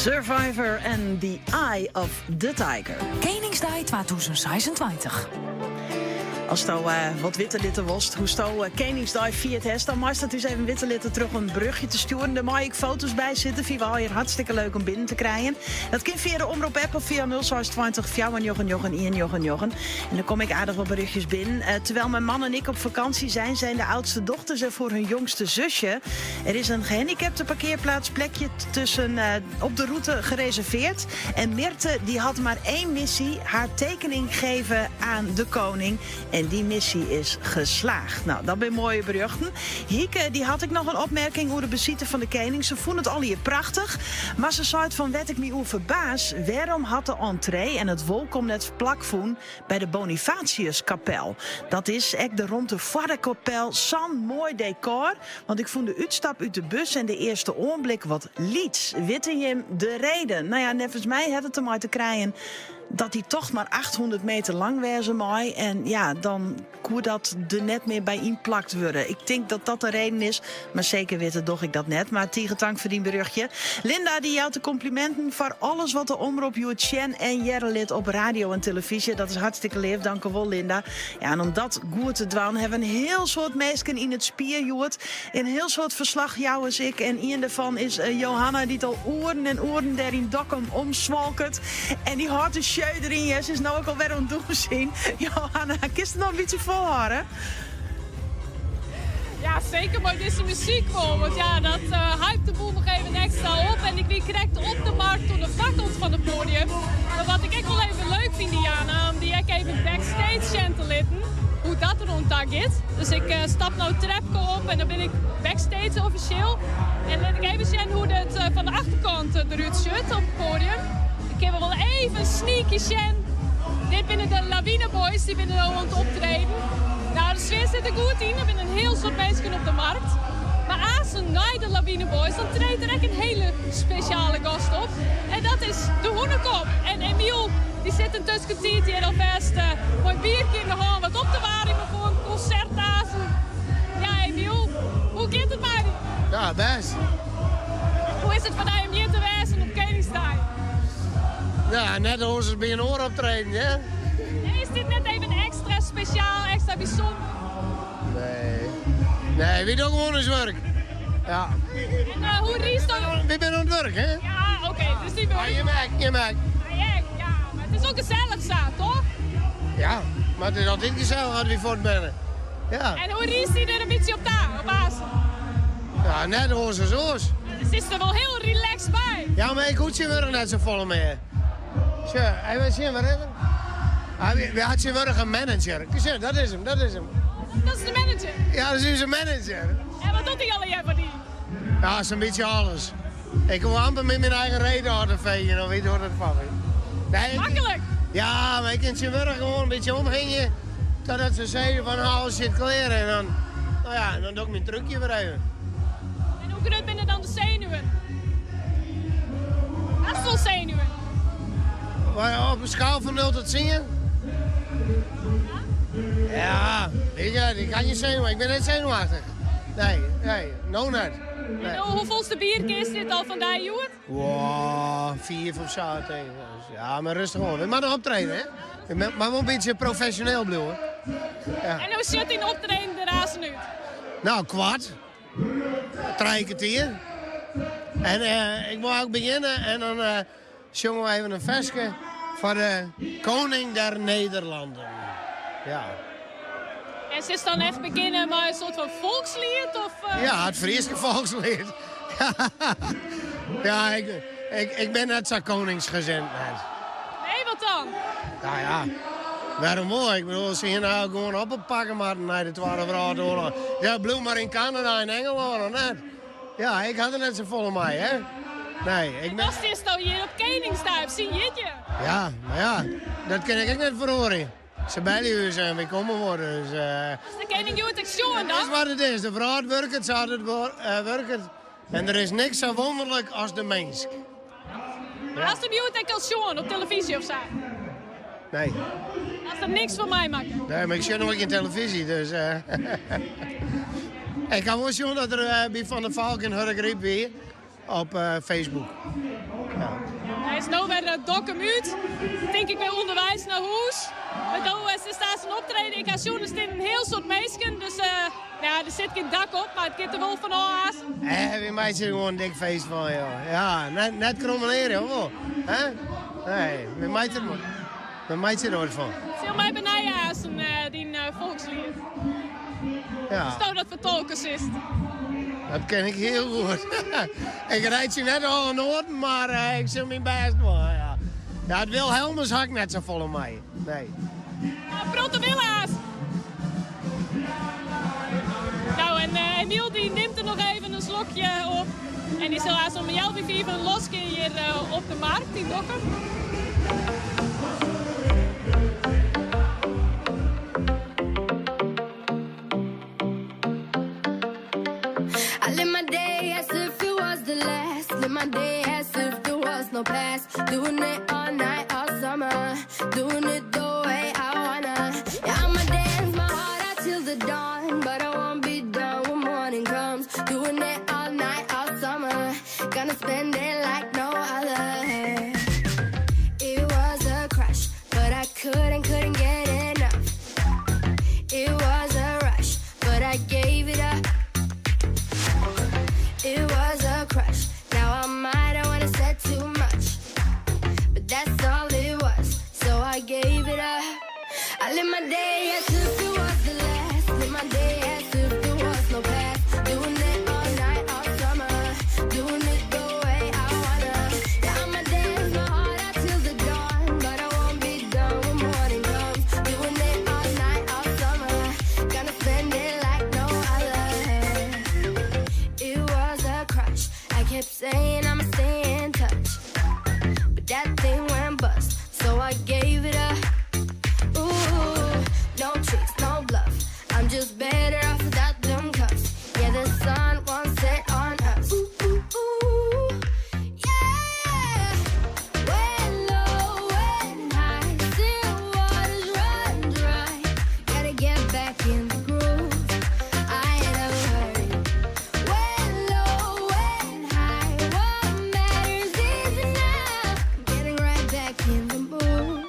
Survivor en The Eye of the Tiger. Keningsdei 2026. Asto wat witte litte wolst hoe'tsto Keningsdei fierd hast, dan meist dat ús even witte litte troch in berjochtje te stjoeren. Dêr mei ek foto's by sitte. Fine we allegear hartstikke leuk om binnen te krijen. Dat kin fia de Omrop app of fia 026 499 199. En der komme ek aardich wat berjochtjes binnen. Eh, terwijl mijn man en ik op vakantie zijn, zijn de oudste dochters er voor hun jongste zusje. Er is een gehandicapte parkeerplaatsplekje tussen, eh, op de route gereserveerd. En Mirte die had maar één missie, haar tekening geven aan de koning. En die missie is geslaagd. Nou, dat binne moaie berjochten. Hieke, dy hat ek noch in opmerking oer de besite fan de kening. Se fûn it allegear prachtich. Mar se seit fan wêr't ik my oer ferbaas, wêrom hat de entree en it wolkom net plakfûn by de Bonifatiuskapel? Dat is ek de romte foar de kapel, sa'n moai dekor. Want ik fûn de útstap út de bus en de earste oanblik wat lyts. Witte jim de reden? Nou ja, neffens my hat it dermei te krijen dat dy tocht mar 800 meter lang wêze mei. En ja, dan koe dat der net mear by ynplakt wurde. Ik tink dat dat de reden is, mar seker witte doch ik dat net. Mar tige tank foar dyn berjochtje. Linda dy jout de kompliminten foar alles wat de Omrop hjoed sjen en hearre lit op radio en telefyzje. Dat is hartstikke leaf, dankewol Linda. Ja, en om dat goed te dwaan hawwe we in hiel soad minsken yn it spier hjoed. In hiel soad ferslachjouwers ek. En ien dêrfan is eh, Johanna, dy't al oeren en oeren dêr yn Dokkum omswalket. En dy hâldt de sjeu deryn. Ja, se is no ek alwer oan it dûnsjen. Johanna, kinst it noch in bytsje folhâlde? Ja, seker mei dizze muzyk wol. Want ja, dat uh, hypt de boel noch even ekstra op. En ik wie krekt op de markt oan de foarkant fan it poadium. Mar wat ik ek wol even leuk fyn, Diana, om dy ek even backstage sjen te litten. Hoe't dat der oan ta giet. Dus ik uh, stap no it trepke op en dan bin ik backstage offisjeel. En lit ik even sjen hoe't it uh, fan de achterkant derút sjocht op it poadium. Ik kin wol even sneaky sjen. Dit binne de Lawine Boys, dy binne no oan it optreden. Nou, de sfear sit der goed yn. Der binne in hiel soad minsken op de markt. Mar aansen nei de Lawine Boys, dan treedt der ek in hiele spesjale gast op. En dat is de Hûnekop. En Emiel, dy sit yntusken tiid hjir alfêst mei in bierke yn de hân wat op te waarmjen foar in konsert aansen. Ja, Emiel, hoe giet it mei dy? Ja, bêst. Hoe is it foar dy om hjir te wêzen op Keningsdei? Ja, net oars as by in oar optreden, hè? Nee, is dit net even ekstra spesjaal, ekstra bysûnder? Nee. Nee, wy dogge gewoan ús wurk. Ja. En uh, hoe riest dan? Wy binne oan it wurk, hè? Ja, oké, dus dy wurk. Ja, je merkt, je merkt. Ja, ja, mar it is ek gesellich sa, toch? Ja, mar it is altyd gesellich as wy fuort binne. Ja. En hoe riest dy der in bytsje op ta, op aansen? Ja, net oars as oars. Sitst der wol hiel relaxed by. Ja, mar ik hoech tsjintwurdich net sa folle mear. Sjoch, even sjen, wêr is er? Ah, wy ha tsjintwurdich in manager. Sjoch, dat is him, dat is him. Dat is de manager? Ja, dat is ús manager. En wat docht hy allegear foar dy? Ja, sa'n bytsje alles. Ik kom amper met myn eigen reet ôf te feegjen, of weet wat it fan is. Nee, Maklik! Ja, mar ik kin tsjintwurdich gewoan in bytsje omhingje totdat se sizze fan alles sit klear en dan, nou ja, dan doch ik myn trúkje wer even. En hoe grut binne dan de senuwen? Hast wol senuwen? Maar op een schaal van 0 tot 10? Ja, weet je, ik kan je zenuwen. Ik ben net zenuwachtig. Nee, nee, no net. Nee. En hoefolste bierke is dit al fan dy hjoed? Wow, vier of zo. Tegen. Ja, mar rêstich oan. Wy moatte optrede, hè? We moatte wol in bytsje profesjoneel bliuwe. Ja. En hoe sjocht dyn optreden der aansen út? Nou, koart. Trije kertier. En eh, ik wol ek begjinne en dan eh, sjonge we even in ferske foar de koning der Nederlanden. Ja. En silst dan echt begjinne mei in soart fan folksliet? Of, eh? Ja, it Fryske folksliet. ja, ik, ik, ik bin net sa koningsgezind net. Nee, wat dan? Nou ja, wêrom wol? Ik bedoel, se hiene no gewoan oppakke moatten nei de Twadde Wrâldoarloch. Ja, bliuw mar yn Kanada en Ingelân, of net? Ja, ik ha der net sa folle mei, hè? Nee, ik ben... Dan is no hjir op Keningsdei, op syn jierdei. Ja, mar ja, dat kin ik ek net feroarje. Se belje ús en wy komme wol, dus... Hast de kening hjoed ek sjoen dan? It is wat it is. De wrâld wurket sa't it wurket. En der is niks sa wûnderlik as de minsk. Mar hast him hjoed ek al sjoen op telefyzje of sa? Nee. Hast der niks fan meimakke? Nee, mar ik sjoch noait gjin telefyzje, dus... ik ha wol sjoen dat er by Van der Valk yn Hurdegaryp wie, op Facebook. Ja. Hy is no wer Dokkum út, tink ik wer ûnderweis nei hûs. Mar do staast in optreden, ik ha sjoen der stean in hiel soad minsken, dus ja, der sit gjin dak op, mar it giet der wol fan ôf aanst. Eh, wy meitsje der gewoan in dik feest fan, joh. Ja, net, net krommeleren, of wol? Hè? Nee, wy meitsje der, wy meitsje der wat fan. Sil my benije aanst dyn folksliet. Ja. Asto dat fertolke silst. Dat kin ik hiel goed. ik reitsje net alle noaten, mar eh, ik sil myn bêst dwaan. Ja. Ja, it Wilhelmus ha ik net safolle mei. Nee. Nou, protte wille aanst. Nou, en eh, Emiel die nimt der noch even in slokje op. En dy sil aanst om healwei fiven losgean hjir eh, op de markt yn Dokkum. I live my day as if it was the last. Live my day as if there was no past. Doing it all night, all summer. Doing it the way I wanna. Yeah, I'ma dance my heart out till the dawn. But I won't be done when morning comes. Doing it all night, all summer. Gonna spend it like no other. It was a crush, but I couldn't, couldn't get enough. It was a rush, but I gave it up. It was a crush. Now I might have wanna said too much, but that's all it was. So I gave it up. I live my day as if it was the last. Live my day as if there was no past. Doing it all night, all summer. Doing it the way I wanna. Yeah, I'ma dance my heart out till the dawn, but I won't be done when morning comes. Doing it all night, all summer. Gonna spend it like no other. It was a crush. I kept saying I'ma stay in touch, but that thing went bust, so I gave it up. Ooh, no tricks, no bluff. I'm just better off without them cuffs. Yeah, the sun won't set on us. Ooh, ooh, ooh. Yeah. When low, when high, still waters run dry. Gotta get back in the groove. I ain't never hurry. When low, when high, what matters is now. Getting right back in the mood.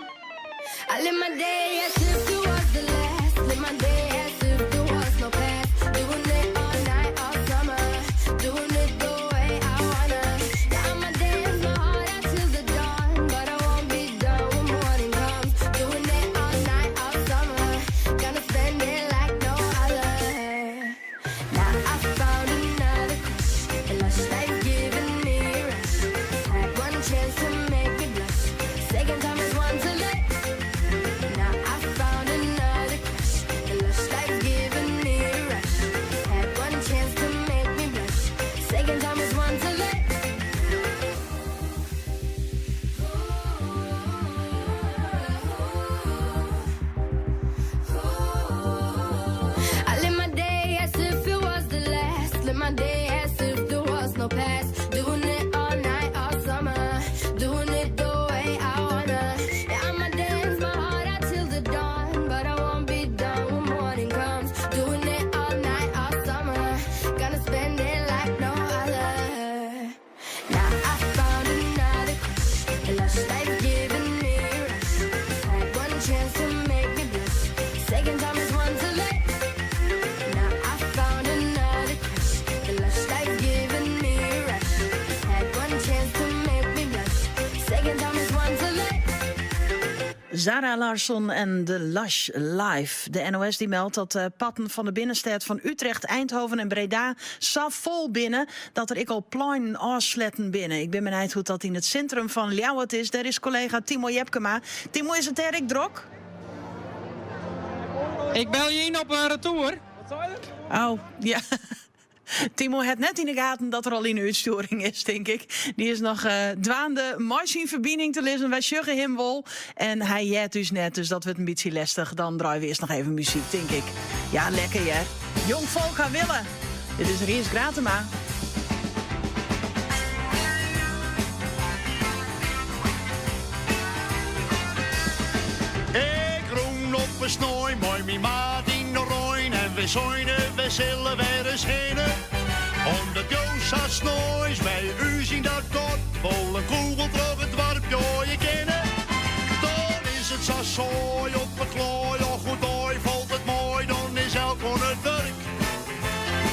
I live my day as if it was the last. Live my day as if there was no past. Doing it all night, all summer. Doing it the way I wanna. Yeah, I'ma dance my heart out till the dawn, but I won't be done when morning comes. Doing it all night, all summer. Gonna spend it like no other. Now I found another crush. A lush life giving me a rush. Had one chance to make me blush. Second time is one too late. Now I found another crush. The lush life giving me a rush. Had one chance to make me blush. Second time is one too late. I live my day as if it was the last. Live my day as if there was no past. Doing it all night, all summer. Doing it the way I wanna. Yeah, I'ma dance my heart out till the dawn. But I won't be done when morning comes. Doing it all night, all summer. Gonna spend it like no other. Now I found another crush. A lush life giving me a rush. Had one chance to make me blush. Second time is one too late. Now I found another crush. The lush life giving me a rush. Had one chance to make me blush. Second time is one too late. Zara Larsson en de Lush Life. De NOS die meldt dat de patten van de binnenstêd fan Utrecht, Eindhoven en Breda sa fol binne dat der ek al pleinen ôfsletten binne. Ik bin benijd hoe't dat yn it sintrum fan Ljouwert is. Dêr is kollega Timo Jepkema. Timo, is it dêr ek drok? Ik belje yn op in retour. Oh, ja. Timo hat net yn de gaten dat er al yn de útstjoering is, tink ik. Dy is noch eh, dwaande mei syn ferbining te lizzen. Wy sjogge him wol. En hy heart ús net, dus dat wurdt in bytsje lestich. Dan draaie we earst noch even muzyk, tink ik. Ja, lekker hear. Jong folk ha wille. Dit is Rients Gratema. Ik rûn op in snein mei myn maat yn de rein en we seine, we sille wer ris hinne. Omdat jo sa sneins by ús yn dat gat wol in kûgel troch it doarp joaie kinne. Dan is it sa saai op 'e klaai, och oerdei falt it mei, dan is elk oan it wurk.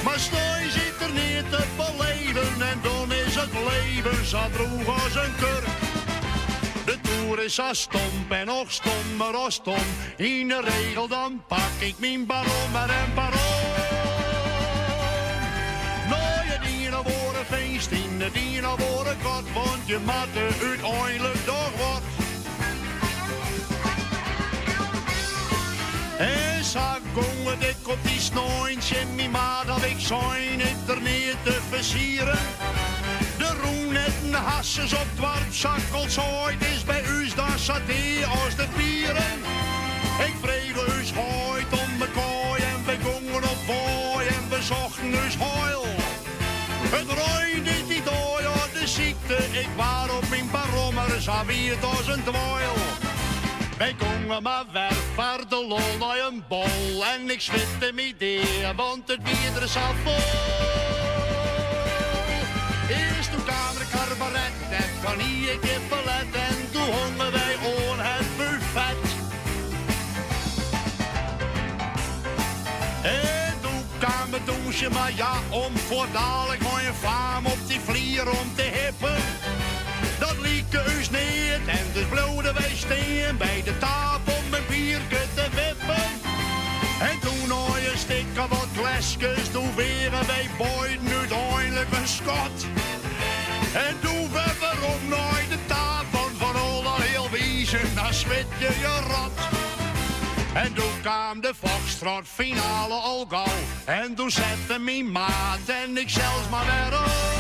Mar sneins is der neat te beleven en dan is it leven sa droech as in kurk. De toer is sa stomp en noch stommer as stom. Yn 'e regel dan pak ik myn brommer en werom. Nei it ien of oare feest yn it ien of oare gat, want je moatte úteinlik doch wat. En sa gong it ek op dy snein tsjin myn maat haw ik sein, is der neat te fersieren. Der rûn net in hasses op doarp sa't ik al sei, it is by ús dan sa dea as de pieren. Ik frege ús heit om de kaai en wy gongen op wei en we sochten ús heil. It reinde dy dei as de sykte, ik waard op myn brommer sa wiet as in dweil. Wy gongen mar wer foar de lol nei in bal en ik switte my dea, want it wie der sa fol. Earst doe kaam der kabaret, dêrfan hie ik gjin ferlet en doe hongen wy oan het buffet. En doe kaam it dûnsjen, mar ja, om fuortdalik mei in faam op dy flier om te hippen. Dat like ús neat en dus bliuwden wy stean by de tafel om in bierke te wippen. En doe nei in stik of wat gleskes, doe weagen wy beiden úteinlik in skot. En doe wer werom nei de tafel fan al dat healwizen, dan swit je je rot. En doe kaam de Foxtrot finale al gau. En doe sette myn maat en ik sels mar wer ôf.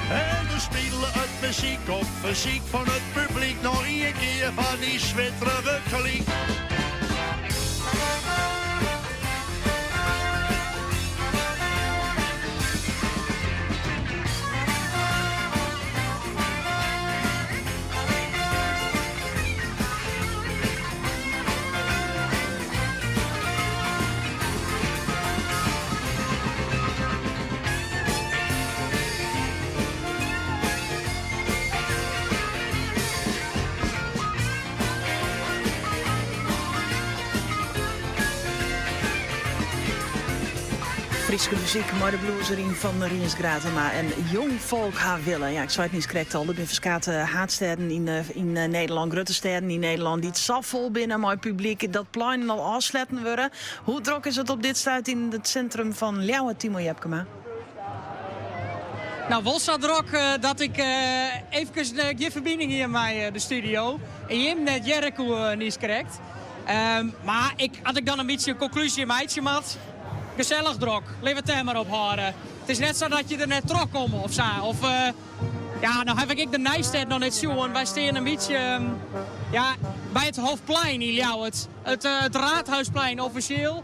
En doe spile it muzyk op fersyk fan it publyk noch ien kear foar dy switterige klyk. Fryske muzyk mei de blues deryn fan Rients Gratama en Jong Folk Ha Wille. Ja, ik sei it niiskrekt al, der binne ferskate haadstêden yn, yn Nederlân, grutte stêden yn Nederlân, dy't sa fol binne mei publyk dat pleinen al ôfsletten wurde. Hoe drok is it op dit stuit yn it sintrum fan Ljouwert, Timo Jepkema? Nou, wol sa drok dat ik eefkes gjin ferbining hie mei de studio. En jim net hearre koe niiskrekt. Mar ik, as ik dan in bytsje in konklúzje meitsje moat, gesellich drok. Lit we it dêr mar op hâlde. It is net sa dat je der net troch komme of sa. Of, ja, no haw ik ek de Nijstêd noch net sjoen. Wy stean in bytsje ja, by it Hofplein yn Ljouwert. It, it Raadhuisplein offisjeel.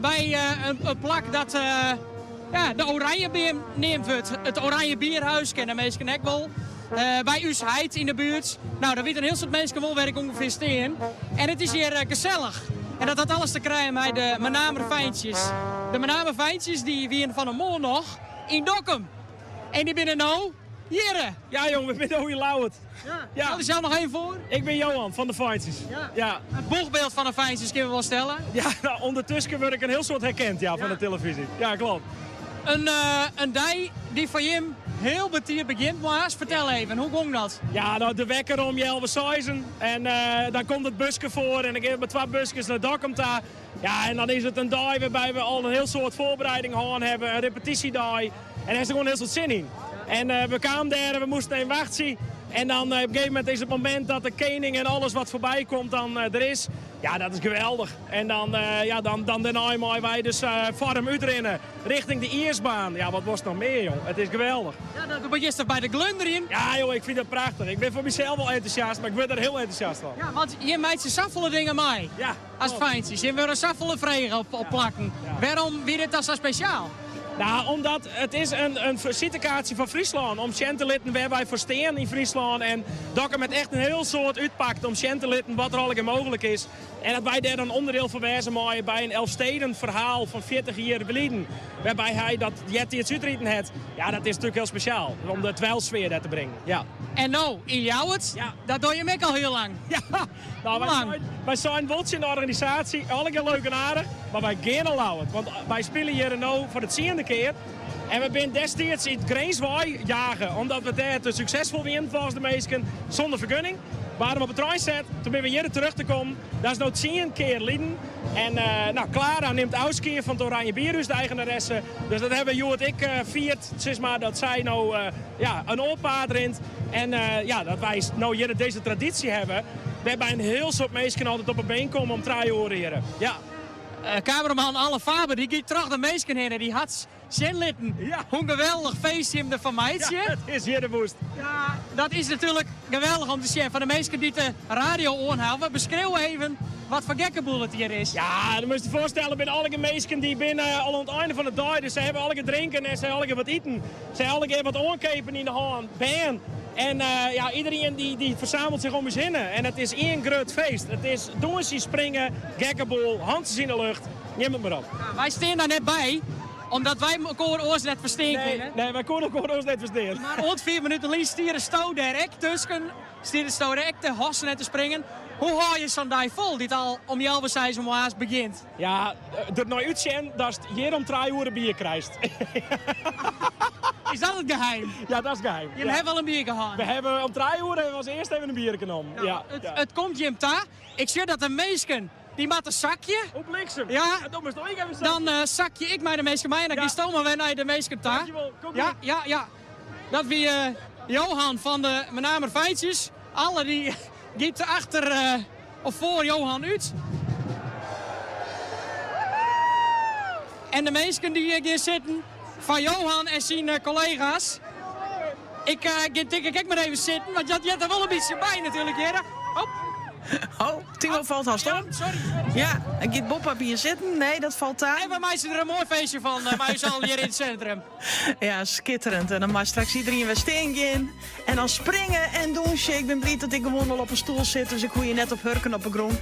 By in plak dat ja, de Oranjebeam neamd wurdt. It Oranje Bierhuis kenne minsken ek wol. By ús heit yn de buert. Nou, dan witte in hiel soad minsken wol wêr ik ûngefear stean. En it is hjir gesellich. En dat hat alles te krijen mei de Menamer Feintsjes. De Menamer Feintsjes dy wiene fan 'e moarn noch yn Dokkum. En dy binne no hjirre. Ja jong, we binne no yn Ljouwert. Ja. Stel dysels noch even foar. Ik bin Johan fan de Feintsjes. Ja. Ja. It boechbyld fan de Feintsjes kinne we wol stelle. Ja, nou, ûndertusken wurd ik in hiel soad herkend ja, fan de televyzje. Ja, kloppet. In dei dy't foar jim hiel betiid begjint moarns. Fertel even, hoe gong dat? Ja, nou, de wekker om healwei seizen. En dan komt it buske foar en dan gean we mei twa buskes nei Dokkum ta. Ja, en dan is it in dei wêrby't we al in hiel soad foarbereiding hân hawwe, in repetysjedei. En dêr is der gewoan hiel soad sin yn. En we kamen dêr en we moasten even wachtsje. En dan op in gegeven momint is it momint dat de kening en alles wat foarby komt dan der is. Ja, dat is geweldich. En dan, ja, dan, dan dêrnei meie wy dus foar him útrinne richting de iisbaan. Ja, wat wolst noch mear, jong? It is geweldich. Ja, do begjinst by te glunderjen. Ja, jong, ik fyn dat prachtich. Ik bin foar mysels al entûsjast, mar ik wurd der hiel entûsjast fan. Ja, want jim meitsje safolle dingen mei. Ja. As Feintsjes. Jim wurde safolle frege op plakken. Wêrom wie dit dan sa spesjaal? Nou, omdat it is in fisitekaartsje foar Fryslân. Om sjen te litten wêr't wy foar stean yn Fryslân. En Dokkum hat echt in hiel soad útpakt om sjen te litten wat der allegear mooglik is. En dat wy dêr dan ûnderdiel fan wêze meie by in Elfstedenferhaal fan 40 jier geleden. Wêrby hy dat eartiids útriden hat. Ja, dat is natuerlik hiel spesjaal. Om de dweilsfear dêr te bringen. Ja. En no yn Ljouwert, dat dogge jim ek al hiel lang. Ja, nou, wy Lang. sein, wy seinen wol tsjin de organisaasje, allegear leuk en aardich, mar wy gean nei Ljouwert. Want wy spylje hjir no foar de tsiende kear. En we binne destiids út Grins wei jage, omdat we dêr te suksesfol wienen folgens de minsken, sûnder fergunning. Waarden we op de trein set, toen binne we hjir terug te kommen. Dat is no tsien kear liden. En nou, Clara nimt ôfskie fan it Oranje Bierhús, de eigenaresse. Dus dat hawwe we hjoed ek fierd, sis mar, dat sy no ja, in oar paad rint. En ja, dat wy no hjir dizze tradysje hawwe, wêrby in hiel soad minsken altyd op 'e been komme om trije oere hjir. Ja. Kameraman Alle Faber dy giet troch de minsken hinne, dy hat sjen litten hoe geweldich feest jim derfan meitsje. Ja, it is hjir de woest. Ja, dat is natuerlik geweldich om te sjen foar de minsken dy't de radio oan hawwe. Beskriuw even wat foar gekkeboel it hjir is. Ja, dan moatst je foarstelle, binne allegear minsken dy binne al oan it ein fan de dei, dus se hawwe allegear drinken en se hawwe allegear wat iten. Se hawwe allegear wat oankepen yn de hân, bern. En ja, iedereen dy verzamelt sich om ús hinne. En it is ien grut feest. It is dûnsje, springe, gekkeboel, hantsjes yn de lucht, neam it mar op. Wy stean der net by, omdat wy elkoar oars net ferstean kinne. Nee, wy koene elkoar oars net ferstean. Mar oant 5 minuten lyn stie sto dêr ek tusken, stie sto dêr ek te hossen en te springen. Hoe hâld je sa'n dei fol, dy't al om healwei seis moarns begjint? Ja, der nei útsjen datst hjir om trije oere bier krijst. Is dat it geheim? Ja, dat is it geheim. Jim hawwe al in bierke hân? We hawwe om trije oere hawwe we as earste even in bierke nommen. Nou, ja, it, ja. it komt jim ta. Ik sjoch dat de minsken dy moatte sakje. Op bliksem. Ja. Ja, dan moatst ek even sakje. Dan sakje ik mei de minsken mei en dan Ja. giest mar wer nei de minsken ta. Dankjewol. Kom Ja, goed. ja, ja. Dat wie Johan fan de Menamer Feitsjes. Alle dy giet achter of foar Johan út. En de minsken dy gean sitten foar Johan en syn kollega's. Ik gean tink ik ek mar even sitten, want dat heart der wol in bytsje by natuerlik hjir. Hop. Oh, Timo falt hast om. Sorry. Ja, en giet Bob op hier zitten? Nee, dat falt daar. En we maken er een mooi feestje van, mei ús allen hjir yn it sintrum. Ja, skitterend. En dan mag straks iedereen wer stean gean. En dan springen en dûnsje. Ik bin bliid dat ik gewoan al op in stoel sit, dus ik hoech hjir net op hurken op de grûn.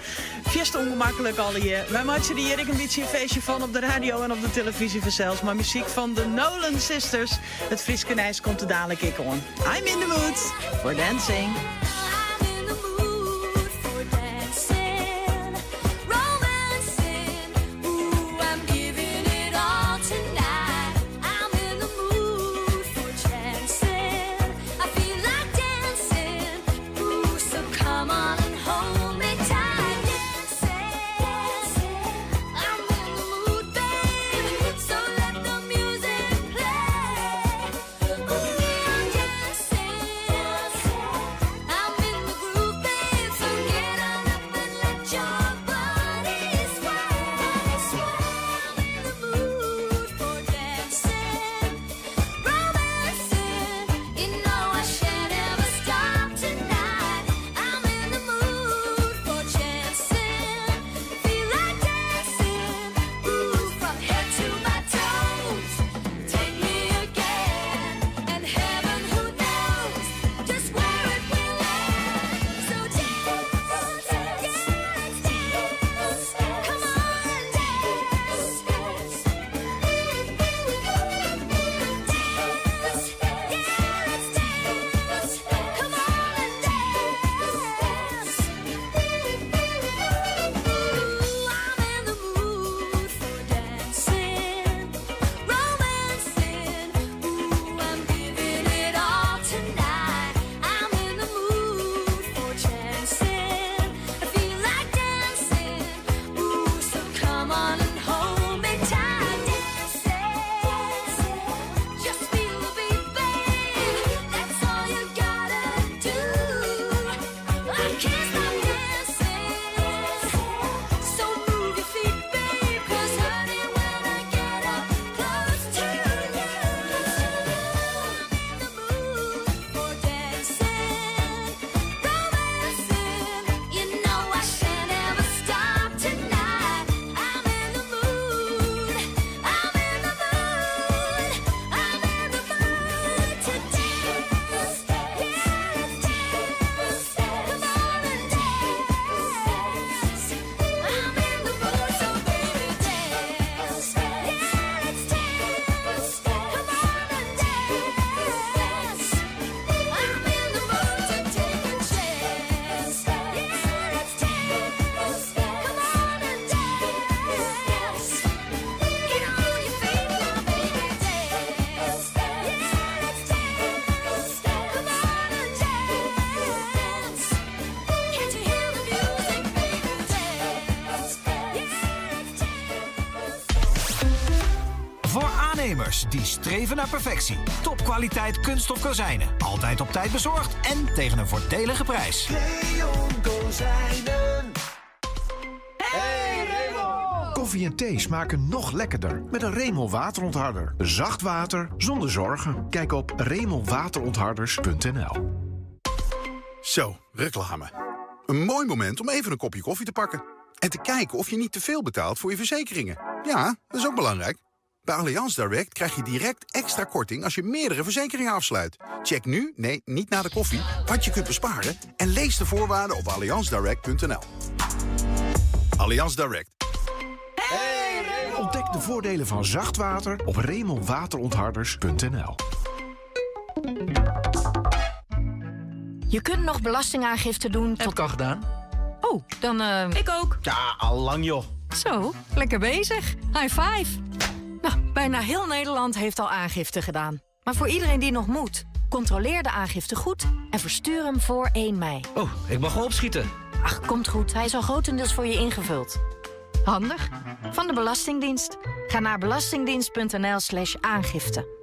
Fierste ûngemaklik allegear. Wy meitsje der hjir ek in bytsje in feestje fan op de radio en op de telefyzje fansels. Mei muzyk fan de Nolan Sisters. It Fryske nijs komt der dalik ek oan. I'm in the mood for dancing. I'm in the mood for dancing, romancing. Ooh, I'm giving it all tonight. I'm in the mood for chancing. I feel like dancing. Ooh, so come on and hold me tight. Dancing, I'm in the mood, babe. So let the music play. Ooh, I'm dancing. I'm Makers die streven naar perfectie. Topkwaliteit kunststof kozijnen. Altijd op tijd bezorgd en tegen een voordelige prijs. Leon Kozijnen. Hey Raymond! Koffie en thee smaken nog lekkerder met een Remel waterontharder. Zacht water zonder zorgen. Kijk op remelwaterontharders.nl Zo, reclame. Een mooi moment om even een kopje koffie te pakken. En te kijken of je niet te veel betaalt voor je verzekeringen. Ja, dat is ook belangrijk. Bij Allianz Direct krijg je direct extra korting als je meerdere verzekeringen afsluit. Check nu, nee, niet na de koffie, wat je kunt besparen... en lees de voorwaarden op allianzdirect.nl. Allianz Direct. Ontdek de voordelen van zacht water op remelwaterontharders.nl Je kunt nog belastingaangifte doen tot... Heb ik al gedaan. Oh, dan... Ik ook. Ja, allang joh. Zo, lekker bezig. High five. Nou, bijna heel Nederland heeft al aangifte gedaan. Maar voor iedereen die nog moet, controleer de aangifte goed en verstuur hem voor 1 mei. Oh, ik mag wel opschieten. Ach, komt goed. Hij is al grotendeels voor je ingevuld. Handig. Van de Belastingdienst. Ga naar belastingdienst.nl slash aangifte.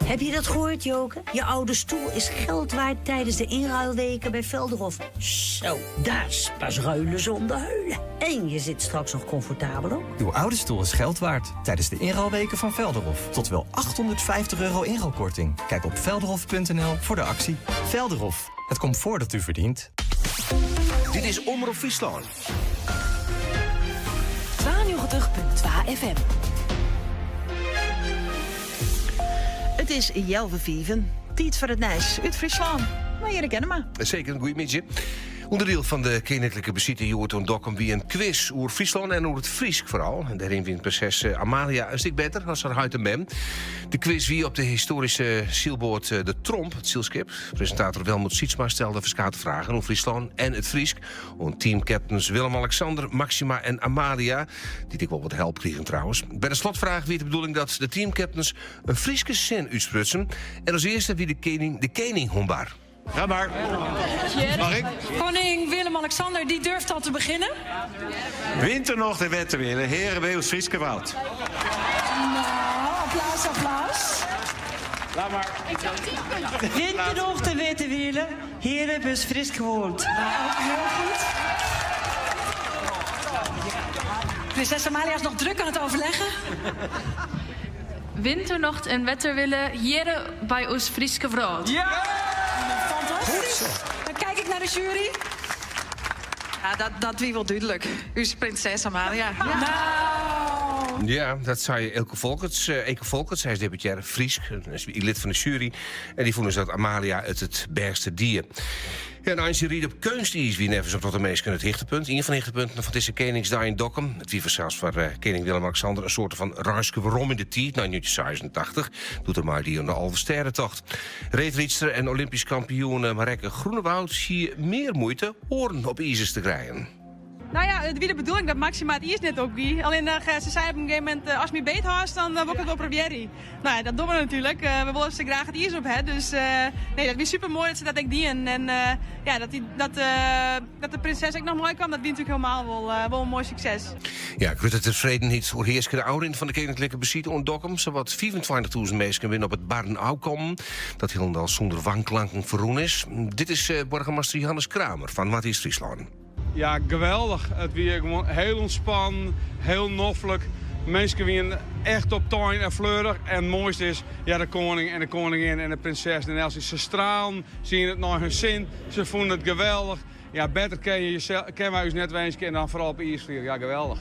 Heb je dat gehoord, Joke? Je oude stoel is geld waard tijdens de inruilweken bij Velderhof. Zo, daar is pas ruilen zonder huilen. En je zit straks nog comfortabel ook. Uw oude stoel is geld waard tijdens de inruilweken van Velderhof. Tot wel 850 euro inruilkorting. Kijk op velderhof.nl voor de actie. Velderhof, het comfort dat u verdient. Dit is Omroep Friesland. 92.2 FM. Het is Jelve Vieven. Tijd voor het Nijs. Uit Friesland. Maar hier kennen maar. Zeker een goeie midje. Onderdeel van de koninklijke besite Joert en Dokkum wie een quiz over Friesland en over het Friesk vooral. En daarin wint prinses eh, Amalia een stuk beter als haar huid en mem. De quiz wie op de historische zielboord eh, De Tromp, het zielschip. Presentator Welmoed Sietsma stelde verschillende vragen over Friesland en het Friesk. Om teamcaptains Willem-Alexander, Maxima en Amalia, die ik wel wat help kregen trouwens. Bij de slotvraag wie de bedoeling dat de teamcaptains een Frieske zin uitsprutsen. En als eerste wie de koning, de koning hombar. Ga maar. Mag ik? Koning Willem-Alexander, die durft al te beginnen. Winter nog de wetten willen, heren Weels Frieske Woud. Nou, applaus, applaus. Laat maar. Winter nog de witte wielen, heren bus fris gewoond. Nou, ook heel goed. Prinses Amalia is nog druk aan het overleggen. Winternocht en wetterwillen, hier bij ons Frieske Brood. Ja! Fantastisch. Dan kijk ik naar de jury. Ja, dat, dat wie wel duidelijk. U is prinses Amalia. Nou. Ja, dat zei Elke Volkerts. Eh, Elke Volkerts, hij is deputaire Friesk, en is lid van de jury. En die vonden dus dat Amalia het het bergste dier. Ja, en als je riet op kunst wie nevens op tot de meest het hichtepunt. Een van de hichtepunten van deze Koningsdag in Dokkum. Het wie zelfs voor eh, koning Willem-Alexander een soort van ruiske waarom in de tijd, 1986. Doet er maar die aan de Alversterrentocht. Reedrietster en Olympisch kampioen eh, Mareke Groenewoud zie je meer moeite horen op ISIS te krijgen. Nou ja, het wie de bedoeling dat Maxima het eerst net opgie. Alleen eh, ze zei op een gegeven moment, eh, als je me beet haast, dan uh, word ik het wel proberen. Nou ja, dat doen we natuurlijk. Eh, we willen ze graag het eerst op hè. Dus eh, nee, dat was super mooi dat ze dat ook dien. En eh, ja, dat, die, dat, eh, dat de prinses ook nog mooi kwam, dat wie natuurlijk helemaal wel, eh, wel een mooi succes. Ja, ik weet het tevredenheid oer heersker ouderin van de koninklijke besiet ontdokken. Zowat 25.000 mensen winnen op het Barren komen. Dat helemaal zonder wanklanken verroen is. Dit is eh, burgemeester Johannes Kramer van Wat is Friesland. Ja, geweldig. Het weer gewoon heel ontspannen, heel noffelijk. Mensen winnen echt op tuin en fleurig. En het mooiste is, ja, de koning en de koningin en de prinses en Elsie. Ze stralen, zien het naar hun zin. Ze vonden het geweldig. Ja, beter ken je jezelf, kennen wij ons net wensen en dan vooral op Iersvlier. Ja, geweldig.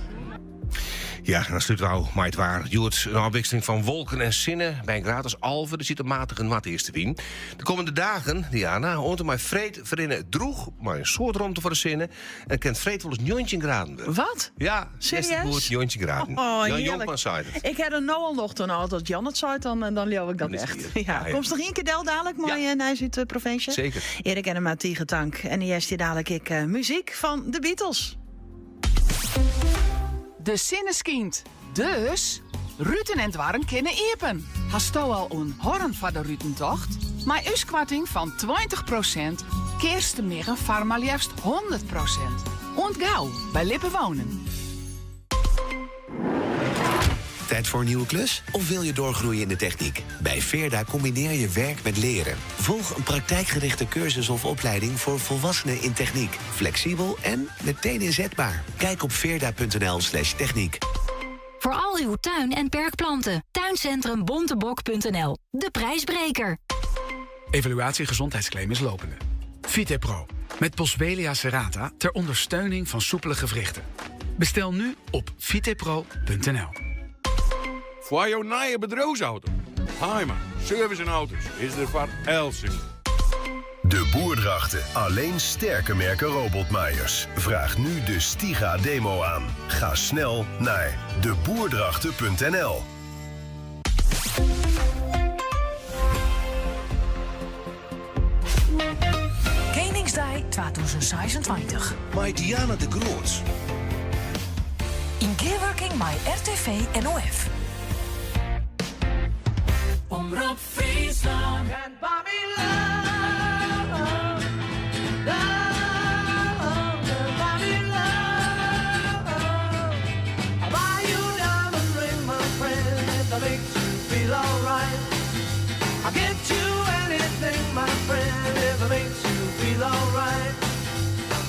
Ja, dan sluit wou, maar het waar. Joert, een afwisseling van wolken en zinnen. Bij een graad als Alve, er zit een matige wat eerste wien. De komende dagen, Diana, hoort maar vreed verrinnen droeg, maar een soort romte voor de zinnen. En kent vreed wel eens 19 graden. worden. Wat? Ja, Serieus? Goed, 19 graden. Oh, Jan heerlijk. Jonkman zei het. Ik heb er nou al nog toen al dat Jan het zei, dan, en dan leeuw ik dat Dan is het echt. hier. Ja. Ja, ja. Komt nog één keer del dadelijk, mooi ja. Nijs uit de provincie. Zeker. Erik en de Matige En die is hier dadelijk ik eh, muziek van de Beatles. De zinneskind. Dus, Ruten en Dwarren kennen Iepen. Hast al een horn van de Rutentocht? Maar uskwarting van 20% keerst de meer een maar liefst 100%. Ontgauw bij Lippen Wonen. Tijd voor een nieuwe klus? Of wil je doorgroeien in de techniek? Bij Veerda combineer je werk met leren. Volg een praktijkgerichte cursus of opleiding voor volwassenen in techniek. Flexibel en meteen inzetbaar. Kijk op veerda.nl slash techniek. Voor al uw tuin- en perkplanten. Tuincentrumbontebok.nl. De prijsbreker. Evaluatie gezondheidsclaim is lopende. VitePro. Met Boswellia serrata ter ondersteuning van soepele gewrichten. Bestel nu op vitepro.nl. Foar jo nije bedriuwsauto. Haaima, service en auto's is der foar eltsenien. De Boerdrachten. Alleen sterke merken robotmaaiers. Vraag nu de Stiga demo aan. Ga snel naar deboerdrachten.nl. Keningsdei 2026. Mei Diana de Groot. Yn gearwurking mei RTV NOF. Omrop Fryslân. Can't buy me love, love, can't buy me love. I'll buy you a diamond ring, my friend, if that makes you feel alright. I'll get you anything, my friend, if it makes you feel alright.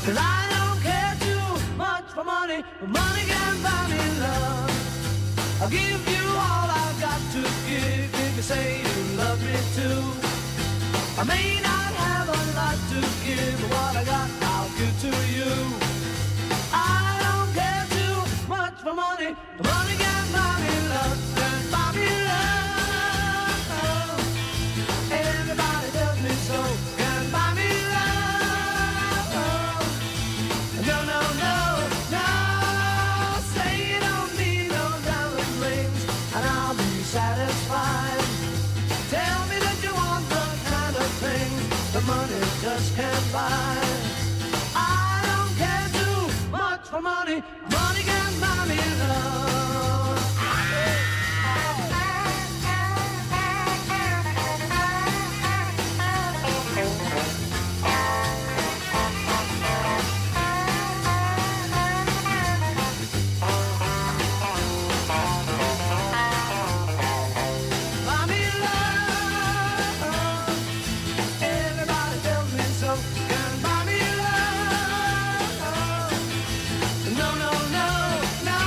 'Cause I don't care too much for money, but money can buy me love. I'll give you all I've got to give if you say you love me too. I may not have a lot to give, but what I got I'll give to you. I don't care too much for money, but money can buy me love, can buy me love. Everybody tells me so, can buy me love. No, no, no, no. Say you don't need no diamond rings, and I'll be satisfied. Tell me that you want the kind of things the money just can't buy. I don't care too much for money. Money can buy me love. Buy me love. Everybody tells me so. Can buy me love. No, no, no, no.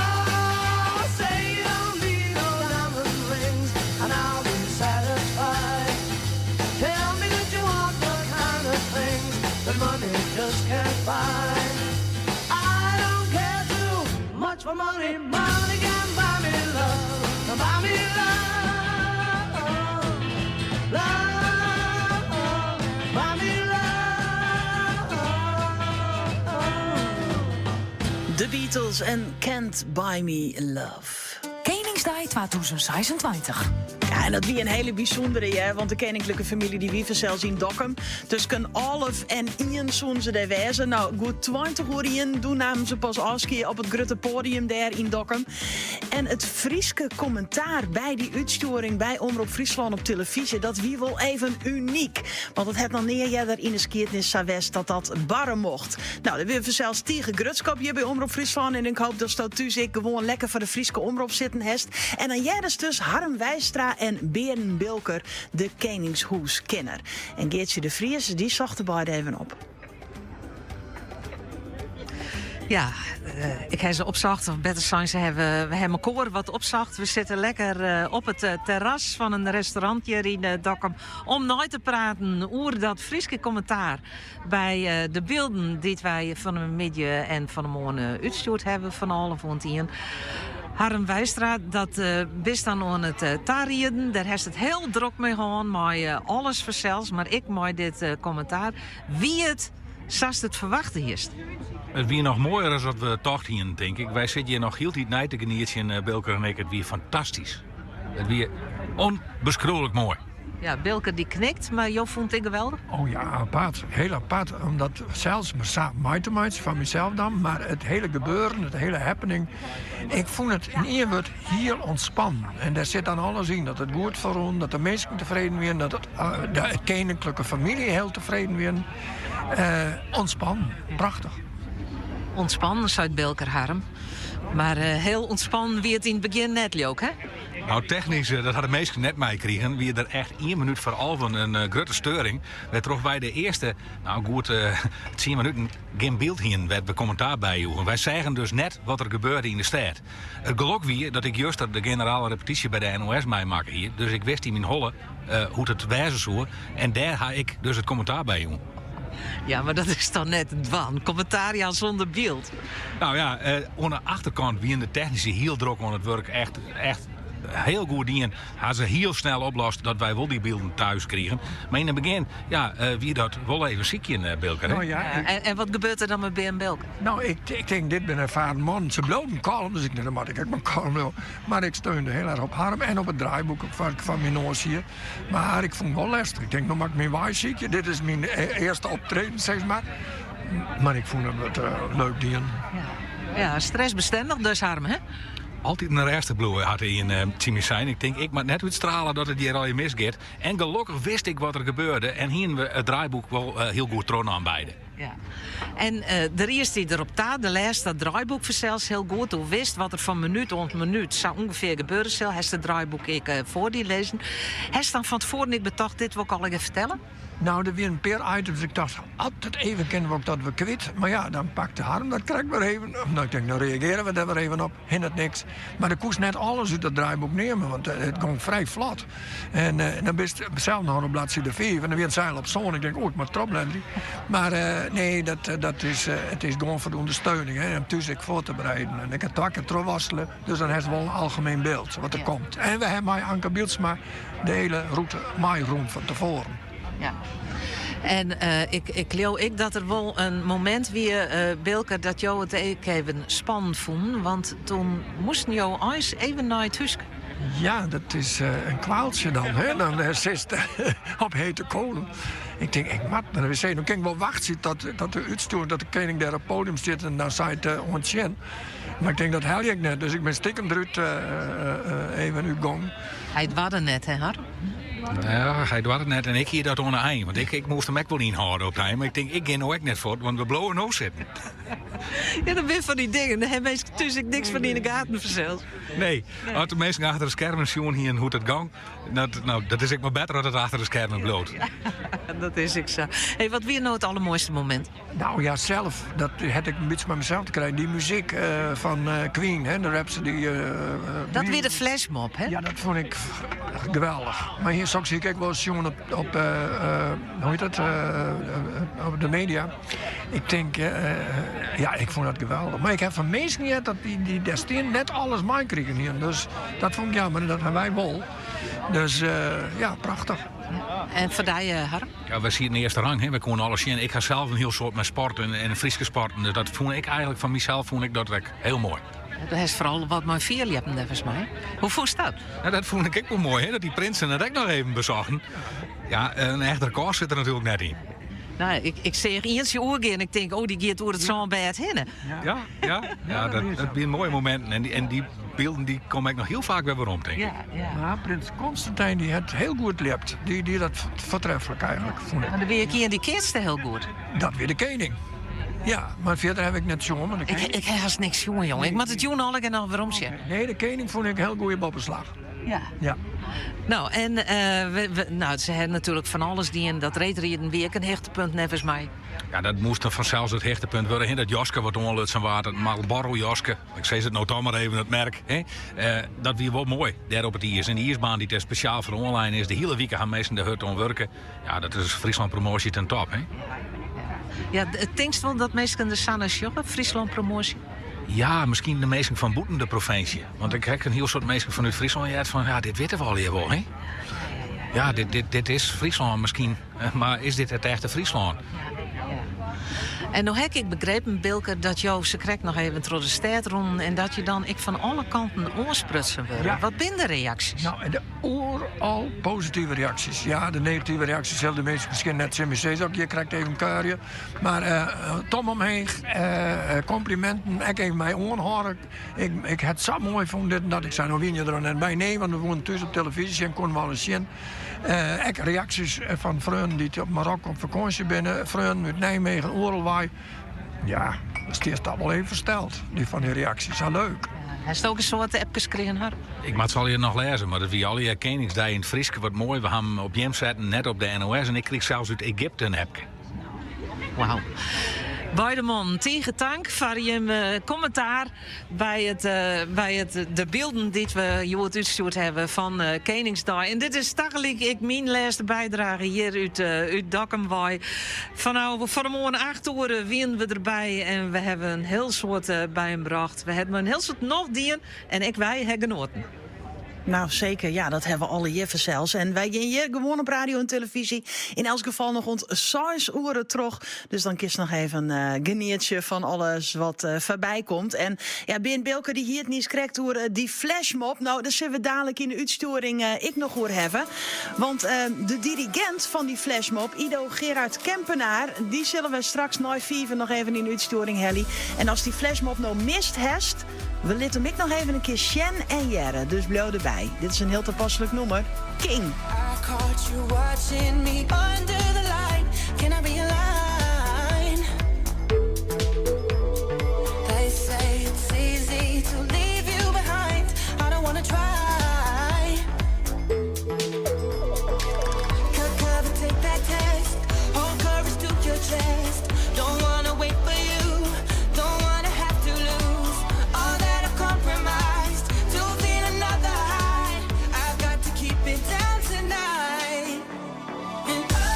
Say you don't need no diamond rings, and I'll be satisfied. Tell me that you want the kind of things that money just can't buy. I don't care too much for money. Money can buy me love. Buy me love. Love. Buy me love. The Beatles en Can't Buy Me Love. Keningsdei 2026. Ja, en dat wie in hele bysûndere, hè, want de keninklike famylje dy wie fansels yn Dokkum. Tusken 11 en ien soene se dêr wêze. No, goed 20 oer ien, doe namen se pas ôfskie op it grutte poadium dêr yn Dokkum. En it Fryske kommentaar by dy útstjoering by Omrop Fryslân op telefyzje, dat wie wol even unyk. Want it hat noch nea earder yn de skiednis sa west dat dat barre mocht. No, dêr binne we fansels tige grutsk op hjir by Omrop Fryslân. En ik hoopje datsto thús ek gewoan lekker foar de Fryske Omrop sitten hast. En dan heardest dus Harm Weistra en Bearn Bilker, de Keningshûskenner. En Geartsje de Vries, dy socht de beide even op. Ja, ik ha se opsocht, of better sein, se hawwe, we hawwe mekoar wat opsocht. We sitte lekker op it terras fan in restaurant hjir yn Dokkum om nei te praten oer dat Fryske kommentaar by de bylden dy't wy fan 'e middei en fan 'e moarn útstjoerd hawwe fan alve oant ien. Harm Weistra, dat bist dan oan it tarieden. Dêr hast it hiel drok mei hân, mei alles fansels, mar ek mei dit kommentaar. Wie it sa'tst it ferwachte hiest? It wie noch moaier as wat we tocht hienen, tink ik. Wy sitte hjir noch hieltyd nei te genietsjen, Bilker en ik. It wie fantastysk. It wie ûnbeskriuwlik moai. Ja, Bilker dy knikt, mar jo fûnen it ek geweldich? Oh ja, apart. Hiel apart. Om dat sels mar sa mei te meitsjen, fan mysels dan. Mar it hiele gebeuren, it hiele happening. Ik fûn it yn ien wurd hiel ûntspannen. En dêr sit dan alles yn. Dat it goed ferrûn, dat de minsken tefreden wienen, dat de keninklike famylje hiel tefreden wienen. Ûntspannen. Prachtich. Ontspannen, seit Bilker Harm. Mar hiel ûntspannen wie it yn it begjin net, leau 'k, hè? Nou, technysk, dat ha de minsken net meikrigen, wie der echt ien minút foar alven in grutte steuring, wêrtroch wy de earste, nou goed tsien minuten gjin byld hienen wêr't we kommentaar by joegen. Wy seagen dus net wat der gebeurde yn de stêd. It gelok wie dat ik juster de generale repetysje by de NOS meimakke hie, dus ik wist yn myn holle hoe't it wêze soe en dêr ha ik dus it kommentaar by jûn. Ja, mar dat is toch net te dwaan? Kommentaar jaan sûnder byld. Nou ja, oan de achterkant wiene de technisy hiel drok oan it wurk. Echt, echt hiel goed dien. Ha se hiel snel oplost dat wy wol dy bylden thuis krigen. Mar yn it begjin, ja, wie dat wol even sykjen, Bilker. Nou ja, ik... En wat gebeurt der dan mei Bearn Bilker? Nou, ik, ik tink, dit binne ervaren mannen. Se bliuwen kalm, dus ik dan moat ik ek mar kalm bliuwe. Mar ik steunde hiel erch op Harm en op it draaiboek fan myn noas hier. Mar ik fûn it wol lestich. Ik tink, no moat ik myn wei sykje. Dit is myn earste optreden, sis mar. Mar ik fûn it leuk dien. Ja, stressbestendich dus, Harm, hè? Altyd in rêstich bliuwe, hat ien tsjin my sein. Ik tink, ik moat net útstrale dat it hjir allegear misgiet. En gelokkich wist ik wat der gebeurde en hiene we it draaiboek wol hiel goed trochnaam beide. Ja. En de riest dy derop ta, do lêst dat draaiboek fansels hiel goed. Do wist wat der fan minút oant minút sa ûngefear gebeure sil. Hast it draaiboek ek foar dy lizzen. Hast dan fan tefoaren ek betocht, dit wol ik allegear fertelle? Nou, der wiene in pear items. Ik tocht, as it even kin, wol ik dat wer kwyt. Mar ja, dan pakte Harm dat krekt wer even. Nou, ik tink, dan reagearje we der wer even op. Hindert niks. Mar do koest net alles út dat draaiboek nimme, want it gong frij flot. En dan bist sels noch op bladside 5 en dan wie it seil op sân. Ik denk, oh, ik moat trochblenderje. Mar nee, dat, dat is, it is gewoan foar de ûndersteuning, hè, om thús ek foar te bereiden. En ik ha twa kear trochwoarstele, dus dan hast wol in algemeen byld wat der komt. En we ha mei Anke Bylsma de hiele rûte meirûn fan tefoaren. Ja. En ik, ik leau ek dat der wol in momint wie, Bilker, dat jo it ek even spannend fûnen. Want toen moasten jo eins even nei it húske. Ja, dat is in kwaaltsje dan. Hè? Dan sitst op hete koalen. Ik tink, ik moat nei de wc. Dan kin ik wol wachtsje tot, tot de útstjoering, dat de kening dêr op it podium stiet en dan seit oant sjen. Mar ik tink, dat helje ik net. Dus ik bin stikem derút even útgongen. Hy doarde net, hè, Harm? Ja, hy doarde net en ik hie dat oan de ein. Want ik, ik moast him ek wol ynhâlde op de ein. Mar ik tink, ik gean no ek net fuort, want we bliuwe no sitten. Ja, dat binne fan dy dingen. Dêr ha minsken thús ek niks fan yn de gaten fansels. Nee, as de minsken achter de skermen sjoen hienen hoe't it gong, dat, nou, dat is ek mar better dat it achter de skermen bliuwt. Ja, dat is ek sa. Hey, wat wie no it allermoaiste momint? Nou ja, sels, dat hat ek in bytsje mei mysels te krijen. Dy muzyk eh, fan eh, Queen, hè, de Rhapsody. Eh, dat wie de flashmob, hè? Ja, dat fûn ik geweldich. Mar hjir soks hie ik ek wol sjoen op, op hoe hjit dat, op de media. Ik tink, ja, ik fûn dat geweldich. Mar ik ha fan minsken heard dat dy, dy dêr stean net alles meikrigen hienen. Dus dat fûn ik jammer, dat ha wy wol. Dus ja, prachtich. En foar dy, Harm? Ja, wy sieten yn de earste rang, hè. Wy koene alles sjen. Ik ha sels in hiel soad mei sport en Fryske sporten. Dus dat fûn ik eigentlik fan mysels fûn ik dat ek hiel moai. Do hast foaral wat mei fierljeppen, neffens my. Hoe fûnst dat? Ja, dat fûn ik ek wol moai, hè, dat dy prinsen it ek noch even besochten. Ja, in echt rekôr sit der natuerlik net yn. Nou, ik, ik seach ientsje oergean. Ik tink, oh, dy giet oer it sânbêd hinne. Ja, ja, ja, dat, dat wiene moaie mominten. En dy, en dy bylden dy komme ek noch hiel faak wer werom, tink ik. Ja, ja. Mar prins Constantijn dy hat hiel goed ljept. Dy die dat foartreflik eigentlik, fûn ik. Mar der wie ek ien dy keatste hiel goed. Dat wie de kening. Ja, mar fierder ha ik net sjoen. Mar de Ik, kening... ik ha hast niks sjoen, jonge. Ik moat it jûn allegear noch werom sjen. Nee, de kening fûn ik hiel goede boppeslach. Ja. Ja. Nou, en eh, we, we, nou, se ha natuerlik fan alles dien. Dat reedriden wie ek in hichtepunt, neffens my. Ja, dat moast dan fansels it hichtepunt wurde. Hè? Dat jaske wat oanlutsen waard, it Marlboro jaske. Ik sis it no toch mar even, it merk. Hè? Eh, dat wie wol moai, dêr op it iis. En de iisbaan dy't dêr spesjaal foar oanlein is, de hiele wike ha minsken der hurd oan wurke. Ja, dat is Fryslân promoasje ten top. Hè? Ja, tinkst wol dat minsken der sa nei sjogge, Fryslân promoasje? Ja, miskien de minsken fan bûten de provinsje. Want ik ha ek in hiel soad minsken fanút Fryslân heard fan, ja, dit witte we allegear wol, hè? Ja, dit, dit, dit is Fryslân miskien, mar is dit it echte Fryslân? En no ha ik begrepen, Bilker, dat jo sakrekt noch even troch de stêd rûnen en dat je dan ek fan alle kanten oansprutsen wurde. Ja. Wat binne de reaksjes? Nou, de oeral positive reaksjes. Ja, de negative reaksjes sille de minsken miskien net tsjin my sizze, as ik hjir krekt even kuierje. Mar eh, tomme omheech, eh, kompliminten, ek even my oanhâlde. Ik, ik ha it sa moai fûn dit en dat. Ik sei, no wiene je der noch net by. Nee, want we woene thús op televyzje sjen, koene we alles sjen. Eh, ek reaksjes fan freonen dy't op Marokko op fakânsje binne, freonen út Nijmegen, oeral wei. Ja, dan stiest dan wol even fersteld. Dy fan dy reaksjes, sa leuk. Hast ek in soad appkes krigen, har? Ik moat se allegear noch lêze, mar dat wie allegear Keningsdei yn it Frysk. Wat moai, we ha 'm op jim setten, net op de NOS. En ik krige sels út Egypte in appke. Wauw. Beide mannen, tige tank foar jim kommentaar by it, by it, de bylden dy't we hjoed útstjoerd hawwe fan Keningsdei. En dit is tagelyk ek myn lêste bydrage hjir út, út Dokkum wei. Fanôf fan 'e moarn 8 oere wienen we derby en we hawwe in hiel soad byinoar brocht. We hawwe in hiel soad nocht dien en ek wy hawwe genoaten. Nou, seker. Ja, dat hawwe we allegear fansels. En wy gean hjir gewoan op radio en televyzje. Yn elts gefal noch oant 6 oere troch. Dus dan kinst noch even uh, genietsje fan alles wat uh, foarby komt. En ja, Bearn Bilker dy hie it niiskrekt oer uh, dy flashmob. Nou, dêr sille we dalik yn de útstjoering ek noch oer hawwe. Want de dirigint fan dy flashmob, Ido Gerard Kempenaar, dy sille we straks nei fiven noch even yn de útstjoering helje. En ast dy flashmob no mist hast, we litte him ek noch even in kear sjen en hearre. Dus bliuw derby. Dit is in hiel tapaslik nûmer. King. I caught you watching me under the light. Can I realign? They say it's easy to leave you behind. I don't wanna try. Cut cover, take that test. Hold courage to your chest. Don't wanna wait for you. Don't wanna have to lose all that I've compromised to feel another high. I've got to keep it down tonight. And oh,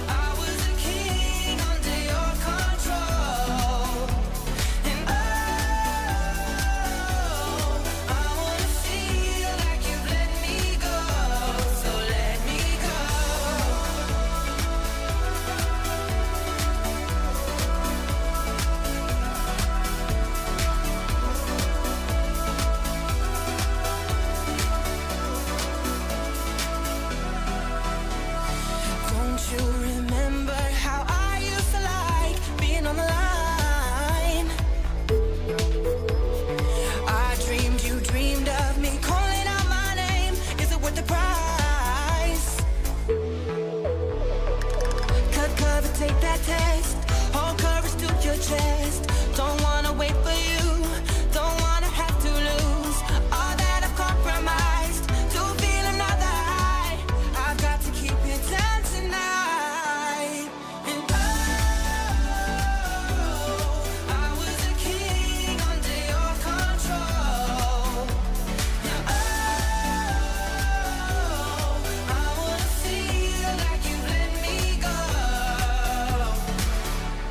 I was a king under your control. And oh, I wanna feel like you've let me go. So let me go. Don't you remember how I used to like being on the line? I dreamed you dreamed of me calling out my name. Is it worth the price? Cut cover, take that test. Hold courage to your chest. Don't wanna wait for you. Don't wanna have to lose all that I've compromised to feel another high. I've got to keep it down tonight. And oh, I was a king under your control. Oh, I wanna feel like you've let me go.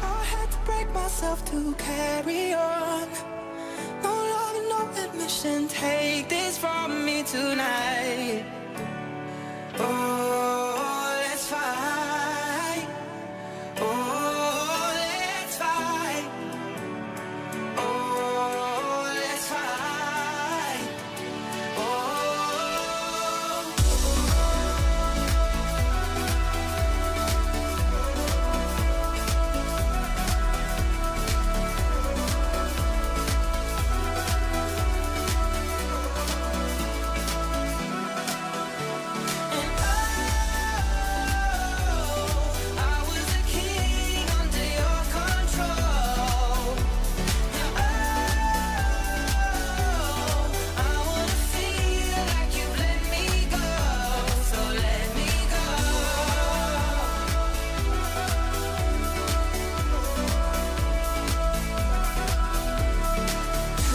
I had to break myself to carry on. No love, no admission. Take this from me tonight. Oh, let's fight. Oh, let's fight. Oh, let's fight. Oh. And oh, I was a king under your control. Oh, I wanna feel like you've let me go. So let me go.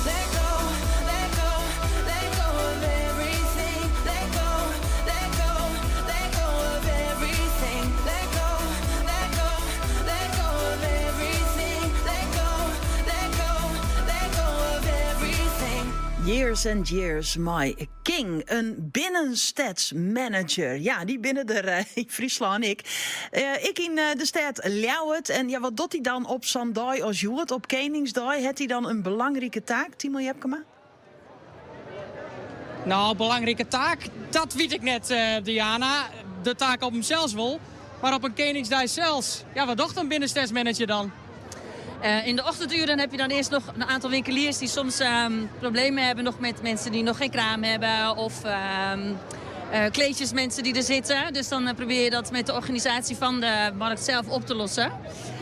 Let go, let go, let go of everything. Let go, let go, let go of everything. Let go, let go, let go of everything. Let go, let go, let go of everything. Years and Years mei King, in binnenstedsmanager. Ja, dy binne der yn Fryslân ek. Ek yn de stêd Ljouwert. En ja, wat docht hy dan op sa'n dei as hjoed, op Keningsdei? Hat hy dan in belangrike taak, Timo Jepkema? Nou, belangrike taak, dat wit ik net, Diana. De taak op himsels wol, mar op in Keningsdei sels. Ja, wat docht in binnenstedsmanager dan? In de ochtenduren heb je dan eerst nog een aantal winkeliers die soms problemen hebben nog met mensen die nog geen kraam hebben. Of kleedjesmensen die er zitten. Dus dan probeer je dat met de organisatie van de markt zelf op te lossen.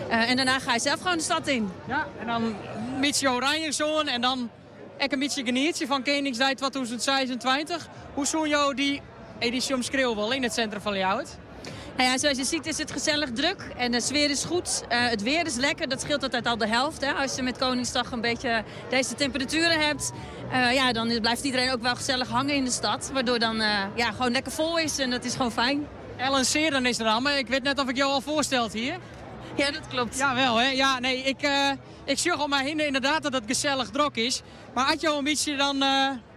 En daarna ga je zelf gewoon de stad in. Ja, en dan een beetje oranje zo'n en dan ek in bytsje genietsje fan Keningsdei 2026. Hoe soene jo dy edysje omskriuwe wolle yn it sintrum fan Ljouwert? Nou ja, zoals je ziet is het gezellig druk en de sfeer is goed. Het weer is lekker, dat scheelt altijd al de helft. Hè? Als je met Koningsdag een beetje deze temperaturen hebt, ja, dan blijft iedereen ook wel gezellig hangen in de stad. Waardoor dan ja, gewoon lekker vol is en dat is gewoon fijn. Ellen Seeren is er al, maar ik weet net of ik jou al voorsteld hier. Ja, dat klopt. Ja, wel hè. Ja, nee, ik zie om mij heen inderdaad dat het gezellig druk is. Maar had jou een beetje dan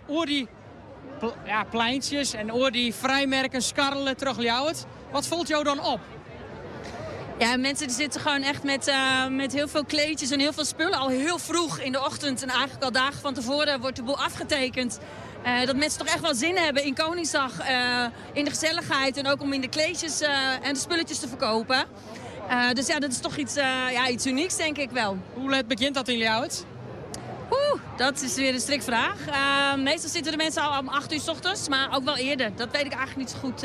oor die ja, pleintjes en oor die vrijmerken skarrelen terug Ljouwert. Wat valt jou dan op? Ja, mensen die zitten gewoon echt met heel veel kleedjes en heel veel spullen. Al heel vroeg in de ochtend en eigenlijk al dagen van tevoren wordt de boel afgetekend. Dat mensen toch echt wel zin hebben in Koningsdag, in de gezelligheid en ook om in de kleedjes en de spulletjes te verkopen. Dus ja, dat is toch ja, iets unieks, denk ik wel. Hoe laat begint dat in Ljouwert? Oeh, dat is weer een strikvraag. Meestal zitten de mensen al om 8 uur 's ochtends, maar ook wel eerder. Dat weet ik eigenlijk niet zo goed,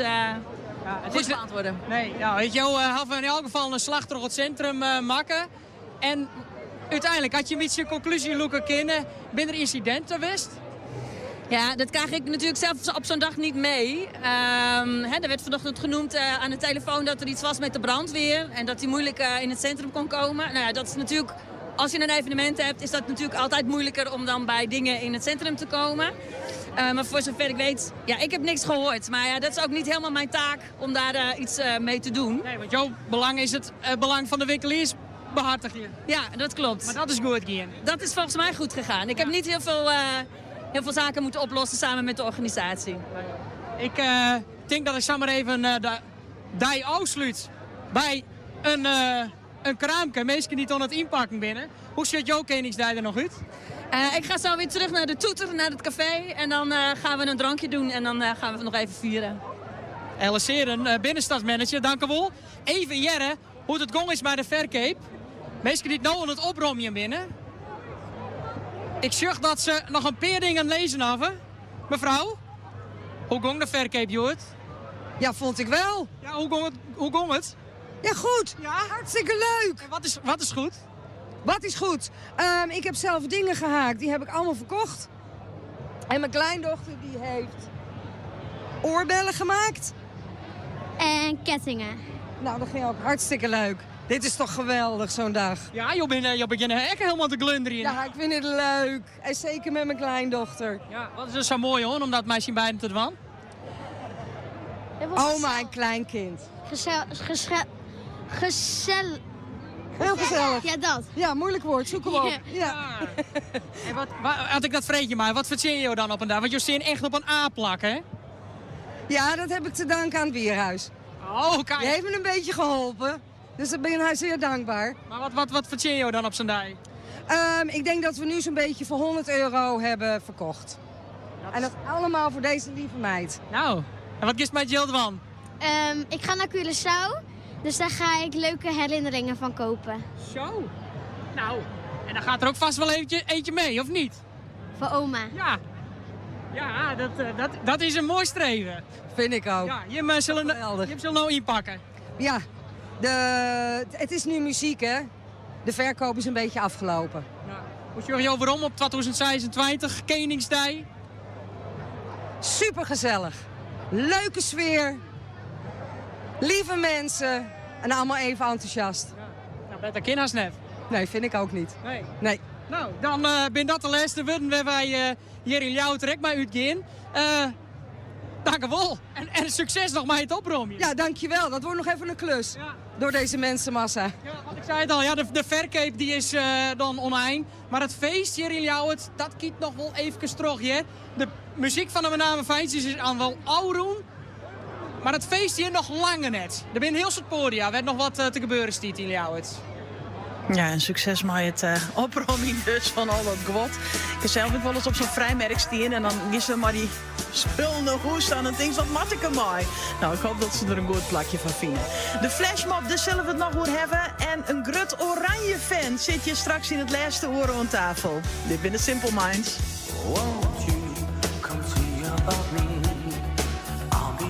Ja, het goed is beantwoorden. Nee, nou, weet je, jou, hadden we in elk geval een slag door het centrum maken. En uiteindelijk had je een beetje conclusie loeken kennen. Ben er incidenten geweest? Ja, dat krijg ik natuurlijk zelf op zo'n dag niet mee. Er werd vanochtend genoemd aan de telefoon dat er iets was met de brandweer. En dat die moeilijk in het centrum kon komen. Nou ja, dat is natuurlijk, als je een evenement hebt, is dat natuurlijk altijd moeilijker om dan bij dingen in het centrum te komen. Maar voor zover ik weet, ja, ik heb niks gehoord. Maar ja, dat is ook niet helemaal mijn taak om daar iets mee te doen. Nee, want jouw belang is het belang van de winkeliers behartig je. Ja, dat klopt. Maar dat is goed gegaan. Dat is volgens mij goed gegaan. Ik heb niet heel veel zaken moeten oplossen samen met de organisatie. Ik denk dat ik zomaar even de dij afsluit bij een kraamke. Mensen die het aan het inpakken binnen. Hoe ziet jouw Koningsdag er nog uit? Ik ga zo weer terug naar de toeter, naar het café. En dan gaan we een drankje doen en dan gaan we het nog even vieren. Ellen Seeren, binnenstadsmanager, dank u wel. Even Jerre, hoe het gong is bij de verkoop. Mensen die het nou aan het oprommen binnen. Ik zucht dat ze nog een paar dingen lezen hebben. Mevrouw, hoe gong de verkoop, Joert? Ja, vond ik wel. Ja, hoe gong het? Hoe gong het? Ja, goed. Ja? Hartstikke leuk. En wat is goed? Wat is goed? Ik heb zelf dingen gehaakt. Die heb ik allemaal verkocht. En mijn kleindochter die heeft oorbellen gemaakt. En kettingen. Nou, dat ging ook hartstikke leuk. Dit is toch geweldig, zo'n dag. Ja, je begint echt helemaal te glunderen. Ja, ik vind het leuk. En zeker met mijn kleindochter. Ja, wat is er zo mooi hoor, om dat meisje beiden te doen? Oma en kleinkind. Heel gezellig. Ja, dat. Ja, moeilijk woord. Zoek hem op. Ja. Ja. En had ik dat vreetje maar, wat verzin je dan op een dag? Want je zit echt op een A-plak, hè? Ja, dat heb ik te danken aan het bierhuis. Oh, kijk. Die heeft me een beetje geholpen. Dus daar ben ik hij zeer dankbaar. Maar wat verzin je dan op zo'n dag? Ik denk dat we nu zo'n beetje voor 100 euro hebben verkocht. En dat allemaal voor deze lieve meid. Nou, en wat kiest mij Jill van? Ik ga naar Curaçao, dus daar ga ik leuke herinneringen van kopen. Zo? Nou, en dan gaat er ook vast wel eentje mee, of niet? Voor oma. Ja. Ja, dat is een mooi streven. Vind ik ook. Ja, je zullen, Geweldig. je zullen nou inpakken. Ja, het is nu muziek, hè. De verkoop is een beetje afgelopen. Ja. Hoe zorg je waarom op 2026, Koningsdag? Supergezellig. Leuke sfeer. Lieve mensen. En allemaal even enthousiast. Ja. Nou, beter kind als net. Nee, vind ik ook niet. Nee. Nee. Nou, dan ben dat de laatste woorden waar wij hier in Ljouwert trek maar uitgaan. Dank u wel. En succes nog met het oprommen. Ja, dankjewel. Dat wordt nog even een klus. Ja. Door deze mensenmassa. Ja, want ik zei het al, ja, de verkoop die is dan oneind. Maar het feest hier in Ljouwert, dat kiet nog wel even terug. Hè? De muziek van de Menamer Fijntjes is aan wel ouroen. Maar het feest hier nog langer net. Er zijn heel soort podia. Er werd nog wat te gebeuren stiet in Ljouwert. Ja, en succes met het opromming dus van al dat gwot. Ik heb zelf ook wel eens op zo'n vrijmerk staan en dan is er maar die spul nog hoe staan en denk wat mat ik er mooi. Nou, ik hoop dat ze er een goed plakje van vinden. De flashmob, daar zullen we het nog over hebben. En een grut oranje fan zit je straks in het laatste oren aan tafel. Dit zijn de Simple Minds. Won't you come see about me? I'll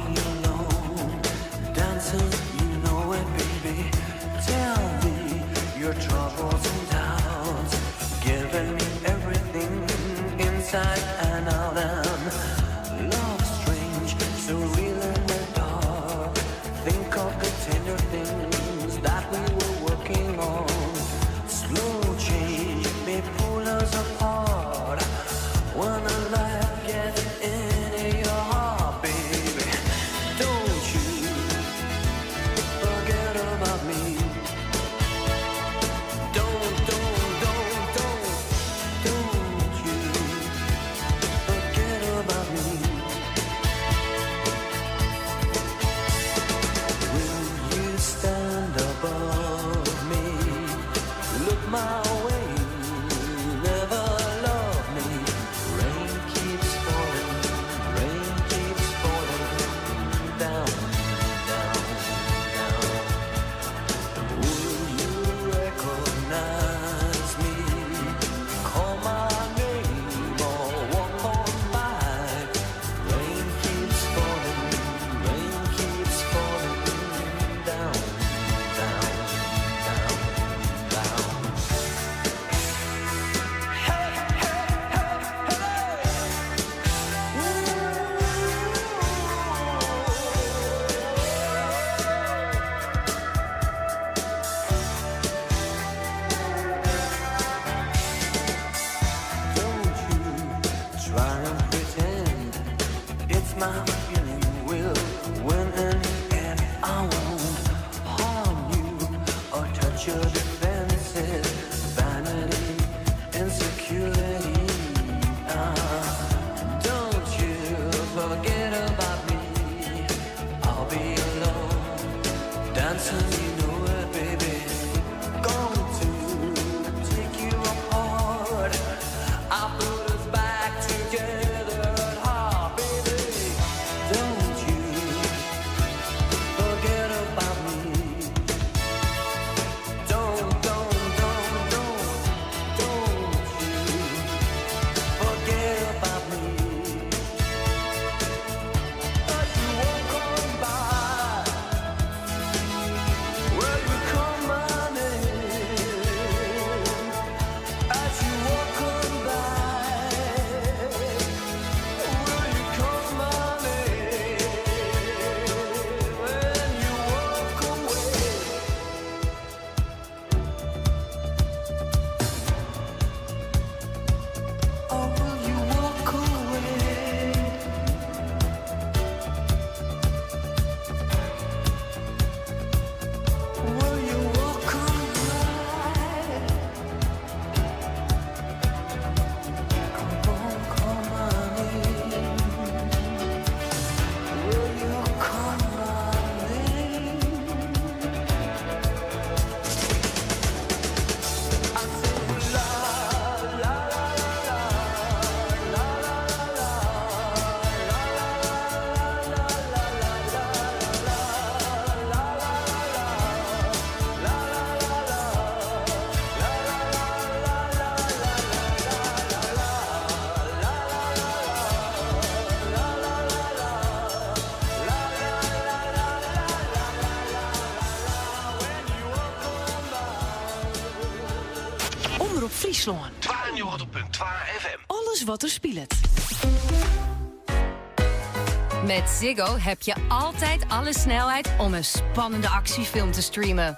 So real in the dark. Think of the tender things that we were working on. Slow change may pull us apart. When the light gets into your heart, baby, don't you forget about me. Don't, don't, don't, don't, don't you forget about me. Will you stand above me? Look my way, never love me. Rain keeps falling, rain keeps falling down, down, down. Will you recognize me? Call my name or walk on by. Rain keeps falling, rain keeps falling down, down, down, down. Hey, hey, hey, hey! Don't you try and pretend it's my feeling will win in the end. I won't harm you or touch your defenses, vanity, insecurity. Ah, don't you forget about me. I'll be alone, dancing, you know it, baby. Going to take you apart. I put us back together at heart, baby. Don't you forget about me. Don't, don't, don't, don't, don't you forget about me. As you walk on by, will you call my name? As you walk on by, will you call my name? When you walk away. Or will you walk away? Will you walk on by? Come on, call my name. Will you call my name? I said la la la la la la la la la la la la Omrop Fryslân. 92.2 FM. Alles wat der spilet. Met Ziggo heb je altijd alle snelheid om een spannende actiefilm te streamen.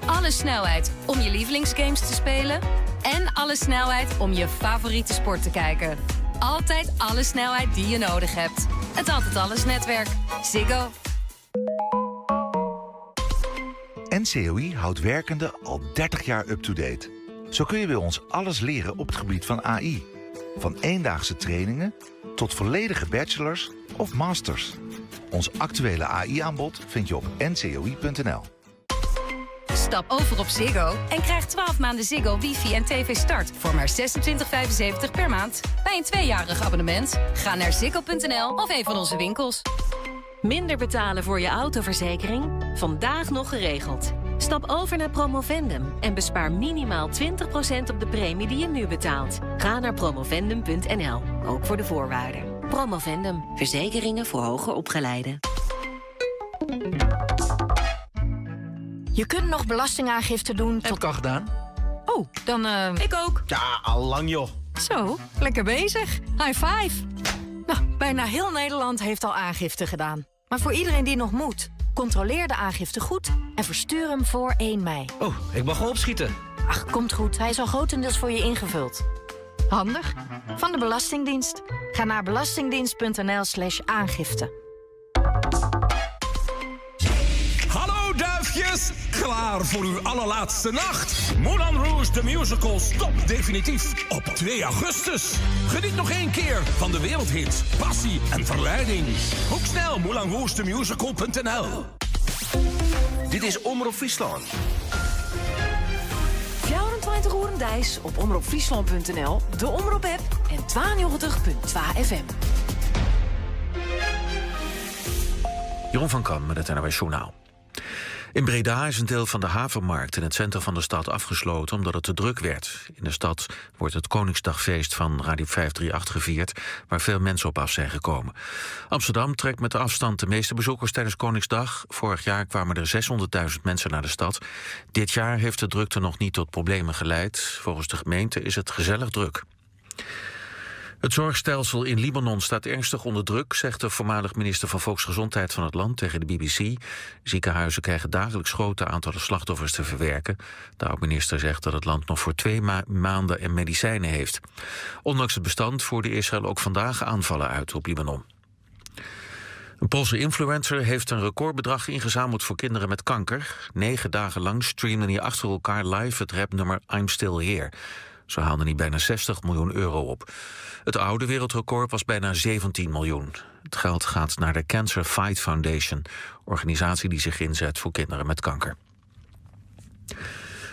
Alle snelheid om je lievelingsgames te spelen. En alle snelheid om je favoriete sport te kijken. Altijd alle snelheid die je nodig hebt. Het Altijd Alles netwerk. Ziggo. NCOI houdt werkenden al 30 jaar up-to-date. Zo kun je bij ons alles leren op het gebied van AI. Van eendaagse trainingen tot volledige bachelors of masters. Ons actuele AI-aanbod vind je op ncoi.nl. Stap over op Ziggo en krijg 12 maanden Ziggo, wifi en tv start voor maar 26,75 per maand. Bij een tweejarig abonnement. Ga naar ziggo.nl of een van onze winkels. Minder betalen voor je autoverzekering? Vandaag nog geregeld. Stap over naar Promovendum en bespaar minimaal 20% op de premie die je nu betaalt. Ga naar promovendum.nl, ook voor de voorwaarden. Promovendum, verzekeringen voor hoger opgeleiden. Je kunt nog belastingaangifte doen tot... Heb ik al gedaan. Oh, dan... Ik ook. Ja, al lang joh. Zo, lekker bezig. High five. Nou, bijna heel Nederland heeft al aangifte gedaan. Maar voor iedereen die nog moet, controleer de aangifte goed en verstuur hem voor 1 mei. Oh, ik mag wel opschieten. Ach, komt goed. Hij is al grotendeels voor je ingevuld. Handig. Van de Belastingdienst. Ga naar belastingdienst.nl slash aangifte. Hallo duifjes! Klaar voor uw allerlaatste nacht? Moulin Rouge de Musical stopt definitief op 2 augustus. Geniet nog één keer van de wereldhits Passie en Verleiding. Boek snel moulinrougethemusical.nl Dit is Omrop Fryslân. 24 oeren deis op omropfryslan.nl, de Omrop-app en 92.2 FM. Jeroen van Kam met het NOS Journaal. In Breda is een deel van de havenmarkt in het centrum van de stad afgesloten omdat het te druk werd. In de stad wordt het Koningsdagfeest van Radio 538 gevierd, waar veel mensen op af zijn gekomen. Amsterdam trekt met de afstand de meeste bezoekers tijdens Koningsdag. Vorig jaar kwamen er 600.000 mensen naar de stad. Dit jaar heeft de drukte nog niet tot problemen geleid. Volgens de gemeente is het gezellig druk. Het zorgstelsel in Libanon staat ernstig onder druk, zegt de voormalig minister van Volksgezondheid van het land tegen de BBC. Ziekenhuizen krijgen dagelijks grote aantallen slachtoffers te verwerken. De oud-minister zegt dat het land nog voor twee maanden en medicijnen heeft. Ondanks het bestand voerde Israël ook vandaag aanvallen uit op Libanon. Een Poolse influencer heeft een recordbedrag ingezameld voor kinderen met kanker. Negen dagen lang streamde hij achter elkaar live het rapnummer I'm Still Here. Zo haalde hij bijna 60 miljoen euro op. Het oude wereldrecord was bijna 17 miljoen. Het geld gaat naar de Cancer Fight Foundation, organisatie die zich inzet voor kinderen met kanker.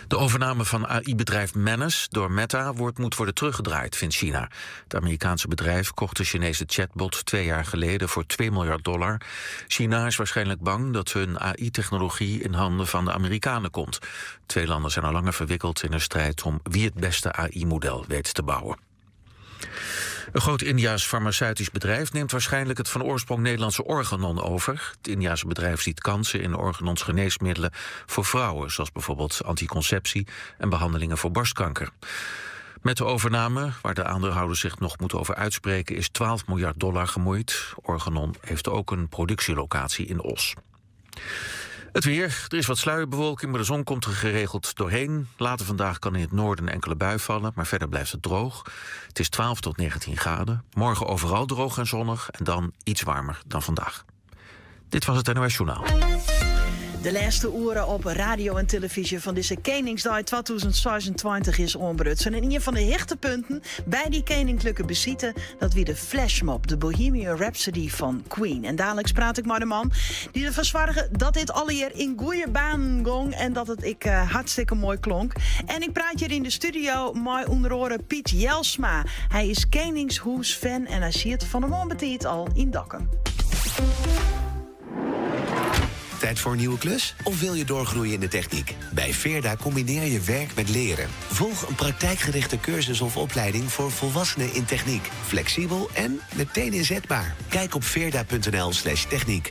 De overname van AI-bedrijf Manus door Meta wordt, moet worden teruggedraaid, vindt China. Het Amerikaanse bedrijf kocht de Chinese chatbot twee jaar geleden voor 2 miljard dollar. China is waarschijnlijk bang dat hun AI-technologie in handen van de Amerikanen komt. Twee landen zijn al langer verwikkeld in een strijd om wie het beste AI-model weet te bouwen. Een groot Indiaas farmaceutisch bedrijf neemt waarschijnlijk het van oorsprong Nederlandse Organon over. Het Indiase bedrijf ziet kansen in Organons geneesmiddelen voor vrouwen, zoals bijvoorbeeld anticonceptie en behandelingen voor borstkanker. Met de overname, waar de aandeelhouders zich nog moeten over uitspreken, is 12 miljard dollar gemoeid. Organon heeft ook een productielocatie in Os. Het weer. Er is wat sluierbewolking, maar de zon komt er geregeld doorheen. Later vandaag kan in het noorden een enkele bui vallen, maar verder blijft het droog. Het is 12 tot 19 graden. Morgen overal droog en zonnig en dan iets warmer dan vandaag. Dit was het NOS Journaal. De laatste uren op radio en televisie van deze Koningsdag 2026 is oanbrutsen. En een van de hichtepunten bij die koninklijke besite, dat wie de flashmob, de Bohemian Rhapsody van Queen. En dadelijk praat ik met de man die ervoor zorgen dat dit alleer in goede baan gong en dat het ik hartstikke mooi klonk. En ik praat hier in de studio met onder andere Piet Jelsma. Hij is Koningshoes-fan en hij ziet van de momenteel al in Dokkum. Tijd voor een nieuwe klus? Of wil je doorgroeien in de techniek? Bij Veerda combineer je werk met leren. Volg een praktijkgerichte cursus of opleiding voor volwassenen in techniek. Flexibel en meteen inzetbaar. Kijk op veerda.nl slash techniek.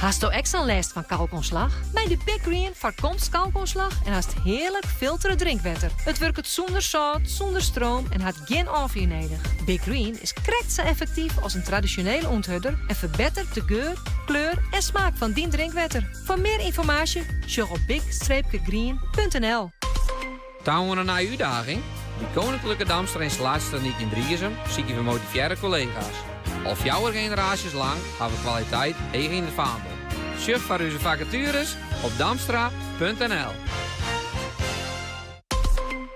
Hasto ek sa'n lêst fan kalkoanslach? Mei de Big Green foarkomst kalkoanslach en hast hearlik filtere drinkwetter. It wurket sûnder sâlt, sûnder stroom en hat gjin ôffier nedich. Big Green is krekt sa effektyf as in tradisjonele ûnthurder en ferbetteret de geur, kleur en smaak fan dyn drinkwetter. Foar mear ynformaasje sjoch op big-green.nl. Ta oan in nije útdaging? By Koninklijke Damstra Installatietechniek yn Driezum sykje we motivearre kollega's. Al fjouwer generaasjes lang hawwe we kwaliteit heech yn it faandel. Sjoch foar ús fakatueres op damstra.nl.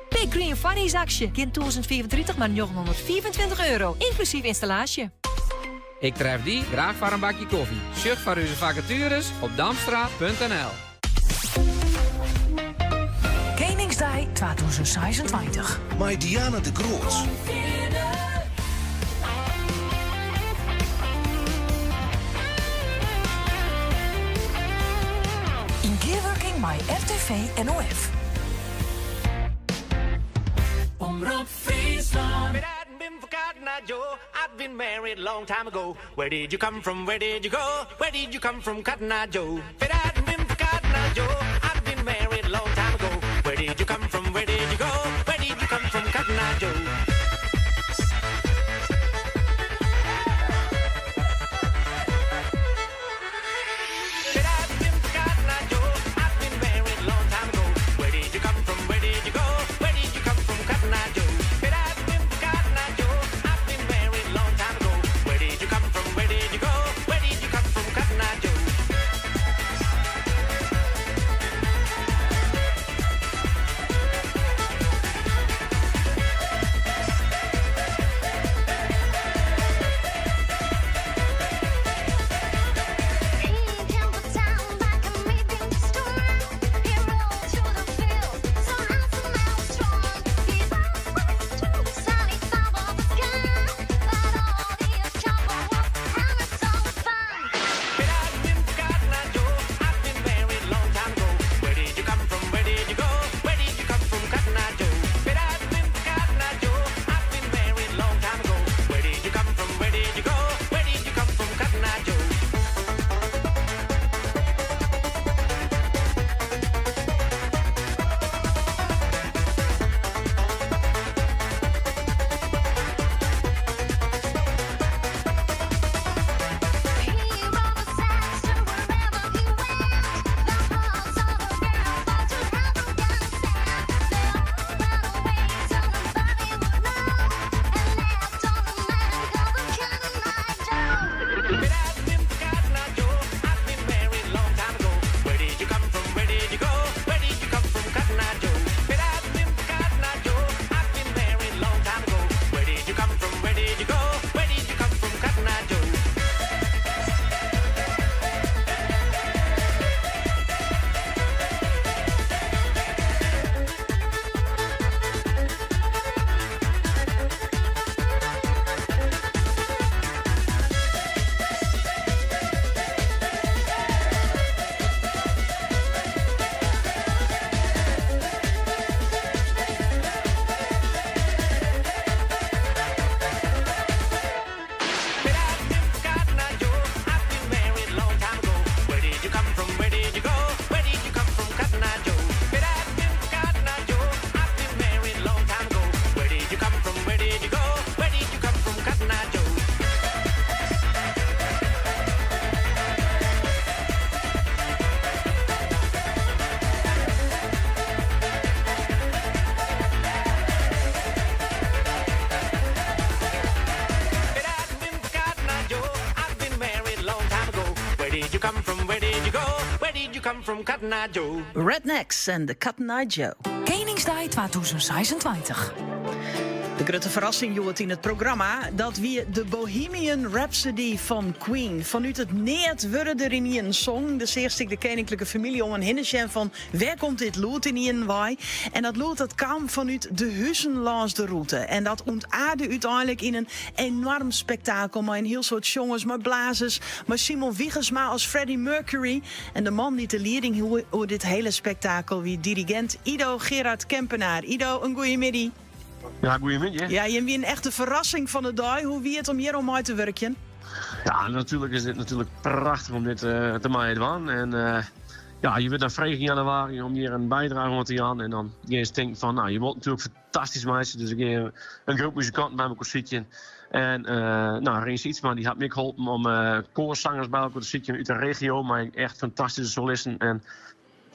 Big Green foarjiersaksje, gjin 1035 mar 925 euro, ynklusyf ynstallaasje. Ik tref dy graach foar in bakje kofje. Sjoch foar ús fakatueres op damstra.nl. Keningsdei 2026. Mei Diana de Groot. Yn gearwurking mei RTV NOF. Omrop Fryslân. I've been married long time ago. Where did you come from? Where did you go? Where did you come from, Cotton Eye Joe? If it hadn't been for Cotton Eye Joe, I'd been married long time ago. Where did you come from? Where did you go? Where did you come from, Cotton Eye Joe? did you come from? Where did you go? Where did you come from, Cotton Eye Joe? Rednecks en de Cotton Eye Joe. Keningsdei 2026. De grutte ferrassing hjoed yn it programma, dat wie de Bohemian Rhapsody fan Queen. Fanút it neat wurde der ynienen songen. Dus earst ik de keninklike famylje om en hinne sjen fan wêr komt dit lûd ynienen wei. En dat lûd dat kaam fanút de huzen lâns de rûte. En dat ûntaarde úteinlik yn in enoarm spektakel mei in hiel soad sjongers, mei blazers, mei Simon Wiegersma as Freddie Mercury. En de man dy't de lieding hie oer dit hiele spektakel wie dirigint Ido Gerard Kempenaar. Ido, in goeiemiddei. Ja, goeiemiddei. Ja, jim wienen echt de ferrassing fan de dei. Hoe wie it om hjir oan mei te wurkjen? Ja, natuerlik is dit natuerlik prachtich om dit eh, te meien dwaan. En eh, ja, je wurdt dan frege yn jannewaarje om hjir in bydrage oan te jaan. En dan gean je tinken fan, nou, je wilt natuerlik fantastysk meitsje. Dus ik gean in groep muzikanten by elkoar sykjen. En eh, nou, Rins Ietsma dy hat my ek holpen om eh, koarsangers by elkoar te sykjen út de regio. Mei echt fantastyske solisten en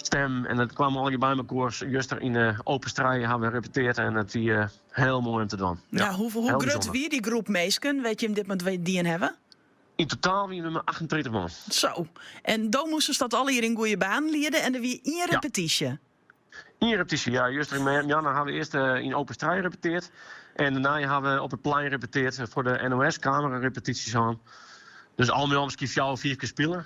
stem. En dat kwam allegear by elkoar. Juster yn de Open Strij ha we repeteard en it wie eh, hiel moai om te dwaan. Ja, hoe, hoe heel grut bysûnder. wie dy groep minsken? Wêr't jim dit mei dien hawwe? Yn totaal wiene we mei 38 man. Zo. En do moastest dat allegear yn goede banen liede en der wie ien repetysje. Ien repetysje, ja. Juster mei Janne ha we earst yn Open Strij repeteard. En dêrnei ha we op it plein repeteard foar de NOS kamerarepetysjes oan. Dus al mei al miskien fjouwer, fiif kear spile.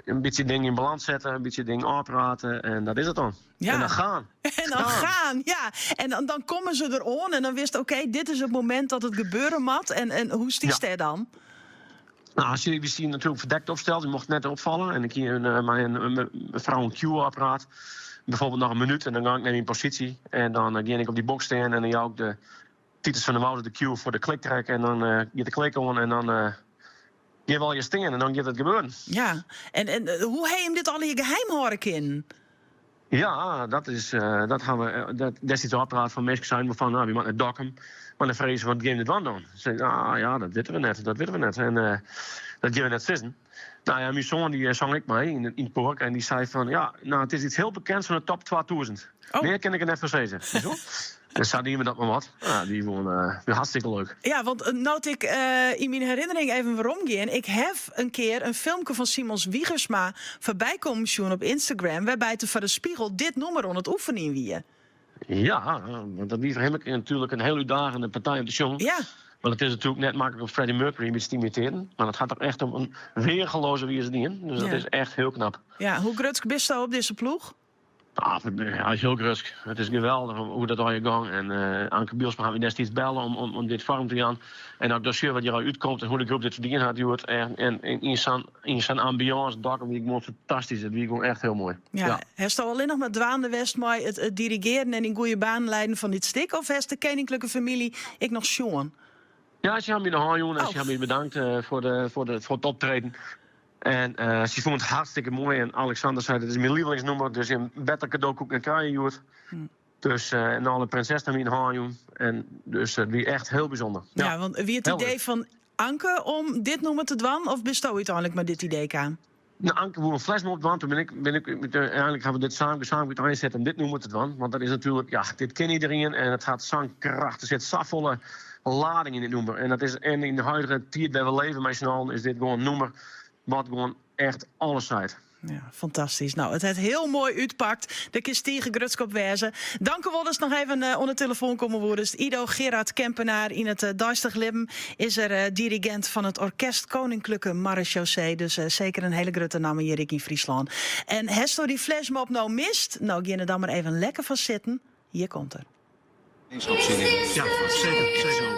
In bytsje dingen yn balâns sette, in bytsje dingen ôfprate en dat is it dan. Ja. En dan gaan. En dan gaan, ja. En dan, dan komme se deroan en dan witst, oké, dit is it momint dat it gebeure moat. En hoe stiest Ja. dêr dan? Nou, als je, we zien natuurlijk verdekt opsteld, die mocht net opvallen. En ik hier een, mei in frou in cue-apparaat. Bijvoorbeeld noch in minút en dan ga ik nei myn posysje. En dan gean ik op dy boks stean en dan jou ik de Titus van der Woude de cue foar de kliktrek. En dan giet de klik oan en dan gean we allegear stean en dan giet it gebeuren. Ja, en hoe ha jim dit allegear geheim hâlde kinnen? Ja, dat is, dat ha we, dat, destiids ôfpraat fan minsken seinen fan, nou, wy moatte nei Dokkum. Mar dan frege se, wat gean jim dwaan dan? Se sei, ah, ja, dat witte we net, dat witte we net. En dat gean we net sizzen. Nou ja, myn soan dy song ek mei yn it koar en dy sei fan, ja, nou, it is iets hiel bekends fan de top 2000. Mear kin ik der net fan sizze. Dus sa dienen we dat mar wat. Ja, dy wûn wie hartstikke leuk. Ja, want no't ik yn myn herinnering even weromgean, ik haw in kear in filmke fan Simon Wiegersma foarby kommen sjoen op Instagram, wêrby't er foar de spegel dit nûmer oan it oefenjen wie. Ja, want dat wie foar him ek natuerlik in hiel útdagende partij om te sjongen. Ja. Want it is natuerlik net maklik om Freddie Mercury in bytsje te imitearjen. Mar dat hat er echt op in weargeloaze wize dien. Dus dat Ja. is echt hiel knap. Ja, hoe grutsk bisto op dizze ploech? Ah, ja, is hiel grutsk. It is geweldich hoe dat allegear gong. En Anke Bielsma hat my destiids belle om dit foarm te jaan. En as ik dan sjoch wat hjir al útkomt en hoe de groep dit dien hat hjoed. En yn sa'n ambiance Dokkum wie gewoan fantastysk. It wie gewoan echt hiel moai. Ja. Ja. Hast al allinnich mar dwaande west mei it dirigearjen en yn goede banen leiden fan dit stik? Of hast de keninklike famylje ek noch sjoen? Ja, se ha my de hân jûn en se ha my bedankt foar it optreden. En se fûn it hartstikke moai. En Alexander sei, dit is myn lievelingsnûmer, dus in better kado koe ik net krije hjoed. Dus, en alle prinses ha my in hân jûn. En dus it wie echt hiel bysûnder. Ja, Ja, want wie it Heel idee leuk. fan Anke om dit nûmer te dwaan? Of bisto úteinlik mei dit idee kaam? Nou, Anke woe in flashmob dwaan. Toen bin ik, bin ik, úteinlik ha we dit samen úteinset om dit nûmer te dwaan. Want dat is natuerlik, ja, dit ken iedereen en it hat sa'n kracht. Der sit safolle lading yn dit nûmer. En dat is, en yn de huidige tiid wêr't we leve mei syn allen, is dit gewoan in nûmer wat gewoan echt alles seit. Ja, fantastysk. Nou, it hat hiel moai útpakt. Dêr kinst tige grutsk op wêze. Dankewol datst noch even oan de telefoan komme woest. Ido Gerard Kempenaar yn it deistich libben is er dirigint fan it Orkest Koninklijke Marechaussee. Dus seker in hiele grutte namme hjir ek yn Fryslân. En hasto dy flashmob no mist? Nou, gean der dan mar even lekker foar sitten. Hjir komt er. Ja, zeker, zeker.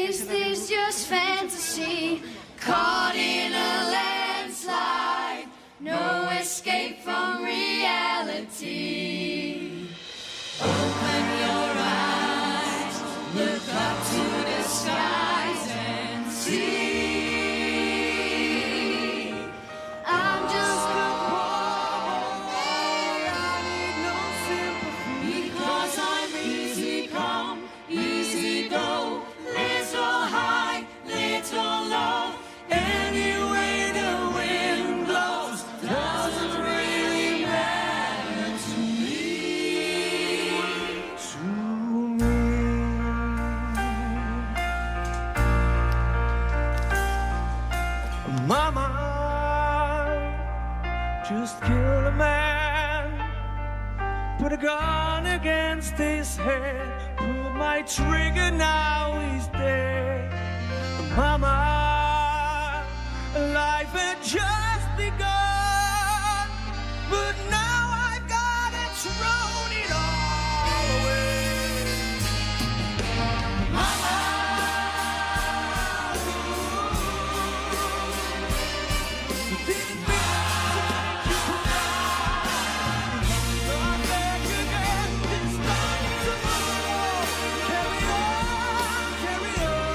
Is this just fantasy? Caught in a landslide, no escape from reality. Open your eyes, look up to the skies and see. I'm just a poor boy, I need no sympathy. Because I'm easy come, easy go, little high, little low. Any way Just kill a man. Put a gun against his head. Pull my trigger, now he's dead. Mama, life had just begun. But now I've got it thrown it all away. Mama, didn't mean to make you cry. Not back again this time tomorrow. Carry on, carry on.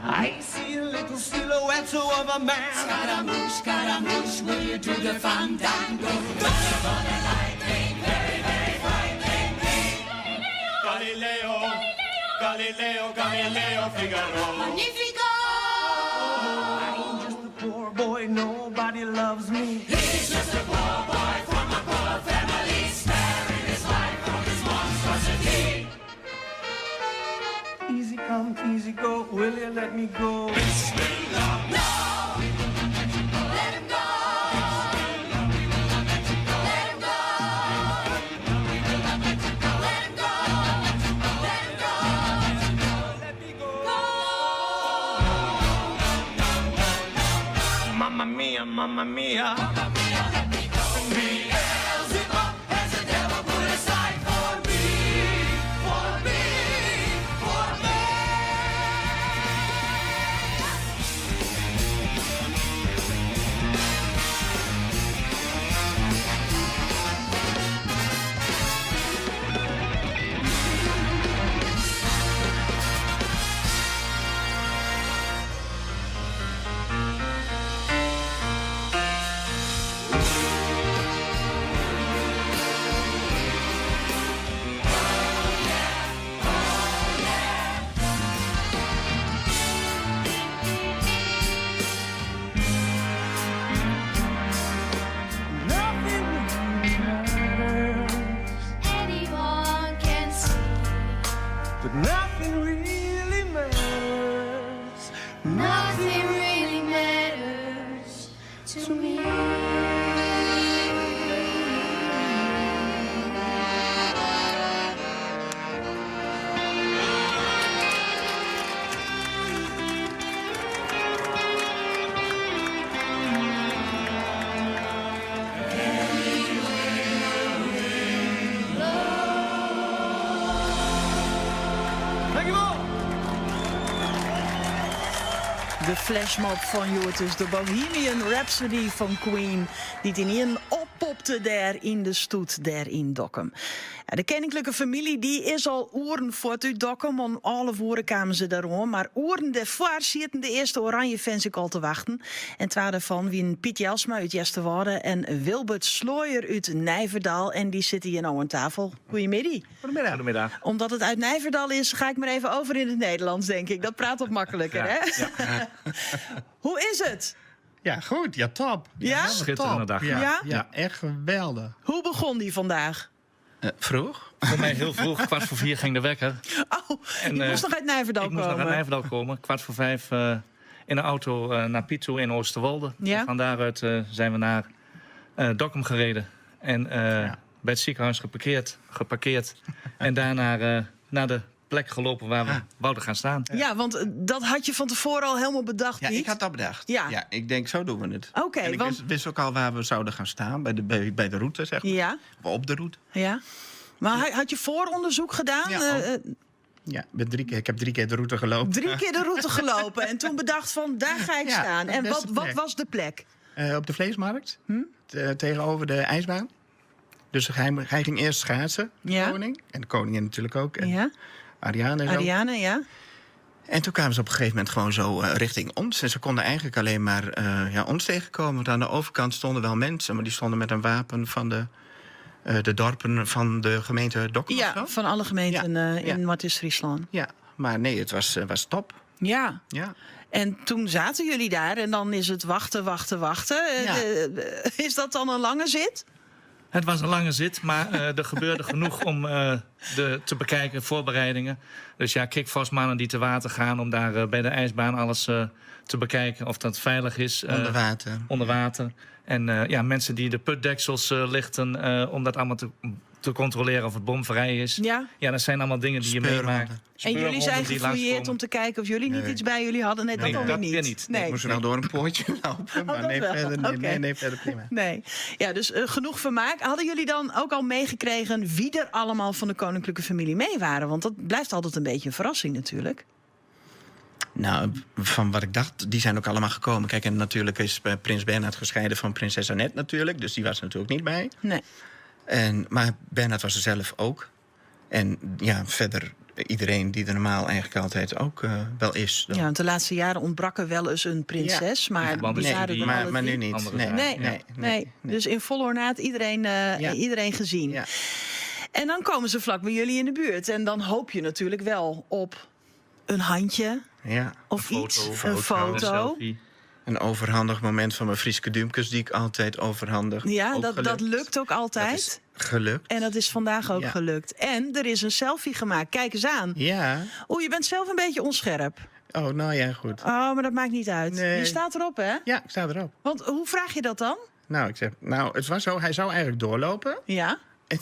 I see a little silhouette of a man. Scaramouche, Scaramouche, will you do the fandango? Don't you know that lightning, very, very frightening me? Galileo, Galileo, Galileo Figaro. Magnifico! I'm just a poor boy, nobody loves me. He's just a poor boy from a poor family, sparing his life from this monstrosity. Easy come, easy go, will you let me go? Bismillah! No! Let him go! Let him go! Let him go! Let him go! Let me go! Mamma mia, mamma mia. Mamma mia, let me go. Beelzebub has a devil put aside for me, for me, for me. Nothing really matters, Anyone can see. but nothing really matters. Nothing really matters to me. Dankjewel! De flashmob fan hjoed dus de Bohemian Rhapsody fan Queen. Dy't ynienen oppopte dêr yn de stoet dêr yn Dokkum. Ja, de keninklike famylje dy is al oeren fuort út Dokkum. Om 11 oere kamen se dêr oan. Mar oeren dêrfoar sieten de earste Oranje fans ek al te wachten. En twa dêrfan wienen Piet Jelsma út Easterwâlde en Wilbert Slooier út Nijverdal. En dy sitte hjir no oan tafel. Goeiemiddei. Goedemiddag. Goedemiddag. Omdat het uit Nijverdal is, ga ik maar even over in het Nederlands, denk ik. Dat praat wat makkelijker, Ja, hè? ja. Hoe is het? Ja, goed. Ja, top. Ja? helemaal Schitterende top. dag. Ja, Ja? ja? echt geweldig. Hoe begon die vandaag? vroeg? Voor mij heel vroeg, 3:45 ging de wekker. Oh, En, je eh, moest nog uit Nijverdal Ik moest komen. nog uit Nijverdal komen. 4:45 in de auto naar Piet toe in Oosterwolde. Ja. En van daaruit zijn we naar Dokkum gereden. En bij het ziekenhuis geparkeerd. en daarna naar de plek gelopen waar we wouden gaan staan. Ja, want dat had je van tevoren al helemaal bedacht, Ja, Piet? ik had dat bedacht. Ja. ik denk, zo doen we het. Oké, en ik want- wist ook al waar we zouden gaan staan, bij de route, zeg maar. Ja, Of op de route. ja. Maar had je vooronderzoek gedaan? Ja, ook. Ja, ik ben ik heb drie keer de route gelopen. Drie keer de route gelopen en toen bedacht van daar ga ik Ja, staan. de En beste wat plek. was de plek? Op de vleesmarkt, Hm? tegenover de ijsbaan. Dus hij ging eerst schaatsen, de Ja. koning. En de koningin natuurlijk ook. En Ja. Ariane en zo. Ariane, ja. En toen kwamen ze op een gegeven moment gewoon zo richting ons. En ze konden eigenlijk alleen maar ja, ons tegenkomen. Want aan de overkant stonden wel mensen, maar die stonden met een wapen van de dorpen van de gemeente Dokkum. of Ja, zo. van alle gemeenten in ja. Noordoost-Friesland. Ja, maar nee, het was top. Ja. Ja. En toen zaten jullie daar en dan is het wachten, wachten, wachten. Ja. Is dat dan een lange zit? Het was een lange zit, maar er gebeurde genoeg om te bekijken, voorbereidingen. Dus ja, mannen die te water gaan om daar bij de ijsbaan alles te bekijken of dat veilig is. Onder water. Onder water. En ja, mensen die de putdeksels lichten om dat allemaal te controleren of het bomvrij is. Ja, dat zijn allemaal dingen die je meemaakt. En jullie zijn Speurhonden die gefouilleerd langskomen. om te kijken of jullie niet Nee. iets bij jullie hadden. Nee, dat Nee, alweer dat niet. weer niet. Nee. Ik moest wel door een poortje lopen. Maar Oh, dat nee, wel. verder, nee, Oké. nee, nee, verder prima. Nee. Ja, dus genoeg vermaak. Hadden jullie dan ook al meegekregen wie er allemaal van de koninklijke familie mee waren? Want dat blijft altijd een beetje een verrassing natuurlijk. Nou, van wat ik dacht, die zijn ook allemaal gekomen. Kijk, en natuurlijk is prins Bernhard gescheiden van prinses Annette natuurlijk. Dus die was er natuurlijk niet bij. Nee. Maar Bernhard was er zelf ook. En ja, verder iedereen die er normaal eigenlijk altijd ook wel is. Dan. Ja, want de laatste jaren ontbrak er wel eens een prinses, Ja. maar die Nee, waren er alle maar nu drie. niet. Nee, Nee, nee, nee, Dus in volle ornaat iedereen gezien. En dan komen ze vlak bij jullie in de buurt. En dan hoop je natuurlijk wel op een handje Ja. of iets. Een foto. Een overhandig moment van mijn Frieske Duumkes die ik altijd overhandig. Ja, Ook dat gelukt. lukt ook altijd. Gelukt. En dat is vandaag ook Ja. gelukt. En er is een selfie gemaakt. Kijk eens aan. Ja. Oeh, je bent zelf een beetje onscherp. Oh, nou ja, goed. Oh, maar dat maakt niet uit. Nee. Je staat erop, hè? Ja, ik sta erop. Want hoe vraag je dat dan? Nou, ik zeg, nou, het was zo, hij zou eigenlijk doorlopen. Ja. En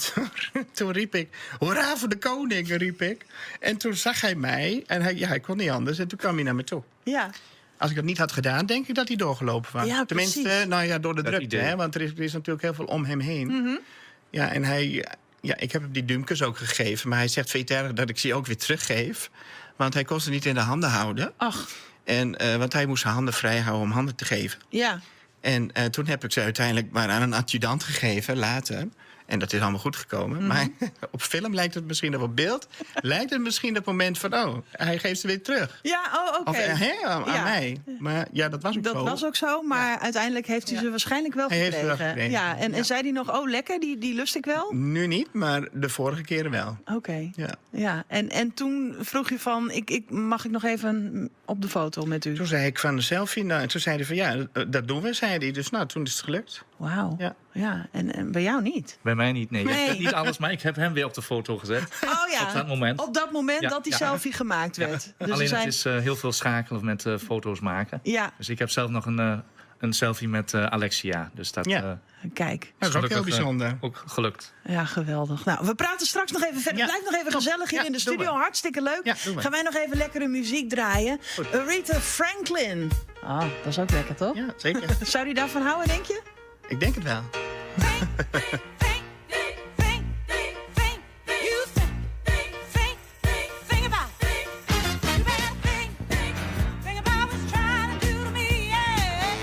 toen riep ik, hoera voor de koning, riep ik. En toen zag hij mij en hij, ja, hij kon niet anders. En toen kwam hij naar me toe. Ja. Als ik dat niet had gedaan, denk ik dat hij doorgelopen was. Ja, Tenminste, precies. nou ja, door de Dat drukte, idee. hè, want er is natuurlijk heel veel om hem heen. Mhm. Ja, en hij, ja, ik heb hem die dumpjes ook gegeven. Maar hij zegt, vind je het erg dat ik ze ook weer teruggeef? Want hij kon ze niet in de handen houden. Ach. En, want hij moest zijn handen vrij houden om handen te geven. Ja. En toen heb ik ze uiteindelijk maar aan een adjudant gegeven, later. En dat is allemaal goed gekomen. Mhm. Maar op film lijkt het misschien, of op beeld... lijkt het misschien op het moment van, oh, hij geeft ze weer terug. Ja, oh, oké. Of hè, aan Ja. mij. Maar ja, dat was ook Dat zo. was ook zo, maar uiteindelijk heeft hij ze waarschijnlijk wel Hij heeft ze gekregen. wel gekregen, Ja, en zei hij nog, oh lekker, die lust ik wel? Nu niet, maar de vorige keren wel. Oké. Ja. Ja, en toen vroeg je van, mag ik nog even op de foto met u? Toen zei ik van de selfie. Nou, en toen zei hij van ja, dat doen we, zei hij. Dus nou, toen is het gelukt. Wauw. Ja. Ja, en bij jou niet? Bij mij niet, nee. Nee. Ik heb niet alles, maar ik heb hem weer op de foto gezet. Oh ja, Op dat moment. Op dat moment Ja, dat die ja. selfie gemaakt werd. Dus er Alleen zijn... het is heel veel schakelen met foto's maken. Ja. Dus ik heb zelf nog een selfie met Alexia. Dus dat, Ja. Kijk. Dat is ook heel gelukkig, bijzonder. ook gelukt. Ja, geweldig. Nou, we praten straks nog even verder. Blijf nog even gezellig hier Ja, in de doen studio. we. Hartstikke leuk. Ja, doen we. Gaan wij nog even lekkere muziek draaien. Aretha Franklin. Ah, dat is ook lekker, toch? Ja, zeker. Zou die daarvan houden, denk je? Ik denk het wel. You think, think, think, think about it. You better think, think, think about what you're trying to do to me. Yeah.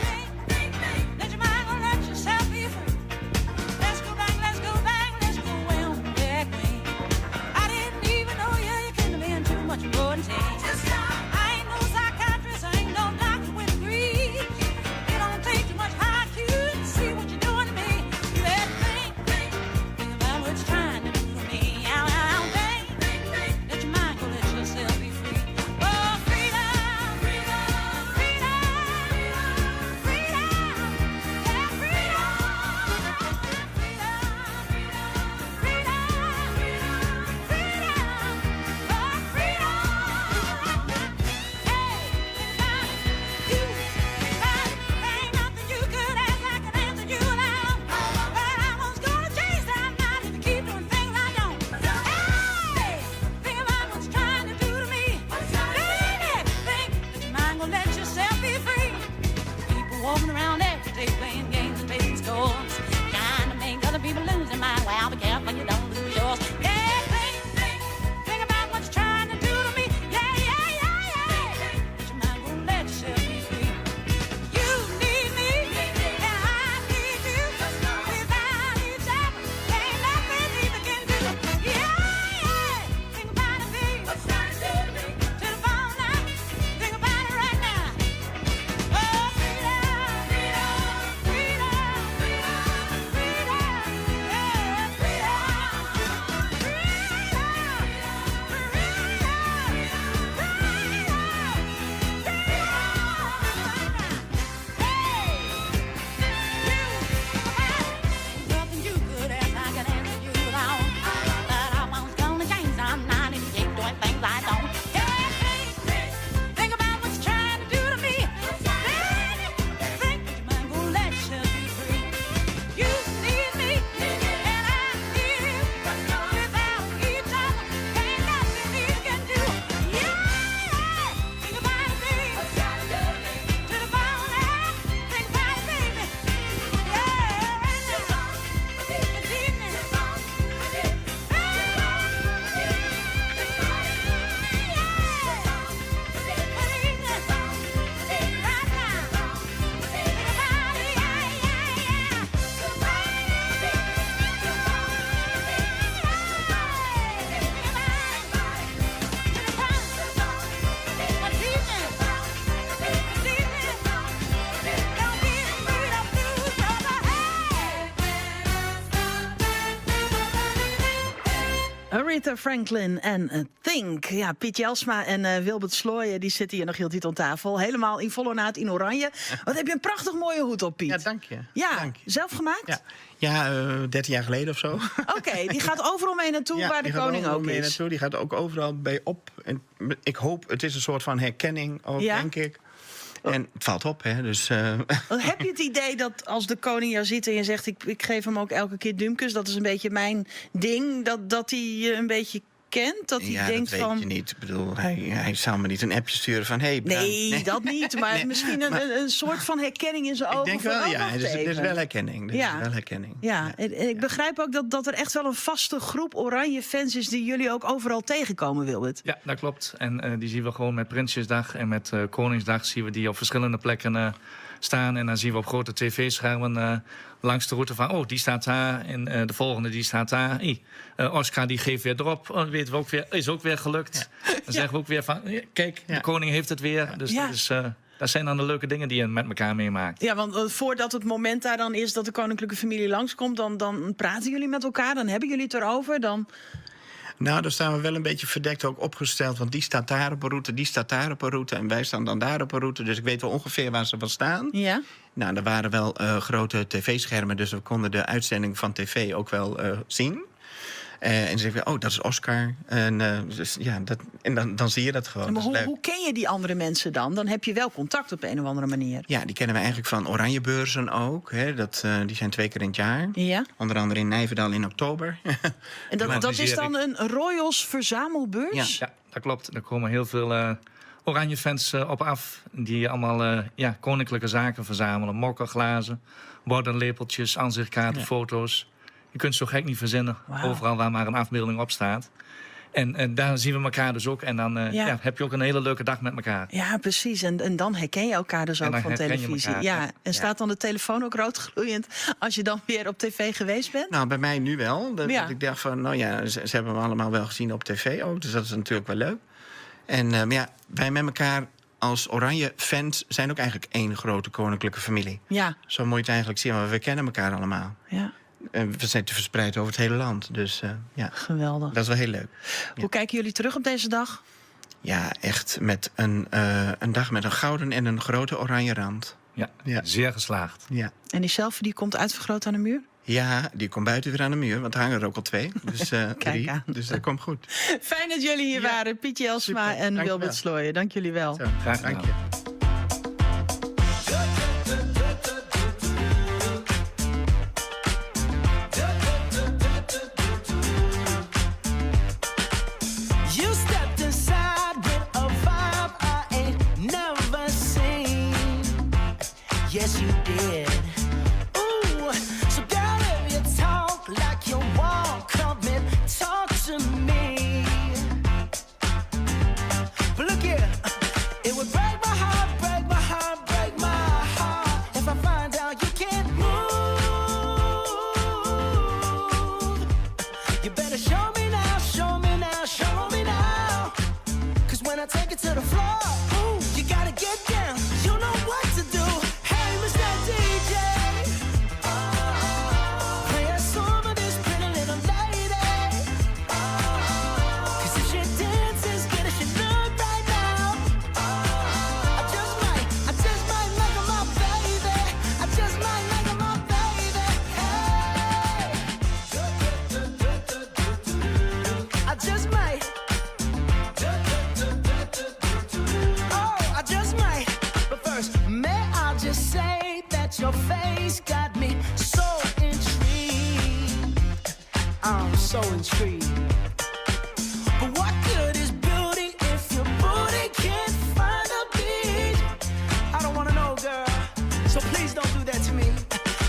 Think, think, let your mind go, let yourself be free. Let's go back, let's go back, let's go way on back when. I didn't even know you, you couldn't have been too much more than 10. I ain't no psychiatrist, I ain't no doctor with degrees. It don't take too much high Q to see what you're doing to me. You better think, think, Aretha Franklin en Think. Ja, Piet Jelsma en eh, Wilbert Slooijen die zitten hier nog heel tijd aan tafel. Helemaal in volle ornaat in oranje. Wat heb je een prachtig mooie hoed op, Piet. Ja, dank je. Ja, zelf gemaakt? Ja, ja 13 jaar geleden of zo. Oké, die gaat overal mee naartoe Ja, waar de die gaat koning overal ook mee is. Naartoe. Die gaat ook overal bij op. En ik hoop, het is een soort van herkenning ook, Ja? denk ik. En het valt op, hè. Dus, eh, Want heb je het idee dat als de koning jou ziet en je zegt... ik geef hem ook elke keer dumpjes, dat is een beetje mijn ding... dat hij je een beetje kent? Dat hij ja, denkt dat weet van... je niet. Ik bedoel, hij zal me niet een appje sturen van... Hey, bedankt. Nee, dat niet. Maar Nee, misschien een, maar- een soort van herkenning in zijn ogen. Ik denk van, wel, oh, ja. wacht Er is, er is even. wel herkenning. Er Ja. is wel herkenning. Ja, en ik begrijp ook dat er echt wel een vaste groep oranje fans is... die jullie ook overal tegenkomen, Wilbert. Ja, dat klopt. En die zien we gewoon met Prinsjesdag en met Koningsdag zien we die op verschillende plekken staan. En dan zien we op grote tv-schermen langs de route van, oh, die staat daar. En de volgende die staat daar. Hey, Oscar die geeft weer erop. Oh, weten we ook weer, is ook weer gelukt. Dan zeggen we ook weer van, kijk, de koning heeft het weer. Dus dat zijn dan de leuke dingen die je met elkaar meemaakt. Ja, want voordat het moment daar dan is dat de koninklijke familie langskomt... dan praten jullie met elkaar, dan hebben jullie het erover. Dan... Nou, daar staan we wel een beetje verdekt ook opgesteld. Want die staat daar op een route, die staat daar op een route. En wij staan dan daar op een route. Dus ik weet wel ongeveer waar ze van staan. Ja. Nou, er waren wel grote tv-schermen. Dus we konden de uitzending van tv ook wel zien. En ze zeggen, oh, dat is Oscar. En, dus, ja, dat, en dan zie je dat gewoon. Maar Dat is leuk. hoe ken je die andere mensen dan? Dan heb je wel contact op een of andere manier. Ja, die kennen we eigenlijk van Oranjebeurzen ook. Hè. Die zijn 2 keer in het jaar. Ja. Onder andere in Nijverdal in oktober. En dat is dan een Royals verzamelbeurs? Ja, dat klopt. Er komen heel veel oranje fans op af. Die allemaal koninklijke zaken verzamelen. Mokken, glazen, borden, lepeltjes, aanzichtkaarten, foto's. Je kunt zo gek niet verzinnen. Overal waar maar een afbeelding op staat. En daar zien we elkaar dus ook. En dan heb je ook een hele leuke dag met elkaar. Ja, precies. En dan herken je elkaar dus En ook dan van herken je televisie. elkaar, ja. ja. En staat dan de telefoon ook roodgloeiend als je dan weer op tv geweest bent? Nou, bij mij nu wel. Dat, Ja. dat ik dacht van, nou ja, ze hebben me allemaal wel gezien op tv ook. Dus dat is natuurlijk wel leuk. En maar ja, wij met elkaar als oranje fans zijn ook eigenlijk één grote koninklijke familie. Ja. Zo moet je het eigenlijk zien, maar we kennen elkaar allemaal. Ja. En we zijn te verspreid over het hele land. Dus ja. Geweldig. Dat is wel heel leuk. Hoe kijken jullie terug op deze dag? Ja, echt met een dag met een gouden en een grote oranje rand. Ja, zeer geslaagd. Ja. En die selfie die komt uitvergroot aan de muur? Ja, die komt buiten weer aan de muur, want er hangen er ook al 2. Dus Kijk 3. aan. Dus dat komt goed. Fijn dat jullie hier waren. Piet Jelsma Super, en dank je Wilbert wel. Slooijen. Dank jullie wel. Graag gedaan. Dank je. You stepped inside with a vibe I ain't never seen. Yes, you did. Ooh, so girl, if you talk like you walk, come and talk to me. But look here, it would break my heart, break my heart, break my heart if I find out you can't move. You better show me now, show me now, show me now. Cause when I take it to the floor, ooh, you gotta get down. You know what to do. Hey, Mr. DJ. Play a song for this pretty little lady. Cause if she dances good as she look right now, I just might make her my baby. I just might make her my baby. Hey. I just might. Oh, I just might. But first, may I just say that your face got me so intrigued. I'm so intrigued. But what good is beauty if your booty can't find a beat? I don't wanna know, girl. So please don't do that to me.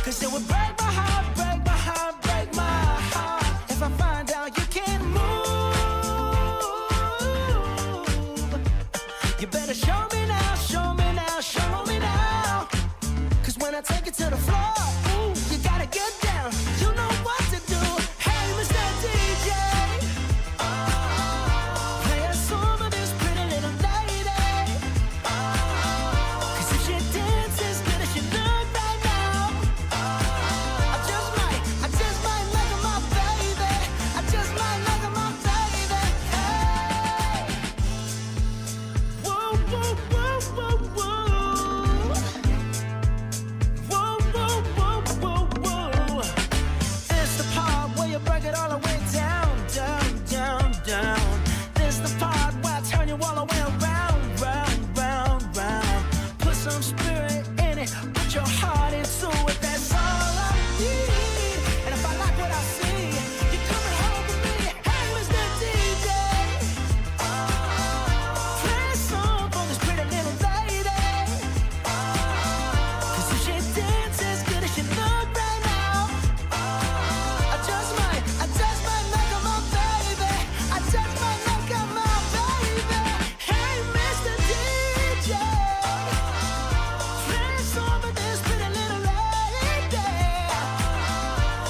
Cause it would break my heart, break my heart, break my heart. If I find out you can't move. You better show me now, show me now, show me now. Cause when I take it to the floor, ooh, you gotta get down. You know what to do. Hey, Mr. DJ. you break it all the way down, down, down, down. This the part where I turn you all the way around, round, round, round. Put some spirit in it, put your heart into it. That's all I need. And if I like what I see, you're coming home with me. Hey, Mr. DJ, play a song for this pretty little lady. 'Cause if she dances good as she look right now, I just might, I just might make her my baby. I just might make her my baby. Hey, Mr. DJ, play a song for this pretty little lady.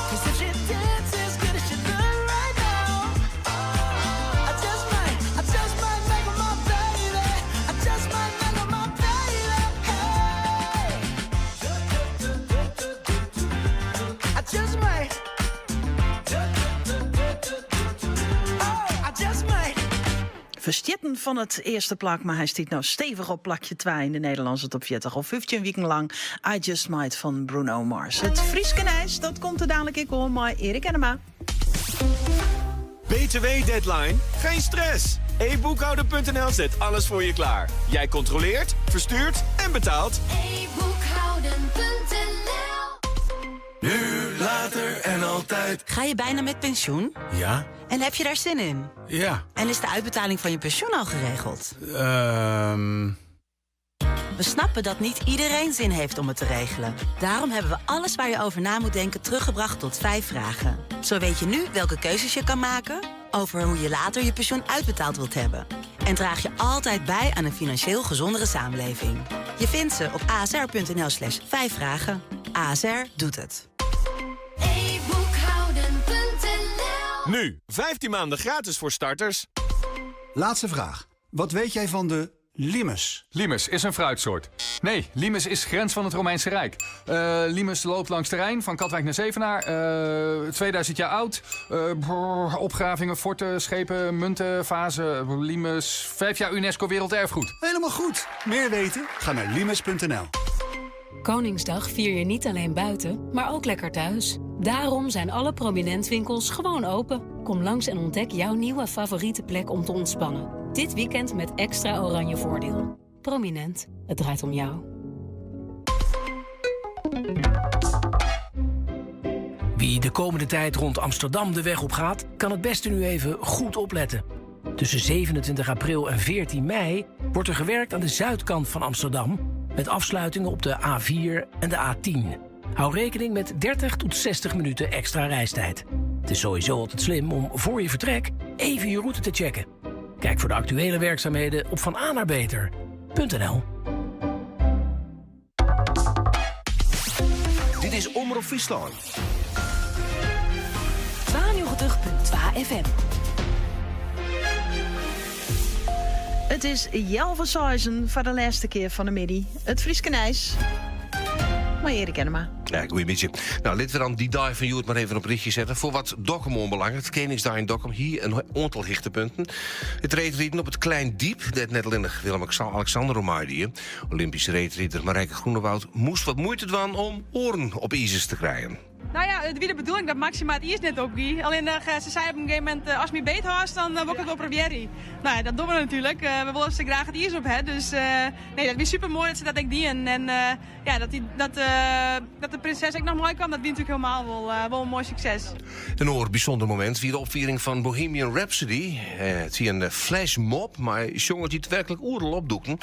'Cause if she dances good as she look right now, I just might, I just might make her my baby. I just might make her my baby. Hey. I just might. Oh, I just might. Ferstjitten fan it earste plak, mar hy stiet no stevich op plakje 2 yn de Nederlânske top 40. Al 15 wiken lang I Just Might fan Bruno Mars. It Fryske nijs, dat komt der dalik ek oan mei Erik Ennema. BTW-deadline? Geen stress! E-boekhouder.nl zet alles voor je klaar. Jij controleert, verstuurt en betaalt. Nu, later en altijd. Ga je bijna met pensioen? Ja. En heb je daar zin in? Ja. En is de uitbetaling van je pensioen al geregeld? We snappen dat niet iedereen zin heeft om het te regelen. Daarom hebben we alles waar je over na moet denken teruggebracht tot 5 vragen. Zo weet je nu welke keuzes je kan maken over hoe je later je pensioen uitbetaald wilt hebben. En draag je altijd bij aan een financieel gezondere samenleving. Je vindt ze op asr.nl slash 5 vragen. ASR doet het. Nu, 15 maanden gratis voor starters. Laatste vraag. Wat weet jij van de limes? Limes is een fruitsoort. Nee, Limes is grens van het Romeinse Rijk. Limes loopt langs de Rijn, van Katwijk naar Zevenaar. 2000 jaar oud. Brrr, opgravingen, forten, schepen, munten, vazen. Limes, 5 jaar UNESCO Werelderfgoed. Helemaal goed. Meer weten? Ga naar limes.nl. Koningsdag vier je niet alleen buiten, maar ook lekker thuis. Daarom zijn alle Prominent-winkels gewoon open. Kom langs en ontdek jouw nieuwe favoriete plek om te ontspannen. Dit weekend met extra oranje voordeel. Prominent, het draait om jou. Wie de komende tijd rond Amsterdam de weg op gaat, kan het beste nu even goed opletten. Tussen 27 april en 14 mei wordt er gewerkt aan de zuidkant van Amsterdam met afsluitingen op de A4 en de A10. Hou rekening met 30 tot 60 minuten extra reistijd. Het is sowieso altijd slim om voor je vertrek even je route te checken. Kijk voor de actuele werkzaamheden op vananaarbeter.nl. Dit is Omrop Fryslân. 92.2 FM. It is healwei seizen foar de lêste kear fan 'e middei. It Fryske nijs. Mei Erik Ennema. Ja, goeiemiddei. No, litte we dan dy dei fan hjoed mar even op rychje sette. Foar wat Dokkum oanbelanget, Keningsdei yn Dokkum hie in oantal hichtepunten. It reedriden op it Klein Diep, dêr't net allinnich Willem-Alexander oan meidie. Olympyske reedrider Marijke Groenewoud moast wat muoite dwaan om oaren op izers te krijen. No ja, it wie de bedoeling dat Maxima it iis net opgie. Allinnich, se sei op in gegeven momint, ast my beet hâldst, dan wol ik it wol probearje. No ja, dat dogge we natuerlik. We wolle se graach it iis op ha. Dus nee, dat wie super moai dat se dat ek dienen. En ja, dat, die, dat, dat de prinses ek noch meikaam, dat wie natuerlik hielendal wol, wol in moai sukses. In oar bysûnder momint wie de opfiering fan Bohemian Rhapsody. It wie in flashmob mei sjongers dy't werklik oeral opdûkten.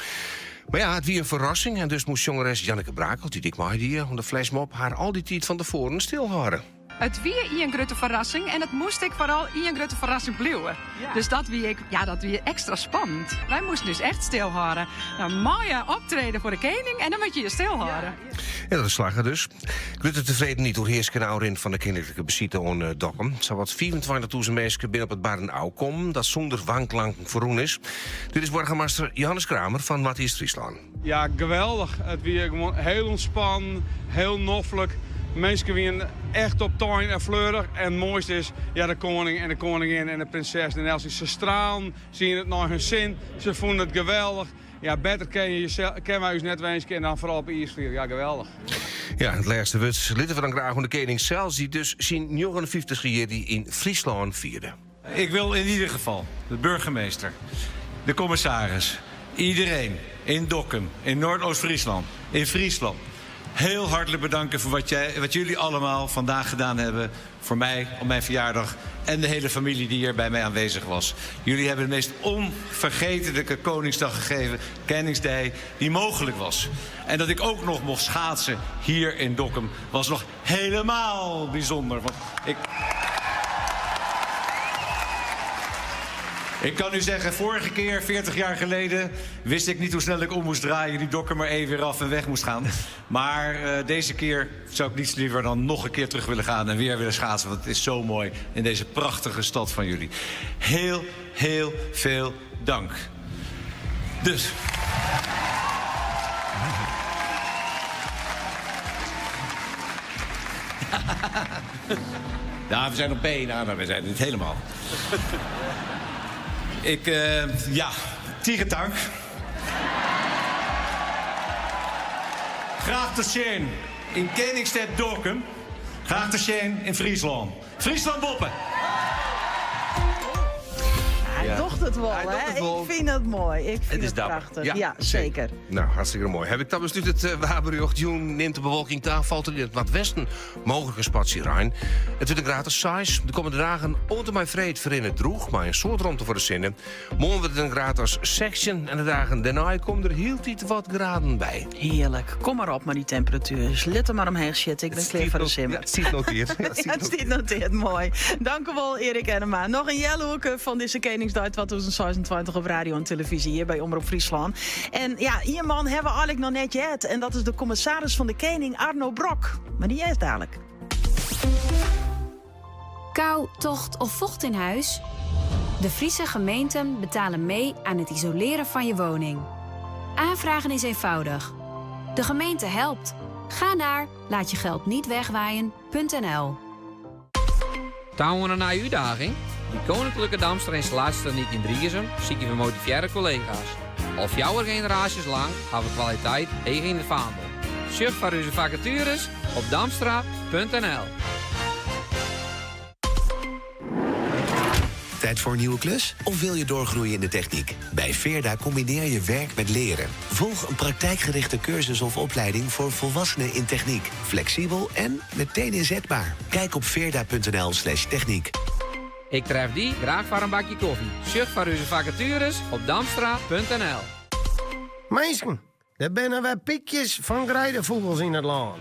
Mar ja, it wie in ferrassing en dus moast sjongeres Janneke Brakel, dy't ek meidie oan de flashmob, har al dy tiid fan tefoaren stilhâlde. It wie ien grutte ferrassing en it moast ek foaral ien grutte ferrassing bliuwe. Dus dat wie ek, ja, dat wie ekstra spannend. Wy moasten ús echt stilhâlde. No, moaie optrede foar de kening en dan moatte je je stilhâlde. En dat is slagge dus. Grutte tefredenheid oerhearske nei ôfrin fan de keninklike besite oan eh, Dokkum. Sawat 25.000 minsken binne op it barren ôfkommen dat sûnder wanklanken ferrûn is. Dit is boargemaster Johannes Kramer fan Noardeast-Fryslân. Ja, geweldich. It wie gewoan hiel ûntspannen, hiel noflik. Minsken wienen echt optein en fleurich. En it moaiste is, ja, de koning en de koningin en de prinses en Elsie, se stralen, se hienen it nei hun sin, se fûnen it geweldich. Ja, better kin je jezelf, kinne wy ús net winskje en dan foaral op iisflier. Ja, geweldich. Ja, it lêste wurd litte we dan graach oan de kening sels, dy't dus syn 59ste jierdei yn Fryslân fierde. Ik wil in ieder geval de burgemeester, de commissaris, iedereen in Dokkum, in Noordoost-Friesland, in Friesland heel hartelijk bedanken voor wat, jij, wat jullie allemaal vandaag gedaan hebben voor mij op mijn verjaardag en de hele familie die hier bij mij aanwezig was. Jullie hebben de meest onvergetelijke Koningsdag gegeven, Koningsdag, die mogelijk was. En dat ik ook nog mocht schaatsen hier in Dokkum was nog helemaal bijzonder. Want ik. Ik kan u zeggen, vorige keer, 40 jaar geleden, wist ik niet hoe snel ik om moest draaien. Die dokken maar even weer af en weg moest gaan. Maar eh, deze keer zou ik niets liever dan nog een keer terug willen gaan en weer willen schaatsen. Want het is zo mooi in deze prachtige stad van jullie. Heel, heel veel dank. Dus. Nou, we zijn op bijna, maar we zijn het niet helemaal. Ik, eh, ja, tige tank. Graach tot sjen yn Keningstêd Dokkum. Graach tot sjen yn Fryslân. Fryslân boppe! Hy Ja. docht it wol, Hy docht hè? it wol. Ik fyn it moai. Ik fyn It is it dapper. prachtich. Ja, seker. Nou, hartstikke moai. Haw ik dat beslút it waarberjocht. Jûn nimt de bewolking ta, falt der yn it noardwesten mooglik in spatsje rein. It wurdt in graad as 6. De kommende dagen oant en mei freed ferrinne drûch, mei in soad romte foar de sinne. Moarn wurdt it in graad as 16 en de dagen dêrnei komme der hieltyd wat graden by. Hearlik. Kom mar op mei dy temperatuer. Lit der mar omheech sjitte. Ik bin klear foar de simmer. Ja, it stiet notearre. Ja, it stiet Ja, it stiet notearre. Moai. Dankewol, Eric Ennema. Noch in healoerke fan dizze Keningsdei 2026 op radio en televyzje hjir by Omrop Fryslân. En ja, ien man hawwe we eigenlik noch net heard. En dat is de kommissaris fan de Kening, Arno Brok. Mar dy is dalik. Kou, tocht of vocht in huis? De Friese gemeenten betalen mee aan het isoleren van je woning. Aanvragen is eenvoudig. De gemeente helpt. Ga naar laatjegeldnietwegwaaien.nl Ta oan in nije útdaging? By Koninklijke Damster Installatietechniek yn Driezum sykje we motivearre kollega's. Al fjouwer generaasjes lang hawwe we kwaliteit heech yn it faandel. Sjoch foar ús fakatueres op damstra.nl. Tijd voor een nieuwe klus? Of wil je doorgroeien in de techniek? Bij Veerda combineer je werk met leren. Volg een praktijkgerichte cursus of opleiding voor volwassenen in techniek. Flexibel en meteen inzetbaar. Kijk op veerda.nl slash techniek. Ik tref dy graach foar in bakje kofje. Sjoch foar ús fakatueres op damstra.nl. Minsken, der binne wer pykjes fan greidefûgels yn it lân.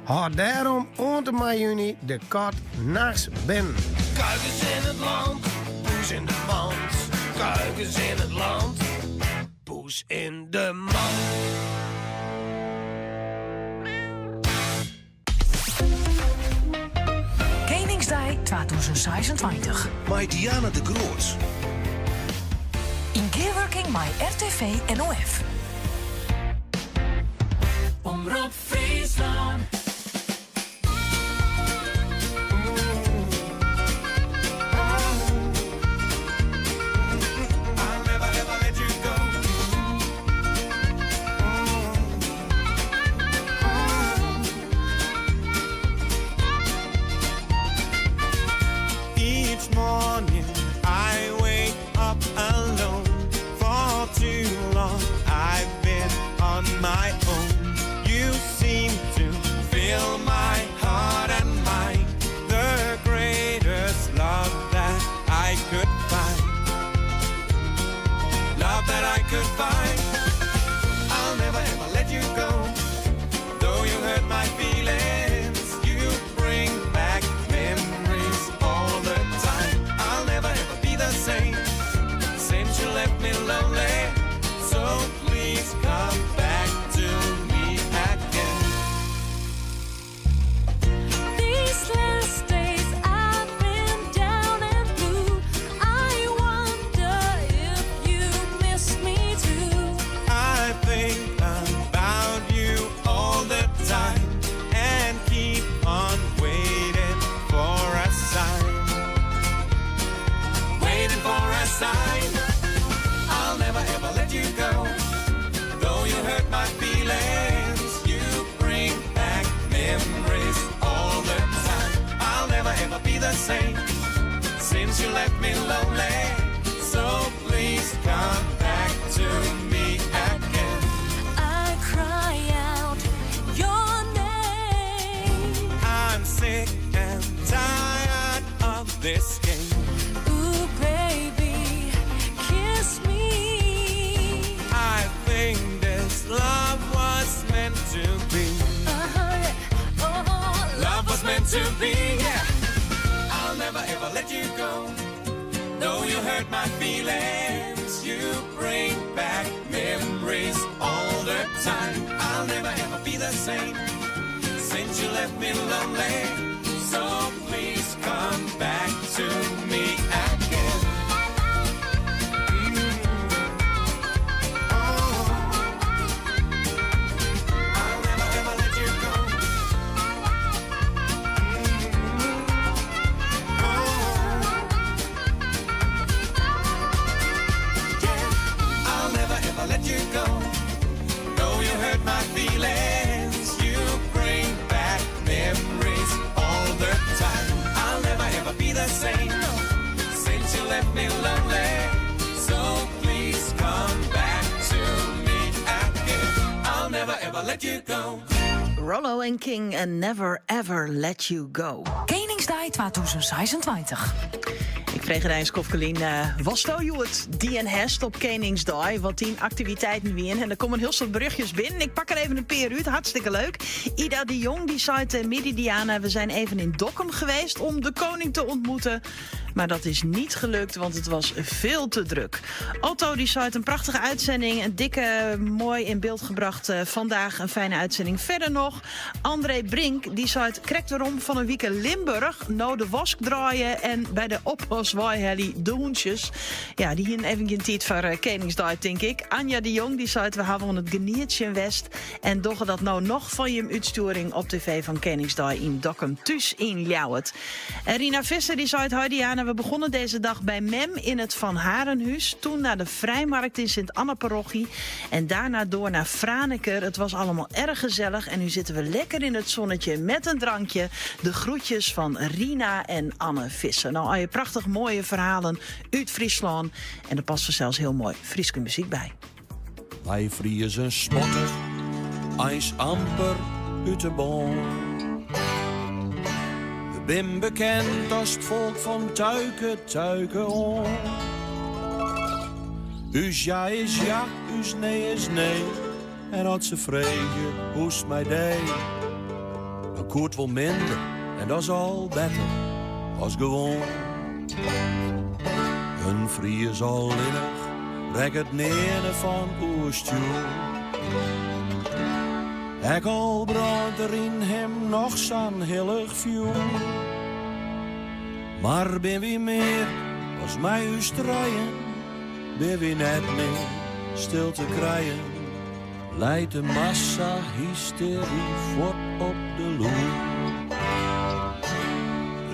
Hâld dêrom oant en mei juny de kat nachts binnen. Kuikens in het land, poes in de mand. Kuikens in het land, poes in de mand. Keningsdei 2026. Mei Diana de Groot. Yn gearwurking mei RTV NOF. Omrop Fryslân. I'll never ever let you go. Each morning I wake up alone. For too long I've been on my own. You seem to fill my heart and mind. The greatest love that I could find. Love that I could find. I'll never ever let you go. Though you hurt my feelings, you bring back memories all the time. I'll never ever be the same since you left me lonely. So please come back to me again. These last days I've been down and blue. I wonder if you miss me too. I think about you all the time and keep on waiting for a sign. Waiting for a sign. I'll never ever let you go. same since you left me lonely. So please come back to me again. I cry out your name. I'm sick and tired of this game. Ooh, baby, kiss me. I think this love was meant to be. Uh-huh, yeah. Oh, Love was meant to be, yeah. I'll never ever let you go. Though you hurt my feelings, you bring back memories all the time. I'll never ever be the same since you left me lonely. So please come back to me again. Oh. I'll never ever let you go. Yeah, I'll never ever let you go. Though you hurt my feelings, you bring back memories all the time. I'll never ever be the same since you left me lonely. So please come back to me again. I'll never ever let you go. Rollo en King en Never Ever Let You Go. Koningsdag 2026. Ik freegje dy in skoftke lyn, watsto hjoed dien hast op Koningsdei, wat dyn aktiviteiten wiene. En der komme in hiel soad berjochtjes binnen. Ik pak der even in pear út, hartstikke leuk. Ida de Jong die zei uh, Diana, we zijn even in Dokkum geweest om de koning te ontmoeten. Maar dat is niet gelukt, want het was veel te druk. Otto die zei een prachtige uitzending. Een dikke, mooi in beeld gebracht vandaag. Een fijne uitzending. Verder nog André Brink, die zei krekt werom fan in wike Limburch. No de wask draaie en by de oppas helje de hûntsjes. Ja, dy hiene even gjin tiid foar Koningsdei, tink ik. Anja de Jong die zei we hawwe oan it genietsjen west. En dogge dat no noch fan jim útstjoering op tv fan Koningsdei yn Dokkum thús yn Ljouwert. En Rina Visser die zei hoi Diana, we begonnen deze dag bij Mem in het Van Harenhuis. Toen naar de Vrijmarkt in Sint-Anna-parochie. En daarna door naar Franeker. Het was allemaal erg gezellig. En nu zitten we lekker in het zonnetje met een drankje. De groetjes van Rina en Anne Visser. Nou, al je prachtig mooie verhalen uit Fryslân. En er past er zelfs heel mooi Fryske muzyk by. Wy Friezen spotte, eins amper út de bân. We binne bekend as it folk fan tuike, tuike oan. Us ja is ja, us nee is nee. En as se freegje, hoe 't mei dy? Dan koe it wol minder en dat is al better as gewoan. In Fries allinnich rekket nearne fan oerstjoer. Ek al brânt der yn him noch sa'n hillich fjoer. Mar binne wy mear as mei ús trijen, binne wy net mear stil te krijen. Leit de massahystery fuort op de loer.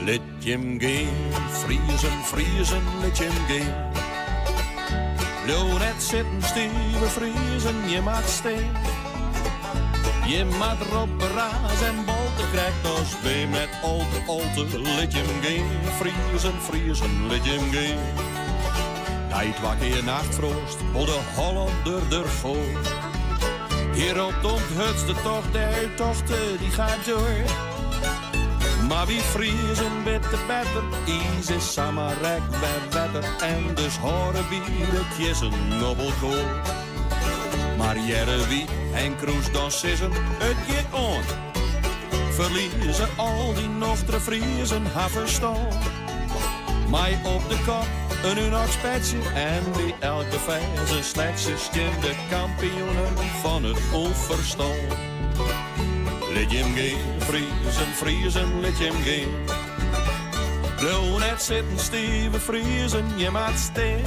Lit jim gean, Friezen, Friezen, lit jim gean. Bliuw net sitten, stive Friezen, jim moatte stean. Jim moatte roppe, raze en bolte, krekt as by met alte, alte, lit jim gean. Friezen, Friezen, lit jim gean. Nei twa kear nachtfroast, wol de Hollander derfoar. Hjir op de hurdste tocht, de tocht dy giet troch. Mar wy Friezen witte better, iis is samar ek wer wetter. En dus hâlde wy de kiezzen op elkoar. Mar hearre wy Henk Kroes dan sizzen, it giet oan. Ferlieze al dy noftere Friezen har ferstân. Mei op de kop in Unox petsje en by elk befers in sletsje stean de kampioenen fan it ûnferstân. Lit jim gean, Friezen, Friezen, lit jim gean. Bliuw net sitten, stive Friezen, jim moatte stean.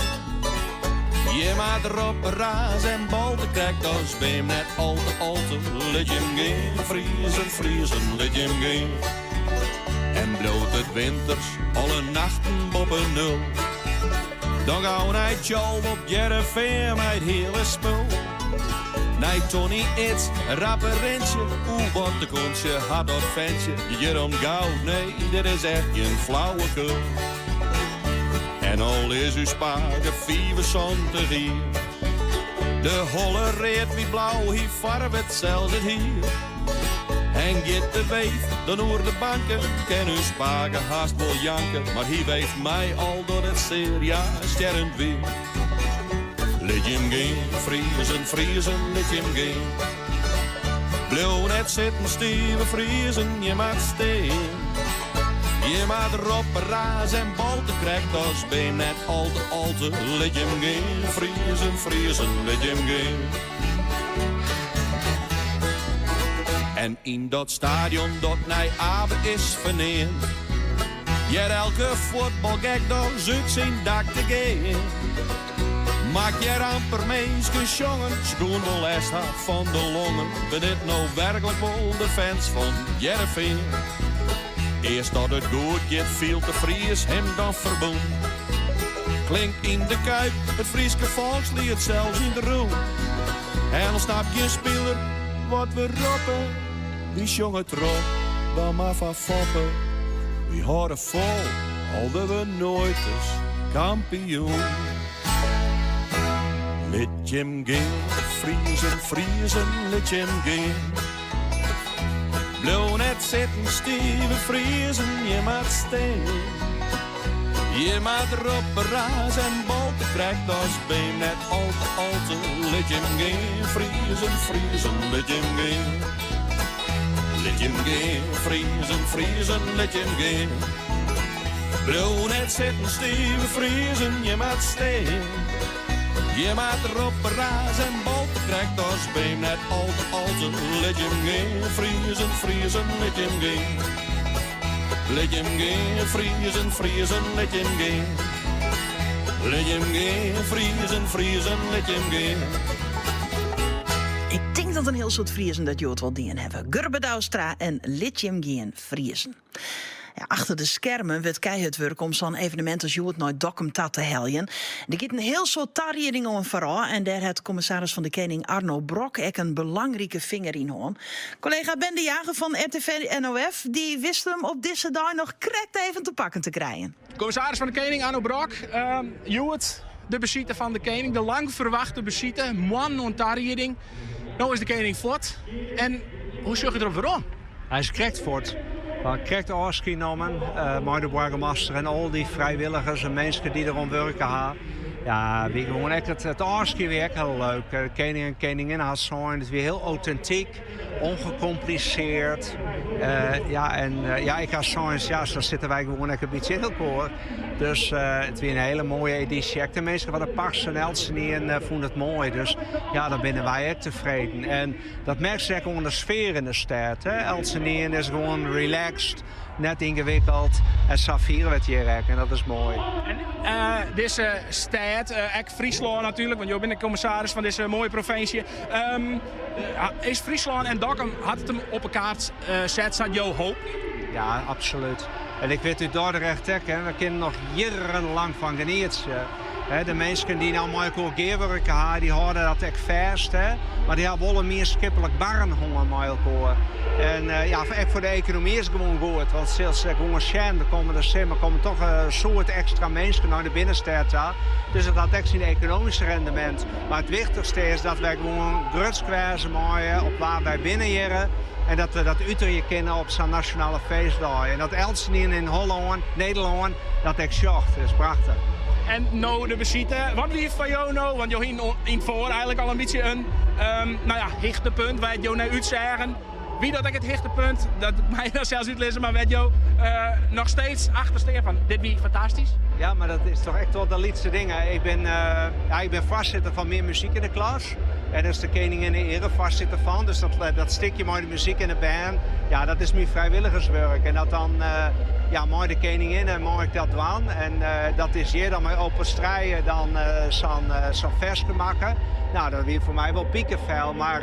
Jim moatte roppe, raze en bolte, krekt as by net al te alte. Lit jim gean, Friezen, Friezen, lit jim gean. En bliuwt it winters alle nachten boppe nul. Dan gau nei Tjalf op Hearrenfean mei it hiele spul. Nei Tony It, rappe rintsje, oeh wat de kontsje hat dat fentsje hjir om goud, nee dit is echt gjin flauwekul. En al is ús pake 75 jier, de holle read wyt blau, hy farvet sels it hier. En giet de weef dan oer de banken, kin ús pake hast wol janke, mar hy weeft mei al docht it sear, ja stjerrend wier. Lit jim gean, Friezen, Friezen, lit jim gean. Bliuw net sitten, stive Friezen, jim moat stean. Jim moat roppe, raze en balte, krekt as beem net al te al te. Lit jim gean, Friezen, Friezen, lit jim gean. En yn dat stadion dat nei Abe is ferneamd, heart elke fuotbalgek dochs út syn dak te gean. Mar 'k hear amper minsken sjongen, se koenen wol lêst ha fan de longen. Binne dit no werklik wol de fans fan Hearrenfean? Earst dat it goed giet, fielt de Fries him dan ferbûn. Klinkt yn de Kuip it Fryske folksliet sels yn de rûn. En al snapt gjin spiler wat we roppe, wy sjonge troch, dan mar foar Foppe. Wy hâlde fol, al wurde we noait ris kampioen. Lit jim gean, Friezen, Friezen, lit jim gean. Bliuw net sitten, stive Friezen, jim moat stean. Jim moat roppe, raze en balte, krekt as beem net al te al te. Lit jim gean, Friezen, Friezen, lit jim gean. Lit jim gean, Friezen, Friezen, lit jim gean. Bliuw net sitten, stive Friezen, jim moat stean. Jim moat roppe, raze en balte, krekt as beem net al te al te. Lit jim gean, Friezen, Friezen, lit jim gean. Lit jim gean, Friezen, Friezen, lit jim gean. Lit jim gean, Friezen, Friezen, lit jim gean. Ik tink dat in hiel soad Friezen dat hjoed wol dien hawwe. Gurbe Douwstra en Lit jim gean, Friezen. Ja, achter de skermen wurdt keihurd wurke om sa'n evenemint as hjoed nei Dokkum ta te heljen. Der giet in hiel soad tarieding oan foarôf en dêr hat kommissaris fan de Kening Arno Brok ek in belangrike finger yn hân. Kollega Ben de Jager fan RTV NOF dy wist him op dizze dei noch krekt even te pakken te krijen. Kommissaris fan de Kening Arno Brok, hjoed de besite fan de Kening, de lang ferwachte besite, moannen oan tarieding. No is de Kening fuort en hoe sjoch je derop werom? Hy is krekt fuort. We ha krekt ôfskie nommen mei de boargemaster en al dy frijwilligers en minsken dy't deroan wurke ha. Ja, wie gewoan ek it, it ôfskie wie ek hiel leuk. De kening en keninginne ha sein, it wie hiel autentyk, ongecompliceerd. Ja, en ja, ik ha sein, ja, sa sitte wy gewoan ek in bytsje yn elkoar. Dus it wie in hiele moaie edysje. Ek de minsken fan de pars en eltsenien fûn it moai. Dus ja, dan binne wy ek tefreden. En Dat merkst ek oan de sfear yn de stêd. Eltsenien is gewoan relaxed, net yngewikkeld. En sa fiere we it hjir ek en dat is moai. En dizze stêd, ek Fryslân natuerlik, want jo binne kommissaris fan dizze moaie provinsje. Is Fryslân en Dokkum, hat it him op 'e kaart set sa't jo hopen? Ja, absolút. En ik wit út Dordrecht ek, we kinne noch jierrenlang fan genietsje. De minsken dy't no mei elkoar gearwurke ha, dy hâlde dat ek fêst. Mar dy ha wol in mienskiplik barren hân mei elkoar. En ja, ek foar de ekonomy is it gewoan goed. Want silst ek gewoan sjen, de kommende simmer komme toch in soad ekstra minsken nei de binnenstêd ta. Dus dat hat ek syn ekonomysk rendemint. Mar it wichtichste is dat wy gewoan grutsk wêze meie op wa wy binne hjirre. En dat we dat uterje kinne op sa'n nasjonale feestdei. En dat eltsenien yn Hollân, Nederlân, dat ek sjocht. Dat is prachtich. En no de besite. Wat wie foar jo no, want jo hienen yn it foar eigenlik al in bytsje in nou ja, hichtepunt wêr't jo nei útseagen. Wie dat ek it hichtepunt? Dat mei je dan sels útlizze, mar wêr't jo noch steeds achter stean fan dit wie fantastysk? Ja, mar dat is toch echt wol de lytse dingen. Ik bin, ja, ik bin foarsitter fan Mear Muzyk yn de Klas. En dêr is de keninginne earefoarsitter fan. Dus dat, dat stikje mei de muzyk en de bern, ja, dat is myn frijwilligerswurk. En dat dan, ja, mei de keninginne mei ik dat dwaan. En dat is hjir dan mei Opus Trije dan sa'n sa'n ferske makke. Nou, dat wie foar my wol pikefel, mar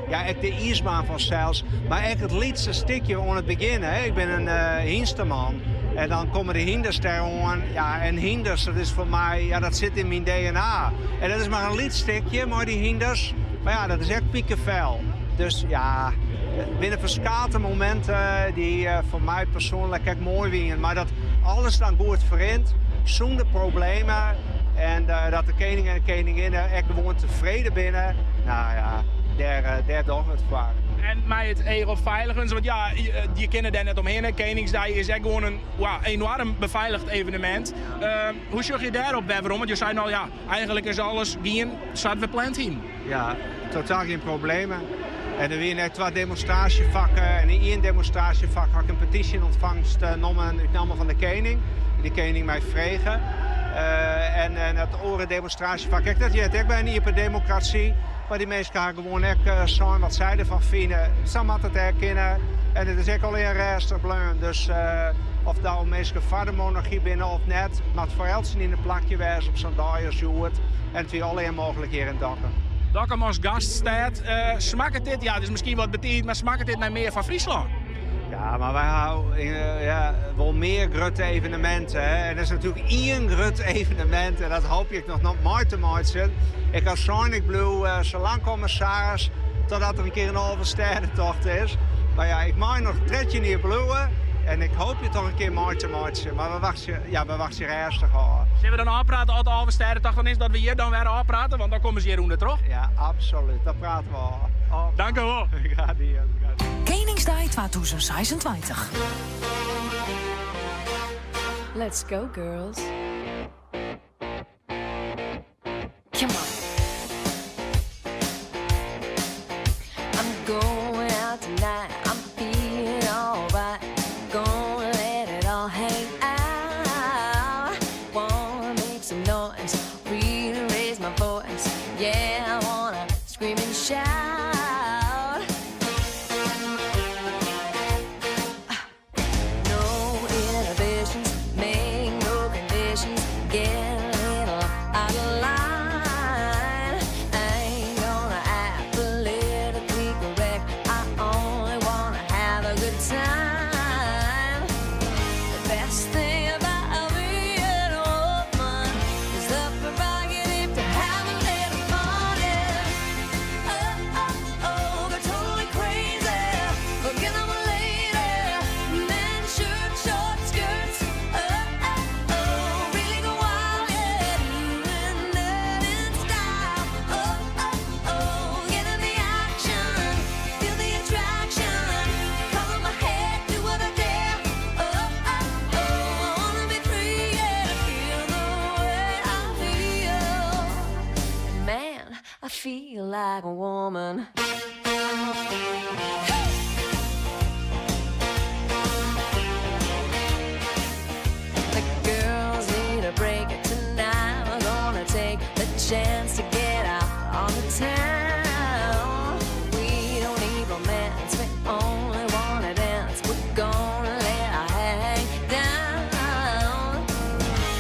ja, ek de iisbaan fansels. Mar ek it lytse stikje oan it begjin, hè. Ik bin in hynsteman en dan komme de hynders dêroan. Ja, en hynders, dat is foar my, ja, dat sit yn myn DNA. En dat is mar in lyts stikje mei dy hynders. Mar ja, dat is ek pikefel. Dus ja, it binne ferskate mominten dy't foar my persoanlik ek moai wienen. Mar dat alles dan goed ferrint, sûnder problemen. En dat de kening en de keninginne ek gewoan tefreden binne. No ja, dêr, dêr dogge we it foar. En mei it each op feiligens, want ja, je kinne dêr net omhinne. Keningsdei is ek gewoan in enoarm befeiligd evenemint. Hoe sjogge je dêrop wer werom? Want jo seinen al, ja, eigentlik is alles gien sa't we pland hienen. Ja, totaal gjin problemen. En der wiene ek twa demonstraasjefakken. En yn ien demonstraasjefak ha ik in petysje yn ûntfangst nommen út namme fan de kening. De kening my frege. En, en dat oare demonstraasjefak ek, dat heart ek by in iepen demokrasy. Mar dy minsken ha gewoan ek sein wat sy derfan fine. Sa moat it ek kinne. En it is ek allegear rêstich bleaun. Dus oft no minsken foar de monargy binne of net, it moat foar eltsenien in plakje wêze op sa'n dei as hjoed. En it wie allegear mooglik hjir yn Dokkum. Dokkum as gaststêd, smakket dit, ja, it is miskien wat betiid, mar smakket dit nei mear foar Fryslân? Ja, mar wy hawwe ja, wol mear grutte eveneminten. Hè. En der is natuerlik ien grut evenemint en dat hoopje ik noch mei te meitsjen. Ik ha sein, ik bliuw sa lang kommissaris totdat der in kear in Alvestêdetocht is. Mar ja, ik mei noch 13 jier bliuwe en ik hoopje toch in kear mei te meitsjen. Mar we wachtsje, ja, we wachtsje rêstich ôf. Sille we dan ôfprate as de Alvestêdetocht dan is, dat we hjir dan wer ôfprate? Want dan komme se hjir ûndertroch. Ja, absolút. Dat prate we ôf. Dank u wol. Graach dien. Keningsdei 2026. Let's go, girls. Come on. I'm going out tonight. I'm feeling alright. Gonna let it all hang out. Wanna make some noise, really raise my voice. Yeah, I wanna scream and shout. No inhibitions, make no conditions. Get a little out of line. I ain't gonna act politically correct. I only wanna have a good time. The best thing about being a woman is the prerogative to have a little fun. Yeah. Oh, oh, oh, go totally crazy. Forget I'm a lady. Men, shirt, short skirts. Oh, oh, oh, really go wild, yeah. Doing it in style. Oh, oh, oh, get in the action. Feel the attraction. Color my hair, do what I dare. Oh, oh, oh, I wanna be free, yeah. To feel the way I feel. And man, I feel like a woman. The girls need a break tonight. We're gonna take the chance to get out on the town. We don't need romance, we only wanna dance. We're gonna let our hair hang down.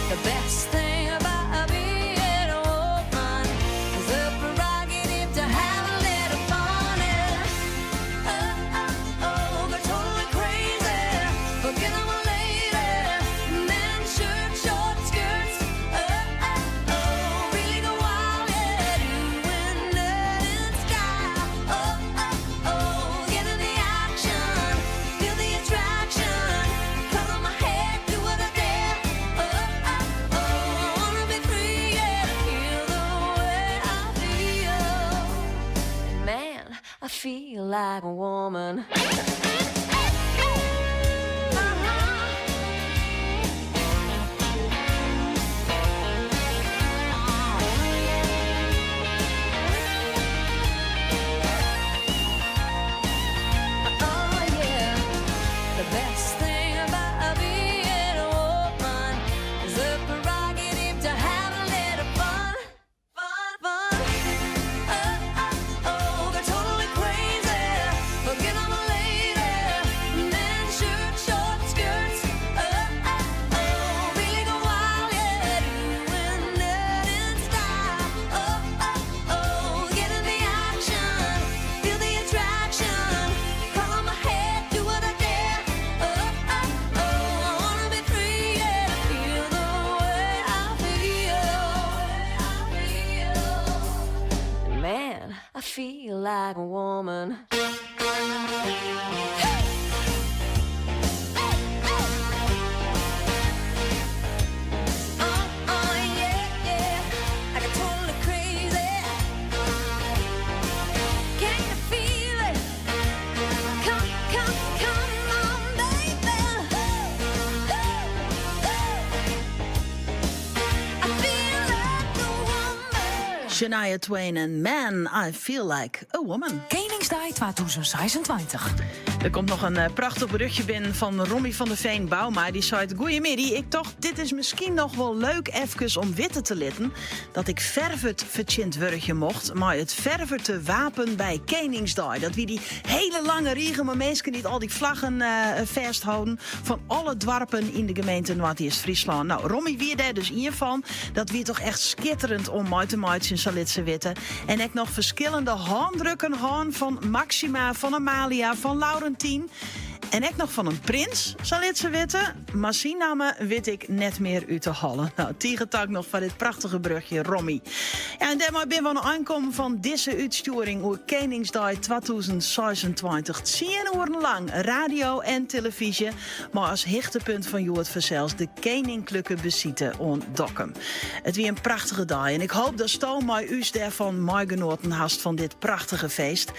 The best thing about being a woman is the prerogative to have a little fun. Yeah. Oh, oh, oh, go totally crazy. Forget I'm a lady. Men, shirt, short skirts. Oh, oh, oh, really go wild, yeah. Doing it in style. Oh, oh, oh, get in the action. Feel the attraction. Color my hair, do what I dare. Oh, oh, oh, I wanna be free, yeah. Feel the way I feel. And man, I feel like a woman. Oh yeah. The best thing about being a woman is the prerogative to have a little fun. Fun, fun. Oh, oh, oh, go totally crazy. Forget I'm a lady. feel like a woman. Oh, yeah, yeah. I got totally crazy. Can you feel it? Come, come, come on, baby. I feel like a woman. Shania Twain en Man, I Feel Like a Woman. Koningsdag 2026. Er komt nog een prachtig berichtje binnen van Rommie van der Veen Bouma. Die zei, goeiemiddag, ik dacht, dit is misschien nog wel leuk even om witte te litten... dat ik Ferwert vertsjintwurgje mocht, maar het Ferwerte wapen bij Koningsdag. Dat wie die hele lange riegen maar mensen die al die vlaggen vasthouden... van alle dwarpen in de gemeente Noardeast-Fryslân. Nou, Rommie wie daar dus in van. Dat wie toch echt schitterend om mooi te maken in Salitse Witte. En ik nog verschillende handdrukken han van Maxima, van Amalia, van Laurentien. En ik nog van een prins, zal het ze weten. Maar zijn namen weet ik net meer uit de hallen. Nou, tige nog van dit prachtige brugje, Rommie. Ja, en daarmee ben we aan het aankomen van deze uitsturing over Koningsdag 2026. 10 uur lang radio en televisie. Maar als hichtepunt van Joert Verzels de koninklijke besite on Dokkum. Het wie een prachtige dag en ik hoop dat Stoom mij u's daarvan mooi genoten hast van dit prachtige feest.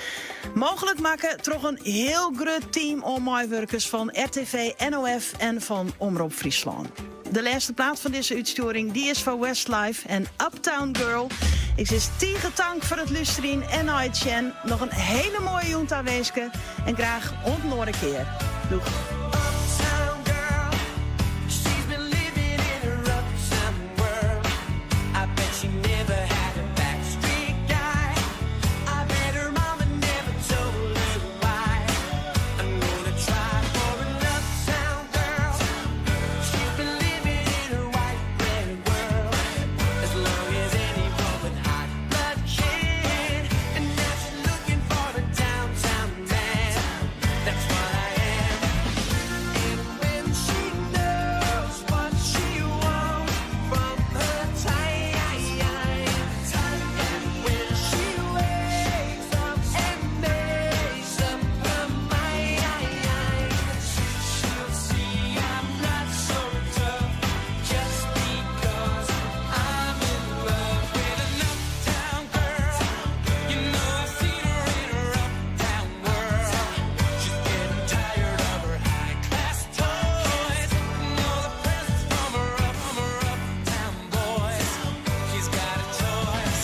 Mogelijk maken toch een heel groot team om werkers van RTV, NOF en van Omroep Friesland. De laatste plaat van deze uitsturing die is van Westlife en Uptown Girl. Ik zeg tegen dank voor het luisteren en uitchen. Nog een hele mooie junta wensen en graag ont een keer. Doeg. Uptown girl, she's been living in her uptown world. I bet she never had a backstreet guy. I bet her mama never told her why. I'm gonna try for an uptown girl. She's been living in her white bread world as long as anyone with hot blood can. And now she's looking for a downtown man. That's what I am. And when she knows what she wants from her time, and when she wakes up and makes up her mind, she'll see I'm not so tough just because I'm in love with an uptown girl. You know I've seen her in her uptown world. She's getting tired of her high-class toys and all the presents from her up, from her uptown boys. She's got a choice.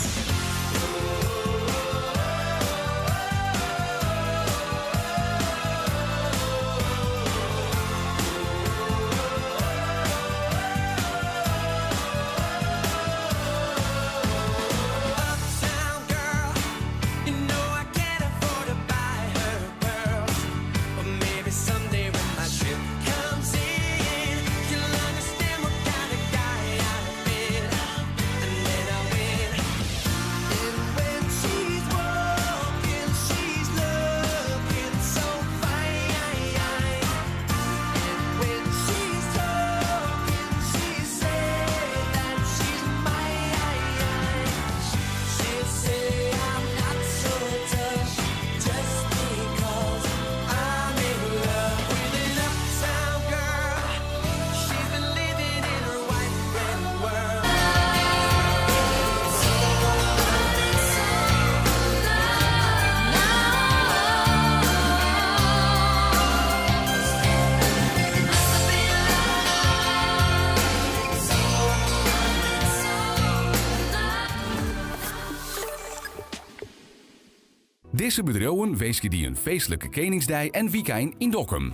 Uptown girl, you know I can't afford to buy her pearls, but maybe someday when my ship comes in, she'll understand what kind of guy I've been, and then I'll win. And when she's walking, she's looking so fine. And when she's talking, she said that she's mine. She'll say I'm not so tough just because I'm in love with an uptown girl. She's been living in her white bread world. Deze bedrijven wees je die een feestelijke Koningsdij en weekend in Dokkum.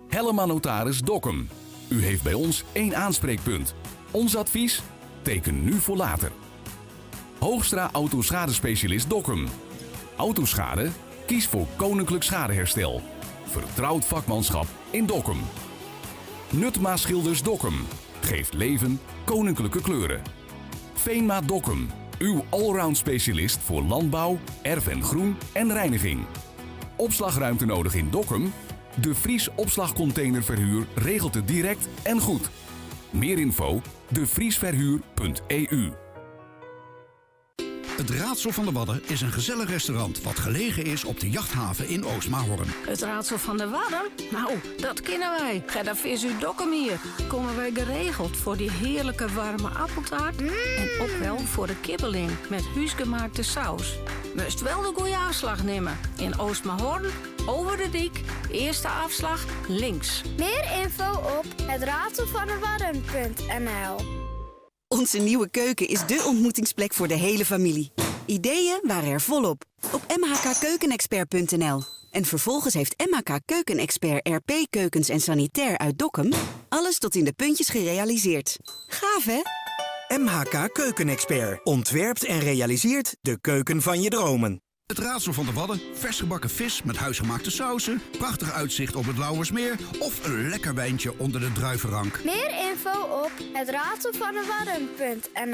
Hellema Notaris Dokkum. U heeft bij ons één aanspreekpunt. Ons advies? Teken nu voor later. Hoogstra Autoschadespecialist Dokkum. Autoschade? Kies voor Koninklijk Schadeherstel. Vertrouwd vakmanschap in Dokkum. Nutma Schilders Dokkum. Geeft leven koninklijke kleuren. Veenma Dokkum. Uw allround specialist voor landbouw, erf en groen en reiniging. Opslagruimte nodig in Dokkum? De Vries Opslagcontainerverhuur regelt het direct en goed. Meer info: devriesverhuur.eu. Het Raadsel van de Wadden is een gezellig restaurant wat gelegen is op de jachthaven in Oostmahorn. Het Raadsel van de Wadden? Nou, dat kennen wij. Gerda Vis uit Dokkum hier. Komen wij geregeld voor die heerlijke warme appeltaart. En ook wel voor de kibbeling met huisgemaakte saus. Must wel de goede afslag nemen. In Oostmahorn, over de dik, eerste afslag links. Meer info op hetraadselvandewadden.nl Onze nieuwe keuken is dé ontmoetingsplek voor de hele familie. Ideeën waren er volop. Op mhkkeukenexpert.nl. En vervolgens heeft MHK Keukenexpert RP Keukens en Sanitair uit Dokkum... alles tot in de puntjes gerealiseerd. Gaaf, hè? MHK Keukenexpert ontwerpt en realiseert de keuken van je dromen. Het Raadsel van de Wadden, versgebakken vis met huisgemaakte sausen, prachtig uitzicht op het Lauwersmeer of een lekker wijntje onder de druivenrank. Meer info op hetraadselvandewadden.nl.